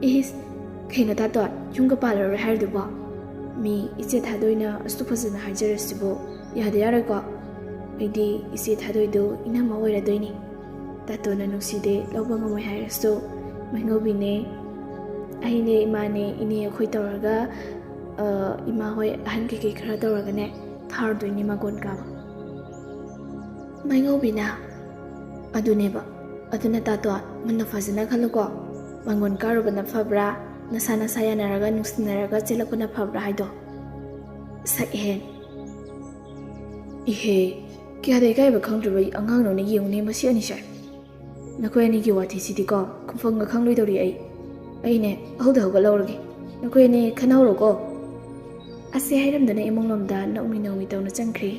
"ꯏꯁ, ꯀꯩꯅꯣ ꯇꯥꯇꯣꯟ, ꯌꯨꯝꯒ ꯄꯥꯜꯂꯔꯣꯏ ꯍꯥꯏꯔꯤꯗꯨꯕꯣ? ꯃꯤ ꯏꯆꯦ ꯊꯥꯗꯣꯏꯅ ꯑꯁꯨꯛ ꯐꯖꯅ ꯍꯥꯏꯖꯔꯁꯤꯕꯨ ꯌꯥꯗ ꯌꯥꯔꯣꯏꯀꯣ꯫ ꯑꯩꯗꯤ ꯏꯆꯦ ꯊꯥꯗꯣꯏꯗꯨ ꯏꯅꯝꯃ ꯑꯣꯏꯔꯗꯣꯏꯅꯤ꯫ ꯇꯥꯇꯣꯟꯅ ꯅꯨꯡꯁꯤꯗꯦ ꯂꯧꯕ ꯉꯝꯃꯣꯏ ꯍꯥꯏꯔꯁꯨ ꯃꯥꯏꯉꯧꯕꯤꯅꯦ, ꯑꯩꯅꯦ, ꯏꯃꯥꯅꯦ, ꯏꯅꯦ ꯑꯩꯈꯣꯏ ꯇꯧꯔꯒ, ꯑ, ꯏꯃꯥ ꯍꯣꯏ ꯑꯍꯟ ꯀꯩꯀꯩ ꯈꯔ ꯇꯧꯔꯒꯅꯦ ꯊꯥꯔꯨꯗꯣꯏꯅꯤ ꯃꯥꯡꯒꯣꯟ ꯀꯥꯕ꯫" ꯃꯥꯏꯉꯧꯕꯤꯅ, "ꯑꯗꯨꯅꯦꯕ, ꯑꯗꯨꯅ ꯇꯥꯇꯣꯟ, ꯃꯨꯟꯅ ꯐꯖꯅ ꯈꯜꯂꯨꯀꯣ꯫ ꯃꯥꯡꯒꯣꯟ ꯀꯥꯔꯨꯕꯅ ꯐꯕ꯭ꯔꯥ, ꯅꯁꯥ ꯅꯁꯥ ꯌꯥꯅꯔꯒ ꯅꯨꯡꯁꯤꯅꯔꯒ ꯆꯦꯜꯂꯛꯄꯅ ꯐꯕ꯭ꯔꯥ ꯍꯥꯏꯗꯣ?" ꯁꯛꯍꯦꯟ, "ꯏꯍꯦ, ꯀꯌꯥꯗ ꯏꯀꯥꯏꯕ ꯈꯪꯗ꯭ꯔꯤꯕ ꯑꯉꯥꯡꯅꯣꯅꯦ, ꯌꯦꯡꯉꯨꯅꯦ ꯃꯁꯤ ꯑꯅꯤꯁꯦ꯫ ꯅꯈꯣꯏ ꯑꯅꯤꯒꯤ ꯋꯥꯊꯤꯁꯤꯗꯤꯀꯣ ꯈꯨꯝꯐꯝꯒ ꯈꯪꯂꯣꯏꯗꯧꯔꯤ ꯑꯩ꯫ ꯑꯩꯅꯦ ꯍꯧꯗ ꯍꯧꯒꯠꯍꯧꯔꯒꯦ꯫ ꯅꯈꯣꯏ ꯑꯅꯤ ꯈꯟꯅꯍꯧꯔꯣꯀꯣ꯫" ꯑꯁꯤ ꯍꯥꯏꯔꯝꯗꯨꯅ ꯏꯃꯨꯡꯂꯣꯝꯗ ꯅꯧꯃꯤ ꯅꯧꯃꯤ ꯇꯧꯅ ꯆꯪꯈ꯭ꯔꯦ꯫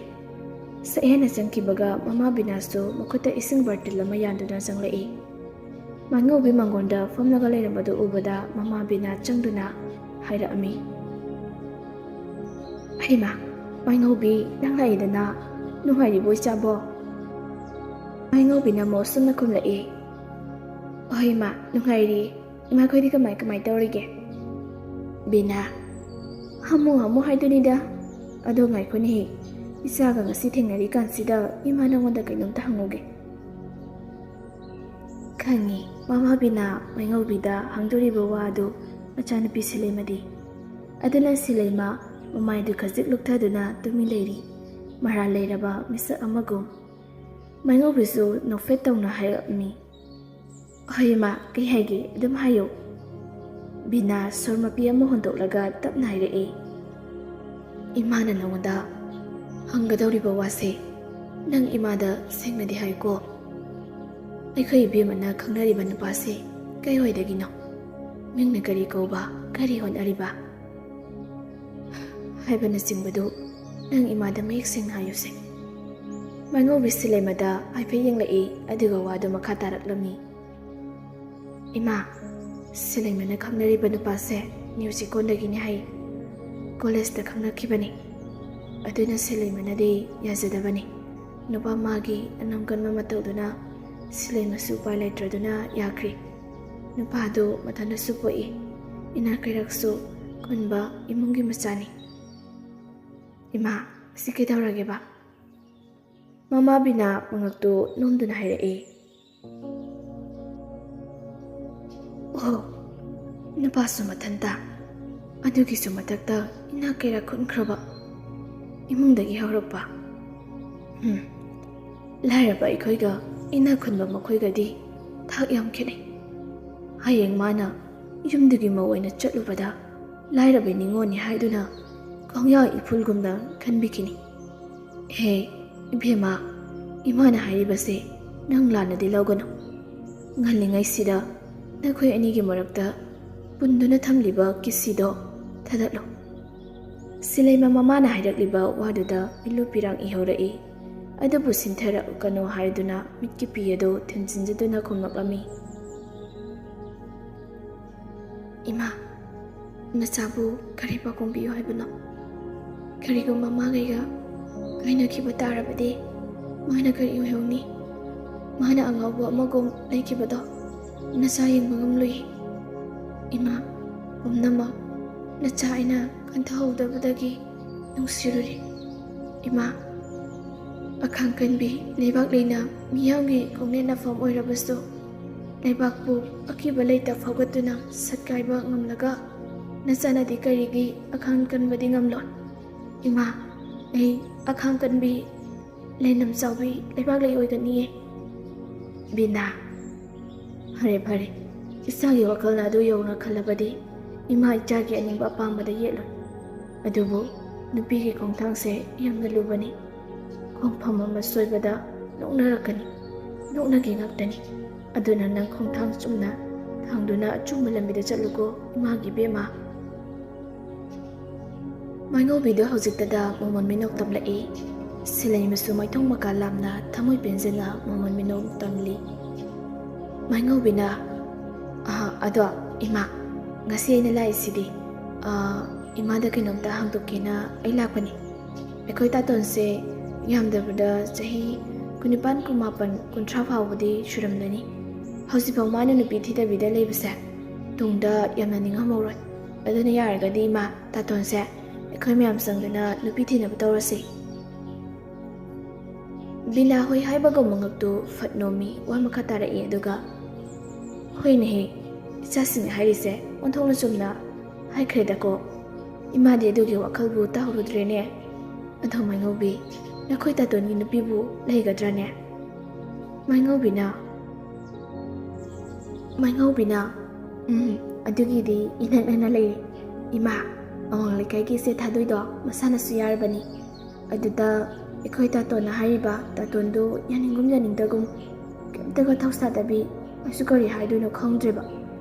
ꯁꯛꯍꯦꯟꯅ ꯆꯪꯈꯤꯕꯒ ꯃꯃꯥ ꯕꯤꯅꯥꯁꯁꯨ ꯃꯈꯨꯠꯇ ꯏꯁꯤꯡ ꯕꯥꯔꯇꯤꯜ ꯑꯃ ꯌꯥꯟꯗꯨꯅ ꯆꯪꯂꯛꯏ꯫ ꯃꯥꯏꯉꯧꯕꯤ ꯃꯥꯡꯒꯣꯟꯗ ꯐꯝꯂꯒ ꯂꯩꯔꯝꯕꯗꯨ ꯎꯕꯗ ꯃꯃꯥ ꯕꯤꯅꯥ ꯆꯪꯗꯨꯅ ꯍꯥꯏꯔꯛꯑꯝꯃꯤ, "ꯍꯩꯃꯥ, ꯃꯥꯏꯉꯧꯕꯤ, ꯅꯪ ꯂꯥꯛꯏꯗꯅ, ꯅꯨꯡꯉꯥꯏꯔꯤꯕꯣ ꯏꯆꯥꯕꯣ?" ꯃꯥꯏꯉꯧꯕꯤꯅ ꯃꯣꯁꯨꯝꯅ ꯈꯨꯝꯂꯛꯏ, "ꯍꯣꯏ ꯏꯃꯥ, ꯅꯨꯡꯉꯥꯏꯔꯤ꯫ ꯏꯃꯥꯈꯣꯏꯗꯤ ꯀꯃꯥꯏ ꯀꯃꯥꯏ ꯇꯧꯔꯤꯒꯦ?" ꯕꯤꯅꯥ, "ꯍꯥꯃꯨ ꯍꯥꯃꯨ ꯍꯥꯏꯗꯨꯅꯤꯗ꯫ ꯑꯗꯣ ꯉꯥꯏꯈꯣꯅꯦꯍꯦ, ꯏꯆꯥꯒ ꯉꯁꯤ ꯊꯦꯡꯅꯔꯤ ꯀꯥꯟꯁꯤꯗ ꯏꯃꯥ ꯅꯉꯣꯟꯗ ꯀꯩꯅꯣꯝꯇ ꯍꯪꯉꯨꯒꯦ꯫" ꯈꯪꯉꯤ, ꯃꯃꯥ ꯕꯤꯅꯥ ꯃꯥꯏꯉꯧꯕꯤꯗ ꯍꯪꯗꯣꯔꯤꯕ ꯋꯥ ꯑꯗꯨ ꯃꯆꯥꯅꯨꯄꯤ ꯁꯤꯂꯩꯃꯗꯤ꯫ ꯑꯗꯨꯅ ꯁꯤꯂꯩꯃ ꯃꯃꯥꯏꯗꯨ ꯈꯖꯤꯛ ꯂꯨꯞꯊꯗꯨꯅ ꯇꯨꯃꯤꯟ ꯂꯩꯔꯤ, ꯃꯔꯥꯜ ꯂꯩꯔꯕ ꯃꯤꯁꯛ ꯑꯃꯒꯨꯝ꯫ ꯃꯥꯏꯉꯧꯕꯤꯁꯨ ꯅꯣꯛꯐꯦꯠ ꯇꯧꯅ ꯍꯥꯏꯔꯛꯃꯤ, "ꯍꯣꯏ ꯏꯃꯥ, ꯀꯩ ꯍꯥꯏꯒꯦ ꯑꯗꯨꯝ ꯍꯥꯏꯌꯨ꯫" ꯕꯤꯅꯥ ꯁꯣꯔ ꯃꯄꯤ ꯑꯃ ꯍꯣꯟꯗꯣꯛꯂꯒ ꯇꯞꯅ ꯍꯥꯏꯔꯛꯏ, "ꯏꯃꯥꯅ ꯅꯉꯣꯟꯗ ꯍꯪꯒꯗꯧꯔꯤꯕ ꯋꯥꯁꯦ ꯅꯪ ꯏꯃꯥꯗ ꯁꯦꯡꯅꯗꯤ ꯍꯥꯏꯀꯣ꯫ ꯑꯩꯈꯣꯏ ꯏꯕꯦꯝꯃꯅ ꯈꯪꯅꯔꯤꯕ ꯅꯨꯄꯥꯁꯦ ꯀꯩꯋꯥꯏꯗꯒꯤꯅꯣ? ꯃꯤꯡꯅ ꯀꯔꯤ ꯀꯧꯕ, ꯀꯔꯤ ꯍꯣꯠꯅꯔꯤꯕ ꯍꯥꯏꯕꯅꯆꯤꯡꯕꯗꯨ ꯅꯪ ꯏꯃꯥꯗ ꯃꯌꯦꯛ ꯁꯦꯡꯅ ꯍꯥꯏꯌꯨꯁꯦ꯫" ꯃꯉꯧꯕꯤ ꯁꯤꯂꯩꯃꯗ ꯍꯥꯏꯐꯦꯠ ꯌꯦꯡꯂꯛꯏ, ꯑꯗꯨꯒ ꯋꯥꯗꯨ ꯃꯈꯥ ꯇꯥꯔꯛꯂꯝꯃꯤ꯫ "ꯏꯃꯥ, ꯁꯤꯂꯩꯃꯅ ꯈꯪꯅꯔꯤꯕ ꯅꯨꯄꯥꯁꯦ ꯅ꯭ꯌꯨ ꯆꯦꯛꯀꯣꯟꯗꯒꯤꯅꯤ ꯍꯥꯏ꯫ ꯀꯣꯂꯦꯖꯇ ꯈꯪꯅꯈꯤꯕꯅꯤ꯫ ꯑꯗꯨꯅ ꯁꯤꯂꯩꯃꯅꯗꯤ ꯌꯥꯖꯗꯕꯅꯤ꯫ ꯅꯨꯄꯥ ꯃꯥꯒꯤ ꯑꯅꯝ ꯀꯟꯕ ꯃꯇꯧꯗꯨꯅ ꯁꯤꯂꯩꯃꯁꯨ ꯎꯄꯥꯏ ꯂꯩꯇ꯭ꯔꯗꯨꯅ ꯌꯥꯈ꯭ꯔꯤ꯫ ꯅꯨꯄꯥꯗꯨ ꯃꯊꯟꯇꯁꯨ ꯄꯣꯛꯏ꯫ ꯏꯅꯥꯛ ꯀꯩꯔꯥꯛꯁꯨ ꯈꯨꯟꯕ ꯏꯃꯨꯡꯒꯤ ꯃꯆꯥꯅꯤ꯫" "ꯏꯃꯥ, ꯁꯤ ꯀꯩꯗꯧꯔꯒꯦꯕ?" ꯃꯃꯥ ꯕꯤꯅꯥ ꯃꯉꯛꯇꯨ ꯅꯣꯝꯗꯨꯅ ꯍꯥꯏꯔꯛꯏ꯫ "ꯑꯣ, ꯅꯨꯄꯥꯁꯨ ꯃꯊꯟꯇ, ꯑꯗꯨꯒꯤꯁꯨ ꯃꯊꯛꯇ ꯏꯅꯥꯛ ꯀꯩꯔꯥꯛ ꯈꯨꯟꯈ꯭ꯔꯕ ꯏꯃꯨꯡꯗꯒꯤ ꯍꯧꯔꯛꯄ꯫ ꯎꯝ, ꯂꯥꯏꯔꯕ ꯑꯩꯈꯣꯏꯒ ꯏꯅꯥꯛ ꯈꯨꯟꯕ ꯃꯈꯣꯏꯒꯗꯤ ꯊꯥꯛ ꯌꯥꯝ ꯈꯦꯠꯅꯩ꯫ ꯍꯌꯦꯡ ꯃꯥꯅ ꯌꯨꯝꯗꯨꯒꯤ ꯃꯧ ꯑꯣꯏꯅ ꯆꯠꯂꯨꯕꯗ ꯂꯥꯏꯔꯕ ꯅꯤꯉꯣꯜꯅꯤ ꯍꯥꯏꯗꯨꯅ ꯈꯣꯡꯌꯥ ꯏꯐꯨꯜꯒꯨꯝꯅ ꯈꯟꯕꯤꯈꯤꯅꯤ꯫ ꯍꯦ ꯏꯕꯦꯝꯃ, ꯏꯃꯥꯅ ꯍꯥꯏꯔꯤꯕꯁꯦ ꯅꯪ ꯂꯥꯟꯅꯗꯤ ꯂꯧꯒꯅꯨ꯫ ꯉꯜꯂꯤꯉꯩꯁꯤꯗ ꯅꯈꯣꯏ ꯑꯅꯤꯒꯤ ꯃꯔꯛꯇ ꯄꯨꯟꯗꯨꯅ ꯊꯝꯂꯤꯕ ꯀꯤꯁꯤꯗꯣ ꯊꯥꯗꯠꯂꯨ꯫" ꯁꯤꯂꯩꯃ ꯃꯃꯥꯅ ꯍꯥꯏꯔꯛꯂꯤꯕ ꯋꯥꯗꯨꯗ ꯃꯤꯠꯂꯨ ꯄꯤꯔꯥꯡ ꯏꯍꯧꯔꯛꯏ꯫ ꯑꯗꯨꯕꯨ ꯁꯤꯟꯊꯔꯛꯀꯅꯨ ꯍꯥꯏꯗꯨꯅ ꯃꯤꯠꯀꯤ ꯄꯤ ꯑꯗꯨ ꯊꯤꯟꯖꯤꯟꯖꯗꯨꯅ ꯈꯨꯝꯂꯛꯂꯝꯃꯤ꯫ "ꯏꯃꯥ, ꯅꯆꯥꯕꯨ ꯀꯔꯤ ꯄꯥꯎꯈꯨꯝ ꯄꯤꯌꯨ ꯍꯥꯏꯕꯅꯣ? ꯀꯔꯤꯒꯨꯝꯕ ꯃꯥꯒꯩꯒ ꯀꯥꯏꯅꯈꯤꯕ ꯇꯥꯔꯕꯗꯤ ꯃꯥꯅ ꯀꯔꯤ ꯑꯣꯏꯍꯧꯅꯤ? ꯃꯥꯅ ꯑꯉꯥꯎꯕ ꯑꯃꯒꯨꯝ ꯂꯩꯈꯤꯕꯗꯣ ꯅꯆꯥ ꯌꯦꯡꯕ ꯉꯝꯂꯨꯏ꯫ ꯏꯃꯥ, ꯄꯨꯝꯅꯃꯛ ꯅꯆꯥ ꯑꯩꯅ ꯈꯟꯊꯍꯧꯗꯕꯗꯒꯤ ꯅꯨꯡꯁꯤꯔꯨꯔꯦ꯫ ꯏꯃꯥ, ꯑꯈꯥꯡ ꯀꯟꯕꯤ ꯂꯩꯕꯥꯛ ꯂꯩꯅ ꯃꯤꯌꯥꯝꯒꯤ ꯈꯣꯡꯅꯦꯠꯅꯐꯝ ꯑꯣꯏꯔꯕꯁꯨ, ꯂꯩꯕꯥꯛꯄꯨ ꯑꯀꯤꯕ ꯂꯩꯇ ꯐꯥꯎꯒꯠꯇꯨꯅ ꯁꯛꯀꯥꯏꯕ ꯉꯝꯂꯒ ꯅꯆꯥꯅꯗꯤ ꯀꯔꯤꯒꯤ ꯑꯈꯥꯡ ꯀꯟꯕꯗꯤ ꯉꯝꯂꯣꯏ? ꯏꯃꯥ, ꯑꯩ ꯑꯈꯥꯡ ꯀꯟꯕꯤ ꯂꯩꯅꯝ ꯆꯥꯎꯕꯤ ꯂꯩꯕꯥꯛ ꯂꯩ ꯑꯣꯏꯒꯅꯤꯌꯦ꯫" "ꯕꯤꯅꯥ, ꯐꯔꯦ ꯐꯔꯦ, ꯏꯁꯥꯒꯤ ꯋꯥꯈꯜꯅ ꯑꯗꯨ ꯌꯧꯅ ꯈꯜꯂꯕꯗꯤ ꯏꯃꯥ ꯏꯆꯥꯒꯤ ꯑꯅꯤꯡꯕ ꯑꯄꯥꯝꯕꯗ ꯌꯦꯠꯂꯣꯏ꯫ ꯑꯗꯨꯕꯨ ꯅꯨꯄꯤꯒꯤ ꯈꯣꯡꯊꯥꯡꯁꯦ ꯌꯥꯝꯅ ꯂꯨꯕꯅꯤ꯫ ꯈꯣꯡꯐꯝ ꯑꯃ ꯁꯣꯏꯕꯗ ꯅꯣꯛꯅꯔꯛꯀꯅꯤ, ꯅꯣꯛꯅꯒꯦ ꯉꯥꯛꯇꯅꯤ꯫ ꯑꯗꯨꯅ ꯅꯪ ꯈꯣꯡꯊꯥꯡ ꯆꯨꯝꯅ ꯊꯥꯡꯗꯨꯅ ꯑꯆꯨꯝꯕ ꯂꯝꯕꯤꯗ ꯆꯠꯂꯨꯀꯣ, ꯏꯃꯥꯒꯤ ꯏꯕꯦꯝꯃ꯫ ꯃꯥꯏꯉꯧꯕꯤꯗ ꯍꯧꯖꯤꯛꯇꯗ ꯃꯃꯣꯟ ꯃꯤꯅꯣꯛ ꯇꯝꯂꯛꯏ꯫ ꯁꯤꯂꯩꯃꯁꯨ ꯃꯥꯏꯊꯣꯡ ꯃꯀꯥ ꯂꯥꯝꯅ ꯊꯃꯣꯏ ꯄꯦꯟꯖꯅ ꯃꯃꯣꯟ ꯃꯤꯅꯣꯛ ꯇꯝꯂꯤ꯫ ꯃꯥꯏꯉꯧꯕꯤꯅ, "ꯑꯥ, ꯑꯗꯣ ꯏꯃꯥ, ꯉꯁꯤ ꯑꯩꯅ ꯂꯥꯛꯏꯁꯤꯗꯤ, ꯑꯥ, ꯏꯃꯥꯗ ꯀꯩꯅꯣꯝꯇ ꯍꯪꯗꯣꯛꯀꯦꯅ ꯑꯩ ꯂꯥꯛꯄꯅꯤ꯫ ꯑꯩꯈꯣꯏ ꯇꯥꯇꯣꯟꯁꯦ ꯌꯥꯝꯗꯕꯗ ꯆꯍꯤ ꯀꯨꯟꯅꯤꯄꯥꯟ, ꯀꯨꯟꯃꯥꯄꯟ, ꯀꯨꯟꯊ꯭ꯔꯥ ꯐꯥꯎꯕꯗꯤ ꯁꯨꯔꯝꯂꯅꯤ꯫ ꯍꯧꯖꯤꯛꯐꯥꯎ ꯃꯥꯅ ꯅꯨꯄꯤ ꯊꯤꯗꯕꯤꯗ ꯂꯩꯕꯁꯦ ꯇꯨꯡꯗ ꯌꯥꯝꯅ ꯅꯤꯡꯉꯝꯍꯧꯔꯣꯏ꯫ ꯑꯗꯨꯅ ꯌꯥꯔꯒꯗꯤ ꯏꯃꯥ, ꯇꯥꯇꯣꯟꯁꯦ ꯑꯩꯈꯣꯏ ꯃꯌꯥꯝ ꯆꯪꯗꯨꯅ ꯅꯨꯄꯤ ꯊꯤꯅꯕ ꯇꯧꯔꯁꯤ꯫" ꯕꯤꯅꯥ ꯍꯣꯏ ꯍꯥꯏꯕꯒꯨꯝ ꯃꯉꯛꯇꯨ ꯐꯠ ꯅꯣꯝꯃꯤ, ꯋꯥ ꯃꯈꯥ ꯇꯥꯔꯛꯏ꯫ ꯑꯗꯨꯒ, "ꯍꯣꯏꯅꯦꯍꯦ, ꯏꯆꯥꯁꯤꯡꯅ ꯍꯥꯏꯔꯤꯁꯦ ꯑꯣꯟꯊꯣꯛꯅ ꯆꯨꯝꯅ ꯍꯥꯏꯈ꯭ꯔꯦꯗꯀꯣ꯫ ꯏꯃꯥꯗꯤ ꯑꯗꯨꯒꯤ ꯋꯥꯈꯜꯕꯨ ꯇꯥꯍꯧꯔꯨꯗ꯭ꯔꯦꯅꯦ꯫ ꯑꯗꯣ ꯃꯥꯏꯉꯧꯕꯤ, ꯅꯈꯣꯏ ꯇꯥꯇꯣꯟꯒꯤ ꯅꯨꯄꯤꯕꯨ ꯂꯩꯒꯗ꯭ꯔꯅꯦ?" ꯃꯥꯏꯉꯧꯕꯤꯅ, ꯃꯥꯏꯉꯧꯕꯤꯅ, "ꯎꯝ, ꯑꯗꯨꯒꯤꯗꯤ ꯏꯅꯛ ꯅꯛꯅ ꯂꯩꯔꯦ꯫ ꯏꯃꯥ, ꯑꯋꯥꯡ ꯂꯩꯀꯥꯏꯒꯤ ꯏꯆꯦ ꯊꯥꯗꯣꯏꯗꯣ ꯃꯁꯥꯅꯁꯨ ꯌꯥꯔꯕꯅꯤ꯫ ꯑꯗꯨꯗ ꯑꯩꯈꯣꯏ ꯇꯥꯇꯣꯟꯅ ꯍꯥꯏꯔꯤꯕ ꯇꯥꯇꯣꯟꯗꯣ ꯌꯥꯅꯤꯡꯒꯨꯝ ꯌꯥꯅꯤꯡꯗꯒꯨꯝ ꯀꯩꯝꯇꯒ ꯊꯧꯁꯥꯗꯕꯤ, ꯑꯩꯁꯨ ꯀꯔꯤ ꯍꯥꯏꯗꯣꯏꯅꯣ ꯈꯪꯗ꯭ꯔꯦꯕ꯫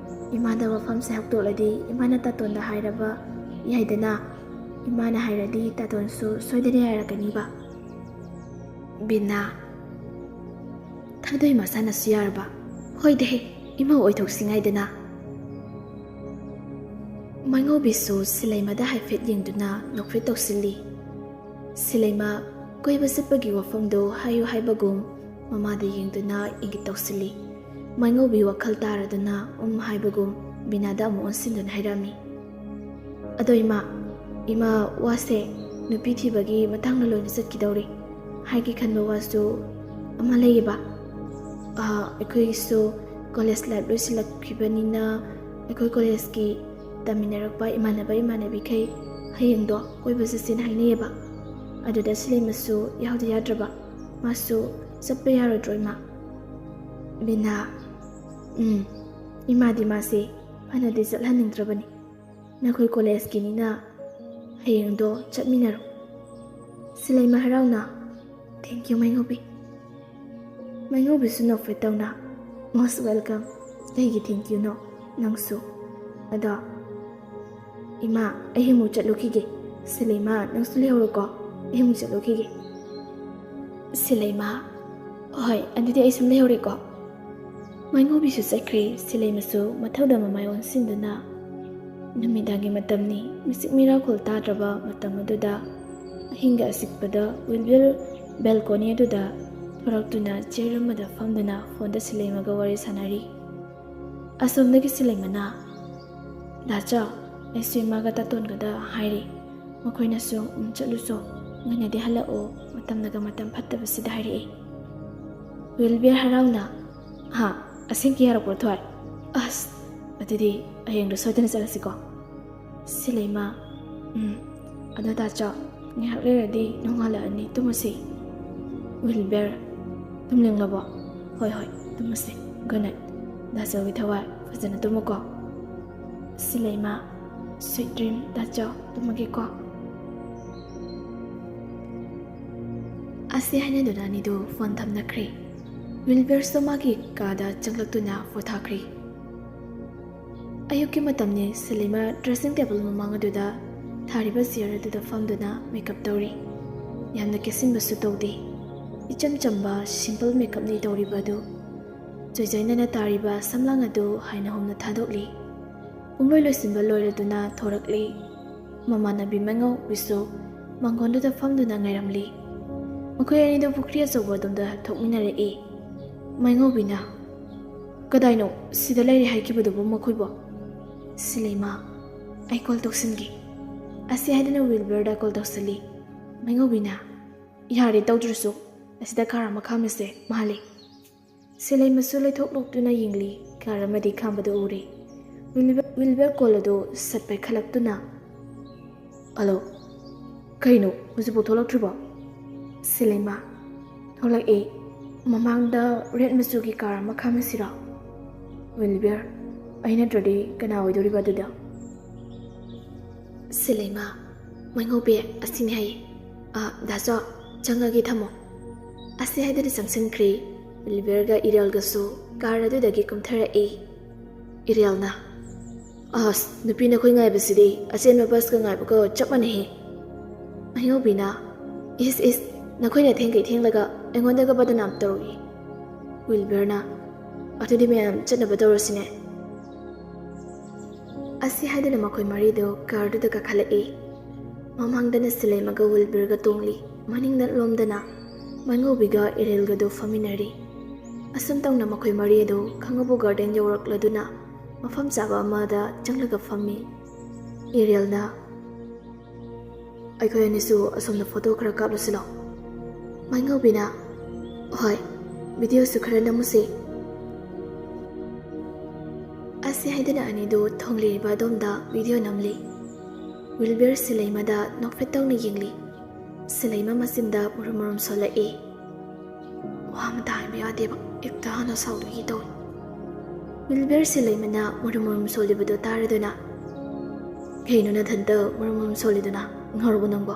ꯏꯃꯥꯗ ꯋꯥꯐꯝꯁꯦ ꯍꯧꯗꯣꯛꯂꯗꯤ ꯏꯃꯥꯅ ꯇꯥꯇꯣꯟꯗ ꯍꯥꯏꯔꯕ ꯌꯥꯏꯗꯅ꯫ ꯏꯃꯥꯅ ꯍꯥꯏꯔꯗꯤ ꯇꯥꯇꯣꯟꯁꯨ ꯁꯣꯏꯗꯅ ꯌꯥꯔꯛꯀꯅꯤꯕ꯫" ꯕꯤꯅꯥ, "ꯊꯥꯗꯣꯏ ꯃꯁꯥꯅꯁꯨ ꯌꯥꯔꯕ? ꯍꯣꯏꯗꯍꯦ, ꯏꯃꯧ ꯑꯣꯏꯊꯣꯛꯁꯤ ꯉꯥꯏꯗꯅ꯫" ꯃꯥꯏꯉꯧꯕꯤꯁꯨ ꯁꯤꯂꯩꯃꯗ ꯍꯥꯏꯐꯦꯠ ꯌꯦꯡꯗꯨꯅ ꯅꯣꯛꯐꯦꯠ ꯇꯧꯁꯤꯜꯂꯤ꯫ ꯁꯤꯂꯩꯃ ꯀꯣꯏꯕ ꯆꯠꯄꯒꯤ ꯋꯥꯐꯝꯗꯣ ꯍꯥꯏꯌꯨ ꯍꯥꯏꯕꯒꯨꯝ ꯃꯃꯥꯗ ꯌꯦꯡꯗꯨꯅ ꯏꯪꯒꯤꯠ ꯇꯧꯁꯤꯜꯂꯤ꯫ ꯃꯥꯏꯉꯧꯕꯤ ꯋꯥꯈꯜ ꯇꯥꯔꯗꯨꯅ ꯎꯝ ꯍꯥꯏꯕꯒꯨꯝ ꯕꯤꯅꯥꯗ ꯑꯃꯨꯛ ꯑꯣꯟꯁꯤꯟꯗꯨꯅ ꯍꯥꯏꯔꯝꯃꯤ꯫ "ꯑꯗꯣ ꯏꯃꯥ, ꯏꯃꯥ, ꯋꯥꯁꯦ ꯅꯨꯄꯤ ꯊꯤꯕꯒꯤ ꯃꯇꯥꯡꯗ ꯂꯣꯏꯅ ꯆꯠꯈꯤꯗꯧꯔꯦ꯫ ꯍꯥꯏꯒꯦ ꯈꯟꯕ ꯋꯥꯁꯨ ꯑꯃ ꯂꯩꯌꯦꯕ꯫ ꯑꯥ, ꯑꯩꯈꯣꯏꯒꯤꯁꯨ ꯀꯣꯂꯦꯖ ꯂꯥꯏꯐ ꯂꯣꯏꯁꯤꯜꯂꯛꯈꯤꯕꯅꯤꯅ ꯑꯩꯈꯣꯏ ꯀꯣꯂꯦꯖꯀꯤ ꯇꯝꯃꯤꯟꯅꯔꯛꯄ ꯏꯃꯥꯟꯅꯕ ꯏꯃꯥꯟꯅꯕꯤꯈꯩ ꯍꯌꯦꯡꯗꯣ ꯀꯣꯏꯕ ꯆꯠꯁꯦꯅ ꯍꯥꯏꯅꯩꯌꯦꯕ꯫ ꯑꯗꯨꯗ ꯁꯤꯂꯩꯃꯁꯨ ꯌꯥꯎꯗ ꯌꯥꯗ꯭ꯔꯕ꯫ ꯃꯥꯁꯨ ꯆꯠꯄ ꯌꯥꯔꯣꯏꯗ꯭ꯔꯣ ꯏꯃꯥ?" ꯕꯤꯅꯥ, "ꯎꯝ, ꯏꯃꯥꯗꯤ ꯃꯥꯁꯦ ꯐꯅꯗꯤ ꯆꯠꯍꯟꯅꯤꯡꯗ꯭ꯔꯕꯅꯤ꯫ "ꯅꯈꯣꯏ ꯀꯣꯂꯦꯖꯀꯤꯅꯤꯅ ꯍꯌꯦꯡꯗꯣ ꯆꯠꯃꯤꯟꯅꯔꯣ꯫" ꯁꯤꯂꯩꯃ ꯍꯔꯥꯎꯅ, "Thank you, ꯃꯩꯉꯧꯕꯤ꯫" ꯃꯩꯉꯧꯕꯤꯁꯨ ꯅꯣꯛꯐꯦꯠ ꯇꯧꯅ, "Most welcome꯫ ꯀꯩꯒꯤ thank you ꯅꯣ? ꯅꯪꯁꯨ꯫ ꯑꯗꯣ ꯏꯃꯥ, ꯑꯩ ꯑꯃꯨꯛ ꯆꯠꯂꯨꯈꯤꯒꯦ꯫ ꯁꯤꯂꯩꯃ, ꯅꯪꯁꯨ ꯂꯩꯍꯧꯔꯣꯀꯣ, ꯑꯩ ꯑꯃꯨꯛ ꯆꯠꯂꯨꯈꯤꯒꯦ꯫" ꯁꯤꯂꯩꯃ, "ꯍꯣꯏ, ꯑꯗꯨꯗꯤ ꯑꯩꯁꯨ ꯂꯩꯍꯧꯔꯦꯀꯣ꯫" ꯃꯩꯉꯧꯕꯤꯁꯨ ꯆꯠꯈ꯭ꯔꯦ꯫ ꯁꯤꯂꯩꯃꯁꯨ ꯃꯊꯛꯇ ꯃꯃꯥꯏ ꯑꯣꯟꯁꯤꯟꯗꯨꯅ, ꯅꯨꯃꯤꯗꯥꯡꯒꯤ ꯃꯇꯝꯅꯤ꯫ ꯃꯤꯆꯤꯛ ꯃꯤꯔꯥꯈꯣꯜ ꯇꯥꯗ꯭ꯔꯕ ꯃꯇꯝ ꯑꯗꯨꯗ, ꯑꯍꯤꯡꯒ ꯑꯆꯤꯛꯄꯗ ꯋꯤꯜꯕꯔ ꯕꯦꯜꯀꯣꯅꯤ ꯑꯗꯨꯗ ꯊꯣꯔꯛꯇꯨꯅ ꯆꯤꯌꯔ ꯑꯃꯗ ꯐꯝꯗꯨꯅ ꯐꯣꯟꯗ ꯁꯤꯂꯩꯃꯒ ꯋꯥꯔꯤ ꯁꯥꯟꯅꯔꯤ꯫ ꯑꯁꯣꯝꯗꯒꯤ ꯁꯤꯂꯩꯃꯅ, "ꯗꯥꯆꯥ, ꯑꯩꯁꯨ ꯏꯃꯥꯒ ꯇꯥꯇꯣꯟꯒꯗ ꯍꯥꯏꯔꯦ꯫ ꯃꯈꯣꯏꯅꯁꯨ, 'ꯎꯝ, ꯆꯠꯂꯨꯆꯣ, ꯉꯟꯅꯗꯤ ꯍꯜꯂꯛꯑꯣ, ꯃꯇꯝꯅꯒ ꯃꯇꯝ ꯐꯠꯇꯕꯁꯤꯗ,' ꯍꯥꯏꯔꯛꯑꯦ꯫" ꯋꯤꯜꯕꯤꯌꯔ ꯍꯔꯥꯎꯅ, "ꯍꯥ? ꯑꯁꯦꯡꯀꯤ ꯍꯥꯏꯔꯛꯄ꯭ꯔꯣ, ꯊꯣꯏ? ꯑꯁ, ꯑꯗꯨꯗꯤ ꯍꯌꯦꯡꯗꯣ ꯁꯣꯏꯗꯅ ꯆꯠꯂꯁꯤꯀꯣ꯫" ꯁꯤꯂꯩꯃ, "ꯎꯝ, ꯑꯗꯣ ꯗꯥꯆꯥ, ꯉꯥꯏꯍꯥꯛ ꯂꯩꯔꯗꯤ ꯅꯣꯡꯉꯥꯜꯂꯛꯑꯅꯤ, ꯇꯨꯝꯃꯁꯤ꯫" ꯋꯤꯜꯕꯤꯌꯔ, "ꯇꯨꯝꯅꯤꯡꯂꯕꯣ? ꯍꯣꯏ, ꯍꯣꯏ, ꯇꯨꯝꯃꯁꯤ꯫ Good night꯫ ꯗꯥꯆꯥꯒꯤ ꯊꯋꯥꯏ, ꯐꯖꯅ ꯇꯨꯝꯃꯨꯀꯣ꯫" ꯁꯤꯂꯩꯃ, "Sweet dream, ꯗꯥꯆꯥ, ꯇꯨꯝꯃꯒꯦꯀꯣ꯫" ꯑꯁꯤ ꯍꯥꯏꯅꯗꯨꯅ ꯑꯅꯤꯗꯨ ꯐꯣꯟ ꯊꯝꯅꯈ꯭ꯔꯦ꯫ ꯋꯤꯜꯕꯔꯁꯨ ꯃꯥꯒꯤ ꯀꯥꯗ ꯆꯪꯂꯛꯇꯨꯅ ꯄꯣꯊꯥꯈ꯭ꯔꯦ꯫ ꯑꯌꯨꯛꯀꯤ ꯃꯇꯝꯅꯤ꯫ ꯁꯤꯂꯩꯃ ꯗ꯭ꯔꯦꯁꯤꯡ ꯇꯦꯕꯜ ꯃꯃꯥꯡ ꯑꯗꯨꯗ ꯊꯥꯔꯤꯕ ꯆꯤꯌꯔ ꯑꯗꯨꯗ ꯐꯝꯗꯨꯅ ꯃꯦꯀꯞ ꯇꯧꯔꯤ꯫ ꯌꯥꯝꯅ ꯀꯦꯁꯤꯟꯕꯁꯨ ꯇꯧꯗꯦ꯫ ꯏꯆꯝ ꯆꯝꯕ ꯁꯤꯝꯄꯜ ꯃꯦꯀꯞꯅꯤ ꯇꯧꯔꯤꯕ ꯑꯗꯨ꯫ ꯆꯣꯏꯖꯥꯏꯅꯅ ꯇꯥꯔꯤꯕ ꯁꯝꯂꯥꯡ ꯑꯗꯨ ꯍꯥꯏꯅ ꯍꯨꯝꯅ ꯊꯥꯗꯣꯛꯂꯤ꯫ ꯄꯨꯡꯂꯣꯏ ꯂꯣꯏꯁꯤꯟꯕ ꯂꯣꯏꯔꯗꯨꯅ ꯊꯣꯔꯛꯂꯤ꯫ ꯃꯃꯥꯟꯅꯕꯤ ꯃꯩꯉꯧꯕꯤꯁꯨ ꯃꯥꯡꯒꯣꯟꯗꯨꯗ ꯐꯝꯗꯨꯅ ꯉꯥꯏꯔꯝꯂꯤ꯫ ꯃꯈꯣꯏ ꯑꯅꯤꯗꯨ ꯄꯨꯈ꯭ꯔꯤ ꯑꯆꯧꯕ ꯑꯗꯣꯝꯗ ꯊꯣꯛꯃꯤꯟꯅꯔꯛꯏ꯫ ꯃꯩꯉꯧꯕꯤꯅ, "ꯀꯗꯥꯏꯅꯣ? ꯁꯤꯗ ꯂꯩꯔꯦ ꯍꯥꯏꯈꯤꯕꯗꯨꯕꯨ ꯃꯈꯣꯏꯕꯣ?" ꯁꯤꯂꯩꯃ, "ꯑꯩ ꯀꯣꯜ ꯇꯧꯁꯤꯟꯒꯦ꯫" ꯑꯁꯤ ꯍꯥꯏꯗꯨꯅ ꯋꯤꯜꯕꯔꯗ ꯀꯣꯜ ꯇꯧꯁꯤꯜꯂꯤ꯫ ꯃꯩꯉꯧꯕꯤꯅ, "ꯌꯥꯔꯦ, ꯇꯧꯗ꯭ꯔꯁꯨ꯫ ꯑꯁꯤꯗ ꯀꯥꯔ ꯑꯃ ꯈꯥꯝꯃꯤꯁꯦ ꯃꯥꯜꯂꯤ꯫" ꯁꯤꯂꯩꯃꯁꯨ ꯂꯩꯊꯣꯛꯂꯣꯛꯇꯨꯅ ꯌꯦꯡꯂꯤ꯫ ꯀꯥꯔ ꯑꯃꯗꯤ ꯈꯥꯝꯕꯗꯨ ꯎꯔꯦ꯫ ꯋꯤꯜꯕꯔ, ꯋꯤꯜꯕꯔ ꯀꯣꯜ ꯑꯗꯨ ꯁꯠ ꯄꯥꯏꯈꯠꯂꯛꯇꯨꯅ, "ꯍꯜꯂꯣ, ꯀꯩꯅꯣ, ꯍꯧꯖꯤꯛꯐꯥꯎ ꯊꯣꯛꯂꯛꯇ꯭ꯔꯤꯕꯣ?" ꯁꯤꯂꯩꯃ, "ꯊꯣꯛꯂꯛꯑꯦ꯫ ꯃꯃꯥꯡꯗ ꯔꯦꯗ ꯃꯆꯨꯒꯤ ꯀꯥꯔ ꯑꯃ ꯈꯥꯝꯃꯤꯁꯤꯔꯣ?" ꯋꯤꯜꯕꯤꯌꯔ, ꯑꯩ ꯅꯠꯇ꯭ꯔꯗꯤ ꯀꯅꯥ ꯑꯣꯏꯗꯣꯔꯤꯕ ꯑꯗꯨꯗ? ꯁꯤꯂꯩꯃ, ꯃꯩꯉꯧꯕꯤ, ꯑꯁꯤꯅꯤ ꯍꯥꯏꯌꯦ꯫ ꯑ, ꯗꯥꯆꯣ, ꯆꯪꯉꯒꯦ, ꯊꯝꯃꯣ꯫ ꯑꯁꯤ ꯍꯥꯏꯗꯨꯅ ꯆꯪꯁꯤꯟꯈ꯭ꯔꯦ꯫ ꯋꯤꯜꯕꯤꯌꯔꯒ ꯏꯔꯦꯜꯒꯁꯨ ꯀꯥꯔ ꯑꯗꯨꯗꯒꯤ ꯀꯨꯝꯊꯔꯛꯏ꯫ ꯏꯔꯦꯜꯅ, "ꯑꯁ, ꯅꯨꯄꯤ ꯅꯈꯣꯏ ꯉꯥꯏꯕꯁꯤꯗꯤ ꯑꯆꯦꯟꯕ ꯕꯁꯀ ꯉꯥꯏꯕꯒ ꯆꯞ ꯃꯥꯟꯅꯩꯍꯦ꯫" ꯃꯩꯉꯧꯕꯤꯅ, "ꯏꯁ, ꯏꯁ, ꯅꯈꯣꯏꯅ ꯊꯦꯡꯈꯩ ꯊꯦꯡꯂꯒ ꯑꯩꯉꯣꯟꯗꯒ ꯕꯗꯅꯥꯝ ꯇꯧꯔꯛꯏ꯫" ꯋꯤꯜꯕꯤꯌꯔꯅ, "ꯑꯗꯨꯗꯤ ꯃꯌꯥꯝ ꯆꯠꯅꯕ ꯇꯧꯔꯁꯤꯅꯦ꯫" ꯑꯁꯤ ꯍꯥꯏꯗꯨꯅ ꯃꯈꯣꯏ ꯃꯔꯤꯗꯨ ꯀꯥꯔꯗꯨꯗ ꯀꯥꯈꯠꯂꯛꯏ꯫ ꯃꯃꯥꯡꯗꯅ ꯁꯤꯂꯩꯃꯒ ꯋꯤꯜꯕꯤꯌꯔꯒ ꯇꯣꯡꯂꯤ, ꯃꯅꯤꯡꯗ ꯂꯣꯝꯗꯅ ꯃꯩꯉꯧꯕꯤꯒ ꯏꯔꯦꯜꯒꯗꯨ ꯐꯝꯃꯤꯟꯅꯔꯤ꯫ ꯑꯁꯨꯝ ꯇꯧꯅ ꯃꯈꯣꯏ ꯃꯔꯤ ꯑꯗꯨ ꯈꯥꯉꯕꯣꯛ ꯒꯥꯔꯗꯦꯟ ꯌꯧꯔꯛꯂꯗꯨꯅ ꯃꯐꯝ ꯆꯥꯕ ꯑꯃꯗ ꯆꯪꯂꯒ ꯐꯝꯃꯤ꯫ ꯏꯔꯦꯜꯅ, "ꯑꯩꯈꯣꯏ ꯑꯅꯤꯁꯨ ꯑꯁꯣꯝꯗ ꯐꯣꯇꯣ ꯈꯔ ꯀꯥꯞꯂꯨꯁꯤ ꯂꯥꯎ꯫" ꯃꯩꯉꯧꯕꯤꯅ, "ꯍꯣꯏ, ꯚꯤꯗꯤꯑꯣꯁꯨ ꯈꯔ ꯅꯝꯃꯨꯁꯦ꯫" ꯑꯁꯤ ꯍꯥꯏꯗꯨꯅ ꯑꯅꯤꯗꯨ ꯊꯣꯡ ꯂꯩꯔꯤꯕ ꯑꯗꯣꯝꯗ ꯚꯤꯗꯤꯑꯣ ꯅꯝꯂꯤ꯫ ꯋꯤꯜꯕꯤꯌꯔ ꯁꯤꯂꯩꯃꯗ ꯅꯣꯛꯐꯦꯠ ꯇꯧꯅ ꯌꯦꯡꯂꯤ꯫ ꯁꯤꯂꯩꯃ ꯃꯆꯤꯟꯗ ꯃꯨꯔꯨꯝ ꯃꯨꯔꯨꯝ ꯁꯣꯜꯂꯛꯏ꯫ ꯋꯥ ꯑꯃꯇ ꯍꯥꯏꯕ ꯌꯥꯗꯦꯕ, ꯍꯦꯛꯇ ꯍꯥꯟꯅ ꯁꯥꯎꯗꯣꯏꯒꯤ ꯇꯧꯏ꯫ ꯋꯤꯜꯕꯤꯌꯔ ꯁꯤꯂꯩꯃꯅ ꯃꯨꯔꯨꯝ ꯃꯨꯔꯨꯝ ꯁꯣꯜꯂꯤꯕꯗꯨ ꯇꯥꯔꯗꯨꯅ, "ꯀꯩꯅꯣ ꯅꯊꯟꯇ ꯃꯨꯔꯨꯝ ꯃꯨꯔꯨꯝ ꯁꯣꯜꯂꯤꯗꯨꯅ? ꯉꯥꯎꯔꯕꯣ ꯅꯪꯕꯣ?"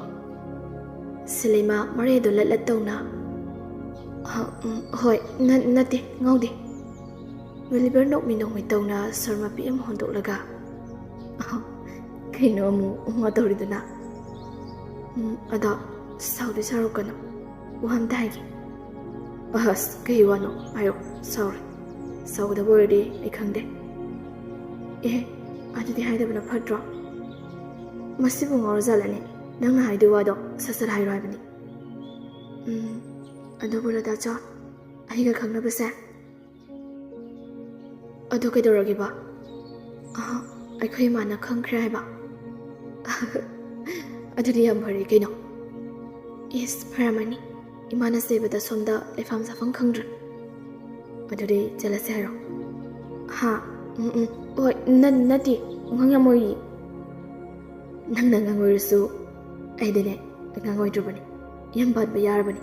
ꯁꯤꯂꯩꯃ ꯃꯔꯩꯗꯨ ꯂꯠ ꯂꯠ ꯇꯧꯅ, "ꯑ, ꯎꯝ, ꯍꯣꯏ, ꯅ-, ꯅꯠꯇꯦ, ꯉꯥꯎꯗꯦ꯫" ꯋꯤꯜꯕꯤꯌꯔ ꯅꯣꯛꯃꯤ ꯅꯣꯛꯃꯤ ꯇꯧꯅ ꯁꯣꯔ ꯃꯄꯤ ꯑꯃ ꯍꯣꯟꯗꯣꯛꯂꯒ, "ꯑꯍ, ꯀꯩꯅꯣ ꯑꯃꯨꯛ ꯎꯝ ꯇꯧꯔꯤꯗꯨꯅ? ꯎꯝ, ꯑꯗꯣ ꯁꯥꯎꯗꯤ ꯁꯥꯎꯔꯛꯀꯅꯨ, ꯋꯥ ꯑꯝꯇ ꯍꯥꯏꯒꯦ꯫" "ꯑꯁ, ꯀꯩ ꯋꯥꯅꯣ? ꯍꯥꯏꯌꯣ, ꯁꯥꯎꯔꯦ꯫ ꯁꯥꯎꯒꯗꯕ ꯑꯣꯏꯔꯗꯤ ꯑꯩ ꯈꯪꯗꯦ꯫" "ꯑꯦ, ꯑꯗꯨꯗꯤ ꯍꯥꯏꯗꯕꯅ ꯐꯠꯇ꯭ꯔꯣ? ꯃꯁꯤꯕꯨ ꯉꯥꯎꯔꯖꯥꯠꯂꯅꯦ? ꯅꯪꯅ ꯍꯥꯏꯗꯣꯏ ꯋꯥꯗꯣ ꯁꯠ ꯁꯠ ꯍꯥꯏꯔꯣ ꯍꯥꯏꯕꯅꯤ꯫" "ꯎꯝ, ꯑꯗꯨꯕꯨ ꯔꯣꯗꯥꯆꯥ, ꯑꯩꯒ ꯈꯪꯅꯕꯁꯦ?" "ꯑꯗꯨ ꯀꯩꯗꯧꯔꯒꯦꯕ?" "ꯑꯍ, ꯑꯩꯈꯣꯏ ꯏꯃꯥꯅ ꯈꯪꯈ꯭ꯔꯦ ꯍꯥꯏꯕ꯫" "ꯑꯗꯨꯗꯤ ꯌꯥꯝ ꯐꯔꯦ ꯀꯩꯅꯣ꯫" "ꯏꯁ, ꯐꯔꯝꯃꯅꯤ꯫ ꯏꯃꯥꯅ ꯆꯩꯕꯗ ꯁꯣꯝꯗ ꯂꯩꯐꯝ ꯆꯥꯐꯝ ꯈꯪꯗ꯭ꯔꯦ꯫ ꯑꯗꯨꯗꯤ ꯆꯠꯂꯁꯦ ꯍꯥꯏꯔꯣ?" "ꯍꯥ? ꯎꯝ, ꯎꯝ꯫ ꯍꯣꯏ, ꯅ-, ꯅꯠꯇꯦ꯫ ꯑꯉꯥꯡ ꯌꯥꯝ ꯑꯣꯏꯔꯤ꯫" "ꯅꯪꯅ ꯑꯉꯥꯡ ꯑꯣꯏꯔꯁꯨ ꯑꯩꯗꯤꯅꯦ ꯑꯉꯥꯡ ꯑꯣꯏꯗ꯭ꯔꯕꯅꯤ꯫ ꯌꯨꯝ ꯄꯥꯟꯕ ꯌꯥꯔꯕꯅꯤ꯫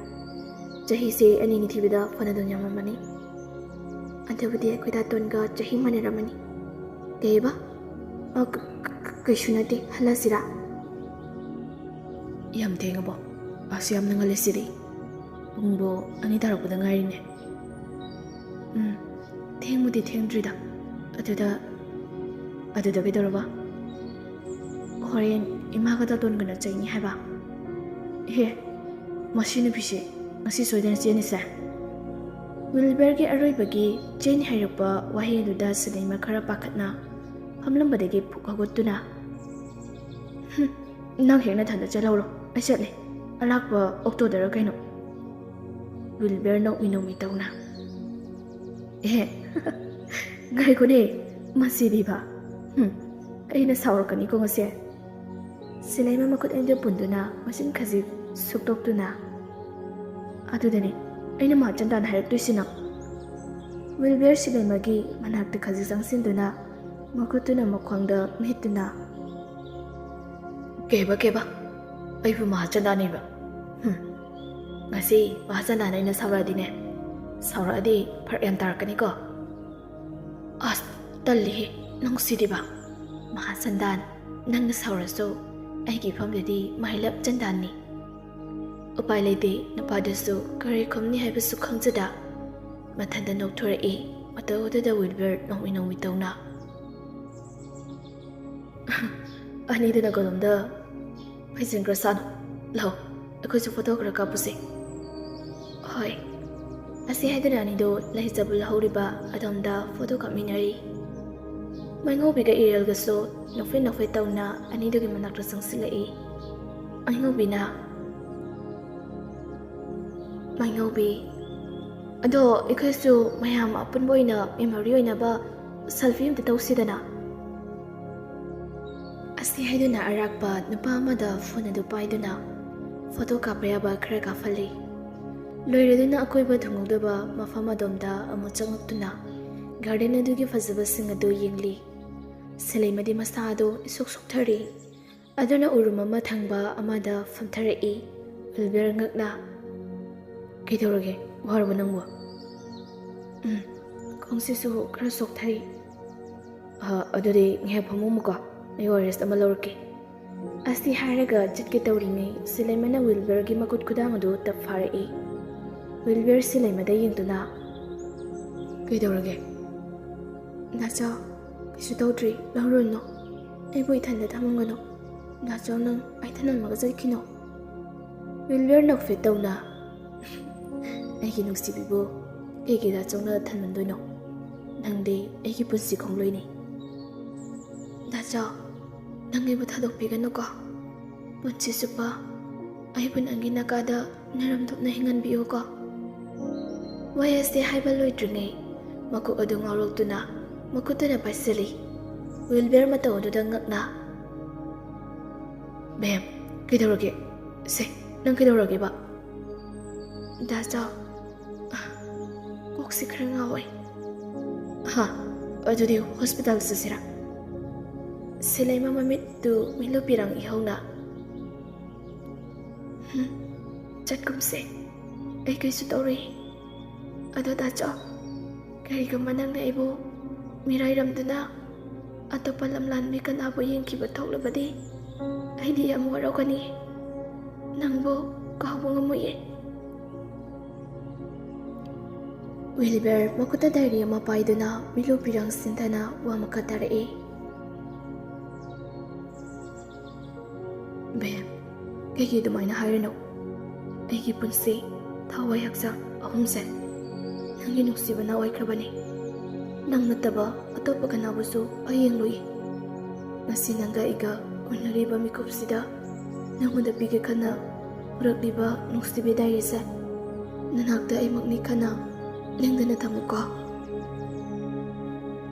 ꯆꯍꯤꯁꯦ ꯑꯅꯤꯅꯤ ꯊꯤꯕꯗ ꯐꯅꯗꯨꯝ ꯌꯥꯝꯂꯝꯃꯅꯤ꯫" ꯑꯗꯨꯕꯨꯗꯤ ꯑꯩꯈꯣꯏ ꯗꯥꯇꯣꯟꯒ ꯆꯍꯤ ꯃꯥꯟꯅꯔꯝꯃꯅꯤ꯫ ꯀꯩꯕ? ꯑ, ꯀ-, ꯀ-, ꯀ-, ꯀꯩꯁꯨ ꯅꯠꯇꯦ, ꯍꯜꯂꯁꯤꯔꯥ? ꯌꯥꯝ ꯊꯦꯡꯉꯕꯣ? ꯑꯁ, ꯌꯥꯝꯅ ꯉꯜꯂꯤꯁꯤꯗꯤ꯫ ꯄꯨꯡꯕꯨ ꯑꯅꯤ ꯇꯥꯔꯛꯄꯗ ꯉꯥꯏꯔꯤꯅꯦ꯫ ꯎꯝ, ꯊꯦꯡꯕꯨꯗꯤ ꯊꯦꯡꯗ꯭ꯔꯤꯗ꯫ ꯑꯗꯨꯗ, ꯑꯗꯨꯗ ꯀꯩꯗꯧꯔꯕ? ꯍꯣꯔꯦꯟ ꯏꯃꯥꯒ ꯗꯥꯇꯣꯟꯒꯅ ꯆꯩꯅꯤ ꯍꯥꯏꯕ꯫ ꯍꯦ, ꯃꯁꯤ ꯅꯨꯄꯤꯁꯦ ꯉꯁꯤ ꯁꯣꯏꯗꯅ ꯆꯦꯟꯅꯤꯁꯦ꯫ ꯋꯤꯜꯕꯔꯒꯤ ꯑꯔꯣꯏꯕꯒꯤ ꯆꯦꯟꯅꯤ ꯍꯥꯏꯔꯛꯄ ꯋꯥꯍꯩ ꯑꯗꯨꯗ ꯁꯤꯂꯩꯃ ꯈꯔ ꯄꯥꯈꯠꯅ ꯐꯝꯂꯝꯕꯗꯒꯤ ꯐꯨꯛ ꯍꯧꯒꯠꯇꯨꯅ, "ꯍꯨꯝ, ꯅꯪ ꯍꯦꯛ ꯅꯊꯟꯗ ꯆꯠꯍꯧꯔꯣ, ꯑꯩ ꯆꯠꯂꯦ꯫ ꯑꯂꯥꯛꯄ ꯑꯣꯛꯇꯣꯗꯔ ꯀꯩꯅꯣ?" ꯋꯤꯜꯕꯔ ꯅꯣꯛꯃꯤ ꯅꯣꯛꯃꯤ ꯇꯧꯅ, "ꯑꯦ, ꯉꯥꯏꯈꯣꯅꯦ, ꯃꯁꯤꯗꯤꯕ꯫ ꯍꯨꯝ, ꯑꯩꯅ ꯁꯥꯎꯔꯛꯀꯅꯤꯀꯣ ꯉꯁꯤ꯫" ꯁꯤꯂꯩꯃ ꯃꯈꯨꯠ ꯑꯅꯤꯗꯨ ꯄꯨꯟꯗꯨꯅ ꯃꯆꯤꯟ ꯈꯖꯤꯛ ꯁꯨꯛꯇꯣꯛꯇꯨꯅ, "ꯑꯗꯨꯗꯅꯤ ꯑꯩꯅ ꯃꯍꯥꯆꯟꯗꯥꯟ ꯍꯥꯏꯔꯛꯇꯣꯏꯁꯤꯅ꯫" ꯋꯤꯜꯕꯔ ꯁꯤꯂꯩꯃꯒꯤ ꯃꯅꯥꯛꯇ ꯈꯖꯤꯛ ꯆꯪꯁꯤꯟꯗꯨꯅ ꯃꯈꯨꯠꯇꯨꯅ ꯃꯈ꯭ꯋꯥꯡꯗ ꯃꯤꯠꯇꯨꯅ, "ꯀꯩꯕ, ꯀꯩꯕ? ꯑꯩꯕꯨ ꯃꯍꯥꯆꯟꯗꯥꯟ ꯍꯥꯏꯕ? ꯍꯨꯝ, ꯉꯁꯤ ꯃꯍꯥꯆꯟꯗꯥꯟ ꯑꯩꯅ ꯁꯥꯎꯔꯛꯑꯗꯤꯅꯦ, ꯁꯥꯎꯔꯛꯑꯗꯤ ꯐꯔꯛ ꯌꯥꯝ ꯇꯥꯔꯛꯀꯅꯤꯀꯣ꯫ ꯑꯁ, ꯇꯜꯂꯤꯍꯦ, ꯅꯪꯁꯤꯗꯤꯕ꯫ ꯃꯍꯥꯆꯟꯗꯥꯟ, ꯅꯪꯅ ꯁꯥꯎꯔꯁꯨ ꯑꯩꯒꯤ ꯏꯐꯝꯗꯗꯤ ꯃꯍꯩꯂꯞ ꯆꯟꯗꯥꯟꯅꯤ꯫" ꯎꯄꯥꯏ ꯂꯩꯇꯦ, ꯅꯨꯄꯥꯗꯨꯁꯨ ꯀꯔꯤ ꯈꯨꯝꯅꯤ ꯍꯥꯏꯕꯁꯨ ꯈꯪꯖꯗ ꯃꯊꯟꯇ ꯅꯣꯛꯊꯣꯔꯛꯏ꯫ ꯃꯇꯧ ꯑꯗꯨꯗ ꯋꯤꯜꯕꯔ ꯅꯣꯡꯃꯤ ꯅꯣꯡꯃꯤ ꯇꯧꯅ, "ꯑꯅꯤꯗꯨꯅ ꯀꯗꯣꯝꯗ ꯐꯩꯖꯤꯟꯈ꯭ꯔ ꯁꯥꯅꯣ? ꯂꯥꯛꯑꯣ, ꯑꯩꯈꯣꯏꯁꯨ ꯐꯣꯇꯣ ꯈꯔ ꯀꯥꯞꯄꯨꯁꯦ꯫" "ꯍꯣꯏ꯫" ꯑꯁꯤ ꯍꯥꯏꯗꯨꯅ ꯑꯅꯤꯗꯨ ꯂꯩꯖꯕ ꯂꯧꯍꯧꯔꯤꯕ ꯑꯗꯣꯝꯗ ꯐꯣꯇꯣ ꯀꯥꯞꯃꯤꯟꯅꯔꯤ꯫ ꯃꯥꯏꯉꯧꯕꯤꯒ ꯏꯔꯦꯜꯒꯁꯨ ꯅꯣꯛꯐꯦꯠ ꯅꯣꯛꯐꯦꯠ ꯇꯧꯅ ꯑꯅꯤꯗꯨꯒꯤ ꯃꯅꯥꯛꯇ ꯆꯪꯁꯤꯜꯂꯛꯏ꯫ ꯃꯥꯏꯉꯧꯕꯤꯅ, "ꯃꯥꯏꯉꯧꯕꯤ, ꯑꯗꯣ ꯑꯩꯈꯣꯏꯁꯨ ꯃꯌꯥꯝ ꯑꯄꯨꯟꯕ ꯑꯣꯏꯅ ꯃꯦꯃꯣꯔꯤ ꯑꯣꯏꯅꯕ ꯁꯦꯜꯐꯤ ꯑꯝꯇ ꯇꯧꯁꯤꯗꯅ꯫" ꯑꯁꯤ ꯍꯥꯏꯗꯨꯅ ꯑꯔꯥꯛꯄ ꯅꯨꯄꯥ ꯑꯃꯗ ꯐꯣꯟ ꯑꯗꯨ ꯄꯥꯏꯗꯨꯅ ꯐꯣꯇꯣ ꯀꯥꯞꯄ ꯌꯥꯕ ꯈꯔ ꯀꯥꯞꯍꯜꯂꯤ꯫ ꯂꯣꯏꯔꯗꯨꯅ ꯑꯀꯣꯏꯕ ꯊꯨꯡꯍꯧꯗꯕ ꯃꯐꯝ ꯑꯗꯣꯝꯗ ꯑꯃꯨꯛ ꯆꯪꯂꯛꯇꯨꯅ ꯒꯥꯔꯗꯦꯟ ꯑꯗꯨꯒꯤ ꯐꯖꯕꯁꯤꯡ ꯑꯗꯨ ꯌꯦꯡꯂꯤ꯫ ꯁꯤꯂꯩꯃꯗꯤ ꯃꯁꯥ ꯑꯗꯨ ꯏꯁꯨꯛ ꯁꯨꯛꯊꯔꯤ꯫ ꯑꯗꯨꯅ ꯎꯔꯨꯝ ꯑꯃ ꯊꯪꯕ ꯑꯃꯗ ꯐꯝꯊꯔꯛꯏ꯫ ꯋꯤꯜꯕꯔ ꯉꯛꯅ, "ꯀꯩꯗꯧꯔꯒꯦ? ꯋꯥꯔꯕ ꯅꯪꯕꯨ?" "ꯎꯝ, ꯅꯪꯁꯤꯁꯨ ꯈꯔ ꯁꯣꯛꯊꯔꯤ꯫ ꯑ, ꯑꯗꯨꯗꯤ ꯉꯥꯏꯍꯥꯛ ꯐꯝꯃꯝꯃꯨꯀꯣ, ꯑꯩ ꯑꯣ ꯑꯥꯔ ꯑꯦꯁ ꯑꯃ ꯂꯧꯔꯛꯀꯦ꯫ ꯑꯁꯤ ꯍꯥꯏꯔꯒ ꯆꯠꯀꯦ ꯇꯧꯔꯤꯉꯩ ꯁꯤꯂꯩꯃꯅ ꯋꯤꯜꯕꯔꯒꯤ ꯃꯈꯨꯠ ꯈꯨꯗꯥꯡ ꯑꯗꯨ ꯇꯞ ꯐꯥꯔꯛꯏ꯫ ꯋꯤꯜꯕꯔ ꯁꯤꯂꯩꯃꯗ ꯌꯦꯡꯗꯨꯅ, "ꯀꯩꯗꯧꯔꯒꯦ?" "ꯗꯥꯆꯥꯎ, ꯀꯩꯁꯨ ꯇꯧꯗ꯭ꯔꯤ, ꯂꯧꯔꯨꯅꯨ꯫ ꯑꯩꯕꯨ ꯏꯊꯟꯗ ꯊꯝꯃꯝꯒꯅꯨ꯫ ꯗꯥꯆꯥꯎ, ꯅꯪ ꯑꯩ ꯊꯅꯝꯃꯒ ꯆꯠꯈꯤꯅꯣ꯫" ꯋꯤꯜꯕꯔ ꯅꯣꯛꯐꯦꯠ ꯇꯧꯅ, "ꯑꯩꯒꯤ ꯅꯨꯡꯁꯤꯕꯤꯕꯨ ꯀꯩꯒꯤ ꯗꯥꯆꯥꯎꯅ ꯊꯝꯃꯝꯗꯣꯏꯅꯣ? ꯅꯪꯗꯤ ꯑꯩꯒꯤ ꯄꯨꯟꯁꯤ ꯈꯣꯡꯂꯣꯏꯅꯤ꯫" "ꯗꯥꯆꯥꯎ, ꯅꯪ ꯑꯩꯕꯨ ꯊꯥꯗꯣꯛꯄꯤꯒꯅꯨꯀꯣ꯫ ꯄꯨꯟꯁꯤ ꯆꯨꯞꯄ ꯑꯩꯕꯨ ꯅꯪꯒꯤ ꯅꯥꯀꯥꯗ ꯅꯔꯝꯗꯣꯛꯅ ꯍꯤꯡꯍꯟꯕꯤꯌꯨꯀꯣ꯫" ꯋꯥꯍꯩ ꯑꯁꯤ ꯍꯥꯏꯕ ꯂꯣꯏꯗ꯭ꯔꯤꯉꯩ ꯃꯀꯣꯛ ꯑꯗꯨ ꯉꯥꯎꯔꯣꯛꯇꯨꯅ ꯃꯈꯨꯠꯇꯨꯅ ꯄꯥꯏꯁꯤꯜꯂꯤ꯫ ꯋꯤꯜꯕꯔ ꯃꯇꯧ ꯑꯗꯨꯗ ꯉꯛꯅ, "ꯕꯦꯝ, ꯀꯩꯗꯧꯔꯒꯦ? ꯁꯦ, ꯅꯪ ꯀꯩꯗꯧꯔꯒꯦꯕ?" "ꯗꯥꯆꯥꯎ, ꯀꯣꯛꯁꯤ ꯈꯔ ꯉꯥꯎꯋꯦ꯫" "ꯍꯥ, ꯑꯗꯨꯗꯤ ꯍꯣꯁꯄꯤꯇꯥꯜ ꯆꯠꯁꯤꯔꯥ?" ꯁꯤꯂꯩꯃ ꯃꯃꯤꯠꯇꯨ ꯃꯤꯠꯂꯨ ꯄꯤꯔꯥꯡ ꯏꯍꯧꯅ, "ꯍꯨꯝ, ꯆꯠꯀꯨꯝꯁꯦ꯫ ꯑꯩ ꯀꯩꯁꯨ ꯇꯧꯔꯣꯏ꯫ ꯑꯗꯣ ꯗꯥꯆꯥꯎ, ꯀꯔꯤꯒꯨꯝꯕ ꯅꯪꯅ ꯑꯩꯕꯨ ꯃꯤꯔꯥꯏꯔꯝꯗꯨꯅ ꯑꯇꯣꯞꯄ ꯂꯝꯂꯥꯟꯕꯤ ꯀꯅꯥꯕꯨ ꯌꯦꯡꯈꯤꯕ ꯊꯣꯛꯂꯕꯗꯤ ꯑꯩꯗꯤ ꯌꯥꯝ ꯋꯥꯔꯧꯒꯅꯤ꯫ ꯅꯪꯕꯨ ꯀꯥꯎꯕ ꯉꯝꯃꯣꯏꯌꯦ꯫" ꯋꯤꯜꯕꯔ ꯃꯈꯨꯠꯇ ꯗꯥꯏꯔꯤ ꯑꯃ ꯄꯥꯏꯗꯨꯅ ꯃꯤꯠꯂꯨ ꯄꯤꯔꯥꯡ ꯁꯤꯟꯊꯅ ꯋꯥ ꯃꯈꯥ ꯇꯥꯔꯛꯏ꯫ "ꯕꯦꯝ, ꯀꯩꯒꯤ ꯑꯗꯨꯃꯥꯏꯅ ꯍꯥꯏꯔꯤꯅꯣ? ꯑꯩꯒꯤ ꯄꯨꯟꯁꯤ, ꯊꯋꯥꯏ ꯍꯛꯆꯥꯡ ꯑꯍꯨꯝꯁꯦ ꯅꯪꯒꯤ ꯅꯨꯡꯁꯤꯕꯅ ꯑꯣꯏꯈ꯭ꯔꯕꯅꯤ꯫ ꯅꯪ ꯅꯠꯇꯕ ꯑꯇꯣꯞꯄ ꯀꯅꯥꯕꯨꯁꯨ ꯑꯩ ꯌꯦꯡꯂꯨꯏ꯫ ꯉꯁꯤ ꯅꯪꯒ ꯑꯩꯒ ꯎꯅꯔꯤꯕ ꯃꯤꯀꯨꯞꯁꯤꯗ ꯅꯪꯉꯣꯟꯗ ꯄꯤꯒꯦ ꯈꯟꯅ ꯄꯨꯔꯛꯂꯤꯕ ꯅꯨꯡꯁꯤꯕꯤ ꯗꯥꯏꯔꯤꯁꯦ ꯅꯅꯥꯛꯇ ꯑꯩꯃꯛꯅꯤ ꯈꯟꯅ ꯂꯦꯡꯗꯅ ꯊꯝꯃꯨꯀꯣ꯫"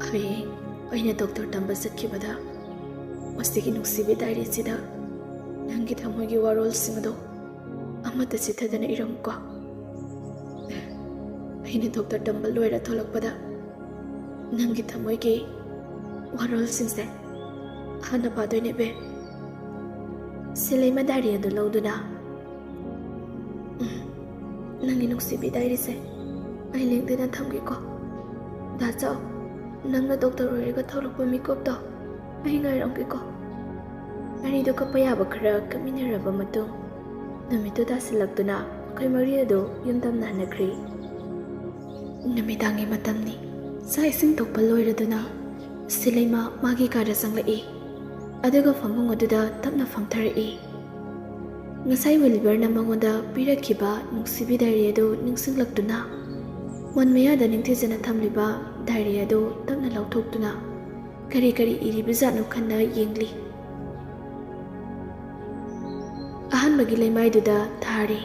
ꯍꯌꯦꯡ ꯑꯩꯅ ꯗꯣꯛꯇꯔ ꯇꯝꯕ ꯆꯠꯈꯤꯕꯗ ꯃꯁꯤꯒꯤ ꯅꯨꯡꯁꯤꯕꯤ ꯗꯥꯏꯔꯤꯁꯤꯗ ꯅꯪꯒꯤ ꯊꯃꯣꯏꯒꯤ ꯋꯥꯔꯣꯜꯁꯤꯡ ꯑꯗꯣ ꯑꯃꯠꯇ ꯆꯤꯠꯊꯗꯅ ꯏꯔꯝꯃꯨꯀꯣ꯫ ꯑꯩꯅ ꯗꯣꯛꯇꯔ ꯇꯝꯕ ꯂꯣꯏꯔ ꯊꯣꯛꯂꯛꯄꯗ ꯅꯪꯒꯤ ꯊꯃꯣꯏꯒꯤ ꯋꯥꯔꯣꯜꯁꯤꯡꯁꯦ ꯍꯥꯟꯅ ꯄꯥꯗꯣꯏꯅꯦ, ꯕꯦꯝ꯫ ꯁꯤꯂꯩꯃ ꯗꯥꯏꯔꯤ ꯑꯗꯨ ꯂꯧꯗꯨꯅ, "ꯎꯝ, ꯅꯪꯒꯤ ꯅꯨꯡꯁꯤꯕꯤ ꯗꯥꯏꯔꯤꯁꯦ ꯑꯩ ꯂꯦꯡꯗꯅ ꯊꯝꯒꯦꯀꯣ꯫ ꯇꯥꯆꯧ, ꯅꯪꯅ ꯗꯣꯛꯇꯔ ꯑꯣꯏꯔꯒ ꯊꯣꯛꯂꯛꯄ ꯃꯤꯀꯨꯞꯇꯣ ꯑꯩ ꯉꯥꯏꯔꯝꯒꯦꯀꯣ꯫ ꯑꯅꯤꯗꯨ ꯀꯞꯄ ꯌꯥꯕ ꯈꯔ ꯀꯞꯃꯤꯟꯅꯔꯕ ꯃꯇꯨꯡ, ꯅꯨꯃꯤꯠꯇꯨ ꯇꯥꯁꯤꯜꯂꯛꯇꯨꯅ ꯃꯈꯣꯏ ꯃꯔꯤ ꯑꯗꯨ ꯌꯨꯝ ꯇꯝꯅ ꯍꯟꯅꯈ꯭ꯔꯤ꯫ ꯅꯨꯃꯤꯗꯥꯡꯒꯤ ꯃꯇꯝꯅꯤ꯫ ꯆꯥꯛ ꯏꯁꯤꯡ ꯊꯣꯛꯄ ꯂꯣꯏꯔꯗꯨꯅ ꯁꯤꯂꯩꯃ ꯃꯥꯒꯤ ꯀꯥꯗ ꯆꯪꯂꯛꯏ꯫ ꯑꯗꯨꯒ ꯐꯃꯨꯡ ꯑꯗꯨꯗ ꯇꯞꯅ ꯐꯝꯊꯔꯛꯏ꯫ ꯉꯁꯥꯏ ꯋꯤꯜꯕꯔꯅ ꯃꯉꯣꯟꯗ ꯄꯤꯔꯛꯈꯤꯕ ꯅꯨꯡꯁꯤꯕꯤ ꯗꯥꯏꯔꯤ ꯑꯗꯨ ꯅꯤꯡꯁꯤꯡꯂꯛꯇꯨꯅ, ꯃꯣꯟ ꯃꯌꯥꯗ ꯅꯤꯡꯊꯤꯖꯅ ꯊꯝꯂꯤꯕ ꯗꯥꯏꯔꯤ ꯑꯗꯨ ꯇꯞꯅ ꯂꯧꯊꯣꯛꯇꯨꯅ, ꯀꯔꯤ ꯀꯔꯤ ꯏꯔꯤꯕꯖꯥꯠꯅꯣ ꯈꯟꯅ ꯌꯦꯡꯂꯤ꯫ ꯑꯍꯥꯟꯕꯒꯤ ꯂꯩꯃꯥꯏꯗꯨꯗ ꯊꯥꯔꯤ,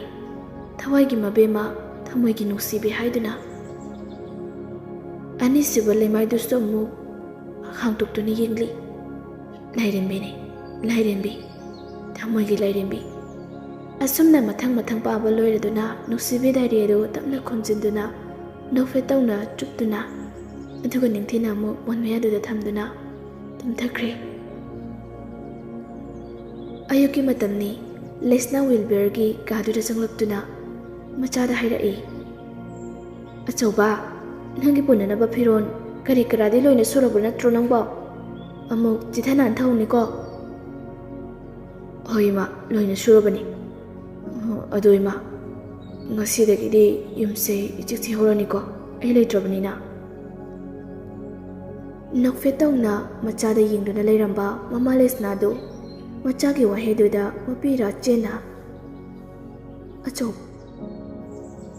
"ꯊꯋꯥꯏꯒꯤ ꯃꯕꯦꯝꯃ, ꯊꯃꯣꯏꯒꯤ ꯅꯨꯡꯁꯤꯕꯤ" ꯍꯥꯏꯗꯨꯅ꯫ ꯑꯅꯤꯁꯨꯕ ꯂꯩꯃꯥꯏꯗꯨꯁꯨ ꯑꯃꯨꯛ ꯍꯥꯡꯗꯣꯛꯇꯨꯅ ꯌꯦꯡꯂꯤ꯫ "ꯂꯥꯏꯔꯦꯝꯕꯤꯅꯤ, ꯂꯥꯏꯔꯦꯝꯕꯤ, ꯊꯃꯣꯏꯒꯤ ꯂꯥꯏꯔꯦꯝꯕꯤ"꯫ ꯑꯁꯨꯝꯅ ꯃꯊꯪ ꯃꯊꯪ ꯄꯥꯕ ꯂꯣꯏꯔꯗꯨꯅ ꯅꯨꯡꯁꯤꯕꯤ ꯗꯥꯏꯔꯤ ꯑꯗꯨ ꯇꯞꯅ ꯈꯣꯝꯖꯤꯟꯗꯨꯅ ꯅꯣꯛꯐꯦꯠ ꯇꯧꯅ ꯆꯨꯞꯇꯨꯅ, ꯑꯗꯨꯒ ꯅꯤꯡꯊꯤꯅ ꯑꯃꯨꯛ ꯃꯣꯟ ꯃꯌꯥꯗꯨꯗ ꯊꯝꯗꯨꯅ ꯇꯨꯝꯊꯈ꯭ꯔꯦ꯫ ꯑꯌꯨꯛꯀꯤ ꯃꯇꯝꯅꯤ꯫ ꯂꯦꯁꯅꯥ ꯋꯤꯜꯕꯔꯒꯤ ꯀꯥꯗꯨꯗ ꯆꯪꯂꯛꯇꯨꯅ ꯃꯆꯥꯗ ꯍꯥꯏꯔꯛꯏ, "ꯑꯆꯧꯕ, ꯅꯪꯒꯤ ꯄꯨꯅꯅꯕ ꯐꯤꯔꯣꯜ ꯀꯔꯤ ꯀꯔꯥꯗꯤ ꯂꯣꯏꯅ ꯁꯨꯔꯕ ꯅꯠꯇ꯭ꯔꯣ ꯅꯪꯕꯣ? ꯑꯃꯨꯛ ꯆꯤꯊ ꯅꯥꯟꯊꯍꯧꯅꯤꯀꯣ"꯫ "ꯍꯣꯏ ꯏꯃꯥ, ꯂꯣꯏꯅ ꯁꯨꯔꯕꯅꯤ꯫ ꯑꯗꯣ ꯏꯃꯥ, ꯉꯁꯤꯗꯒꯤꯗꯤ ꯌꯨꯝꯁꯦ ꯏꯆꯤꯛ ꯆꯤꯛꯍꯧꯔꯅꯤꯀꯣ, ꯑꯩ ꯂꯩꯇ꯭ꯔꯕꯅꯤꯅ"꯫ ꯅꯣꯛꯐꯦꯠ ꯇꯧꯅ ꯃꯆꯥꯗ ꯌꯦꯡꯗꯨꯅ ꯂꯩꯔꯝꯕ ꯃꯃꯥ ꯂꯦꯁꯅꯥꯗꯨ ꯃꯆꯥꯒꯤ ꯋꯥꯍꯩꯗꯨꯗ ꯃꯄꯤꯔꯥ ꯆꯦꯟꯅ ꯑꯆꯧ-,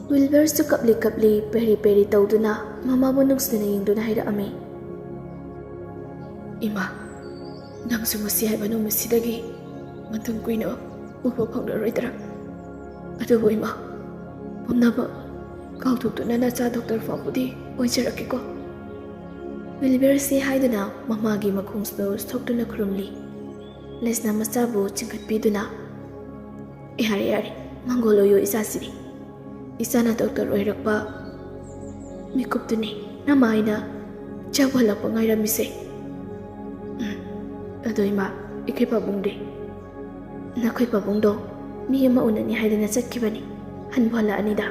ꯋꯤꯜꯕꯔꯁꯨ ꯀꯞꯂꯤ ꯀꯞꯂꯤ ꯄꯦꯔꯤ ꯄꯦꯔꯤ ꯇꯧꯗꯨꯅ ꯃꯃꯥꯕꯨ ꯅꯨꯡꯁꯤꯅ ꯌꯦꯡꯗꯨꯅ ꯍꯥꯏꯔꯛꯑꯝꯃꯤ, "ꯏꯃꯥ, ꯅꯪꯁꯨ ꯃꯁꯤ ꯍꯥꯏꯕ ꯅꯨꯃꯤꯠꯁꯤꯗꯒꯤ ꯃꯇꯝ ꯀꯨꯏꯅ ꯎꯕ ꯐꯪꯂꯔꯣꯏꯗ꯭ꯔꯥ? ꯑꯗꯨꯕꯨ ꯏꯃꯥ, ꯄꯨꯝꯅꯃꯛ ꯀꯥꯎꯊꯣꯛꯇꯨꯅ ꯅꯆꯥ ꯗꯣꯛꯇꯔ ꯐꯥꯎꯕꯗꯤ ꯑꯣꯏꯖꯔꯛꯀꯦꯀꯣ"꯫ ꯋꯤꯜꯕꯔꯁꯤ ꯍꯥꯏꯗꯨꯅ ꯃꯃꯥꯒꯤ ꯃꯈꯣꯡꯁꯨ ꯁꯣꯛꯇꯨꯅ ꯈꯨꯔꯨꯝꯂꯤ꯫ ꯂꯦꯁꯅꯥ ꯃꯆꯥꯕꯨ ꯆꯤꯡꯈꯠꯄꯤꯗꯨꯅ, "ꯌꯥꯔꯦ, ꯌꯥꯔꯦ, ꯃꯪꯒꯣꯜ ꯑꯣꯏꯌꯨ ꯏꯆꯥꯁꯤꯗꯤ꯫ ꯏꯆꯥꯅ ꯗꯣꯛꯇꯔ ꯑꯣꯏꯔꯛꯄ ꯃꯤꯀꯨꯞꯇꯨꯅꯤ ꯅꯃꯥ ꯑꯩꯅ ꯆꯥꯎꯍꯜꯂꯛꯄ ꯉꯥꯏꯔꯝꯃꯤꯁꯦ꯫ ꯎꯝ, ꯑꯗꯣ ꯏꯃꯥ, ꯑꯩꯈꯣꯏ ꯄꯥꯕꯨꯡꯗꯤ?" "ꯅꯈꯣꯏ ꯄꯥꯕꯨꯡꯗꯣ ꯃꯤ ꯑꯃ ꯎꯅꯅꯤ ꯍꯥꯏꯗꯅ ꯆꯠꯈꯤꯕꯅꯤ, ꯍꯟꯕꯨ ꯍꯜꯂꯛꯑꯅꯤꯗ"꯫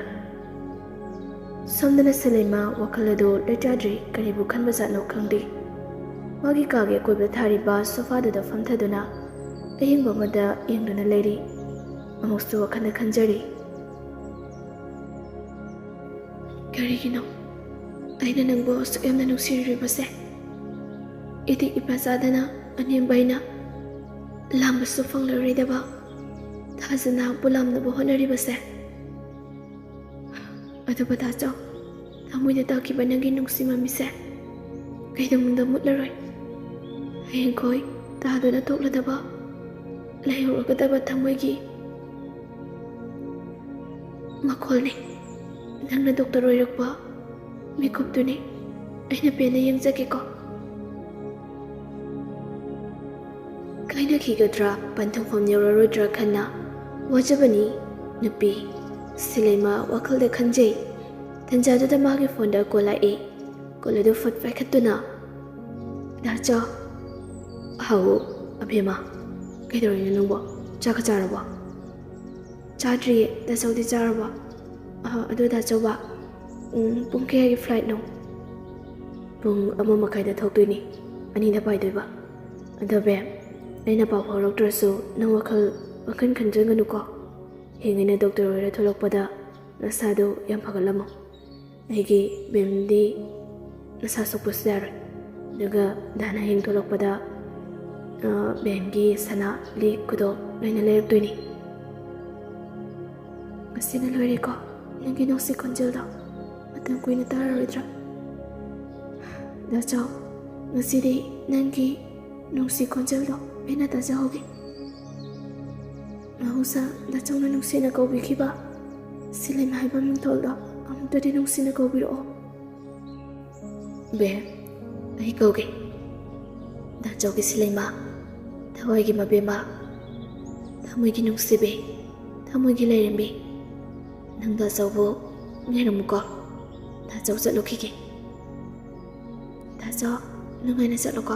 ꯁꯣꯝꯗꯅ ꯁꯤꯂꯩꯃ ꯋꯥꯈꯜ ꯑꯗꯨ ꯂꯩꯇꯥꯗ꯭ꯔꯤ, ꯀꯔꯤꯕꯨ ꯈꯟꯕꯖꯥꯠꯅꯣ ꯈꯪꯗꯦ꯫ ꯃꯥꯒꯤ ꯀꯥꯒꯤ ꯑꯀꯣꯏꯕꯗ ꯊꯥꯔꯤꯕ ꯁꯣꯐꯥꯗꯨꯗ ꯐꯝꯊꯗꯨꯅ ꯑꯌꯦꯡꯕ ꯑꯃꯗ ꯌꯦꯡꯗꯨꯅ ꯂꯩꯔꯤ꯫ ꯑꯃꯨꯛꯁꯨ ꯋꯥꯈꯜꯗ ꯈꯟꯖꯔꯤ꯫ ꯀꯔꯤꯒꯤꯅꯣ ꯑꯩꯅ ꯅꯪꯕꯨ ꯑꯁꯨꯛ ꯌꯥꯝꯅ ꯅꯨꯡꯁꯤꯔꯤꯕꯁꯦ? ꯏꯇꯤꯛ ꯏꯄꯥ ꯆꯥꯗꯅ ꯑꯅꯦꯝꯕ ꯑꯩꯅ ꯂꯥꯝꯕꯁꯨ ꯐꯪꯂꯔꯣꯏꯗꯕ ꯊꯥꯖꯅ ꯄꯣꯂꯥꯝꯅꯕ ꯍꯣꯠꯅꯔꯤꯕꯁꯦ? ꯑꯗꯨꯕꯨ ꯇꯥꯆꯧ, ꯊꯃꯣꯏꯗ ꯇꯥꯈꯤꯕ ꯅꯪꯒꯤ ꯅꯨꯡꯁꯤ ꯃꯃꯤꯁꯦ ꯀꯩꯗꯧꯅꯨꯡꯗ ꯃꯨꯠꯂꯔꯣꯏ꯫ ꯍꯌꯦꯡꯈꯣꯏ ꯇꯥꯗꯨꯅ ꯊꯣꯛꯂꯗꯕ ꯂꯩꯍꯧꯔꯒꯗꯕ ꯊꯃꯣꯏꯒꯤ ꯃꯈꯣꯜꯅꯤ꯫ ꯅꯪꯅ ꯗꯣꯛꯇꯔ ꯑꯣꯏꯔꯛꯄ ꯃꯤꯀꯨꯞꯇꯨꯅꯤ꯫ ꯑꯩꯅ ꯄꯦꯟꯅ ꯌꯦꯡꯖꯒꯦꯀꯣ꯫ ꯀꯥꯏꯅꯈꯤꯒꯗ꯭ꯔꯥ, ꯄꯟꯊꯨꯡꯐꯝ ꯌꯧꯔꯔꯣꯏꯗ꯭ꯔꯥ ꯈꯟꯅ ꯋꯥꯖꯕꯅꯤ ꯅꯨꯄꯤ꯫ ꯁꯤꯂꯩꯃ ꯋꯥꯈꯜꯗ ꯈꯟꯖꯩ꯫ ꯇꯟꯖꯥꯗꯨꯗ ꯃꯥꯒꯤ ꯐꯣꯟꯗ ꯀꯣꯜ ꯂꯥꯛꯏ꯫ ꯀꯣꯜ ꯑꯗꯨ ꯐꯠ ꯄꯥꯏꯈꯠꯇꯨꯅ, "ꯗꯥꯆꯧ"꯫ "ꯍꯥꯎ, ꯑꯕꯦꯝꯃ, ꯀꯩꯗꯧꯔꯤꯅꯣ ꯅꯪꯕꯣ? ꯆꯥꯛꯀ ꯆꯥꯔꯕꯣ?" "ꯆꯥꯗ꯭ꯔꯤꯌꯦ, ꯗꯥꯆꯧꯗꯤ ꯆꯥꯔꯕꯣ?" "ꯑ, ꯑꯗꯨ ꯗꯥꯆꯧꯕ, ꯎꯝ, ꯄꯨꯡ ꯀꯌꯥꯒꯤ ꯐ꯭ꯂꯥꯏꯠꯅꯣ?" "ꯄꯨꯡ ꯑꯃ ꯃꯈꯥꯏꯗ ꯊꯣꯛꯇꯣꯏꯅꯤ, ꯑꯅꯤꯗ ꯄꯥꯏꯗꯣꯏꯕ꯫ ꯑꯗꯣ ꯕꯦꯝ, ꯑꯩꯅ ꯄꯥꯎ ꯐꯥꯎꯔꯛꯇ꯭ꯔꯁꯨ ꯅꯪ ꯋꯥꯈꯜ ꯄꯪꯈꯟ ꯈꯟꯖꯟꯒꯅꯨꯀꯣ꯫ ꯍꯌꯦꯡ ꯑꯩꯅ ꯗꯣꯛꯇꯔ ꯑꯣꯏꯔ ꯊꯣꯛꯂꯛꯄꯗ ꯅꯁꯥꯗꯣ ꯌꯥꯝ ꯐꯒꯠꯂꯝꯃꯣ꯫ ꯑꯩꯒꯤ ꯕꯦꯝꯗꯤ ꯅꯁꯥ ꯁꯣꯛꯄꯁꯨ ꯌꯥꯔꯣꯏ꯫ ꯑꯗꯨꯒ ꯗꯥꯅ ꯍꯌꯦꯡ ꯊꯣꯛꯂꯛꯄꯗ, ꯑ, ꯕꯦꯝꯒꯤ ꯁꯅꯥ ꯂꯤꯛ ꯈꯨꯗꯣꯞ ꯂꯣꯏꯅ ꯂꯩꯔꯛꯇꯣꯏꯅꯤ꯫ ꯉꯁꯤꯅ ꯂꯣꯏꯔꯦꯀꯣ ꯅꯪꯒꯤ ꯅꯨꯡꯁꯤ ꯈꯣꯟꯖꯦꯜꯗꯣ? ꯃꯇꯝ ꯀꯨꯏꯅ ꯇꯥꯔꯔꯣꯏꯗ꯭ꯔꯥ?" "ꯗꯥꯆꯧ, ꯉꯁꯤꯗꯤ ꯅꯪꯒꯤ ꯅꯨꯡꯁꯤ ꯈꯣꯟꯖꯦꯜꯗꯣ ꯄꯦꯟꯅ ꯇꯥꯖꯍꯧꯒꯦ꯫ ꯃꯍꯧꯁꯥ ꯗꯥꯆꯧꯅ ꯅꯨꯡꯁꯤꯅ ꯀꯧꯕꯤꯈꯤꯕ ꯁꯤꯂꯦꯝ ꯍꯥꯏꯕ ꯃꯤꯡꯊꯣꯜꯗꯣ ꯑꯃꯨꯛꯇꯗꯤ ꯅꯨꯡꯁꯤꯅ ꯀꯧꯕꯤꯔꯛꯑꯣ꯫" "ꯕꯦꯝ, ꯑꯩ ꯀꯧꯒꯦ꯫ ꯗꯥꯆꯧꯒꯤ ꯁꯤꯂꯩꯃ, ꯊꯋꯥꯏꯒꯤ ꯃꯕꯦꯝꯃ, ꯊꯃꯣꯏꯒꯤ ꯅꯨꯡꯁꯤꯕꯤ, ꯊꯃꯣꯏꯒꯤ ꯂꯥꯏꯔꯦꯝꯕꯤ, ꯅꯪ ꯗꯥꯆꯧꯕꯨ ꯉꯥꯏꯔꯝꯃꯨꯀꯣ꯫ ꯗꯥꯆꯧ ꯆꯠꯂꯨꯈꯤꯒꯦ꯫" "ꯗꯥꯆꯧ, ꯅꯨꯡꯉꯥꯏꯅ ꯆꯠꯂꯨꯀꯣ꯫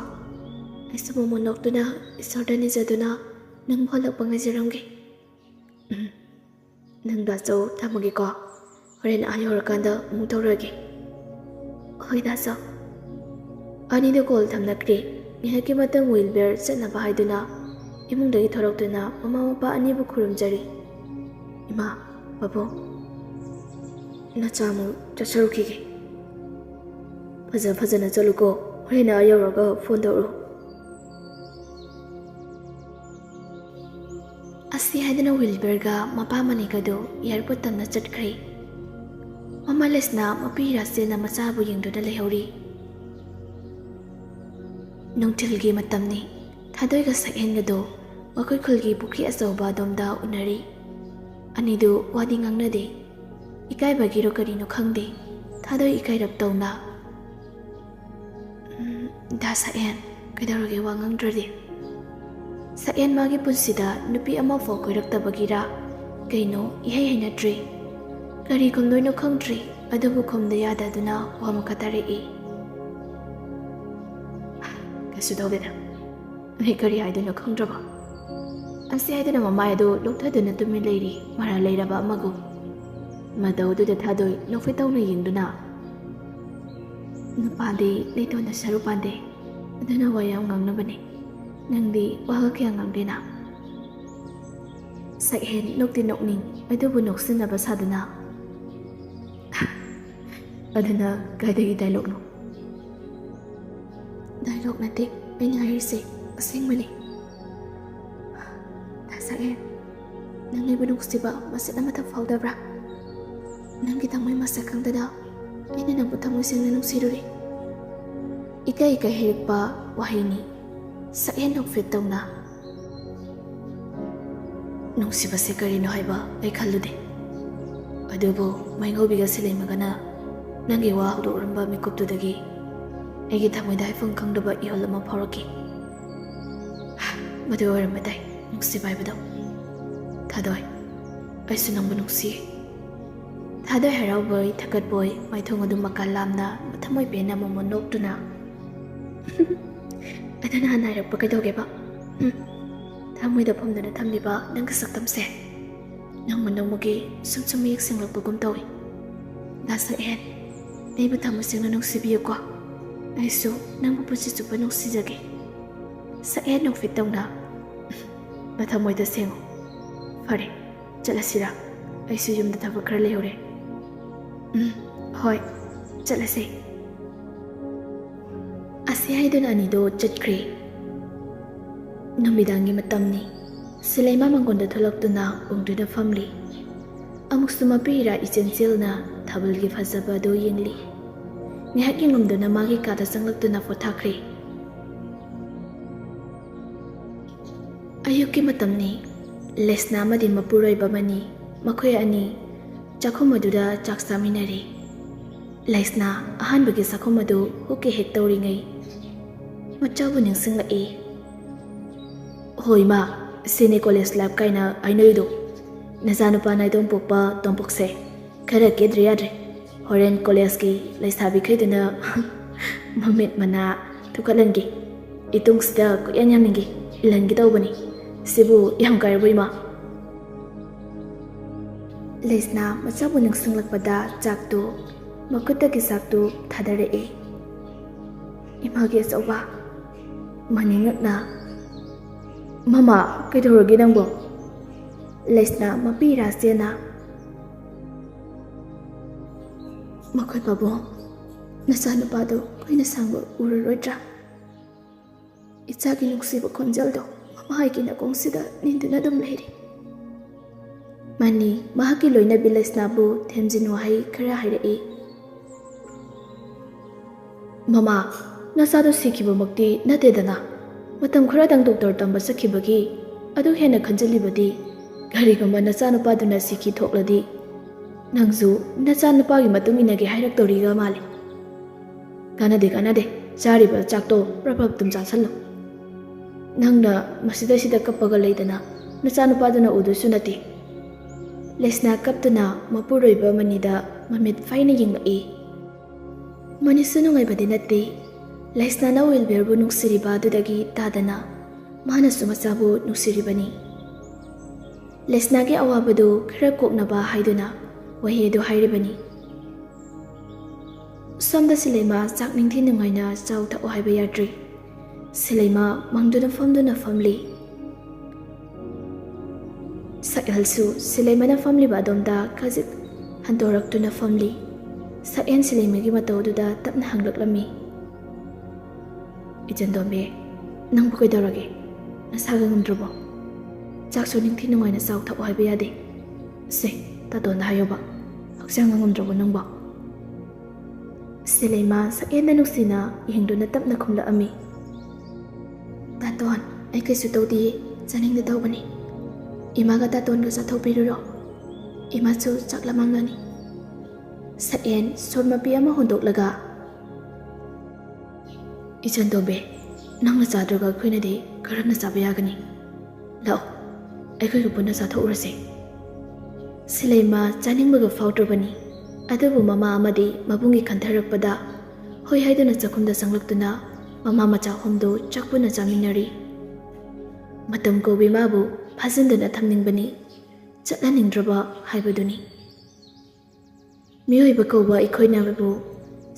ꯑꯩꯁꯨ ꯃꯣꯃꯣꯟ ꯅꯣꯛꯇꯨꯅ ꯏꯁꯣꯔꯗ ꯅꯤꯖꯗꯨꯅ ꯅꯪꯕꯨ ꯍꯜꯂꯛꯄ ꯉꯥꯏꯖꯔꯝꯒꯦ꯫" "ꯎꯝ, ꯅꯪ ꯗꯥꯆꯧ ꯊꯝꯃꯒꯦꯀꯣ꯫ ꯍꯣꯔꯦꯟ ꯑꯥ ꯌꯧꯔꯀꯥꯟꯗ ꯑꯃꯨꯛ ꯇꯧꯔꯒꯦ꯫ ꯍꯣꯏ ꯗꯥ ꯆꯥꯎ꯫ ꯑꯅꯤꯗꯨ ꯀꯣꯜ ꯊꯝꯅꯈ꯭ꯔꯦ꯫ ꯉꯥꯏꯍꯥꯛꯀꯤ ꯃꯇꯨꯡ ꯋꯤꯜꯕꯔ ꯆꯠꯅꯕ ꯍꯥꯏꯗꯨꯅ ꯏꯃꯨꯡꯗꯒꯤ ꯊꯣꯔꯛꯇꯨꯅ ꯃꯃꯥ ꯃꯄꯥ ꯑꯅꯤꯕꯨ ꯈꯨꯔꯨꯝꯖꯔꯤ꯫ ꯏꯃꯥ, ꯄꯥꯕꯨꯡ, ꯅꯆꯥ ꯑꯃꯨꯛ ꯆꯠꯆꯔꯨꯈꯤꯒꯦ꯫ ꯐꯖ ꯐꯖꯅ ꯆꯠꯂꯨꯀꯣ꯫ ꯍꯣꯔꯦꯟ ꯑꯥ ꯌꯧꯔꯒ ꯐꯣꯟ ꯇꯧꯔꯛꯎ꯫ ꯑꯁꯤ ꯍꯥꯏꯗꯨꯅ ꯋꯤꯜꯕꯔꯒ ꯃꯄꯥ ꯃꯅꯤꯒꯗꯨ ꯑꯦꯌꯥꯔꯄꯣꯔꯠ ꯇꯝꯅ ꯆꯠꯈ꯭ꯔꯦ꯫ ꯃꯃꯥ ꯂꯤꯁꯅ ꯃꯄꯤ ꯔꯥꯁꯦꯜꯅ ꯃꯆꯥꯕꯨ ꯌꯦꯡꯗꯨꯅ ꯂꯩꯍꯧꯔꯤ꯫ ꯅꯨꯡꯊꯤꯜꯒꯤ ꯃꯇꯝꯅꯤ꯫ ꯊꯥꯗꯣꯏꯒ ꯁꯛꯍꯦꯟꯒꯗꯨ ꯃꯈꯣꯏ ꯈꯨꯜꯒꯤ ꯄꯨꯈ꯭ꯔꯤ ꯑꯆꯧꯕ ꯑꯗꯣꯝꯗ ꯎꯅꯔꯤ꯫ ꯑꯅꯤꯗꯨ ꯋꯥꯗꯤ ꯉꯥꯡꯅꯗꯦ꯫ ꯏꯀꯥꯏꯕꯒꯤꯔꯣ ꯀꯔꯤꯅꯣ ꯈꯪꯗꯦ, ꯊꯥꯗꯣꯏ ꯏꯀꯥꯏꯔꯞ ꯇꯧꯅ, "ꯎꯝ, ꯗꯥ ꯁꯛꯍꯦꯟ, ꯀꯩꯗꯧꯔꯒꯦ ꯋꯥ ꯉꯥꯡꯗ꯭ꯔꯗꯤ?" ꯁꯛꯍꯦꯟ ꯃꯥꯒꯤ ꯄꯨꯟꯁꯤꯗ ꯅꯨꯄꯤ ꯑꯃꯐꯥꯎ ꯀꯣꯏꯔꯛꯇꯕꯒꯤꯔꯥ ꯀꯩꯅꯣ ꯏꯍꯩ ꯍꯩꯅꯗ꯭ꯔꯦ꯫ ꯀꯔꯤ ꯈꯨꯝꯗꯣꯏꯅꯣ ꯈꯪꯗ꯭ꯔꯦ, ꯑꯗꯨꯕꯨ ꯈꯨꯝꯗ ꯌꯥꯗꯗꯨꯅ ꯋꯥ ꯃꯈꯥ ꯇꯥꯔꯛꯏ꯫ "ꯀꯩꯁꯨ ꯇꯧꯗꯦꯗ꯫ ꯑꯩ ꯀꯔꯤ ꯍꯥꯏꯗꯣꯏꯅꯣ ꯈꯪꯗ꯭ꯔꯕ?" ꯑꯁꯤ ꯍꯥꯏꯗꯨꯅ ꯃꯃꯥꯏ ꯑꯗꯨ ꯂꯨꯞꯊꯗꯨꯅ ꯇꯨꯃꯤꯟ ꯂꯩꯔꯤ, ꯃꯔꯥꯜ ꯂꯩꯔꯕ ꯑꯃꯒꯨꯝ꯫ ꯃꯇꯧꯗꯨꯗ ꯊꯥꯗꯣꯏ ꯅꯣꯛꯐꯦꯠ ꯇꯧꯅ ꯌꯦꯡꯗꯨꯅ, "ꯅꯨꯄꯥꯗꯤ ꯂꯩꯇꯣꯟꯗ ꯁꯔꯨ ꯄꯥꯟꯗꯦ, ꯑꯗꯨꯅ ꯋꯥ ꯌꯥꯝ ꯉꯥꯡꯅꯕꯅꯤ꯫ ꯅꯪꯗꯤ ꯋꯥꯒ ꯀꯌꯥ ꯉꯥꯡꯗꯦꯅ?" ꯁꯛꯍꯦꯟ ꯅꯣꯛꯇꯤ ꯅꯣꯛꯅꯤꯡ, ꯑꯗꯨꯕꯨ ꯅꯣꯛꯁꯤꯟꯅꯕ ꯁꯥꯗꯨꯅ, "ꯑꯗꯨꯅ ꯀꯥꯏꯗꯒꯤ ꯗꯥꯏꯂꯣꯛꯅꯣ?" "ꯗꯥꯏꯂꯣꯛ ꯅꯠꯇꯦ ꯑꯩꯅ ꯍꯥꯏꯔꯤꯁꯦ, ꯑꯁꯦꯡꯕꯅꯤ꯫ ꯗꯥ ꯁꯛꯍꯦꯟ, ꯅꯪ ꯑꯩꯕꯨ ꯅꯨꯡꯁꯤꯕ ꯃꯁꯦꯠ ꯑꯃꯠꯇ ꯐꯥꯎꯗꯕ꯭ꯔꯥ? ꯅꯪꯒꯤ ꯊꯃꯣꯏ ꯃꯁꯛ ꯈꯪꯗꯅ ꯑꯩꯅ ꯅꯪꯕꯨ ꯊꯃꯣꯏ ꯁꯦꯡꯅ ꯅꯨꯡꯁꯤꯔꯨꯔꯦ꯫" ꯏꯀꯥꯏ ꯏꯀꯥꯏ ꯍꯩꯔꯛꯄ ꯋꯥꯍꯩꯅꯤ꯫ ꯁꯛꯍꯦꯟ ꯅꯣꯛꯐꯦꯠ ꯇꯧꯅ, "ꯅꯨꯡꯁꯤꯕꯁꯦ ꯀꯔꯤꯅꯣ ꯍꯥꯏꯕ ꯑꯩ ꯈꯜꯂꯨꯗꯦ꯫ ꯑꯗꯨꯕꯨ ꯃꯩꯉꯧꯕꯤꯒ ꯁꯤꯂꯩꯃꯒꯅ ꯅꯪꯒꯤ ꯋꯥ ꯍꯧꯗꯣꯛꯂꯝꯕ ꯃꯤꯀꯨꯞꯇꯨꯗꯒꯤ ꯑꯩꯒꯤ ꯊꯃꯣꯏꯗ ꯍꯥꯏꯐꯝ ꯈꯪꯗꯕ ꯏꯍꯨꯜ ꯑꯃ ꯐꯥꯎꯔꯛꯈꯤ꯫ ꯃꯗꯨ ꯑꯣꯏꯔꯝꯕ ꯇꯥꯏ ꯅꯨꯡꯁꯤꯕ ꯍꯥꯏꯕꯗꯣ꯫ ꯊꯥꯗꯣꯏ, ꯑꯩꯁꯨ ꯅꯪꯕꯨ ꯅꯨꯡꯁꯤꯌꯦ꯫" ꯊꯥꯗꯣꯏ ꯍꯔꯥꯎꯕꯣꯏ ꯊꯀꯠꯄꯣꯏ ꯃꯥꯏꯊꯣꯡ ꯑꯗꯨ ꯃꯀꯥ ꯂꯥꯝꯅ ꯃꯊꯃꯣꯏ ꯄꯦꯟꯅ ꯑꯃꯨꯛꯃꯨꯛ ꯅꯣꯛꯇꯨꯅ, "ꯑꯗꯨ ꯅꯍꯥꯟ ꯍꯥꯏꯔꯛꯄ ꯀꯩꯗꯧꯒꯦꯕ? ꯍꯨꯝ, ꯊꯃꯣꯏꯗ ꯐꯨꯝꯗꯨꯅ ꯊꯝꯂꯤꯕ ꯅꯪꯒꯤ ꯁꯛꯇꯝꯁꯦ ꯅꯣꯡꯃ ꯅꯣꯡꯃꯒꯤ ꯁꯨꯝ ꯁꯨꯝ ꯃꯌꯦꯛ ꯁꯦꯡꯂꯛꯄꯒꯨꯝ ꯇꯧꯏ꯫ ꯗꯥ ꯁꯛꯍꯦꯟ, ꯑꯩꯕꯨ ꯊꯃꯣꯏ ꯁꯦꯡꯅ ꯅꯨꯡꯁꯤꯕꯤꯌꯨꯀꯣ꯫ ꯑꯩꯁꯨ ꯅꯪꯕꯨ ꯄꯨꯟꯁꯤ ꯆꯨꯞꯄ ꯅꯨꯡꯁꯤꯖꯒꯦ꯫ ꯁꯛꯍꯦꯟ ꯅꯣꯡꯐꯤꯠꯇꯧꯅ ꯅꯊꯃꯣꯏꯗ ꯁꯦꯡꯉꯨ꯫ ꯐꯔꯦ, ꯆꯠꯂꯁꯤꯔꯥ? ꯑꯩꯁꯨ ꯌꯨꯝꯗ ꯊꯕꯛ ꯈꯔ ꯂꯩꯍꯧꯔꯦ꯫ ꯎꯝ, ꯍꯣꯏ, ꯆꯠꯂꯁꯦ꯫ ꯑꯁꯤ ꯍꯥꯏꯗꯨꯅ ꯑꯅꯤꯗꯣ ꯆꯠꯈ꯭ꯔꯦ꯫ ꯅꯨꯃꯤꯗꯥꯡꯒꯤ ꯃꯇꯝꯅꯤ꯫ ꯁꯤꯂꯩꯃ ꯃꯪꯒꯣꯟꯗ ꯊꯣꯛꯂꯛꯇꯨꯅ ꯎꯪꯗꯨꯅ ꯐꯝꯂꯤ꯫ ꯑꯃꯨꯛꯁꯨ ꯃꯄꯤ ꯏꯔꯥ ꯏꯆꯦꯟ ꯆꯦꯜꯅ ꯊꯥꯕꯜꯒꯤ ꯐꯖꯕ ꯑꯗꯨ ꯌꯦꯡꯂꯤ꯫ ꯉꯥꯏꯍꯥꯛ ꯌꯦꯡꯂꯝꯗꯨꯅ ꯃꯥꯒꯤ ꯀꯥꯗ ꯆꯪꯂꯛꯇꯨꯅ ꯄꯣꯊꯥꯈ꯭ꯔꯦ꯫ ꯑꯌꯨꯛꯀꯤ ꯃꯇꯝꯅꯤ꯫ ꯂꯩꯁꯅꯥ ꯑꯃꯗꯤ ꯃꯄꯨꯔꯣꯏꯕ ꯑꯃꯅꯤ꯫ ꯃꯈꯣꯏ ꯑꯅꯤ ꯆꯥꯛꯈꯨꯝ ꯑꯗꯨꯗ ꯆꯥꯛ ꯆꯥꯃꯤꯟꯅꯔꯤ꯫ ꯂꯩꯁꯅꯥ ꯑꯍꯥꯟꯕꯒꯤ ꯆꯥꯛꯈꯨꯝ ꯑꯗꯨ ꯍꯨꯛꯀꯤ ꯍꯦꯛ ꯇꯧꯔꯤꯉꯩ ꯃꯆꯥꯕꯨ ꯅꯤꯡꯁꯤꯡꯂꯛꯏ꯫ "ꯍꯣꯏ ꯏꯃꯥ, ꯁꯤꯅꯦ ꯀꯣꯂꯦꯖ ꯂꯥꯏꯐ ꯀꯥꯏꯅ ꯍꯥꯏꯅꯔꯤꯗꯣ꯫ ꯅꯆꯥꯅꯨꯄꯥ ꯅꯥꯏꯇꯣꯝ ꯄꯣꯛꯄ ꯇꯣꯝꯄꯣꯛꯁꯦ ꯈꯔ ꯀꯦꯗ꯭ꯔ ꯌꯥꯗ꯭ꯔꯦ꯫ ꯍꯣꯔꯦꯟ ꯀꯣꯂꯦꯖꯀꯤ ꯂꯩꯁꯥꯕꯤꯈꯩꯗꯨꯅ ꯃꯃꯤꯠ ꯃꯅꯥ ꯊꯨꯞꯀꯠꯍꯟꯒꯦ꯫ ꯏꯇꯨꯡꯁꯤꯗ ꯀꯣꯏꯌꯥꯟ ꯌꯥꯟꯅꯤꯡꯒꯦ, ꯏꯜꯍꯟꯒꯦ ꯇꯧꯕꯅꯤ꯫ ꯁꯤꯕꯨ ꯌꯥꯝ ꯀꯥꯏꯔꯕꯣ ꯏꯃꯥ?" ꯂꯩꯁꯅꯥ ꯃꯆꯥꯕꯨ ꯅꯤꯡꯁꯤꯡꯂꯛꯄꯗ ꯆꯥꯛꯇꯨ, ꯃꯈꯨꯠꯇꯒꯤ ꯆꯥꯛꯇꯨ ꯊꯥꯗꯔꯛꯏ꯫ ꯏꯃꯥꯒꯤ ꯑꯆꯧꯕ꯫ ꯃꯅꯤꯡꯉꯛꯅ, "ꯃꯃꯥ, ꯀꯩꯗꯧꯔꯒꯦ ꯅꯪꯕꯣ?" ꯂꯩꯁꯅꯥ ꯃꯄꯤ ꯏꯔꯥ ꯆꯦꯟꯅ, "ꯃꯈꯣꯏ ꯄꯥꯕꯨꯡ, ꯅꯆꯥꯅꯨꯄꯥꯗꯣ ꯀꯨꯏꯅ ꯁꯥꯡꯕ ꯎꯔꯔꯣꯏꯗ꯭ꯔꯥ? ꯏꯆꯥꯒꯤ ꯅꯨꯡꯁꯤꯕ ꯈꯣꯟꯖꯦꯜꯗꯣ ꯃꯃꯥꯒꯤ ꯅꯥꯀꯣꯡꯁꯤꯗ ꯅꯤꯟꯗꯨꯅ ꯑꯗꯨꯝ ꯂꯩꯔꯤ꯫" ꯃꯅꯤ ꯃꯍꯥꯛꯀꯤ ꯂꯣꯏꯅꯕꯤ ꯂꯩꯁꯅꯥꯕꯨ ꯊꯦꯝꯖꯤꯟ ꯋꯥꯍꯩ ꯈꯔ ꯍꯥꯏꯔꯛꯏ꯫ "ꯃꯃꯥ, ꯅꯆꯥꯗꯣ ꯁꯤꯈꯤꯕꯃꯛꯇꯤ ꯅꯠꯇꯦꯗꯅ꯫ ꯃꯇꯝ ꯈꯔꯗꯪ ꯗꯣꯛꯇꯔ ꯇꯝꯕ ꯆꯠꯈꯤꯕꯒꯤ ꯑꯗꯨ ꯍꯦꯟꯅ ꯈꯟꯖꯤꯜꯂꯤꯕꯗꯤ꯫ ꯀꯔꯤꯒꯨꯝꯕ ꯅꯆꯥꯅꯨꯄꯥꯗꯨꯅ ꯁꯤꯈꯤ ꯊꯣꯛꯂꯗꯤ, ꯅꯪꯁꯨ ꯅꯆꯥꯅꯨꯄꯥꯒꯤ ꯃꯇꯨꯡ ꯏꯟꯅꯒꯦ ꯍꯥꯏꯔꯛꯇꯧꯔꯤꯒ ꯃꯥꯜꯂꯤ꯫ ꯀꯥꯟꯅꯗꯦ, ꯀꯥꯟꯅꯗꯦ꯫ ꯆꯥꯔꯤꯕ ꯆꯥꯛꯇꯣ ꯄ꯭ꯔꯞ ꯄ꯭ꯔꯞ ꯑꯗꯨꯝ ꯆꯥꯁꯜꯂꯨ꯫ ꯅꯪꯅ ꯃꯁꯤꯗꯩꯁꯤꯗ ꯀꯞꯄꯒ ꯂꯩꯗꯅ ꯅꯆꯥꯅꯨꯄꯥꯗꯨꯅ ꯎꯗꯣꯏꯁꯨ ꯅꯠꯇꯦ꯫" ꯂꯩꯁꯅꯥ ꯀꯞꯇꯨꯅ ꯃꯄꯨꯔꯣꯏꯕ ꯃꯅꯤꯗ ꯃꯃꯤꯠ ꯐꯩꯅ ꯌꯦꯡꯂꯛꯏ꯫ ꯃꯅꯤꯁꯨ ꯅꯨꯡꯉꯥꯏꯕꯗꯤ ꯅꯠꯇꯦ꯫ ꯂꯩꯁꯅꯥꯅ ꯋꯤꯜꯕꯤꯌꯔꯕꯨ ꯅꯨꯡꯁꯤꯔꯤꯕ ꯑꯗꯨꯗꯒꯤ ꯇꯥꯗꯅ ꯃꯥꯅꯁꯨ ꯃꯆꯥꯕꯨ ꯅꯨꯡꯁꯤꯔꯤꯕꯅꯤ꯫ ꯂꯩꯁꯅꯥꯒꯤ ꯑꯋꯥꯕꯗꯨ ꯈꯔ ꯀꯣꯛꯅꯕ ꯍꯥꯏꯗꯨꯅ ꯋꯥꯍꯩ ꯑꯗꯨ ꯍꯥꯏꯔꯤꯕꯅꯤ꯫ ꯁꯣꯝꯗ ꯁꯤꯂꯩꯃ ꯆꯥꯛ ꯅꯤꯡꯊꯤ ꯅꯨꯡꯉꯥꯏꯅ ꯆꯥꯎ ꯊꯛꯎ ꯍꯥꯏꯕ ꯌꯥꯗ꯭ꯔꯤ꯫ ꯁꯤꯂꯩꯃ ꯃꯪꯗꯨꯅ ꯐꯝꯗꯨꯅ ꯐꯝꯂꯤ꯫ ꯁꯛꯍꯦꯟꯁꯨ ꯁꯤꯂꯩꯃꯅ ꯐꯝꯂꯤꯕ ꯑꯗꯣꯝꯗ ꯈꯖꯤꯛ ꯍꯟꯗꯣꯔꯛꯇꯨꯅ ꯐꯝꯂꯤ꯫ ꯁꯛꯍꯦꯟ ꯁꯤꯂꯩꯃꯒꯤ ꯃꯇꯧꯗꯨꯗ ꯇꯞꯅ ꯍꯪꯂꯛꯂꯝꯃꯤ꯫ "ꯏꯆꯟꯇꯣꯝꯕꯤ, ꯅꯪꯕꯨ ꯀꯩꯗꯧꯔꯒꯦ? ꯅꯁꯥꯒ ꯉꯝꯗ꯭ꯔꯕꯣ? ꯆꯥꯛꯁꯨ ꯅꯤꯡꯊꯤ ꯅꯨꯡꯉꯥꯏꯅ ꯆꯥꯎ ꯊꯛꯎ ꯍꯥꯏꯕ ꯌꯥꯗꯦ꯫ ꯁꯦ, ꯇꯥꯇꯣꯟꯗ ꯍꯥꯏꯌꯣꯕ꯫ ꯍꯛꯆꯥꯡꯒ ꯉꯝꯗ꯭ꯔꯕꯣ ꯅꯪꯕꯣ?" ꯁꯤꯂꯩꯃ ꯁꯛꯍꯦꯟꯗ ꯅꯨꯡꯁꯤꯅ ꯌꯦꯡꯗꯨꯅ ꯇꯞꯅ ꯈꯨꯝꯂꯛꯑꯝꯃꯤ꯫ "ꯇꯥꯇꯣꯟ, ꯑꯩ ꯀꯩꯁꯨ ꯇꯧꯗꯤꯌꯦ, ꯆꯥꯅꯤꯡꯗ ꯇꯧꯕꯅꯤ꯫ ꯏꯃꯥꯒ ꯇꯥꯇꯣꯟꯒ ꯆꯥꯊꯣꯛꯄꯤꯔꯨꯔꯣ꯫ ꯏꯃꯥꯁꯨ ꯆꯥꯛ ꯂꯥꯝꯃꯝꯂꯅꯤ꯫" ꯁꯛꯍꯦꯟ ꯁꯣꯔ ꯃꯄꯤ ꯑꯃ ꯍꯣꯟꯗꯣꯛꯂꯒ, "ꯏꯆꯟꯇꯣꯝꯕꯤ, ꯅꯪꯅ ꯆꯥꯗ꯭ꯔꯒ ꯑꯩꯈꯣꯏꯅꯗꯤ ꯀꯔꯝꯅ ꯆꯥꯕ ꯌꯥꯒꯅꯤ? ꯂꯥꯛꯑꯣ, ꯑꯩꯈꯣꯏꯒ ꯄꯨꯟꯅ ꯆꯥꯊꯣꯛꯎꯔꯁꯦ꯫" ꯁꯤꯂꯩꯃ ꯆꯥꯅꯤꯡꯕꯒ ꯐꯥꯎꯗ꯭ꯔꯕꯅꯤ꯫ ꯑꯗꯨꯕꯨ ꯃꯃꯥ ꯑꯃꯗꯤ ꯃꯕꯨꯡꯒꯤ ꯈꯟꯊꯔꯛꯄꯗ ꯍꯣꯏ ꯍꯥꯏꯗꯨꯅ ꯆꯥꯛꯈꯨꯝꯗ ꯆꯪꯂꯛꯇꯨꯅ ꯃꯃꯥ ꯃꯆꯥ ꯑꯍꯨꯝꯗꯨ ꯆꯥꯛ ꯄꯨꯟꯅ ꯆꯥꯃꯤꯟꯅꯔꯤ꯫ ꯃꯇꯝ ꯀꯧꯕꯤ ꯃꯥꯕꯨ ꯐꯥꯖꯤꯟꯗꯨꯅ ꯊꯝꯅꯤꯡꯕꯅꯤ, ꯆꯠꯍꯟꯅꯤꯡꯗ꯭ꯔꯕ ꯍꯥꯏꯕꯗꯨꯅꯤ꯫ ꯃꯤꯑꯣꯏꯕ ꯀꯧꯕ ꯑꯩꯈꯣꯏꯅꯕꯨ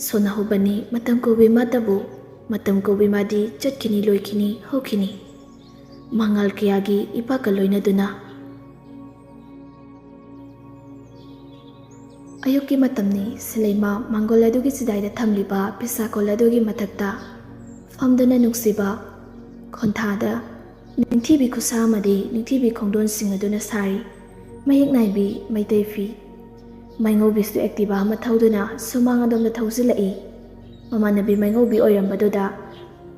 ꯁꯣꯟꯅꯍꯧꯕꯅꯤ꯫ ꯃꯇꯝ ꯀꯧꯕꯤ ꯃꯥꯇꯕꯨ, ꯃꯇꯝ ꯀꯧꯕꯤ ꯃꯥꯗꯤ ꯆꯠꯈꯤꯅꯤ, ꯂꯣꯏꯈꯤꯅꯤ, ꯍꯧꯈꯤꯅꯤ꯫ ꯃꯉꯥꯜ ꯀꯌꯥꯒꯤ ꯏꯄꯥꯛꯀ ꯂꯣꯏꯅꯗꯨꯅ꯫ ꯑꯌꯨꯛꯀꯤ ꯃꯇꯝꯅꯤ꯫ ꯁꯤꯂꯩꯃ ꯃꯥꯡꯒꯣꯜ ꯑꯗꯨꯒꯤ ꯆꯤꯗꯥꯏꯗ ꯊꯝꯂꯤꯕ ꯐꯤꯁꯥꯀꯣꯜ ꯑꯗꯨꯒꯤ ꯃꯊꯛꯇ ꯐꯝꯗꯨꯅ ꯅꯨꯡꯁꯤꯕ ꯈꯣꯟꯊꯥꯗ ꯅꯤꯡꯊꯤꯕꯤ ꯈꯨꯠꯁꯥ ꯑꯃꯗꯤ ꯅꯤꯡꯊꯤꯕꯤ ꯈꯣꯡꯗꯣꯟꯁꯤꯡ ꯑꯗꯨꯅ ꯁꯥꯔꯤ꯫ ꯃꯌꯦꯛ ꯅꯥꯏꯕꯤ ꯃꯩꯇꯩ ꯐꯤ꯫ ꯃꯩꯉꯧꯕꯤꯁꯨ Activa ꯑꯃ ꯊꯧꯗꯨꯅ ꯁꯨꯃꯥꯡ ꯑꯗꯣꯝꯗ ꯊꯧꯖꯤꯜꯂꯛꯏ꯫ ꯃꯃꯥꯟꯅꯕꯤ ꯃꯩꯉꯧꯕꯤ ꯑꯣꯏꯔꯝꯕꯗꯨꯗ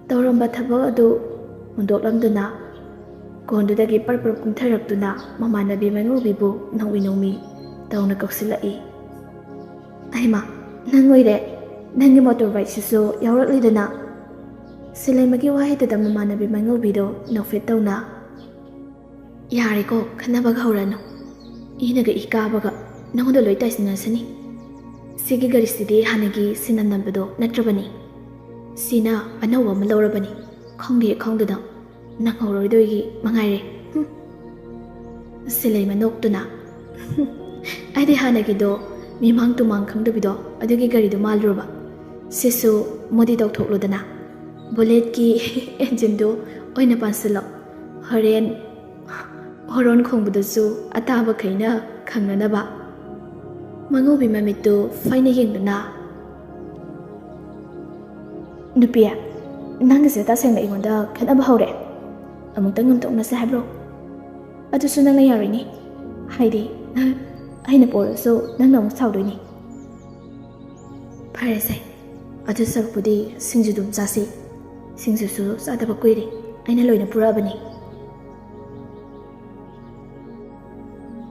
ꯇꯧꯔꯝꯕ ꯊꯕꯛ ꯑꯗꯨ ꯍꯨꯟꯗꯣꯛꯂꯝꯗꯨꯅ ꯀꯣꯟꯗꯨꯗꯒꯤ ꯄꯔꯞ ꯄꯔꯞ ꯀꯨꯝꯊꯔꯛꯇꯨꯅ ꯃꯃꯥꯟꯅꯕꯤ ꯃꯩꯉꯧꯕꯤꯕꯨ ꯅꯣꯡꯃꯤ ꯅꯣꯡꯃꯤ ꯇꯧꯅ ꯀꯧꯁꯤꯜꯂꯛꯏ꯫ "ꯑꯩꯃ, ꯅꯪ ꯑꯣꯏꯔꯦ꯫ ꯅꯪꯒꯤ motorbikeꯁꯤꯁꯨ ꯌꯥꯎꯔꯛꯂꯤꯗꯅ?" ꯁꯤꯂꯩꯃꯒꯤ ꯋꯥꯍꯩꯗꯨꯗ ꯃꯃꯥꯟꯅꯕꯤ ꯃꯩꯉꯧꯕꯤꯗꯣ ꯅꯣꯛꯐꯦꯠ ꯇꯧꯅ, "ꯌꯥꯔꯦꯀꯣ, ꯈꯟꯅꯕꯒ ꯍꯧꯔꯅꯨ꯫ ꯏꯅꯒ ꯏ ꯀꯥꯕꯒ ꯅꯉꯣꯟꯗ ꯂꯣꯏ ꯇꯥꯏꯁꯤꯟꯅꯁꯅꯤ꯫ ꯁꯤꯒꯤ ꯒꯥꯔꯤꯁꯤꯗꯤ ꯍꯥꯟꯅꯒꯤ ꯁꯤꯅ ꯅꯝꯕꯗꯣ ꯅꯠꯇ꯭ꯔꯕꯅꯤ꯫ ꯁꯤꯅ ꯑꯅꯧꯕ ꯑꯃ ꯂꯧꯔꯕꯅꯤ꯫ ꯈꯪꯗꯦ ꯈꯪꯗꯅ ꯅꯪ ꯍꯧꯔꯣꯏꯗꯣꯏꯒꯤ ꯃꯉꯥꯏꯔꯦ꯫" ꯍꯨꯝ꯫ ꯁꯤꯂꯩꯃ ꯅꯣꯛꯇꯨꯅ, "ꯑꯩꯗꯤ ꯍꯥꯟꯅꯒꯤꯗꯣ ꯃꯤꯃꯥꯡ ꯇꯨꯃꯥꯡ ꯈꯪꯗꯕꯤꯗꯣ ꯑꯗꯨꯒꯤ ꯒꯥꯔꯤꯗꯣ ꯃꯥꯜꯂꯨꯔꯕ꯫ ꯁꯤꯁꯨ ꯃꯣꯗꯤ ꯇꯧꯊꯣꯛꯂꯨꯗꯅ꯫ ꯕꯨꯂꯦꯠꯀꯤ ꯏꯟꯖꯤꯟꯗꯨ ꯑꯣꯏꯅ ꯄꯥꯟꯁꯤꯜꯂꯣ꯫ ꯍꯣꯔꯦꯟ ꯍꯣꯔꯣꯟ ꯈꯣꯡꯕꯗꯨꯁꯨ ꯑꯇꯥꯕꯈꯩꯅ ꯈꯪꯅꯅꯕ꯫ ꯃꯉꯧꯕꯤ ꯃꯃꯤꯠꯇꯨ ꯐꯩꯅ ꯌꯦꯡꯗꯨꯅ, "ꯅꯨꯄꯤ, ꯅꯪꯒꯤꯁꯦ ꯇꯁꯦꯡꯅ ꯑꯩꯉꯣꯟꯗ ꯈꯠꯅꯕ ꯍꯧꯔꯦ꯫ ꯑꯃꯨꯛꯇꯪ ꯉꯝꯊꯣꯛꯅꯁꯦ ꯍꯥꯏꯕ꯭ꯔꯣ? ꯑꯗꯨꯁꯨ ꯅꯪꯅ ꯌꯥꯔꯣꯏꯅꯦ꯫ ꯍꯥꯏꯗꯤ, ꯑꯩꯅ ꯄꯣꯔꯁꯨ ꯅꯪꯅ ꯑꯃꯨꯛ ꯁꯥꯎꯗꯣꯏꯅꯤ꯫ ꯐꯔꯦꯁꯦ, ꯑꯗꯨ ꯁꯔꯨꯛꯄꯨꯗꯤ ꯁꯤꯡꯖꯨꯗꯨꯝ ꯆꯥꯁꯤ꯫ ꯁꯤꯡꯖꯨꯁꯨ ꯆꯥꯗꯕ ꯀꯨꯏꯔꯦ, ꯑꯩꯅ ꯂꯣꯏꯅ ꯄꯨꯔꯛꯑꯕꯅꯤ꯫"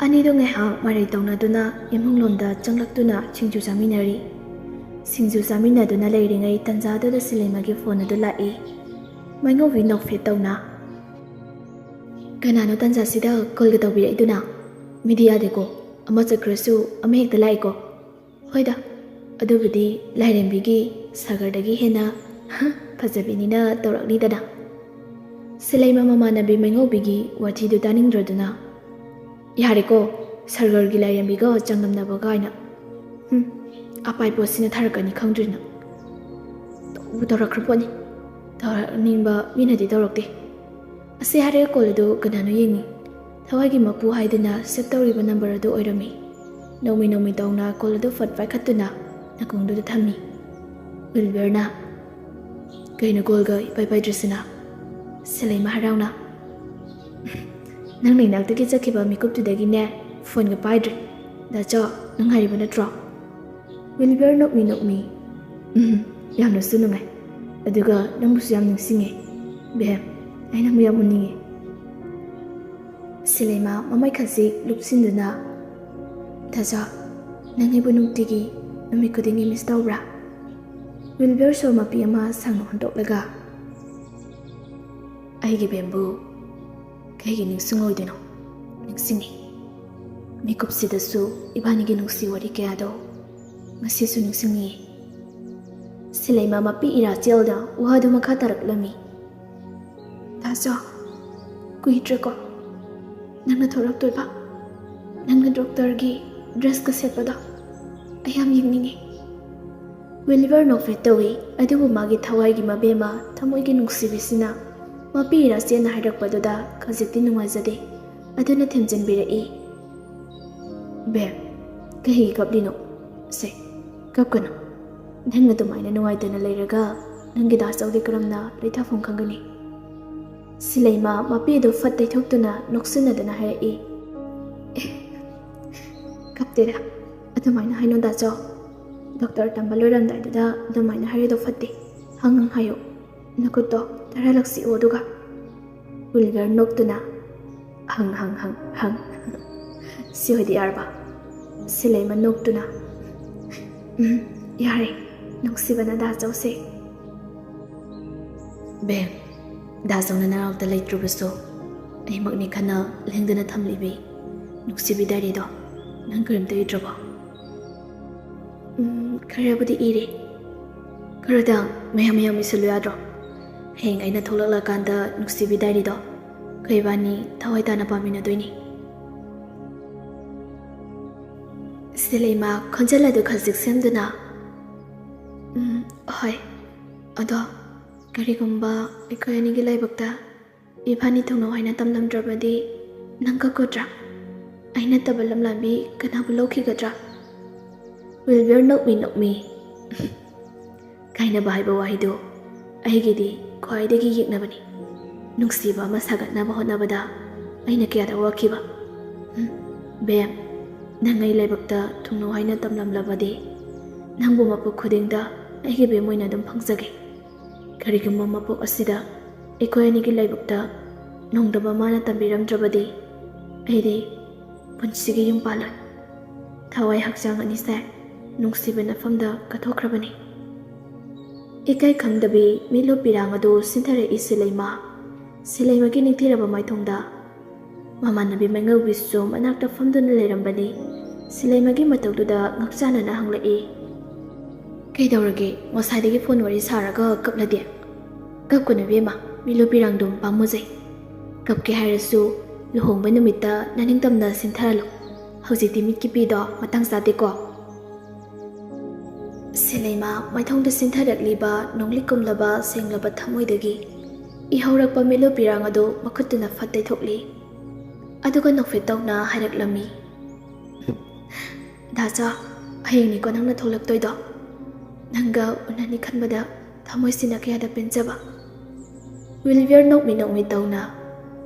ꯑꯅꯤꯗꯣ ꯉꯥꯏꯍꯥꯛ ꯃꯔꯩ ꯇꯧꯅꯗꯨꯅ ꯏꯃꯨꯡꯂꯣꯝꯗ ꯆꯪꯂꯛꯇꯨꯅ ꯁꯤꯡꯖꯨ ꯆꯥꯃꯤꯟꯅꯔꯤ꯫ ꯁꯤꯡꯖꯨ ꯆꯥꯃꯤꯟꯅꯗꯨꯅ ꯂꯩꯔꯤꯉꯩ ꯇꯟꯖꯥꯗꯨꯗ ꯁꯤꯂꯩꯃꯒꯤ ꯐꯣꯟ ꯑꯗꯨ ꯂꯥꯛꯏ꯫ ꯃꯩꯉꯧꯕꯤ ꯅꯣꯛꯐꯦꯠ ꯇꯧꯅ, "ꯀꯅꯥꯅꯣ ꯇꯟꯖꯥꯁꯤꯗ ꯀꯣꯜꯒ ꯇꯧꯕꯤꯔꯛꯏꯗꯨꯅ? ꯃꯤꯗꯤ ꯌꯥꯗꯦꯀꯣ, ꯑꯃ ꯆꯠꯈ꯭ꯔꯁꯨ ꯑꯃ ꯍꯦꯛꯇ ꯂꯥꯛꯏꯀꯣ꯫" "ꯍꯣꯏꯗ, ꯑꯗꯨꯕꯨꯗꯤ ꯂꯥꯏꯔꯦꯝꯕꯤꯒꯤ ꯁꯥꯒꯔꯗꯒꯤ ꯍꯦꯟꯅ ꯐꯖꯕꯤꯅꯤꯅ ꯇꯧꯔꯛꯅꯤꯗꯅ꯫" ꯁꯤꯂꯩꯃ ꯃꯃꯥꯟꯅꯕꯤ ꯃꯩꯉꯧꯕꯤꯒꯤ ꯋꯥꯊꯤꯗꯨ ꯇꯥꯅꯤꯡꯗ꯭ꯔꯗꯨꯅ, "ꯌꯥꯔꯦꯀꯣ, ꯁꯥꯒꯔꯒꯤ ꯂꯥꯏꯔꯦꯝꯕꯤꯒ ꯆꯥꯡꯗꯝꯅꯕ ꯀꯥꯏꯅ꯫ ꯍꯨꯝ, ꯑꯄꯥꯏ ꯄꯣꯠꯁꯤꯅ ꯊꯥꯔꯛꯀꯅꯤ ꯈꯪꯗ꯭ꯔꯤꯅ꯫ ꯇꯧꯕꯨ ꯇꯧꯔꯛꯈ꯭ꯔ ꯄꯣꯠꯅꯤ꯫ ꯇꯧꯔꯛꯅꯤꯡꯕ ꯃꯤꯅꯗꯤ ꯇꯧꯔꯛꯇꯦ꯫ ꯑꯁꯤ ꯍꯥꯏꯔꯒ ꯀꯣꯜ ꯑꯗꯨ ꯀꯅꯥꯅꯣ ꯌꯦꯡꯉꯤ꯫ ꯊꯋꯥꯏꯒꯤ ꯃꯄꯨ ꯍꯥꯏꯗꯨꯅ ꯁꯦꯚ ꯇꯧꯔꯤꯕ ꯅꯝꯕꯔ ꯑꯗꯨ ꯑꯣꯏꯔꯝꯃꯤ꯫ ꯅꯣꯡꯃꯩ ꯅꯣꯡꯃꯩ ꯇꯧꯅ ꯀꯣꯜ ꯑꯗꯨ ꯐꯠ ꯄꯥꯏꯈꯠꯇꯨꯅ ꯅꯥꯀꯣꯡꯗꯨꯗ ꯊꯝꯃꯤ꯫ ꯋꯤꯜꯕꯔꯅ, "ꯀꯩꯅꯣ ꯀꯣꯜꯒ ꯏꯄꯥꯏ ꯄꯥꯏꯗ꯭ꯔꯤꯁꯤꯅ?" ꯁꯤꯂꯩꯃ ꯍꯔꯥꯎꯅ, "ꯅꯪꯅ ꯏꯅꯥꯛꯇꯒꯤ ꯆꯠꯈꯤꯕ ꯃꯤꯀꯨꯞꯇꯨꯗꯒꯤꯅꯦ ꯐꯣꯟꯒ ꯄꯥꯏꯗ꯭ꯔꯦ꯫ ꯗꯥꯆꯥ, ꯅꯨꯡꯉꯥꯏꯔꯤꯕ ꯅꯠꯇ꯭ꯔꯣ?" ꯋꯤꯜꯕꯔ ꯅꯣꯛꯃꯤ ꯅꯣꯛꯃꯤ, "ꯎꯝ, ꯌꯥꯝꯅꯁꯨ ꯅꯨꯡꯉꯥꯏ꯫ ꯑꯗꯨꯒ ꯅꯪꯕꯨꯁꯨ ꯌꯥꯝ ꯅꯤꯡꯁꯤꯡꯉꯦ꯫ ꯕꯦꯝ, ꯑꯩ ꯅꯪꯕꯨ ꯌꯥꯝ ꯎꯅꯤꯡꯉꯦ꯫" ꯁꯤꯂꯩꯃ ꯃꯃꯩ ꯈꯖꯤꯛ ꯂꯨꯞꯁꯤꯟꯗꯨꯅ, "ꯗꯥꯆꯥ, ꯅꯪ ꯑꯩꯕꯨ ꯅꯨꯡꯇꯤꯒꯤ ꯅꯨꯃꯤꯠ ꯈꯨꯗꯤꯡꯒꯤ ꯃꯤꯁ ꯇꯧꯕ꯭ꯔꯥ?" ꯋꯤꯜꯕꯔ ꯁꯣꯔ ꯃꯄꯤ ꯑꯃ ꯁꯥꯡꯅ ꯍꯣꯟꯗꯣꯛꯂꯒ, "ꯑꯩꯒꯤ ꯕꯦꯝꯕꯨ ꯀꯩꯒꯤ ꯅꯤꯡꯁꯤꯡꯂꯣꯏꯗꯣꯏꯅꯣ? ꯅꯤꯡꯁꯤꯡꯉꯤ꯫ ꯃꯤꯀꯨꯞꯁꯤꯗꯁꯨ ꯏꯕꯥꯅꯤꯒꯤ ꯅꯨꯡꯁꯤ ꯋꯥꯔꯤ ꯀꯌꯥꯗꯣ ꯉꯁꯤꯁꯨ ꯅꯤꯡꯁꯤꯡꯉꯤ꯫" ꯁꯤꯂꯩꯃ ꯃꯄꯤ ꯏꯔꯥꯆꯦꯜꯗ ꯋꯥꯗꯨ ꯃꯈꯥ ꯇꯥꯔꯛꯂꯝꯃꯤ꯫ "ꯗꯥꯆꯥ, ꯀꯨꯏꯗ꯭ꯔꯦꯀꯣ ꯅꯪꯅ ꯊꯣꯛꯂꯛꯇꯣꯏꯕ꯫ ꯅꯪꯅ ꯗꯣꯛꯇꯔꯒꯤ ꯗ꯭ꯔꯦꯁꯀ ꯁꯦꯠꯄꯗꯣ ꯑꯩ ꯌꯥꯝ ꯌꯦꯡꯅꯤꯡꯉꯤ꯫" ꯋꯤꯂꯤꯚꯔ ꯅꯣꯛꯐꯦꯠ ꯇꯧꯏ, ꯑꯗꯨꯕꯨ ꯃꯥꯒꯤ ꯊꯋꯥꯏꯒꯤ ꯃꯕꯦꯝꯃ, ꯊꯃꯣꯏꯒꯤ ꯅꯨꯡꯁꯤꯕꯤꯁꯤꯅ ꯃꯄꯤ ꯏꯔꯥ ꯆꯦꯟꯅ ꯍꯥꯏꯔꯛꯄꯗꯨꯗ ꯈꯖꯤꯛꯇꯤ ꯅꯨꯡꯉꯥꯏꯖꯗꯦ꯫ ꯑꯗꯨꯅ ꯊꯦꯝꯖꯤꯟꯕꯤꯔꯛꯏ, "ꯕꯦꯝ, ꯀꯩꯒꯤ ꯀꯞꯂꯤꯅꯣ? ꯁꯦ, ꯀꯞꯀꯅꯨ꯫ ꯅꯪ ꯑꯗꯨꯃꯥꯏꯅ ꯅꯨꯡꯉꯥꯏꯇꯅ ꯂꯩꯔꯒ ꯅꯪꯒꯤ ꯗꯥ ꯆꯧꯗꯤ ꯀꯔꯝꯅ ꯂꯩꯊꯥꯐꯝ ꯈꯪꯒꯅꯤ?" ꯁꯤꯂꯩꯃ ꯃꯄꯤꯗꯨ ꯐꯠ ꯇꯩꯊꯣꯛꯇꯨꯅ ꯅꯣꯛꯁꯤꯟꯅꯗꯨꯅ ꯍꯥꯏꯔꯛꯏ, "ꯑꯦ, ꯀꯞꯇꯦꯗ, ꯑꯗꯨꯃꯥꯏꯅ ꯍꯥꯏꯅꯣ ꯗꯥ ꯆꯧ꯫ ꯗꯣꯛꯇꯔ ꯇꯝꯕ ꯂꯣꯏꯔꯝꯗꯥꯏꯗꯨꯗ ꯑꯗꯨꯃꯥꯏꯅ ꯍꯥꯏꯔꯤꯗꯣ ꯐꯠꯇꯦ꯫ ꯍꯪ ꯍꯪ ꯍꯥꯏꯌꯨ꯫ ꯅꯈꯨꯠꯇꯣ ꯇꯔꯥꯔꯛ ꯆꯤꯛꯑꯣ ꯑꯗꯨꯒ꯫" ꯋꯤꯜꯒꯔ ꯅꯣꯛꯇꯨꯅ, "ꯍꯪ, ꯍꯪ, ꯍꯪ, ꯍꯪ꯫ ꯁꯤ ꯑꯣꯏꯗꯤ ꯌꯥꯔꯕ?" ꯁꯤꯂꯩꯃ ꯅꯣꯛꯇꯨꯅ, "ꯎꯝ, ꯌꯥꯔꯦ꯫ ꯅꯨꯡꯁꯤꯕꯅ ꯗꯥ ꯆꯧꯁꯦ꯫" "ꯕꯦꯝ, ꯗꯥ ꯆꯧꯅ ꯅꯅꯥꯛꯇ ꯂꯩꯇ꯭ꯔꯕꯁꯨ ꯑꯩꯃꯛꯅꯤ ꯈꯟꯅ ꯂꯦꯡꯗꯅ ꯊꯝꯂꯤꯕꯤ ꯅꯨꯡꯁꯤꯕꯤ ꯗꯥꯏꯔꯤꯗꯣ ꯅꯪ ꯀꯔꯤꯝꯇ ꯏꯗ꯭ꯔꯕꯣ?" "ꯎꯝ, ꯈꯔꯕꯨꯗꯤ ꯏꯔꯦ꯫" "ꯈꯔꯗꯪ ꯃꯌꯥꯝ ꯃꯌꯥꯝ ꯏꯁꯤꯜꯂꯨ ꯌꯥꯗ꯭ꯔꯣ? ꯍꯌꯦꯡ ꯑꯩꯅ ꯊꯣꯛꯂꯛꯂꯀꯥꯟꯗ ꯅꯨꯡꯁꯤꯕꯤ ꯗꯥꯏꯔꯤꯗꯣ ꯑꯩꯈꯣꯏ ꯏꯕꯥꯅꯤ ꯊꯋꯥꯏ ꯇꯥꯅ ꯄꯥꯃꯤꯟꯅꯗꯣꯏꯅꯤ꯫" ꯁꯤꯂꯩꯃ ꯈꯣꯟꯖꯦꯜ ꯑꯗꯨ ꯈꯖꯤꯛ ꯁꯦꯝꯗꯨꯅ, "ꯎꯝ, ꯍꯣꯏ꯫ ꯑꯗꯣ ꯀꯔꯤꯒꯨꯝꯕ ꯑꯩꯈꯣꯏ ꯑꯅꯤꯒꯤ ꯂꯥꯏꯕꯛꯇ ꯏꯕꯥꯅꯤ ꯊꯨꯡꯅꯧ ꯍꯥꯏꯅ ꯇꯝꯂꯝꯗ꯭ꯔꯕꯗꯤ ꯅꯪ ꯀꯛꯀꯗ꯭ꯔꯥ? ꯑꯩ ꯅꯠꯇꯕ ꯂꯝꯂꯥꯟꯕꯤ ꯀꯅꯥꯕꯨ ꯂꯧꯈꯤꯒꯗ꯭ꯔꯥ?" ꯋꯤꯜꯕꯔ ꯅꯣꯛꯃꯤ ꯅꯣꯛꯃꯤ, "ꯀꯥꯏꯅꯕ ꯍꯥꯏꯕ ꯋꯥꯍꯩꯗꯨ ꯑꯩꯒꯤꯗꯤ ꯈ꯭ꯋꯥꯏꯗꯒꯤ ꯌꯦꯛꯅꯕꯅꯤ꯫ ꯅꯨꯡꯁꯤꯕ ꯑꯃ ꯁꯥꯒꯠꯅꯕ ꯍꯣꯠꯅꯕꯗ ꯑꯩꯅ ꯀꯌꯥꯗ ꯋꯥꯈꯤꯕ꯫ ꯎꯝ, ꯕꯦꯝ, ꯅꯪ ꯑꯩ ꯂꯥꯏꯕꯛꯇ ꯊꯨꯡꯅꯧ ꯍꯥꯏꯅ ꯇꯝꯂꯝꯂꯕꯗꯤ ꯅꯪꯕꯨ ꯃꯄꯣꯛ ꯈꯨꯗꯤꯡꯗ ꯑꯩꯒꯤ ꯕꯦꯝ ꯑꯣꯏꯅ ꯑꯗꯨꯝ ꯐꯪꯖꯒꯦ꯫ ꯀꯔꯤꯒꯨꯝꯕ ꯃꯄꯣꯛ ꯑꯁꯤꯗ ꯑꯩꯈꯣꯏ ꯑꯅꯤꯒꯤ ꯂꯥꯏꯕꯛꯇ ꯅꯣꯡꯗꯝꯕ ꯃꯥꯅ ꯇꯝꯕꯤꯔꯝꯗ꯭ꯔꯕꯗꯤ ꯑꯩꯗꯤ ꯄꯨꯟꯁꯤꯒꯤ ꯌꯨꯝ ꯄꯥꯜꯂꯣꯏ꯫ ꯊꯋꯥꯏ ꯍꯛꯆꯥꯡ ꯑꯅꯤꯁꯦ ꯅꯨꯡꯁꯤꯕ ꯅꯐꯝꯗ ꯀꯠꯊꯣꯛꯈ꯭ꯔꯕꯅꯤ꯫" ꯏꯀꯥꯏ ꯈꯪꯗꯕꯤ ꯃꯤꯠꯂꯨ ꯄꯤꯔꯥꯡ ꯑꯗꯨ ꯁꯤꯟꯊꯔꯛꯏ ꯁꯤꯂꯩꯃ꯫ ꯁꯤꯂꯩꯃꯒꯤ ꯅꯤꯡꯊꯤꯔꯕ ꯃꯥꯏꯊꯣꯡꯗ ꯃꯃꯥꯟꯅꯕꯤ ꯃꯩꯉꯧꯕꯤꯁꯨ ꯃꯅꯥꯛꯇ ꯐꯝꯗꯨꯅ ꯂꯩꯔꯝꯕꯅꯤ꯫ ꯁꯤꯂꯩꯃꯒꯤ ꯃꯇꯧꯗꯨꯗ ꯉꯛꯆꯥꯟꯅꯅ ꯍꯪꯂꯛꯏ, "ꯀꯩꯗꯧꯔꯒꯦ? ꯉꯁꯥꯏꯗꯒꯤ ꯐꯣꯟ ꯋꯥꯔꯤ ꯁꯥꯔꯒ ꯀꯞꯂꯗꯤ?" "ꯀꯞꯀꯅꯨ ꯏꯕꯦꯝꯃ, ꯃꯤꯠꯂꯨ ꯄꯤꯔꯥꯡꯗꯨꯝ ꯄꯥꯝꯃꯨꯖꯩ꯫ ꯀꯞꯀꯦ ꯍꯥꯏꯔꯁꯨ ꯂꯨꯍꯣꯡꯕ ꯅꯨꯃꯤꯠꯇ ꯅꯅꯤꯡꯇꯝꯅ ꯁꯤꯟꯊꯔꯂꯨ꯫ ꯍꯧꯖꯤꯛꯇꯤ ꯃꯤꯠꯀꯤ ꯄꯤꯗꯣ ꯃꯇꯥꯡ ꯆꯥꯗꯦꯀꯣ꯫" ꯁꯤꯂꯩꯃ ꯃꯥꯏꯊꯣꯡꯗ ꯁꯤꯟꯊꯔꯛꯂꯤꯕ ꯅꯣꯡꯂꯤꯛ ꯀꯨꯝꯂꯕ ꯁꯦꯡꯂꯕ ꯊꯃꯣꯏꯗꯒꯤ ꯏꯍꯧꯔꯛꯄ ꯃꯤꯠꯂꯨ ꯄꯤꯔꯥꯡ ꯑꯗꯨ ꯃꯈꯨꯠꯇꯨꯅ ꯐꯠ ꯇꯩꯊꯣꯛꯂꯤ꯫ ꯑꯗꯨꯒ ꯅꯣꯛꯐꯦꯠ ꯇꯧꯅ ꯍꯥꯏꯔꯛꯂꯝꯃꯤ, "ꯗꯥꯆꯥ, ꯍꯌꯦꯡꯅꯤꯀꯣ ꯅꯪꯅ ꯊꯣꯛꯂꯛꯇꯣꯏꯗꯣ꯫ ꯅꯪꯒ ꯎꯅꯅꯤ ꯈꯟꯕꯗ ꯊꯃꯣꯏꯁꯤꯅ ꯀꯌꯥꯗ ꯄꯦꯟꯖꯕ꯫" ꯋꯤꯜꯚꯤꯌꯔ ꯅꯣꯛꯃꯤ ꯅꯣꯛꯃꯤ ꯇꯧꯅ,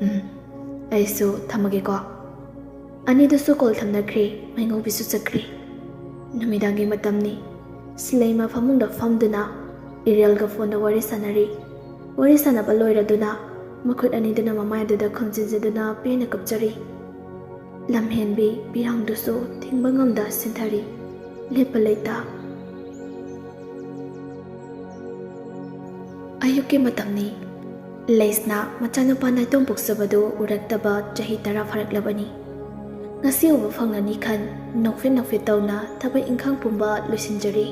"ꯎꯝ, ꯑꯩꯁꯨ ꯊꯝꯃꯒꯦꯀꯣ꯫" ꯑꯅꯤꯗꯨꯁꯨ ꯀꯣꯜ ꯊꯝꯅꯈ꯭ꯔꯦ꯫ ꯃꯩꯉꯧꯕꯤꯁꯨ ꯆꯠꯈ꯭ꯔꯦ꯫ ꯅꯨꯃꯤꯗꯥꯡꯒꯤ ꯃꯇꯝꯅꯤ꯫ ꯁꯤꯂꯩꯃ ꯐꯃꯨꯡꯗ ꯐꯝꯗꯨꯅ ꯏꯔꯦꯜꯒ ꯐꯣꯟꯗ ꯋꯥꯔꯤ ꯁꯥꯟꯅꯔꯤ꯫ ꯋꯥꯔꯤ ꯁꯥꯟꯅꯕ ꯂꯣꯏꯔꯗꯨꯅ ꯃꯈꯨꯠ ꯑꯅꯤꯗꯨꯅ ꯃꯃꯥꯏ ꯑꯗꯨꯗ ꯈꯨꯝꯖꯤꯟꯖꯗꯨꯅ ꯄꯦꯟꯅ ꯀꯞꯆꯔꯤ꯫ ꯂꯝꯍꯦꯟꯕꯤ ꯄꯤꯔꯥꯡꯗꯨꯁꯨ ꯊꯤꯡꯕ ꯉꯝꯗ ꯁꯤꯟꯊꯔꯤ꯫ ꯂꯦꯞꯄ ꯂꯩꯇ꯫ ꯑꯌꯨꯛꯀꯤ ꯃꯇꯝꯅꯤ꯫ ꯂꯩꯁꯅꯥ ꯃꯆꯥꯅꯨꯄꯥ ꯅꯥꯏꯇꯣꯝ ꯄꯣꯛꯆꯕꯗꯨ ꯎꯔꯛꯇꯕ ꯆꯍꯤ ꯇꯔꯥ ꯐꯥꯔꯛꯂꯕꯅꯤ꯫ ꯉꯁꯤ ꯎꯕ ꯐꯪꯂꯅꯤ ꯈꯟ ꯅꯣꯛꯐꯦꯠ ꯅꯣꯛꯐꯦꯠ ꯇꯧꯅ ꯊꯕꯛ ꯏꯪꯈꯥꯡ ꯄꯨꯝꯕ ꯂꯣꯏꯁꯤꯟꯖꯔꯤ꯫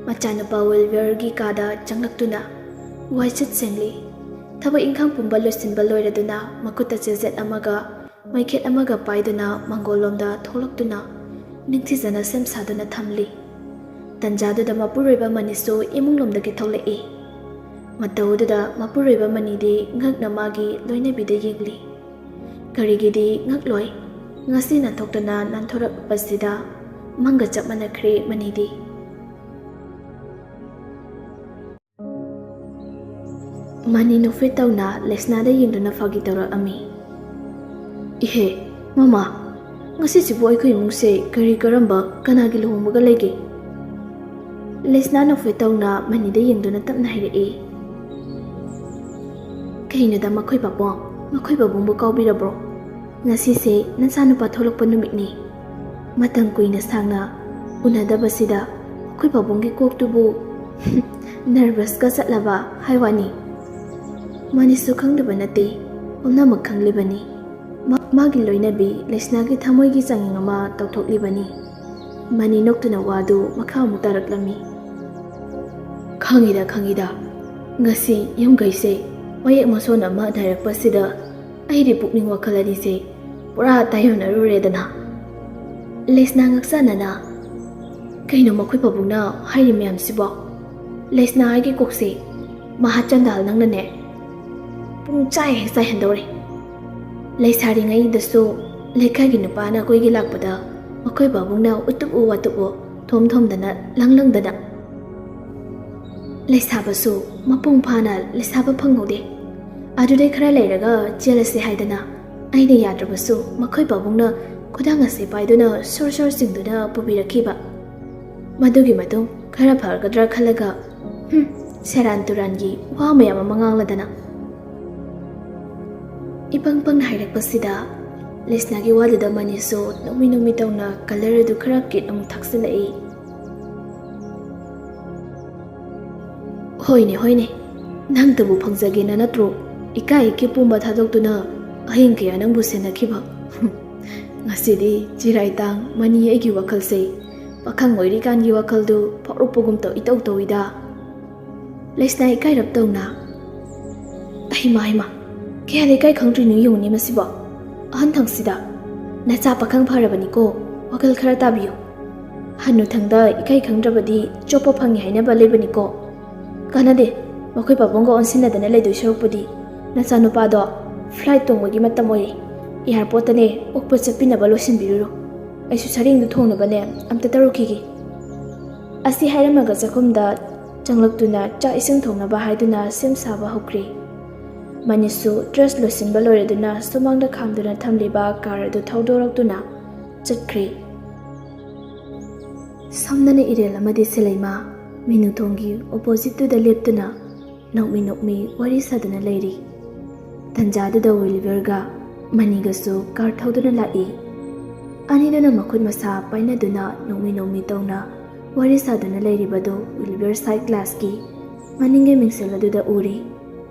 ꯃꯆꯥꯅꯨꯄꯥ ꯋꯤꯜꯚꯤꯌꯔꯒꯤ ꯀꯥꯗ ꯆꯪꯂꯛꯇꯨꯅ ꯋꯥꯏꯆꯠ ꯁꯦꯡꯂꯤ꯫ ꯊꯕꯛ ꯏꯪꯈꯥꯡ ꯄꯨꯝꯕ ꯂꯣꯏꯁꯤꯟꯕ ꯂꯣꯏꯔꯗꯨꯅ ꯃꯈꯨꯠꯇ ꯆꯦꯖꯦꯠ ꯑꯃꯒ ꯃꯩꯈꯦꯠ ꯑꯃꯒ ꯄꯥꯏꯗꯨꯅ ꯃꯪꯒꯣꯜꯂꯣꯝꯗ ꯊꯣꯛꯂꯛꯇꯨꯅ ꯅꯤꯡꯊꯤꯖꯅ ꯁꯦꯝ ꯁꯥꯗꯨꯅ ꯊꯝꯂꯤ꯫ ꯇꯟꯖꯥꯗꯨꯗ ꯃꯄꯨꯔꯣꯏꯕ ꯃꯅꯤꯁꯨ ꯏꯃꯨꯡꯂꯣꯝꯗꯒꯤ ꯊꯣꯛꯂꯛꯏ꯫ ꯃꯇꯧ ꯑꯗꯨꯗ ꯃꯄꯨꯔꯣꯏꯕ ꯃꯅꯤꯗꯤ ꯉꯛꯅ ꯃꯥꯒꯤ ꯂꯣꯏꯅꯕꯤꯗ ꯌꯦꯡꯂꯤ꯫ ꯀꯔꯤꯒꯤꯗꯤ ꯉꯛꯂꯣꯏ? ꯉꯁꯤ ꯅꯥꯟꯊꯣꯛꯇꯨꯅ ꯅꯥꯟꯊꯣꯔꯛꯄꯁꯤꯗ ꯃꯪꯒ ꯆꯞ ꯃꯥꯟꯅꯈ꯭ꯔꯦ ꯃꯅꯤꯗꯤ꯫ ꯃꯅꯤ ꯅꯣꯛꯐꯦꯠ ꯇꯧꯅ ꯂꯩꯁꯅꯥꯗ ꯌꯦꯡꯗꯨꯅ ꯐꯥꯒꯤ ꯇꯧꯔꯛꯑꯝꯃꯤ꯫ "ꯏꯍꯦ, ꯃꯃꯥ, ꯉꯁꯤꯁꯤꯕꯨ ꯑꯩꯈꯣꯏ ꯏꯃꯨꯡꯁꯦ ꯀꯔꯤ ꯀꯔꯝꯕ ꯀꯅꯥꯒꯤ ꯂꯨꯍꯣꯡꯕꯒ ꯂꯩꯒꯦ?" ꯂꯩꯁꯅꯥ ꯅꯣꯛꯐꯦꯠ ꯇꯧꯅ ꯃꯅꯤꯗ ꯌꯦꯡꯗꯨꯅ ꯇꯞꯅ ꯍꯥꯏꯔꯛꯏ꯫ "ꯀꯩꯅꯣꯗ ꯃꯈꯣꯏ ꯄꯥꯕꯨꯡ, ꯃꯈꯣꯏ ꯄꯥꯕꯨꯡꯕꯨ ꯀꯥꯎꯕꯤꯔꯕ꯭ꯔꯣ? ꯉꯁꯤꯁꯦ ꯅꯆꯥꯅꯨꯄꯥ ꯊꯣꯛꯂꯛꯄ ꯅꯨꯃꯤꯠꯅꯤ꯫ ꯃꯇꯝ ꯀꯨꯏꯅ ꯁꯥꯡꯅ ꯎꯅꯗꯕꯁꯤꯗ ꯑꯩꯈꯣꯏ ꯄꯥꯕꯨꯡꯒꯤ ꯀꯣꯛꯇꯨꯕꯨ ꯅꯔꯚꯁꯀ ꯆꯠꯂꯕ ꯍꯥꯏ ꯋꯥꯅꯤ꯫" ꯃꯅꯤꯁꯨ ꯈꯪꯗꯕ ꯅꯠꯇꯦ, ꯄꯨꯝꯅꯃꯛ ꯈꯪꯂꯤꯕꯅꯤ꯫ ꯃꯥ-, ꯃꯥꯒꯤ ꯂꯣꯏꯅꯕꯤ ꯂꯩꯁꯅꯥꯒꯤ ꯊꯃꯣꯏꯒꯤ ꯆꯥꯡꯌꯦꯡ ꯑꯃ ꯇꯧꯊꯣꯛꯂꯤꯕꯅꯤ꯫ ꯃꯅꯤ ꯅꯣꯛꯇꯨꯅ ꯋꯥꯗꯨ ꯃꯈꯥ ꯑꯃꯨꯛ ꯇꯥꯔꯛꯂꯝꯃꯤ꯫ "ꯈꯪꯉꯤꯗ, ꯈꯪꯉꯤꯗ꯫ ꯉꯁꯤ ꯌꯨꯝꯈꯩꯁꯦ ꯃꯌꯦꯛ ꯃꯁꯣꯟ ꯑꯃ ꯅꯥꯏꯔꯛꯄꯁꯤꯗ ꯑꯩꯗꯤ ꯄꯨꯛꯅꯤꯡ ꯋꯥꯈꯜ ꯑꯅꯤꯁꯦ ꯄꯨꯔꯥ ꯇꯥꯏꯌꯣꯟꯅꯔꯨꯔꯦꯗꯅ꯫" ꯂꯩꯁꯅꯥ ꯉꯛꯆꯥꯟꯅꯅ, ꯀꯩꯅꯣ ꯃꯈꯣꯏ ꯄꯥꯕꯨꯡꯅ ꯍꯥꯏꯔꯤ ꯃꯌꯥꯝꯁꯤꯕꯣ? ꯂꯩꯁꯅꯥ, ꯑꯩꯒꯤ ꯀꯣꯛꯁꯦ ꯃꯍꯥ ꯆꯟꯗꯥꯜ ꯅꯪꯅꯅꯦ ꯄꯨꯡ ꯆꯥꯏ ꯍꯦꯛ ꯆꯥꯏꯍꯟꯗꯧꯔꯦ꯫ ꯂꯩꯁꯥꯔꯤꯉꯩꯗꯁꯨ ꯂꯩꯀꯥꯏꯒꯤ ꯅꯨꯄꯥꯅ ꯀꯣꯏꯒꯦ ꯂꯥꯛꯄꯗ ꯃꯈꯣꯏ ꯄꯥꯕꯨꯡꯅ ꯎꯇꯨꯞ ꯎ ꯋꯥꯇꯨꯞ ꯎ ꯊꯣꯝ ꯊꯣꯝꯗꯅ ꯂꯪ ꯂꯪꯗꯅ, ꯂꯩꯁꯥꯕꯁꯨ ꯃꯄꯨꯡ ꯐꯥꯅ ꯂꯩꯁꯥꯕ ꯐꯪꯍꯧꯗꯦ꯫ ꯑꯗꯨꯗꯩ ꯈꯔ ꯂꯩꯔꯒ ꯆꯦꯜꯂꯁꯦ ꯍꯥꯏꯗꯅ ꯑꯩꯅ ꯌꯥꯗ꯭ꯔꯕꯁꯨ ꯃꯈꯣꯏ ꯄꯥꯕꯨꯡꯅ ꯈꯨꯗꯥꯡ ꯑꯁꯦ ꯄꯥꯏꯗꯨꯅ ꯁꯣꯔ ꯁꯣꯔ ꯆꯤꯡꯗꯨꯅ ꯄꯨꯕꯤꯔꯛꯈꯤꯕ꯫ ꯃꯗꯨꯒꯤ ꯃꯇꯨꯡ ꯈꯔ ꯐꯒꯗ꯭ꯔꯥ ꯈꯜꯂꯒ, ꯍꯨꯝ, ꯁꯦꯔꯥꯟ ꯇꯨꯔꯥꯟꯒꯤ ꯋꯥ ꯃꯌꯥꯝ ꯑꯃ ꯉꯥꯡꯂꯗꯅ꯫ ꯏꯄꯪ ꯄꯪꯅ ꯍꯥꯏꯔꯛꯄꯁꯤꯗ ꯂꯩꯁꯅꯥꯒꯤ ꯋꯥꯗꯨꯗ ꯃꯅꯤꯁꯨ ꯅꯣꯛꯃꯤ ꯅꯣꯛꯃꯤ ꯇꯧꯅ ꯀꯂꯔ ꯑꯗꯨ ꯈꯔ ꯀꯤꯠ ꯑꯃꯨꯛ ꯊꯥꯛꯆꯤꯜꯂꯛꯏ꯫ ꯍꯣꯏꯅꯦ, ꯍꯣꯏꯅꯦ, ꯅꯪꯇꯕꯨ ꯐꯪꯖꯒꯦꯅ ꯅꯠꯇ꯭ꯔꯣ ꯏꯀꯥꯏ ꯏꯀꯦ ꯄꯨꯝꯕ ꯊꯥꯗꯣꯛꯇꯨꯅ ꯑꯍꯤꯡ ꯀꯌꯥ ꯅꯪꯕꯨ ꯁꯦꯟꯅꯈꯤꯕ? ꯉꯁꯤꯗꯤ ꯆꯤꯔꯥꯏ ꯇꯥꯡ ꯃꯅꯤ ꯑꯩꯒꯤ ꯋꯥꯈꯜꯁꯦ ꯄꯥꯈꯪ ꯑꯣꯏꯔꯤꯀꯥꯟꯒꯤ ꯋꯥꯈꯜꯗꯨ ꯐꯥꯎꯔꯛꯄꯒꯨꯝ ꯇꯧ ꯏꯇꯧ ꯇꯧꯏꯗ꯫ ꯂꯩꯁꯅꯥ ꯏꯀꯥꯏꯔꯞ ꯇꯧꯅ, "ꯍꯩꯃꯥ, ꯍꯩꯃꯥ, ꯀꯌꯥꯗ ꯏꯀꯥꯏ ꯈꯪꯗ꯭ꯔꯤꯅꯣ ꯌꯦꯡꯉꯨꯅꯦ ꯃꯁꯤꯕꯣ꯫ ꯑꯍꯟ ꯊꯪꯁꯤꯗ ꯅꯆꯥ ꯄꯥꯈꯪ ꯐꯔꯕꯅꯤꯀꯣ, ꯋꯥꯈꯜ ꯈꯔ ꯇꯥꯕꯤꯌꯨ꯫ ꯍꯟꯅꯨꯊꯪꯗ ꯏꯀꯥꯏ ꯈꯪꯗ꯭ꯔꯕꯗꯤ ꯆꯣꯞꯄ ꯐꯪꯉꯤ ꯍꯥꯏꯅꯕ ꯂꯩꯕꯅꯤꯀꯣ꯫ ꯀꯥꯟꯅꯗꯦ, ꯃꯈꯣꯏ ꯄꯥꯕꯨꯡꯒ ꯑꯣꯟꯁꯤꯟꯅꯗꯅ ꯂꯩꯗꯣꯏ ꯁꯔꯨꯛꯄꯨꯗꯤ ꯅꯆꯥꯅꯨꯄꯥꯗꯣ ꯐ꯭ꯂꯥꯏꯠ ꯇꯣꯡꯕꯒꯤ ꯃꯇꯝ ꯑꯣꯏꯔꯦ꯫ ꯑꯦꯌꯥꯔꯄꯣꯔꯠꯇꯅꯦ ꯑꯣꯛꯄ ꯆꯠꯄꯤꯅꯕ ꯂꯣꯏꯁꯤꯟꯕꯤꯔꯨꯔꯣ꯫ ꯑꯩꯁꯨ ꯁꯔꯦꯡꯗꯨ ꯊꯣꯡꯅꯕꯅꯦ ꯑꯝꯇ ꯇꯧꯔꯨꯈꯤꯒꯦ꯫" ꯑꯁꯤ ꯍꯥꯏꯔꯝꯃꯒ ꯆꯥꯛꯈꯨꯝꯗ ꯆꯪꯂꯛꯇꯨꯅ ꯆꯥꯛ ꯏꯁꯤꯡ ꯊꯣꯡꯅꯕ ꯍꯥꯏꯗꯨꯅ ꯁꯦꯝ ꯁꯥꯕ ꯍꯧꯈ꯭ꯔꯦ꯫ ꯃꯅꯤꯁꯨ ꯗ꯭ꯔꯦꯁ ꯂꯣꯏꯁꯤꯟꯕ ꯂꯣꯏꯔꯗꯨꯅ ꯁꯨꯃꯥꯡꯗ ꯈꯥꯝꯗꯨꯅ ꯊꯝꯂꯤꯕ ꯀꯥꯔ ꯑꯗꯨ ꯊꯧꯗꯣꯔꯛꯇꯨꯅ ꯆꯠꯈ꯭ꯔꯦ꯫ ꯁꯣꯝꯗꯅ ꯏꯔꯦꯜ ꯑꯃꯗꯤ ꯁꯤꯂꯩꯃ ꯃꯤꯅꯨꯊꯣꯡꯒꯤ ꯑꯣꯄꯣꯖꯤꯠꯇꯨꯗ ꯂꯦꯞꯇꯨꯅ ꯅꯣꯛꯃꯤ ꯅꯣꯛꯃꯤ ꯋꯥꯔꯤ ꯁꯥꯗꯨꯅ ꯂꯩꯔꯤ꯫ ꯇꯟꯖꯥꯗꯨꯗ ꯋꯤꯂꯤꯚꯔꯒ ꯃꯅꯤꯒꯁꯨ ꯀꯥꯔ ꯊꯧꯗꯨꯅ ꯂꯥꯛꯏ꯫ ꯑꯅꯤꯗꯨꯅ ꯃꯈꯨꯠ ꯃꯁꯥ ꯄꯥꯏꯅꯗꯨꯅ ꯅꯣꯛꯃꯤ ꯅꯣꯛꯃꯤ ꯇꯧꯅ ꯋꯥꯔꯤ ꯁꯥꯗꯨꯅ ꯂꯩꯔꯤꯕꯗꯨ ꯋꯤꯂꯤꯚꯔ ꯁꯥꯏꯠ ꯒ꯭ꯂꯥꯁꯀꯤ ꯃꯅꯤꯡꯒꯤ ꯃꯤꯡꯁꯦꯜ ꯑꯗꯨꯗ ꯎꯔꯤ꯫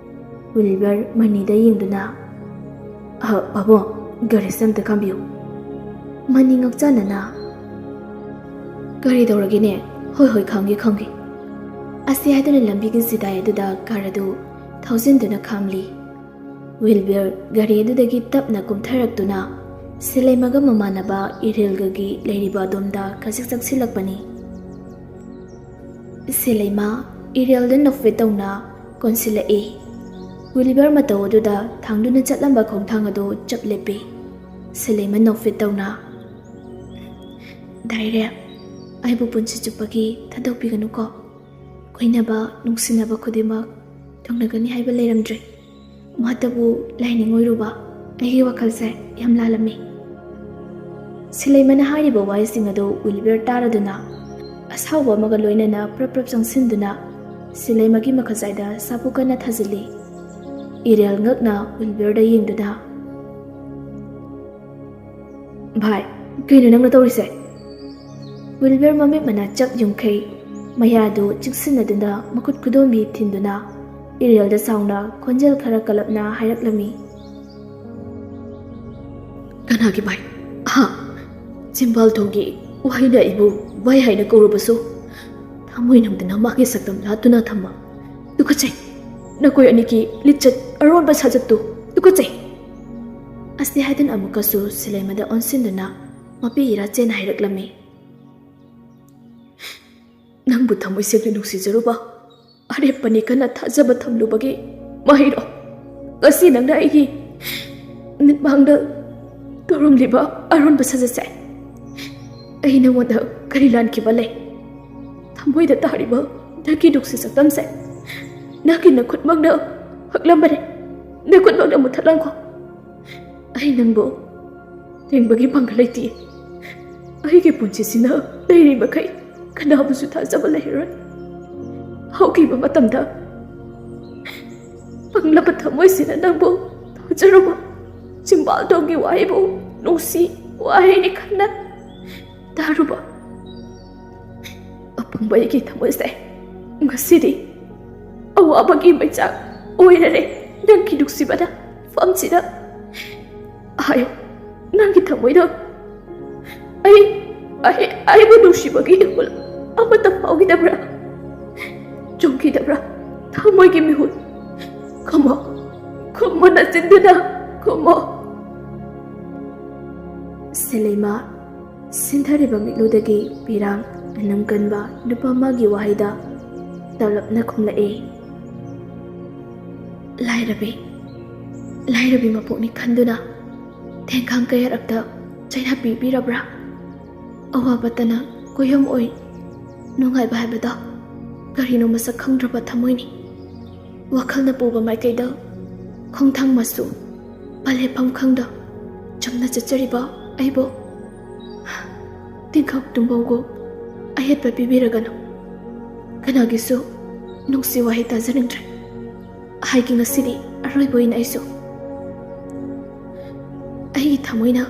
ꯋꯤꯂꯤꯚꯔ ꯃꯅꯤꯗ ꯌꯦꯡꯗꯨꯅ, "ꯑ, ꯄꯥꯕꯨꯡ, ꯒꯥꯔꯤꯁꯦ ꯑꯝꯇ ꯈꯥꯝꯕꯤꯌꯨ꯫" ꯃꯅꯤ ꯉꯛꯆꯥꯅꯅ, "ꯀꯔꯤ ꯇꯧꯔꯒꯦꯅꯦ? ꯍꯣꯏ, ꯍꯣꯏ, ꯈꯥꯝꯒꯦ, ꯈꯥꯝꯒꯦ꯫" ꯑꯁꯤ ꯍꯥꯏꯗꯨꯅ ꯂꯝꯕꯤꯒꯤ ꯆꯤꯗꯥꯏ ꯑꯗꯨꯗ ꯀꯥꯔ ꯑꯗꯨ ꯊꯧꯖꯤꯟꯗꯨꯅ ꯈꯥꯝꯂꯤ꯫ ꯋꯤꯜꯕꯔ ꯒꯥꯔꯤ ꯑꯗꯨꯗꯒꯤ ꯇꯞꯅ ꯀꯨꯝꯊꯔꯛꯇꯨꯅ ꯁꯤꯂꯩꯃꯒ ꯃꯃꯥꯟꯅꯕ ꯏꯔꯦꯜꯒꯒꯤ ꯂꯩꯔꯤꯕ ꯑꯗꯣꯝꯗ ꯈꯖꯤꯛ ꯆꯪꯁꯤꯜꯂꯛꯄꯅꯤ꯫ ꯁꯤꯂꯩꯃ ꯏꯔꯦꯜꯗ ꯅꯣꯛꯐꯦꯠ ꯇꯧꯅ ꯀꯣꯟꯁꯤꯜꯂꯛꯏ꯫ ꯋꯤꯂꯤꯕꯔ ꯃꯇꯧ ꯑꯗꯨꯗ ꯊꯥꯡꯗꯨꯅ ꯆꯠꯂꯝꯕ ꯈꯣꯡꯊꯥꯡ ꯑꯗꯨ ꯆꯞ ꯂꯦꯞꯄꯤ꯫ ꯁꯤꯂꯩꯃ ꯅꯣꯛꯐꯦꯠ ꯇꯧꯅ, "ꯗꯥꯏꯔꯦ, ꯑꯩꯕꯨ ꯄꯨꯟꯁꯤ ꯆꯨꯞꯄꯒꯤ ꯊꯥꯗꯣꯛꯄꯤꯒꯅꯨꯀꯣ꯫ ꯀꯣꯏꯅꯕ, ꯅꯨꯡꯁꯤꯅꯕ ꯈꯨꯗꯤꯡꯃꯛ ꯊꯨꯡꯅꯒꯅꯤ ꯍꯥꯏꯕ ꯂꯩꯔꯝꯗ꯭ꯔꯦ꯫ ꯃꯍꯥꯛꯇꯕꯨ ꯂꯥꯏꯅꯤꯡꯉꯣꯏꯔꯨꯕ ꯑꯩꯒꯤ ꯋꯥꯈꯜꯁꯦ ꯌꯥꯝ ꯂꯥꯜꯂꯝꯃꯤ꯫" ꯁꯤꯂꯩꯃꯅ ꯍꯥꯏꯔꯤꯕ ꯋꯥꯍꯩꯁꯤꯡ ꯑꯗꯨ ꯋꯤꯂꯤꯕꯔ ꯇꯥꯔꯗꯨꯅ ꯑꯁꯥꯎꯕ ꯑꯃꯒ ꯂꯣꯏꯅꯅ ꯄ꯭ꯔꯞ ꯄ꯭ꯔꯞ ꯆꯪꯁꯤꯟꯗꯨꯅ ꯁꯤꯂꯩꯃꯒꯤ ꯃꯈꯖꯥꯏꯗ ꯁꯥꯐꯨ ꯀꯟꯅ ꯊꯥꯖꯤꯜꯂꯤ꯫ ꯏꯔꯦꯜ ꯉꯛꯅ ꯋꯤꯂꯤꯕꯔꯗ ꯌꯦꯡꯗꯨꯅ, "ꯚꯥꯏ, ꯀꯩꯅꯣ ꯅꯪꯅ ꯇꯧꯔꯤꯁꯦ?" ꯋꯤꯜꯕꯔ ꯃꯃꯤꯠ ꯃꯅꯥ ꯆꯞ ꯌꯨꯡꯈꯩ, ꯃꯌꯥꯗꯨ ꯆꯤꯛꯁꯤꯟꯅꯗꯨꯅ ꯃꯈꯨꯠ ꯈꯨꯗꯣꯝꯕꯤ ꯊꯤꯟꯗꯨꯅ ꯏꯔꯦꯜꯗ ꯁꯥꯎꯅ ꯈꯣꯟꯖꯦꯜ ꯈꯔ ꯀꯜꯂꯞꯅ ꯍꯥꯏꯔꯛꯂꯝꯃꯤ꯫ "ꯀꯅꯥꯒꯤ ꯚꯥꯏ? ꯍꯥ? ꯆꯤꯝꯕꯥꯜ ꯊꯣꯡꯒꯤ ꯋꯥꯍꯩꯅ ꯑꯩꯕꯨ ꯚꯥꯏ ꯍꯥꯏꯅ ꯀꯧꯔꯕꯁꯨ ꯊꯃꯣꯏ ꯅꯨꯡꯗꯅ ꯃꯥꯒꯤ ꯁꯛꯇꯝ ꯂꯥꯠꯇꯨꯅ ꯊꯝꯕ꯫ ꯇꯨꯀꯠꯆꯩ꯫ ꯅꯈꯣꯏ ꯑꯅꯤꯒꯤ ꯂꯤꯆꯠ ꯑꯔꯣꯟꯕ ꯁꯥꯖꯠꯇꯨ ꯇꯨꯀꯠꯆꯩ꯫" ꯑꯁꯤ ꯍꯥꯏꯗꯨꯅ ꯑꯃꯨꯛꯀꯁꯨ ꯁꯤꯂꯩꯃꯗ ꯑꯣꯟꯁꯤꯟꯗꯨꯅ ꯃꯄꯤ ꯏꯔꯥ ꯆꯦꯟꯅ ꯍꯥꯏꯔꯛꯂꯝꯃꯤ꯫ "ꯅꯪꯕꯨ ꯊꯃꯣꯏ ꯁꯦꯡꯅ ꯅꯨꯡꯁꯤꯖꯔꯨꯕ, ꯑꯔꯦꯞꯄꯅꯤ ꯀꯟꯅ ꯊꯥꯖꯕ ꯊꯝꯂꯨꯕꯒꯤ ꯃꯍꯩꯔꯣ? ꯉꯁꯤ ꯅꯪꯅ ꯑꯩꯒꯤ ꯃꯤꯠꯃꯥꯡꯗ ꯇꯧꯔꯝꯂꯤꯕ ꯑꯔꯣꯟꯕ ꯁꯥꯖꯠꯁꯦ? ꯑꯩ ꯅꯉꯣꯟꯗ ꯀꯔꯤ ꯂꯥꯟꯈꯤꯕ ꯂꯩ? ꯊꯃꯣꯏꯗ ꯇꯥꯔꯤꯕ ꯅꯪꯒꯤ ꯅꯨꯡꯁꯤ ꯁꯛꯇꯝꯁꯦ ꯅꯪꯒꯤ ꯅꯈꯨꯠꯃꯛꯅ ꯍꯛꯂꯝꯕꯅꯦ꯫ ꯅꯈꯨꯠꯃꯛꯅ ꯃꯨꯊꯠꯂꯝꯈꯣ꯫ ꯑꯩ ꯅꯪꯕꯨ ꯊꯤꯡꯕꯒꯤ ꯄꯥꯡꯒꯜ ꯂꯩꯇꯦ꯫ ꯑꯩꯒꯤ ꯄꯨꯟꯁꯤꯁꯤꯅ ꯂꯩꯔꯤ ꯃꯈꯩ ꯀꯅꯥꯕꯨꯁꯨ ꯊꯥꯖꯕ ꯂꯩꯔꯔꯣꯏ꯫ ꯍꯧꯈꯤꯕ ꯃꯇꯝꯗ ꯄꯪꯂꯕ ꯊꯃꯣꯏꯁꯤꯅ ꯅꯪꯕꯨ ꯊꯥꯖꯔꯨꯕ, ꯆꯤꯝꯕꯥꯜ ꯊꯣꯡꯒꯤ ꯋꯥꯍꯩꯕꯨ ꯅꯨꯡꯁꯤ ꯋꯥꯍꯩꯅꯤ ꯈꯟꯅ ꯇꯥꯔꯨꯕ ꯑꯄꯪꯕ ꯑꯩꯒꯤ ꯊꯃꯣꯏꯁꯦ ꯉꯁꯤꯗꯤ ꯑꯋꯥꯕꯒꯤ ꯃꯩꯆꯥꯛ ꯑꯣꯏꯔꯔꯦ꯫ ꯅꯪꯒꯤ ꯅꯨꯡꯁꯤꯕꯅ ꯃꯐꯝꯁꯤꯗ ꯍꯥꯏꯌꯨ, ꯅꯪꯒꯤ ꯊꯃꯣꯏꯗꯣ ꯑꯩ, ꯑꯩ, ꯑꯩꯕꯨ ꯅꯨꯡꯁꯤꯕꯒꯤ ꯏꯍꯨꯜ ꯑꯃꯠꯇ ꯐꯥꯎꯈꯤꯗꯕ꯭ꯔꯥ? ꯆꯨꯝꯈꯤꯗꯕ꯭ꯔꯥ? ꯊꯃꯣꯏꯒꯤ ꯃꯤꯍꯨꯜ꯫ ꯈꯨꯝꯃꯣ, ꯈꯨꯝꯃꯣ, ꯅꯆꯤꯟꯗꯨꯅ ꯈꯨꯝꯃꯣ꯫" ꯁꯤꯂꯩꯃ ꯁꯤꯟꯊꯔꯤꯕ ꯃꯤꯠꯂꯨꯗꯒꯤ ꯄꯤꯔꯥꯡ ꯑꯅꯝ ꯀꯟꯕ ꯅꯨꯄꯥ ꯑꯃꯒꯤ ꯋꯥꯍꯩꯗ ꯇꯂꯞꯅ ꯈꯨꯝꯂꯛꯏ꯫ ꯂꯥꯏꯔꯕꯤ, ꯂꯥꯏꯔꯕꯤ ꯃꯄꯣꯛꯅꯤ ꯈꯟꯗꯨꯅ ꯊꯦꯡꯈꯥꯡ ꯀꯌꯥꯔꯛꯇ ꯆꯩꯅꯥ ꯄꯤꯕꯤꯔꯕ꯭ꯔꯥ? ꯑꯋꯥꯕꯇꯅ ꯀꯣꯏꯌꯝ ꯑꯣꯏ꯫ ꯅꯨꯡꯉꯥꯏꯕ ꯍꯥꯏꯕꯗꯣ ꯀꯔꯤꯅꯣ ꯃꯁꯛ ꯈꯪꯗ꯭ꯔꯕ ꯊꯃꯣꯏꯅꯤ꯫ ꯋꯥꯈꯜꯅ ꯄꯨꯕ ꯃꯥꯏꯀꯩꯗ ꯈꯣꯡꯊꯥꯡ ꯃꯆꯨ ꯄꯜꯂꯦꯐꯝ ꯈꯪꯗ ꯆꯝꯅ ꯆꯠꯆꯔꯤꯕ ꯑꯩꯕꯨ ꯇꯤꯟꯈꯪ ꯇꯨꯝꯕꯧꯒꯨ ꯑꯌꯦꯠꯄ ꯄꯤꯕꯤꯔꯒꯅꯨ꯫ ꯀꯅꯥꯒꯤꯁꯨ ꯅꯨꯡꯁꯤ ꯋꯥꯍꯩ ꯇꯥꯖꯅꯤꯡꯗ꯭ꯔꯦ꯫ ꯍꯥꯏꯒꯦ, ꯉꯁꯤꯗꯤ ꯑꯔꯣꯏꯕ ꯑꯣꯏꯅ ꯑꯩꯁꯨ ꯑꯩꯒꯤ ꯊꯃꯣꯏꯅ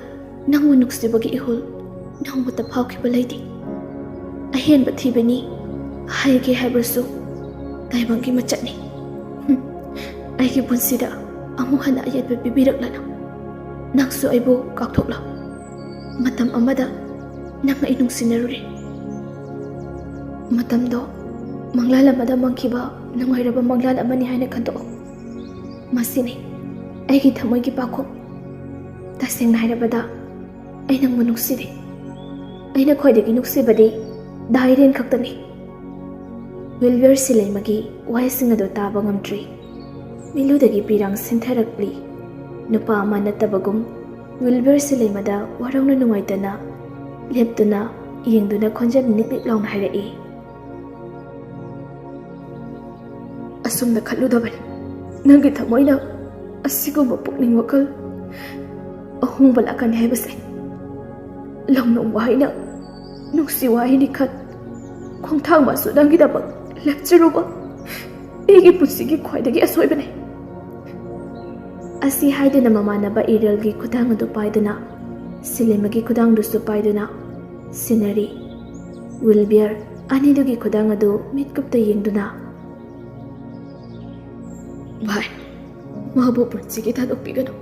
ꯅꯪꯕꯨ ꯅꯨꯡꯁꯤꯕꯒꯤ ꯏꯍꯨꯜ ꯅꯣꯡꯃꯇ ꯐꯥꯎꯈꯤꯕ ꯂꯩꯇꯦ꯫ ꯑꯍꯦꯟꯕ ꯊꯤꯕꯅꯤ ꯍꯥꯏꯒꯦ ꯍꯥꯏꯕꯁꯨ ꯇꯥꯏꯕꯪꯒꯤ ꯃꯆꯠꯅꯤ꯫ ꯍꯨꯝ, ꯑꯩꯒꯤ ꯄꯨꯟꯁꯤꯗ ꯑꯃꯨꯛ ꯍꯟꯅ ꯑꯌꯦꯠꯄ ꯄꯤꯕꯤꯔꯛꯂꯅꯨ꯫ ꯅꯪꯁꯨ ꯑꯩꯕꯨ ꯀꯥꯎꯊꯣꯛꯂꯣ꯫ ꯃꯇꯝ ꯑꯃꯗ ꯅꯪ ꯑꯩ ꯅꯨꯡꯁꯤꯅꯔꯨꯔꯦ꯫ ꯃꯇꯝꯗꯣ ꯃꯪꯂꯥꯟ ꯑꯃꯗ ꯃꯪꯈꯤꯕ ꯅꯨꯡꯉꯥꯏꯔꯕ ꯃꯪꯂꯥꯟ ꯑꯃꯅꯤ ꯍꯥꯏꯅ ꯈꯟꯗꯣꯛꯑꯣ꯫ ꯃꯁꯤꯅꯤ ꯑꯩꯒꯤ ꯊꯃꯣꯏꯒꯤ ꯄꯥꯎꯈꯨꯝ꯫ ꯇꯁꯦꯡꯅ ꯍꯥꯏꯔꯕꯗ, ꯑꯩ ꯅꯪꯕꯨ ꯅꯨꯡꯁꯤꯗꯦ꯫ ꯑꯩꯅ ꯈ꯭ꯋꯥꯏꯗꯒꯤ ꯅꯨꯡꯁꯤꯕꯗꯤ ꯗꯥꯏꯔꯦꯟ ꯈꯛꯇꯅꯤ꯫ ꯋꯤꯜꯕꯔ ꯁꯤꯂꯩꯃꯒꯤ ꯋꯥꯍꯩꯁꯤꯡ ꯑꯗꯨ ꯇꯥꯕ ꯉꯝꯗ꯭ꯔꯤ꯫ ꯃꯤꯠꯂꯨꯗꯒꯤ ꯄꯤꯔꯥꯡ ꯁꯤꯟꯊꯔꯛꯂꯤ꯫ ꯅꯨꯄꯥ ꯑꯃ ꯅꯠꯇꯕꯒꯨꯝ ꯋꯤꯜꯕꯔ ꯁꯤꯂꯩꯃꯗ ꯋꯥꯔꯧꯅ ꯅꯨꯡꯉꯥꯏꯇꯅ ꯂꯦꯞꯇꯨꯅ ꯌꯦꯡꯗꯨꯅ ꯈꯣꯟꯖꯦꯜ ꯅꯤꯛ ꯅꯤꯛ ꯂꯥꯎꯅ ꯍꯥꯏꯔꯛꯏ꯫ ꯑꯁꯨꯝꯅ ꯈꯜꯂꯨꯗꯕꯅꯤ꯫ ꯅꯪꯒꯤ ꯊꯃꯣꯏꯅ ꯑꯁꯤꯒꯨꯝꯕ ꯄꯨꯛꯅꯤꯡ ꯋꯥꯈꯜ ꯑꯍꯣꯡꯕ ꯂꯥꯛꯀꯅꯤ ꯍꯥꯏꯕꯁꯦ꯫ ꯂꯧꯅꯨꯡ ꯋꯥꯍꯩꯅ ꯅꯨꯡꯁꯤ ꯋꯥꯍꯩꯅꯤ ꯈꯟ ꯈꯣꯡꯊꯥꯡ ꯃꯥꯁꯨ ꯅꯪꯒꯤꯗꯃꯛ ꯂꯦꯞꯆꯔꯨꯕ ꯑꯩꯒꯤ ꯄꯨꯟꯁꯤꯒꯤ ꯈ꯭ꯋꯥꯏꯗꯒꯤ ꯑꯁꯣꯏꯕꯅꯤ꯫ ꯑꯁꯤ ꯍꯥꯏꯗꯨꯅ ꯃꯃꯥꯟꯅꯕ ꯏꯔꯦꯜꯒꯤ ꯈꯨꯗꯥꯡ ꯑꯗꯨ ꯄꯥꯏꯗꯨꯅ, ꯁꯤꯂꯦꯃꯒꯤ ꯈꯨꯗꯥꯡꯗꯨꯁꯨ ꯄꯥꯏꯗꯨꯅ ꯁꯤꯟꯅꯔꯤ꯫ ꯋꯤꯜꯕꯤꯌꯔ ꯑꯅꯤꯗꯨꯒꯤ ꯈꯨꯗꯥꯡ ꯑꯗꯨ ꯃꯤꯠꯀꯨꯞꯇ ꯌꯦꯡꯗꯨꯅ, "ꯚꯥꯏ, ꯃꯥꯕꯨ ꯄꯨꯟꯁꯤꯒꯤ ꯊꯥꯗꯣꯛꯄꯤꯒꯅꯨ꯫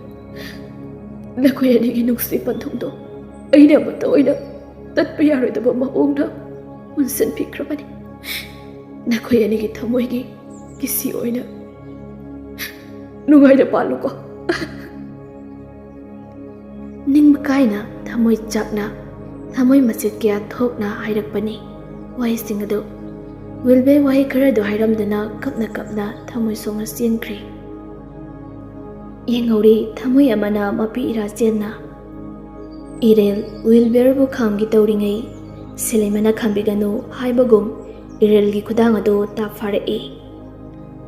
ꯅꯈꯣꯏ ꯑꯅꯤꯒꯤ ꯅꯨꯡꯁꯤ ꯄꯟꯊꯨꯡꯗꯣ ꯑꯩꯅ ꯑꯃꯠꯇ ꯑꯣꯏꯅ ꯇꯠꯄ ꯌꯥꯔꯣꯏꯗꯕ ꯃꯑꯣꯡꯗ ꯄꯨꯟꯁꯤꯟꯕꯤꯈ꯭ꯔꯕꯅꯤ꯫ ꯅꯈꯣꯏ ꯑꯅꯤꯒꯤ ꯊꯃꯣꯏꯒꯤ ꯀꯤꯁꯤ ꯑꯣꯏꯅ ꯅꯨꯡꯉꯥꯏꯅ ꯄꯥꯜꯂꯨꯀꯣ꯫" ꯅꯤꯡꯕ ꯀꯥꯏꯅ ꯊꯃꯣꯏ ꯆꯥꯛꯅ ꯊꯃꯣꯏ ꯃꯆꯦꯠ ꯀꯌꯥ ꯊꯣꯛꯅ ꯍꯥꯏꯔꯛꯄꯅꯤ꯫ ꯋꯥꯍꯩꯁꯤꯡ ꯑꯗꯨ ꯋꯤꯜꯕꯦ ꯋꯥꯍꯩ ꯈꯔꯗꯨ ꯍꯥꯏꯔꯝꯗꯨꯅ ꯀꯞꯅ ꯀꯞꯅ ꯊꯃꯣꯏ ꯁꯣꯛꯅ ꯆꯦꯟꯈ꯭ꯔꯦ꯫ ꯌꯦꯡꯍꯧꯔꯤ ꯊꯃꯣꯏ ꯑꯃꯅ ꯃꯄꯤ ꯏꯔꯥ ꯆꯦꯟꯅ꯫ ꯏꯔꯦꯜ ꯋꯤꯜꯕꯦꯔꯕꯨ ꯈꯥꯝꯒꯦ ꯇꯧꯔꯤꯉꯩ, ꯁꯤꯂꯩꯃꯅ "ꯈꯥꯝꯕꯤꯒꯅꯨ" ꯍꯥꯏꯕꯒꯨꯝ ꯏꯔꯦꯜꯒꯤ ꯈꯨꯗꯥꯡ ꯑꯗꯨ ꯇꯥꯞ ꯐꯥꯔꯛꯏ꯫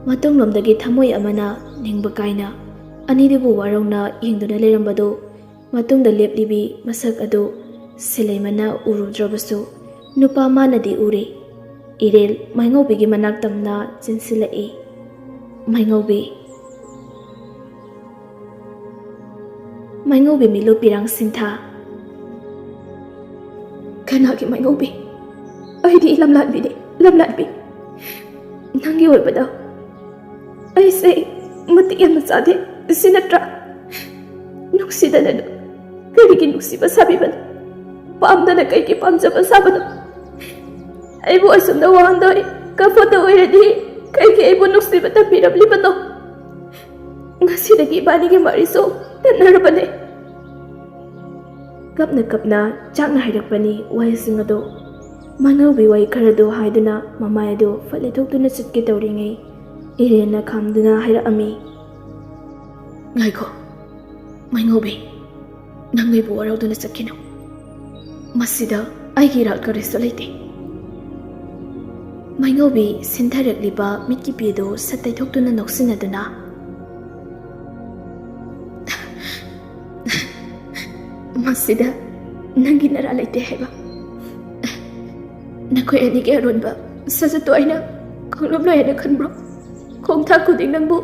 ꯃꯇꯨꯡꯂꯣꯝꯗꯒꯤ ꯊꯃꯣꯏ ꯑꯃꯅ ꯅꯤꯡꯕ ꯀꯥꯏꯅ ꯑꯅꯤꯗꯨꯕꯨ ꯋꯥꯔꯧꯅ ꯌꯦꯡꯗꯨꯅ ꯂꯩꯔꯝꯕꯗꯨ ꯃꯇꯨꯡꯗ ꯂꯦꯞꯂꯤꯕꯤ ꯃꯁꯛ ꯑꯗꯨ ꯁꯤꯂꯩꯃꯅ ꯎꯔꯨꯗ꯭ꯔꯕꯁꯨ, ꯅꯨꯄꯥ ꯃꯥꯅꯗꯤ ꯎꯔꯦ꯫ ꯏꯔꯦꯜ ꯃꯥꯏꯉꯧꯕꯤꯒꯤ ꯃꯅꯥꯛ ꯇꯝꯅ ꯆꯦꯟꯁꯤꯜꯂꯛꯏ꯫ ꯃꯥꯏꯉꯧꯕꯤ꯫ ꯃꯥꯏꯉꯧꯕꯤ ꯃꯤꯠꯂꯨ ꯄꯤꯔꯥꯡ ꯁꯤꯟꯊꯥ꯫ "ꯀꯅꯥꯒꯤ ꯃꯥꯏꯉꯧꯕꯤ? ꯑꯩꯗꯤ ꯂꯝꯂꯥꯟꯕꯤꯅꯤ, ꯂꯝꯂꯥꯟꯕꯤ꯫ ꯅꯪꯒꯤ ꯑꯣꯏꯕꯗ ꯑꯩꯁꯦ ꯃꯇꯤꯛ ꯌꯥꯝꯅ ꯆꯥꯗꯦ, ꯁꯤ ꯅꯠꯇ꯭ꯔꯥ? ꯅꯨꯡꯁꯤꯗꯅ ꯀꯔꯤꯒꯤ ꯅꯨꯡꯁꯤꯕ ꯁꯥꯕꯤꯕꯅꯣ? ꯄꯥꯝꯗꯅ ꯀꯩꯒꯤ ꯄꯥꯝꯖꯕ ꯁꯥꯕꯅꯣ? ꯑꯩꯕꯨ ꯑꯁꯨꯝꯅ ꯋꯥꯍꯟꯗꯣꯏ ꯀꯐꯣꯠꯇ ꯑꯣꯏꯔꯗꯤ ꯀꯩꯒꯤ ꯑꯩꯕꯨ ꯅꯨꯡꯁꯤꯕ ꯇꯝꯕꯤꯔꯝꯂꯤꯕꯅꯣ? ꯉꯁꯤꯗꯒꯤ ꯏꯕꯥꯅꯤꯒꯤ ꯃꯔꯤꯁꯨ ꯇꯠꯅꯔꯕꯅꯦ꯫" ꯀꯞꯅ ꯀꯞꯅ ꯆꯥꯛꯅ ꯍꯥꯏꯔꯛꯄꯅꯤ ꯋꯥꯍꯩꯁꯤꯡ ꯑꯗꯨ꯫ ꯃꯥꯏꯉꯧꯕꯤ ꯋꯥꯍꯩ ꯈꯔꯗꯨ ꯍꯥꯏꯗꯨꯅ ꯃꯃꯥꯏ ꯑꯗꯨ ꯐꯠ ꯂꯩꯊꯣꯛꯇꯨꯅ ꯆꯠꯀꯦ ꯇꯧꯔꯤꯉꯩ, ꯏꯔꯦꯟꯅ ꯈꯥꯝꯗꯨꯅ ꯍꯥꯏꯔꯛꯑꯝꯃꯤ꯫ "ꯉꯥꯏꯈꯣ, ꯃꯥꯏꯉꯧꯕꯤ, ꯅꯪ ꯑꯩꯕꯨ ꯋꯥꯔꯧꯗꯨꯅ ꯆꯠꯈꯤꯅꯨ꯫ ꯃꯁꯤꯗ ꯑꯩꯒꯤ ꯏꯔꯥꯜ ꯀꯔꯤꯁꯨ ꯂꯩꯇꯦ꯫" ꯃꯥꯏꯉꯧꯕꯤ ꯁꯤꯟꯊꯔꯛꯂꯤꯕ ꯃꯤꯠꯀꯤ ꯄꯤꯗꯨ ꯁꯠ ꯇꯩꯊꯣꯛꯇꯨꯅ ꯅꯣꯛꯁꯤꯟꯅꯗꯨꯅ, "ꯃꯁꯤꯗ ꯅꯪꯒꯤ ꯅꯔꯥ ꯂꯩꯇꯦ ꯍꯥꯏꯕ? ꯅꯈꯣꯏ ꯑꯅꯤꯒꯤ ꯑꯔꯣꯟꯕ ꯁꯥꯖꯠꯇꯣ ꯑꯩꯅ ꯈꯪꯂꯝꯂꯣꯏ ꯍꯥꯏꯅ ꯈꯟꯕ꯭ꯔꯣ? ꯈꯣꯡꯊꯥꯡ ꯈꯨꯗꯤꯡ ꯅꯪꯕꯨ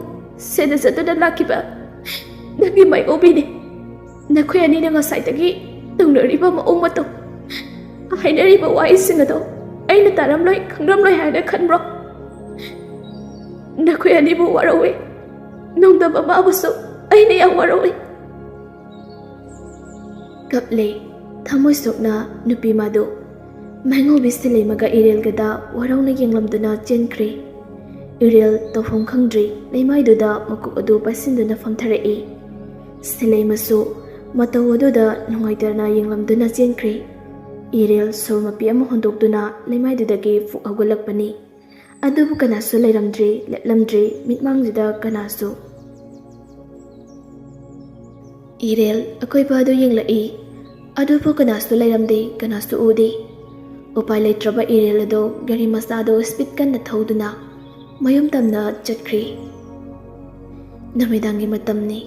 ꯁꯦꯟꯅꯖꯗꯨꯅ ꯂꯥꯛꯈꯤꯕ ꯅꯪꯒꯤ ꯃꯥꯏꯉꯧꯕꯤꯅꯤ꯫ ꯅꯈꯣꯏ ꯑꯅꯤꯅ ꯉꯁꯥꯏꯗꯒꯤ ꯇꯧꯅꯔꯤꯕ ꯃꯑꯣꯡ ꯃꯇꯧ, ꯍꯥꯏꯅꯔꯤꯕ ꯋꯥꯍꯩꯁꯤꯡ ꯑꯗꯣ ꯑꯩꯅ ꯇꯥꯔꯝꯂꯣꯏ, ꯈꯪꯂꯝꯂꯣꯏ ꯍꯥꯏꯅ ꯈꯟꯕ꯭ꯔꯣ? ꯅꯈꯣꯏ ꯑꯅꯤꯕꯨ ꯋꯥꯔꯧꯏ꯫ ꯅꯣꯡꯗꯝꯕ ꯃꯥꯕꯨꯁꯨ ꯑꯩꯅ ꯌꯥꯝ ꯋꯥꯔꯧꯏ꯫" ꯀꯞꯂꯦ ꯊꯃꯣꯏ ꯁꯣꯛꯅ ꯅꯨꯄꯤ ꯃꯥꯗꯨ꯫ ꯃꯥꯏꯉꯧꯕꯤ ꯁꯤꯂꯩꯃꯒ ꯏꯔꯦꯜꯒꯗ ꯋꯥꯔꯧꯅ ꯌꯦꯡꯂꯝꯗꯨꯅ ꯆꯦꯟꯈ꯭ꯔꯦ꯫ ꯏꯔꯦꯜ ꯇꯧꯐꯝ ꯈꯪꯗ꯭ꯔꯤ ꯂꯩꯃꯥꯏꯗꯨꯗ ꯃꯀꯣꯛ ꯑꯗꯨ ꯄꯥꯏꯁꯤꯟꯗꯨꯅ ꯐꯝꯊꯔꯛꯏ꯫ ꯁꯤꯂꯩꯃꯁꯨ ꯃꯇꯧ ꯑꯗꯨꯗ ꯅꯨꯡꯉꯥꯏꯇꯅ ꯌꯦꯡꯂꯝꯗꯨꯅ ꯆꯦꯟꯈ꯭ꯔꯦ꯫ ꯏꯔꯦꯜ ꯁꯣꯔ ꯃꯄꯤ ꯑꯃ ꯍꯣꯟꯗꯣꯛꯇꯨꯅ ꯂꯩꯃꯥꯏꯗꯨꯗꯒꯤ ꯐꯨꯛ ꯍꯧꯒꯠꯂꯛꯄꯅꯤ꯫ ꯑꯗꯨꯕꯨ ꯀꯅꯥꯁꯨ ꯂꯩꯔꯝꯗ꯭ꯔꯤ, ꯂꯦꯞꯂꯝꯗ꯭ꯔꯤ, ꯃꯤꯠꯃꯥꯡꯁꯤꯗ ꯀꯅꯥꯁꯨ꯫ ꯏꯔꯦꯜ ꯑꯀꯣꯏꯕ ꯑꯗꯨ ꯌꯦꯡꯂꯛꯏ꯫ ꯑꯗꯨꯕꯨ ꯀꯅꯥꯁꯨ ꯂꯩꯔꯝꯗꯦ, ꯀꯅꯥꯁꯨ ꯎꯗꯦ꯫ ꯎꯄꯥꯏ ꯂꯩꯇ꯭ꯔꯕ ꯏꯔꯦꯜ ꯑꯗꯣ ꯒꯥꯔꯤ ꯃꯆꯥꯗꯣ ꯁ꯭ꯄꯤꯗ ꯀꯟꯅ ꯊꯧꯗꯨꯅ ꯃꯌꯨꯝ ꯇꯝꯅ ꯆꯠꯈ꯭ꯔꯦ꯫ ꯅꯨꯃꯤꯗꯥꯡꯒꯤ ꯃꯇꯝꯅꯤ꯫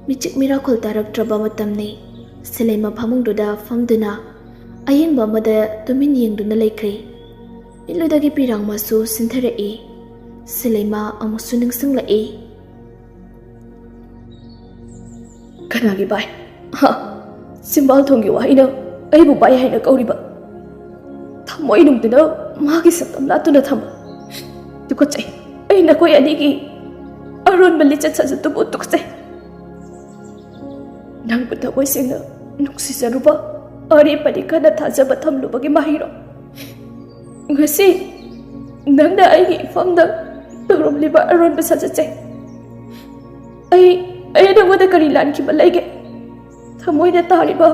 ꯃꯤꯆꯤꯛ ꯃꯤꯔꯥꯈꯣꯜ ꯇꯥꯔꯛꯇ꯭ꯔꯕ ꯃꯇꯝꯅꯤ꯫ ꯁꯤꯂꯩꯃ ꯐꯃꯨꯡꯗꯨꯗ ꯐꯝꯗꯨꯅ ꯑꯌꯦꯡꯕ ꯑꯃꯗ ꯇꯨꯃꯤꯟ ꯌꯦꯡꯗꯨꯅ ꯂꯩꯈ꯭ꯔꯦ꯫ ꯃꯤꯠꯂꯨꯗꯒꯤ ꯄꯤꯔꯥꯡ ꯃꯆꯨ ꯁꯤꯟꯊꯔꯛꯏ꯫ ꯁꯤꯂꯩꯃ ꯑꯃꯨꯛꯁꯨ ꯅꯤꯡꯁꯤꯡꯂꯛꯏ꯫ "ꯀꯅꯥꯒꯤ ꯚꯥꯏ? ꯍꯥ? ꯆꯤꯝꯕꯥꯜ ꯊꯣꯡꯒꯤ ꯋꯥꯍꯩꯅ ꯑꯩꯕꯨ ꯚꯥꯏ ꯍꯥꯏꯅ ꯀꯧꯔꯤꯕ? ꯊꯃꯣꯏꯅꯨꯡꯗꯨꯅ ꯃꯥꯒꯤ ꯁꯛꯇꯝ ꯂꯥꯠꯇꯨꯅ ꯊꯝꯕ꯫ ꯇꯨꯀꯠꯆꯩ꯫ ꯑꯩ ꯅꯈꯣꯏ ꯑꯅꯤꯒꯤ ꯑꯔꯣꯟꯕ ꯂꯤꯆꯠ ꯁꯥꯖꯠꯇꯨꯕꯨ ꯇꯨꯀꯠꯆꯩ꯫ ꯅꯪꯕꯨ ꯊꯃꯣꯏ ꯁꯦꯡꯅ ꯅꯨꯡꯁꯤꯖꯔꯨꯕ, ꯑꯔꯦꯞꯄꯗꯤ ꯀꯟꯅ ꯊꯥꯖꯕ ꯊꯝꯂꯨꯕꯒꯤ ꯃꯍꯩꯔꯣ? ꯉꯁꯤ ꯅꯪꯅ ꯑꯩꯒꯤ ꯏꯐꯝꯗ ꯇꯧꯔꯝꯂꯤꯕ ꯑꯔꯣꯟꯕ ꯁꯥꯖꯠꯁꯦ, ꯑꯩ, ꯑꯩ ꯅꯪꯉꯣꯟꯗ ꯀꯔꯤ ꯂꯥꯟꯈꯤꯕ ꯂꯩꯒꯦ? ꯊꯃꯣꯏꯗ ꯇꯥꯔꯤꯕ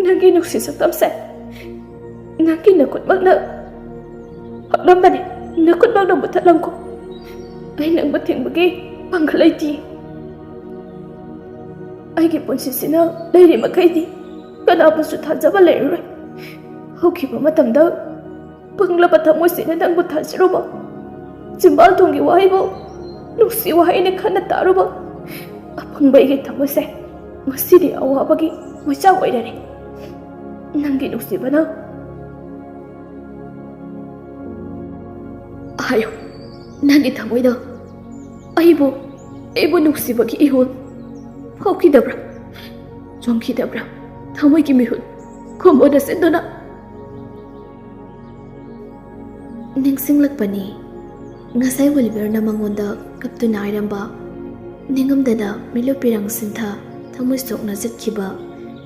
ꯅꯪꯒꯤ ꯅꯨꯡꯁꯤ ꯁꯛꯇꯝꯁꯦ ꯅꯪꯒꯤ ꯅꯈꯨꯠꯃꯛꯅ ꯍꯛꯂꯝꯕꯅꯤ꯫ ꯅꯈꯨꯠꯃꯛꯅ ꯃꯨꯊꯠꯂꯝꯈꯣ꯫ ꯑꯩ ꯅꯪꯕꯨ ꯊꯤꯡꯕꯒꯤ ꯄꯥꯡꯒꯜ ꯂꯩꯇꯦ꯫ ꯑꯩꯒꯤ ꯄꯨꯟꯁꯤꯁꯤꯅ ꯂꯩꯔꯤ ꯃꯈꯩꯗꯤ ꯀꯅꯥꯕꯨꯁꯨ ꯊꯥꯖꯕ ꯂꯩꯔꯔꯣꯏ꯫ ꯍꯧꯈꯤꯕ ꯃꯇꯝꯗ ꯄꯪꯂꯕ ꯊꯃꯣꯏꯁꯤꯅ ꯅꯪꯕꯨ ꯊꯥꯖꯔꯨꯕ, ꯆꯤꯝꯕꯥꯜ ꯊꯣꯡꯒꯤ ꯋꯥꯍꯩꯕꯨ ꯅꯨꯡꯁꯤ ꯋꯥꯍꯩꯅ ꯈꯟꯅ ꯇꯥꯔꯨꯕ ꯑꯄꯪꯕ ꯑꯩꯒꯤ ꯊꯃꯣꯏꯁꯦ ꯉꯁꯤꯗꯤ ꯑꯋꯥꯕꯒꯤ ꯃꯩꯆꯥꯛ ꯑꯣꯏꯔꯔꯦ꯫ ꯅꯪꯒꯤ ꯅꯨꯡꯁꯤꯕꯅ ꯍꯥꯏꯌꯨ, ꯅꯪꯒꯤ ꯊꯃꯣꯏꯗ ꯑꯩꯕꯨ, ꯑꯩꯕꯨ ꯅꯨꯡꯁꯤꯕꯒꯤ ꯏꯍꯨꯜ ꯐꯥꯎꯈꯤꯗꯕ꯭ꯔꯥ? ꯆꯣꯡꯈꯤꯗꯕ꯭ꯔꯥ? ꯊꯃꯣꯏꯒꯤ ꯃꯤꯍꯨꯜ ꯈꯣꯝꯕꯣꯗ ꯆꯦꯟꯗꯨꯅ?" ꯅꯤꯡꯁꯤꯡꯂꯛꯄꯅꯤ꯫ ꯉꯁꯥꯏ ꯑꯣꯂꯤꯚꯔꯅ ꯃꯉꯣꯟꯗ ꯀꯞꯇꯨꯅ ꯍꯥꯏꯔꯝꯕ, ꯅꯤꯡꯉꯝꯗꯅ ꯃꯤꯠꯂꯨ ꯄꯤꯔꯥꯡ ꯁꯤꯟꯊ ꯊꯃꯣꯏ ꯁꯣꯛꯅ ꯆꯠꯈꯤꯕ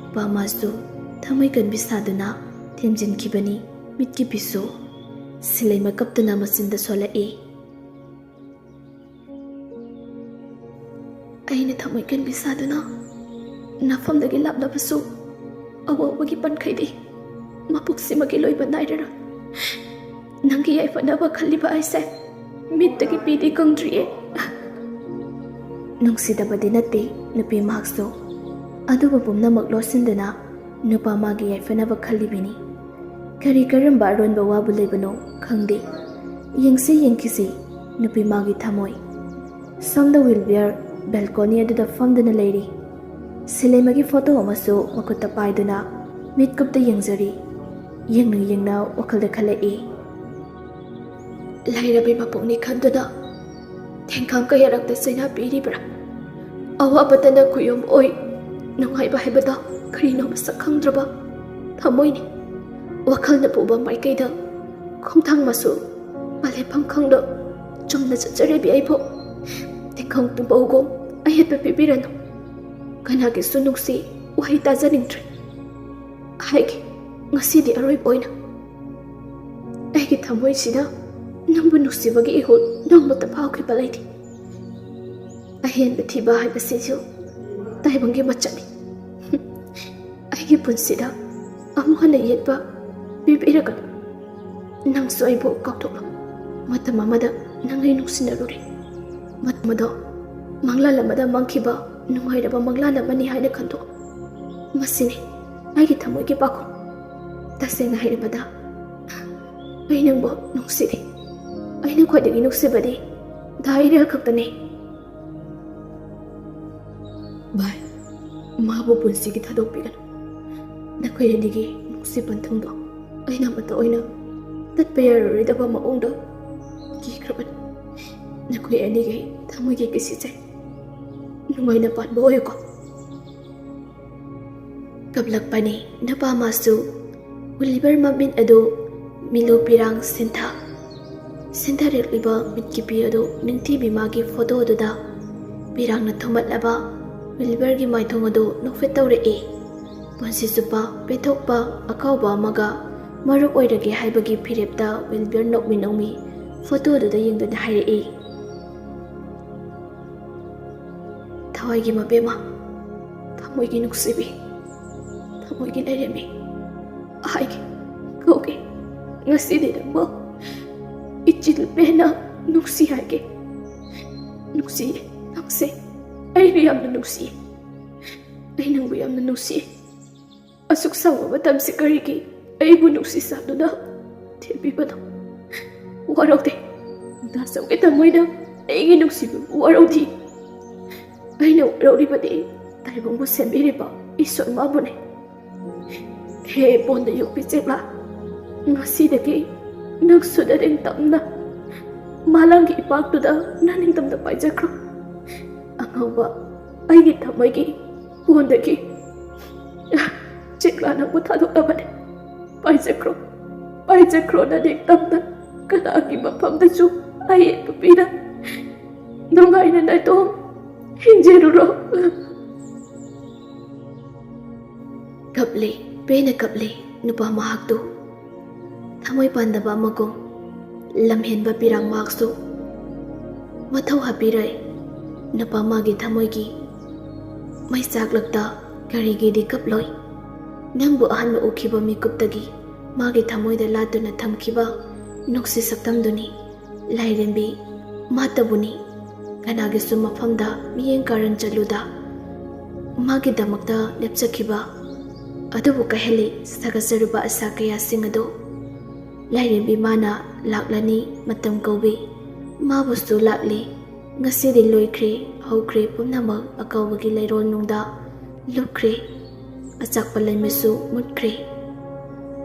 ꯅꯨꯄꯥ ꯑꯃꯁꯨ ꯊꯃꯣꯏ ꯀꯟꯕꯤ ꯁꯥꯗꯨꯅ ꯊꯦꯝꯖꯤꯟꯈꯤꯕꯅꯤ꯫ ꯃꯤꯠꯀꯤ ꯄꯤꯁꯨ ꯁꯤꯂꯩꯃ ꯀꯞꯇꯨꯅ ꯃꯆꯤꯟꯗ ꯁꯣꯜꯂꯛꯏ꯫ ꯑꯩꯅ ꯊꯃꯣꯏ ꯀꯟꯕꯤ ꯁꯥꯗꯨꯅ ꯅꯐꯝꯗꯒꯤ ꯂꯥꯞꯂꯕꯁꯨ ꯑꯋꯥꯕꯒꯤ ꯄꯟꯈꯩꯗꯤ ꯃꯄꯣꯛꯁꯤꯃꯒꯤ ꯂꯣꯏꯕ ꯅꯥꯏꯔꯔꯣꯏ꯫ ꯅꯪꯒꯤ ꯌꯥꯏꯐꯅꯕ ꯈꯜꯂꯤꯕ ꯑꯩꯁꯦ ꯃꯤꯠꯇꯒꯤ ꯄꯤꯗꯤ ꯀꯪꯗ꯭ꯔꯤꯌꯦ꯫ ꯅꯨꯡꯁꯤꯗꯕꯗꯤ ꯅꯠꯇꯦ ꯅꯨꯄꯤ ꯃꯍꯥꯛꯁꯨ, ꯑꯗꯨꯕꯨ ꯄꯨꯝꯅꯃꯛ ꯂꯣꯠꯁꯤꯟꯗꯨꯅ ꯅꯨꯄꯥ ꯃꯥꯒꯤ ꯌꯥꯏꯐꯅꯕ ꯈꯜꯂꯤꯕꯤꯅꯤ꯫ ꯀꯔꯤ ꯀꯔꯝꯕ ꯑꯔꯣꯟꯕ ꯋꯥꯕꯨ ꯂꯩꯕꯅꯣ ꯈꯪꯗꯦ꯫ ꯌꯦꯡꯁꯤ ꯌꯦꯡꯈꯤꯁꯤ ꯅꯨꯄꯤ ꯃꯥꯒꯤ ꯊꯃꯣꯏ꯫ ꯁꯣꯝꯗ ꯋꯤꯜꯕꯤꯌꯔ ꯕꯦꯜꯀꯣꯅꯤ ꯑꯗꯨꯗ ꯐꯝꯗꯨꯅ ꯂꯩꯔꯤ꯫ ꯁꯤꯂꯦꯃꯒꯤ ꯐꯣꯇꯣ ꯑꯃꯁꯨ ꯃꯈꯨꯠꯇ ꯄꯥꯏꯗꯨꯅ ꯃꯤꯠꯀꯨꯞꯇ ꯌꯦꯡꯖꯔꯤ꯫ ꯌꯦꯡꯅ ꯌꯦꯡꯅ ꯋꯥꯈꯜꯗ ꯈꯜꯂꯛꯏ꯫ ꯂꯥꯏꯔꯕꯤ ꯃꯄꯣꯛꯅꯤ ꯈꯟꯗꯨꯅ ꯊꯦꯡꯈꯥꯡ ꯀꯌꯥꯔꯛꯇ ꯆꯩꯅꯥ ꯄꯤꯔꯤꯕ꯭ꯔꯥ? ꯑꯋꯥꯕꯇꯅ ꯈꯨꯌꯨꯝ ꯑꯣꯏ, ꯅꯨꯡꯉꯥꯏꯕ ꯍꯥꯏꯕꯗꯣ ꯀꯔꯤꯅꯣ ꯃꯁꯛ ꯈꯪꯗ꯭ꯔꯕ ꯊꯃꯣꯏꯅꯤ꯫ ꯋꯥꯈꯜꯅ ꯄꯨꯕ ꯃꯥꯏꯀꯩꯗ ꯈꯣꯡꯊꯥꯡ ꯃꯁꯨ ꯃꯥꯂꯦꯝꯐꯝ ꯈꯪꯗ ꯆꯨꯝꯅ ꯆꯠꯆꯔꯤꯕꯤ ꯑꯩꯕꯨ ꯇꯤꯡꯈꯪ ꯇꯨꯝꯕꯧꯒꯨꯝ ꯑꯌꯦꯠꯄ ꯄꯤꯕꯤꯔꯅꯨ꯫ ꯀꯅꯥꯒꯤꯁꯨ ꯅꯨꯡꯁꯤ ꯋꯥꯍꯩ ꯇꯥꯖꯅꯤꯡꯗ꯭ꯔꯦ꯫ ꯍꯥꯏꯒꯦ, ꯉꯁꯤꯗꯤ ꯑꯔꯣꯏꯕ ꯑꯣꯏꯅ꯫ ꯑꯩꯒꯤ ꯊꯃꯣꯏꯁꯤꯗ ꯅꯪꯕꯨ ꯅꯨꯡꯁꯤꯕꯒꯤ ꯏꯍꯨꯜ ꯅꯣꯡꯃꯇ ꯐꯥꯎꯈꯤꯕ ꯂꯩꯇꯦ꯫ ꯑꯍꯦꯟꯕ ꯊꯤꯕ ꯍꯥꯏꯕꯁꯤꯁꯨ ꯇꯥꯏꯕꯪꯒꯤ ꯃꯆꯠꯅꯤ꯫ ꯑꯩꯒꯤ ꯄꯨꯟꯁꯤꯗ ꯑꯃꯨꯛ ꯍꯟꯅ ꯌꯦꯠꯄ ꯄꯤꯕꯤꯔꯒꯅꯨ꯫ ꯅꯪꯁꯨ ꯑꯩꯕꯨ ꯀꯥꯎꯊꯣꯛꯂꯣ꯫ ꯃꯇꯝ ꯑꯃꯗ ꯅꯪ ꯑꯩ ꯅꯨꯡꯁꯤꯅꯔꯨꯔꯦ꯫ ꯃꯇꯝ ꯑꯗꯣ ꯃꯪꯂꯥꯟ ꯑꯃꯗ ꯃꯪꯈꯤꯕ ꯅꯨꯡꯉꯥꯏꯔꯕ ꯃꯪꯂꯥꯟ ꯑꯃꯅꯤ ꯍꯥꯏꯅ ꯈꯟꯗꯣꯛꯑꯣ꯫ ꯃꯁꯤꯅꯤ ꯑꯩꯒꯤ ꯊꯃꯣꯏꯒꯤ ꯄꯥꯈꯣꯟ꯫ ꯇꯁꯦꯡꯅ ꯍꯥꯏꯔꯕꯗ, ꯑꯩ ꯅꯪꯕꯨ ꯅꯨꯡꯁꯤꯔꯦ꯫ ꯑꯩꯅ ꯈ꯭ꯋꯥꯏꯗꯒꯤ ꯅꯨꯡꯁꯤꯕꯗꯤ ꯗꯥ ꯏꯔꯦꯜ ꯈꯛꯇꯅꯤ꯫ ꯚꯥꯏ, ꯃꯥꯕꯨ ꯄꯨꯟꯁꯤꯒꯤ ꯊꯥꯗꯣꯛꯄꯤꯒꯅꯨ꯫ ꯅꯈꯣꯏ ꯑꯅꯤꯒꯤ ꯅꯨꯡꯁꯤ ꯄꯟꯊꯨꯡꯗꯣ ꯑꯩꯅ ꯑꯃꯠꯇ ꯑꯣꯏꯅ ꯇꯠꯄ ꯌꯥꯔꯔꯣꯏꯗꯕ ꯃꯑꯣꯡꯗ ꯀꯤꯈ꯭ꯔꯕꯅꯤ꯫ ꯅꯈꯣꯏ ꯑꯅꯤꯒꯤ ꯊꯃꯣꯏꯒꯤ ꯀꯤꯁꯤꯁꯦ ꯅꯨꯡꯉꯥꯏꯅ ꯄꯥꯟꯕ ꯑꯣꯏꯌꯨꯀꯣ꯫ ꯀꯞꯂꯛꯄꯅꯤ ꯅꯨꯄꯥ ꯑꯃꯁꯨ꯫ ꯋꯤꯜꯕꯔ ꯃꯃꯤꯠ ꯑꯗꯨ ꯃꯤꯂꯨ ꯄꯤꯔꯥꯡ ꯁꯤꯟꯊ ꯁꯤꯟꯊꯔꯛꯂꯤꯕ ꯃꯤꯠꯀꯤꯄꯤ ꯑꯗꯨ ꯅꯤꯡꯊꯤꯕꯤ ꯃꯥꯒꯤ ꯐꯣꯇꯣ ꯑꯗꯨꯗ ꯄꯤꯔꯥꯡꯅ ꯊꯨꯝꯃꯠꯂꯕ ꯋꯤꯜꯕꯔꯒꯤ ꯃꯥꯏꯊꯣꯡ ꯑꯗꯨ ꯅꯣꯛꯐꯦꯠ ꯇꯧꯔꯛꯏ꯫ ꯄꯨꯟꯁꯤ ꯆꯨꯞꯄ ꯄꯦꯟꯊꯣꯛꯄ ꯑꯀꯥꯎꯕ ꯑꯃꯒ ꯃꯔꯨꯞ ꯑꯣꯏꯔꯒꯦ ꯍꯥꯏꯕꯒꯤ ꯐꯤꯔꯦꯞꯇ ꯋꯤꯜꯕꯔ ꯅꯣꯛꯃꯤ ꯅꯣꯛꯃꯤ ꯐꯣꯇꯣ ꯑꯗꯨꯗ ꯌꯦꯡꯗꯨꯅ ꯍꯥꯏꯔꯛꯏ, "ꯊꯋꯥꯏꯒꯤ ꯃꯕꯦꯝꯃ, ꯊꯃꯣꯏꯒꯤ ꯅꯨꯡꯁꯤꯕꯤ, ꯊꯃꯣꯏꯒꯤ ꯂꯥꯏꯔꯦꯝꯕꯤ, ꯍꯥꯏꯒꯦ, ꯀꯧꯒꯦ꯫ ꯉꯁꯤꯗꯤ ꯅꯪꯕꯨ ꯏꯆꯤꯜ ꯄꯦꯟꯅ ꯅꯨꯡꯁꯤ ꯍꯥꯏꯒꯦ꯫ ꯅꯨꯡꯁꯤꯌꯦ, ꯅꯪꯁꯦ ꯑꯩꯕꯨ ꯌꯥꯝꯅ ꯅꯨꯡꯁꯤꯌꯦ꯫ ꯑꯩ ꯅꯪꯕꯨ ꯌꯥꯝꯅ ꯅꯨꯡꯁꯤꯌꯦ꯫ ꯑꯁꯨꯛ ꯁꯥꯡꯕ ꯃꯇꯝꯁꯤ ꯀꯔꯤꯒꯤ ꯑꯩꯕꯨ ꯅꯨꯡꯁꯤ ꯆꯥꯟꯗꯨꯅ ꯊꯦꯝꯕꯤꯕꯅꯣ? ꯋꯥꯔꯧꯗꯦ꯫ ꯗꯥꯆꯧꯒꯤ ꯊꯃꯣꯏꯅ ꯑꯩꯒꯤ ꯅꯨꯡꯁꯤꯕꯕꯨ ꯋꯥꯔꯧꯗꯦ꯫ ꯑꯩꯅ ꯋꯥꯔꯧꯔꯤꯕꯗꯤ ꯇꯥꯏꯕꯪꯕꯨ ꯁꯦꯝꯕꯤꯔꯤꯕ ꯏꯁꯣꯔ ꯃꯥꯕꯨꯅꯤ꯫ ꯍꯦ ꯄꯣꯟꯗ ꯌꯣꯛꯄꯤ ꯆꯦꯛꯂꯥ, ꯉꯁꯤꯗꯒꯤ ꯅꯪꯁꯨ ꯅꯅꯤꯡꯇꯝꯅ ꯃꯥꯂꯪꯒꯤ ꯏꯄꯥꯛꯇꯨꯗ ꯅꯅꯤꯡꯇꯝꯅ ꯄꯥꯏꯖꯈ꯭ꯔꯣ꯫ ꯑꯉꯥꯎꯕ, ꯑꯩꯒꯤ ꯊꯃꯣꯏꯒꯤ ꯄꯣꯟꯗꯒꯤ ꯆꯦꯛꯂꯥ ꯅꯪꯕꯨ ꯊꯥꯗꯣꯛꯂꯕꯅꯤ꯫ ꯄꯥꯏꯖꯈ꯭ꯔꯣ, ꯄꯥꯏꯖꯈ꯭ꯔꯣ ꯅꯅꯤꯡꯇꯝꯅ꯫ ꯀꯅꯥꯒꯤ ꯃꯐꯝꯗꯁꯨ ꯑꯍꯦꯟꯕ ꯄꯤꯔ ꯅꯨꯡꯉꯥꯏꯅ ꯅꯥꯏꯇꯣꯝ ꯍꯤꯡꯖꯔꯨꯔꯣ꯫ ꯀꯞꯂꯦ, ꯄꯦꯟꯅ ꯀꯞꯂꯦ ꯅꯨꯄꯥ ꯃꯍꯥꯛꯇꯨ꯫ ꯊꯃꯣꯏ ꯄꯥꯟꯗꯕ ꯑꯃꯒꯨꯝ ꯂꯝꯍꯦꯟꯕ ꯄꯤꯔꯥꯡ ꯃꯍꯥꯛꯁꯨ ꯃꯊꯧ ꯍꯥꯞꯄꯤꯔꯣꯏ꯫ ꯅꯨꯄꯥ ꯃꯥꯒꯤ ꯊꯃꯣꯏꯒꯤ ꯃꯩ ꯆꯥꯛꯂꯛꯇ ꯀꯔꯤꯒꯤꯗꯤ ꯀꯞꯂꯣꯏ? ꯅꯪꯕꯨ ꯑꯍꯥꯟꯕ ꯎꯈꯤꯕ ꯃꯤꯀꯨꯞꯇꯒꯤ ꯃꯥꯒꯤ ꯊꯃꯣꯏꯗ ꯂꯥꯠꯇꯨꯅ ꯊꯝꯈꯤꯕ ꯅꯨꯡꯁꯤ ꯁꯛꯇꯝꯗꯨꯅꯤ꯫ ꯂꯥꯏꯔꯦꯝꯕꯤ ꯃꯥꯇꯕꯨꯅꯤ꯫ ꯀꯅꯥꯒꯤꯁꯨ ꯃꯐꯝꯗ ꯃꯤꯠꯌꯦꯡ ꯀꯥꯔꯟ ꯆꯠꯂꯨꯗ ꯃꯥꯒꯤꯗꯃꯛꯇ ꯂꯦꯞꯆꯈꯤꯕ꯫ ꯑꯗꯨꯕꯨ ꯀꯥꯏꯍꯜꯂꯤ ꯁꯥꯒꯠꯆꯔꯨꯕ ꯑꯁꯥ ꯀꯌꯥꯁꯤꯡ ꯑꯗꯨ꯫ ꯂꯥꯏꯔꯦꯝꯕꯤ ꯃꯥꯅ ꯂꯥꯛꯂꯅꯤ ꯃꯇꯝ ꯀꯧꯕꯤ꯫ ꯃꯥꯕꯨꯁꯨ ꯂꯥꯛꯂꯤ꯫ ꯉꯁꯤꯗꯤ ꯂꯣꯏꯈ꯭ꯔꯦ, ꯍꯧꯈ꯭ꯔꯦ ꯄꯨꯝꯅꯃꯛ ꯑꯀꯧꯕꯒꯤ ꯂꯩꯔꯣꯜꯅꯨꯡꯗ ꯂꯨꯞꯈ꯭ꯔꯦ꯫ ꯑꯆꯥꯛꯄ ꯂꯩꯃꯩꯁꯨ ꯃꯨꯠꯈ꯭ꯔꯦ꯫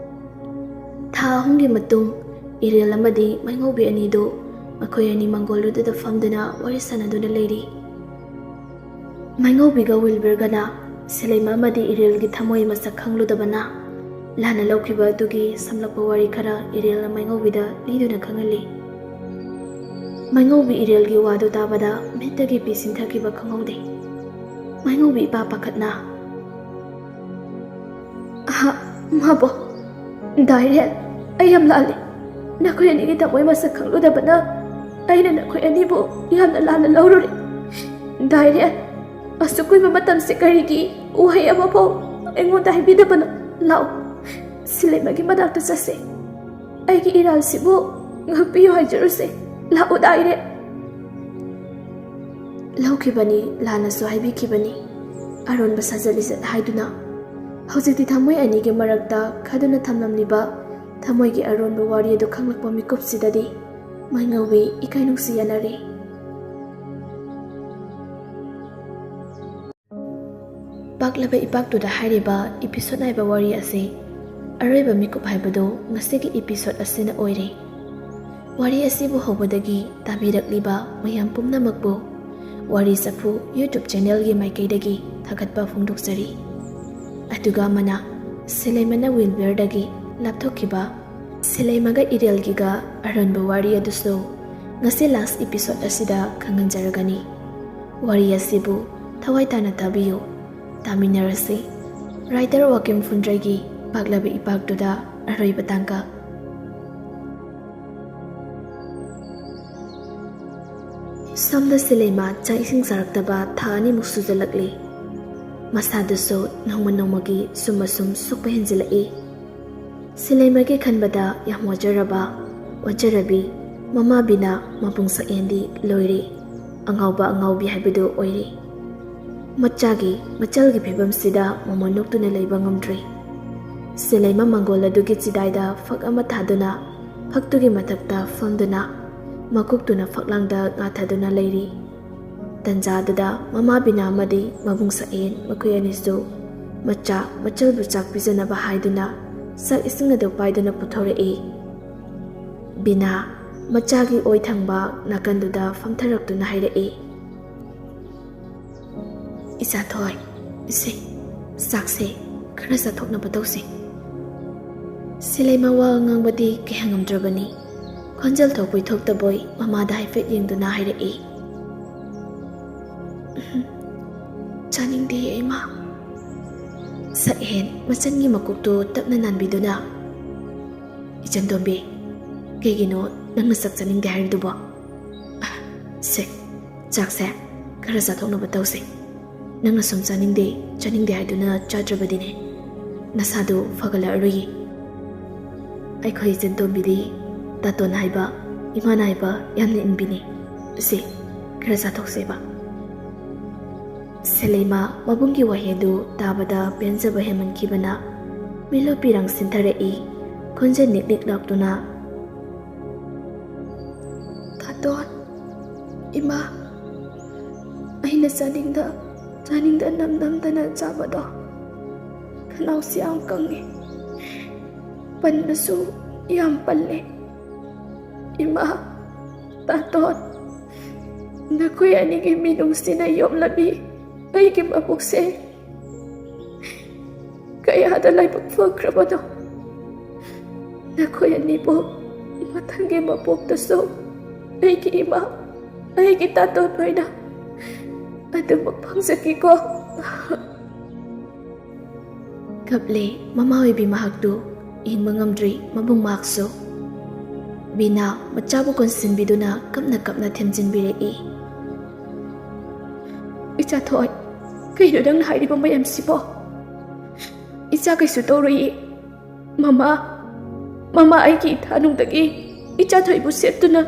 ꯊꯥ ꯑꯍꯨꯝꯒꯤ ꯃꯇꯨꯡ ꯏꯔꯦꯜ ꯑꯃꯗꯤ ꯃꯩꯉꯧꯕꯤ ꯑꯅꯤꯗꯨ ꯃꯈꯣꯏ ꯑꯅꯤ ꯃꯪꯒꯣꯜ ꯑꯗꯨꯗ ꯐꯝꯗꯨꯅ ꯋꯥꯔꯤ ꯁꯥꯟꯅꯗꯨꯅ ꯂꯩꯔꯤ꯫ ꯃꯩꯉꯧꯕꯤꯒ ꯋꯤꯜꯕꯔꯒꯅ ꯁꯦꯂꯦꯃ ꯑꯃꯗꯤ ꯏꯔꯦꯜꯒꯤ ꯊꯃꯣꯏ ꯃꯁꯛ ꯈꯪꯂꯨꯗꯕꯅ ꯂꯥꯟꯅ ꯂꯧꯈꯤꯕ ꯑꯗꯨꯒꯤ ꯁꯝꯂꯞꯄ ꯋꯥꯔꯤ ꯈꯔ ꯏꯔꯦꯜꯅ ꯃꯩꯉꯧꯕꯤꯗ ꯂꯤꯗꯨꯅ ꯈꯪꯍꯜꯂꯤ꯫ ꯃꯩꯉꯧꯕꯤ ꯏꯔꯦꯜꯒꯤ ꯋꯥꯗꯨ ꯇꯥꯕꯗ ꯃꯤꯠꯇꯒꯤ ꯄꯤ ꯁꯤꯟꯊꯈꯤꯕ ꯈꯪꯍꯧꯗꯦ꯫ ꯃꯩꯉꯧꯕꯤ ꯏꯄꯥ ꯄꯥꯈꯠꯅ, "ꯑꯍ, ꯃꯥꯕꯣ, ꯗꯥ ꯏꯔꯦꯜ, ꯑꯩ ꯌꯥꯝ ꯂꯥꯜꯂꯤ꯫ ꯅꯈꯣꯏ ꯑꯅꯤꯒꯤ ꯊꯃꯣꯏ ꯃꯁꯛ ꯈꯪꯂꯨꯗꯕꯅ ꯑꯩꯅ ꯅꯈꯣꯏ ꯑꯅꯤꯕꯨ ꯌꯥꯝꯅ ꯂꯥꯟꯅ ꯂꯧꯔꯨꯔꯦ꯫ ꯗꯥ ꯏꯔꯦꯜ, ꯑꯁꯨꯛ ꯀꯨꯏꯕ ꯃꯇꯝꯁꯦ ꯀꯔꯤꯒꯤ ꯋꯥꯍꯩ ꯑꯃꯐꯥꯎ ꯑꯩꯉꯣꯟꯗ ꯍꯥꯏꯕꯤꯗꯕꯅꯣ? ꯂꯥꯛꯑꯣ, ꯁꯤꯂꯩꯃꯒꯤ ꯃꯅꯥꯛꯇ ꯆꯠꯁꯦ꯫ ꯑꯩꯒꯤ ꯏꯔꯥꯜꯁꯤꯕꯨ ꯉꯥꯛꯄꯤꯌꯨ ꯍꯥꯏꯖꯔꯨꯁꯦ꯫ ꯂꯥꯛꯎꯗ ꯑꯩꯔꯦ꯫ ꯂꯧꯈꯤꯕꯅꯤ, ꯂꯥꯟꯅꯁꯨ ꯍꯥꯏꯕꯤꯈꯤꯕꯅꯤ꯫ ꯑꯔꯣꯟꯕ ꯁꯥꯖꯠ ꯂꯤꯆꯠ ꯍꯥꯏꯗꯨꯅ ꯍꯧꯖꯤꯛꯇꯤ ꯊꯃꯣꯏ ꯑꯅꯤꯒꯤ ꯃꯔꯛꯇ ꯈꯥꯗꯨꯅ ꯊꯝꯂꯝꯂꯤꯕ ꯊꯃꯣꯏꯒꯤ ꯑꯔꯣꯟꯕ ꯋꯥꯔꯤ ꯑꯗꯨ ꯈꯪꯂꯛꯄ ꯃꯤꯀꯨꯞꯁꯤꯗꯗꯤ ꯃꯥꯏꯉꯧꯕꯤ ꯏꯀꯥꯏ ꯅꯨꯡꯁꯤ ꯌꯥꯅꯔꯦ꯫ ꯄꯥꯛꯂꯕ ꯏꯄꯥꯛꯇꯨꯗ ꯍꯥꯏꯔꯤꯕ episode ꯅꯥꯏꯕ ꯋꯥꯔꯤ ꯑꯁꯤ ꯑꯔꯣꯏꯕ ꯃꯤꯀꯨꯞ ꯍꯥꯏꯕꯗꯨ ꯉꯁꯤꯒꯤ episode ꯑꯁꯤꯅ ꯑꯣꯏꯔꯦ꯫ ꯋꯥꯔꯤ ꯑꯁꯤꯕꯨ ꯍꯧꯕꯗꯒꯤ ꯇꯥꯕꯤꯔꯛꯂꯤꯕ ꯃꯌꯥꯝ ꯄꯨꯝꯅꯃꯛꯄꯨ ꯋꯥꯔꯤ ꯆꯐꯨ YouTube channel ꯒꯤ ꯃꯥꯏꯀꯩꯗꯒꯤ ꯊꯥꯒꯠꯄ ꯐꯣꯡꯗꯣꯛꯆꯔꯤ꯫ ꯑꯗꯨꯒ ꯑꯃꯅ ꯁꯤꯂꯩꯃꯅ wheelbarrow ꯗꯒꯤ ꯂꯥꯞꯊꯣꯛꯈꯤꯕ ꯁꯤꯂꯩꯃꯒ ꯏꯔꯦꯜꯒꯤꯒ ꯑꯔꯣꯟꯕ ꯋꯥꯔꯤ ꯑꯗꯨꯁꯨ ꯉꯁꯤ last episode ꯑꯁꯤꯗ ꯈꯪꯍꯟꯖꯔꯒꯅꯤ꯫ ꯋꯥꯔꯤ ꯑꯁꯤꯕꯨ ꯊꯋꯥꯏ ꯇꯥꯅ ꯇꯥꯕꯤꯌꯨ꯫ ꯇꯥꯃꯤꯟꯅꯔꯁꯤ꯫ Writer ꯋꯥꯀꯤꯝ ꯐꯨꯟꯗ꯭ꯔꯩꯒꯤ ꯄꯥꯛꯂꯕ ꯏꯄꯥꯛꯇꯨꯗ ꯑꯔꯣꯏꯕ ꯇꯥꯡꯀꯛ꯫ ꯁꯣꯝꯗ ꯁꯤꯂꯩꯃ ꯆꯥꯛ ꯏꯁꯤꯡ ꯆꯥꯔꯛꯇꯕ ꯊꯥ ꯑꯅꯤꯃꯨꯛ ꯁꯨꯖꯜꯂꯛꯂꯤ꯫ ꯃꯁꯥꯗꯨꯁꯨ ꯅꯣꯡꯃ ꯅꯣꯡꯃꯒꯤ ꯁꯨꯝ ꯑꯁꯨꯝ ꯁꯣꯛꯄ ꯍꯦꯟꯖꯤꯜꯂꯛꯏ꯫ ꯁꯤꯂꯩꯃꯒꯤ ꯈꯟꯕꯗ ꯌꯥꯝ ꯋꯥꯖꯔꯕ, ꯋꯥꯖꯔꯕꯤ ꯃꯃꯥ ꯕꯤꯅꯥ ꯃꯕꯨꯡ ꯁꯛꯍꯦꯟꯗꯤ ꯂꯣꯏꯔꯦ꯫ ꯑꯉꯥꯎꯕ ꯑꯉꯥꯎꯕꯤ ꯍꯥꯏꯕꯗꯨ ꯑꯣꯏꯔꯦ꯫ ꯃꯆꯥꯒꯤ ꯃꯆꯜꯒꯤ ꯐꯤꯕꯝꯁꯤꯗ ꯃꯃꯣꯟ ꯅꯣꯛꯇꯨꯅ ꯂꯩꯕ ꯉꯝꯗ꯭ꯔꯦ꯫ ꯁꯤꯂꯩꯃ ꯃꯪꯒꯣꯜ ꯑꯗꯨꯒꯤ ꯆꯤꯗꯥꯏꯗ ꯐꯛ ꯑꯃ ꯊꯥꯗꯨꯅ ꯐꯛꯇꯨꯒꯤ ꯃꯊꯛꯇ ꯐꯝꯗꯨꯅ ꯃꯀꯣꯛꯇꯨꯅ ꯐꯛꯂꯥꯡꯗ ꯉꯥꯊꯗꯨꯅ ꯂꯩꯔꯤ꯫ ꯇꯟꯖꯥꯗꯨꯗ ꯃꯃꯥ ꯕꯤꯅꯥ ꯑꯃꯗꯤ ꯃꯕꯨꯡ ꯁꯛꯍꯦꯟ ꯃꯈꯣꯏ ꯑꯅꯤꯁꯨ ꯃꯆꯥ ꯃꯆꯜꯕꯨ ꯆꯥꯛ ꯄꯤꯖꯅꯕ ꯍꯥꯏꯗꯨꯅ ꯆꯥꯛ ꯏꯁꯤꯡ ꯑꯗꯨ ꯄꯥꯏꯗꯨꯅ ꯄꯨꯊꯣꯔꯛꯏ꯫ ꯕꯤꯅꯥ ꯃꯆꯥꯒꯤ ꯑꯣꯏ ꯊꯪꯕ ꯅꯥꯀꯟꯗꯨꯗ ꯐꯝꯊꯔꯛꯇꯨꯅ ꯍꯥꯏꯔꯛꯏ, "ꯏꯆꯥꯊꯣꯏ, ꯏꯁꯦ, ꯆꯥꯛꯁꯦ ꯈꯔ ꯆꯥꯊꯣꯛꯅꯕ ꯇꯧꯁꯤ꯫" ꯁꯤꯂꯩꯃ ꯋꯥ ꯉꯥꯡꯕꯗꯤ ꯀꯌꯥ ꯉꯝꯗ꯭ꯔꯕꯅꯤ꯫ ꯈꯣꯟꯖꯦꯜ ꯊꯣꯛꯄꯣꯏ ꯊꯣꯛꯇꯕꯣꯏ ꯃꯃꯥꯗ ꯍꯥꯏꯐꯦꯠ ꯌꯦꯡꯗꯨꯅ ꯍꯥꯏꯔꯛꯏ, "ꯎꯝ, ꯆꯥꯅꯤꯡꯗꯦ ꯏꯃꯥ꯫" ꯁꯛꯍꯦꯟ ꯃꯆꯟꯒꯤ ꯃꯀꯣꯛꯇꯨ ꯇꯞꯅ ꯅꯥꯟꯕꯤꯗꯨꯅ, "ꯏꯆꯟꯇꯣꯝꯕꯤ, ꯀꯩꯒꯤꯅꯣ ꯅꯪꯅ ꯆꯥꯛ ꯆꯥꯅꯤꯡꯗꯦ ꯍꯥꯏꯔꯤꯗꯨꯕꯣ? ꯁꯦ, ꯆꯥꯛꯁꯦ ꯈꯔ ꯆꯥꯊꯣꯛꯅꯕ ꯇꯧꯁꯦ꯫ ꯅꯪꯅ ꯁꯨꯝ ꯆꯥꯅꯤꯡꯗꯦ, ꯆꯥꯅꯤꯡꯗꯦ ꯍꯥꯏꯗꯨꯅ ꯆꯥꯗ꯭ꯔꯕꯗꯤꯅꯦ, ꯅꯁꯥꯗꯨ ꯐꯒꯠꯂꯛꯑꯔꯣꯏꯌꯦ꯫ ꯑꯩꯈꯣꯏ ꯏꯆꯟꯇꯣꯝꯕꯤꯗꯤ ꯇꯥꯇꯣꯟ ꯍꯥꯏꯕ, ꯏꯃꯥꯅ ꯍꯥꯏꯕ ꯌꯥꯝꯅ ꯏꯟꯕꯤꯅꯤ꯫ ꯁꯦ, ꯈꯔ ꯆꯥꯊꯣꯛꯁꯦꯕ꯫ ꯁꯤꯂꯩꯃ ꯃꯕꯨꯡꯒꯤ ꯋꯥꯍꯩ ꯑꯗꯨ ꯇꯥꯕꯗ ꯄꯦꯟꯖꯕ ꯍꯦꯟꯃꯟꯈꯤꯕꯅ ꯃꯤꯠꯂꯨ ꯄꯤꯔꯪ ꯁꯤꯟꯊꯔꯛꯏ꯫ ꯈꯣꯟꯖꯦꯜ ꯅꯤꯛ ꯅꯤꯛ ꯂꯥꯎꯗꯨꯅ, "ꯇꯥꯇꯣꯟ, ꯏꯃꯥ, ꯑꯩꯅ ꯆꯥꯅꯤꯡꯗ ꯆꯥꯅꯤꯡꯗ ꯅꯝ ꯅꯝꯗꯅ ꯆꯥꯕꯗꯣ ꯈꯅꯥꯎꯁꯤ ꯌꯥꯝ ꯀꯪꯉꯤ, ꯄꯟꯕꯁꯨ ꯌꯥꯝ ꯄꯜꯂꯦ꯫ ꯏꯃꯥ, ꯇꯥꯇꯣꯟ, ꯅꯈꯣꯏ ꯑꯅꯤꯒꯤ ꯃꯤꯅꯨꯡꯁꯤꯅ ꯌꯣꯝꯂꯕꯤ ꯑꯩꯒꯤ ꯃꯕꯨꯛꯁꯦ ꯀꯌꯥꯗ ꯂꯥꯏꯕꯛ ꯐꯈ꯭ꯔꯕꯅꯣ꯫ ꯅꯈꯣꯏ ꯑꯅꯤꯕꯨ ꯃꯊꯪꯒꯤ ꯃꯄꯣꯛꯇꯁꯨ ꯑꯩꯒꯤ ꯏꯃꯥ, ꯑꯩꯒꯤ ꯇꯥꯇꯣꯟ ꯑꯣꯏꯅ ꯑꯗꯨꯃꯛ ꯐꯪꯖꯈꯤꯀꯣ꯫" ꯀꯞꯂꯦ ꯃꯃꯥ ꯑꯣꯏꯕꯤ ꯃꯍꯥꯛꯇꯨ꯫ ꯌꯦꯡꯕ ꯉꯝꯗ꯭ꯔꯤ ꯃꯕꯨꯡ ꯃꯍꯥꯛꯁꯨ꯫ ꯕꯤꯅꯥ ꯃꯆꯥꯕꯨ ꯀꯣꯟꯁꯤꯟꯕꯤꯗꯨꯅ ꯀꯞꯅ ꯀꯞꯅ ꯊꯦꯝꯖꯤꯟꯕꯤꯔꯛꯏ꯫ "ꯏꯆꯥ ꯊꯣꯏ, ꯀꯩꯅꯣ ꯅꯪꯅ ꯍꯥꯏꯔꯤꯕ ꯃꯌꯥꯝꯁꯤꯕꯣ? ꯏꯆꯥ ꯀꯩꯁꯨ ꯇꯧꯔꯣꯏꯌꯦ꯫ ꯃꯃꯥ, ꯃꯃꯥ ꯑꯩꯒꯤ ꯏꯊꯥꯅꯨꯡꯗꯒꯤ ꯏꯆꯥ ꯊꯣꯏꯕꯨ ꯁꯦꯠꯇꯨꯅ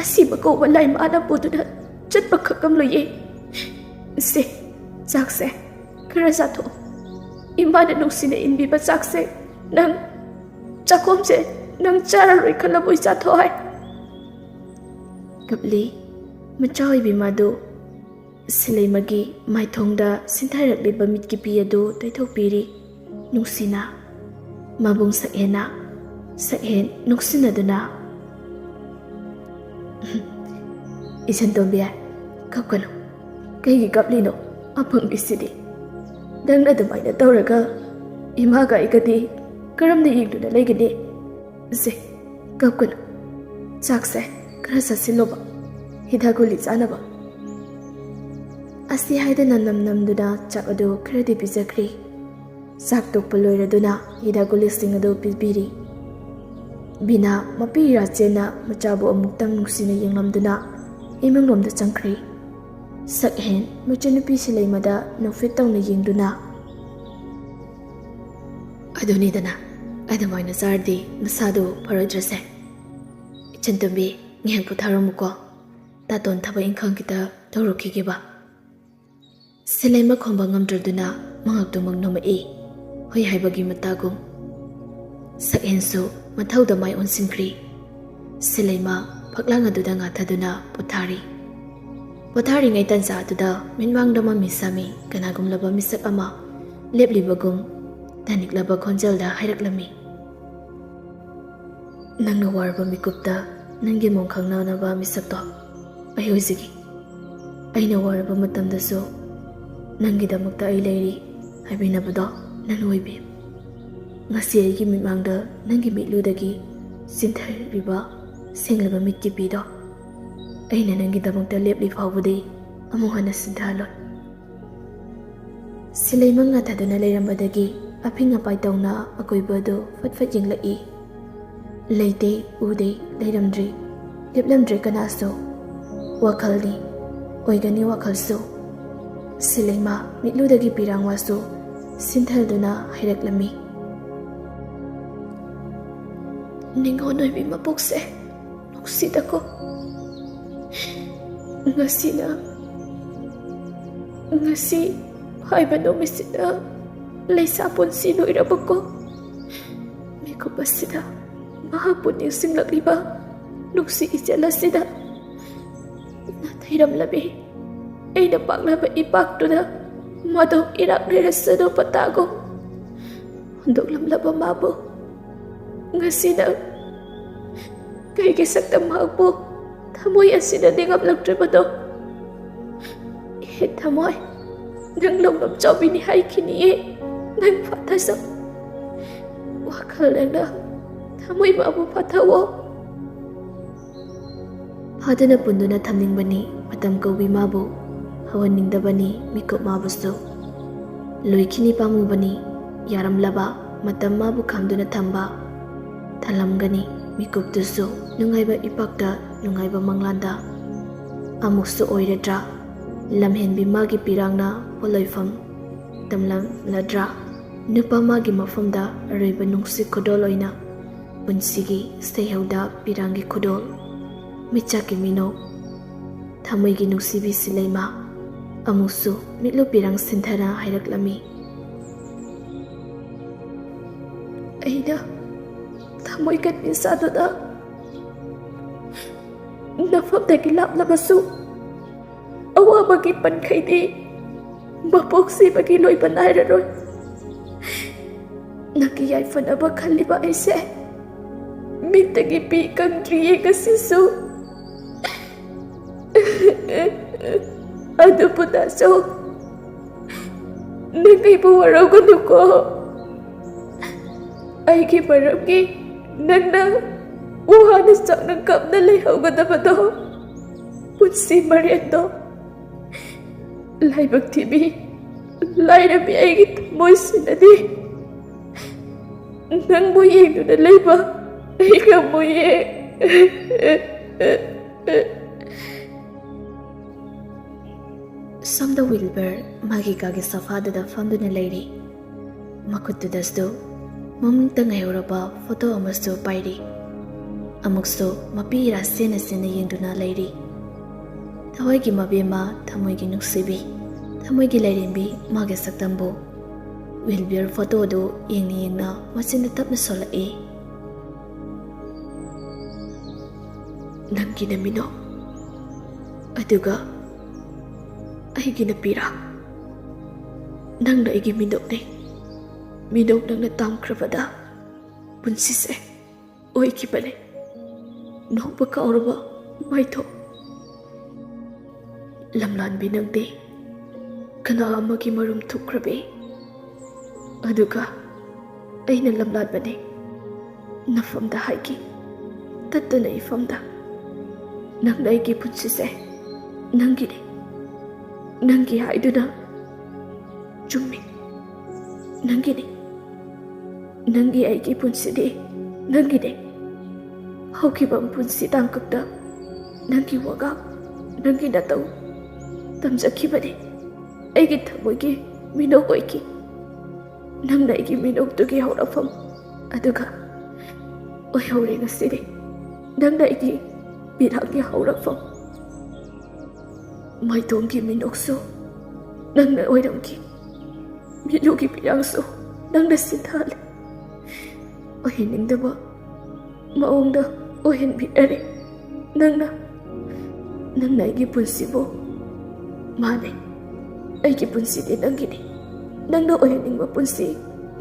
ꯑꯁꯤꯕ ꯀꯧꯕ ꯂꯥꯏꯃꯥꯅ ꯄꯨꯗꯨꯅ ꯆꯠꯄ ꯈꯛ ꯉꯝꯂꯣꯏꯌꯦ꯫ ꯁꯦ, ꯆꯥꯛꯁꯦ ꯈꯔ ꯆꯥꯊꯣꯛꯑꯣ꯫ ꯏꯃꯥꯅ ꯅꯨꯡꯁꯤꯅ ꯏꯟꯕꯤꯕ ꯆꯥꯛꯁꯦ ꯅꯪ ꯆꯥꯛꯈꯣꯝꯁꯦ ꯅꯪ ꯆꯥꯔꯔꯣꯏ ꯈꯜꯂꯕꯣ ꯏꯆꯥ ꯊꯣꯏ?" ꯀꯞꯂꯤ ꯃꯆꯥ ꯑꯣꯏꯕꯤ ꯃꯥꯗꯨ꯫ ꯁꯤꯂꯩꯃꯒꯤ ꯃꯥꯏꯊꯣꯡꯗ ꯁꯤꯟꯊꯔꯛꯂꯤꯕ ꯃꯤꯠꯀꯤ ꯄꯤ ꯑꯗꯨ ꯇꯩꯊꯣꯛꯄꯤꯔꯤ ꯅꯨꯡꯁꯤꯅ꯫ ꯃꯕꯨꯡ ꯁꯛꯍꯦꯟꯅ ꯁꯛꯍꯦꯟ ꯅꯨꯡꯁꯤꯅꯗꯨꯅ, "ꯏꯆꯟꯇꯣꯝꯕꯤ, ꯀꯞꯀꯅꯨ꯫ ꯀꯩꯒꯤ ꯀꯞꯂꯤꯅꯣ? ꯑꯄꯪꯕꯤꯁꯤꯗꯤ꯫ ꯅꯪꯅ ꯑꯗꯨꯃꯥꯏꯅ ꯇꯧꯔꯒ ꯏꯃꯥꯒ ꯑꯩꯒꯗꯤ ꯀꯔꯝꯅ ꯌꯦꯡꯗꯨꯅ ꯂꯩꯒꯅꯤ? ꯁꯦ, ꯀꯞꯀꯅꯨ꯫ ꯆꯥꯛꯁꯦ ꯈꯔ ꯆꯥꯁꯤꯜꯂꯣꯕ, ꯍꯤꯗꯥꯛ ꯒꯨꯂꯤ ꯆꯥꯅꯕ꯫" ꯑꯁꯤ ꯍꯥꯏꯗꯅ ꯅꯝ ꯅꯝꯗꯨꯅ ꯆꯥꯛ ꯑꯗꯨ ꯈꯔꯗꯤ ꯄꯤꯖꯈ꯭ꯔꯤ꯫ ꯆꯥꯛ ꯇꯣꯛꯄ ꯂꯣꯏꯔꯗꯨꯅ ꯍꯤꯗꯥꯛ ꯒꯨꯂꯤꯁꯤꯡ ꯑꯗꯨ ꯄꯤꯕꯤꯔꯤ꯫ ꯕꯤꯅꯥ ꯃꯄꯤ ꯏꯔꯥ ꯆꯦꯟꯅ ꯃꯆꯥꯕꯨ ꯑꯃꯨꯛꯇꯪ ꯅꯨꯡꯁꯤꯅ ꯌꯦꯡꯂꯝꯗꯨꯅ ꯏꯃꯨꯡꯂꯣꯝꯗ ꯆꯪꯈ꯭ꯔꯤ꯫ ꯁꯛꯍꯦꯟ ꯃꯆꯟꯅꯨꯄꯤ ꯁꯤꯂꯩꯃꯗ ꯅꯣꯛꯐꯦꯠ ꯇꯧꯅ ꯌꯦꯡꯗꯨꯅ, "ꯑꯗꯨꯅꯤꯗꯅ, ꯑꯗꯨꯃꯥꯏꯅ ꯆꯥꯔꯗꯤ ꯃꯁꯥꯗꯨ ꯐꯔꯣꯏꯗ꯭ꯔꯁꯦ꯫ ꯏꯆꯟꯇꯣꯝꯕꯤ, ꯉꯥꯏꯍꯥꯛ ꯄꯣꯊꯥꯔꯝꯃꯨꯀꯣ꯫ ꯇꯥꯇꯣꯟ ꯊꯕꯛ ꯏꯪꯈꯥꯡ ꯈꯤꯇ ꯇꯧꯔꯨꯈꯤꯒꯦꯕ꯫ ꯁꯤꯂꯩꯃ ꯈꯣꯝꯕ ꯉꯝꯗ꯭ꯔꯗꯨꯅ ꯃꯉꯛꯇꯨꯃꯛ ꯅꯣꯝꯃꯛꯏ, ꯍꯨꯏ ꯍꯥꯏꯕꯒꯤ ꯃꯇꯥꯒꯨꯝ꯫ ꯁꯛꯍꯦꯟꯁꯨ ꯃꯊꯧꯗ ꯃꯥꯏ ꯑꯣꯟꯁꯤꯟꯈ꯭ꯔꯤ꯫ ꯁꯤꯂꯩꯃ ꯐꯛꯂꯥꯡ ꯑꯗꯨꯗ ꯉꯥꯊꯗꯨꯅ ꯄꯣꯊꯥꯔꯤ꯫ ꯄꯣꯊꯥꯔꯤꯉꯩ ꯇꯟꯖꯥ ꯑꯗꯨꯗ ꯃꯤꯠꯃꯥꯡꯗ ꯃꯃꯤ ꯁꯥꯃꯤ ꯀꯅꯥꯒꯨꯝꯂꯕ ꯃꯤꯁꯛ ꯑꯃ ꯂꯦꯞꯂꯤꯕꯒꯨꯝ ꯇꯥꯅꯤꯡꯂꯕ ꯈꯣꯟꯖꯦꯜꯗ ꯍꯥꯏꯔꯛꯂꯝꯃꯤ, "ꯅꯪꯅ ꯋꯥꯔꯕ ꯃꯤꯀꯨꯞꯇ ꯅꯪꯒꯤ ꯃꯣꯡ ꯈꯪꯅꯅꯕ ꯃꯤꯁꯛꯇꯣ ꯑꯩ ꯑꯣꯏꯖꯒꯦ꯫ ꯑꯩꯅ ꯋꯥꯔꯕ ꯃꯇꯝꯗꯁꯨ ꯅꯪꯒꯤꯗꯃꯛꯇ ꯑꯩ ꯂꯩꯔꯤ ꯍꯥꯏꯕꯤꯅꯕꯗꯣ ꯅꯪ ꯑꯣꯏꯕꯤꯌꯨ꯫ ꯉꯁꯤ ꯑꯩꯒꯤ ꯃꯤꯠꯃꯥꯡꯗ ꯅꯪꯒꯤ ꯃꯤꯠꯂꯨꯗꯒꯤ ꯆꯤꯟꯊꯔꯤꯕ ꯁꯦꯡꯂꯕ ꯃꯤꯠꯀꯤ ꯄꯤꯗꯣ ꯑꯩꯅ ꯅꯪꯒꯤꯗꯃꯛꯇ ꯂꯦꯞꯂꯤ ꯐꯥꯎꯕꯗꯤ ꯑꯃꯨꯛ ꯍꯟꯅ ꯁꯤꯟꯊꯍꯜꯂꯣꯏ꯫" ꯁꯤꯂꯩꯃ ꯉꯥꯊꯗꯨꯅ ꯂꯩꯔꯝꯕꯗꯒꯤ ꯑꯐꯤꯡ ꯑꯄꯥꯏ ꯇꯧꯅ ꯑꯀꯣꯏꯕ ꯑꯗꯨ ꯐꯠ ꯐꯠ ꯌꯦꯡꯂꯛꯏ꯫ ꯂꯩꯇꯦ, ꯎꯗꯦ, ꯂꯩꯔꯝꯗ꯭ꯔꯦ, ꯂꯦꯞꯂꯝꯗ꯭ꯔꯦ ꯀꯅꯥꯁꯨ꯫ ꯋꯥꯈꯜꯅꯤ, ꯑꯣꯏꯒꯅꯤ ꯋꯥꯈꯜꯁꯨ꯫ ꯁꯤꯂꯩꯃ ꯃꯤꯠꯂꯨꯗꯒꯤ ꯄꯤꯔꯥꯡ ꯋꯥꯁꯨ ꯁꯤꯟꯊꯗꯨꯅ ꯍꯥꯏꯔꯛꯂꯝꯃꯤ, "ꯅꯤꯉꯣꯜ ꯑꯣꯏꯕꯤ ꯃꯄꯣꯛꯁꯦ ꯅꯨꯡꯁꯤꯗꯀꯣ꯫ ꯉꯁꯤꯅ, ꯉꯁꯤ ꯍꯥꯏꯕ ꯅꯨꯃꯤꯠꯁꯤꯗ ꯂꯩꯁꯥ ꯄꯨꯟꯁꯤ ꯂꯣꯏꯔꯕꯀꯣ꯫ ꯃꯤꯀꯨꯞ ꯑꯁꯤꯗ ꯃꯍꯥꯛꯄꯨ ꯅꯤꯡꯁꯤꯡꯂꯛꯂꯤꯕ ꯅꯨꯡꯁꯤ ꯏꯆꯜ ꯑꯁꯤꯗ ꯅꯥꯊꯩꯔꯝꯂꯕꯤ ꯑꯩꯅ ꯄꯥꯛꯂꯕ ꯏꯄꯥꯛꯇꯨꯗ ꯃꯗꯨ ꯏꯔꯥꯛ ꯂꯩꯔꯁꯅꯨ ꯄꯇꯥꯒꯨꯝ ꯍꯨꯟꯗꯣꯛꯂꯝꯂꯕ ꯃꯥꯕꯨ ꯉꯁꯤꯅ ꯀꯩꯒꯤ ꯁꯛꯇ ꯃꯍꯥꯛꯄꯨ ꯊꯃꯣꯏ ꯑꯁꯤꯅ ꯅꯤꯡꯉꯝꯂꯛꯇ꯭ꯔꯤꯕꯗꯣ? ꯍꯦ ꯊꯃꯣꯏ, ꯅꯪ ꯂꯧꯅꯝ ꯆꯥꯎꯕꯤꯅꯤ ꯍꯥꯏꯈꯤꯅꯤꯌꯦ꯫ ꯅꯪ ꯐꯥꯊꯖꯧ꯫ ꯋꯥꯈꯜ ꯅꯪꯅ ꯊꯃꯣꯏ ꯃꯥꯕꯨ ꯐꯥꯊꯧꯑꯣ꯫" ꯐꯥꯗꯨꯅ ꯄꯨꯟꯗꯨꯅ ꯊꯝꯅꯤꯡꯕꯅꯤ ꯃꯇꯝ ꯀꯧꯕꯤ ꯃꯥꯕꯨ, ꯍꯧꯍꯟꯅꯤꯡꯗꯕꯅꯤ ꯃꯤꯀꯨꯞ ꯃꯥꯕꯨꯁꯨ꯫ ꯂꯣꯏꯈꯤꯅꯤ ꯄꯥꯝꯃꯨꯕꯅꯤ ꯌꯥꯔꯝꯂꯕ ꯃꯇꯝ ꯃꯥꯕꯨ ꯈꯥꯝꯗꯨꯅ ꯊꯝꯕ꯫ ꯊꯜꯂꯝꯒꯅꯤ ꯃꯤꯀꯨꯞꯇꯨꯁꯨ ꯅꯨꯡꯉꯥꯏꯕ ꯏꯄꯥꯛꯇ ꯅꯨꯡꯉꯥꯏꯕ ꯃꯪꯂꯥꯟꯗ꯫ ꯑꯃꯨꯛꯁꯨ ꯑꯣꯏꯔꯗ꯭ꯔꯥ? ꯂꯝꯍꯦꯟꯕꯤ ꯃꯥꯒꯤ ꯄꯤꯔꯥꯡꯅ ꯄꯣꯠꯂꯣꯏꯐꯝ ꯇꯝꯂꯝꯂꯗ꯭ꯔꯥ? ꯅꯨꯄꯥ ꯑꯃꯒꯤ ꯃꯐꯝꯗ ꯑꯔꯣꯏꯕ ꯅꯨꯡꯁꯤ ꯈꯨꯗꯣꯜ ꯑꯣꯏꯅ ꯄꯨꯟꯁꯤꯒꯤ ꯁꯩꯍꯧꯗ ꯄꯤꯔꯥꯡꯒꯤ ꯈꯨꯗꯣꯜ, ꯃꯤꯆꯥꯛꯀꯤ ꯃꯤꯅꯣꯛ, ꯊꯃꯣꯏꯒꯤ ꯅꯨꯡꯁꯤꯕꯤ ꯁꯤꯂꯩꯃ ꯑꯃꯨꯛꯁꯨ ꯃꯤꯠꯂꯨ ꯄꯤꯔꯥꯡ ꯁꯤꯟꯊꯅ ꯍꯥꯏꯔꯛꯂꯝꯃꯤ꯫ ꯑꯩꯅ ꯊꯃꯣꯏ ꯀꯟꯕꯤ ꯁꯥꯗꯨꯅ ꯅꯐꯝꯗꯒꯤ ꯂꯥꯞꯂꯕꯁꯨ ꯑꯋꯥꯕꯒꯤ ꯄꯟꯈꯩꯗꯤ ꯃꯄꯣꯛ ꯁꯤꯕꯒꯤ ꯂꯣꯏꯕ ꯅꯥꯏꯔꯔꯣꯏ꯫ ꯅꯪꯒꯤ ꯌꯥꯏꯐꯅꯕ ꯈꯜꯂꯤꯕ ꯑꯩꯁꯦ ꯃꯤꯠꯇꯒꯤ ꯄꯤ ꯀꯪꯗ꯭ꯔꯤꯌꯦ ꯉꯁꯤꯁꯨ꯫ ꯑꯗꯨꯕꯨ ꯗꯥꯆꯧ, ꯅꯪ ꯑꯩꯕꯨ ꯋꯥꯔꯧꯒꯅꯨꯀꯣ꯫ ꯑꯩꯒꯤ ꯃꯔꯝꯒꯤ ꯅꯪꯅ ꯋꯥꯅ ꯆꯥꯛꯅ ꯀꯞꯅ ꯂꯩꯍꯧꯒꯗꯕꯗꯣ, ꯄꯨꯟꯁꯤ ꯃꯔꯦꯟꯗꯣ꯫ ꯂꯥꯏꯕꯛ ꯊꯤꯕꯤ, ꯂꯥꯏꯔꯕꯤ ꯑꯩꯒꯤ ꯊꯃꯣꯏꯁꯤꯅꯗꯤ ꯅꯪꯕꯨ ꯌꯦꯡꯗꯨꯅ ꯂꯩꯕ ꯑꯩ ꯉꯝꯃꯣꯏꯌꯦ꯫ ꯁꯣꯝꯗ ꯋꯤꯜꯕꯔ ꯃꯥꯒꯤ ꯀꯥꯒꯤ ꯁꯣꯐꯥꯗꯨꯗ ꯐꯝꯗꯨꯅ ꯂꯩꯔꯤ꯫ ꯃꯈꯨꯠꯇꯨꯗꯁꯨ ꯃꯃꯤꯡꯇ ꯉꯥꯏꯍꯧꯔꯕ ꯐꯣꯇꯣ ꯑꯃꯁꯨ ꯄꯥꯏꯔꯤ꯫ ꯑꯃꯨꯛꯁꯨ ꯃꯄꯤ ꯏꯔꯥ ꯁꯦꯟꯅ ꯁꯦꯟꯅ ꯌꯦꯡꯗꯨꯅ ꯂꯩꯔꯤ꯫ ꯊꯋꯥꯏꯒꯤ ꯃꯕꯦꯝꯃ, ꯊꯃꯣꯏꯒꯤ ꯅꯨꯡꯁꯤꯕꯤ, ꯊꯃꯣꯏꯒꯤ ꯂꯥꯏꯔꯦꯝꯕꯤ ꯃꯥꯒꯤ ꯁꯛꯇꯝꯕꯨ ꯋꯤꯜꯕꯔ ꯐꯣꯇꯣꯗꯨ ꯌꯦꯡꯅ ꯌꯦꯡꯅ ꯃꯆꯤꯟꯗ ꯇꯞꯅ ꯁꯣꯜꯂꯛꯏ꯫ ꯅꯪꯒꯤ ꯅꯃꯤꯅꯣ, ꯑꯗꯨꯒ ꯑꯩꯒꯤ ꯅꯨꯄꯤꯔꯥ? ꯅꯪꯅ ꯑꯩꯒꯤ ꯃꯤꯅꯣꯛꯅꯤ꯫ ꯃꯤꯅꯣꯛ ꯅꯪꯅ ꯇꯥꯝꯈ꯭ꯔꯕꯗ ꯄꯨꯟꯁꯤꯁꯦ ꯑꯣꯏꯈꯤꯕꯅꯤ꯫ ꯅꯣꯛꯄ ꯀꯥꯎꯔꯕ ꯃꯥꯏꯊꯣꯡ? ꯂꯝꯂꯥꯟꯕꯤ ꯅꯪꯗꯤ ꯀꯅꯥ ꯑꯃꯒꯤ ꯃꯔꯨꯝ ꯊꯨꯞꯈ꯭ꯔꯕꯤ? ꯑꯗꯨꯒ ꯑꯩꯅ ꯂꯝꯂꯥꯟꯕꯅꯤ꯫ ꯅꯐꯝꯗ ꯍꯥꯏꯒꯦ, ꯇꯠꯇꯅ ꯏꯐꯝꯗ꯫ ꯅꯪꯅ ꯑꯩꯒꯤ ꯄꯨꯟꯁꯤꯁꯦ ꯅꯪꯒꯤꯅꯤ꯫ ꯅꯪꯒꯤ ꯍꯥꯏꯗꯨꯅ ꯆꯨꯝꯃꯤ꯫ ꯅꯪꯒꯤꯅꯤ꯫ ꯅꯪꯒꯤ ꯑꯩꯒꯤ ꯄꯨꯟꯁꯤꯗꯤ ꯅꯪꯒꯤꯅꯤ꯫ ꯍꯧꯈꯤꯕ ꯄꯨꯟꯁꯤ ꯇꯥꯡꯀꯛꯇ ꯅꯪꯒꯤ ꯋꯥꯉꯥꯡ, ꯅꯪꯒꯤ ꯅꯇꯧ ꯇꯝꯖꯈꯤꯕꯅꯤ꯫ ꯑꯩꯒꯤ ꯊꯃꯣꯏꯒꯤ ꯃꯤꯅꯣꯛ ꯑꯣꯏꯈꯤ꯫ ꯅꯪꯅ ꯑꯩꯒꯤ ꯃꯤꯅꯣꯛꯇꯨꯒꯤ ꯍꯧꯔꯛꯐꯝ, ꯑꯗꯨꯒ ꯑꯣꯏꯍꯧꯔꯦ ꯉꯁꯤꯗꯤ ꯅꯪꯅ ꯑꯩꯒꯤ ꯄꯤꯔꯥꯡꯒꯤ ꯍꯧꯔꯛꯐꯝ꯫ ꯃꯥꯏꯇꯣꯡꯒꯤ ꯃꯤꯅꯣꯛꯁꯨ ꯅꯪꯅ ꯑꯣꯏꯔꯝꯈꯤ, ꯃꯤꯠꯂꯨꯒꯤ ꯄꯤꯔꯥꯡꯁꯨ ꯅꯪꯅ ꯁꯤꯊꯍꯜꯂꯦ꯫ ꯑꯣꯏꯍꯟꯅꯤꯡꯗꯕ ꯃꯑꯣꯡꯗ ꯑꯣꯏꯍꯟꯕꯤꯔꯔꯦ꯫ ꯅꯪꯅ, ꯅꯪꯅ ꯑꯩꯒꯤ ꯄꯨꯟꯁꯤꯕꯨ, ꯃꯥꯅꯦ, ꯑꯩꯒꯤ ꯄꯨꯟꯁꯤꯗꯤ ꯅꯪꯒꯤꯅꯤ꯫ ꯅꯪꯅ ꯑꯣꯏꯍꯟꯅꯤꯡꯕ ꯄꯨꯟꯁꯤ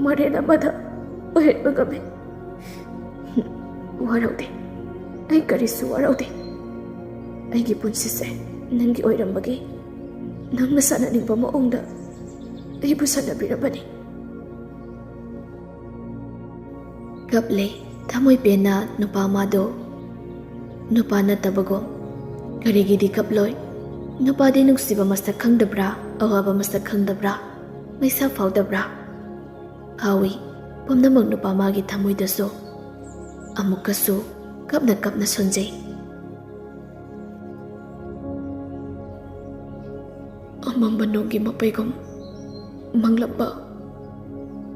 ꯃꯔꯦꯟ ꯑꯃꯗ ꯑꯣꯏꯍꯟꯕ ꯉꯝꯃꯤ꯫ ꯋꯥꯔꯧꯗꯦ, ꯑꯩ ꯀꯔꯤꯁꯨ ꯋꯥꯔꯧꯗꯦ꯫ ꯑꯩꯒꯤ ꯄꯨꯟꯁꯤꯁꯦ ꯅꯪꯒꯤ ꯑꯣꯏꯔꯝꯕꯒꯤ ꯅꯪꯅ ꯁꯥꯟꯅꯅꯤꯡꯕ ꯃꯑꯣꯡꯗ ꯑꯩꯕꯨ ꯁꯥꯟꯅꯕꯤꯔꯕꯅꯤ꯫ ꯀꯞꯂꯦ ꯊꯃꯣꯏ ꯄꯦꯟꯅ ꯅꯨꯄꯥ ꯑꯃꯗꯣ꯫ ꯅꯨꯄꯥ ꯅꯠꯇꯕꯒꯨꯝ꯫ ꯀꯔꯤꯒꯤꯗꯤ ꯀꯞꯂꯣꯏ? ꯅꯨꯄꯥꯗꯤ ꯅꯨꯡꯁꯤꯕ ꯃꯁꯛ ꯈꯪꯗꯕ꯭ꯔꯥ? ꯑꯋꯥꯕ ꯃꯁꯛ ꯈꯪꯗꯕ꯭ꯔꯥ? ꯃꯩꯁꯥ ꯐꯥꯎꯗꯕ꯭ꯔꯥ? ꯐꯥꯎꯏ꯫ ꯄꯨꯝꯅꯃꯛ ꯅꯨꯄꯥ ꯃꯥꯒꯤ ꯊꯃꯣꯏꯗꯁꯨ꯫ ꯑꯃꯨꯛꯀꯁꯨ ꯀꯞꯅ ꯀꯞꯅ ꯁꯣꯟꯖꯩ꯫ ꯑꯃꯝꯕ ꯅꯣꯡꯒꯤ ꯃꯄꯩꯒꯨꯝ ꯃꯪꯂꯝꯕ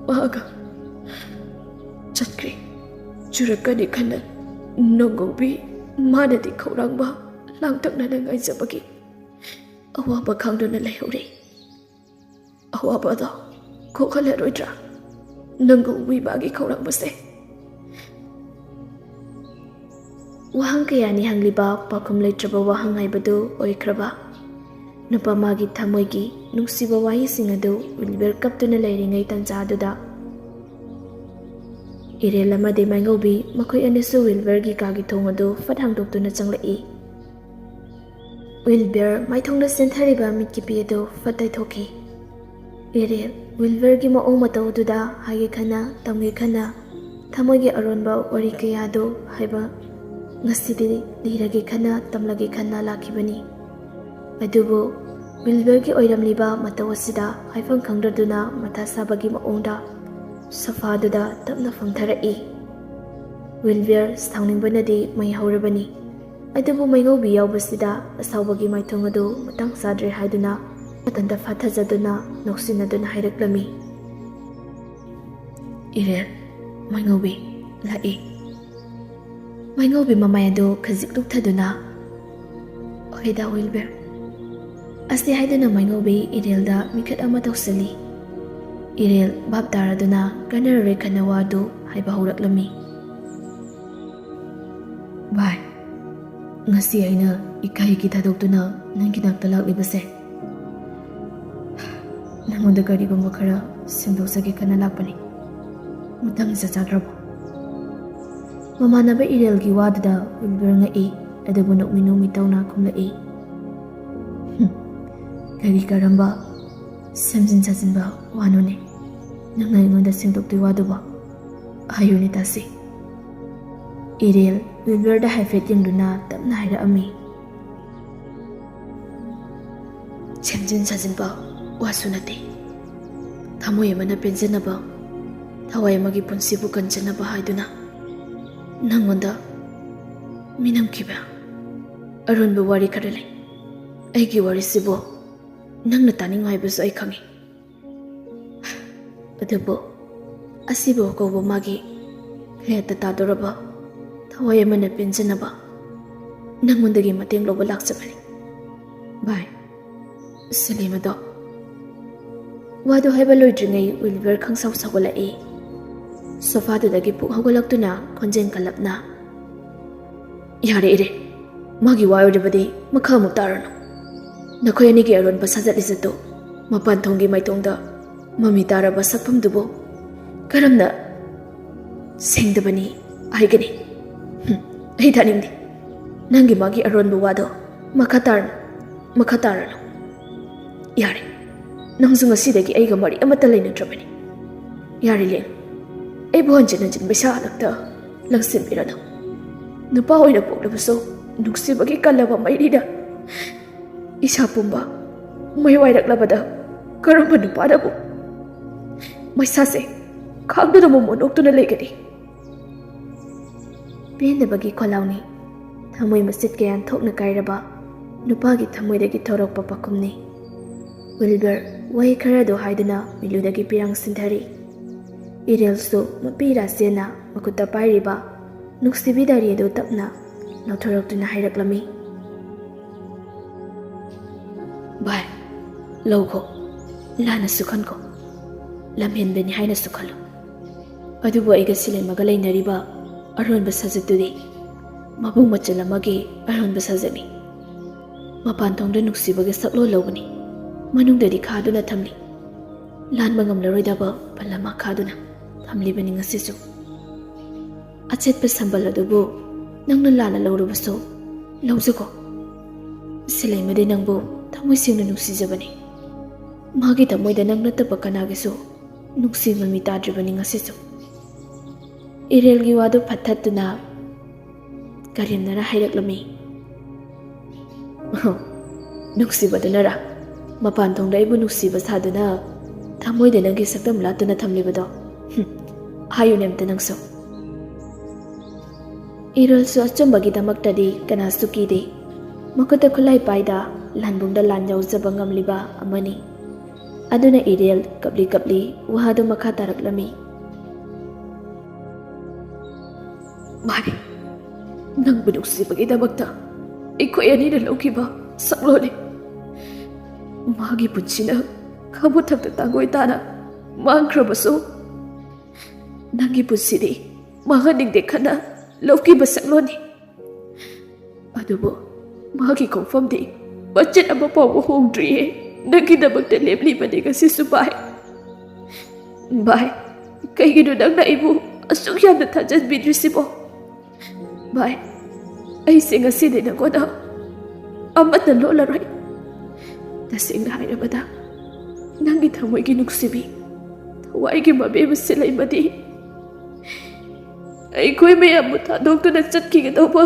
ꯃꯍꯥꯛ ꯆꯠꯈ꯭ꯔꯦ꯫ ꯆꯨꯔꯛꯀꯅꯤ ꯈꯟꯅ ꯅꯣꯡꯒꯧꯕꯤ ꯃꯥꯅꯗꯤ ꯈꯧꯔꯥꯡꯕ ꯂꯥꯡꯇꯛꯅꯅ ꯉꯥꯏꯖꯕꯒꯤ ꯑꯋꯥꯕ ꯈꯥꯡꯗꯨꯅ ꯂꯩꯍꯧꯔꯦ꯫ ꯑꯋꯥꯕꯗꯣ ꯀꯣꯛꯍꯜꯂꯔꯣꯏꯗ꯭ꯔꯥ ꯅꯣꯡꯒꯧꯕꯤ ꯃꯥꯒꯤ ꯈꯧꯔꯥꯡꯕꯁꯦ? ꯋꯥꯍꯪ ꯀꯌꯥꯅꯤ ꯍꯪꯂꯤꯕ ꯄꯥꯎꯈꯨꯝ ꯂꯩꯇ꯭ꯔꯕ ꯋꯥꯍꯪ ꯍꯥꯏꯕꯗꯨ ꯑꯣꯏꯈ꯭ꯔꯕ꯫ ꯅꯨꯄꯥ ꯃꯥꯒꯤ ꯊꯃꯣꯏꯒꯤ ꯅꯨꯡꯁꯤꯕ ꯋꯥꯍꯩꯁꯤꯡ ꯑꯗꯨ ꯋꯤꯜꯕꯔ ꯀꯞꯇꯨꯅ ꯂꯩꯔꯤꯉꯩ ꯇꯟꯖꯥꯗꯨꯗ ꯏꯔꯦꯜ ꯑꯃꯗꯤ ꯃꯥꯏꯉꯧꯕꯤ ꯃꯈꯣꯏ ꯑꯅꯤꯁꯨ ꯋꯤꯜꯕꯔꯒꯤ ꯀꯥꯒꯤ ꯊꯣꯡ ꯑꯗꯨ ꯐꯠ ꯍꯥꯡꯗꯣꯛꯇꯨꯅ ꯆꯪꯂꯛꯏ꯫ ꯋꯤꯜꯕꯔ ꯃꯥꯏꯊꯣꯡꯗ ꯆꯦꯟꯊꯔꯤꯕ ꯃꯤꯠꯀꯤꯄꯤ ꯑꯗꯨ ꯐꯠ ꯇꯩꯊꯣꯛꯈꯤ꯫ ꯏꯔꯦꯜ, ꯋꯤꯜꯕꯔꯒꯤ ꯃꯑꯣꯡ ꯃꯇꯧꯗꯨꯗ ꯍꯥꯏꯒꯦ ꯈꯟꯅ, ꯇꯝꯒꯦ ꯈꯟꯅ, ꯊꯃꯣꯏꯒꯤ ꯑꯔꯣꯟꯕ ꯋꯥꯔꯤ ꯀꯌꯥꯗꯨ ꯍꯥꯏꯕ ꯉꯁꯤꯗꯤ ꯂꯤꯔꯒꯦ ꯈꯟꯅ, ꯇꯝꯂꯒꯦ ꯈꯟꯅ ꯂꯥꯛꯈꯤꯕꯅꯤ꯫ ꯑꯗꯨꯕꯨ ꯋꯤꯜꯕꯔꯒꯤ ꯑꯣꯏꯔꯝꯂꯤꯕ ꯃꯇꯧ ꯑꯁꯤꯗ ꯍꯥꯏꯐꯝ ꯈꯪꯗ꯭ꯔꯗꯨꯅ ꯃꯊꯥ ꯁꯥꯕꯒꯤ ꯃꯑꯣꯡꯗ ꯁꯣꯐꯥꯗꯨꯗ ꯇꯞꯅ ꯐꯝꯊꯔꯛꯏ꯫ ꯋꯤꯜꯕꯔ ꯁꯥꯎꯅꯤꯡꯕꯅꯗꯤ ꯃꯩ ꯍꯧꯔꯕꯅꯤ꯫ ꯑꯗꯨꯕꯨ ꯃꯩꯉꯧꯕꯤ ꯌꯥꯎꯕꯁꯤꯗ ꯑꯁꯥꯎꯕꯒꯤ ꯃꯥꯏꯊꯣꯡ ꯑꯗꯨ ꯃꯇꯥꯡ ꯆꯥꯗ꯭ꯔꯦ ꯍꯥꯏꯗꯨꯅ ꯃꯊꯟꯇ ꯐꯥꯊꯖꯗꯨꯅ ꯅꯣꯛꯁꯤꯟꯅꯗꯨꯅ ꯍꯥꯏꯔꯛꯂꯝꯃꯤ꯫ ꯏꯔꯦꯜ, ꯃꯥꯏꯉꯧꯕꯤ ꯂꯥꯛꯏ꯫ ꯃꯥꯏꯉꯧꯕꯤ ꯃꯃꯥꯏ ꯑꯗꯨ ꯈꯖꯤꯛ ꯂꯨꯛꯊꯗꯨꯅ, "ꯍꯣꯏꯗ, ꯋꯤꯜꯕꯔ," ꯑꯁꯤ ꯍꯥꯏꯗꯨꯅ ꯃꯥꯏꯉꯧꯕꯤ ꯏꯔꯦꯜꯗ ꯃꯤꯈꯠ ꯑꯃ ꯇꯧꯁꯤꯜꯂꯤ꯫ ꯏꯔꯦꯜ ꯚꯥꯞ ꯇꯥꯔꯗꯨꯅ ꯀꯥꯟꯅꯔꯔꯣꯏ ꯈꯟꯅ ꯋꯥ ꯑꯗꯨ ꯍꯥꯏꯕ ꯍꯧꯔꯛꯂꯝꯃꯤ꯫ "ꯚꯥꯏ, ꯉꯁꯤ ꯑꯩꯅ ꯏꯀꯥꯏꯒꯤ ꯊꯥꯗꯣꯛꯇꯨꯅ ꯅꯪꯒꯤ ꯅꯥꯛꯇ ꯂꯥꯛꯂꯤꯕꯁꯦ, ꯅꯪꯉꯣꯟꯗ ꯀꯔꯤꯒꯨꯝꯕ ꯈꯔ ꯁꯦꯝꯗꯣꯛꯆꯒꯦ ꯈꯟꯅ ꯂꯥꯛꯄꯅꯤ꯫ ꯃꯇꯥꯡ ꯆꯥꯗ꯭ꯔꯕꯣ?" ꯃꯃꯥꯟꯅꯕ ꯏꯔꯦꯜꯒꯤ ꯋꯥꯗꯨꯗ ꯋꯤꯜꯕꯔ ꯉꯛꯏ, ꯑꯗꯨꯕꯨ ꯅꯣꯛꯃꯤ ꯅꯣꯛꯃꯤ ꯇꯧꯅ ꯈꯨꯝꯂꯛꯏ, "ꯍꯨꯝ, ꯀꯔꯤ ꯀꯔꯝꯕ ꯁꯦꯝꯖꯤꯟ ꯁꯥꯖꯤꯟꯕ ꯋꯥꯅꯣꯅꯦ ꯅꯪꯅ ꯑꯩꯉꯣꯟꯗ ꯁꯦꯡꯗꯣꯛꯇꯣꯏ ꯋꯥꯗꯨꯕꯣ? ꯍꯥꯏꯌꯨꯅꯦ ꯇꯥꯁꯤ꯫" ꯏꯔꯦꯜ ꯋꯤꯜꯕꯔꯗ ꯍꯥꯏꯐꯦꯠ ꯌꯦꯡꯗꯨꯅ ꯇꯞꯅ ꯍꯥꯏꯔꯛꯑꯝꯃꯤ, "ꯁꯦꯝꯖꯤꯟ ꯁꯥꯖꯤꯟꯕ ꯋꯥꯁꯨ ꯅꯠꯇꯦ꯫ ꯊꯃꯣꯏ ꯑꯃꯅ ꯄꯦꯟꯖꯅꯕ, ꯊꯋꯥꯏ ꯑꯃꯒꯤ ꯄꯨꯟꯁꯤꯕꯨ ꯀꯟꯖꯅꯕ ꯍꯥꯏꯗꯨꯅ ꯅꯪꯉꯣꯟꯗ ꯃꯤꯅꯝꯈꯤꯕ ꯑꯔꯣꯟꯕ ꯋꯥꯔꯤ ꯈꯔ ꯂꯩ꯫ ꯑꯩꯒꯤ ꯋꯥꯔꯤꯁꯤꯕꯨ ꯅꯪꯅ ꯇꯥꯅꯤꯡꯉꯣ ꯍꯥꯏꯕꯁꯨ ꯑꯩ ꯈꯪꯏ꯫ ꯑꯗꯨꯕꯨ ꯑꯁꯤꯕꯨ ꯀꯧꯕ ꯃꯥꯒꯤ ꯍꯌꯥꯠꯇ ꯇꯥꯗꯧꯔꯕ ꯊꯋꯥꯏ ꯑꯃꯅ ꯄꯦꯟꯖꯅꯕ ꯅꯪꯉꯣꯟꯗꯒꯤ ꯃꯇꯦꯡ ꯂꯧꯕ ꯂꯥꯛꯆꯕꯅꯤ, ꯚꯥꯏ꯫ ꯁꯂꯤꯝ ꯑꯗꯣ꯫" ꯋꯥꯗꯨ ꯍꯥꯏꯕ ꯂꯣꯏꯗ꯭ꯔꯤꯉꯩ ꯋꯤꯜꯕꯔ ꯈꯪꯁꯥꯎ ꯁꯥꯎꯒꯠꯂꯛꯏ꯫ ꯁꯣꯐꯥꯗꯨꯗꯒꯤ ꯄꯨꯛ ꯍꯧꯒꯠꯂꯛꯇꯨꯅ ꯈꯣꯟꯖꯦꯜ ꯀꯜꯂꯞꯅ, "ꯌꯥꯔꯦ ꯏꯔꯦ, ꯃꯥꯒꯤ ꯋꯥ ꯑꯣꯏꯔꯕꯗꯤ ꯃꯈꯥ ꯑꯃꯨꯛ ꯇꯥꯔꯅꯨ꯫ ꯅꯈꯣꯏ ꯑꯅꯤꯒꯤ ꯑꯔꯣꯟꯕ ꯁꯥꯖꯠ ꯂꯤꯆꯠꯇꯨ ꯃꯄꯥꯟ ꯊꯣꯡꯒꯤ ꯃꯥꯏꯊꯣꯡꯗ ꯃꯃꯤ ꯇꯥꯔꯕ ꯁꯛꯐꯝꯗꯨꯕꯨ ꯀꯔꯝꯅ ꯁꯦꯡꯗꯕꯅꯤ ꯍꯥꯏꯒꯅꯤ? ꯍꯨꯝ, ꯑꯩ ꯇꯥꯅꯤꯡꯗꯦ꯫ ꯅꯪꯒꯤ ꯃꯥꯒꯤ ꯑꯔꯣꯟꯕ ꯋꯥꯗꯣ ꯃꯈꯥ ꯇꯥꯔꯅꯨ, ꯃꯈꯥ ꯇꯥꯔꯅꯨ꯫ ꯌꯥꯔꯦ, ꯅꯪꯁꯨ ꯉꯁꯤꯗꯒꯤ ꯑꯩꯒ ꯃꯔꯤ ꯑꯃꯠꯇ ꯂꯩꯅꯗ꯭ꯔꯕꯅꯤ꯫ ꯌꯥꯔꯦ ꯂꯦꯡ, ꯑꯩꯕꯨ ꯍꯟꯖꯤꯟ ꯍꯟꯖꯤꯟ ꯃꯩꯁꯥ ꯍꯜꯂꯛꯇ ꯂꯪꯁꯤꯟꯕꯤꯔꯅꯨ꯫ ꯅꯨꯄꯥ ꯑꯣꯏꯅ ꯄꯣꯛꯂꯕꯁꯨ ꯅꯨꯡꯁꯤꯕꯒꯤ ꯀꯜꯂꯕ ꯃꯩꯔꯤꯗ ꯏꯁꯥ ꯄꯨꯝꯕ ꯃꯩ ꯋꯥꯏꯔꯛꯂꯕꯗ ꯀꯔꯝꯕ ꯅꯨꯄꯥꯅꯕꯨ ꯃꯩꯁꯥꯁꯦ ꯈꯥꯡꯗꯨꯅ ꯃꯣꯃꯣꯟ ꯅꯣꯛꯇꯨꯅ ꯂꯩꯒꯅꯤ?" ꯄꯦꯟꯗꯕꯒꯤ ꯈꯣꯜꯂꯥꯎꯅꯤ꯫ ꯊꯃꯣꯏ ꯃꯆꯦꯠ ꯀꯌꯥ ꯊꯣꯛꯅ ꯀꯥꯏꯔꯕ ꯅꯨꯄꯥꯒꯤ ꯊꯃꯣꯏꯗꯒꯤ ꯊꯣꯔꯛꯄ ꯄꯥꯎꯈꯨꯝꯅꯤ꯫ ꯋꯤꯜꯕꯔ ꯋꯥꯍꯩ ꯈꯔꯗꯨ ꯍꯥꯏꯗꯨꯅ ꯃꯤꯠꯂꯨꯗꯒꯤ ꯄꯤꯔꯥꯡ ꯁꯤꯟꯊꯔꯤ꯫ ꯏꯔꯦꯜꯁꯨ ꯃꯄꯤ ꯔꯥꯁꯦꯟꯅ ꯃꯈꯨꯠꯇ ꯄꯥꯏꯔꯤꯕ ꯅꯨꯡꯁꯤꯕꯤ ꯗꯥꯏꯔꯤ ꯑꯗꯨ ꯇꯞꯅ ꯂꯧꯊꯣꯔꯛꯇꯨꯅ ꯍꯥꯏꯔꯛꯂꯝꯃꯤ꯫ "ꯚꯥꯏ, ꯂꯧꯈꯣ, ꯂꯥꯟꯅꯁꯨ ꯈꯟꯈꯣ, ꯂꯝꯍꯦꯟꯕꯅꯤ ꯍꯥꯏꯅꯁꯨ ꯈꯜꯂꯨ꯫ ꯑꯗꯨꯕꯨ ꯑꯩꯒ ꯁꯤꯂꯦꯝꯃꯒ ꯂꯩꯅꯔꯤꯕ ꯑꯔꯣꯟꯕ ꯁꯥꯖꯠꯇꯨꯗꯤ ꯃꯕꯨꯡ ꯃꯆꯜ ꯑꯃꯒꯤ ꯑꯔꯣꯟꯕ ꯁꯥꯖꯠꯅꯤ꯫ ꯃꯄꯥꯟ ꯊꯣꯡꯗ ꯅꯨꯡꯁꯤꯕꯒꯤ ꯁꯛꯂꯣꯟ ꯂꯧꯕꯅꯤ, ꯃꯅꯨꯡꯗꯗꯤ ꯈꯥꯗꯨꯅ ꯊꯝꯂꯤ꯫ ꯂꯥꯟꯕ ꯉꯝꯂꯔꯣꯏꯗꯕ ꯄꯜ ꯑꯃ ꯈꯥꯗꯨꯅ ꯊꯝꯂꯤꯕꯅꯤ ꯉꯁꯤꯁꯨ꯫ ꯑꯆꯦꯠꯄ ꯁꯝꯕꯜ ꯑꯗꯨꯕꯨ ꯅꯪꯅ ꯂꯥꯟꯅ ꯂꯧꯔꯕꯁꯨ ꯂꯧꯖꯈꯣ꯫ ꯁꯤꯂꯩꯃꯗꯤ ꯅꯪꯕꯨ ꯊꯃꯣꯏ ꯁꯦꯡꯅ ꯅꯨꯡꯁꯤꯖꯕꯅꯤ꯫ ꯃꯥꯒꯤ ꯊꯃꯣꯏꯗ ꯅꯪ ꯅꯠꯇꯕ ꯀꯅꯥꯒꯤꯁꯨ ꯅꯨꯡꯁꯤ ꯃꯃꯤ ꯇꯥꯗ꯭ꯔꯤꯕꯅꯤ ꯉꯁꯤꯁꯨ꯫" ꯏꯔꯦꯜꯒꯤ ꯋꯥꯗꯨ ꯐꯠꯊꯠꯇꯨꯅ ꯀꯔꯦꯝꯅꯔ ꯍꯥꯏꯔꯛꯂꯝꯃꯤ꯫ "ꯑꯣ, ꯅꯨꯡꯁꯤꯕꯗꯨꯅꯔꯥ? ꯃꯄꯥꯟ ꯊꯣꯡꯗ ꯑꯩꯕꯨ ꯅꯨꯡꯁꯤꯕ ꯁꯥꯗꯨꯅ ꯊꯃꯣꯏꯗ ꯅꯪꯒꯤ ꯁꯛꯇꯝ ꯂꯥꯠꯇꯨꯅ ꯊꯝꯂꯤꯕꯗꯣ? ꯍꯨꯝ, ꯍꯥꯏꯌꯨꯅꯦ ꯑꯝꯇ ꯅꯪꯁꯨ꯫" ꯏꯔꯣꯜꯁꯨ ꯑꯆꯨꯝꯕꯒꯤꯗꯃꯛꯇꯗꯤ ꯀꯅꯥꯁꯨ ꯀꯤꯗꯦ꯫ ꯃꯈꯨꯠꯇ ꯈꯨꯠꯂꯥꯏ ꯄꯥꯏꯗ ꯂꯥꯟꯕꯨꯡꯗ ꯂꯥꯟ ꯌꯥꯎꯖꯕ ꯉꯝꯂꯤꯕ ꯑꯃꯅꯤ꯫ ꯑꯗꯨꯅ ꯏꯔꯦꯜ ꯀꯞꯂꯤ ꯀꯞꯂꯤ ꯋꯥꯗꯨ ꯃꯈꯥ ꯇꯥꯔꯛꯂꯝꯃꯤ꯫ "ꯃꯥꯅꯤ, ꯅꯪꯕꯨ ꯅꯨꯡꯁꯤꯕꯒꯤꯗꯃꯛꯇ ꯑꯩꯈꯣꯏ ꯑꯅꯤꯅ ꯂꯧꯈꯤꯕ ꯁꯛꯂꯣꯟꯅꯤ꯫ ꯃꯥꯒꯤ ꯄꯨꯟꯁꯤꯅ ꯈꯥꯃꯨꯊꯛꯇ ꯇꯥꯡꯒꯣꯏ ꯇꯥꯅ ꯃꯥꯡꯈ꯭ꯔꯕꯁꯨ, ꯅꯪꯒꯤ ꯄꯨꯟꯁꯤꯗꯤ ꯃꯥꯡꯍꯟꯅꯤꯡꯗꯦ ꯈꯟꯅ ꯂꯧꯈꯤꯕ ꯁꯛꯂꯣꯟꯅꯤ꯫ ꯑꯗꯨꯕꯨ ꯃꯥꯒꯤ ꯈꯣꯡꯐꯝꯗꯤ ꯃꯆꯦꯠ ꯑꯃ ꯐꯥꯎꯕ ꯍꯣꯡꯗ꯭ꯔꯤꯌꯦ꯫ ꯅꯪꯒꯤꯗꯃꯛꯇ ꯂꯦꯞꯂꯤꯕꯅꯤ ꯉꯁꯤꯁꯨ ꯚꯥꯏ꯫ ꯚꯥꯏ, ꯀꯩꯒꯤꯅꯣ ꯅꯪꯅ ꯑꯩꯕꯨ ꯑꯁꯨꯛ ꯌꯥꯝꯅ ꯊꯥꯖꯟꯕꯤꯗ꯭ꯔꯤꯁꯤꯕꯣ? ꯚꯥꯏ, ꯑꯩꯁꯦ ꯉꯁꯤꯗꯤ ꯅꯉꯣꯟꯗ ꯑꯃꯠꯇ ꯂꯣꯜꯂꯔꯣꯏ꯫ ꯇꯁꯦꯡꯅ ꯍꯥꯏꯔꯕꯗ, ꯅꯪꯒꯤ ꯊꯃꯣꯏꯒꯤ ꯅꯨꯡꯁꯤꯕꯤ, ꯊꯋꯥꯏꯒꯤ ꯃꯕꯦꯝꯃ ꯁꯤꯂꯩꯃꯗꯤ ꯑꯩꯈꯣꯏ ꯃꯌꯥꯝꯕꯨ ꯊꯥꯗꯣꯛꯇꯨꯅ ꯆꯠꯈꯤꯒꯗꯧꯕ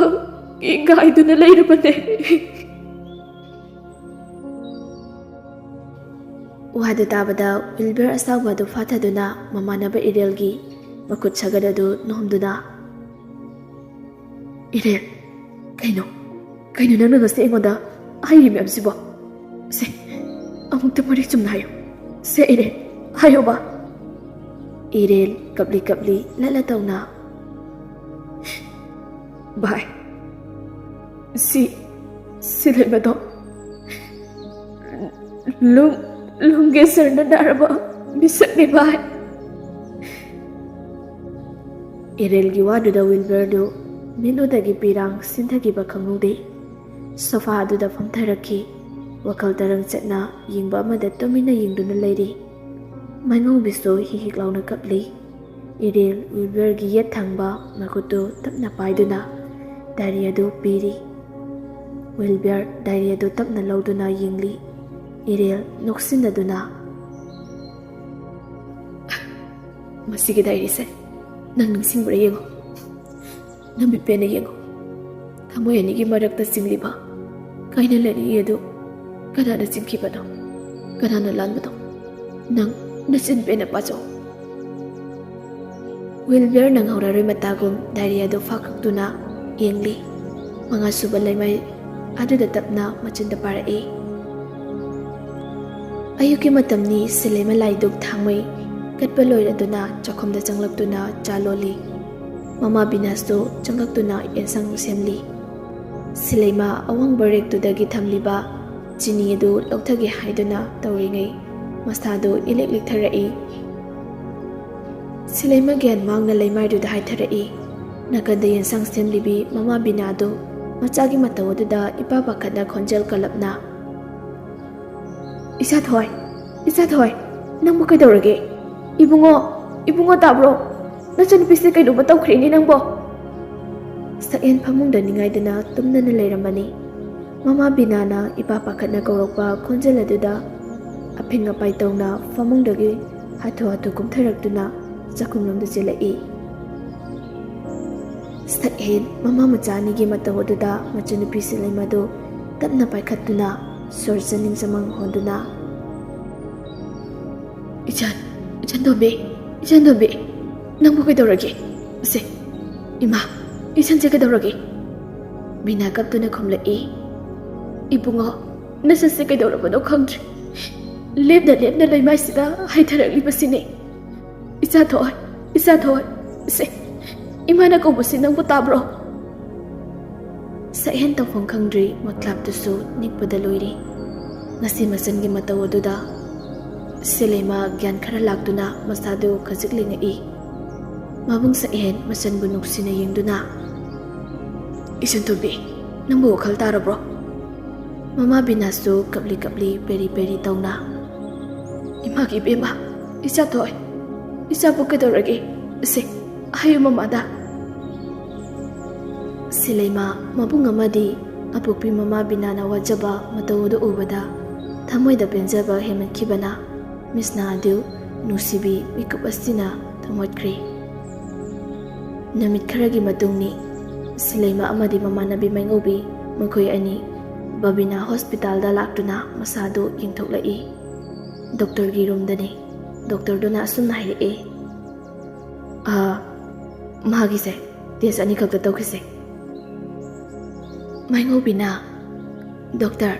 ꯉꯥꯏꯗꯨꯅ ꯂꯩꯔꯕꯅꯦ꯫" ꯋꯥꯗꯨ ꯇꯥꯕꯗ ꯋꯤꯜꯕꯔ ꯑꯁꯥꯡꯕ ꯑꯗꯨ ꯐꯥꯊꯗꯨꯅ ꯃꯃꯥꯟꯅꯕ ꯏꯔꯦꯜꯒꯤ ꯃꯈꯨꯠ ꯁꯥꯒꯠ ꯑꯗꯨ ꯅꯣꯝꯗꯨꯅ, "ꯏꯔꯦꯜ, ꯀꯩꯅꯣ? ꯀꯩꯅꯣ ꯅꯪꯅ ꯉꯁꯤ ꯑꯩꯉꯣꯟꯗ ꯍꯥꯏꯔꯤ ꯃꯌꯥꯝꯁꯤꯕꯣ? ꯁꯦ, ꯑꯃꯨꯛꯇ ꯃꯔꯤꯛ ꯆꯨꯝꯅ ꯍꯥꯏꯌꯨ꯫ ꯁꯦ ꯏꯔꯦꯜ, ꯍꯥꯏꯌꯣꯕ꯫" ꯏꯔꯦꯜ ꯀꯞꯂꯤ ꯀꯞꯂꯤ ꯂꯠꯂ ꯇꯧꯅ, "ꯚꯥꯏ, ꯁꯤ, ꯁꯤ ꯂꯩꯕꯗꯣ ꯂꯨꯡ, ꯂꯨꯡ ꯀꯦꯟꯁꯔꯅ ꯅꯥꯔꯕ ꯃꯤꯁꯛꯅꯤ ꯚꯥꯏ꯫" ꯏꯔꯦꯜꯒꯤ ꯋꯥꯗꯨꯗ ꯋꯤꯜꯕꯔꯗꯨ ꯃꯤꯠꯂꯨꯗꯒꯤ ꯄꯤꯔꯥꯡ ꯁꯤꯟꯊꯈꯤꯕ ꯈꯪꯍꯧꯗꯦ꯫ ꯁꯣꯐꯥ ꯑꯗꯨꯗ ꯐꯝꯊꯔꯛꯈꯤ꯫ ꯋꯥꯈꯜ ꯇꯔꯪ ꯆꯠꯅ ꯌꯦꯡꯕ ꯑꯃꯗ ꯇꯨꯃꯤꯟꯅ ꯌꯦꯡꯗꯨꯅ ꯂꯩꯔꯤ꯫ ꯃꯥꯏꯉꯧꯕꯤꯁꯨ ꯍꯤꯛ ꯍꯤꯛ ꯂꯥꯎꯅ ꯀꯞꯂꯤ꯫ ꯏꯔꯦꯜ ꯋꯤꯜꯕꯔꯒꯤ ꯌꯦꯠ ꯊꯪꯕ ꯃꯈꯨꯠꯇꯨ ꯇꯞꯅ ꯄꯥꯏꯗꯨꯅ ꯗꯥꯏꯔꯤ ꯑꯗꯨ ꯄꯤꯔꯤ꯫ ꯋꯤꯜꯕꯔ ꯗꯥꯏꯔꯤ ꯑꯗꯨ ꯇꯞꯅ ꯂꯧꯗꯨꯅ ꯌꯦꯡꯂꯤ꯫ ꯏꯔꯦꯜ ꯅꯣꯛꯁꯤꯟꯅꯗꯨꯅ, "ꯃꯁꯤꯒꯤ ꯗꯥꯏꯔꯤꯁꯦ ꯅꯪ ꯅꯤꯡꯁꯤꯡꯕ꯭ꯔꯥ ꯌꯦꯡꯉꯨ꯫ ꯅꯃꯤꯠ ꯄꯦꯟꯅ ꯌꯦꯡꯉꯨ꯫ ꯊꯃꯣꯏ ꯑꯅꯤꯒꯤ ꯃꯔꯛꯇ ꯆꯤꯡꯂꯤꯕ ꯀꯥꯏꯅ ꯂꯩꯔꯤ ꯑꯗꯨ ꯀꯅꯥꯅ ꯆꯤꯡꯈꯤꯕꯅꯣ? ꯀꯅꯥꯅ ꯂꯥꯟꯕꯅꯣ? ꯅꯪ ꯅꯆꯤꯟ ꯄꯦꯟꯅ ꯄꯥꯖꯧ꯫" ꯋꯤꯜꯕꯔ ꯅꯪꯍꯧꯔꯔꯣꯏ ꯃꯇꯥꯒꯨꯝ ꯗꯥꯏꯔꯤ ꯑꯗꯨ ꯐꯥꯛꯇꯣꯛꯇꯨꯅ ꯌꯦꯡꯂꯤ꯫ ꯃꯉꯥꯁꯨꯕ ꯂꯩꯃꯥꯏ ꯑꯗꯨꯗ ꯇꯞꯅ ꯃꯆꯤꯟꯗ ꯄꯥꯔꯛꯏ꯫ ꯑꯌꯨꯛꯀꯤ ꯃꯇꯝꯅꯤ꯫ ꯁꯤꯂꯩꯃ ꯂꯥꯏꯗꯨꯛ ꯊꯥꯡꯃꯩ ꯀꯠꯄ ꯂꯣꯏꯔꯗꯨꯅ ꯆꯥꯛꯈꯨꯝꯗ ꯆꯪꯂꯛꯇꯨꯅ ꯆꯥ ꯂꯣꯜꯂꯤ꯫ ꯃꯃꯥ ꯕꯤꯅꯥꯁꯇꯨ ꯆꯪꯂꯛꯇꯨꯅ ꯌꯦꯟꯁꯥꯡ ꯁꯦꯝꯂꯤ꯫ ꯁꯤꯂꯩꯃ ꯑꯋꯥꯡꯕ ꯔꯦꯛꯇꯨꯗꯒꯤ ꯊꯝꯂꯤꯕ ꯆꯤꯅꯤ ꯑꯗꯨ ꯂꯧꯊꯒꯦ ꯍꯥꯏꯗꯨꯅ ꯇꯧꯔꯤꯉꯩ ꯃꯁꯥꯗꯨ ꯏꯂꯤꯛ ꯂꯤꯛꯊꯔꯛꯏ꯫ ꯁꯤꯂꯩꯃ ꯒ꯭ꯌꯥꯟ ꯃꯥꯡꯅ ꯂꯩꯃꯥꯏꯗꯨꯗ ꯍꯥꯏꯊꯔꯛꯏ꯫ ꯅꯥꯀꯟꯗ ꯌꯦꯟꯁꯥꯡ ꯁꯦꯝꯂꯤꯕꯤ ꯃꯃꯥ ꯕꯤꯅꯥꯗꯨ ꯃꯆꯥꯒꯤ ꯃꯇꯧ ꯑꯗꯨꯗ ꯏꯄꯥ ꯄꯥꯈꯠꯅ ꯈꯣꯟꯖꯦꯜ ꯀꯜꯂꯞꯅ, "ꯏꯆꯥꯊꯣꯏ, ꯏꯆꯥꯊꯣꯏ, ꯅꯪꯕꯨ ꯀꯩꯗꯧꯔꯒꯦ? ꯏꯕꯨꯡꯉꯣ, ꯏꯕꯨꯡꯉꯣ ꯇꯥꯕ꯭ꯔꯣ? ꯅꯆꯟꯅꯨꯄꯤꯁꯦ ꯀꯩꯅꯣꯝꯃ ꯇꯧꯈ꯭ꯔꯦꯅꯦ ꯅꯪꯕꯣ?" ꯁꯛꯍꯦꯟ ꯐꯃꯨꯡꯗ ꯅꯤꯡꯉꯥꯏꯗꯅ ꯇꯨꯝꯗꯅ ꯂꯩꯔꯝꯕꯅꯤ꯫ ꯃꯃꯥ ꯕꯤꯅꯥꯅ ꯏꯄꯥ ꯄꯥꯈꯠꯅ ꯀꯧꯔꯛꯄ ꯈꯣꯟꯖꯦꯜ ꯑꯗꯨꯗ ꯑꯐꯤꯡ ꯑꯄꯥꯏ ꯇꯧꯅ ꯐꯃꯨꯡꯗꯒꯤ ꯍꯥꯊꯨ ꯍꯥꯊꯨ ꯀꯨꯝꯊꯔꯛꯇꯨꯅ ꯆꯥꯛꯈꯨꯝꯂꯣꯝꯗ ꯆꯦꯜꯂꯛꯏ꯫ ꯁꯛꯍꯦꯟ ꯃꯃꯥ ꯃꯆꯥ ꯑꯅꯤꯒꯤ ꯃꯇꯧ ꯑꯗꯨꯗ ꯃꯆꯟꯅꯨꯄꯤ ꯁꯤꯂꯩꯃꯗꯨ ꯇꯞꯅ ꯄꯥꯏꯈꯠꯇꯨꯅ ꯁꯣꯔ ꯆꯅꯤꯡ ꯆꯃꯪ ꯍꯣꯟꯗꯨꯅ, "ꯏꯆꯟ, ꯏꯆꯟ ꯇꯣꯝꯕꯤ, ꯏꯆꯟ ꯇꯣꯝꯕꯤ, ꯅꯪꯕꯨ ꯀꯩꯗꯧꯔꯒꯦ? ꯁꯦ, ꯏꯃꯥ, ꯏꯆꯟꯁꯦ ꯀꯩꯗꯧꯔꯒꯦ?" ꯕꯤꯅꯥ ꯀꯞꯇꯨꯅ ꯈꯨꯝꯂꯛꯏ꯫ "ꯏꯕꯨꯡꯉꯣ, ꯅꯆꯟꯁꯦ ꯀꯩꯗꯧꯔꯕꯅꯣ ꯈꯪꯗ꯭ꯔꯦ꯫ ꯂꯦꯞꯅ ꯂꯦꯞꯅ ꯂꯩꯃꯥꯏꯁꯤꯗ ꯍꯩꯊꯔꯛꯂꯤꯕꯁꯤꯅꯤ꯫ ꯏꯆꯥ ꯊꯣꯏ, ꯏꯆꯥ ꯊꯣꯏ, ꯁꯦ, ꯏꯃꯥꯅ ꯀꯧꯕꯁꯤ ꯅꯪꯕꯨ ꯇꯥꯕ꯭ꯔꯣ? ꯁꯛꯍꯦꯟ ꯇꯧꯐꯝ ꯈꯪꯗ꯭ꯔꯤ, ꯃꯈ꯭ꯂꯥꯞꯇꯨꯁꯨ ꯅꯤꯛꯄꯗ ꯂꯣꯏꯔꯤ꯫ ꯉꯁꯤ ꯃꯆꯟꯒꯤ ꯃꯇꯧ ꯑꯗꯨꯗ ꯁꯤꯂꯩꯃ ꯒ꯭ꯌꯥꯟ ꯈꯔ ꯂꯥꯛꯇꯨꯅ ꯃꯁꯥꯗꯨ ꯈꯖꯤꯛ ꯂꯦꯡꯉꯛꯏ꯫ ꯃꯕꯨꯡ ꯁꯛꯍꯦꯟ ꯃꯆꯟꯕꯨ ꯅꯨꯡꯁꯤꯅ ꯌꯦꯡꯗꯨꯅ, "ꯏꯆꯟ ꯇꯣꯝꯕꯤ, ꯅꯪꯕꯨ ꯋꯥꯈꯜ ꯇꯥꯔꯕ꯭ꯔꯣ?" ꯃꯃꯥ ꯕꯤꯅꯥꯁꯨ ꯀꯞꯂꯤ ꯀꯞꯂꯤ ꯄꯦꯔꯤ ꯄꯦꯔꯤ ꯇꯧꯅ, "ꯏꯃꯥꯒꯤ ꯏꯕꯦꯝꯃ, ꯏꯆꯥ ꯊꯣꯏ, ꯏꯆꯥꯕꯨ ꯀꯩꯗꯧꯔꯒꯦ? ꯁꯦ, ꯍꯥꯏꯌꯨ ꯃꯃꯥꯗ꯫" ꯁꯤꯂꯩꯃ ꯃꯕꯨꯡ ꯑꯃꯗꯤ ꯑꯄꯣꯛꯄꯤ ꯃꯃꯥ ꯕꯤꯅꯥꯅ ꯋꯥꯖꯕ ꯃꯇꯧ ꯑꯗꯨ ꯎꯕꯗ ꯊꯃꯣꯏꯗ ꯄꯦꯟꯖꯕ ꯍꯦꯟꯃꯟꯈꯤꯕꯅ ꯃꯤꯁꯅꯥ ꯑꯗꯨ ꯅꯨꯡꯁꯤꯕꯤ ꯃꯤꯀꯨꯞ ꯑꯁꯤꯅ ꯊꯣꯡꯍꯠꯈ꯭ꯔꯦ꯫ ꯅꯨꯃꯤꯠ ꯈꯔꯒꯤ ꯃꯇꯨꯡꯅꯤ꯫ ꯁꯤꯂꯩꯃ ꯑꯃꯗꯤ ꯃꯃꯥꯟꯅꯕꯤ ꯃꯥꯏꯉꯧꯕꯤ, ꯃꯈꯣꯏ ꯑꯅꯤ ꯕꯕꯤꯅꯥ ꯍꯣꯁꯄꯤꯇꯥꯜꯗ ꯂꯥꯛꯇꯨꯅ ꯃꯁꯥꯗꯨ ꯌꯦꯡꯊꯣꯛꯂꯛꯏ꯫ ꯗꯣꯛꯇꯔꯒꯤ ꯔꯨꯝꯗꯅꯤ꯫ ꯗꯣꯛꯇꯔꯗꯨꯅ ꯑꯁꯨꯝꯅ ꯍꯥꯏꯔꯛꯑꯦ, "ꯑꯥ, ꯃꯥꯒꯤꯁꯦ ꯇꯦꯁ ꯑꯅꯤꯈꯛꯇ ꯇꯧꯈꯤꯁꯦ꯫" ꯃꯥꯏꯉꯧꯕꯤꯅ, "ꯗꯣꯛꯇꯔ,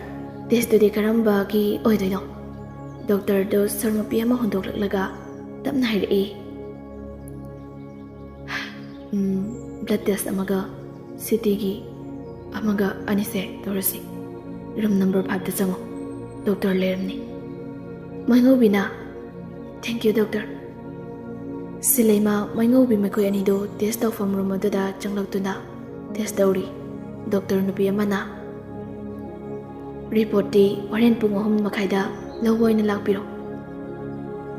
ꯇꯦꯁꯇꯨꯗꯤ ꯀꯔꯝꯕꯒꯤ ꯑꯣꯏꯗꯣꯏꯅꯣ?" ꯗꯣꯛꯇꯔꯗꯨ ꯁꯣꯔ ꯃꯄꯤ ꯑꯃ ꯍꯣꯟꯗꯣꯛꯂꯛꯂꯒ ꯇꯞꯅ ꯍꯥꯏꯔꯛꯏ, "ꯎꯝ, ꯕ꯭ꯂꯗ ꯇꯦꯁ ꯑꯃꯒ ꯁꯤꯇꯤꯒꯤ ꯑꯃꯒ ꯑꯅꯤꯁꯦ ꯇꯧꯔꯁꯤ꯫ ꯔꯨꯝ ꯅꯝꯕꯔ ꯐꯥꯏꯚꯇ ꯆꯪꯉꯣ, ꯗꯣꯛꯇꯔ ꯂꯩꯔꯝꯅꯤ꯫" ꯃꯥꯏꯉꯧꯕꯤꯅ, "Thank you, ꯗꯣꯛꯇꯔ꯫" ꯁꯤꯂꯩꯃ ꯃꯥꯏꯉꯧꯕꯤ ꯃꯈꯣꯏ ꯑꯅꯤꯗꯨ ꯇꯦꯁ ꯇꯧꯐꯝ ꯔꯨꯝ ꯑꯗꯨꯗ ꯆꯪꯂꯛꯇꯨꯅ ꯇꯦꯁ ꯇꯧꯔꯤ꯫ ꯗꯣꯛꯇꯔ ꯅꯨꯄꯤ ꯑꯃꯅ, "ꯔꯤꯄꯣꯔꯠꯇꯤ ꯍꯣꯔꯦꯟ ꯄꯨꯡ ꯑꯍꯨꯝ ꯃꯈꯥꯏꯗ ꯂꯧꯕ ꯑꯣꯏꯅ ꯂꯥꯛꯄꯤꯔꯣ꯫"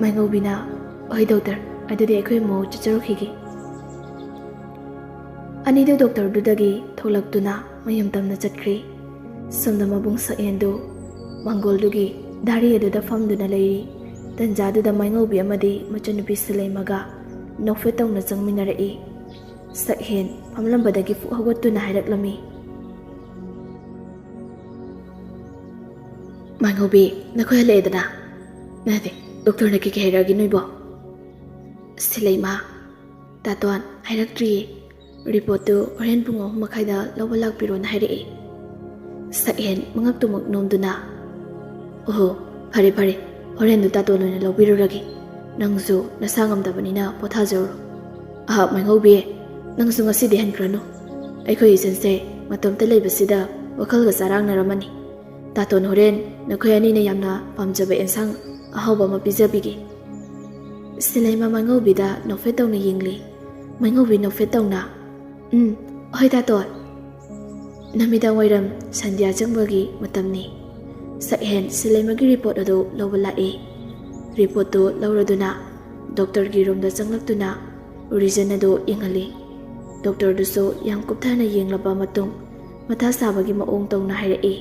ꯃꯥꯏꯉꯧꯕꯤꯅ, "ꯍꯣꯏ ꯗꯣꯛꯇꯔ, ꯑꯗꯨꯗꯤ ꯑꯩꯈꯣꯏ ꯑꯃꯨꯛ ꯆꯠꯆꯔꯨꯈꯤꯒꯦ꯫" ꯑꯅꯤꯗꯨ ꯗꯣꯛꯇꯔꯗꯨꯗꯒꯤ ꯊꯣꯛꯂꯛꯇꯨꯅ ꯃꯌꯨꯝ ꯇꯝꯅ ꯆꯠꯈ꯭ꯔꯦ꯫ ꯁꯣꯝꯗ ꯃꯕꯨꯡ ꯁꯛꯍꯦꯟꯗꯨ ꯃꯪꯒꯣꯜꯗꯨꯒꯤ ꯗꯥꯔꯤ ꯑꯗꯨꯗ ꯐꯝꯗꯨꯅ ꯂꯩꯔꯤ꯫ ꯇꯟꯖꯥꯗꯨꯗ ꯃꯥꯏꯉꯧꯕꯤ ꯑꯃꯗꯤ ꯃꯆꯟꯅꯨꯄꯤ ꯁꯤꯂꯩꯃꯒ ꯅꯣꯛꯐꯦꯠ ꯇꯧꯅ ꯆꯪꯃꯤꯟꯅꯔꯛꯏ꯫ ꯁꯛꯍꯦꯟ ꯐꯝꯂꯝꯕꯗꯒꯤ ꯐꯨꯛ ꯍꯧꯒꯠꯇꯨꯅ ꯍꯥꯏꯔꯛꯂꯝꯃꯤ, "ꯃꯥꯏꯉꯧꯕꯤ, ꯅꯈꯣꯏ ꯍꯜꯂꯛꯑꯦꯗꯅ?" "ꯅꯠꯇꯦ, ꯗꯣꯛꯇꯔꯅ ꯀꯩ ꯀꯩ ꯍꯥꯏꯔꯛꯑꯒꯦ ꯅꯣꯏꯕꯣ?" ꯁꯤꯂꯩꯃ, "ꯇꯥꯇꯣꯟ, ꯍꯥꯏꯔꯛꯇ꯭ꯔꯤꯌꯦ꯫ ꯔꯤꯄꯣꯔꯠꯇꯨ ꯍꯣꯔꯦꯟ ꯄꯨꯡ ꯑꯍꯨꯝ ꯃꯈꯥꯏꯗ ꯂꯧꯕ ꯂꯥꯛꯄꯤꯔꯣꯅ ꯍꯥꯏꯔꯛꯑꯦ꯫" ꯁꯛꯍꯦꯟ ꯃꯉꯛꯇꯨꯃꯛ ꯅꯣꯝꯗꯨꯅ, "ꯑꯣꯍꯣ, ꯐꯔꯦ ꯐꯔꯦ, ꯍꯣꯔꯦꯟꯗꯨ ꯇꯥꯇꯣꯟ ꯑꯣꯏꯅ ꯂꯧꯕꯤꯔꯨꯔꯒꯦ꯫ ꯅꯪꯁꯨ ꯅꯁꯥ ꯉꯝꯗꯕꯅꯤꯅ ꯄꯣꯊꯥꯖꯔꯣ꯫ ꯑꯍꯥ, ꯃꯥꯏꯉꯧꯕꯤ, ꯅꯪꯁꯨ ꯉꯁꯤꯗꯤ ꯍꯟꯈ꯭ꯔꯅꯨ꯫ ꯑꯩꯈꯣꯏ ꯏꯆꯟꯁꯦ ꯃꯇꯣꯝꯇ ꯂꯩꯕꯁꯤꯗ ꯋꯥꯈꯜꯒ ꯆꯔꯥꯡꯅꯔꯝꯃꯅꯤ꯫ ꯇꯥꯇꯣꯟ, ꯍꯣꯔꯦꯟ ꯅꯈꯣꯏ ꯑꯅꯤꯅ ꯌꯥꯝꯅ ꯄꯥꯝꯖꯕ ꯑꯦꯟꯁꯥꯡ ꯑꯍꯥꯎꯕ ꯑꯃ ꯄꯤꯖꯕꯤꯒꯦ꯫ ꯁꯤꯂꯩꯃ ꯃꯥꯏꯉꯧꯕꯤꯗ ꯅꯣꯛꯐꯦꯠ ꯇꯧꯅ ꯌꯦꯡꯂꯤ꯫ ꯃꯥꯏꯉꯧꯕꯤ ꯅꯣꯛꯐꯦꯠ ꯇꯧꯅ, "ꯎꯝ, ꯍꯣꯏ ꯇꯥꯇꯣꯟ꯫ ꯅꯨꯃꯤꯗꯥꯡ ꯋꯥꯏꯔꯝ ꯁꯟꯙ꯭ꯌꯥ ꯆꯪꯕꯒꯤ ꯃꯇꯝꯅꯤ꯫ ꯁꯛꯍꯦꯟ ꯁꯤꯂꯩꯃꯒꯤ ꯔꯤꯄꯣꯔꯠ ꯑꯗꯨ ꯂꯧꯕ ꯂꯥꯛꯏ꯫ ꯔꯤꯄꯣꯔꯠꯇꯨ ꯂꯧꯔꯗꯨꯅ ꯗꯣꯛꯇꯔꯒꯤ ꯔꯨꯝꯗ ꯆꯪꯂꯛꯇꯨꯅ ꯔꯤꯖꯟ ꯑꯗꯨ ꯌꯦꯡꯍꯜꯂꯤ꯫ ꯗꯣꯛꯇꯔꯗꯨꯁꯨ ꯌꯥꯝ ꯀꯨꯞꯊꯅ ꯌꯦꯡꯂꯕ ꯃꯇꯨꯡ ꯃꯊꯥ ꯁꯥꯕꯒꯤ ꯃꯑꯣꯡ ꯇꯧꯅ ꯍꯥꯏꯔꯛꯏ,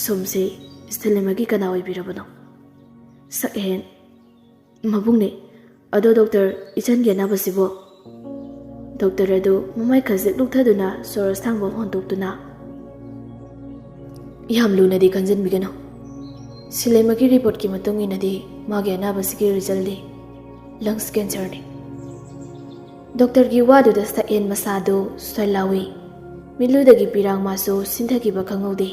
"ꯁꯣꯝꯁꯦ ꯁꯤꯂꯩꯃꯒꯤ ꯀꯅꯥ ꯑꯣꯏꯕꯤꯔꯕꯅꯣ?" ꯁꯛꯍꯦꯟ, "ꯃꯕꯨꯡꯅꯦ꯫ ꯑꯗꯣ ꯗꯣꯛꯇꯔ, ꯏꯆꯟꯒꯤ ꯑꯅꯥꯕꯁꯤꯕꯣ?" ꯗꯣꯛꯇꯔ ꯑꯗꯨ ꯃꯃꯥꯏ ꯈꯖꯤꯛ ꯂꯨꯛꯊꯗꯨꯅ ꯁꯣꯔ ꯑꯁꯥꯡꯕ ꯍꯣꯟꯗꯣꯛꯇꯨꯅ, "ꯌꯥꯝ ꯂꯨꯅꯗꯤ ꯈꯟꯖꯤꯟꯕꯤꯒꯅꯨ꯫ ꯁꯤꯂꯩꯃꯒꯤ ꯔꯤꯄꯣꯔꯠꯀꯤ ꯃꯇꯨꯡ ꯏꯟꯅꯗꯤ ꯃꯥꯒꯤ ꯑꯅꯥꯕꯁꯤꯒꯤ ꯔꯤꯖꯜꯗꯤ ꯂꯪꯁ ꯀꯦꯟꯁꯔꯅꯤ꯫" ꯗꯣꯛꯇꯔꯒꯤ ꯋꯥꯗꯨꯗ ꯁꯛꯍꯦꯟ ꯃꯁꯥꯗꯨ ꯁꯣꯏꯂꯥꯎꯏ꯫ ꯃꯤꯠꯂꯨꯗꯒꯤ ꯄꯤꯔꯥꯡ ꯃꯥꯁꯨ ꯁꯤꯟꯊꯈꯤꯕ ꯈꯪꯍꯧꯗꯦ꯫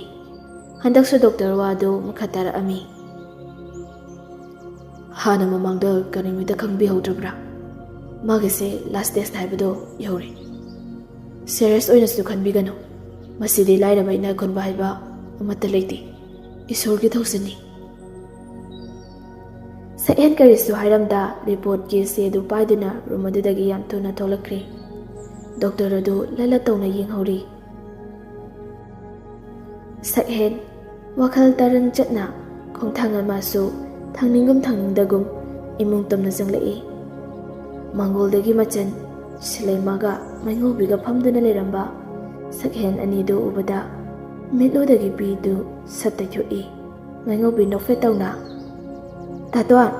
ꯍꯟꯗꯛꯁꯨ ꯗꯣꯛꯇꯔ ꯋꯥꯗꯨ ꯃꯈꯥ ꯇꯥꯔꯛꯑꯝꯃꯤ꯫ "ꯍꯥꯟꯅ ꯃꯃꯥꯡꯗ ꯀꯔꯤꯃꯤꯗ ꯈꯪꯕꯤꯍꯧꯗ꯭ꯔꯕ꯭ꯔꯥ? ꯃꯥꯒꯤꯁꯦ ꯂꯥꯁ ꯁ꯭ꯇꯦꯖ ꯍꯥꯏꯕꯗꯣ ꯌꯧꯔꯦ꯫ ꯁꯦꯔꯤꯌꯁ ꯑꯣꯏꯅꯁꯨ ꯈꯟꯕꯤꯒꯅꯨ꯫ ꯃꯁꯤꯗꯤ ꯂꯥꯏꯔꯕ ꯏꯅꯥꯛ ꯈꯨꯟꯕ ꯍꯥꯏꯕ ꯑꯃꯠꯇ ꯂꯩꯇꯦ꯫ ꯏꯁꯣꯔꯒꯤ ꯊꯧꯖꯤꯟꯅꯤ꯫" ꯁꯛꯍꯦꯟ ꯀꯔꯤꯁꯨ ꯍꯥꯏꯔꯝꯗ ꯔꯤꯄꯣꯔꯠꯀꯤ ꯆꯦꯗꯨ ꯄꯥꯏꯗꯨꯅ ꯔꯨꯝ ꯑꯗꯨꯗꯒꯤ ꯌꯥꯝ ꯊꯨꯅ ꯊꯣꯛꯂꯛꯈ꯭ꯔꯦ꯫ ꯗꯣꯛꯇꯔ ꯑꯗꯨ ꯂꯠ ꯂꯠ ꯇꯧꯅ ꯌꯦꯡꯍꯧꯔꯤ꯫ ꯁꯛꯍꯦꯟ ꯋꯥꯈꯜ ꯇꯔꯪ ꯆꯠꯅ ꯈꯣꯡꯊꯥꯡ ꯑꯃꯁꯨ ꯊꯥꯡꯅꯤꯡꯒꯨꯝ ꯊꯥꯡꯅꯤꯡꯗꯒꯨꯝ ꯏꯃꯨꯡ ꯇꯝꯅ ꯆꯪꯂꯛꯏ꯫ ꯃꯥꯡꯒꯣꯜꯗꯒꯤ ꯃꯆꯟ ꯁꯤꯂꯩꯃꯒ ꯃꯩꯉꯧꯕꯤꯒ ꯐꯝꯗꯨꯅ ꯂꯩꯔꯝꯕ ꯁꯛꯍꯦꯟ ꯑꯅꯤꯗꯨ ꯎꯕꯗ ꯃꯤꯠꯂꯨꯗꯒꯤ ꯄꯤꯗꯨ ꯁꯠ ꯇꯩꯊꯣꯛꯏ꯫ ꯃꯩꯉꯧꯕꯤ ꯅꯣꯛꯐꯦꯠ ꯇꯧꯅ, "ꯇꯥꯇꯣꯟ,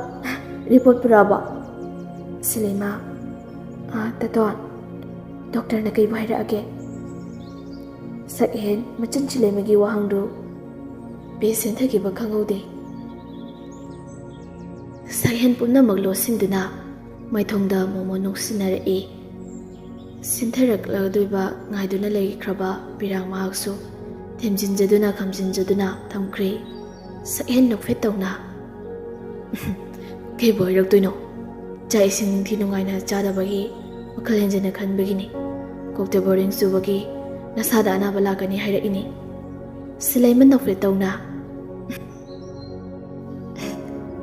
ꯔꯤꯄꯣꯔꯠ ꯄꯨꯔꯛꯑꯕꯣ?" ꯁꯤꯂꯩꯃ, "ꯑꯥ, ꯇꯥꯇꯣꯟ, ꯗꯣꯛꯇꯔꯅ ꯀꯩꯕꯨ ꯍꯥꯏꯔꯛꯑꯒꯦ?" ꯁꯛꯍꯦꯟ ꯃꯆꯟ ꯁꯤꯂꯩꯃꯒꯤ ꯋꯥꯍꯪꯗꯨ ꯄꯦ ꯁꯦꯟꯊꯈꯤꯕ ꯈꯪꯍꯧꯗꯦ꯫ ꯁꯛꯍꯦꯟ ꯄꯨꯝꯅꯃꯛ ꯂꯣꯠꯁꯤꯟꯗꯨꯅ ꯃꯥꯏꯊꯣꯡꯗ ꯃꯣꯃꯣꯟ ꯅꯣꯛꯁꯤꯟꯅꯔꯛꯏ꯫ ꯁꯤꯟꯊꯔꯛꯂꯗꯣꯏꯕ ꯉꯥꯏꯗꯨꯅ ꯂꯩꯈ꯭ꯔꯕ ꯄꯤꯔꯥꯡ ꯃꯍꯥꯛꯁꯨ ꯊꯦꯝꯖꯤꯟꯖꯗꯨꯅ ꯈꯝꯖꯤꯟꯖꯗꯨꯅ ꯊꯝꯈ꯭ꯔꯦ꯫ ꯁꯛꯍꯦꯟ ꯅꯣꯛꯐꯦꯠ ꯇꯧꯅ, ꯀꯩꯕꯨ ꯑꯣꯏꯔꯛꯇꯣꯏꯅꯣ? ꯆꯥꯛ ꯏꯁꯤꯡ ꯅꯤꯡꯊꯤ ꯅꯨꯡꯉꯥꯏꯅ ꯆꯥꯗꯕꯒꯤ ꯋꯥꯈꯜ ꯍꯦꯟꯖꯤꯟꯅ ꯈꯟꯕꯒꯤꯅꯤ꯫ ꯀꯣꯛꯇ ꯕꯣꯔꯤꯡ ꯆꯨꯕꯒꯤ ꯅꯁꯥꯗ ꯑꯅꯥꯕ ꯂꯥꯛꯀꯅꯤ ꯍꯥꯏꯔꯛꯏꯅꯤ꯫ ꯁꯤꯂꯩꯃ ꯅꯣꯛꯐꯦꯠ ꯇꯧꯅ꯫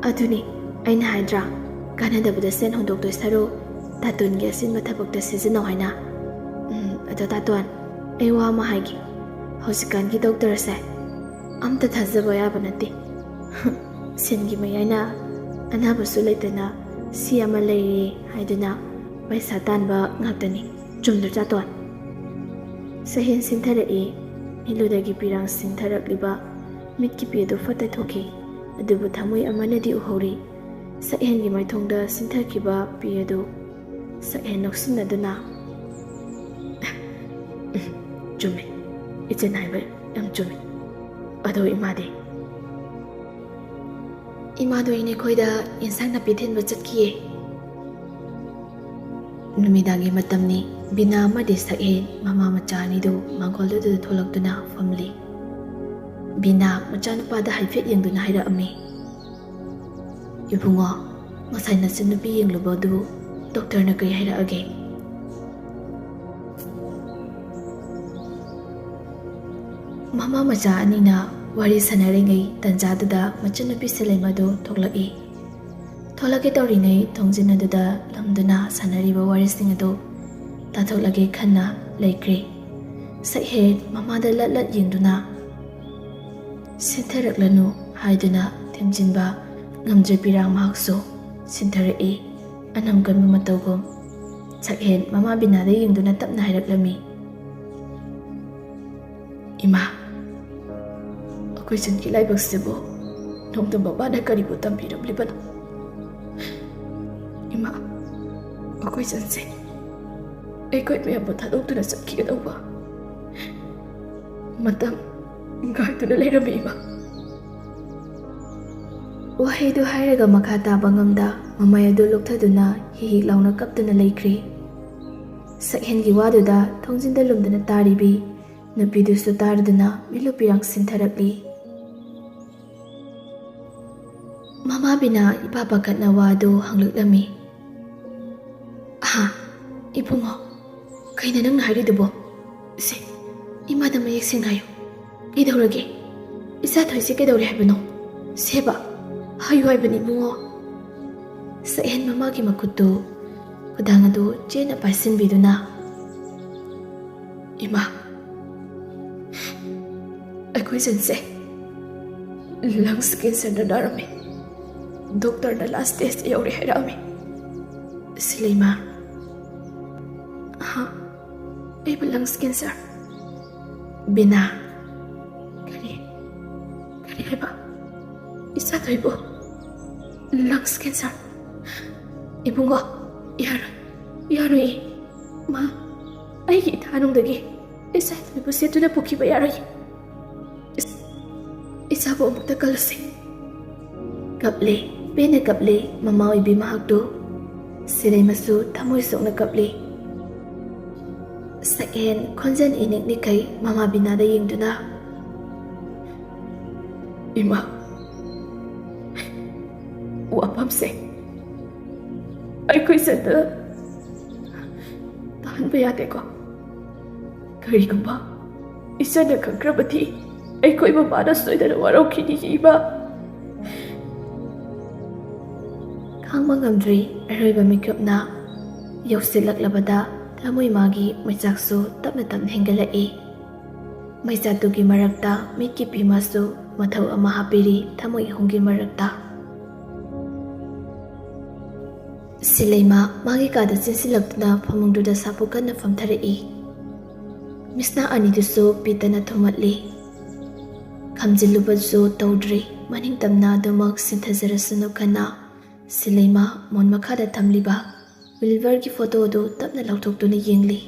ꯑꯗꯨꯅꯤ ꯑꯩꯅ ꯍꯥꯏꯗ꯭ꯔꯥ, ꯀꯥꯟꯅꯗꯕꯗ ꯁꯦꯟ ꯍꯨꯟꯗꯣꯛꯇꯣꯏ ꯁꯔꯨꯛ ꯇꯥꯇꯣꯟꯒꯤ ꯑꯁꯤꯟꯕ ꯊꯕꯛꯇ ꯁꯤꯖꯤꯟꯅꯧ ꯍꯥꯏꯅ꯫ ꯎꯝ, ꯑꯗꯣ ꯇꯥꯇꯣꯟ, ꯑꯩ ꯋꯥ ꯑꯃ ꯍꯥꯏꯒꯦ꯫ ꯍꯧꯖꯤꯛꯀꯥꯟꯒꯤ ꯗꯣꯛꯇꯔꯁꯦ ꯑꯝꯇ ꯊꯥꯖꯕ ꯌꯥꯕ ꯅꯠꯇꯦ꯫ ꯁꯦꯟꯒꯤ ꯃꯌꯥꯏꯅ ꯑꯅꯥꯕꯁꯨ ꯂꯩꯇꯅ ꯁꯤ ꯑꯃ ꯂꯩꯔꯦ ꯍꯥꯏꯗꯨꯅ ꯄꯩꯁꯥ ꯇꯥꯟꯕ ꯉꯥꯛꯇꯅꯤ꯫ ꯆꯨꯝꯗ꯭ꯔꯣ ꯇꯥꯇꯣꯟ? ꯁꯛꯍꯦꯟ ꯁꯤꯟꯊꯔꯛꯏ꯫ ꯃꯤꯠꯂꯨꯗꯒꯤ ꯄꯤꯔꯥꯡ ꯁꯤꯟꯊꯔꯛꯂꯤꯕ ꯃꯤꯠꯀꯤ ꯄꯤ ꯑꯗꯨ ꯐꯠꯇ ꯊꯣꯛꯈꯤ꯫ ꯑꯗꯨꯕꯨ ꯊꯃꯣꯏ ꯑꯃꯅꯗꯤ ꯎꯍꯧꯔꯤ꯫ ꯁꯛꯍꯦꯟꯒꯤ ꯃꯥꯏꯊꯣꯡꯗ ꯁꯤꯟꯊꯈꯤꯕ ꯄꯤ ꯑꯗꯨ꯫ ꯁꯛꯍꯦꯟ ꯅꯣꯛꯁꯤꯟꯅꯗꯨꯅ, "ꯆꯨꯝꯃꯤ, ꯏꯆꯦꯅ ꯍꯥꯏꯕ ꯌꯥꯝ ꯆꯨꯝꯃꯤ꯫ ꯑꯗꯣ ꯏꯃꯥꯗꯤ?" "ꯏꯃꯥꯗꯣ ꯏꯅꯦꯈꯣꯏꯗ ꯏꯟꯁꯥꯡ ꯅꯥꯄꯤ ꯊꯤꯟꯕ ꯆꯠꯈꯤꯌꯦ꯫" ꯅꯨꯃꯤꯗꯥꯡꯒꯤ ꯃꯇꯝꯅꯤ꯫ ꯕꯤꯅꯥ ꯑꯃꯗꯤ ꯁꯛꯍꯦꯟ ꯃꯃꯥ ꯃꯆꯥ ꯑꯅꯤꯗꯨ ꯃꯥꯡꯒꯣꯜꯗꯨꯗ ꯊꯣꯛꯂꯛꯇꯨꯅ ꯐꯝꯂꯤ꯫ ꯕꯤꯅꯥ ꯃꯆꯥꯅꯨꯄꯥꯗ ꯍꯥꯏꯐꯦꯠ ꯌꯦꯡꯗꯨꯅ ꯍꯥꯏꯔꯛꯑꯝꯃꯤ, "ꯏꯕꯨꯡꯉꯣ, ꯉꯁꯥꯏ ꯅꯆꯟꯅꯨꯄꯤ ꯌꯦꯡꯂꯨꯕ ꯑꯗꯨ ꯗꯣꯛꯇꯔꯅ ꯀꯔꯤ ꯍꯥꯏꯔꯛꯑꯒꯦ?" ꯃꯃꯥ ꯃꯆꯥ ꯑꯅꯤꯅ ꯋꯥꯔꯤ ꯁꯥꯟꯅꯔꯤꯉꯩ ꯇꯟꯖꯥꯗꯨꯗ ꯃꯆꯟꯅꯨꯄꯤ ꯁꯤꯂꯩꯃꯗꯨ ꯊꯣꯛꯂꯛꯏ꯫ ꯊꯣꯛꯂꯛꯀꯦ ꯇꯧꯔꯤꯉꯩ ꯊꯣꯡꯖꯤꯟ ꯑꯗꯨꯗ ꯂꯨꯝꯗꯨꯅ ꯁꯥꯟꯅꯔꯤꯕ ꯋꯥꯔꯤꯁꯤꯡ ꯑꯗꯨ ꯇꯥꯊꯣꯛꯂꯒꯦ ꯈꯟꯅ ꯂꯩꯈ꯭ꯔꯦ꯫ ꯁꯛꯍꯦꯟ ꯃꯃꯥꯗ ꯂꯠ ꯂꯠ ꯌꯦꯡꯗꯨꯅ, "ꯁꯤꯟꯊꯔꯛꯂꯅꯨ" ꯍꯥꯏꯗꯨꯅ ꯊꯦꯝꯖꯤꯟꯕ ꯉꯝꯗ꯭ꯔꯦ꯫ ꯄꯤꯔꯥꯡ ꯃꯍꯥꯛꯁꯨ ꯁꯤꯟꯊꯔꯛꯏ꯫ ꯑꯅꯝ ꯀꯟꯕ ꯃꯇꯧꯒꯨꯝ ꯁꯛꯍꯦꯟ ꯃꯃꯥ ꯕꯤꯅꯥꯗ ꯌꯦꯡꯗꯨꯅ ꯇꯞꯅ ꯍꯥꯏꯔꯛꯂꯝꯃꯤ, "ꯏꯃꯥ, ꯑꯩꯈꯣꯏ ꯆꯟꯒꯤ ꯂꯥꯏꯕꯛꯁꯤꯕꯨ ꯅꯣꯡꯗꯝꯕ ꯃꯥꯅ ꯀꯔꯤꯕꯨ ꯇꯝꯕꯤꯔꯝꯂꯤꯕꯅꯣ? ꯏꯃꯥ, ꯑꯩꯈꯣꯏ ꯆꯟꯁꯦ ꯑꯩꯈꯣꯏ ꯃꯌꯥꯝꯕꯨ ꯊꯥꯗꯣꯛꯇꯨꯅ ꯆꯠꯈꯤꯒꯗꯧꯕ ꯃꯇꯝ ꯉꯥꯏꯗꯨꯅ ꯂꯩꯔꯝꯃꯤ, ꯏꯃꯥ꯫" ꯋꯥꯍꯩꯗꯨ ꯍꯥꯏꯔꯒ ꯃꯈꯥ ꯇꯥꯕ ꯉꯝꯗ ꯃꯃꯥꯏ ꯑꯗꯨ ꯂꯨꯞꯊꯗꯨꯅ ꯍꯤꯛ ꯍꯤꯛ ꯂꯥꯎꯅ ꯀꯞꯇꯨꯅ ꯂꯩꯈ꯭ꯔꯦ꯫ ꯁꯛꯍꯦꯟꯒꯤ ꯋꯥꯗꯨꯗ ꯊꯣꯡꯖꯤꯟꯗ ꯂꯨꯝꯗꯨꯅ ꯇꯥꯔꯤꯕꯤ ꯅꯨꯄꯤꯗꯨꯁꯨ ꯇꯥꯔꯗꯨꯅ ꯃꯤꯠꯂꯨ ꯄꯤꯔꯥꯡ ꯁꯤꯟꯊꯔꯛꯂꯤ꯫ ꯃꯃꯥ ꯕꯤꯅꯥ ꯏꯄꯥ ꯄꯥꯈꯠꯅ ꯋꯥ ꯑꯗꯨ ꯍꯪꯂꯛꯂꯝꯃꯤ꯫ "ꯍꯥ? ꯏꯕꯨꯡꯉꯣ, ꯀꯩꯅꯣ ꯅꯪꯅ ꯍꯥꯏꯔꯤꯗꯨꯕꯣ? ꯁꯦ, ꯏꯃꯥꯗ ꯃꯌꯦꯛ ꯁꯦꯡꯅ ꯍꯥꯏꯌꯨ꯫ ꯀꯩꯗꯧꯔꯒꯦ? ꯏꯆꯥ ꯊꯣꯏꯁꯦ ꯀꯩꯗꯧꯔꯦ ꯍꯥꯏꯕꯅꯣ? ꯁꯦꯕ, ꯍꯥꯏꯌꯨ ꯍꯥꯏꯕꯅꯤ ꯏꯕꯨꯡꯉꯣ꯫" ꯁꯛꯍꯦꯟ ꯃꯃꯥꯒꯤ ꯃꯈꯨꯠꯇꯨ, ꯈꯨꯗꯥꯡ ꯑꯗꯨ ꯆꯦꯠꯅ ꯄꯥꯏꯁꯤꯟꯕꯤꯗꯨꯅ, "ꯏꯃꯥ, ꯑꯩꯈꯣꯏ ꯆꯟꯁꯦ ꯂꯪꯁ ꯀꯦꯟꯁꯔꯗ ꯅꯥꯔꯝꯃꯤ꯫ ꯗꯣꯛꯇꯔꯅ ꯂꯥꯁ ꯁ꯭ꯇꯦꯖꯇ ꯌꯧꯔꯦ ꯍꯥꯏꯔꯛꯑꯝꯃꯤ꯫" ꯁꯤꯂꯩꯃ, "ꯍꯥ? ꯑꯩꯕꯨ ꯂꯪꯁ ꯀꯦꯟꯁꯔ? ꯕꯤꯅꯥ, ꯀꯔꯤ, ꯀꯔꯤ ꯍꯥꯏꯕ? ꯏꯆꯥꯊꯣꯏꯕꯨ ꯂꯪꯁ ꯀꯦꯟꯁꯔ? ꯏꯕꯨꯡꯉꯣ, ꯌꯥꯔꯣꯏ, ꯌꯥꯔꯣꯏ꯫ ꯃꯥ ꯑꯩꯒꯤ ꯏꯊꯥꯅꯨꯡꯗꯒꯤ ꯏꯆꯥꯊꯣꯏꯕꯨ ꯁꯦꯠꯇꯨꯅ ꯄꯨꯈꯤꯕ ꯌꯥꯔꯣꯏ꯫ ꯏꯁ, ꯏꯆꯥꯕꯨ ꯑꯃꯨꯛꯇ ꯀꯜꯂꯨꯁꯤ꯫" ꯀꯞꯂꯦ, ꯄꯦꯟꯅ ꯀꯞꯂꯦ ꯃꯃꯥ ꯑꯣꯏꯕꯤ ꯃꯍꯥꯛꯇꯨ꯫ ꯁꯤꯂꯩꯃꯁꯨ ꯊꯃꯣꯏ ꯁꯣꯛꯅ ꯀꯞꯂꯤ꯫ ꯁꯛꯍꯦꯟ ꯈꯣꯟꯖꯦꯜ ꯏꯅꯤꯛ ꯅꯤꯛꯈꯩ ꯃꯃꯥ ꯕꯤꯅꯥꯗ ꯌꯦꯡꯗꯨꯅ, "ꯏꯃꯥ, ꯋꯥꯐꯝꯁꯦ ꯑꯩꯈꯣꯏ ꯆꯟꯗ ꯇꯥꯍꯟꯕ ꯌꯥꯗꯦꯀꯣ꯫ ꯀꯔꯤꯒꯨꯝꯕ ꯏꯆꯟꯅ ꯈꯪꯈ꯭ꯔꯕꯗꯤ ꯑꯩꯈꯣꯏ ꯃꯃꯥꯅ ꯁꯣꯏꯗꯅ ꯋꯥꯔꯧꯈꯤꯅꯤ, ꯏꯃꯥ꯫" ꯈꯥꯡꯕ ꯉꯝꯗ꯭ꯔꯤ ꯑꯔꯣꯏꯕ ꯃꯤꯀꯨꯞꯅ ꯌꯧꯁꯤꯜꯂꯛꯂꯕꯗ ꯊꯃꯣꯏ ꯃꯥꯒꯤ ꯃꯩꯆꯥꯛꯁꯨ ꯇꯞꯅ ꯇꯞꯅ ꯍꯦꯟꯒꯠꯂꯛꯏ꯫ ꯃꯩꯆꯥꯛꯇꯨꯒꯤ ꯃꯔꯛꯇ ꯃꯤꯠꯀꯤ ꯄꯤꯃꯁꯨ ꯃꯊꯧ ꯑꯃ ꯍꯥꯞꯄꯤꯔꯤ ꯊꯃꯣꯏ ꯑꯍꯨꯝꯒꯤ ꯃꯔꯛꯇ꯫ ꯁꯤꯂꯩꯃ ꯃꯥꯒꯤ ꯀꯥꯗ ꯆꯦꯟꯁꯤꯜꯂꯛꯇꯨꯅ ꯐꯃꯨꯡꯗꯨꯗ ꯁꯥꯄꯣ ꯀꯟꯅ ꯐꯝꯊꯔꯛꯏ꯫ ꯃꯤꯁꯅꯥ ꯑꯅꯤꯗꯨꯁꯨ ꯄꯤꯇꯅ ꯊꯨꯝꯃꯠꯂꯤ꯫ ꯈꯝꯖꯤꯜꯂꯨꯕꯁꯨ ꯇꯧꯗ꯭ꯔꯤ, ꯃꯅꯤꯡ ꯇꯝꯅ ꯑꯗꯨꯃꯛ ꯁꯤꯟꯊꯖꯔꯁꯅꯨ ꯈꯟꯅ ꯁꯤꯂꯩꯃ ꯃꯣꯟ ꯃꯈꯥꯗ ꯊꯝꯂꯤꯕ ꯋꯤꯜꯕꯔꯒꯤ ꯐꯣꯇꯣꯗꯨ ꯇꯞꯅ ꯂꯧꯊꯣꯛꯇꯨꯅ ꯌꯦꯡꯂꯤ꯫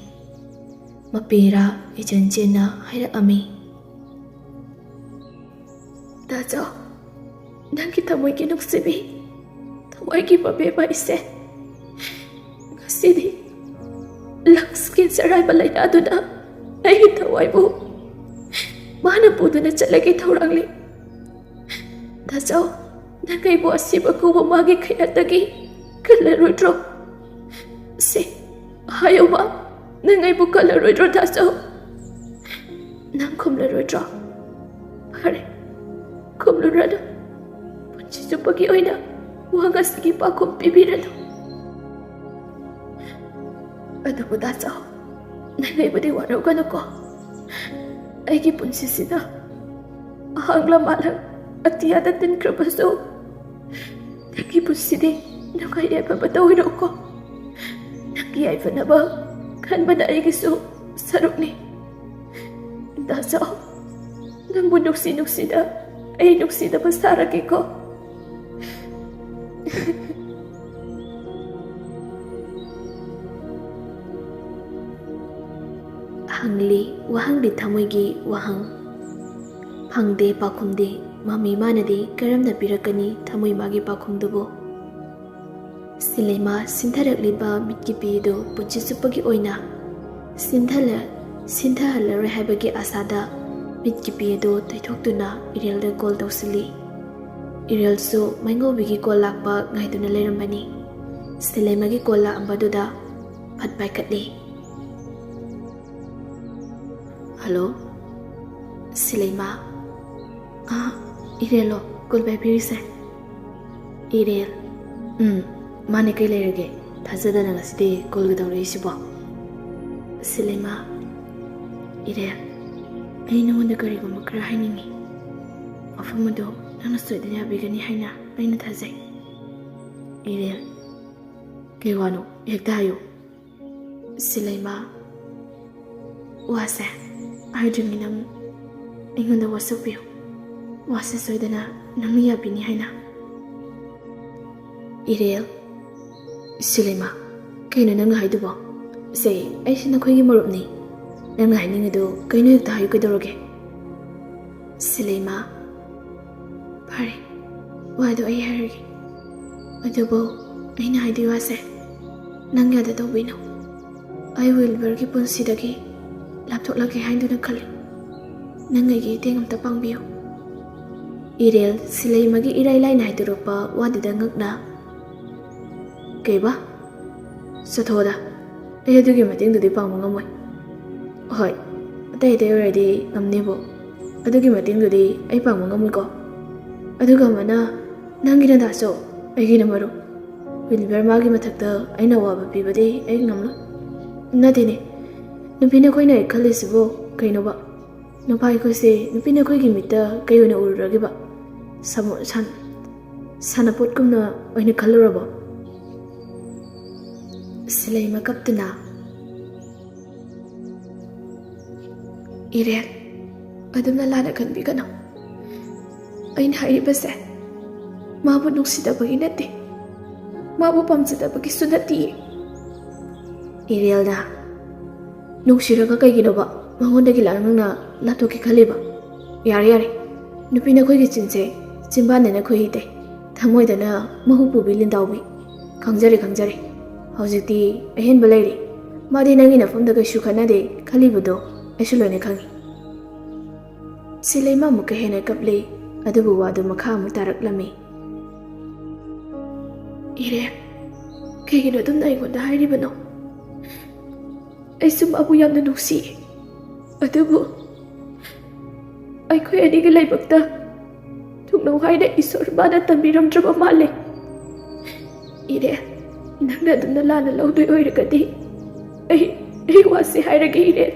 ꯃꯄꯦꯔꯥ ꯏꯆꯟ ꯆꯦꯟꯅ ꯍꯥꯏꯔꯛꯑꯝꯃꯤ, "ꯇꯥꯖꯧ, ꯅꯪꯒꯤ ꯊꯃꯣꯏꯒꯤ ꯅꯨꯡꯁꯤꯕꯤ, ꯊꯋꯥꯏꯒꯤ ꯃꯕꯦꯝꯃ ꯏꯆꯦ, ꯉꯁꯤꯗꯤ ꯂꯪꯁ ꯀꯦꯟꯁꯔ ꯍꯥꯏꯕ ꯂꯥꯏꯅꯥꯗꯨꯅ ꯑꯩꯒꯤ ꯊꯋꯥꯏꯕꯨ ꯃꯥꯅ ꯄꯨꯗꯨꯅ ꯆꯠꯂꯒꯦ ꯊꯧꯔꯥꯡꯂꯤ꯫ ꯇꯥꯖꯧ, ꯅꯪ ꯑꯩꯕꯨ ꯑꯁꯤꯕ ꯀꯧꯕ ꯃꯥꯒꯤ ꯈꯌꯥꯠꯇꯒꯤ ꯀꯜꯂꯔꯣꯏꯗ꯭ꯔꯣ? ꯁꯦ, ꯍꯥꯏꯌꯨ ꯃꯥ, ꯅꯪ ꯑꯩꯕꯨ ꯀꯜꯂꯔꯣꯏꯗ꯭ꯔꯣ, ꯗꯥꯆꯧ? ꯅꯪ ꯈꯨꯝꯂꯔꯣꯏꯗ꯭ꯔꯣ? ꯐꯔꯦ, ꯈꯨꯝꯂꯨꯔꯅꯨ꯫ ꯄꯨꯟꯁꯤ ꯆꯨꯞꯄꯒꯤ ꯑꯣꯏꯅ ꯋꯥꯍꯪ ꯑꯁꯤꯒꯤ ꯄꯥꯎꯈꯨꯝ ꯄꯤꯕꯤꯔꯅꯨ꯫ ꯑꯗꯨꯕꯨ ꯗꯥꯆꯧ, ꯅꯪ ꯑꯩꯕꯨꯗꯤ ꯋꯥꯔꯧꯒꯅꯨꯀꯣ꯫ ꯑꯩꯒꯤ ꯄꯨꯟꯁꯤꯁꯤꯗ ꯑꯍꯥꯡ ꯂꯃꯥꯂꯪ ꯑꯇꯤꯌꯥꯗ ꯇꯤꯟꯈ꯭ꯔꯕꯁꯨ, ꯅꯪꯒꯤ ꯄꯨꯟꯁꯤꯗꯤ ꯅꯨꯡꯉꯥꯏ ꯌꯥꯏꯐꯕ ꯇꯧꯔꯛꯎꯀꯣ꯫ ꯅꯪꯒꯤ ꯌꯥꯏꯐꯅꯕ ꯈꯟꯕꯗ ꯑꯩꯒꯤꯁꯨ ꯁꯔꯨꯛꯅꯤ꯫ ꯗꯥꯆꯧ, ꯅꯪꯕꯨ ꯅꯨꯡꯁꯤ ꯅꯨꯡꯁꯤꯅ ꯑꯩ ꯅꯨꯡꯁꯤꯗꯕ ꯁꯥꯔꯒꯦꯀꯣ꯫ ꯍꯪꯂꯤ ꯋꯥꯍꯪꯗꯤ ꯊꯃꯣꯏꯒꯤ ꯋꯥꯍꯪ꯫ ꯐꯪꯗꯦ ꯄꯥꯎꯈꯨꯝꯗꯤ, ꯃꯃꯤ ꯃꯥꯅꯗꯤ ꯀꯔꯝꯅ ꯄꯤꯔꯛꯀꯅꯤ ꯊꯃꯣꯏ ꯃꯥꯒꯤ ꯄꯥꯎꯈꯨꯝꯗꯨꯕꯨ? ꯁꯤꯂꯩꯃꯥ ꯁꯤꯟꯊꯔꯛꯂꯤꯕ ꯃꯤꯠꯀꯤ ꯄꯤ ꯑꯗꯨ ꯄꯨꯟꯁꯤ ꯆꯨꯞꯄꯒꯤ ꯑꯣꯏꯅ ꯁꯤꯟꯊꯂ-, ꯁꯤꯟꯊꯍꯜꯂꯔꯣꯏ ꯍꯥꯏꯕꯒꯤ ꯑꯥꯁꯥꯗ ꯃꯤꯠꯀꯤ ꯄꯤ ꯑꯗꯨ ꯇꯩꯊꯣꯛꯇꯨꯅ ꯏꯔꯦꯜꯗ ꯀꯣꯜ ꯇꯧꯁꯤꯜꯂꯤ꯫ ꯏꯔꯦꯜꯁꯨ ꯃꯩꯉꯧꯕꯤꯒꯤ ꯀꯣꯜ ꯂꯥꯛꯄ ꯉꯥꯏꯗꯨꯅ ꯂꯩꯔꯝꯕꯅꯤ꯫ ꯁꯤꯂꯩꯃꯥꯒꯤ ꯀꯣꯜ ꯂꯥꯛꯑꯝꯕꯗꯨꯗ ꯐꯠ ꯄꯥꯏꯈꯠꯂꯤ꯫ ꯍꯜꯂꯣ, ꯁꯤꯂꯩꯃꯥ꯫ ꯑꯥ, ꯏꯔꯦꯜꯂꯣ ꯀꯣꯜ ꯄꯥꯏꯕꯤꯔꯤꯁꯦ? ꯏꯔꯦꯜ, ꯎꯝ, ꯃꯥꯅꯦ, ꯀꯩ ꯂꯩꯔꯒꯦ? ꯊꯥꯖꯗꯅ ꯉꯁꯤꯗꯤ ꯀꯣꯜꯒ ꯇꯧꯔꯛꯏꯁꯤꯕꯣ? ꯁꯤꯂꯩꯃꯥ, ꯏꯔꯦꯜ, ꯑꯩ ꯅꯉꯣꯟꯗ ꯀꯔꯤꯒꯨꯝꯕ ꯈꯔ ꯍꯥꯏꯅꯤꯡꯉꯤ꯫ ꯋꯥꯐꯝ ꯑꯗꯨ ꯅꯪꯅ ꯁꯣꯏꯗꯅ ꯌꯥꯕꯤꯒꯅꯤ ꯍꯥꯏꯅ ꯑꯩꯅ ꯊꯥꯖꯩ꯫ ꯏꯔꯦꯜ, ꯀꯩ ꯋꯥꯅꯣ? ꯍꯦꯛꯇ ꯍꯥꯏꯌꯨ꯫ ꯁꯤꯂꯩꯃꯥ, ꯋꯥꯁꯦ ꯍꯥꯏꯗ꯭ꯔꯤꯉꯩ ꯅꯪ ꯑꯩꯉꯣꯟꯗ ꯋꯥꯁꯛꯄꯤꯌꯨ꯫ ꯋꯥꯁꯦ ꯁꯣꯏꯗꯅ ꯅꯪꯅ ꯌꯥꯕꯤꯅꯤ ꯍꯥꯏꯅ꯫ ꯏꯔꯦꯜ, ꯁꯤꯂꯩꯃꯥ, ꯀꯩꯅꯣ ꯅꯪꯅ ꯍꯥꯏꯗꯨꯕꯣ? ꯁꯦ, ꯑꯩꯁꯦ ꯅꯈꯣꯏꯒꯤ ꯃꯔꯨꯞꯅꯤ꯫ ꯅꯪꯅ ꯍꯥꯏꯅꯤꯡꯉꯤꯗꯨ ꯀꯩꯅꯣ ꯍꯦꯛꯇ ꯍꯥꯏꯌꯨ ꯀꯩꯗꯧꯔꯒꯦ? ꯁꯤꯂꯩꯃꯥ, ꯐꯔꯦ, ꯋꯥꯗꯣ ꯑꯩ ꯍꯥꯏꯔꯒꯦ꯫ ꯑꯗꯨꯕꯨ ꯑꯩꯅ ꯍꯥꯏꯗꯣꯏ ꯋꯥꯁꯦ ꯅꯪ ꯌꯥꯗ ꯇꯧꯕꯤꯅꯨ꯫ ꯑꯩ ꯋꯤꯜꯕꯔꯒꯤ ꯄꯨꯟꯁꯤꯗꯒꯤ ꯂꯥꯞꯊꯣꯛꯂꯒꯦ ꯍꯥꯏꯗꯨꯅ ꯈꯜꯂꯤ꯫ ꯅꯪ ꯑꯩꯒꯤ ꯏꯇꯦꯡ ꯑꯝꯇ ꯄꯥꯡꯕꯤꯌꯨ꯫ ꯏꯔꯦꯜ ꯁꯤꯂꯩꯃꯒꯤ ꯏꯔꯥꯏ ꯂꯥꯏꯅ ꯍꯥꯏꯗꯣꯔꯛꯄ ꯋꯥꯗꯨꯗ ꯉꯛꯅ, "ꯀꯩꯕ? ꯆꯠꯊꯣꯛꯑꯣꯗ, ꯑꯩ ꯑꯗꯨꯒꯤ ꯃꯇꯦꯡꯗꯨꯗꯤ ꯄꯥꯡꯕ ꯉꯝꯃꯣꯏ꯫ ꯍꯣꯏ, ꯑꯇꯩ ꯑꯇꯩ ꯑꯣꯏꯔꯗꯤ ꯉꯝꯅꯤꯕꯣ, ꯑꯗꯨꯒꯤ ꯃꯇꯦꯡꯗꯨꯗꯤ ꯑꯩ ꯄꯥꯡꯕ ꯉꯝꯃꯣꯏꯀꯣ꯫ ꯑꯗꯨꯒ ꯑꯃꯅ, ꯅꯪꯒꯤꯅ ꯗꯥꯁꯨ, ꯑꯩꯒꯤꯅ ꯃꯔꯨꯞ꯫ ꯋꯤꯜꯕꯔ ꯃꯥꯒꯤ ꯃꯊꯛꯇ ꯑꯩꯅ ꯑꯋꯥꯕ ꯄꯤꯕꯗꯤ ꯑꯩ ꯉꯝꯂꯣꯏ꯫ ꯅꯠꯇꯦꯅꯦ, ꯅꯨꯄꯤ ꯅꯈꯣꯏꯅ ꯈꯜꯂꯤꯁꯤꯕꯨ ꯀꯩꯅꯣꯕ? ꯅꯨꯄꯥ ꯑꯩꯈꯣꯏꯁꯦ ꯅꯨꯄꯤ ꯅꯈꯣꯏꯒꯤ ꯃꯤꯠꯇ ꯀꯩ ꯑꯣꯏꯅ ꯎꯔꯨꯔꯒꯦꯕ? ꯁꯥꯃꯨ-, ꯁꯟ-, ꯁꯥꯟꯅꯄꯣꯠꯀꯨꯝꯅ ꯑꯣꯏꯅ ꯈꯜꯂꯨꯔꯕꯣ?" ꯁꯤꯂꯩꯃ ꯀꯞꯇꯨꯅ, "ꯏꯔꯦꯟ, ꯑꯗꯨꯝꯅ ꯂꯥꯟꯅ ꯈꯟꯕꯤꯒꯅꯨ꯫ ꯑꯩꯅ ꯍꯥꯏꯔꯤꯕꯁꯦ ꯃꯥꯕꯨ ꯅꯨꯡꯁꯤꯗꯕꯒꯤ ꯅꯠꯇꯦ, ꯃꯥꯕꯨ ꯄꯥꯝꯖꯗꯕꯒꯤꯁꯨ ꯅꯠꯇꯤꯌꯦ꯫" ꯏꯔꯦꯜꯅ, "ꯅꯨꯡꯁꯤꯔꯒ ꯀꯩꯒꯤꯅꯣꯕ ꯃꯉꯣꯟꯗꯒꯤ ꯂꯥꯞꯅ ꯂꯥꯞꯊꯣꯛꯀꯦ ꯈꯜꯂꯤꯕ? ꯌꯥꯔꯦ, ꯌꯥꯔꯦ, ꯅꯨꯄꯤ ꯅꯈꯣꯏꯒꯤ ꯆꯤꯟꯁꯦ ꯆꯤꯟꯕꯥꯟꯗꯅ ꯈꯣꯏꯍꯤ ꯇꯩ, ꯊꯃꯣꯏꯗꯅ ꯃꯍꯨ ꯄꯨꯕꯤ ꯂꯤꯟꯗꯥꯎꯕꯤ꯫ ꯈꯪꯖꯔꯦ, ꯈꯪꯖꯔꯦ꯫ ꯍꯧꯖꯤꯛꯇꯤ ꯑꯍꯦꯟꯕ ꯂꯩꯔꯦ꯫ ꯃꯥꯗꯤ ꯅꯪꯒꯤ ꯅꯐꯝꯗ ꯀꯩꯁꯨ ꯈꯟꯅꯗꯦ ꯈꯜꯂꯤꯕꯗꯣ ꯑꯩꯁꯨ ꯂꯣꯏꯅ ꯈꯪꯉꯤ꯫" ꯁꯤꯂꯩꯃ ꯑꯃꯨꯛꯀ ꯍꯦꯟꯅ ꯀꯞꯂꯦ, ꯑꯗꯨꯕꯨ ꯋꯥꯗꯨ ꯃꯈꯥ ꯑꯃꯨꯛ ꯇꯥꯔꯛꯂꯝꯃꯤ꯫ "ꯏꯔꯦ, ꯀꯩꯒꯤꯅꯣ ꯑꯗꯨꯝꯅ ꯑꯩꯉꯣꯟꯗ ꯍꯥꯏꯔꯤꯕꯅꯣ? ꯑꯩꯁꯨ ꯃꯥꯕꯨ ꯌꯥꯝꯅ ꯅꯨꯡꯁꯤ꯫ ꯑꯗꯨꯕꯨ ꯑꯩꯈꯣꯏ ꯑꯅꯤꯒꯤ ꯂꯥꯏꯕꯛꯇ ꯊꯨꯡꯅꯧ ꯍꯥꯏꯅ ꯏꯁꯣꯔ ꯃꯥꯅ ꯇꯝꯕꯤꯔꯝꯗ꯭ꯔꯕ ꯃꯥꯜꯂꯦ꯫ ꯏꯔꯦ, ꯅꯪꯅ ꯑꯗꯨꯝꯅ ꯂꯥꯟꯅ ꯂꯧꯗꯣꯏ ꯑꯣꯏꯔꯒꯗꯤ ꯑꯩ, ꯑꯩ ꯋꯥꯁꯦ ꯍꯥꯏꯔꯒꯦ, ꯏꯔꯦ꯫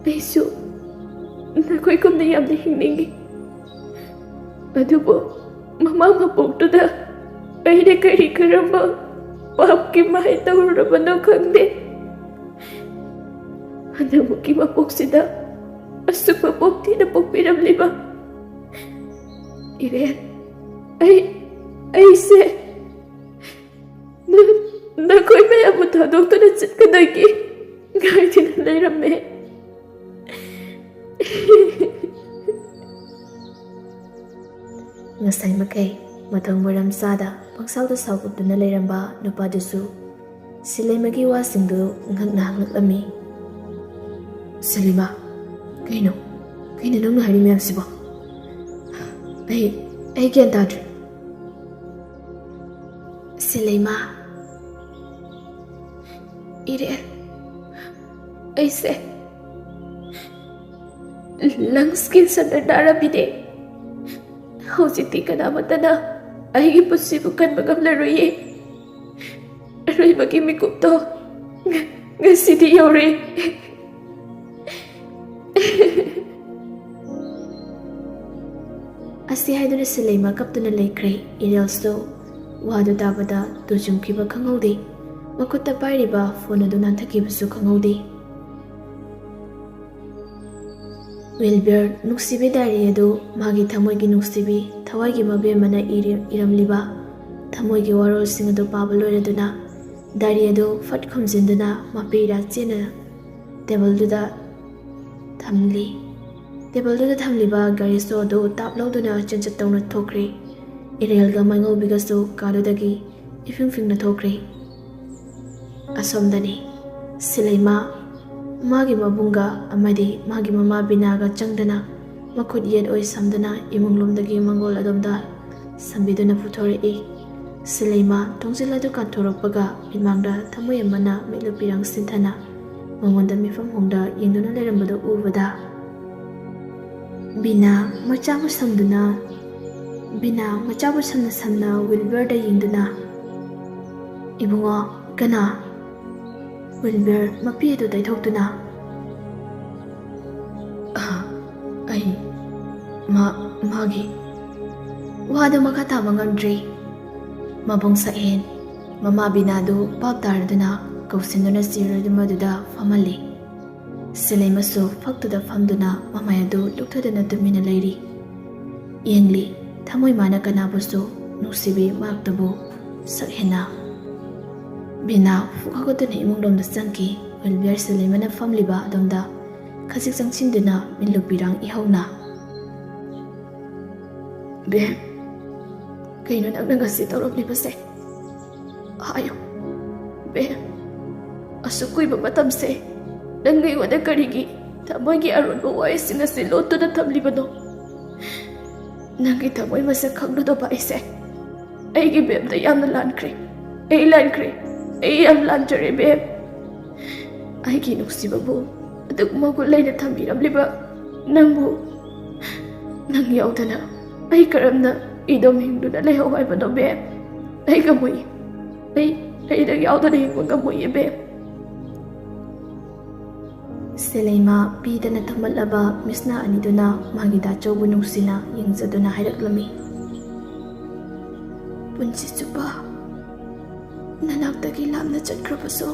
ꯑꯩꯁꯨ ꯅꯈꯣꯏꯒꯨꯝꯅ ꯌꯥꯝꯅ ꯍꯤꯡꯅꯤꯡꯏ꯫ ꯑꯗꯨꯕꯨ ꯃꯃꯥ ꯃꯄꯣꯛꯇꯨꯗ ꯑꯩꯅ ꯀꯔꯤ ꯀꯔꯝꯕ ꯄꯥꯞꯀꯤ ꯃꯍꯩ ꯇꯧꯔꯨꯔꯕꯅꯣ ꯈꯪꯗꯦ꯫ ꯍꯟꯗꯛꯃꯨꯛꯀꯤ ꯃꯄꯣꯛꯁꯤꯗ ꯑꯁꯨꯛ ꯃꯄꯣꯛ ꯊꯤꯅ ꯄꯣꯛꯄꯤꯔꯝꯂꯤꯕ ꯏꯔꯦꯟ, ꯑꯩ, ꯑꯩꯁꯦ ꯅ-, ꯅꯈꯣꯏ ꯃꯌꯥꯝꯕꯨ ꯊꯥꯗꯣꯛꯇꯨꯅ ꯆꯠꯀꯗꯒꯦ ꯉꯥꯏꯗꯨꯅ ꯂꯩꯔꯝꯃꯦ꯫" ꯉꯁꯥꯏ ꯃꯈꯩ ꯃꯊꯣꯡ ꯃꯔꯝ ꯆꯥꯗ ꯄꯪꯁꯥꯎꯗ ꯁꯥꯎꯒꯠꯇꯨꯅ ꯂꯩꯔꯝꯕ ꯅꯨꯄꯥꯗꯨꯁꯨ ꯁꯤꯂꯩꯃꯒꯤ ꯋꯥꯁꯤꯡꯗꯨ ꯉꯛꯅ ꯍꯪꯂꯛꯂꯝꯃꯤ꯫ ꯁꯤꯂꯩꯃ, ꯀꯩꯅꯣ? ꯀꯩꯅꯣ ꯅꯪꯅ ꯍꯥꯏꯔꯤ ꯃꯌꯥꯝꯁꯤꯕꯣ? ꯑꯩ, ꯑꯩ ꯒ꯭ꯌꯥꯟ ꯇꯥꯗ꯭ꯔꯦ꯫ ꯁꯤꯂꯩꯃ, ꯏꯔꯦꯜ, ꯑꯩꯁꯦ ꯂꯪꯁ ꯀꯦꯟꯁꯔꯅ ꯅꯥꯔꯝꯃꯤꯅꯦ꯫ ꯍꯧꯖꯤꯛꯇꯤ ꯀꯅꯥꯃꯠꯇꯅ ꯑꯩꯒꯤ ꯄꯨꯟꯁꯤꯕꯨ ꯀꯟꯕ ꯉꯝꯂꯔꯣꯏꯌꯦ꯫ ꯑꯔꯣꯏꯕꯒꯤ ꯃꯤꯀꯨꯞꯇꯣ ꯉ-, ꯉꯁꯤꯗꯤ ꯌꯧꯔꯦ꯫ ꯑꯁꯤ ꯍꯥꯏꯗꯨꯅ ꯁꯤꯂꯩꯃ ꯀꯞꯇꯨꯅ ꯂꯩꯈ꯭ꯔꯦ꯫ ꯏꯔꯦꯜꯁꯨ ꯋꯥꯗꯨ ꯇꯥꯕꯗ ꯇꯨ ꯆꯨꯝꯈꯤꯕ ꯈꯪꯍꯧꯗꯦ꯫ ꯃꯈꯨꯠꯇ ꯄꯥꯏꯔꯤꯕ ꯐꯣꯟ ꯑꯗꯨ ꯅꯥꯟꯊꯈꯤꯕꯁꯨ ꯈꯪꯍꯧꯗꯦ꯫ ꯋꯤꯜꯕꯔ ꯅꯨꯡꯁꯤꯕꯤ ꯗꯥꯏꯔꯤ ꯑꯗꯨ ꯃꯥꯒꯤ ꯊꯃꯣꯏꯒꯤ ꯅꯨꯡꯁꯤꯕꯤ, ꯊꯋꯥꯏꯒꯤ ꯃꯕꯦꯝꯃꯅ ꯏꯔꯤ-, ꯏꯔꯝꯂꯤꯕ ꯊꯃꯣꯏꯒꯤ ꯋꯥꯔꯣꯜꯁꯤꯡ ꯑꯗꯨ ꯄꯥꯕ ꯂꯣꯏꯔꯗꯨꯅ, ꯗꯥꯏꯔꯤ ꯑꯗꯨ ꯐꯠ ꯈꯨꯝꯖꯤꯟꯗꯨꯅ ꯃꯄꯤꯔꯥ ꯆꯦꯟꯅ ꯇꯦꯕꯜꯗꯨꯗ ꯊꯝꯂꯤ꯫ ꯇꯦꯕꯜꯗꯨꯗ ꯊꯝꯂꯤꯕ ꯒꯥꯔꯤ ꯁꯣ ꯑꯗꯨ ꯇꯥꯞ ꯂꯧꯗꯨꯅ ꯆꯦꯟꯆꯠ ꯇꯧꯅ ꯊꯣꯛꯈ꯭ꯔꯦ꯫ ꯏꯔꯦꯜꯒ ꯃꯥꯏꯉꯧꯕꯤꯒꯁꯨ ꯀꯥꯗꯨꯗꯒꯤ ꯏꯐꯤꯡ ꯐꯤꯡꯅ ꯊꯣꯛꯈ꯭ꯔꯦ꯫ ꯑꯁꯣꯝꯗꯅꯤ, ꯁꯤꯂꯩꯃ ꯃꯥꯒꯤ ꯃꯕꯨꯡꯒ ꯑꯃꯗꯤ ꯃꯥꯒꯤ ꯃꯃꯥ ꯕꯤꯅꯥꯒ ꯆꯪꯗꯅ ꯃꯈꯨꯠ ꯌꯦꯠ ꯑꯣꯏ ꯁꯝꯗꯨꯅ ꯏꯃꯨꯡꯂꯣꯝꯗꯒꯤ ꯃꯪꯒꯣꯜ ꯑꯗꯣꯝꯗ ꯁꯝꯕꯤꯗꯨꯅ ꯄꯨꯊꯣꯔꯛꯏ꯫ ꯁꯤꯂꯩꯃ ꯊꯣꯡꯖꯤꯜ ꯑꯗꯨ ꯀꯥꯟꯊꯣꯔꯛꯄꯒ ꯃꯤꯠꯃꯥꯡꯗ ꯊꯃꯣꯏ ꯑꯃꯅ ꯃꯤꯠꯂꯨ ꯄꯤꯔꯥꯡ ꯁꯤꯟꯊꯅ ꯃꯉꯣꯟꯗ ꯃꯤꯐꯝ ꯍꯣꯡꯗ ꯌꯦꯡꯗꯨꯅ ꯂꯩꯔꯝꯕꯗꯨ ꯎꯕꯗ, ꯕꯤꯅꯥ ꯃꯆꯥꯕꯨ ꯁꯝꯗꯨꯅ, ꯕꯤꯅꯥ ꯃꯆꯥꯕꯨ ꯁꯝꯅ ꯁꯝꯅ ꯋꯤꯜꯕꯔꯗ ꯌꯦꯡꯗꯨꯅ, "ꯏꯕꯨꯡꯉꯣ, ꯀꯅꯥ?" ꯋꯤꯜꯕꯔ ꯃꯄꯤ ꯑꯗꯨ ꯇꯩꯊꯣꯛꯇꯨꯅ, "ꯑ, ꯑꯩ, ꯃꯥ, ꯃꯥꯒꯤ," ꯋꯥꯗꯨ ꯃꯈꯥ ꯇꯥꯕ ꯉꯝꯗ꯭ꯔꯦ꯫ ꯃꯕꯨꯡ ꯁꯛꯍꯦꯟ, ꯃꯃꯥ ꯕꯤꯅꯥꯗꯨ ꯚꯥꯞ ꯇꯥꯔꯗꯨꯅ ꯀꯧꯁꯤꯟꯗꯨꯅ ꯆꯤꯌꯔ ꯑꯗꯨ ꯃꯗꯨꯗ ꯐꯝꯍꯜꯂꯤ꯫ ꯁꯤꯂꯩꯃꯁꯨ ꯐꯛꯇꯨꯗ ꯐꯝꯗꯨꯅ ꯃꯃꯥꯏ ꯑꯗꯨ ꯂꯨꯞꯊꯗꯨꯅ ꯇꯨꯃꯤꯟꯅ ꯂꯩꯔꯤ꯫ ꯌꯦꯡꯂꯤ, ꯊꯃꯣꯏ ꯃꯥꯅ ꯀꯅꯥꯕꯨꯁꯨ ꯅꯨꯡꯁꯤꯕꯤ ꯃꯔꯛꯇꯕꯨ ꯁꯛꯍꯦꯟꯅ꯫ ꯕꯤꯅꯥ ꯐꯨꯛ ꯍꯧꯒꯠꯇꯨꯅ ꯏꯃꯨꯡꯂꯣꯝꯗ ꯆꯪꯈꯤ꯫ ꯋꯤꯜꯕꯤꯌꯔ ꯁꯤꯂꯩꯃꯅ ꯐꯝꯂꯤꯕ ꯑꯗꯣꯝꯗ ꯈꯖꯤꯛ ꯆꯪꯁꯤꯟꯗꯨꯅ ꯃꯤꯠꯂꯨ ꯄꯤꯔꯥꯡ ꯏꯍꯧꯅ, "ꯕꯦꯝ, ꯀꯩꯅꯣ ꯅꯪꯅ ꯉꯁꯤ ꯇꯧꯔꯝꯂꯤꯕꯁꯦ? ꯍꯥꯏꯌꯨ, ꯕꯦꯝ, ꯑꯁꯨꯛ ꯀꯨꯏꯕ ꯃꯇꯝꯁꯦ ꯅꯪ ꯑꯩꯉꯣꯟꯗ ꯀꯔꯤꯒꯤ ꯊꯃꯣꯏꯒꯤ ꯑꯔꯣꯟꯕ ꯋꯥꯍꯩꯁꯤꯡ ꯑꯁꯤ ꯂꯣꯠꯇꯨꯅ ꯊꯝꯂꯤꯕꯅꯣ? ꯅꯪꯒꯤ ꯊꯃꯣꯏ ꯃꯁꯛ ꯈꯪꯂꯨꯗꯕ ꯑꯩꯁꯦ ꯑꯩꯒꯤ ꯕꯦꯝꯗ ꯌꯥꯝꯅ ꯂꯥꯟꯈ꯭ꯔꯦ꯫ ꯑꯩ ꯂꯥꯟꯈ꯭ꯔꯦ꯫ ꯑꯩ ꯌꯥꯝ ꯂꯥꯟꯖꯔꯦ, ꯕꯦꯝ꯫ ꯑꯩꯒꯤ ꯅꯨꯡꯁꯤꯕꯕꯨ ꯑꯗꯨꯛ ꯃꯒꯨꯟ ꯂꯩꯅ ꯊꯝꯕꯤꯔꯝꯂꯤꯕ ꯅꯪꯕꯨ, ꯅꯪ ꯌꯥꯎꯗꯅ ꯑꯩ ꯀꯔꯝꯅ ꯏꯗꯣꯝ ꯍꯤꯡꯗꯨꯅ ꯂꯩꯍꯧ ꯍꯥꯏꯕꯅꯣ, ꯕꯦꯝ? ꯑꯩ ꯉꯝꯃꯣꯏ꯫ ꯑꯩ, ꯑꯩ ꯅꯪ ꯌꯥꯎꯗꯅ ꯍꯤꯡꯕ ꯉꯝꯃꯣꯏꯌꯦ, ꯕꯦꯝ꯫ ꯁꯦꯂꯩꯃꯥ ꯄꯤꯗꯅ ꯊꯝꯂꯠꯂꯕ ꯃꯤꯠꯁꯅꯥ ꯑꯅꯤꯗꯨꯅ ꯃꯥꯒꯤ ꯗꯥꯆꯧꯕꯨ ꯅꯨꯡꯁꯤꯅ ꯌꯦꯡꯖꯗꯨꯅ ꯍꯥꯏꯔꯛꯂꯝꯃꯤ꯫ ꯄꯨꯟꯁꯤ ꯆꯨꯞꯄ ꯅꯅꯥꯛꯇꯒꯤ ꯂꯥꯞꯅ ꯆꯠꯈ꯭ꯔꯕꯁꯨ,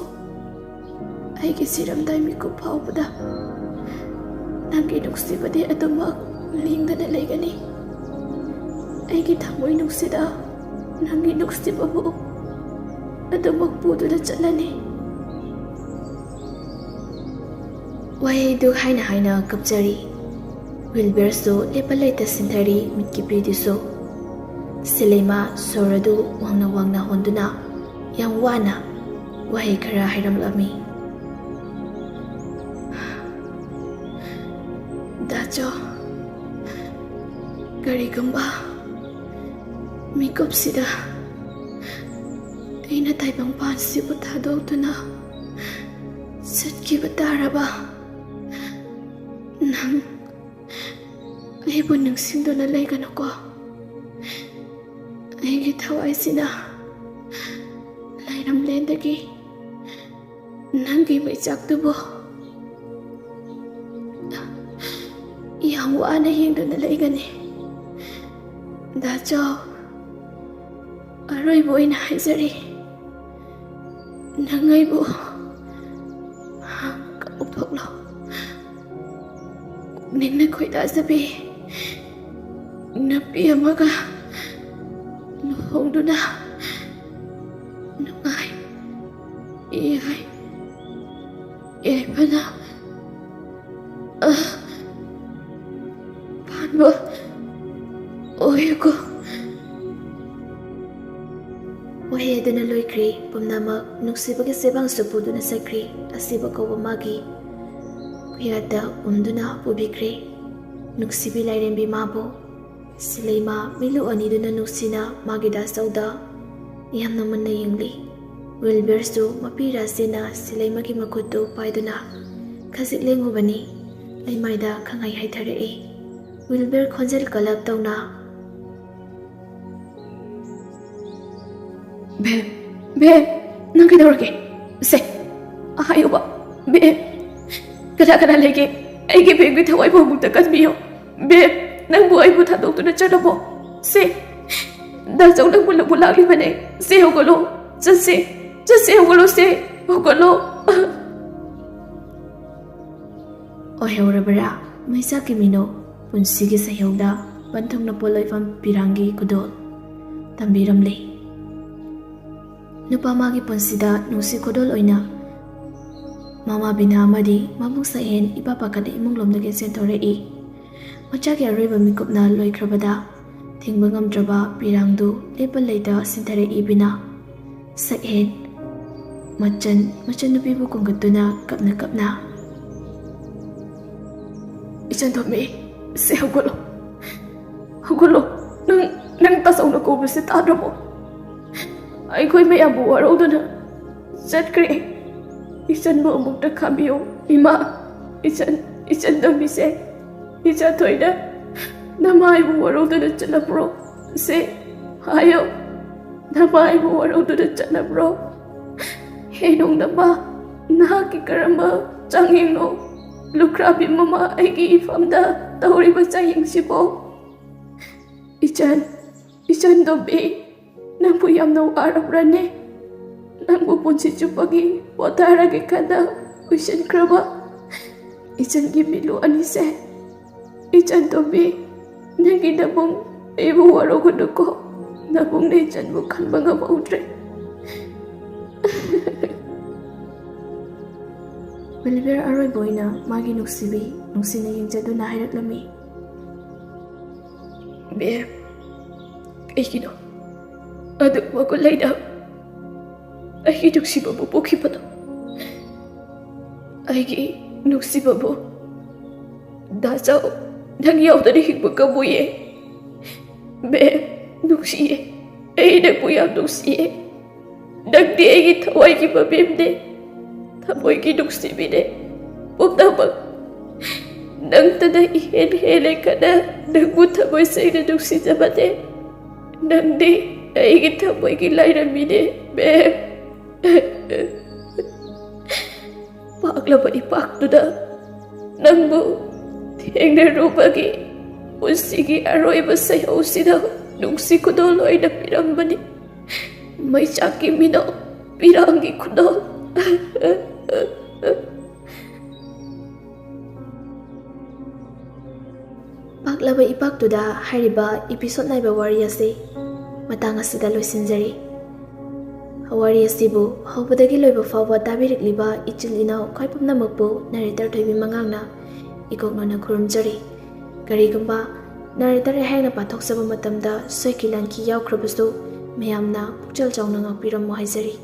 ꯑꯩꯒꯤ ꯁꯤꯔꯝꯗꯥꯏ ꯃꯤꯀꯨꯞ ꯐꯥꯎꯕꯗ ꯅꯪꯒꯤ ꯅꯨꯡꯁꯤꯕꯗꯤ ꯑꯗꯨꯃꯛ ꯂꯦꯡꯗꯅ ꯂꯩꯒꯅꯤ꯫ ꯑꯩꯒꯤ ꯊꯃꯣꯏ ꯅꯨꯡꯁꯤꯗ ꯅꯪꯒꯤ ꯅꯨꯡꯁꯤꯕꯕꯨ ꯑꯗꯨꯃꯛ ꯄꯨꯗꯨꯅ ꯆꯠꯂꯅꯤ꯫ ꯋꯥꯍꯩꯗꯨ ꯍꯥꯏꯅ ꯍꯥꯏꯅ ꯀꯞꯆꯔꯤ꯫ ꯋꯤꯜꯕꯔꯁꯨ ꯂꯦꯞꯄ ꯂꯩꯇ ꯁꯤꯟꯊꯔꯤ ꯃꯤꯠꯀꯤ ꯄꯤꯗꯨꯁꯨ꯫ ꯁꯦꯂꯩꯃꯥ ꯁꯣꯔ ꯑꯗꯨ ꯋꯥꯡꯅ ꯋꯥꯡꯅ ꯍꯣꯟꯗꯨꯅ ꯌꯥꯝ ꯋꯥꯅ ꯋꯥꯍꯩ ꯈꯔ ꯍꯥꯏꯔꯝꯂꯝꯃꯤ꯫ ꯗꯥꯆꯧ, ꯀꯔꯤꯒꯨꯝꯕ ꯃꯤꯀꯨꯞꯁꯤꯗ ꯑꯩꯅ ꯇꯥꯏꯕꯪꯄꯥꯟꯁꯤꯕꯨ ꯊꯥꯗꯣꯛꯇꯨꯅ ꯆꯠꯈꯤꯕ ꯇꯥꯔꯕ, ꯅꯪ ꯑꯩꯕꯨ ꯅꯤꯡꯁꯤꯡꯗꯨꯅ ꯂꯩꯒꯅꯨꯀꯣ꯫ ꯑꯩꯒꯤ ꯊꯋꯥꯏꯁꯤꯅ ꯂꯩꯔꯝꯂꯦꯟꯗꯒꯤ ꯅꯪꯒꯤ ꯃꯩꯆꯥꯛꯇꯨꯕꯨ ꯌꯥꯝ ꯋꯥꯅ ꯌꯦꯡꯗꯨꯅ ꯂꯩꯒꯅꯤ꯫ ꯗꯥꯆꯧ, ꯑꯔꯣꯏꯕ ꯑꯣꯏꯅ ꯍꯥꯏꯖꯔꯤ, ꯅꯪ ꯑꯩꯕꯨ ꯀꯥꯎꯊꯣꯛꯂꯣ꯫ ꯄꯨꯛꯅꯤꯡꯅ ꯈꯣꯏꯗꯥꯖꯕꯤ ꯅꯨꯄꯤ ꯑꯃꯒ ꯂꯨꯍꯣꯡꯗꯨꯅ ꯅꯨꯡꯉꯥꯏ ꯌꯥꯏ ꯌꯥꯏꯐꯅ ꯄꯥꯟꯕ ꯑꯣꯏꯌꯨꯀꯣ꯫ ꯋꯥꯍꯩ ꯑꯗꯨꯅ ꯂꯣꯏꯈ꯭ꯔꯦ꯫ ꯄꯨꯝꯅꯃꯛ ꯅꯨꯡꯁꯤꯕꯒꯤ ꯆꯦꯕꯥꯡꯁꯨ ꯄꯨꯗꯨꯅ ꯆꯠꯈ꯭ꯔꯦ꯫ ꯑꯁꯤꯕ ꯀꯧꯕ ꯃꯥꯒꯤ ꯈꯨꯌꯥꯠꯇ ꯎꯝꯗꯨꯅ ꯄꯨꯕꯤꯈ꯭ꯔꯦ꯫ ꯅꯨꯡꯁꯤꯕꯤ ꯂꯥꯏꯔꯦꯝꯕꯤ ꯃꯥꯕꯨ ꯁꯤꯂꯩꯃ ꯃꯤꯠꯂꯨ ꯑꯅꯤꯗꯨꯅ ꯅꯨꯡꯁꯤꯅ ꯃꯥꯒꯤ ꯗꯥꯆꯧꯗ ꯌꯥꯝꯅ ꯃꯨꯟꯅ ꯌꯦꯡꯂꯤ꯫ ꯋꯤꯜꯕꯔꯁꯨ ꯃꯄꯤ ꯔꯥꯖꯦꯟꯅ ꯁꯤꯂꯩꯃꯒꯤ ꯃꯈꯨꯠꯇꯨ ꯄꯥꯏꯗꯨꯅ ꯈꯖꯤꯛ ꯂꯦꯡꯉꯨꯕꯅꯤ꯫ ꯂꯩꯃꯥꯏꯗ ꯈꯪꯍꯩ ꯍꯩꯊꯔꯛꯏ꯫ ꯋꯤꯜꯕꯔ ꯈꯣꯟꯖꯦꯜ ꯀꯜꯂꯞ ꯇꯧꯅ, "ꯕꯦꯝ, ꯕꯦꯝ, ꯅꯪ ꯀꯩꯗꯧꯔꯒꯦ? ꯁꯦ, ꯍꯥꯏꯌꯨꯕ, ꯕꯦꯝ, ꯀꯅꯥ ꯀꯅꯥ ꯂꯩꯒꯦ? ꯑꯩꯒꯤ ꯕꯦꯝꯒꯤ ꯊꯋꯥꯏꯕꯨ ꯑꯃꯨꯛꯇ ꯀꯟꯕꯤꯌꯨ꯫ ꯕꯦꯝ, ꯅꯪꯕꯨ ꯑꯩꯕꯨ ꯊꯥꯗꯣꯛꯇꯨꯅ ꯆꯠꯂꯕꯣ? ꯁꯦ, ꯗꯥꯆꯧ ꯅꯪꯕꯨ ꯂꯧꯕ ꯂꯥꯛꯂꯤꯕꯅꯦ꯫ ꯁꯦ, ꯍꯧꯒꯠꯂꯣ, ꯆꯠꯁꯦ, ꯆꯠꯁꯦ, ꯍꯧꯒꯠꯂꯣ, ꯁꯦ, ꯍꯧꯒꯠꯂꯣ꯫" ꯑꯣꯏꯍꯧꯔꯕ꯭ꯔꯥ? ꯃꯩꯁꯥ ꯀꯤꯃꯤꯅꯣ ꯄꯨꯟꯁꯤꯒꯤ ꯁꯩꯍꯧꯗ ꯄꯟꯊꯨꯡꯅ ꯄꯣꯠꯂꯣꯏꯐꯝ ꯄꯤꯔꯥꯡꯒꯤ ꯈꯨꯗꯣꯜ ꯇꯝꯕꯤꯔꯝꯂꯤ꯫ ꯅꯨꯄꯥ ꯃꯥꯒꯤ ꯄꯨꯟꯁꯤꯗ ꯅꯨꯡꯁꯤ ꯈꯨꯗꯣꯜ ꯑꯣꯏꯅ ꯃꯃꯥ ꯕꯤꯅꯥ ꯑꯃꯗꯤ ꯃꯕꯨꯡ ꯁꯛꯍꯦꯟ ꯏꯄꯥ ꯄꯥꯈꯠꯅ ꯏꯃꯨꯡ ꯂꯣꯝꯗꯒꯤ ꯆꯦꯟꯊꯣꯔꯛꯏ꯫ ꯃꯆꯥꯒꯤ ꯑꯔꯣꯏꯕ ꯃꯤꯀꯨꯞꯅ ꯂꯣꯏꯈ꯭ꯔꯕꯗ ꯊꯤꯡꯕ ꯉꯝꯗ꯭ꯔꯕ ꯄꯤꯔꯥꯡꯗꯨ ꯂꯦꯞꯄ ꯂꯩꯇ ꯁꯤꯟꯊꯔꯛꯏ ꯕꯤꯅꯥ꯫ ꯁꯛꯍꯦꯟ ꯃꯆꯟ, ꯃꯆꯟꯅꯨꯄꯤꯕꯨ ꯀꯣꯟꯒꯠꯇꯨꯅ ꯀꯞꯅ ꯀꯞꯅ, "ꯏꯆꯟ ꯇꯣꯝꯕꯤ, ꯁꯦ ꯍꯧꯒꯠꯂꯣ, ꯍꯧꯒꯠꯂꯣ꯫ ꯅꯪ, ꯅꯪ ꯇꯥꯆꯧꯅ ꯀꯧꯕꯁꯦ ꯇꯥꯗ꯭ꯔꯕꯣ? ꯑꯩꯈꯣꯏ ꯃꯌꯥꯝꯕꯨ ꯋꯥꯔꯧꯗꯨꯅ ꯆꯠꯈ꯭ꯔꯦ꯫ ꯏꯆꯟꯕꯨ ꯑꯃꯨꯛꯇ ꯈꯥꯝꯕꯤꯌꯨ, ꯏꯃꯥ꯫ ꯏꯆꯟ, ꯏꯆꯟ ꯇꯣꯝꯕꯤꯁꯦ, ꯏꯆꯥ ꯊꯣꯏꯅ ꯅꯃꯥ ꯑꯩꯕꯨ ꯋꯥꯔꯧꯗꯨꯅ ꯆꯠꯂꯕ꯭ꯔꯣ? ꯁꯦ ꯍꯥꯏꯌꯣ, ꯅꯃꯥ ꯑꯩꯕꯨ ꯋꯥꯔꯧꯗꯨꯅ ꯆꯠꯂꯕ꯭ꯔꯣ? ꯍꯦ ꯅꯣꯡꯗꯝꯕ, ꯅꯍꯥꯛꯀꯤ ꯀꯔꯝꯕ ꯆꯥꯡꯌꯦꯡꯅꯣ? ꯂꯨꯈ꯭ꯔꯥꯕꯤ ꯃꯃꯥ ꯑꯩꯒꯤ ꯏꯐꯝꯗ ꯇꯧꯔꯤꯕ ꯆꯥꯡꯌꯦꯡꯁꯤꯕꯣ?" "ꯏꯆꯟ, ꯏꯆꯟ ꯇꯣꯝꯕꯤ, ꯅꯪꯕꯨ ꯌꯥꯝꯅ ꯋꯥꯔꯕ꯭ꯔꯅꯦ? ꯅꯪꯕꯨ ꯄꯨꯟꯁꯤ ꯆꯨꯞꯄꯒꯤ ꯄꯣꯊꯥꯔꯒꯦ ꯈꯟꯅ ꯎꯏꯁꯤꯟꯈ꯭ꯔꯕ ꯏꯆꯟꯒꯤ ꯃꯤꯠꯂꯨ ꯑꯅꯤꯁꯦ꯫ ꯏꯆꯟ ꯇꯣꯝꯕꯤ, ꯅꯪꯒꯤ ꯅꯕꯨꯡ ꯑꯩꯕꯨ ꯋꯥꯔꯧꯒꯅꯨꯀꯣ꯫ ꯅꯕꯨꯡꯅ ꯏꯆꯟꯕꯨ ꯈꯟꯕ ꯉꯝꯍꯧꯗ꯭ꯔꯦ꯫" ꯋꯤꯜꯕꯔ ꯑꯔꯣꯏꯕ ꯑꯣꯏꯅ ꯃꯥꯒꯤ ꯅꯨꯡꯁꯤꯕꯤ ꯅꯨꯡꯁꯤꯅ ꯌꯦꯡꯖꯗꯨꯅ ꯍꯥꯏꯔꯛꯂꯝꯃꯤ꯫ "ꯕꯦꯝ, ꯀꯩꯒꯤꯅꯣ ꯑꯗꯨꯛ ꯃꯒꯨꯟ ꯂꯩꯅ ꯑꯩꯒꯤ ꯅꯨꯡꯁꯤꯕꯕꯨ ꯄꯣꯛꯈꯤꯕꯗꯣ꯫ ꯑꯩꯒꯤ ꯅꯨꯡꯁꯤꯕꯕꯨ꯫ ꯗꯥꯆꯧ, ꯅꯪ ꯌꯥꯎꯗꯅ ꯍꯤꯡꯕ ꯉꯝꯃꯣꯏꯌꯦ꯫ ꯃꯦꯝ, ꯅꯨꯡꯁꯤꯌꯦ꯫ ꯑꯩ ꯅꯪꯕꯨ ꯌꯥꯝ ꯅꯨꯡꯁꯤꯌꯦ꯫ ꯅꯪꯗꯤ ꯑꯩꯒꯤ ꯊꯋꯥꯏꯒꯤ ꯃꯕꯦꯝꯅꯦ, ꯊꯃꯣꯏꯒꯤ ꯅꯨꯡꯁꯤꯕꯤꯅꯦ꯫ ꯄꯨꯝꯅꯃꯛ ꯅꯪꯇꯅ ꯏꯍꯦꯟ ꯍꯦꯜꯂꯦ ꯀꯅ ꯅꯪꯕꯨ ꯊꯃꯣꯏ ꯁꯦꯡꯅ ꯅꯨꯡꯁꯤꯖꯕꯅꯦ꯫ ꯅꯪꯗꯤ ꯑꯩꯒꯤ ꯊꯃꯣꯏꯒꯤ ꯂꯥꯏꯔꯦꯝꯕꯤꯅꯦ, ꯃꯦꯝ꯫ ꯄꯥꯛꯂꯕ ꯏꯄꯥꯛꯇꯨꯗ ꯅꯪꯕꯨ ꯊꯦꯡꯅꯔꯨꯕꯒꯤ ꯄꯨꯟꯁꯤꯒꯤ ꯑꯔꯣꯏꯕ ꯁꯩꯍꯧꯁꯤꯗ ꯅꯨꯡꯁꯤ ꯈꯨꯗꯣꯜ ꯑꯣꯏꯅ ꯄꯤꯔꯝꯕꯅꯤ꯫ ꯃꯩꯆꯥꯛꯀꯤ ꯃꯤꯅꯣ, ꯄꯤꯔꯥꯡꯒꯤ ꯈꯨꯗꯣꯜ꯫ ꯄꯥꯛꯂꯕ ꯏꯄꯥꯛꯇꯨꯗ ꯍꯥꯏꯔꯤꯕ episode ꯅꯥꯏꯕ ꯋꯥꯔꯤ ꯑꯁꯤ ꯃꯇꯥꯡ ꯑꯁꯤꯗ ꯂꯣꯏꯁꯤꯟꯖꯔꯤ꯫ ꯋꯥꯔꯤ ꯑꯁꯤꯕꯨ ꯍꯧꯕꯗꯒꯤ ꯂꯣꯏꯕ ꯐꯥꯎꯕ ꯇꯥꯕꯤꯔꯛꯂꯤꯕ ꯏꯆꯤꯜ ꯏꯅꯥꯎ ꯈ꯭ꯋꯥꯏ ꯄꯨꯝꯅꯃꯛꯄꯨ narrator ꯊꯣꯏꯕꯤ ꯃꯉꯥꯡꯅ ꯏꯀꯣꯛꯅꯅ ꯈꯨꯔꯨꯝꯖꯔꯤ꯫ ꯀꯔꯤꯒꯨꯝꯕ narrator ꯑꯩꯍꯥꯛꯅ ꯄꯥꯊꯣꯛꯆꯕ ꯃꯇꯝꯗ ꯁꯣꯏꯈꯤ ꯂꯥꯟꯈꯤ ꯌꯥꯎꯈ꯭ꯔꯕꯁꯨ ꯃꯌꯥꯝꯅ ꯄꯨꯛꯆꯦꯜ ꯆꯥꯎꯅ ꯉꯥꯛꯄꯤꯔꯝꯃꯨ ꯍꯥꯏꯖꯔꯤ꯫